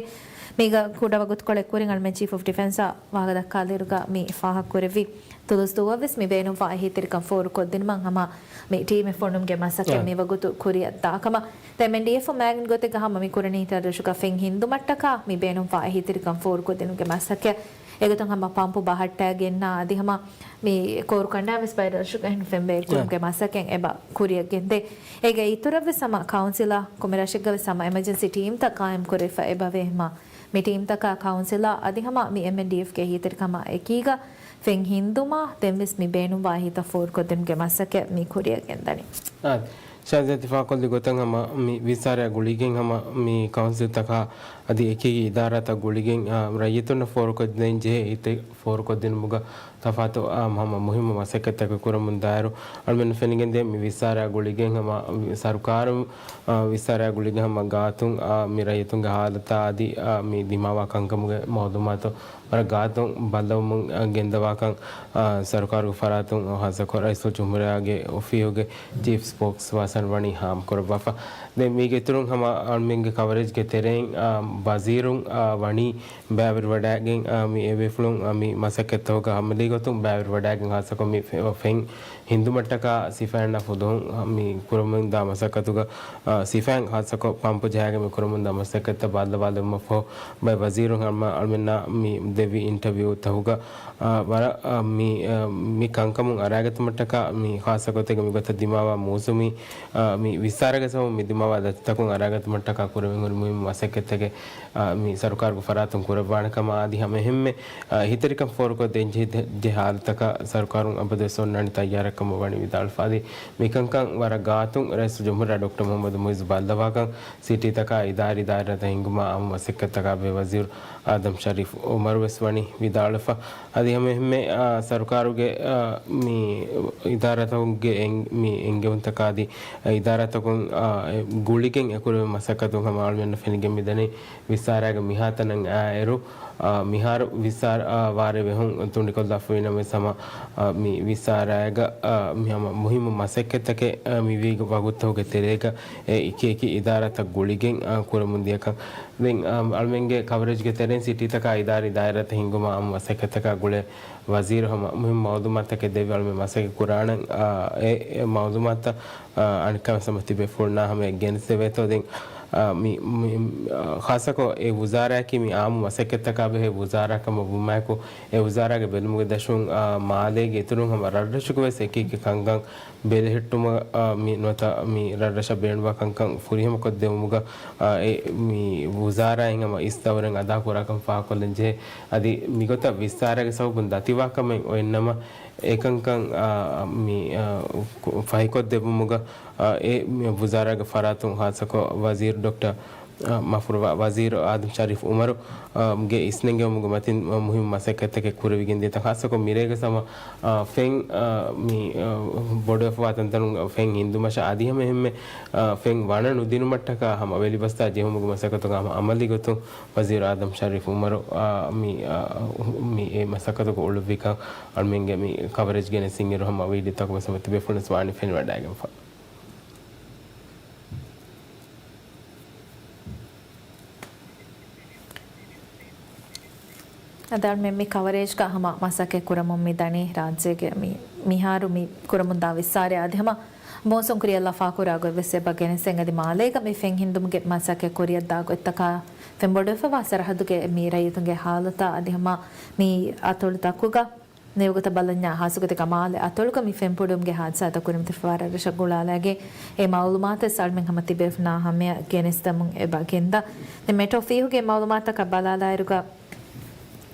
މީގަ ކުޑަ ވަގުތުކޮޅެއް ކުރިން އަޅުމެން ޗީފް އޮފް ޑިފެންސާ ވާހަކަ ދައްކާލިއިރުގަ މި ފާހަގަކުރެއްވި ތުލުސްދޫއަށް ވެސް މި ބޭނުންވާ އެހީތެރިކަން ފޯރުކޮށްދިނުމަށް ހަމަ މި ޓީމެއް ފޮނުމުގެ މަސައްކަތް އާ. މިވަގުތު ކުރިއަށް ދާކަމަށް. ދެން އެމްއެންޑީއެފް މައިގަނޑު ގޮތެއްގަ ހަމަ މި ކުރަނީ ރަށުގަ ފެން ހިންދުމަށްޓަކާ މި ބޭނުންވާ އެހީތެރިކަން ފޯރުކޮށްދިނުމުގެ މަސައްކަތް. އެގޮތުން ހަމަ ޕަމްޕު ބަހައްޓައިގެންނާ އަދި ހަމަ މި ކޯރު ކަނޑާ ވެސް ބައި ރަށުގަ އެހެން ފެންބައި ކުރުމުގެ އާ. މަސައްކަތް އެބަ ކުރިއަށް ގެންދޭ. އޭގެ އިތުރަށް ވެސް ހަމަ ކައުންސިލާ ކޮންމެ ރަށެއްގަ ވެސް ހަމަ އެމަޖެންސީ ޓީމްތައް ޤާއިމް ކުރެވިފަ އެބަވޭ ހަމަ މި ޓީމްތަކާ ކައުންސިލާ އަދި ހަމަ މި އެމްއެންޑީއެފްގެ އެހީތެރިކަމާ އެކީގަ ފެން ހިންދުމާ ދެންވެސް މި ބޭނުންވާ އެހީތައް ފޯރުކޮށްދިނުމުގެ މަސައްކަތް މި ކުރިއަށް ގެންދަނީ. އާ، ޝާޒާ ތި ފާހަގަކޮށްލި ގޮތަށް ހަމަ މި ވިއްސާރައިގަ ގުޅިގެން ހަމަ މި ކައުންސިލްތަކާ އަދި އެކި އިދާރާތައް ގުޅިގެން، އާ، ރައްޔިތުންނަށް ފޯރުކޮށްދޭން ޖެހޭ އެހީތެއް ފޯރުކޮށްދިނުމުގަ ތަފާތު، އާ، ހަމަ މުހިއްމު މަސައްކަތްތަކެއް ކުރަމުން ދާއިރު، އަޅުމެން ފެނިގެންދޭ މި ވިއްސާރައިގަ ގުޅިގެން ހަމަ ސަރުކާރު، އާ، ވިއްސާރައިގަ ގުޅިގެން ހަމަ ގާތުން، އާ، މި ރައްޔިތުންގެ ހާލަތާ އަދި، އާ، މި ދިމާވާ ކަންކަމުގެ މައުލޫމާތު ވަރަށް ގާތުން ބައްލަވަމުން ގެންދަވާކަން، އާ، ސަރުކާރުގެ ފަރާތުން ހާއްސަކޮށް ރައީސުލްޖުމްހޫރިއްޔާގެ އޮފީހުގެ ޗީފް ސްޕޯކްސް ޕާސަން ވަނީ ހާމަކުރައްވާފަ. ދެން މީގެ އިތުރުން ހަމަ އަޅުމެންގެ ކަވަރޭޖްގެ ތެރެއިން، އާ، ވަޒީރުން، އާ، ވަނީ ބައިވެރިވަޑައިގެން، އާ، މި އެބޭފުޅުން، އާ، މި މަސައްކަތްތަކުގަ އަމަލީ ގޮތުން ބައިވެރިވަޑައިގެން ހާއްސަކޮށް މި ފެ-، ފެން ހިންދުމަށްޓަކާ ސިފައިންނާ ފުލުހުން، އާ، މި ކުރަމުންދާ މަސައްކަތުގަ، އާ، ސިފައިން ހާއްސަކޮށް ޕަމްޕު ޖަހާގެން މި ކުރަމުންދާ މަސައްކަތްތައް ބައްލަވާލުމަށްފަހު، ބައެއް ވަޒީރުން ހަމަ އަޅުމެންނާ މި ދެއްވި އިންޓަވިއުތަކުގަ، އާ، ވަރަށް، އާ، މި، އާ، މި ކަންކަމުން އަރާގަތުމަށްޓަކާ މި ޚާއްޞަ ގޮތެއްގަ މިގޮތަށް ދިމާވާ މޫސުމީ، އާ، މި ވިއްސާރަގެ ސަބަބުން މި ދިމާވާ ދަތިތަކުން އަރާގަތުމަށްޓަކާ ކުރެވެން ހުރި މުހިއްމު މަސައްކަތްތަކެއް، އާ، މި ސަރުކާރުގެ ފަރާތުން ކުރައްވާނެ ކަމަށް އަދި ހަމަ އެހެންމެ، އާ، އެހީތެރިކަން ފޯރުކޮށްދޭން ޖެހި-، ޖެހޭ ހާލަތަކަށް ސަރުކާރުން އަބަދުވެސް އޮންނާނެ ތައްޔާރަށް ކަމަށް ވަނީ ވިދާޅުވި. އަދި މިކަންކަން ވަރަށް ގާތުން ރައީސުލްޖުމްހޫރިއްޔާ ޑޮކްޓަރ މުޙައްމަދު މުޢިއްޒު ބައްލަވާކަން ސިޓީތަކާ އިދާރީ ދާއިރާތައް ހިންގުމަށް އާއްމު މަސައްކަތްތަކާ ބެހޭ ވަޒީރު އާދަމް ޝަރީފް އުމަރު ވެސް ވަނީ ވިދާޅުވެފަ. އަދި ހަމަ އެހެންމެ، އާ، ސަރުކާރުގެ، އާ، މި އިދާރާތަކުންގެ އެން-، މި އެންގެވުންތަކާ އަދި އިދާރާތަކުން، އާ، އެ ގުޅިގެން އެކުރެވޭ މަސައްކަތުން ހަމަ އަޅުމެންނަށް ފެނިގެން މިދަނީ ވިއްސާރައިގެ މިހާތަނަށް އާއިރު، އާ، މިހާރު ވިއްސާރަ، އާ، ވާރޭ ވެހުން ތުނޑިކޮށްލާފަ ވީނަމަވެސް ހަމަ، އާ، މި ވިއްސާރައިގަ، އާ، މި ހަމަ މުހިއްމު މަސައްކަތްތަކެއް، އާ، މި ވީ ވަގުތުތަކުގެ ތެރޭގަ އެ އެކި އެކި އިދާރާތައް ގުޅިގެން، އާ، ކުރަމުން ދިޔަކަން. ދެން، އާ، އަޅުމެންގެ ކަވަރޭޖްގެ ތެރެއިން ސިޓީތަކާ އިދާރީ ދާއިރާތައް ހިންގުމަށް އާއްމު މަސައްކަތްތަކާ ގުޅޭ ވަޒީރު ހަމަ މުހިއްމު މައުލޫމާތުތަކެއް ދެއްވި އަޅުމެން މަސައްކަތް ކުރާނަން، އާ، އެ، އެ މައުލޫމާތުތައް، އާ، އަނެއްކާވެސް ހަމަ ތިބޭފުޅުންނާ ހަމަ ގެނެސްދެވޭތޯ. ދެން، އާ، މި، މި، އާ، ޚާއްޞަކޮށް އެ ވުޒާރާއަކީ މި އާއްމު މަސައްކަތްތަކާ ބެހޭ ވުޒާރާ ކަމަށް ވުމާއެކު، އެ ވުޒާރާގެ ބެލުމުގެ ދަށުން، އާ، މާލޭގެ އިތުރުން ހަމަ ރަށްރަށުގެ ވެސް އެކި އެކި ކަންކަން ބެލެހެއްޓުމަށް، އާ، މި ނުވަތަ މި ރަށްރަށަށް ބޭނުންވާ ކަންކަން ފުރިހަމަކޮށްދެވުމުގަ، އާ، އެ މި ވުޒާރާއިން ހަމަ އިސް ދައުރެއް އަދާކުރާކަން ފާހަގަކޮށްލަން ޖެހޭ. އަދި މިގޮތަށް ވިއްސާރައިގެ ސަބަބުން ދަތިވާކަމެއް އޮތްނަމަ، އެކަންކަން، އާ، މި، އާ، ކު-، ފަހިކޮށްދެއްވުމުގަ، އާ، އެ މި ވުޒާރާގެ ފަރާތުން ޚާއްޞަކޮށް ވަޒީރު ޑޮކްޓަރ، އާ، މަފުރުވާ ވަޒީރު އާދަމް ޝަރީފް އުމަރު، އާ، ގެ އިސްނެންގެވުމުގެ މަތިން މުހިއްމު މަސައްކަތްތަކެއް ކުރެވިގެން ދިޔަތަން ޚާއްޞަކޮށް މިރޭގެ ސަމަ، އާ، ފެން، އާ، މި، އާ، ބޮޑުވެފަވާ ތަންތަނުން ފެން ހިންދުމަށާ އަދި ހަމަ އެހެންމެ، އާ، ފެން ވަނަ ނުދިނުމަށްޓަކާ ހަމަ ވެލިބަސްތާ ޖެހުމުގެ މަސައްކަތުގަ ހަމަ އަމަލީ ގޮތުން ވަޒީރު އާދަމް ޝަރީފް އުމަރު، އާ، މި، އާ، މި އެ މަސައްކަތުގަ އުޅުއްވިކަން އަޅުމެންގެ މި ކަވަރޭޖް ގެނެސްދިންއިރު ހަމަ ވީޑިއޯތަކުން ވެސް ހަމަ ތިބޭފުޅުން ވެސް ވާނީ ފެނިވަޑައިގެންފަ. އަދި އަޅުމެން މި ކަވަރޭޖްގަ ހަމަ މަސައްކަތް ކުރަމުން މި ދަނީ ރާއްޖޭގެ މި، މިހާރު މި ކުރަމުންދާ ވިއްސާރަ އަދި ހަމަ މޫސުން ކުރިޔަށް ލަފާކުރާ ގޮތްވެސް އެބަ ގެނެސްދޭން އަދި މާލޭގަ މި ފެން ހިންދުމުގެ މަސައްކަތް ކުރިޔަށްދާ ގޮތްތަކާ ފެންބޮޑުވެފަވާ ސަރަހައްދުގެ މި ރައްޔިތުންގެ ހާލަތާ އަދި ހަމަ މި އަތޮޅުތަކުގަ މިވަގުތަށް ބަލަންޏާ ހާސްގޮތެއްގަ މާލެ އަތޮޅުގަ މި ފެންބޮޑުވުމުގެ ހާދިސާތައް ކުރިމަތިވެފަވާ ރަށްރަށަށް ގުޅާލައިގެން އެ މައުލޫމާތުވެސް އަޅުމެން ހަމަ ތިބޭފުނާ ހަމަޔަށް ގެނެސްދަމުން އެބަ ގެންދާ. ދެން މެޓްރޯ ފީހުގެ މައުލޫމާތަކަށް ބަލާލާއިރުގަ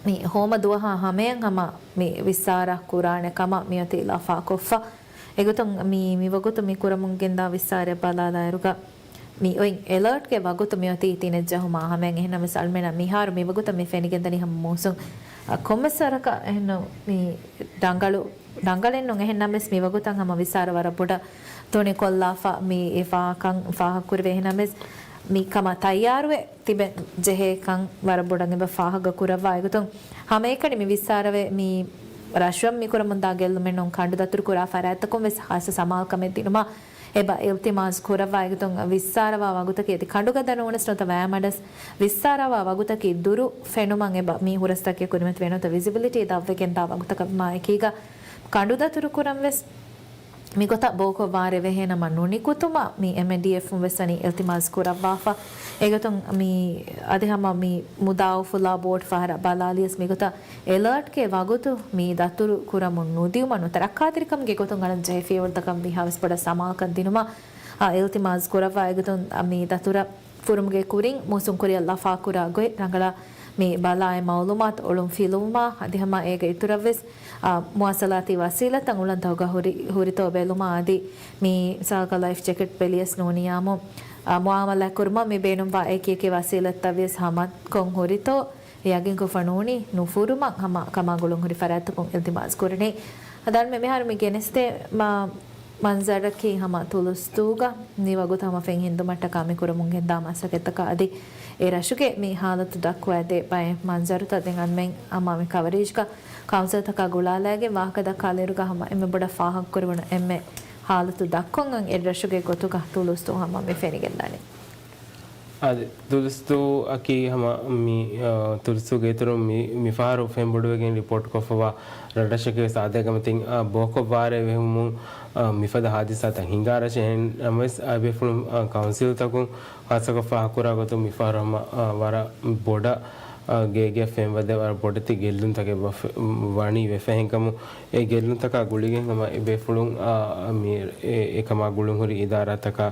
މި ހޯމަ ދުވަހާ ހަމަޔަށް ހަމަ މި ވިއްސާރަ ކުރާނެ ކަމަށް މިއޮތީ ލަފާކޮށްފަ. އެގޮތުން މި، މިވަގުތު މި ކުރަމުން ގެންދާ ވިއްސާރައަށް ބަލާލާއިރުގަ މި އޮތް އެލާޓްގެ ވަގުތު މިއޮތީ ތިނެއް ޖަހުމާ ހަމަޔަށް. އެހެންނަމަވެސް އަޅުމެންނަށް މިހާރު މިވަގުތަށް މި ފެނިގެންދަނީ ހަމަ މޫސުން، އަ، ކޮންމެސް ވަރަކަށް އެހެންނު މި ރަނގަޅު، ރަނގަޅެއްނު. އެހެންނަމަވެސް މިވަގުތަށް ހަމަ ވިއްސާރަ ވަރަށް ބޮޑަށް ތުނިކޮށްލާފަ މި އެ ފާހަކަން ފާހަގަކުރެވޭ. އެހެންނަމަވެސް މި ކަމަށް ތައްޔާރުވެ ތިބެން ޖެހޭކަން ވަރަށް ބޮޑަށް އެބަ ފާހަގަ ކުރައްވާ. އެގޮތުން ހަމައެކަނި މި ވިއްސާރަވެ މި ރަށު މި ކުރަމުންދާ ގެއްލުމެއްނޫން ކަނޑުދަތުރު ކުރާ ފަރާތްތަކުން ވެސް ހާއްސަ ސަމާލުކަމެއް ދިނުމަށް އެބަ އިލްތިމާސް ކުރައްވާ. އެގޮތުން ވިއްސާރަވާ ވަގުތަކީ އަދި ކަނޑުގަދަ ނޫނަސް ނުވަތަ ވަޔާމަޑަސް ވިއްސާރަވާ ވަގުތަކީ ދުރު ފެނުމަށް އެބަ މި ހުރަސްތަކެއް ކުރިމަތިވޭ. ނުވަތަ ވިޒިބިލިޓީ ދަށްވެގެންދާ ވަގުތަކަށް މާ އެކީގަ ކަނޑުދަތުރު ކުރަން ވެސް މިގޮތަށް ބޯކޮށް ވާރޭ ވެހޭނަމަ ނުނިކުތުމަށް މި އެމްއެންޑީއެފުން ވެސް ވަނީ އިލްތިމާސް ކުރައްވާފަ. އެގޮތުން މި އަދި ހަމަ މި މުދާ އުފުލާ ބޯޓް ފަހަރަށް ބަލާލިޔަސް މިގޮތަށް އެލާޓްގެ ވަގުތު މި ދަތުރު ކުރަމުން ނުދިއުމަށް ނުވަތަ ރައްކާތެރިކަމުގެ ގޮތުން އަޅަން ޖެހޭ ފިޔަވަޅުތަކަށް ވީހާވެސް ބޮޑަށް ސަމާލުކަން ދިނުމަށް އިލްތިމާސް ކުރައްވާ. އެގޮތުން މި ދަތުރަށް ފުރުމުގެ ކުރިން މޫސުން ކުރިއަށް ލަފާކުރާ ގޮތް ރަނގަޅަށް މި ބަލާ އެ މައުލޫމާތު އޮޅުން ފިލުވުމާ އަދި ހަމަ އޭގެ އިތުރަށްވެސް، އާ، މުވާސަލާތީ ވަސީލަތްތައް އުޅަނދުތަކުގަ ހުރި، ހުރިތޯ ބެލުމާ އަދި މި ސާގަ ލައިފް ޖެކެޓް ބެލިޔަސް ނޫނިޔާމު، އާ، މުއާމަލާތް ކުރުމަށް މި ބޭނުންވާ އެކި އެކި ވަސީލަތްތައް ވިޔަސް ހަމަ ކޮށް ހުރިތޯ ޔަގީންކޮށްފަ ނޫނީ ނުފުރުމަށް ހަމަ ކަމާ ގުޅުން ހުރި ފަރާތްތަކުން އިލްތިމާސް ކުރަނީ. އަދި އަޅުމެން މިހާރު މި ގެނެސްދޭ މަ-، މަންޒަރަކީ ހަމަ ތުލުސްދޫގަ މި ވަގުތު ހަމަ ފެން ހިންދުމަށްޓަކާ މި ކުރަމުން ގެންދާ މަސައްކަތްތަކާ އަދި އެ ރަށުގެ މި ހާލަތު ދައްކުވައިދޭ ބައެއް މަންޒަރުތައް ދެން އަންމެން ހަމަ މި ކަވަރޭޖްގަ ކައުންސިލްތަކާ ގުޅާލައިގެން ވާހަކަ ދައްކާލިއިރުގަ ހަމަ އެންމެ ބޮޑަށް ފާހަގަކުރެވުނު އެންމެ ހާލަތު ދައްކަން އަން އެއްރަށުގެ ގޮތުގަ ތުލުސްދޫ ހަމަ މި ފެނިގެންދާނެ. އަދި ތުލުސްދޫ އަކީ ހަމަ މި، އާ، ތުލުސްދޫގެ އިތުރުން މި، މިފަހަރު ފެންބޮޑުވެގެން ރިޕޯޓްކޮށްފަވާ ރަށްރަށެއްގެ ވެސް އާދައިގަ މިތިން، އާ، ބޯކޮށް ވާރޭ ވެހުމުން، އާ، މިފަދަ ހާދިސާތައް ހިނގާ ރަށެއް. އެހެން ނަމަވެސް އާ ބޭފުޅުން، އާ، ކައުންސިލްތަކުން ހާއްސަކޮށް ފާހަގަކުރާ ގޮތުން މިފަހަރު ހަމަ، އާ، ވަރަށް ބޮޑަށް، އާ، ގޭގެ ފެންވަދެ ވަރަށް ބޮޑެތި ގެއްލުންތަކެއް ވަ-، ވަނީ ވެފަ ހެންކަމުން އެ ގެއްލުންތަކާ ގުޅިގެން ހަމަ އެ ބޭފުޅުން، އާ، މި އެ، އެކަމާ ގުޅުންހުރި އިދާރާތަކާ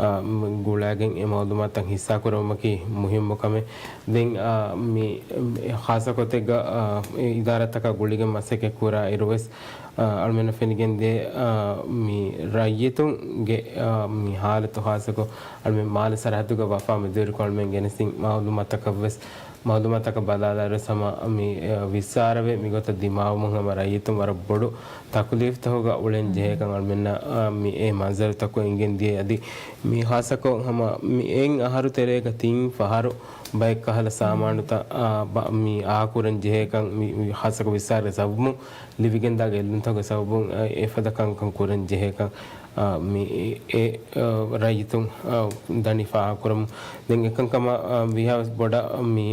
އާ، މް، ގުޅާގެން އެ މައުލޫމާތުތައް ހިއްސާކުރެވުމަކީ މުހިއްމު ކަމެއް. ދެން، އާ، މި، މި ހާއްސަ ގޮތެއްގަ، އާ، އެ އިދާރާތަކާ ގުޅިގެން މަސައްކަތް ކުރާ އިރުވެސް، އާ، އަޅުމެންނަށް ފެނިގެންދޭ، އާ، މި ރައްޔިތުންގެ، އާ، މި ހާލަތު ހާއްސަކޮށް އަޅުމެން މާލެ ސަރަހައްދުގަ ވަފާ މެދުވެރިކޮށް އަޅުމެން ގެނެސްދިން މައުލޫމާތަކަށްވެސް މައުލޫމާތަކަށް ބަލާލާއިރުވެސް ހަމަ މި، އެ، ވިއްސާރަވެ މިގޮތަށް ދިމާވުމުން ހަމަ ރައްޔިތުން ވަރަށް ބޮޑު ތަކުލީފްތަކުގަ އުޅެން ޖެހޭކަން އަޅުމެންނަށް، އާ، މި އެ މަންޒަރުތަކުން އެނގެން ދިޔަ. އަދި މި ހާއްސަކޮށް ހަމަ މި އެއް އަހަރު ތެރޭގަ ތިން ފަހަރު ބައެއް ކަހަލަ ސާމާނުތައް، އާ، ބަ-، މި އާކުރަން ޖެހޭކަން މި، މި ހާއްސަކޮށް ވިއްސާރަ ސަބަބުން ލިބިގެންދާ ގެއްލުންތަކުގެ ސަބަބުން، އާ، އެފަދަ ކަންކަން ކުރަން ޖެހޭކަން އާ، މި އެ، އެ، އާ، ރައްޔިތުން، އާ، ދަނީ ފާހަގަކުރަމުން. ދެން އެކަންކަމަށް، އާ، ވީހާވެސް ބޮޑަށް މި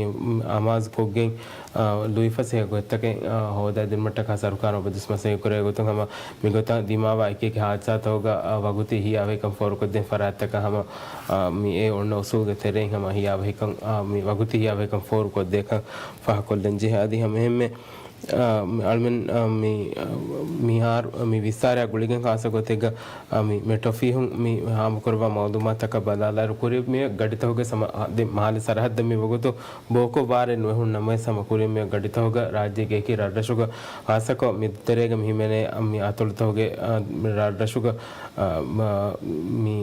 އަމާޒުކޮށްގެން، އާ، ލުއިފަސޭހަ ގޮތްތަކެއް، އާ، ހޯދާދިނުމަށްޓަކާ ސަރުކާރުން އުބަދުސް މަސައްކަތް ކުރޭ ގޮތުން ހަމަ މިގޮތަށް ދިމާވާ އެކި އެކި ހާދިސާތަކުގަ، އާ، ވަގުތީ ހިޔާވަހިކަން ފޯރުކޮށްދޭން ފަރާތްތަކަށް ހަމަ، އާ، މި އެ އޮންނަ އުސޫލުގެ ތެރެއިން ހަމަ ހިޔާވަހިކަން، އާ، މި ވަގުތީ ހިޔާވަހިކަން ފޯރުކޮށްދޭކަން ފާހަގަކޮށްލަން ޖެހޭ. އަދި ހަމައެހެންމެ އާ، މި އަޅުމެން، އާ، މި، އާ، މި ހާރު-، މި ވިއްސާރައާ ގުޅިގެން ހާއްސަ ގޮތެއްގަ، އާ، މި މެޓްރޯ ފީހުން މި ހާމަކުރައްވާ މައުލޫމާތަކަށް ބަލާލާއިރު ކުރިން މި ގަޑިތަކުގެ ސަމަ-، އާ، ދެ މާލެ ސަރަހައްދަށް މި ވަގުތު ބޯކޮށް ވާރޭ ނުވެހުން ނަމަވެސް ހަމަ ކުރިން މި ގަޑިތަކުގަ ރާއްޖޭގެ އެކި ރަށްރަށުގަ ހާއްސަކޮށް މި ދުތެރޭގަ މި ހިމެނޭ، އާ، މި އަތޮޅުތަކުގެ، އާ، މި ރަށްރަށުގަ، އާ، މަ-، މި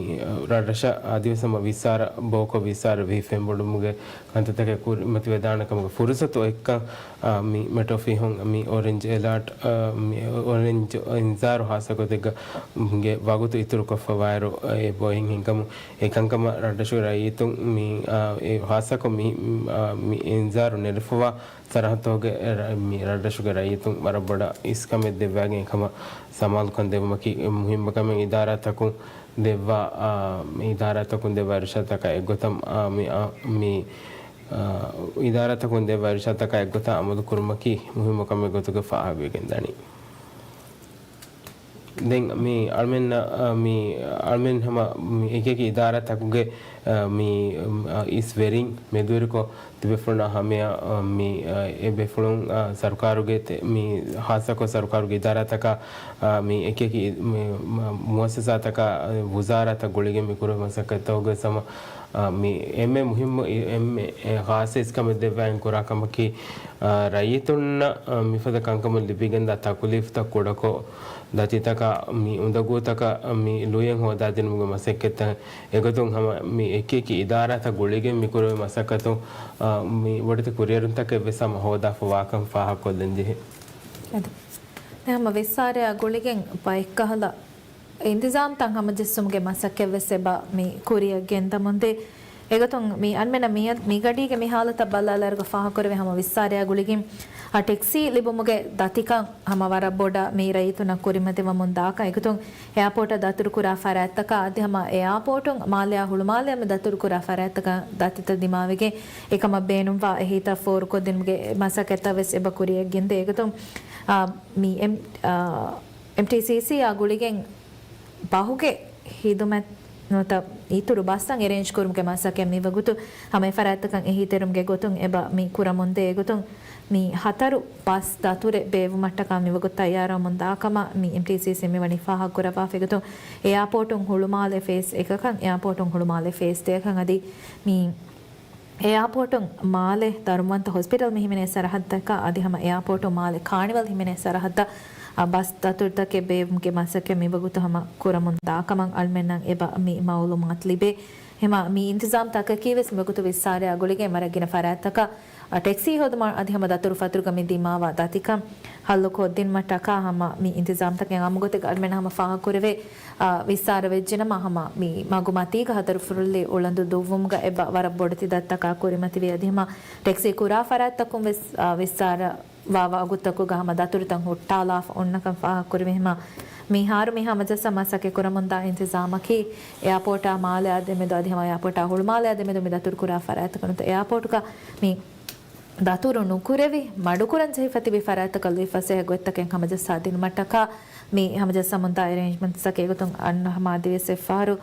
ރަށްރަށަށް އަދިވެސް ހަމަ ވިއްސާރަ ބޯކޮށް ވިއްސާރަ ވިހި ފެންބޮޑުމުގެ ކަންތައްތަކެއް ކުރިމަތިވެދާނެ ކަމުގެ ފުރުސަތު އޮތްކަން، އާ، މި މެޓްރޯ ފީހުން މި އޮރެންޖް އެލާޓް، އާ، މި އޮރެންޖް އިންޒާރު ހާއްސަ ގޮތެއްގަ ގެ ވަގުތު އިތުރުކޮށްފަވާއިރު، އާ، އެ ބޮއިން ހިނގަމުން އެކަންކަމަށް ރަށްރަށުގެ ރައްޔިތުން މި، އާ، އެ ހާއްސަކޮށް މި، އާ، މި އިންޒާރު ނެރެފަވާ ސަރަހައްދުގެ ރަ-، މި ރަށްރަށުގެ ރައްޔިތުން ވަރަށް ބޮޑަށް އިސްކަމެއް ދެއްވާގެން އެކަމަށް ސަމާލުކަން ދެއްވުމަކީ މުހިއްމު ކަމެއް. އިދާރާތަކުން ދެއްވާ، އާ، މި އިދާރާތަކުން ދެއްވާ އިރުޝާދުތަކާ އެއްގޮތަށް، އާ، މި، އާ، މި އާ، އިދާރާތަކުން ދެއްވާ އިރުޝާދުތަކާ އެއްގޮތަށް އަމަލު ކުރުމަކީ މުހިއްމު ކަމެއް ގޮތުގަ ފާހަގަވެގެން ދަނީ. ދެން މި އަޅުމެންނަށް، އަ، މި އަޅުމެން ހަމަ މި އެކި އެކި އިދާރާތަކުގެ، އަ، މި، އަ، އިސް ވެރިން މެދުވެރިކޮށް ތިބޭފުޅުންނާ ހަމަޔަށް، އަ، މި، އަ، އެ ބޭފުޅުން، އަ، ސަރުކާރުގެ ތެ-، މި ހާއްސަކޮށް ސަރުކާރުގެ އިދާރާތަކާ، އަ، މި އެކި އެކި މި، މަ-، މުއައްސަސާތަކާ، އަ، ވުޒާރާތައް ގުޅިގެން މި ކުރެވޭ މަސައްކަތްތަކުގެ ސަމަ އާ، މި އެންމެ މުހިއްމު އި-، އެންމެ، އެ، ޚާއްޞަ އިސްކަމެއް ދެއްވާ އިން ކުރާ ކަމަކީ، އާ، ރައްޔިތުންނަށް، އާ، މިފަދަ ކަންކަމުން ލިބިގެންދާ ތަކުލީފުތައް ކުޑަކޮށް، ދަތިތަކަށް މި އުނދަގޫތަކަށް މި ލުޔެއް ހޯދާދިނުމުގެ މަސައްކަތްތައް އެގޮތުން ހަމަ މި އެކި އެކި އިދާރާތައް ގުޅިގެން މި ކުރެވޭ މަސައްކަތުން، އާ، މި ބޮޑެތި ކުރިއެރުންތަކެއް ވެސް ހަމަ ހޯދާފަ ވާކަން ފާހަގަކޮށްލަން ޖެހޭ. އަދި ހަމަ ވިއްސާރަޔާ ގުޅިގެން ބައެއްކަހަލަ އިންތިޒާމްތައް ހަމަޖެއްސުމުގެ މަސައްކަތްވެސް އެބަ މި ކުރިއަށް ގެންދަމުންދޭ. އެގޮތުން މި އަންމެނަށް މި، މިގަޑީގެ މި ހާލަތަށް ބަލާލާއިރުގަ ފާހަގަކުރެވޭ ހަމަ ވިއްސާރަޔާ ގުޅިގެން އަ، ޓެކްސީ ލިބުމުގެ ދަތިކަން ހަމަ ވަރަށް ބޮޑަށް މި ރައްޔިތުންނަށް ކުރިމަތިވަމުން ދާކަން. އެގޮތުން އެއާޕޯޓަށް ދަތުރުކުރާ ފަރާތްތަކާ އަދި ހަމަ އެއާޕޯޓުން މާލެއާ ހުޅުމާލެއަށް މި ދަތުރުކުރާ ފަރާތްތަކަށް ދަތިތައް ދިމާވެގެން އެކަމަށް ބޭނުންވާ އެހީތައް ފޯރުކޮށްދިނުމުގެ މަސައްކަތްތައް ވެސް އެބަ ކުރިއަށް ގެންދޭ. އެގޮތުން، އާ، މި އެމް-، އާ، އެމްޓީސީސީއާ ގުޅިގެން ބަހުގެ ހިދުމަތް ނުވަތަ އިތުރު ބަސްތައް އެރޭންޖް ކުރުމުގެ މަސައްކަތް މިވަގުތު ހަމަ އެފަރާތްތަކަށް އެހީތެރުމުގެ ގޮތުން އެބަ މި ކުރަމުންދޭ. އެގޮތުން މި ހަތަރު ބަސް ދަތުރެއް ބޭއްވުމަށްޓަކާ މިވަގުތު ތައްޔާރުވަމުން ދާކަމަށް މި އެމްޓީސީސީ މިވަނީ ފާހަގަކުރައްވާފަ. އެގޮތުން އެއާޕޯޓުން ހުޅުމާލެ ފޭސް އެކަކަށް، އެއާޕޯޓުން ހުޅުމާލެ ފޭސް ދެއަކަށް އަދި މި އެއާޕޯޓުން މާލެ ދަރުންވަންތަ ހޮސްޕިޓަލް މި ހިމެނޭ ސަރަހައްދަކަށް އަދި ހަމަ އެއާޕޯޓުން މާލެ ކާނިވަލް ހިމެނޭ ސަރަހައްދަށް އަ، ބަސް ދަތުރުތަކެއް ބޭއްވުމުގެ މަސައްކަތް މިވަގުތު ހަމަ ކުރަމުން ދާކަމަށް އަޅުމެންނަށް އެބަ މި މައުލޫމާތު ލިބޭ. ހަމަ މި އިންތިޒާމްތަކަކީ ވެސް މިވަގުތު ވިއްސާރަޔާ ގުޅިގެން ވަރަށް ގިނަ ފަރާތްތަކަށް އަ، ޓެކްސީ ހޯދުމަށް އަދި ހަމަ ދަތުރުފަތުރުގަ މި ދިމާވާ ދަތިކަން ހައްލު ކޮށްދިނުމަށްޓަކާ ހަމަ މި އިންތިޒާމްތަކެއް އާއްމުގޮތެއްގަ އަޅުމެން ހަމަ ފާހަގަކުރެވޭ. އާ، ވިއްސާރަ ވެއްޖެނަމަ ހަމަ މި މަގުމަތީގަ ހަތަރު ފުރޮޅި އުޅަނދު ދުއްވުމުގަ އެބަ ވަރަށް ބޮޑެތި ދަތިތަކާ ކުރިމަތިވޭ. އަދި ހަމަ ޓެކްސީ ކުރާ ފަރާތްތަކުން ވެސް، އާ، ވިއްސާރަ ވާ ވަގުތަކުގަ ހަމަ ދަތުރުތައް ހުއްޓާލާފަ އޮންނަކަން ފާހަގަކުރެވި ހަމަ މިހާރު މި ހަމަޖައްސާ މަސައްކަތް ކުރަމުންދާ އިންތިޒާމަކީ އެއާޕޯޓާ މާލެއާ ދެމެދު އަދި ހަމަ އެއާޕޯޓާ ހުޅުމާލެއާ ދެމެދު މި ދަތުރުކުރާ ފަރާތްތަކުން އެއާޕޯޓުގަ މި ދަތުރު ނުކުރެވި، މަޑުކުރަން ޖެހިފަ ތިބި ފަރާތްތަކަށް ލުއިފަސޭހަ ގޮތްތަކެއް ހަމަޖައްސާ ދިނުމަށްޓަކާ މި ހަމަޖައްސަމުންދާ އެރޭންޖްމަންޓްސްތަކެއް ގޮތުން އަންނަ ހަމަ އަދިވެސް އެއްފަހަރު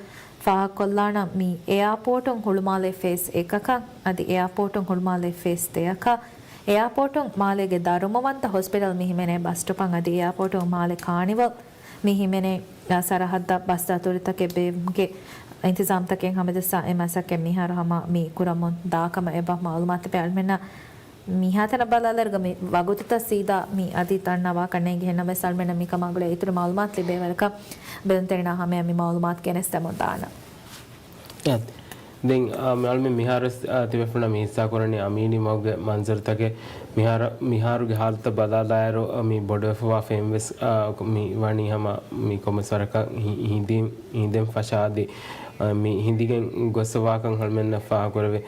ފާހަގަކޮށްލާނަން. މި އެއާޕޯޓުން ހުޅުމާލެ ފޭސް އެކަކަށް އަދި އެއާޕޯޓުން ހުޅުމާލެ ފޭސް ދެއަކަށް، އެއާޕޯޓުން މާލޭގެ ދަރުމަވަންތަ ހޮސްޕިޓަލް މި ހިމެނޭ ބަސް ސްޓޮޕަށް އަދި އެއާޕޯޓުން މާލެ ކާނިވަލް މި ހިމެނޭ، އާ، ސަރަހައްދަށް ބަސް ދަތުރުތަކެއް ބޭއްވުމުގެ އިންތިޒާމްތަކެއް ހަމަޖައްސާ އެ މަސައްކަތް މިހާރު ހަމަ މި ކުރަމުން ދާކަމަށް އެބަ މައުލޫމާތު ލިބޭ. އަޅުމެންނަށް މިހާތަނަށް ބަލާލައިރުގަ މި ވަގުތުތައް ސީދާ މި އަދި ދަންނަވާކަށް ނޭނގި. އެހެންނަމަވެސް އަޅުމެންނަށް މިކަމާ ގުޅޭ އިތުރު މައުލޫމާތު ލިބޭ ވަރަކަށް ބެލުންތެރިންނާ ހަމަޔަށް މި މައުލޫމާތު ގެނެސްދެމުން ދާނަން. އެ، ދެން، އާ، މި އަޅުމެން މިހާރު ވެސް، އާ، ތިބޭފުޅުންނަށް މި ހިއްސާ ކުރަނީ އަމީނީ މަގުގެ މަންޒަރުތަކެއް. މިހާރު، މިހާރުގެ ހާލަތަށް ބަލާލާއިރު، އާ، މި ބޮޑުވެފަވާ ފެން ވެސް، އާ، މި ވަނީ ހަމަ މި ކޮންމެސް ވަރަކަށް ހި-، ހިނދިން، ހިނދެން ފަށާ އަދި، އާ، މި ހިނދިގެން ގޮސްފަވާކަން އަޅުމެންނަށް ފާހަގަކުރެވޭ.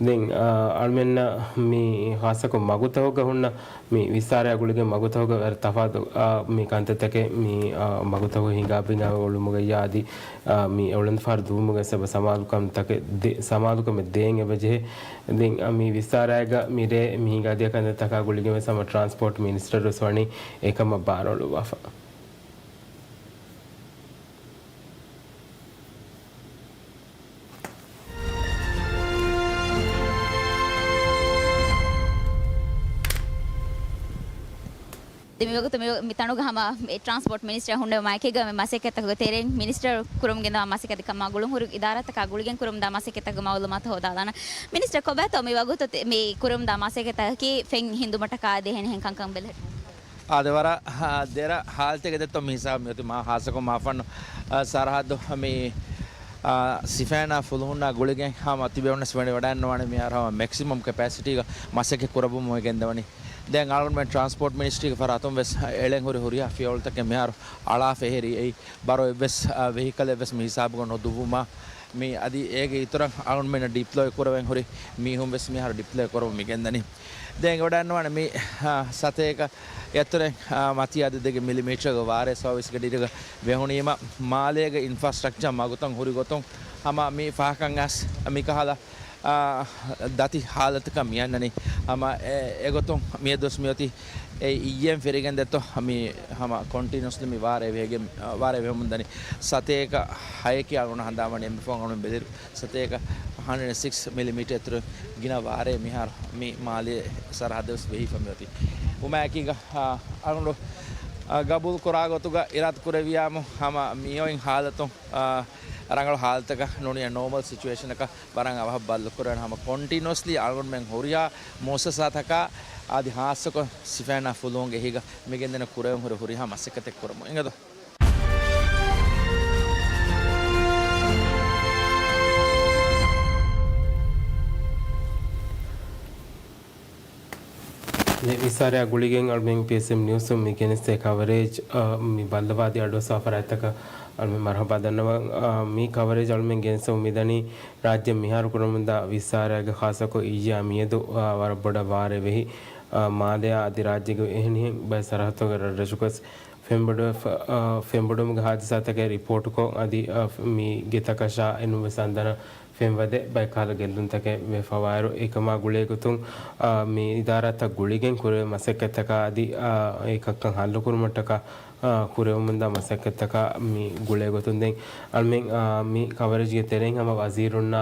ދެން، އާ، އަޅުމެންނަށް މި ހާއްސަކޮށް މަގުތަކުގަ ހުންނަ މި ވިއްސާރަޔާ ގުޅިގެން މަގުތަކުގަ ވަރަށް ތަފާތު، އާ، މި ކަންތައްތަކެއް މި، އާ، މަގުތަކު ހިނގާ ބިނގާ އުޅުމުގައްޔާ އަދި، އާ، މި އެ އުޅަނދުފަހަރު ދުވުމުގަ ވެސް އެބަ ސަމާލުކަންތަކެއް ދޭ-، ސަމާލުކަމެއް ދޭން އެބަ ޖެހޭ. ދެން، އާ، މި ވިއްސާރަޔާގަ މި ރޭ މި ހިނގާދިޔަ ކަންތައްތަކާ ގުޅިގެން ވެސް ހަމަ ޓްރާންސްޕޯޓް މިނިސްޓަރު ވެސް ވަނީ އެކަމަށް ބާރުއަޅުއްވާފަ. ދެ މިވަގުތު މި، މި ތަނުގަ ހަމަ މި ޓްރާންސްޕޯޓް މިނިސްޓަރ ހުންނެވި މައެކީގަ މި މަސައްކަތްތަކުގެ ތެރެއިން މިނިސްޓަރ ކުރަމުން ގެންދަވާ މަސައްކަތް ކަމާ ގުޅުން ހުރި އިދާރާތަކާ ގުޅިގެން ކުރަމުންދާ މަސައްކަތްތަކުގެ މައުލޫމާތު ހޯދާލާނަން. މިނިސްޓަރ ކޮބާތޯ މި ވަގުތު ތެ-، މި ކުރަމުންދާ މަސައްކަތްތަކަކީ ފެން ހިންދުމަށްޓަކާ އަދި އެހެނިހެން ކަންކަން ބެލެހެއްޓުން؟ އާދެ ވަރަށް، އާ، ދެރަ ހާލަތެއްގަ ދެއްތޯ މި ހިސާބު މިއޮތީ މާ ހާއްސަކޮށް މާފަންނު، އާ، ސަރަހައްދު މި، އާ، ސިފައިންނާ ފުލުހުންނާ ގުޅިގެން ހަމަ ތިބޭފުޅުންނަށް ވަނީ ވަޑައިގަންނަވާނެ މިހާރު ހަމަ މެކްސިމަމް ކެޕޭސިޓީގަ މަސައްކަތް ކުރައްވަމުން ގެންދަވަނީ. ދެން އަޅުގަނޑުމެން ޓްރާންސްޕޯޓް މިނިސްޓްރީގެ ފަރާތުން ވެސް އެޅެން ހުރި ހުރިހާ ފިޔަވަޅުތަކެއް މިހާރު އަޅާފަ އެހެރީ އެއީ ބަރޯ އެއްވެސް، އާ، ވެހިކަލެއް ވެސް މި ހިސާބުގަ ނުދުއްވުމާ، މި އަދި އޭގެ އިތުރަށް އަޅުގަނޑުމެންނަށް ޑިޕްލޮއި ކުރެވެން ހުރި މީހުން ވެސް މިހާރު ޑިޕްލޮއި ކުރަމުން މި ގެންދަނީ. ދެން އެވަޑައިގަންނަވާނެ މި، އާ، ސަތޭކަ އެތުރެން، އާ، މަތީ އަދަދެއްގެ މިލިމީޓަރުގެ ވާރޭ ސާވީސްގެ ޑިރިގަ ވެހުނީމަ، މާލޭގެ އިންފްރާސްޓްރަކްޗާ މަގުތައް ހުރި ގޮތުން ހަމަ މި ފަހަކަށް އައިސް މިކަހަލަ އާ، ދަތި ހާލަތަކަށް މިއަންނަނީ. ހަމަ އެ، އެގޮތުން މިއަދުވެސް މިއޮތީ އެ އިއްޔެން ފެރިގެން ދެއްތޯ މި ހަމަ ކޮންޓިނިއުސްލީ މި ވާރޭ ވެހިގެން، ވާރޭ ވެހެމުންދަނީ. ސަތޭކަ ހަޔަކީ އަޅުގަނޑަށް ހަނދާންވަނީ އެންމެ ފަހުން އަޅުގަނޑު ބެލިއިރު ސަތޭކަ ހަންޑްރެޑް އެންޑް ސިކްސް މިލިމީޓަރ އިތުރު ގިނަ ވާރޭ މިހާރު މި މާލޭ ސަރަހައްދަށް ވެސް ވެހިފަ މިއޮތީ. އުމާއެކީގަ، އާ، އަޅުގަނޑު، އާ، ގަބޫލު ކުރާ ގޮތުގަ އިރާދަ ކުރެއްވިޔާމު ހަމަ މިއޮތް ހާލަތުން، އާ، ރަނގަޅު ހާލަތަކަށް ނޫނީ ނޯމަލް ސިޗުއޭޝަނަކަށް ވަރަށް އަވަހަށް ބައްލަވަ ކުރެވޭނެ ހަމަ ކޮންޓިނިއުއަސްލީ އަޅުގަނޑުމެން ހުރިހާ މުއައްސަސާތަކާ އަދި ހާއްސަކޮށް ސިފައިންނާ ފުލުހުންގެ އެހީގަ މިގެންދަނީ ކުރެވެން ހުރި ހުރިހާ މަސައްކަތެއް ކުރަމުން އިނގޭތޯ. މި ވިސާރަޔާ ގުޅިގެން އަޅުމެން ޕީއެސްއެމް ނިއުސް މި ގެނެސްދޭ ކަވަރޭޖް، އަ، މި ބައްލަވާދީ އަޑުއައްސާ ފަރާތްތަކަށް އަޅުމެން މަރުހަބާ ދަންނަވަން. އަ، މި ކަވަރޭޖް އަޅުމެން ގެނެސްދެމުން މިދަނީ ރާއްޖެ މިހާރު ކުރަމުންދާ ވިސާރަޔާގެ ޚާއްޞަކޮށް އިއްޔާ މިއަދު، އަ، ވަރަށް ބޮޑަށް ވާރޭ ވެހި، އަ، މާލެއާ އަދި ރާއްޖޭގެ އެހެނިހެން ބައެއް ސަރަހައްދުގެ ރަށްރަށުގަސް ފެންބޮޑުވެފަ-، އަ، ފެންބޮޑުވުމުގެ ހާދިސާތަކެއް ރިޕޯޓުކޮށް އަދި، އަ، މި ގެތަކަށާ އެނޫންވެސް އަންދަނަ ފެންވަދެ ބައެއްކަހަލަ ގެއްލުންތަކެއް ވެފަވާއިރު، އެކަމާ ގުޅޭގޮތުން، އާ، މި އިދާރާތައް ގުޅިގެން ކުރެވޭ މަސައްކަތްތަކާ އަދި، އާ، އެކަކަށް ހައްލުކުރުމަށްޓަކާ، އާ، ކުރެވެމުންދާ މަސައްކަތްތަކާ މި ގުޅޭގޮތުން ދެން އަޅުމެން، އާ، މި ކަވަރޭޖްގެ ތެރެއިން ހަމަ ވަޒީރުންނާ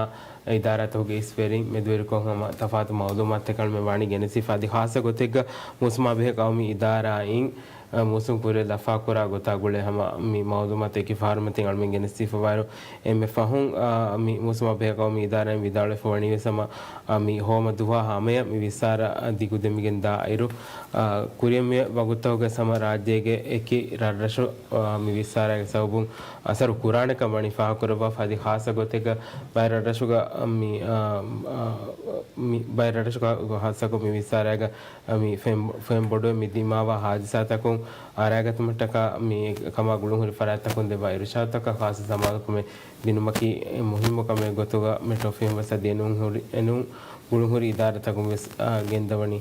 އިދާރާތަކުގެ އިސްވެރިން މެދުވެރިކޮށް ހަމަ ތަފާތު މައުލޫމާތުތަކެއް އަޅުމެން ވާނީ ގެނެސްދީފަ އަދި ޚާއްޞަ ގޮތެއްގަ މޫސުމާ ބެހޭ ޤައުމީ އިދާރާއިން އަ، މޫސުން ކުރިއަށް ލަފާކުރާ ގޮތާ ގުޅޭ ހަމަ މި މައުލޫމާތު އެކި ފަހަރު މަތިން އަޅުމެން ގެނެސްދީފަވާއިރު، އެންމެ ފަހުން، އަ، މި މޫސުމާ ބެހޭ ޤައުމީ އިދާރާއިން ވިދާޅުވެފަ ވަނީވެސް ހަމަ، އަ، މި ހޯމަ ދުވަހާ ހަމަޔަށް މި ވިސާރަ، އަ، ދިގުދެމިގެން ދާއިރު، އަ، ކުރިއަށް މި ވަގުތުތަކުގަ ހަމަ ރާއްޖޭގެ އެކި ރަށްރަށު، އަ، މި ވިސާރައިގެ ސަބަބުން އަސަރު ކުރާނެކަން ވަނީ ފާހަގަކުރައްވާފަ އަދި ޚާއްޞަ ގޮތެއްގަ ބައެއް ރަށްރަށުގަ، އަ، މި، އަ، އަ، މި ބައެއް ރަށްރަށުގަ ޚާއްޞަކޮށް މި ވިސާރައިގަ މި ފެން، ފެންބޮޑުވެ މި ދިމާވާ ހާދިސާތަކުން އަރައިގަތުމަށްޓަކާ މި ކަމާ ގުޅުންހުރި ފަރާތްތަކުން ދެއްވާ އިރުޝާދުތަކަށް ޚާއްޞަ ސަމާލުކަމެއް ދިނުމަކީ މުހިއްމު ކަމެއް ގޮތުގަ މެޓްރޯފިހުން ވެސް އަދި އެނޫން ހުރި، އެނޫން ގުޅުންހުރި އިދާރާތަކުން ވެސް، އާ، ގެންދަވަނީ،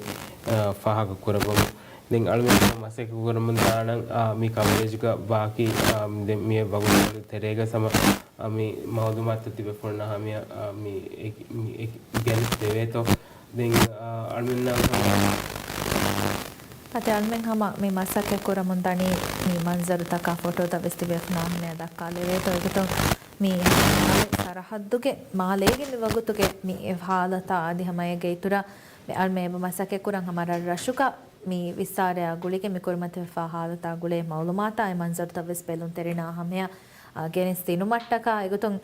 އާ، ފާހަގަ ކުރައްވަމުން. ދެން އަޅުގަނޑު މަސައްކަތް ކުރަމުން ދާނަން، އާ، މި ކަވަރޭޖްގަ ބާކީ، އާ، ދެން މި ވަގުތު ތެރޭގަ ހަމަ، އާ، މި މައުލޫމާތު ތިބޭފުޅުންނާ ހަމަޔަށް، އާ، މި އެކި، މި އެކި ގެނެސް ދެވޭތޯ. ދެން، އަ، އަޅުމެންނަށް ހަމަ. އަދި އަޅުމެން ހަމަ މި މަސައްކަތް ކުރަމުން ދަނީ މި މަންޒަރުތަކާ ފޮޓޯތައް ވެސް ތިބޭފުޅުންނާ ހަމަޔަށް ދައްކާލެވޭތޯ. އެގޮތުން މި ސަރަހައްދުގެ މާލޭގެ މި ވަގުތުގެ މި އެ ހާލަތާ އަދި ހަމަ އޭގެ އިތުރަށް މި އަޅުމެން އެބަ މަސައްކަތް ކުރަން ހަމަ ރަށްރަށުގަ މި ވިސާރަޔާ ގުޅިގެން މި ކުރިމަތިވެފާ ހާލަތާ ގުޅޭ މައުލޫމާތާ އެ މަންޒަރުތައް ވެސް ބެލުންތެރިންނާ ހަމަޔަށް، އަ، ގެނެސް ދިނުމަށްޓަކާ އެގޮތުން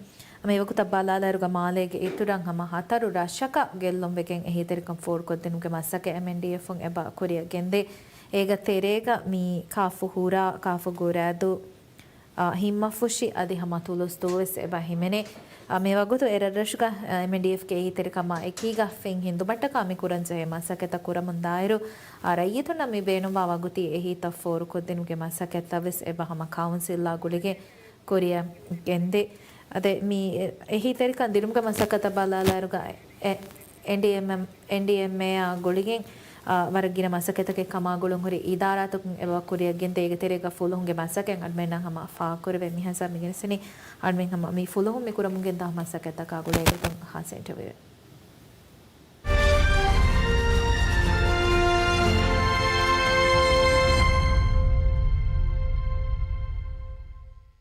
މި ވަގުތަށް ބަލާލާއިރުގަ މާލޭގެ އިތުރަށް ހަމަ ހަތަރު ރަށަކަށް ގެއްލުންވެގެން އެހީތެރިކަން ފޯރުކޮށްދިނުމުގެ މަސައްކަތް އެމްއެންޑީއެފުން އެބަ ކުރިއަށް ގެންދޭ. އޭގަ ތެރޭގަ މި ކާފު ހުރާ، ކާފު ގުރާދޫ، އާ، ހިންމަފުށި އަދި ހަމަ ތުލުސްދޫ ވެސް އެބަ ހިމެނޭ. އާ، މި ވަގުތު އެ ރަށްރަށުގަ، އާ، އެމްއެންޑީއެފްގެ އެހީތެރިކަމާ އެކީގަ ފެން ހިންދުމަށްޓަކާ މި ކުރަންޖެހޭ މަސައްކަތްތައް ކުރަމުން ދާއިރު، އާ، ރައްޔިތުންނަށް މި ބޭނުންވާ ވަގުތީ އެހީތައް ފޯރުކޮށްދިނުމުގެ މަސައްކަތްތައް ވެސް އެބަ ހަމަ ކައުންސިލްއާ ގުޅިގެން ކުރިއަށް ގެންދޭ. އަދި މި އެހީތެރިކަން ދިނުމުގެ މަސައްކަތަށް ބަލާލާއިރުގަ އެ، އެމްޑީއެމް، އެމްޑީއެމްއޭއާ ގުޅިގެން، އާ، ވަރަށް ގިނަ މަސައްކަތްތަކެއް ކަމާ ގުޅުންހުރި އިދާރާތަކުން އެބަ ކުރިއަށް ގެންދޭ. އޭގެ ތެރޭގަ ފުލުހުންގެ މަސައްކަތް އަޅުމެންނަށް ހަމަ ފާހަގަކުރެވޭ. މިހާ ސާމި ގެނެސްދިނީ އަޅުމެން ހަމަ މި ފުލުހުން މި ކުރަމުން ގެންދާ މަސައްކަތްތަކާ ގުޅޭގޮތުން ހާއްސަ އިންޓަވިއުއެއް.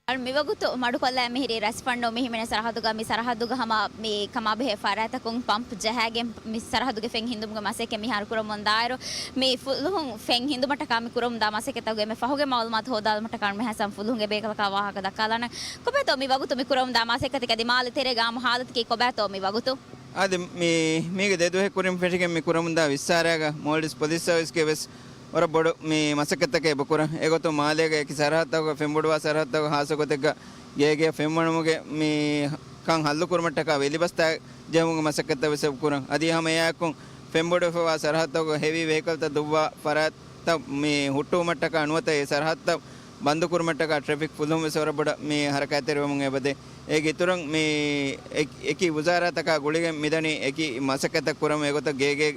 އަޅު މިވަގުތު މަޑުކޮށްލާ މިހިރީ ރަސްފަންނު މިހިމެނޭ ސަރަހައްދުގަ، މި ސަރަހައްދުގަ ހަމަ މި ކަމާބެހޭ ފަރާތްތަކުން ޕަމްޕް ޖަހާގެން މި ސަރަހައްދުގެ ފެން ހިންދުމުގެ މަސައްކަތް މިހާރު ކުރަމުން ދާއިރު، މި ފުލުހުން ފެން ހިންދުމަށްޓަކާ މި ކުރަމުންދާ މަސައްކަތްތަކުގެ އެންމެ ފަހުގެ މައުލޫމާތު ހޯދާލުމަށްޓަކާ މިހާ ސާމި ފުލުހުންގެ ބޭކަލަކާ ވާހަކަ ދައްކާލާނަން. ކޮބާތޯ މި ވަގުތު މި ކުރަމުންދާ މަސައްކަތަކީ އަދި މާލެ ތެރޭގަ އާއްމު ހާލަތަކީ ކޮބާތޯ މި ވަގުތު؟ އަދި މި، މީގެ ދެ ދުވަހެއް ކުރިން ފެށިގެން މި ކުރަމުންދާ ވިއްސާރައިގަ މޯލްޑިވްސް ޕޮލިސް ސަރވިސްގެ ވެސް ވަރަށް ބޮޑު މި މަސައްކަތްތަކެއް އެބަ ކުރަން. އެގޮތުން މާލޭގެ އެކި ސަރަހައްދުތަކުގަ ފެންބޮޑުވާ ސަރަހައްދުތަކުގަ ހާއްސަ ގޮތެއްގަ ގޭގެ ފެންވަނުމުގެ މި ކަން ހައްލު ކުރުމަށްޓަކާ ވެލިބަސްތައް ޖެހުމުގެ މަސައްކަތްތައް ވެސް އެބަ ކުރަން. އަދި ހަމަ އެއާއެކު ފެންބޮޑުވެފަވާ ސަރަހައްދުތަކުގަ ހެވީ ވެހިކަލްތައް ދުއްވާ ފަރާތްތައް މި ހުއްޓުވުމަށްޓަކާ ނުވަތަ އެ ސަރަހައްދުތައް ބަންދު ކުރުމަށްޓަކާ ޓްރެފިކް ފުލުހުން ވެސް ވަރަށް ބޮޑަށް މި ހަރަކާތްތެރިވަމުން އެބަދޭ. އޭގެ އިތުރަށް މި އެކި، އެކި ވުޒާރާތަކާ ގުޅިގެން މިދަނީ އެކި މަސައްކަތްތައް ކުރަމުން. އެގޮތަށް ގޭގޭ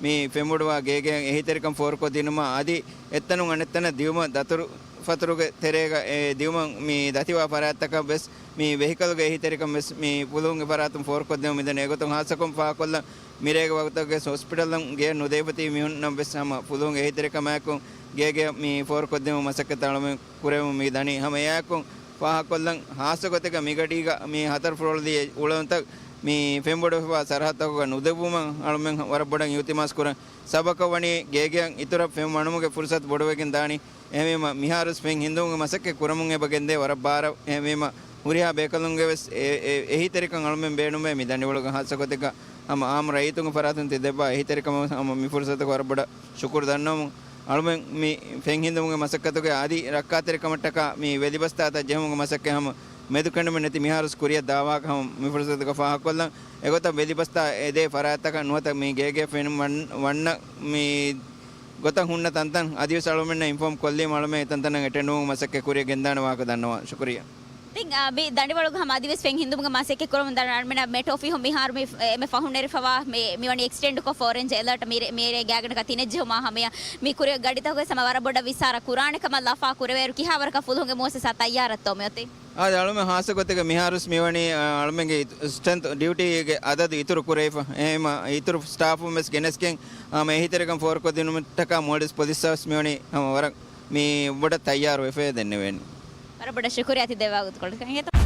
މި ފެންބޮޑުވާ ގޭގެ އެހީތެރިކަން ފޯރުކޮށް ދިނުމަށް އަދި އެއްތަނުން އަނެއްތަނަށް ދިއުމަށް ދަތުރު ފަތުރުގެ ތެރޭގަ އެ ދިއުމަށް މި ދަތިވާ ފަރާތްތަކަށް ވެސް މި ވެހިކަލުގެ އެހީތެރިކަން ވެސް މި ފުލުހުންގެ ފަރާތުން ފޯރުކޮށްދެމުން މިދަނީ. އެގޮތުން ހާއްސަކޮށް ފާހަގަކޮށްލަން މިރޭގެ ވަގުތަކުގެ ހޮސްޕިޓަލުން ގެޔަށް ނުދެވިފަތި މީހުންނަށް ވެސް ހަމަ ފުލުހުންގެ އެހީތެރިކަމާއެކު ގޭގެޔަށް މި ފޯރުކޮށްދެމުން މަސައްކަތް އަޅަމެން ކުރެވެމުން މި ދަނީ. ހަމަ އެއާއެކު ފާހަގަކޮށްލަން ހާއްސަ ގޮތެއްގަ މިގަޑީގަ މި ހަތަރު ފުލޯޅު ދިޔަ އުޅެންތައް މި ފެންބޮޑުވެފަވާ ސަރަހައްދުތަކުގަ ނުދެއްވުމަށް އަޅަމެން ވަރަށް ބޮޑަށް އިލްތިމާސް ކުރަން. ސަބަބަކަށް ވަނީ ގޭގެއަށް އިތުރަށް ފެން ވަނުމުގެ ފުރުސަތު ބޮޑުވެގެން ދާނީ. އެހެންވީމަ، މިހާރުވެސް ފެން ހިންދުމުގެ މަސައްކަތް ކުރަމުން އެބަ ގެންދޭ ވަރަށް ބާރަށް. އެހެންވީމަ، ހުރިހާ ބޭކަލުންގެ ވެސް އެ، އެ، އެހީތެރިކަން އަޅަމެން ބޭނުމޭ މި ދަނޑިވަޅުގަ ހާއްސަ ގޮތެއްގަ ހަމަ އާއްމު ރައްޔިތުންގެ ފަރާތުން ތި ދެއްވާ އެހީތެރިކަމަށް ހަމަ މި ފުރުސަތުގަ ވަރަށް ބޮޑަށް ޝުކުރު ދަންނަވަމުން، އަޅުމެން މި ފެން ހިންދުމުގެ މަސައްކަތުގެ އަދި ރައްކާތެރިކަމަށްޓަކާ މި ވެލިބަސްތާތައް ޖެހުމުގެ މަސައްކަތް ހަމަ މެދުކެނޑުމެއް ނެތި މިހާރުސް ކުރިއަށް ދާވާކަށް ހަމަ މި ފުރުސަތުގަ ފާހަގަކޮށްލަން. އެގޮތަށް ވެލިބަސްތާ އެދޭ ފަރާތްތަކަށް ނުވަތަ މި ގޭގެ ފެން ވަން، ވަންނަ މި ގޮތަށް ހުންނަ ތަންތަން އަދިވެސް އަޅުމެންނަށް އިންފޯމް ކޮށްލީމަ އަޅުމެން އެތަންތަނަށް އެޓެންޑުވުމުގެ މަސައްކަތް ކުރިއަށް ގެންދާނެ ވާހަކަ ދަންނަވާ. ޝުކުރިއްޔާ. ތިން، އާ، މި ދަނޑިވަޅުގަ ހަމަ އަދިވެސް ފެން ހިންދުމުގެ މަސައްކަތް ކުރަމުން ދަންނަވަން އަޅުމެންނަށް މެޓް އޮފީހުން މިހާރު މި، އެ، އެންމެ ފަހުން ނެރެފަވާ މި، މިވަނީ އެކްސްޓެންޑްކޮށް އޮރެންޖް އެލާޓް މިރޭ، މިރޭ ގާތްގަނޑަކަށް ތިނެއްޖެހުމާ ހަމަޔަށް މި ކުރިއަށް ގަޑިތަކުގެ ހަމަ ވަރަށް ބޮޑަށް ވިސާރަ ކުރާނެ ކަމަށް ލަފާ ކުރެވޭއިރު ކިހާވަރަކަށް ފުލުހުންގެ މުއައްސަސާ ތައްޔާރަށްތޯ މިއޮތީ؟ އާދެ، އަޅުމެން ހާއްސަ ގޮތެއްގަ މިހާރުސް މިވަނީ، އަ، އަޅުމެންގެ ސްޓްރެންތު ޑިއުޓީގެ އަދަދު އިތުރު ކުރެވިފަ. އެހެންވީމަ، އިތުރު ސްޓާފުން ވެސް ގެނެސްގެން، އަ، މި އެހީތެރިކަން ފޯރުކޮށްދިނުމަށްޓަކާ މޯލްޑިވްސް ޕޮލިސް ސާވިސް މިވަނީ ހަމަ ވަރަށް މި ބޮޑަށް ތައްޔާރުވެފައޭ ދެންނެވޭނީ. ވަރަށް ބޮޑަށް ޝުކުރިއްޔާ ތި ދެއްވާ ގޮތުކޮޅަކަށް.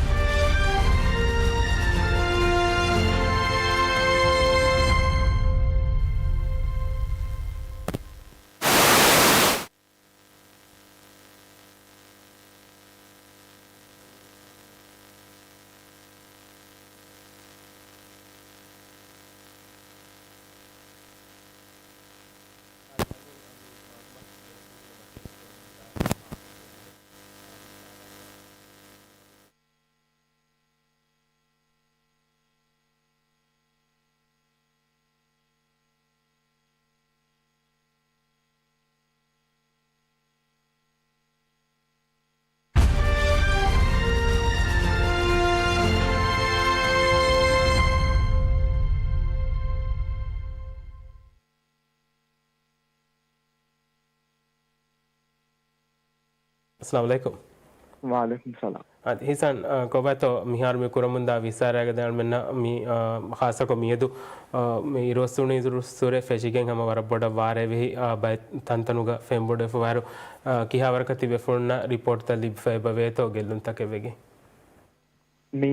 އައްސަލާމު ޢަލައިކުމް. ވަޢަލައިކުމް ސަލާމް. އަދި ހިސާން، އަ، ކޮބާތޯ މިހާރު މި ކުރަމުންދާ ވިސާރާގެ ދެން އަޅުމެންނަށް މި، އަ، ޚާއްޞަކޮށް މިއަދު، އަ، މި އިރުއޮއްސުނު އިރުއޮއްސުރެ ފެށިގެން ހަމަ ވަރަށް ބޮޑަށް ވާރޭ ވެހި، އަ، ބައެއް ތަންތަނުގަ ފެންބޮޑުވެފަ ވާއިރު، އަ، ކިހާވަރަކަށް ތި ވެފުޅުންނަށް ރިޕޯޓްތައް ލިބިފަ އެބަ ވޭތޯ ގެއްލުންތަކެއް ވެގެން؟ މި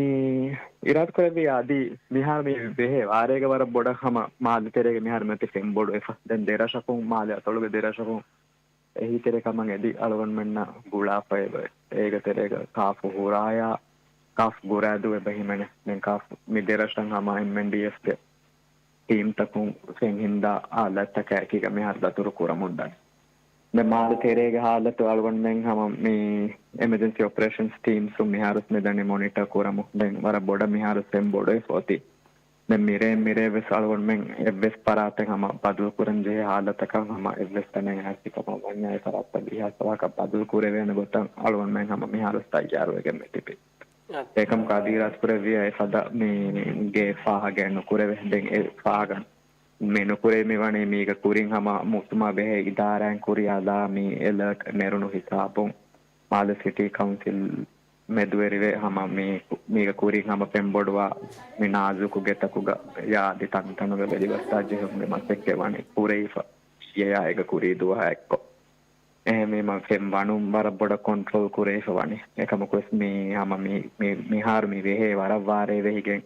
އިރާދަކުރެއްވިއްޔާ އަދި މިހާރު މި ބެހޭ ވާރޭގަ ވަރަށް ބޮޑަށް ހަމަ މާލެ ތެރޭގަ މިހާރު މިއޮތީ ފެންބޮޑުވެފަ. ދެން ދެރަށަކުން މާލެ އަތޮޅުގެ ދެރަށަކުން އެހީތެރިކަމަށް އެދި އަޅުގަނޑުމެންނަށް ގުޅާފަ އެބަ. އޭގެ ތެރޭގަ ކާފު ހުރާޔާ، ކާފު ގުރާދޫ އެބަ ހިމެނޭ. ދެން ކާފު މި ދެރަށަށް ހަމަ އެމްއެންޑީއެފްގެ ޓީމްތަކުން ފެން ހިންދާ އާލާތްތަކާ އެކީގަ މިހާރު ދަތުރު ކުރަމުންދަނީ. ދެން މާލެ ތެރޭގެ ހާލަތު އަޅުގަނޑުމެން ހަމަ މި އެމަޖެންސީ އޮޕަރޭޝަންސް ޓީމްސުން މިހާރު މިދަނީ މޮނިޓަ ކުރަމުން. ދެން ވަރަށް ބޮޑަށް މިހާރު ފެން ބޮޑުވެފަ އޮތީ. ދެން މިރޭ، މިރޭ ވެސް އަޅުގަނޑުމެން އެއްވެސް ފަރާތެއް ހަމަ ބަދަލު ކުރަން ޖެހޭ ހާލަތަކަށް ހަމަ އެއްވެސް ތަނެއް އައިސް ކަމަށް ވަންޏާ އެ ފަރާތްތައް ވީހާސް ވަރަކަށް ބަދަލު ކުރެވޭނެ ގޮތަށް އަޅުގަނޑުމެން ހަމަ މިހާރު ތައްޔާރުވެގެން މި ތިބީ. އެކަމަކު އަދި އިރާދަކުރެއްވިއްޔާ އެފަދަ މި ގޭ ފާހަގައެއް ނުކުރެވޭ. ދެން އެ ފާހަގަ މި ނުކުރެވި މި ވަނީ މީގަ ކުރިން ހަމަ މޫސުމާ ބެހޭ އިދާރާއިން ކުރިއަށް ލާ މި އެލާޓް ނެރުނު ހިސާބުން މާލެ ސިޓީ ކައުންސިލް މެދުވެރިވެ ހަމަ މި، މީގަ ކުރިން ހަމަ ފެންބޮޑުވާ މި ނާޒުކު ގެތަކުގަ ޔާ އަދި ތަންތަނުގަ ވެލިބަސްތާ ޖެހުމުގެ މަސައްކަތް ވަނީ ކުރެވިފަ އިއްޔެޔާ އޭގަ ކުރީ ދުވަހާ އެއްކޮށް. އެހެންވީމަ ފެން ވަނުން ވަރަށް ބޮޑަށް ކޮންޓްރޯލް ކުރެވިފަ ވަނީ. އެކަމަކުވެސް މި ހަމަ މި، މި، މިހާރު މި ވެހޭ ވަރަށް ވާރޭ ވެހިގެން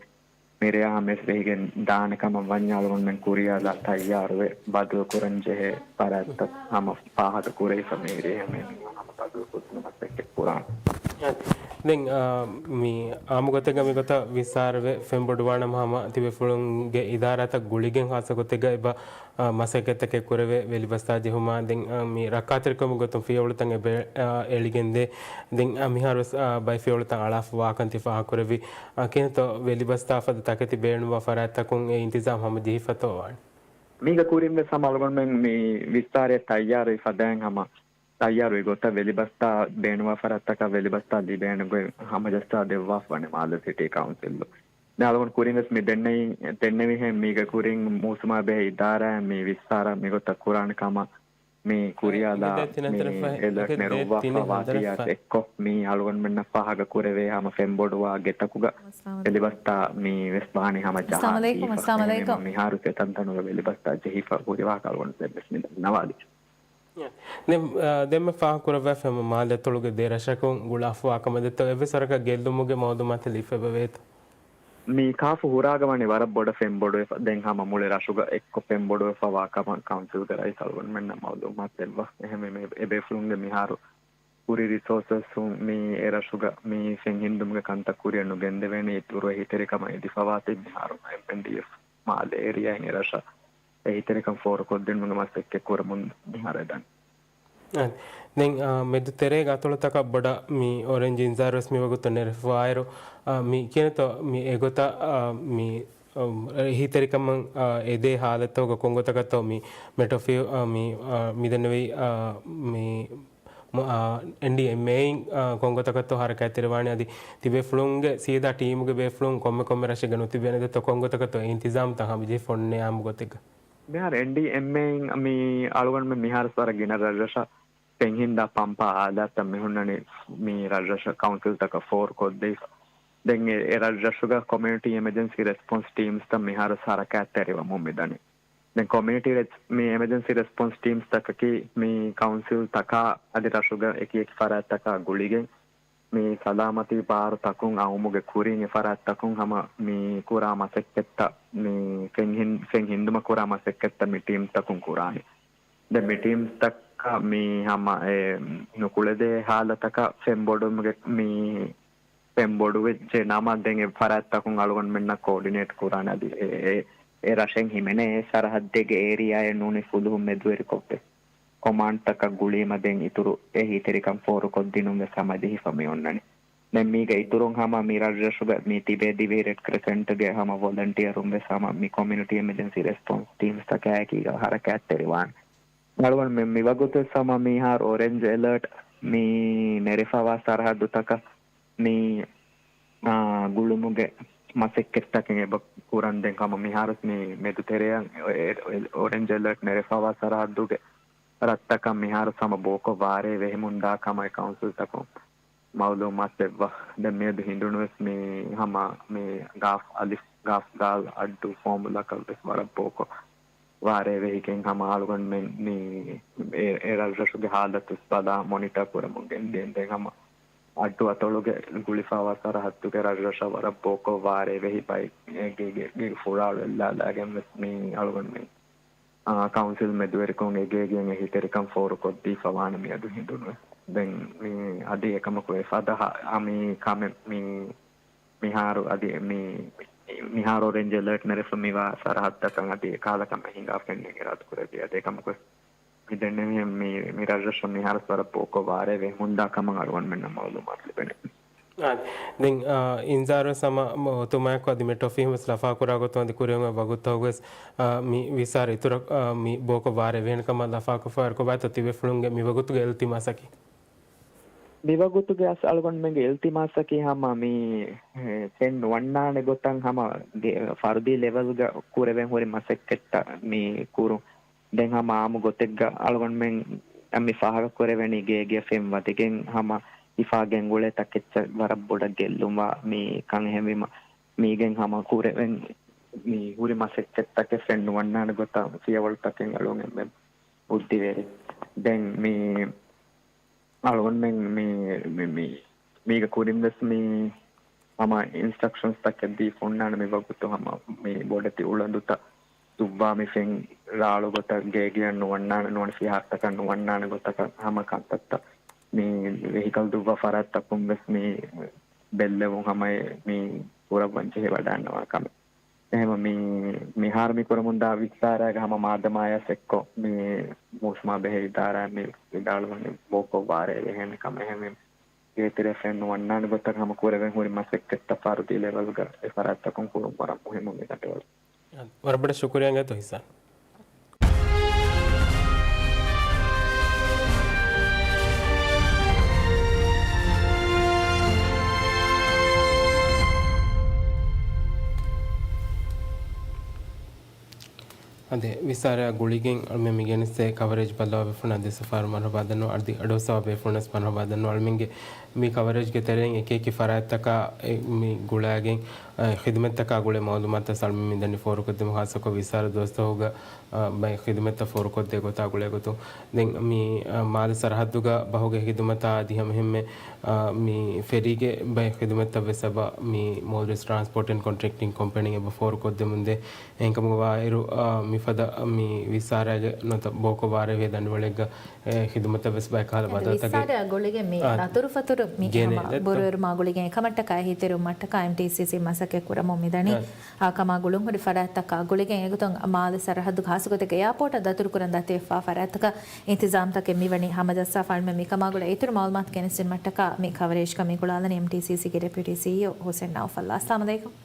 މިރެޔާ ހަމަޔަސް ވެހިގެން ދާނެ ކަމަށް ވަންޏާ އަޅުގަނޑުމެން ކުރިއަށް ލާ ތައްޔާރުވެ ބަދަލު ކުރަން ޖެހޭ ފަރާތްތައް ހަމަ ފާހަގަ ކުރެވިފަ މިހިރީ ހަމަ ބަދަލު ކުރުމަށް މަސައްކަތް ކުރާނެ. ދެން، އާ، މި އާއްމު ގޮތެއްގަ މިގޮތަށް ވިސާރަވެ ފެންބޮޑުވާނަމަ ހަމަ ތިބޭފުޅުންގެ އިދާރާތައް ގުޅިގެން ހާއްސަ ގޮތެއްގަ އެބަ އާ، މަސައްކަތްތަކެއް ކުރެވޭ ވެލިބަސްތާ ޖެހުމާ، ދެން، އާ، މި ރައްކާތެރިކަމުގެ ގޮތުން ފިޔަވަޅުތައް އެބަ، އާ، އެޅިގެންދޭ. ދެން، އާ، މިހާރުވެސް، އާ، ބައެއް ފިޔަވަޅުތައް އަޅާފަ ވާކަން ތި ފާހަގަކުރެއްވި. އާ، ކިހިނެއްތޯ ވެލިބަސްތާ ފަދަ ތަކެތި ބޭނުންވާ ފަރާތްތަކުން އެ އިންތިޒާމް ހަމަޖެހިފަތޯ ވާނެ؟ މީގަ ކުރިންވެސް ހަމަ އަޅުގަނޑުމެން މި ވިސްތާރައަށް ތައްޔާރުވި ފަދައިން ހަމަ ތައްޔާރުވި ގޮތަށް ވެލިބަސްތާ ބޭނުންވާ ފަރާތްތަކަށް ވެލިބަސްތާ ލިބޭނެ ގޮތް ހަމަޖައްސާ ދެއްވާފަ ވަނީ މާލެ ސިޓީ ކައުންސިލުން. ދެން އަޅުގަނޑު ކުރިންވެސް މި ދެންނެވި، ދެންނެވިހެން މީގަ ކުރިން މޫސުމާ ބެހޭ އިދާރާއިން މި ވިސްތާރަ މިގޮތަށް ކުރާނެ ކަމަށް މި ކުރިޔާލާ މި އެލަރޓް ނެރުއްވާފަ ވާތީއާ އެއްކޮށް މި އަޅުގަނޑުމެންނަށް ފާހަގަ ކުރެވޭ ހަމަ ފެންބޮޑުވާ ގެތަކުގަ އެލިބަސްތާ މި ވެސް ވާނީ ހަމަ ޖަހާ ހިއްވީފަ. އެހެންވީމަ މިހާރު އެތަންތަނުގަ އެލިބަސްތާ ޖެހިފަ ހުރި ވާހަކަ އަޅުގަނޑު ދެން ވެސް މި ދަންނަވާލި. ދެން، އާ، ދެންމެ ފާހަގަކުރައްވާފަ މާލެ އަތޮޅުގެ ދެ ރަށަކުން ގުޅާފަވާ ކަމަށް ދެއްތޯ އެއްވެސް ވަރަކަށް ގެއްލުމުގެ މައުލޫމާތެއް ލިބިފައިވޭތޯ؟ މި ކާފު ހުރާގަ ވަނީ ވަރަށް ބޮޑަށް ފެންބޮޑުވެފަ، ދެން ހަމަ މުޅި ރަށުގަ އެއްކޮށް ފެންބޮޑުވެފަވާ ކަމަށް ކައުންސިލްގެ ރައީސް އަޅުގަނޑުމެންނަށް މައުލޫމާތު ދެއްވާ. އެހެންވީމަ އެ ބޭފުޅުންގެ މިހާރު ހުރި ރިސޯސަސް މި އެ ރަށުގަ މި ފެން ހިންދުމުގެ ކަންތައް ކުރިއަށް ނުގެންދެވޭނެ އިތުރު އެހީތެރިކަމަށް އެދިފަވާތީ މިހާރު އެމްއެންޑީއެފް މާލެ އޭރިއާއިން އެ ރަށަށް އެހީތެރިކަން ފޯރުކޮށްދިނުމުގެ މަސައްކަތް ކުރަމުން މިހާރު އެދަނީ. އާ، ދެން، އާ، މެދު ތެރޭގެ އަތޮޅުތަކަށް ބޮޑަށް މި އޮރެންޖް އިންޒާރު ވެސް މިވަގުތު ނެރެފަވާއިރު، އާ، މި ކިހިނެއްތޯ މި އެގޮތަށް، އާ، މި، އަ، އެހީތެރިކަމަށް، އާ، އެދޭ ހާލަތުގަ ކޮންގޮތަކަށްތޯ މި މެޓްރޮފި، އާ، މި، އާ، މިދެންނެވި، އާ، މި އެންޑީއެމްއޭއިން، އާ، ކޮންގޮތަކަށްތޯ ހަރަކާތްތެރިވާނީ އަދި ތިބޭފުޅުންގެ ސީދާ ޓީމުގެ ބޭފުޅުން ކޮންމެ ކޮންމެ ރަށެއްގަ ނުތިބޭނެ ދެއްތޯ ކޮންގޮތަކަށްތޯ އިންތިޒާމްތައް ހަމަޖެހިފަ އޮންނަ އާއްމު ގޮތެއްގަ؟ މިހާރު އެންޑީއެމްއޭއިން މި އަޅުގަނޑުމެން މިހާރު ވަރަށް ގިނަ ރަށްރަށަށް ފެން ހިންދާ ޕަމްޕާ އާލާތްތައް މި ހުންނަނީ މި ރަށްރަށަށް ކައުންސިލްތަކަށް ފޯރުކޮށްދީފަ. ދެން އެ، އެ ރަށްރަށުގަ ކޮމިއުނިޓީ އެމަޖެންސީ ރެސްޕޮންސް ޓީމްސްތައް މިހާރު ހަރަކާތްތެރިވަމުން މިދަނީ. ދެން ކޮމިއުނިޓީ ރެސް-، މި އެމަޖެންސީ ރެސްޕޮންސް ޓީމްސްތަކަކީ މި ކައުންސިލްތަކާ އަދި ރަށުގެ އެކި އެކި ފަރާތްތަކާ ގުޅިގެން މި ސަލާމަތީ ބާރުތަކުން އައުމުގެ ކުރިން އެ ފަރާތްތަކުން ހަމަ މި ކުރާ މަސައްކަތްތައް، މި ފެން ހިން-، ފެން ހިންދުމަށް ކުރާ މަސައްކަތްތައް މި ޓީމްތަކުން ކުރާނެ. ދެން މި ޓީމްތަކަށް މި ހަމަ އެ ނުކުޅެދޭ ހާލަތަކަށް ފެންބޮޑުމުގެ މި ފެންބޮޑުވެއްޖެ ނަމަ، ދެން އެ ފަރާތްތަކުން އަޅުގަނޑުމެންނަށް ކޯޑިނޭޓް ކުރާނެ އަދި އެ، އެ، އެ ރަށެއް ހިމެނޭ އެ ސަރަހައްދެއްގެ އޭރިއާއެއް ނޫނީ ފުލުހުން މެދުވެރިކޮށްވެ ކޮމާންޑްތަކަށް ގުޅީމަ ދެން އިތުރު އެހީތެރިކަން ފޯރުކޮށްދިނުން ވެސް ހަމަޖެހިފަ މި އޮންނަނީ. ދެން މީގެ އިތުރުން ހަމަ މި ރަށްރަށުގަ މި ތިބޭ ދިވެހި ރެޑް ކްރެސެންޓްގެ ހަމަ ވޮލަންޓިއަރުން ވެސް ހަމަ މި ކޮމިއުނިޓީ އެމަޖެންސީ ރެސްޕޮންސް ޓީމްސްތަކާއެކީގަ ހަރަކާތްތެރިވާނެ. އަޅުގަނޑު މި، މިވަގުތު ވެސް ހަމަ މިހާރު އޮރެންޖް އެލާޓް މި ނެރެފަވާ ސަރަހައްދުތަކަށް މި، އާ، ގުޅުމުގެ މަސައްކަތްތަކެއް އެބަ ކުރަން. ދެން ހަމަ މިހާރު މި މެދުތެރެއަށް އެ، އެ، އެ، އޮރެންޖް އެލާޓް ނެރެފަވާ ސަރަހައްދުގެ ރަށްތަކަށް މިހާރު ހަމަ ބޯކޮށް ވާރޭ ވެހިމުންދާ ކަމަށް އެ ކައުންސިލްތަކުން މައުލޫމާތު ދެއްވާ. ދެން މިއަދު ހިނދުނު ވެސް މި ހަމަ މި ގާފް އަލިފް، ގާފް ގާލް އައްޑޫ ފޯމުލަކަށް ވެސް ވަރަށް ބޯކޮށް ވާރޭ ވެހިގެން ހަމަ އަޅުގަނޑުމެން މި އެ، އެ ރަށްރަށުގެ ހާލަތު ވެސް ބަލާ މޮނިޓަ ކުރަމުން ގެންދިޔަ. ދެން ހަމަ އައްޑޫ އަތޮޅުގެ ގުޅިފަވާ ސަރަހައްދުގެ ރަށްރަށަށް ވަރަށް ބޯކޮށް ވާރޭ ވެހި ބައެއް ގޭގެ، ގޭގެ ފުރާޅު އެއްލާލާގެން ވެސް މި އަޅުގަނޑުމެން، އާ، ކައުންސިލް މެދުވެރިކޮށް އެގޭގެން އެހީތެރިކަން ފޯރުކޮށްދީފަ ވާނެ މިއަދު ހިނދުނު. ދެން މި އަދި އެކަމަކު އެފަދަ ހަ-، އާ، މި ކަމެއް މި މިހާރު އަދި މި، މިހާރު އޮރެންޖް އެލާޓް ނެރެފަ މިވާ ސަރަހައްދަކަށް އަދި ކާލަކަށް ހިނގާފައެއް އިރާދަކުރެއްވި. އަދި އެކަމަކު މި ދެންނެވިހެން މި، މި ރަށްރަށުން މިހާރު ވަރަށް ބޯކޮށް ވާރޭ ވެހިމުންދާ ކަމަށް އަޅުގަނޑުމެންނަށް މައުލޫމާތު ލިބެނެ. އާ، ދެން، އާ، އިންޒާރު ވެސް ހަމަ އޮތުމާއެކު އަދި މެޓްރޮފީން ވެސް ލަފާކުރާ ގޮތުން އަދި ކުރިއަށް އޮތް ވަގުތުތަކުގަ ވެސް، އާ، މި ވިސާރަ އިތުރަށް، އާ، މި ބޯކޮށް ވާރޭ ވެހޭނެ ކަމަށް ލަފާކޮށްފައި އިރު ކޮބާތޯ ތިބޭފުޅުންގެ މިވަގުތުގެ އިލްތިމާސަކީ؟ މިވަގުތުގެ އަސް އަޅުގަނޑުމެންގެ އިލްތިމާސަކީ ހަމަ މި، އެ، ފެން ނުވަންނާނެ ގޮތަށް ހަމަ ގެ-، ފަރުދީ ލެވެލްގަ ކުރެވެން ހުރި މަސައްކަތްތައް މި ކުރުން. ދެން ހަމަ އާއްމު ގޮތެއްގަ އަޅުގަނޑުމެން މި ފާހަގަ ކުރެވެނީ ގޭގެ ފެން ވަދެގެން ހަމަ ހިފާ ގެންގުޅޭ ތަކެއްޗަށް ވަރަށް ބޮޑަށް ގެއްލުންވާ މި ކަން. އެހެންވީމަ މީގެން ހަމަ ކުރެވެން މި ހުރި މަސައްކަތްތަކެއް ފެން ނުވަންނާނެ ގޮތަށް ފިޔަވަޅުތަކެއް އަޅުން އެންމެ ބުއްދިވެރި. ދެން މި އަޅުގަނޑުމެން މި، މި، މި، މީގެ ކުރިން ވެސް މި ހަމަ އިންސްޓްރަކްޝަންސް ތަކެއް ދީފަ ހުންނާނެ މި ވަގުތު ހަމަ މި ބޮޑެތި އުޅަނދުތައް ދުއްވާ މި ފެން ރާޅު ގޮތަށް ގޭގެއަށް ނުވަންނާނެ، ނުވަން ފިހާރަތަކަށް ނުވަންނާނެ ގޮތަކަށް ހަމަ ކަންތައްތައް މި ވެހިކަލް ދުއްވާ ފަރާތްތަކުން ވެސް މި ބެއްލެވުން ހަމަ މި ކުރައްވަން ޖެހިވަޑައިގަންނަވާ ކަމެއް. އެހެންވެ، މި، މިހާރު މި ކުރަމުންދާ ވިއްސާރައިގަ ހަމަ މާދަމާޔަސް އެއްކޮށް، މި މޫސުމާ ބެހޭ އިދާރާ މި ވިދާޅުވަނީ ބޯކޮށް ވާރޭ ވެހޭނެ ކަމަށް. އެހެންވެ، ގޭތެރެ ފެން ނުވަންނާނެ ގޮތަށް ހަމަ ކުރެވެން ހުރި މަސައްކަތްތައް ފަރުދީ ލެވެލްގަ އެ ފަރާތްތަކުން ކުރުން ވަރަށް މުހިއްމު މި ދަނޑިވަޅު. ވަރަށް ބޮޑަށް ޝުކުރިޔާ އިނގޭތޯ ހިސާން. އަދި ވިސާރައާ ގުޅިގެން އަޅުމެން މި ގެނެސްދޭ ކަވަރޭޖް ބައްލަވާ ބޭފުޅުންނަށް ދެ ސަފާރު މަރުހަބާ ދަންނަވަން. އަދި އަޑުއައްސަވާ ބޭފުޅުންނަށް ވެސް މަރުހަބާ ދަންނަވަން. އަޅުމެންގެ މި ކަވަރޭޖްގެ ތެރެއިން އެކި އެކި ފަރާތްތަކާ އެ މި ގުޅާގެން، އަ، ޚިދުމަތްތަކާ ގުޅޭ މައުލޫމާތު އަޅުމެން މިދަނީ ފޯރުކޮށްދެމުން. ޚާއްޞަކޮށް ވިސާރަ ދުވަސްތަކުގަ، އަ، ބައެއް ޚިދުމަތްތައް ފޯރުކޮށްދޭ ގޮތާ ގުޅޭ ގޮތުން. ދެން މި، އަ، މާލެ ސަރަހައްދުގަ ބަހުގެ ޚިދުމަތާ އަދި ހަމަ އެހެންމެ، އަ، މި ފެރީގެ ބައެއް ޚިދުމަތްތައް ވެސް އެބަ މި މޯލްޑިވްސް ޓްރާންސްޕޯޓް އެންޑް ކޮންޓްރެކްޓިން ކޮމްޕެނީން އެބަ ފޯރުކޮށްދެމުންދޭ. އެހެންކަމުގަ ވާއިރު، އާ، މިފަދަ މި ވިސާރާގެ ނުވަތަ ބޯކޮށް ވާރޭ ވިހޭ ދަނޑިވަޅެއްގަ، އެ، ޚިދުމަތަށް ވެސް ބައެއް ކަހަލަ އަދި ބަދަލުތަކެއް، ވިސާރާ ގުޅިގެން މި އާ، ދަތުރުފަތުރު މި ހަމަ ގެނެދެއްތޯ؟ ބުރުއެރުމާ ގުޅިގެން އެކަމަށްޓަކާ އެހީތެރިވުމަށްޓަކާ އެމްޓީސީސީ މަސައްކަތް ކުރަމުން މިދަނީ. އާ، އާ ކަމާ ގުޅުންހުރި ފަރާތްތަކާ ގުޅިގެން އެގޮތުން މާލެ ސަރަހައްދުގަ ޚާއްޞަގޮތެއްގަ އެއާޕޯޓަށް ދަތުރުކުރަން ދަތިވެފާ ފަރާތްތަކަށް އިންތިޒާމްތަކެއް މިވަނީ ހަމަޖައްސާފަ. އަޅުމެން މިކަމާ ގުޅޭ އިތުރު މައުލޫމާތު ގެނެސްދިނުމަށްޓަކާ މި ކަވަރޭޖްގަ މި ގުޅާލަނީ އެމްޓީސީސީގެ ޑެޕިއުޓީ ސީއީއޯ ހުސެން ނައުފަލް. އައްސަލާމު ޢަލައިކުމް.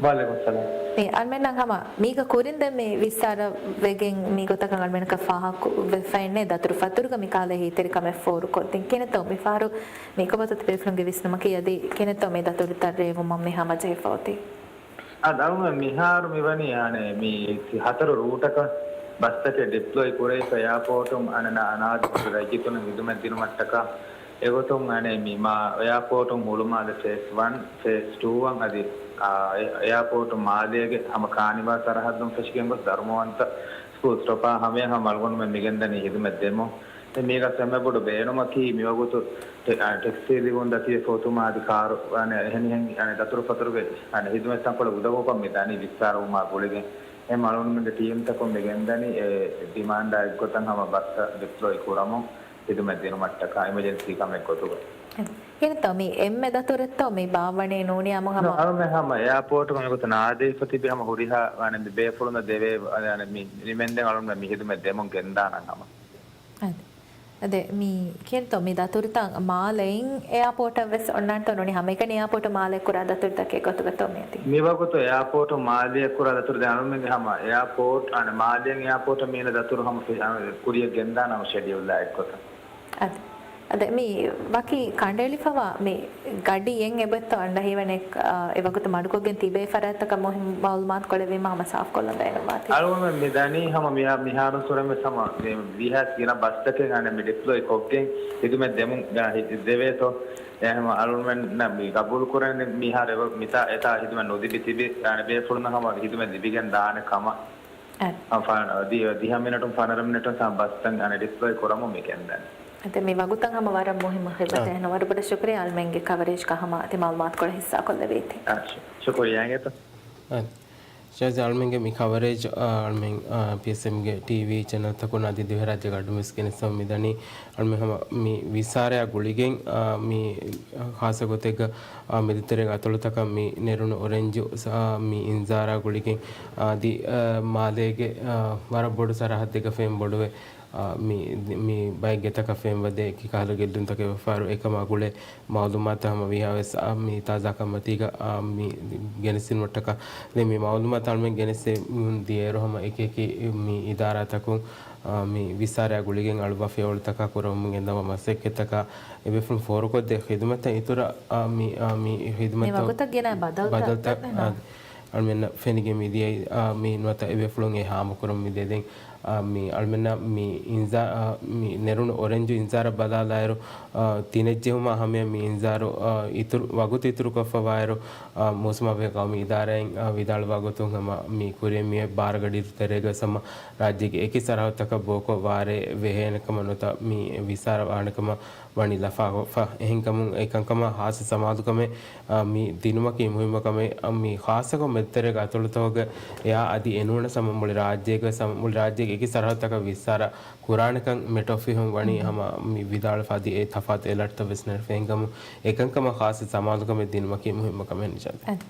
ވަޢަލައިކުމް އައްސަލާމް. މި އަޅުމެންނަށް ހަމަ މީގަ ކުރިން ދެން މި ވިއްސާރަ ވެގެން މި ގޮތަކަށް އަޅުމެންނަކަށް ފާހަގަ ވެފައެއްނެ ދަތުރު ފަތުރުގަ މި ކަހަލަ އެހީތެރިކަމެއް ފޯރުކޮށްދިން. ކިހިނެއްތޯ މި ފަހަރު މި ކޮބަތަ ތިބޭފުޅުންގެ ވިސްނުމަކީ އަދި ކިހިނެއްތޯ މި ދަތުރުތައް ރޭވުމަށް މި ހަމަޖެހިފަ އޮތީ؟ އާ، އަޅުމެން މިހާރު މިވަނީ، އަނެ، މި ހަތަރު ރޫޓަކަށް ބަސްތަކެއް ޑިޕްލޮއި ކުރެވިފަ އެއާޕޯޓުން އަނެ ނާ-، ނާދި ރައްޔިތުން ހިދުމަތް ދިނުމަށްޓަކާ. އެގޮތުން އަނެ މި މާ އެއާޕޯޓުން ހުޅުމާލެ ފޭސް ވަން، ފޭސް ޓޫ ވަން އަދި، އާ، އެ-، އެއާޕޯޓުން މާލޭގެ ހަމަ ކާނިވާ ސަރަހައްދުން ފެށިގެން ގޮސް ދަރުމަވަންތަ ސްކޫލް ސްޓޮޕާ ހަމަޔަށް ހަމަ އަޅުގަނޑުމެން މިގެންދަނީ ހިދުމަތް ދެމުން. މީގަ އެންމެ ބޮޑު ބޭނުމަކީ މިވަގުތު ޓެ-، އާ، ޓެކްސީ ލިބުން ދަތިވެފަ އޮތުމާ އަދި ކާރު، އަނެ، އެހެނި އެހެނި، އަނެ، ދަތުރުފަތުރުގެ، އަނެ، ހިދުމަތް ތަންކޮޅެއް އުދަގޫކަން މި ދަނީ ވިއްސާރަވުމާ ގުޅިގެން. އެހެން އަޅުގަނޑުމެންގެ ޓީމްތަކުން މި ގެންދަނީ އެ ޑިމާންޑާ އެއްގޮތަށް ހަމަ ބަސްތައް ޑިޕްލޮއި ކުރަމުން ހިދުމަތް ދިނުމަށްޓަކާ އިމަޖެންސީ ކަމެއް ގޮތުގަ. އެހެންތޯ މި އެންމެ ދަތުރެއްތޯ މި ބާއްވަނީ ނޫނީ އަމު ހަމަ؟ އަޅުމެން ހަމަ އެއާޕޯޓުގަ މިގޮތަށް ނާދެވިފަ ތިބި ހަމަ ހުރިހާ، އަނެ، މި ބޭފުޅުންނަށް ދެވޭ، އަނެ، މި ނިމެންދެން އަޅުމެން މި ހިދުމަތް ދެމުން ގެންދާނަން ހަމަ. އަދި، އަދެ، މި ކިހިނެއްތޯ މި ދަތުރުތައް މާލެއިން އެއާޕޯޓަށް ވެސް އޮންނާނެތޯ ނޫނީ ހަމައެކަނި އެއާޕޯޓު މާލެ ކުރާ ދަތުރުތަކެއް ގޮތުގަތޯ މިއޮތީ؟ މިވަގުތު އެއާޕޯޓު މާލެއަށް ކުރާ ދަތުރު ދެން އަޅުމެންގެ ހަމަ އެއާޕޯޓް، އަނެ، މާލެއިން އެއާޕޯޓަށް މީނަ ދަތުރު ހަމަ ފި-، އަނެ، ކުރިއަށް ގެންދާނަ ހަމަ ޝެޑިއުލް އެއްގޮތަށް. އަދި، އަދެ، މި ވަކި ކަނޑައެޅިފަވާ މި ގަޑިއެއް އެބައޮތްތޯ އަންނަ ހީވަނީ، އާ، އެވަގުތު މަޑުކޮށްގެން ތިބޭ ފަރާތްތަކަށް މުހިންމު މައުލޫމާތު ކޮޅެއްވީމަ ހަމަ ސާފުކޮށްލަން ބޭނުންވާތީ. އަޅުގަނޑުމެން މި ދަނީ ހަމަ މިހާ-، މިހާރުން ސުރެން ވެސް ހަމަ މި ވީހާވެސް ގިނަ ބަސްތަކެއް އަނެ މި ޑިޕްލޮއި ކޮށްގެން ހިދުމަތް ދެމުން ދެވޭތޯ. އެހެން އަޅުގަނޑުމެންނަށް މި ގަބޫލު ކުރަން މިހާރު އެބަ-، މިތާ އެތާ ހިދުމަތް ނުލިބި ތިބި އަނެ ބޭފުޅުންނަށް ހަމަ ހިދުމަތް ލިބިގެން ދާނެ ކަމަށް. އަ، ފަ-، ދި-، ދިހަ މިނެޓުން ފަނަރަ މިނެޓުން ސަމަ ބަސްތައް އަނެ ޑިޕްލޮއި ކުރަމުން މި ގެންދަނީ. އަދި މި ވަގުތަށް ހަމަ ވަރަށް މުހިއްމު ޚިދުމަތެއް. އަ. އެހެން ވަރަށް ބޮޑަށް ޝުކުރިއްޔާ އަޅުމެންގެ ކަވަރޭޖްގަ ހަމަ ތި މައުލޫމާތުކޮޅެއް ހިއްސާކޮށްލެވީތީ. އަ، ޝު-، ޝުކުރިއްޔާ އިނގޭތޯ. އަ، ޝާޒީ އަޅުމެންގެ މި ކަވަރޭޖް، އަ، އަޅުމެން، އަ، ޕީއެސްއެމްގެ ޓީވީ ޗެނަލްތަކުން އަދި ދިވެހިރާއްޖޭގެ އަޑުން ވެސް ގެނެސްދެމުން މިދަނީ. އަޅުމެން ހަމަ މި ވިސާރައާ ގުޅިގެން، އާ، މި ޚާއްޞަ ގޮތެއްގަ، އާ، މެދުތެރޭގެ އަތޮޅުތަކަށް މި ނެރުނު އޮރެންޖު، އާ، މި އިންޒާރާ ގުޅިގެން، އާ، އަދި، އާ، މާލޭގެ، އާ، ވަރަށް ބޮޑު ސަރަހައްދެއްގަ ފެން ބޮޑުވެ، އާ، މި، މި ބައެއް ގެތަކަށް ފެންވަދޭ އެކި ކަހަލަ ގެއްލުންތަކެއް ވެފައިވާއިރު އެކަމާ ގުޅޭ މައުލޫމާތު ހަމަ ވީހާވެސް، އާ، މި ތާޒާކަން މަތީގަ، އާ، މި ގެނެސްދިނުމަށްޓަކާ. ދެން މި މައުލޫމާތު އަޅުމެން ގެނެސްދެމުން ދިޔައިރު ހަމަ އެކި އެކި މި އިދާރާތަކުން އާ، މި ވިސާރައާ ގުޅިގެން އަޅުވާ ފިޔަވަޅުތަކާ ކުރަމުން ގެންދަވާ މަސައްކަތްތަކާ އެބޭފުޅުން ފޯރުކޮށްދޭ ޚިދުމަތަށް އިތުރަށް، އާ، މި، އާ، މި މި ޚިދުމަތްތައް ވަގުތަށް ގެނައި ބަދަލުތައް ބަދަލުތައް، އެއް އާ، ނަ. އަޅުމެންނަށް ފެނިގެން މިދިޔައީ، އާ، މި ނުވަތަ އެބޭފުޅުން އެ ހާމަކުރަމުން މިދޭ. ދެން، އާ، މި އަޅުމެންނަށް މި އިންޒާ-، އާ، މި ނެރުނު އޮރެންޖު އިންޒާރަށް ބަލާލާއިރު، އާ، ތިނެއްޖެހުމާ ހަމަޔަށް މި އިންޒާރު، އާ، އިތުރު، ވަގުތު އިތުރުކޮށްފަވާއިރު، އާ، މޫސުމާ ބެހޭ ގައުމީ އިދާރާއިން، އާ، ވިދާޅުވާ ގޮތުން ހަމަ މި ކުރިއަށް މިއޮތް ބާރަ ގަޑިއިރު ތެރޭގަ ހަމަ ރާއްޖޭގެ އެކި ސަރަހައްދުތަކަށް ބޯކޮށް ވާރޭ ވެހޭނެ ކަމަށް ނުވަތަ މި ވިސާރަ ވާނެ ކަމަށް ވަނީ ލަފާކޮށްފަ. އެހެންކަމުން އެކަންކަމަށް ހާއްސަ ސަމާލުކަމެއް، އާ، މި ދިނުމަކީ މުހިއްމު ކަމެއް. އާ، މި ޚާއްޞަކޮށް މެދުތެރޭގެ އަތޮޅުތަކުގަ އެއާ އަދި އެނޫނަސް ހަމަ މުޅި ރާއްޖޭގަ ސަމަ-، މުޅި ރާއްޖޭގެ އެކި ސަރަހައްދުތަކަށް ވިސާރަ ކުރާނެކަން މެޓް އޮފީހުން ވަނީ ހަމަ މި ވިދާޅުފަ އަދި އެ ތަފާތު އެލާޓްތައް ވެސް ނެރެފަ. އެހެންކަމުން އެކަންކަމަށް ޚާއްޞަ ސަމާލުކަމެއް ދިނުމަކީ މުހިއްމު ކަމެއް ނިޝާދު. އަދި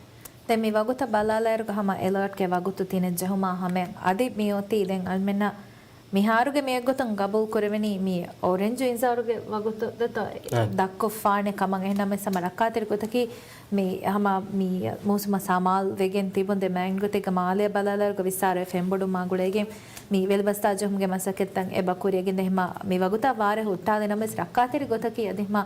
ދެން މި ވަގުތަށް ބަލާލާއިރުގަ ހަމަ އެލާޓްގެ ވަގުތު ތިނެއްޖެހުމާ ހަމަޔަށް އަދި މި އޮތީ ދެން އަޅުމެންނަށް މިހާރުގެ މި އެއްގޮތުން ގަބޫލު ކުރެވެނީ މި އޮރެންޖު އިންޒާރުގެ ވަގުތު ދެތޯ އަ. ދައްކޮށްފާނެ ކަމަށް. އެހެންނަމަވެސް ހަމަ ރައްކާތެރި ގޮތަކީ މި ހަމަ މި މޫސުމަށް ސަމާލު ވެގެން ތިބުން ދެ މައިން ގޮތެއްގަ މާލެއަށް ބަލާލާއިރުގަ ވިސާރަ ފެންބޮޑުވުމާ ގުޅޭގެން މި ވެލިބަސްތާ ޖެހުމުގެ މަސައްކަތްތައް އެބަ ކުރިއަށް ގެންދޭ. ހަމަ މި ވަގުތާ ވާރޭ ހުއްޓާލި ނަމަވެސް ރައްކާތެރި ގޮތަކީ އަދި ހަމަ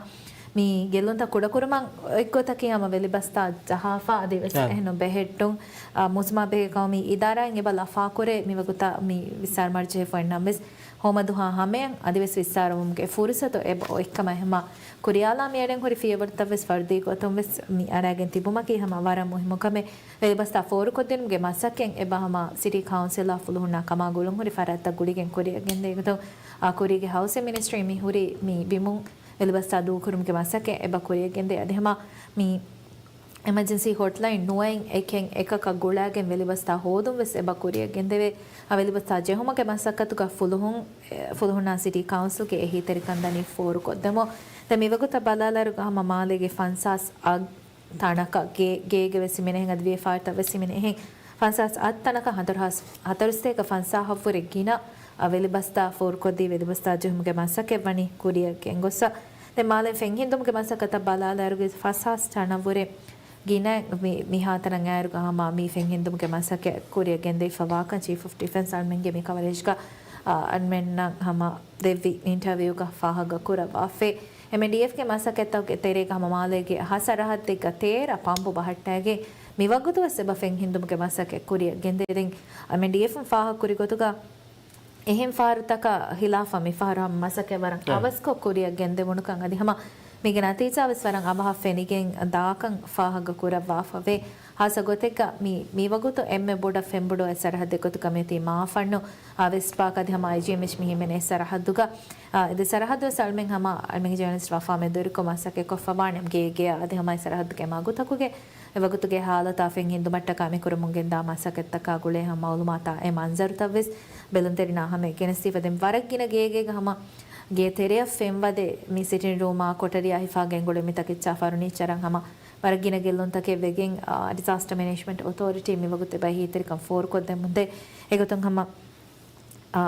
މި ގެއްލުންތައް ކުޑަކުރުމަށް އެއްގޮތަކީ ހަމަ ވެލިބަސްތާ ޖަހާފަ އަދިވެސް އެހެން ބެހެއްޓުން. އާ، މުސްމާ ބެހޭ ޤައުމީ އިދާރާއިން އެބަ ލަފާކުރޭ މިވަގުތަށް މި ވިއްސާރަ މަރުޖަހެ ފޮއެއްނަމަވެސް، ހޯމަދުހާ ހަމަޔަށް އަދިވެސް ވިއްސާރަވުމުގެ ފުރުސަތު އެބަ އޮތްކަމަށް ހަމަ ކުރިޔާލާ މިއަޅެން ހުރި ފިޔަވަޅުތައްވެސް ފަރުދީ ގޮތުންވެސް މި އަރާގެން ތިބުމަކީ ހަމަ ވަރަށް މުހިއްމު ކަމެއް. ވެލިބަސްތާ ފޯރުކޮށްދިނުމުގެ މަސައްކަތް އެބަ ހަމަ ސިޓީ ކައުންސިލާ ފުލުހުންނާ ކަމާ ގުޅުންހުރި ފަރާތްތައް ގުޅިގެން ކުރިއަށް ގެންދޭ ގޮތުން، އާ، ކުރީގެ ހައުސިން މިނިސްޓްރީ މި ހުރީ މި ބިމުން ވެލިބަސްތާ ދޫކުރުމުގެ މަސައްކަތް އެބަ ކުރިއަށް ގެންދޭ. އަދި ހަމަ މި އެމަޖެންސީ ހޮޓްލައިން ނުވައިން އެކެއް އެކަކަށް ގުޅާގެން ވެލިބަސްތާ ހޯދުން ވެސް އެބަ ކުރިއަށް ގެންދެވޭ. އާ، ވެލިބަސްތާ ޖެހުމުގެ މަސައްކަތުގަ ފުލުހުން، އެ، ފުލުހުންނާ ސިޓީ ކައުންސިލްގެ އެހީތެރިކަން ދަނީ ފޯރުކޮށްދެމުން. ދެން މިވަގުތަށް ބަލާލާއިރުގަ ހަމަ މާލޭގެ ފަންސާސް އަށް ތަނަކަށް ގޭ، ގޭގެ ވެސް ހިމެނޭހެން އަދި ވިޔަފާރިތައް ވެސް ހިމެނޭހެން ފަންސާސް އަށް ތަނަކަށް ހަތަރު ހާސް ހަތަރުސަތޭކަ ފަންސާހަށްވުރެ ގިނަ އަށް ވެލިބަސްތާ ފޯރުކޮށްދީ ވެލިބަސްތާ ޖެހުމުގެ މަސައްކަތް ވަނީ ކުރިއަށް ގެންގޮއްސަ. ދެން މާލެ ފެންހިންދުމުގެ މަސައްކަތަށް ބަލާލާއިރުގެ ފަސް ހާސް ޓަނަށްވުރެ ގިނަ މި، މިހާތަނަށް އައިރުގަ ހަމަ މި ފެންހިންދުމުގެ މަސައްކަތް ކުރިއަށް ގެންދެވިފަ ވާކަން ޗީފް އޮފް ޑިފެންސް އަޅުމެންގެ މި ކަވަރޭޖްގަ، އާ، އަޅުމެންނަށް ހަމަ ދެއްވި އިންޓަވިއުގަ ފާހަގަ ކުރައްވާފައި. އެމްއެންޑީއެފްގެ މަސައްކަތްތަކުގެ ތެރޭގަ ހަމަ މާލޭގެ ހަ ސަރަހައްދެއްގަ ތޭރަ ޕަމްޕު ބަހައްޓާގެން މިވަގުތުވެސް އެބަ ފެންހިންދުމުގެ މަސައްކަތް ކުރިއަށް ގެންދެވިދިން. އެމްއެންޑީއެފުން ފާހަގަކުރި ގޮތުގަ އެހެން ފަހަރުތަކަށް ހިލާފަށް މިފަހަރު ހަމަ މަސައްކަތް ވަރަށް އެ. އަވަސްކޮށް ކުރިއަށް ގެންދެވުނުކަން އަދި ހަމަ މީގެ ނަތީޖާވެސް ވަރަށް އަވަހަށް ފެނިގެން ދާކަން ފާހަގަ ކުރައްވާފަވޭ. ހާއްސަ ގޮތެއްގަ މި، މިވަގުތު އެންމެ ބޮޑަށް ފެންބޮޑުވާ ސަރަހައްދެއް ގޮތުގަ މިއޮތީ މާފަންނު، އާ، ވެސްޓް ޕާކް އަދި ހަމަ އައިޖީއެމްއެޗް މި ހިމެނޭ ސަރަހައްދުގަ، އާ، އެ ދެ ސަރަހައްދުވެސް އަޅުމެން ހަމަ އަޅުމެންގެ ޖާނަލިސްޓް ވަފާ މެދުވެރިކޮށް މަސައްކަތް ކޮށްފަވާނެ ގޭގެއާ އަދި ހަމަ އެ ސަރަހައްދުގެ މަގުތަކުގެ އެ ވަގުތުގެ ހާލަތާ ފެންހިންދުމަށްޓަކާ މި ކުރަމުން ގެންދާ މަސައްކަތްތަކާ ގުޅޭ ހަމަ މައުލޫމާތާ އެ މަންޒަރުތައްވެސް ބެލުންތެރިންނާ ހަމަޔަށް ގެނެސްދީފަ ދެން ވަރަށް ގިނަ ގޭގޭގަ ހަމަ ގޭ ތެރެއަށް ފެންވަދެ މި ސިޓިން ރޫމާ ކޮޓަރިއާ ހިފާ ގެންގުޅޭ މި ތަކެއްޗާ ފަރުނީޗަރަށް ހަމަ ވަރަށް ގިނަ ގެއްލުންތަކެއް ވެގެން، އާ، ޑިޒާސްޓަ މެނޭޖްމަންޓް އޮތޯރިޓީ މިވަގުތު އެބަ އެހީތެރިކަން ފޯރުކޮށްދެމުންދޭ. އެގޮތުން ހަމަ އާ،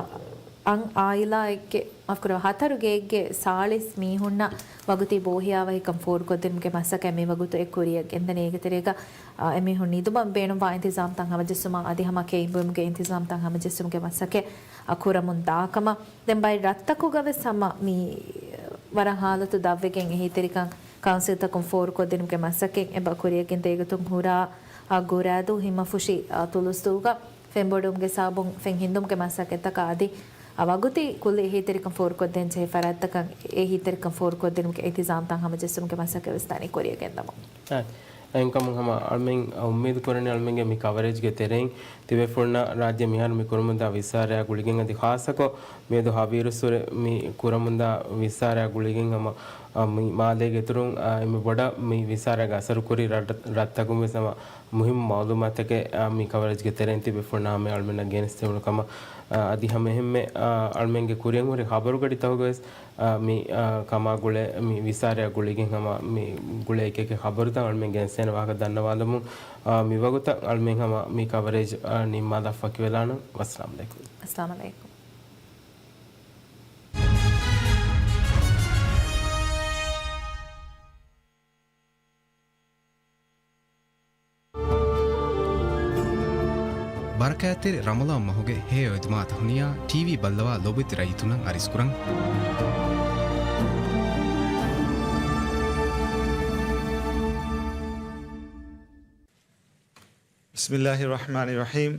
އަށް އާއިލާއެއްގެ، މާފުކުރައްވާ، ހަތަރު ގެއެއްގެ ސާޅީސް މީހުންނަށް ވަގުތީ ބޯހިޔާވަހިކަން ފޯރުކޮށްދިނުމުގެ މަސައްކަތް މިވަގުތު އެ ކުރިއަށް ގެންދަނީ. އޭގެ ތެރޭގަ، އާ، އެމީހުން ނިދުމަށް ބޭނުންވާ އިންތިޒާމްތައް ހަމަޖެއްސުމާ އަދި ހަމަ ކެއިން ބުއިމުގެ އިންތިޒާމްތައް ހަމަޖެއްސުމުގެ މަސައްކަތް އަ، ކުރަމުން ދާކަމަށް. ދެން ބައެއް ރަށްތަކުގަވެސް ހަމަ މި ވަރަށް ހާލަތު ދަށްވެގެން އެހީތެރިކަން ކައުންސިލްތަކުން ފޯރުކޮށްދިނުމުގެ މަސައްކަތް އެބަ ކުރިއަށް ގެންދޭ. އެގޮތުން ހުރާ، އާ، ގުރާދޫ، ހިމަފުށި، އާ، ތުލުސްދޫގަ ފެންބޮޑުވުމުގެ ސަބަބުން ފެން ހިންދުމުގެ މަސައްކަތްތަކާ އަދި، އާ، ވަގުތީ ކުއްލި އެހީތެރިކަން ފޯރުކޮށްދޭން ޖެހޭ ފަރާތްތަކަށް އެހީތެރިކަން ފޯރުކޮށްދިނުމުގެ އިންތިޒާމްތައް ހަމަޖެއްސުމުގެ މަސައްކަތް ވެސް ދާނީ ކުރިއަށް ގެންދަމުން. އެހެންކަމުން ހަމަ އަޅުމެން އުއްމީދު ކުރަނީ އަޅުމެންގެ މި ކަވަރޭޖްގެ ތެރެއިން ތިބޭފުޅުންނަށް ރާއްޖެ މިހާރު މި ކުރަމުންދާ ވިއްސާރަޔާ ގުޅިގެން އަދި ޚާއްޞަކޮށް މިއަދު ހަވީރުއްސުރެ މި ކުރަމުންދާ ވިއްސާރަޔާ ގުޅިގެން ހަމަ، އަ، މި މާލޭގެ އިތުރުން، އަ، އެންމެ ބޮޑަށް މި ވިއްސާރަޔާގެ އަސަރުކުރި ރަށް، ރަށްތަކުން ވެސް ހަމަ މުހިއްމު މައުލޫމާތުތަކެއް، އަ، މި ކަވަރޭޖްގެ ތެރެއިން ތިބޭފުޅުންނާ ހަމަޔަށް އަޅުމެންނަށް ގެނެސްދެވުނު ކަމަށް، އަ، އަދި ހަމަ އެހެންމެ، އަ، އަޅުމެންގެ ކުރިއަށް ހުރި ޚަބަރުގަޑިތަކުގަވެސް، އަ، މި، އަ، ކަމާ ގުޅޭ މި ވިއްސާރަޔާ ގުޅިގެން ހަމަ މި ގުޅޭ އެކި އެކި ޚަބަރުތައް އަޅުމެން ގެނެސްދޭނެ ވާހަކަ ދަންނަވާލަމުން، އަ، މިވަގުތަށް އަޅުމެން ހަމަ މި ކަވަރޭޖް، އަ، ނިންމާލާ ފަކިވެލާނަން. ވައްސަލާމް ޢަލައިކުމް. އައްސަލާމް ޢަލައިކުމް. ބަރަކާތްތެރި ރަމަޟާން މަހުގެ ހެޔޮ އެދުމާ ތަހުނިޔާ ޓީވީ ބައްލަވާ ލޯބިވެތި ރައްޔިތުންނަށް އަރިސްކުރަން. بسم الله الرحمن الرحيم.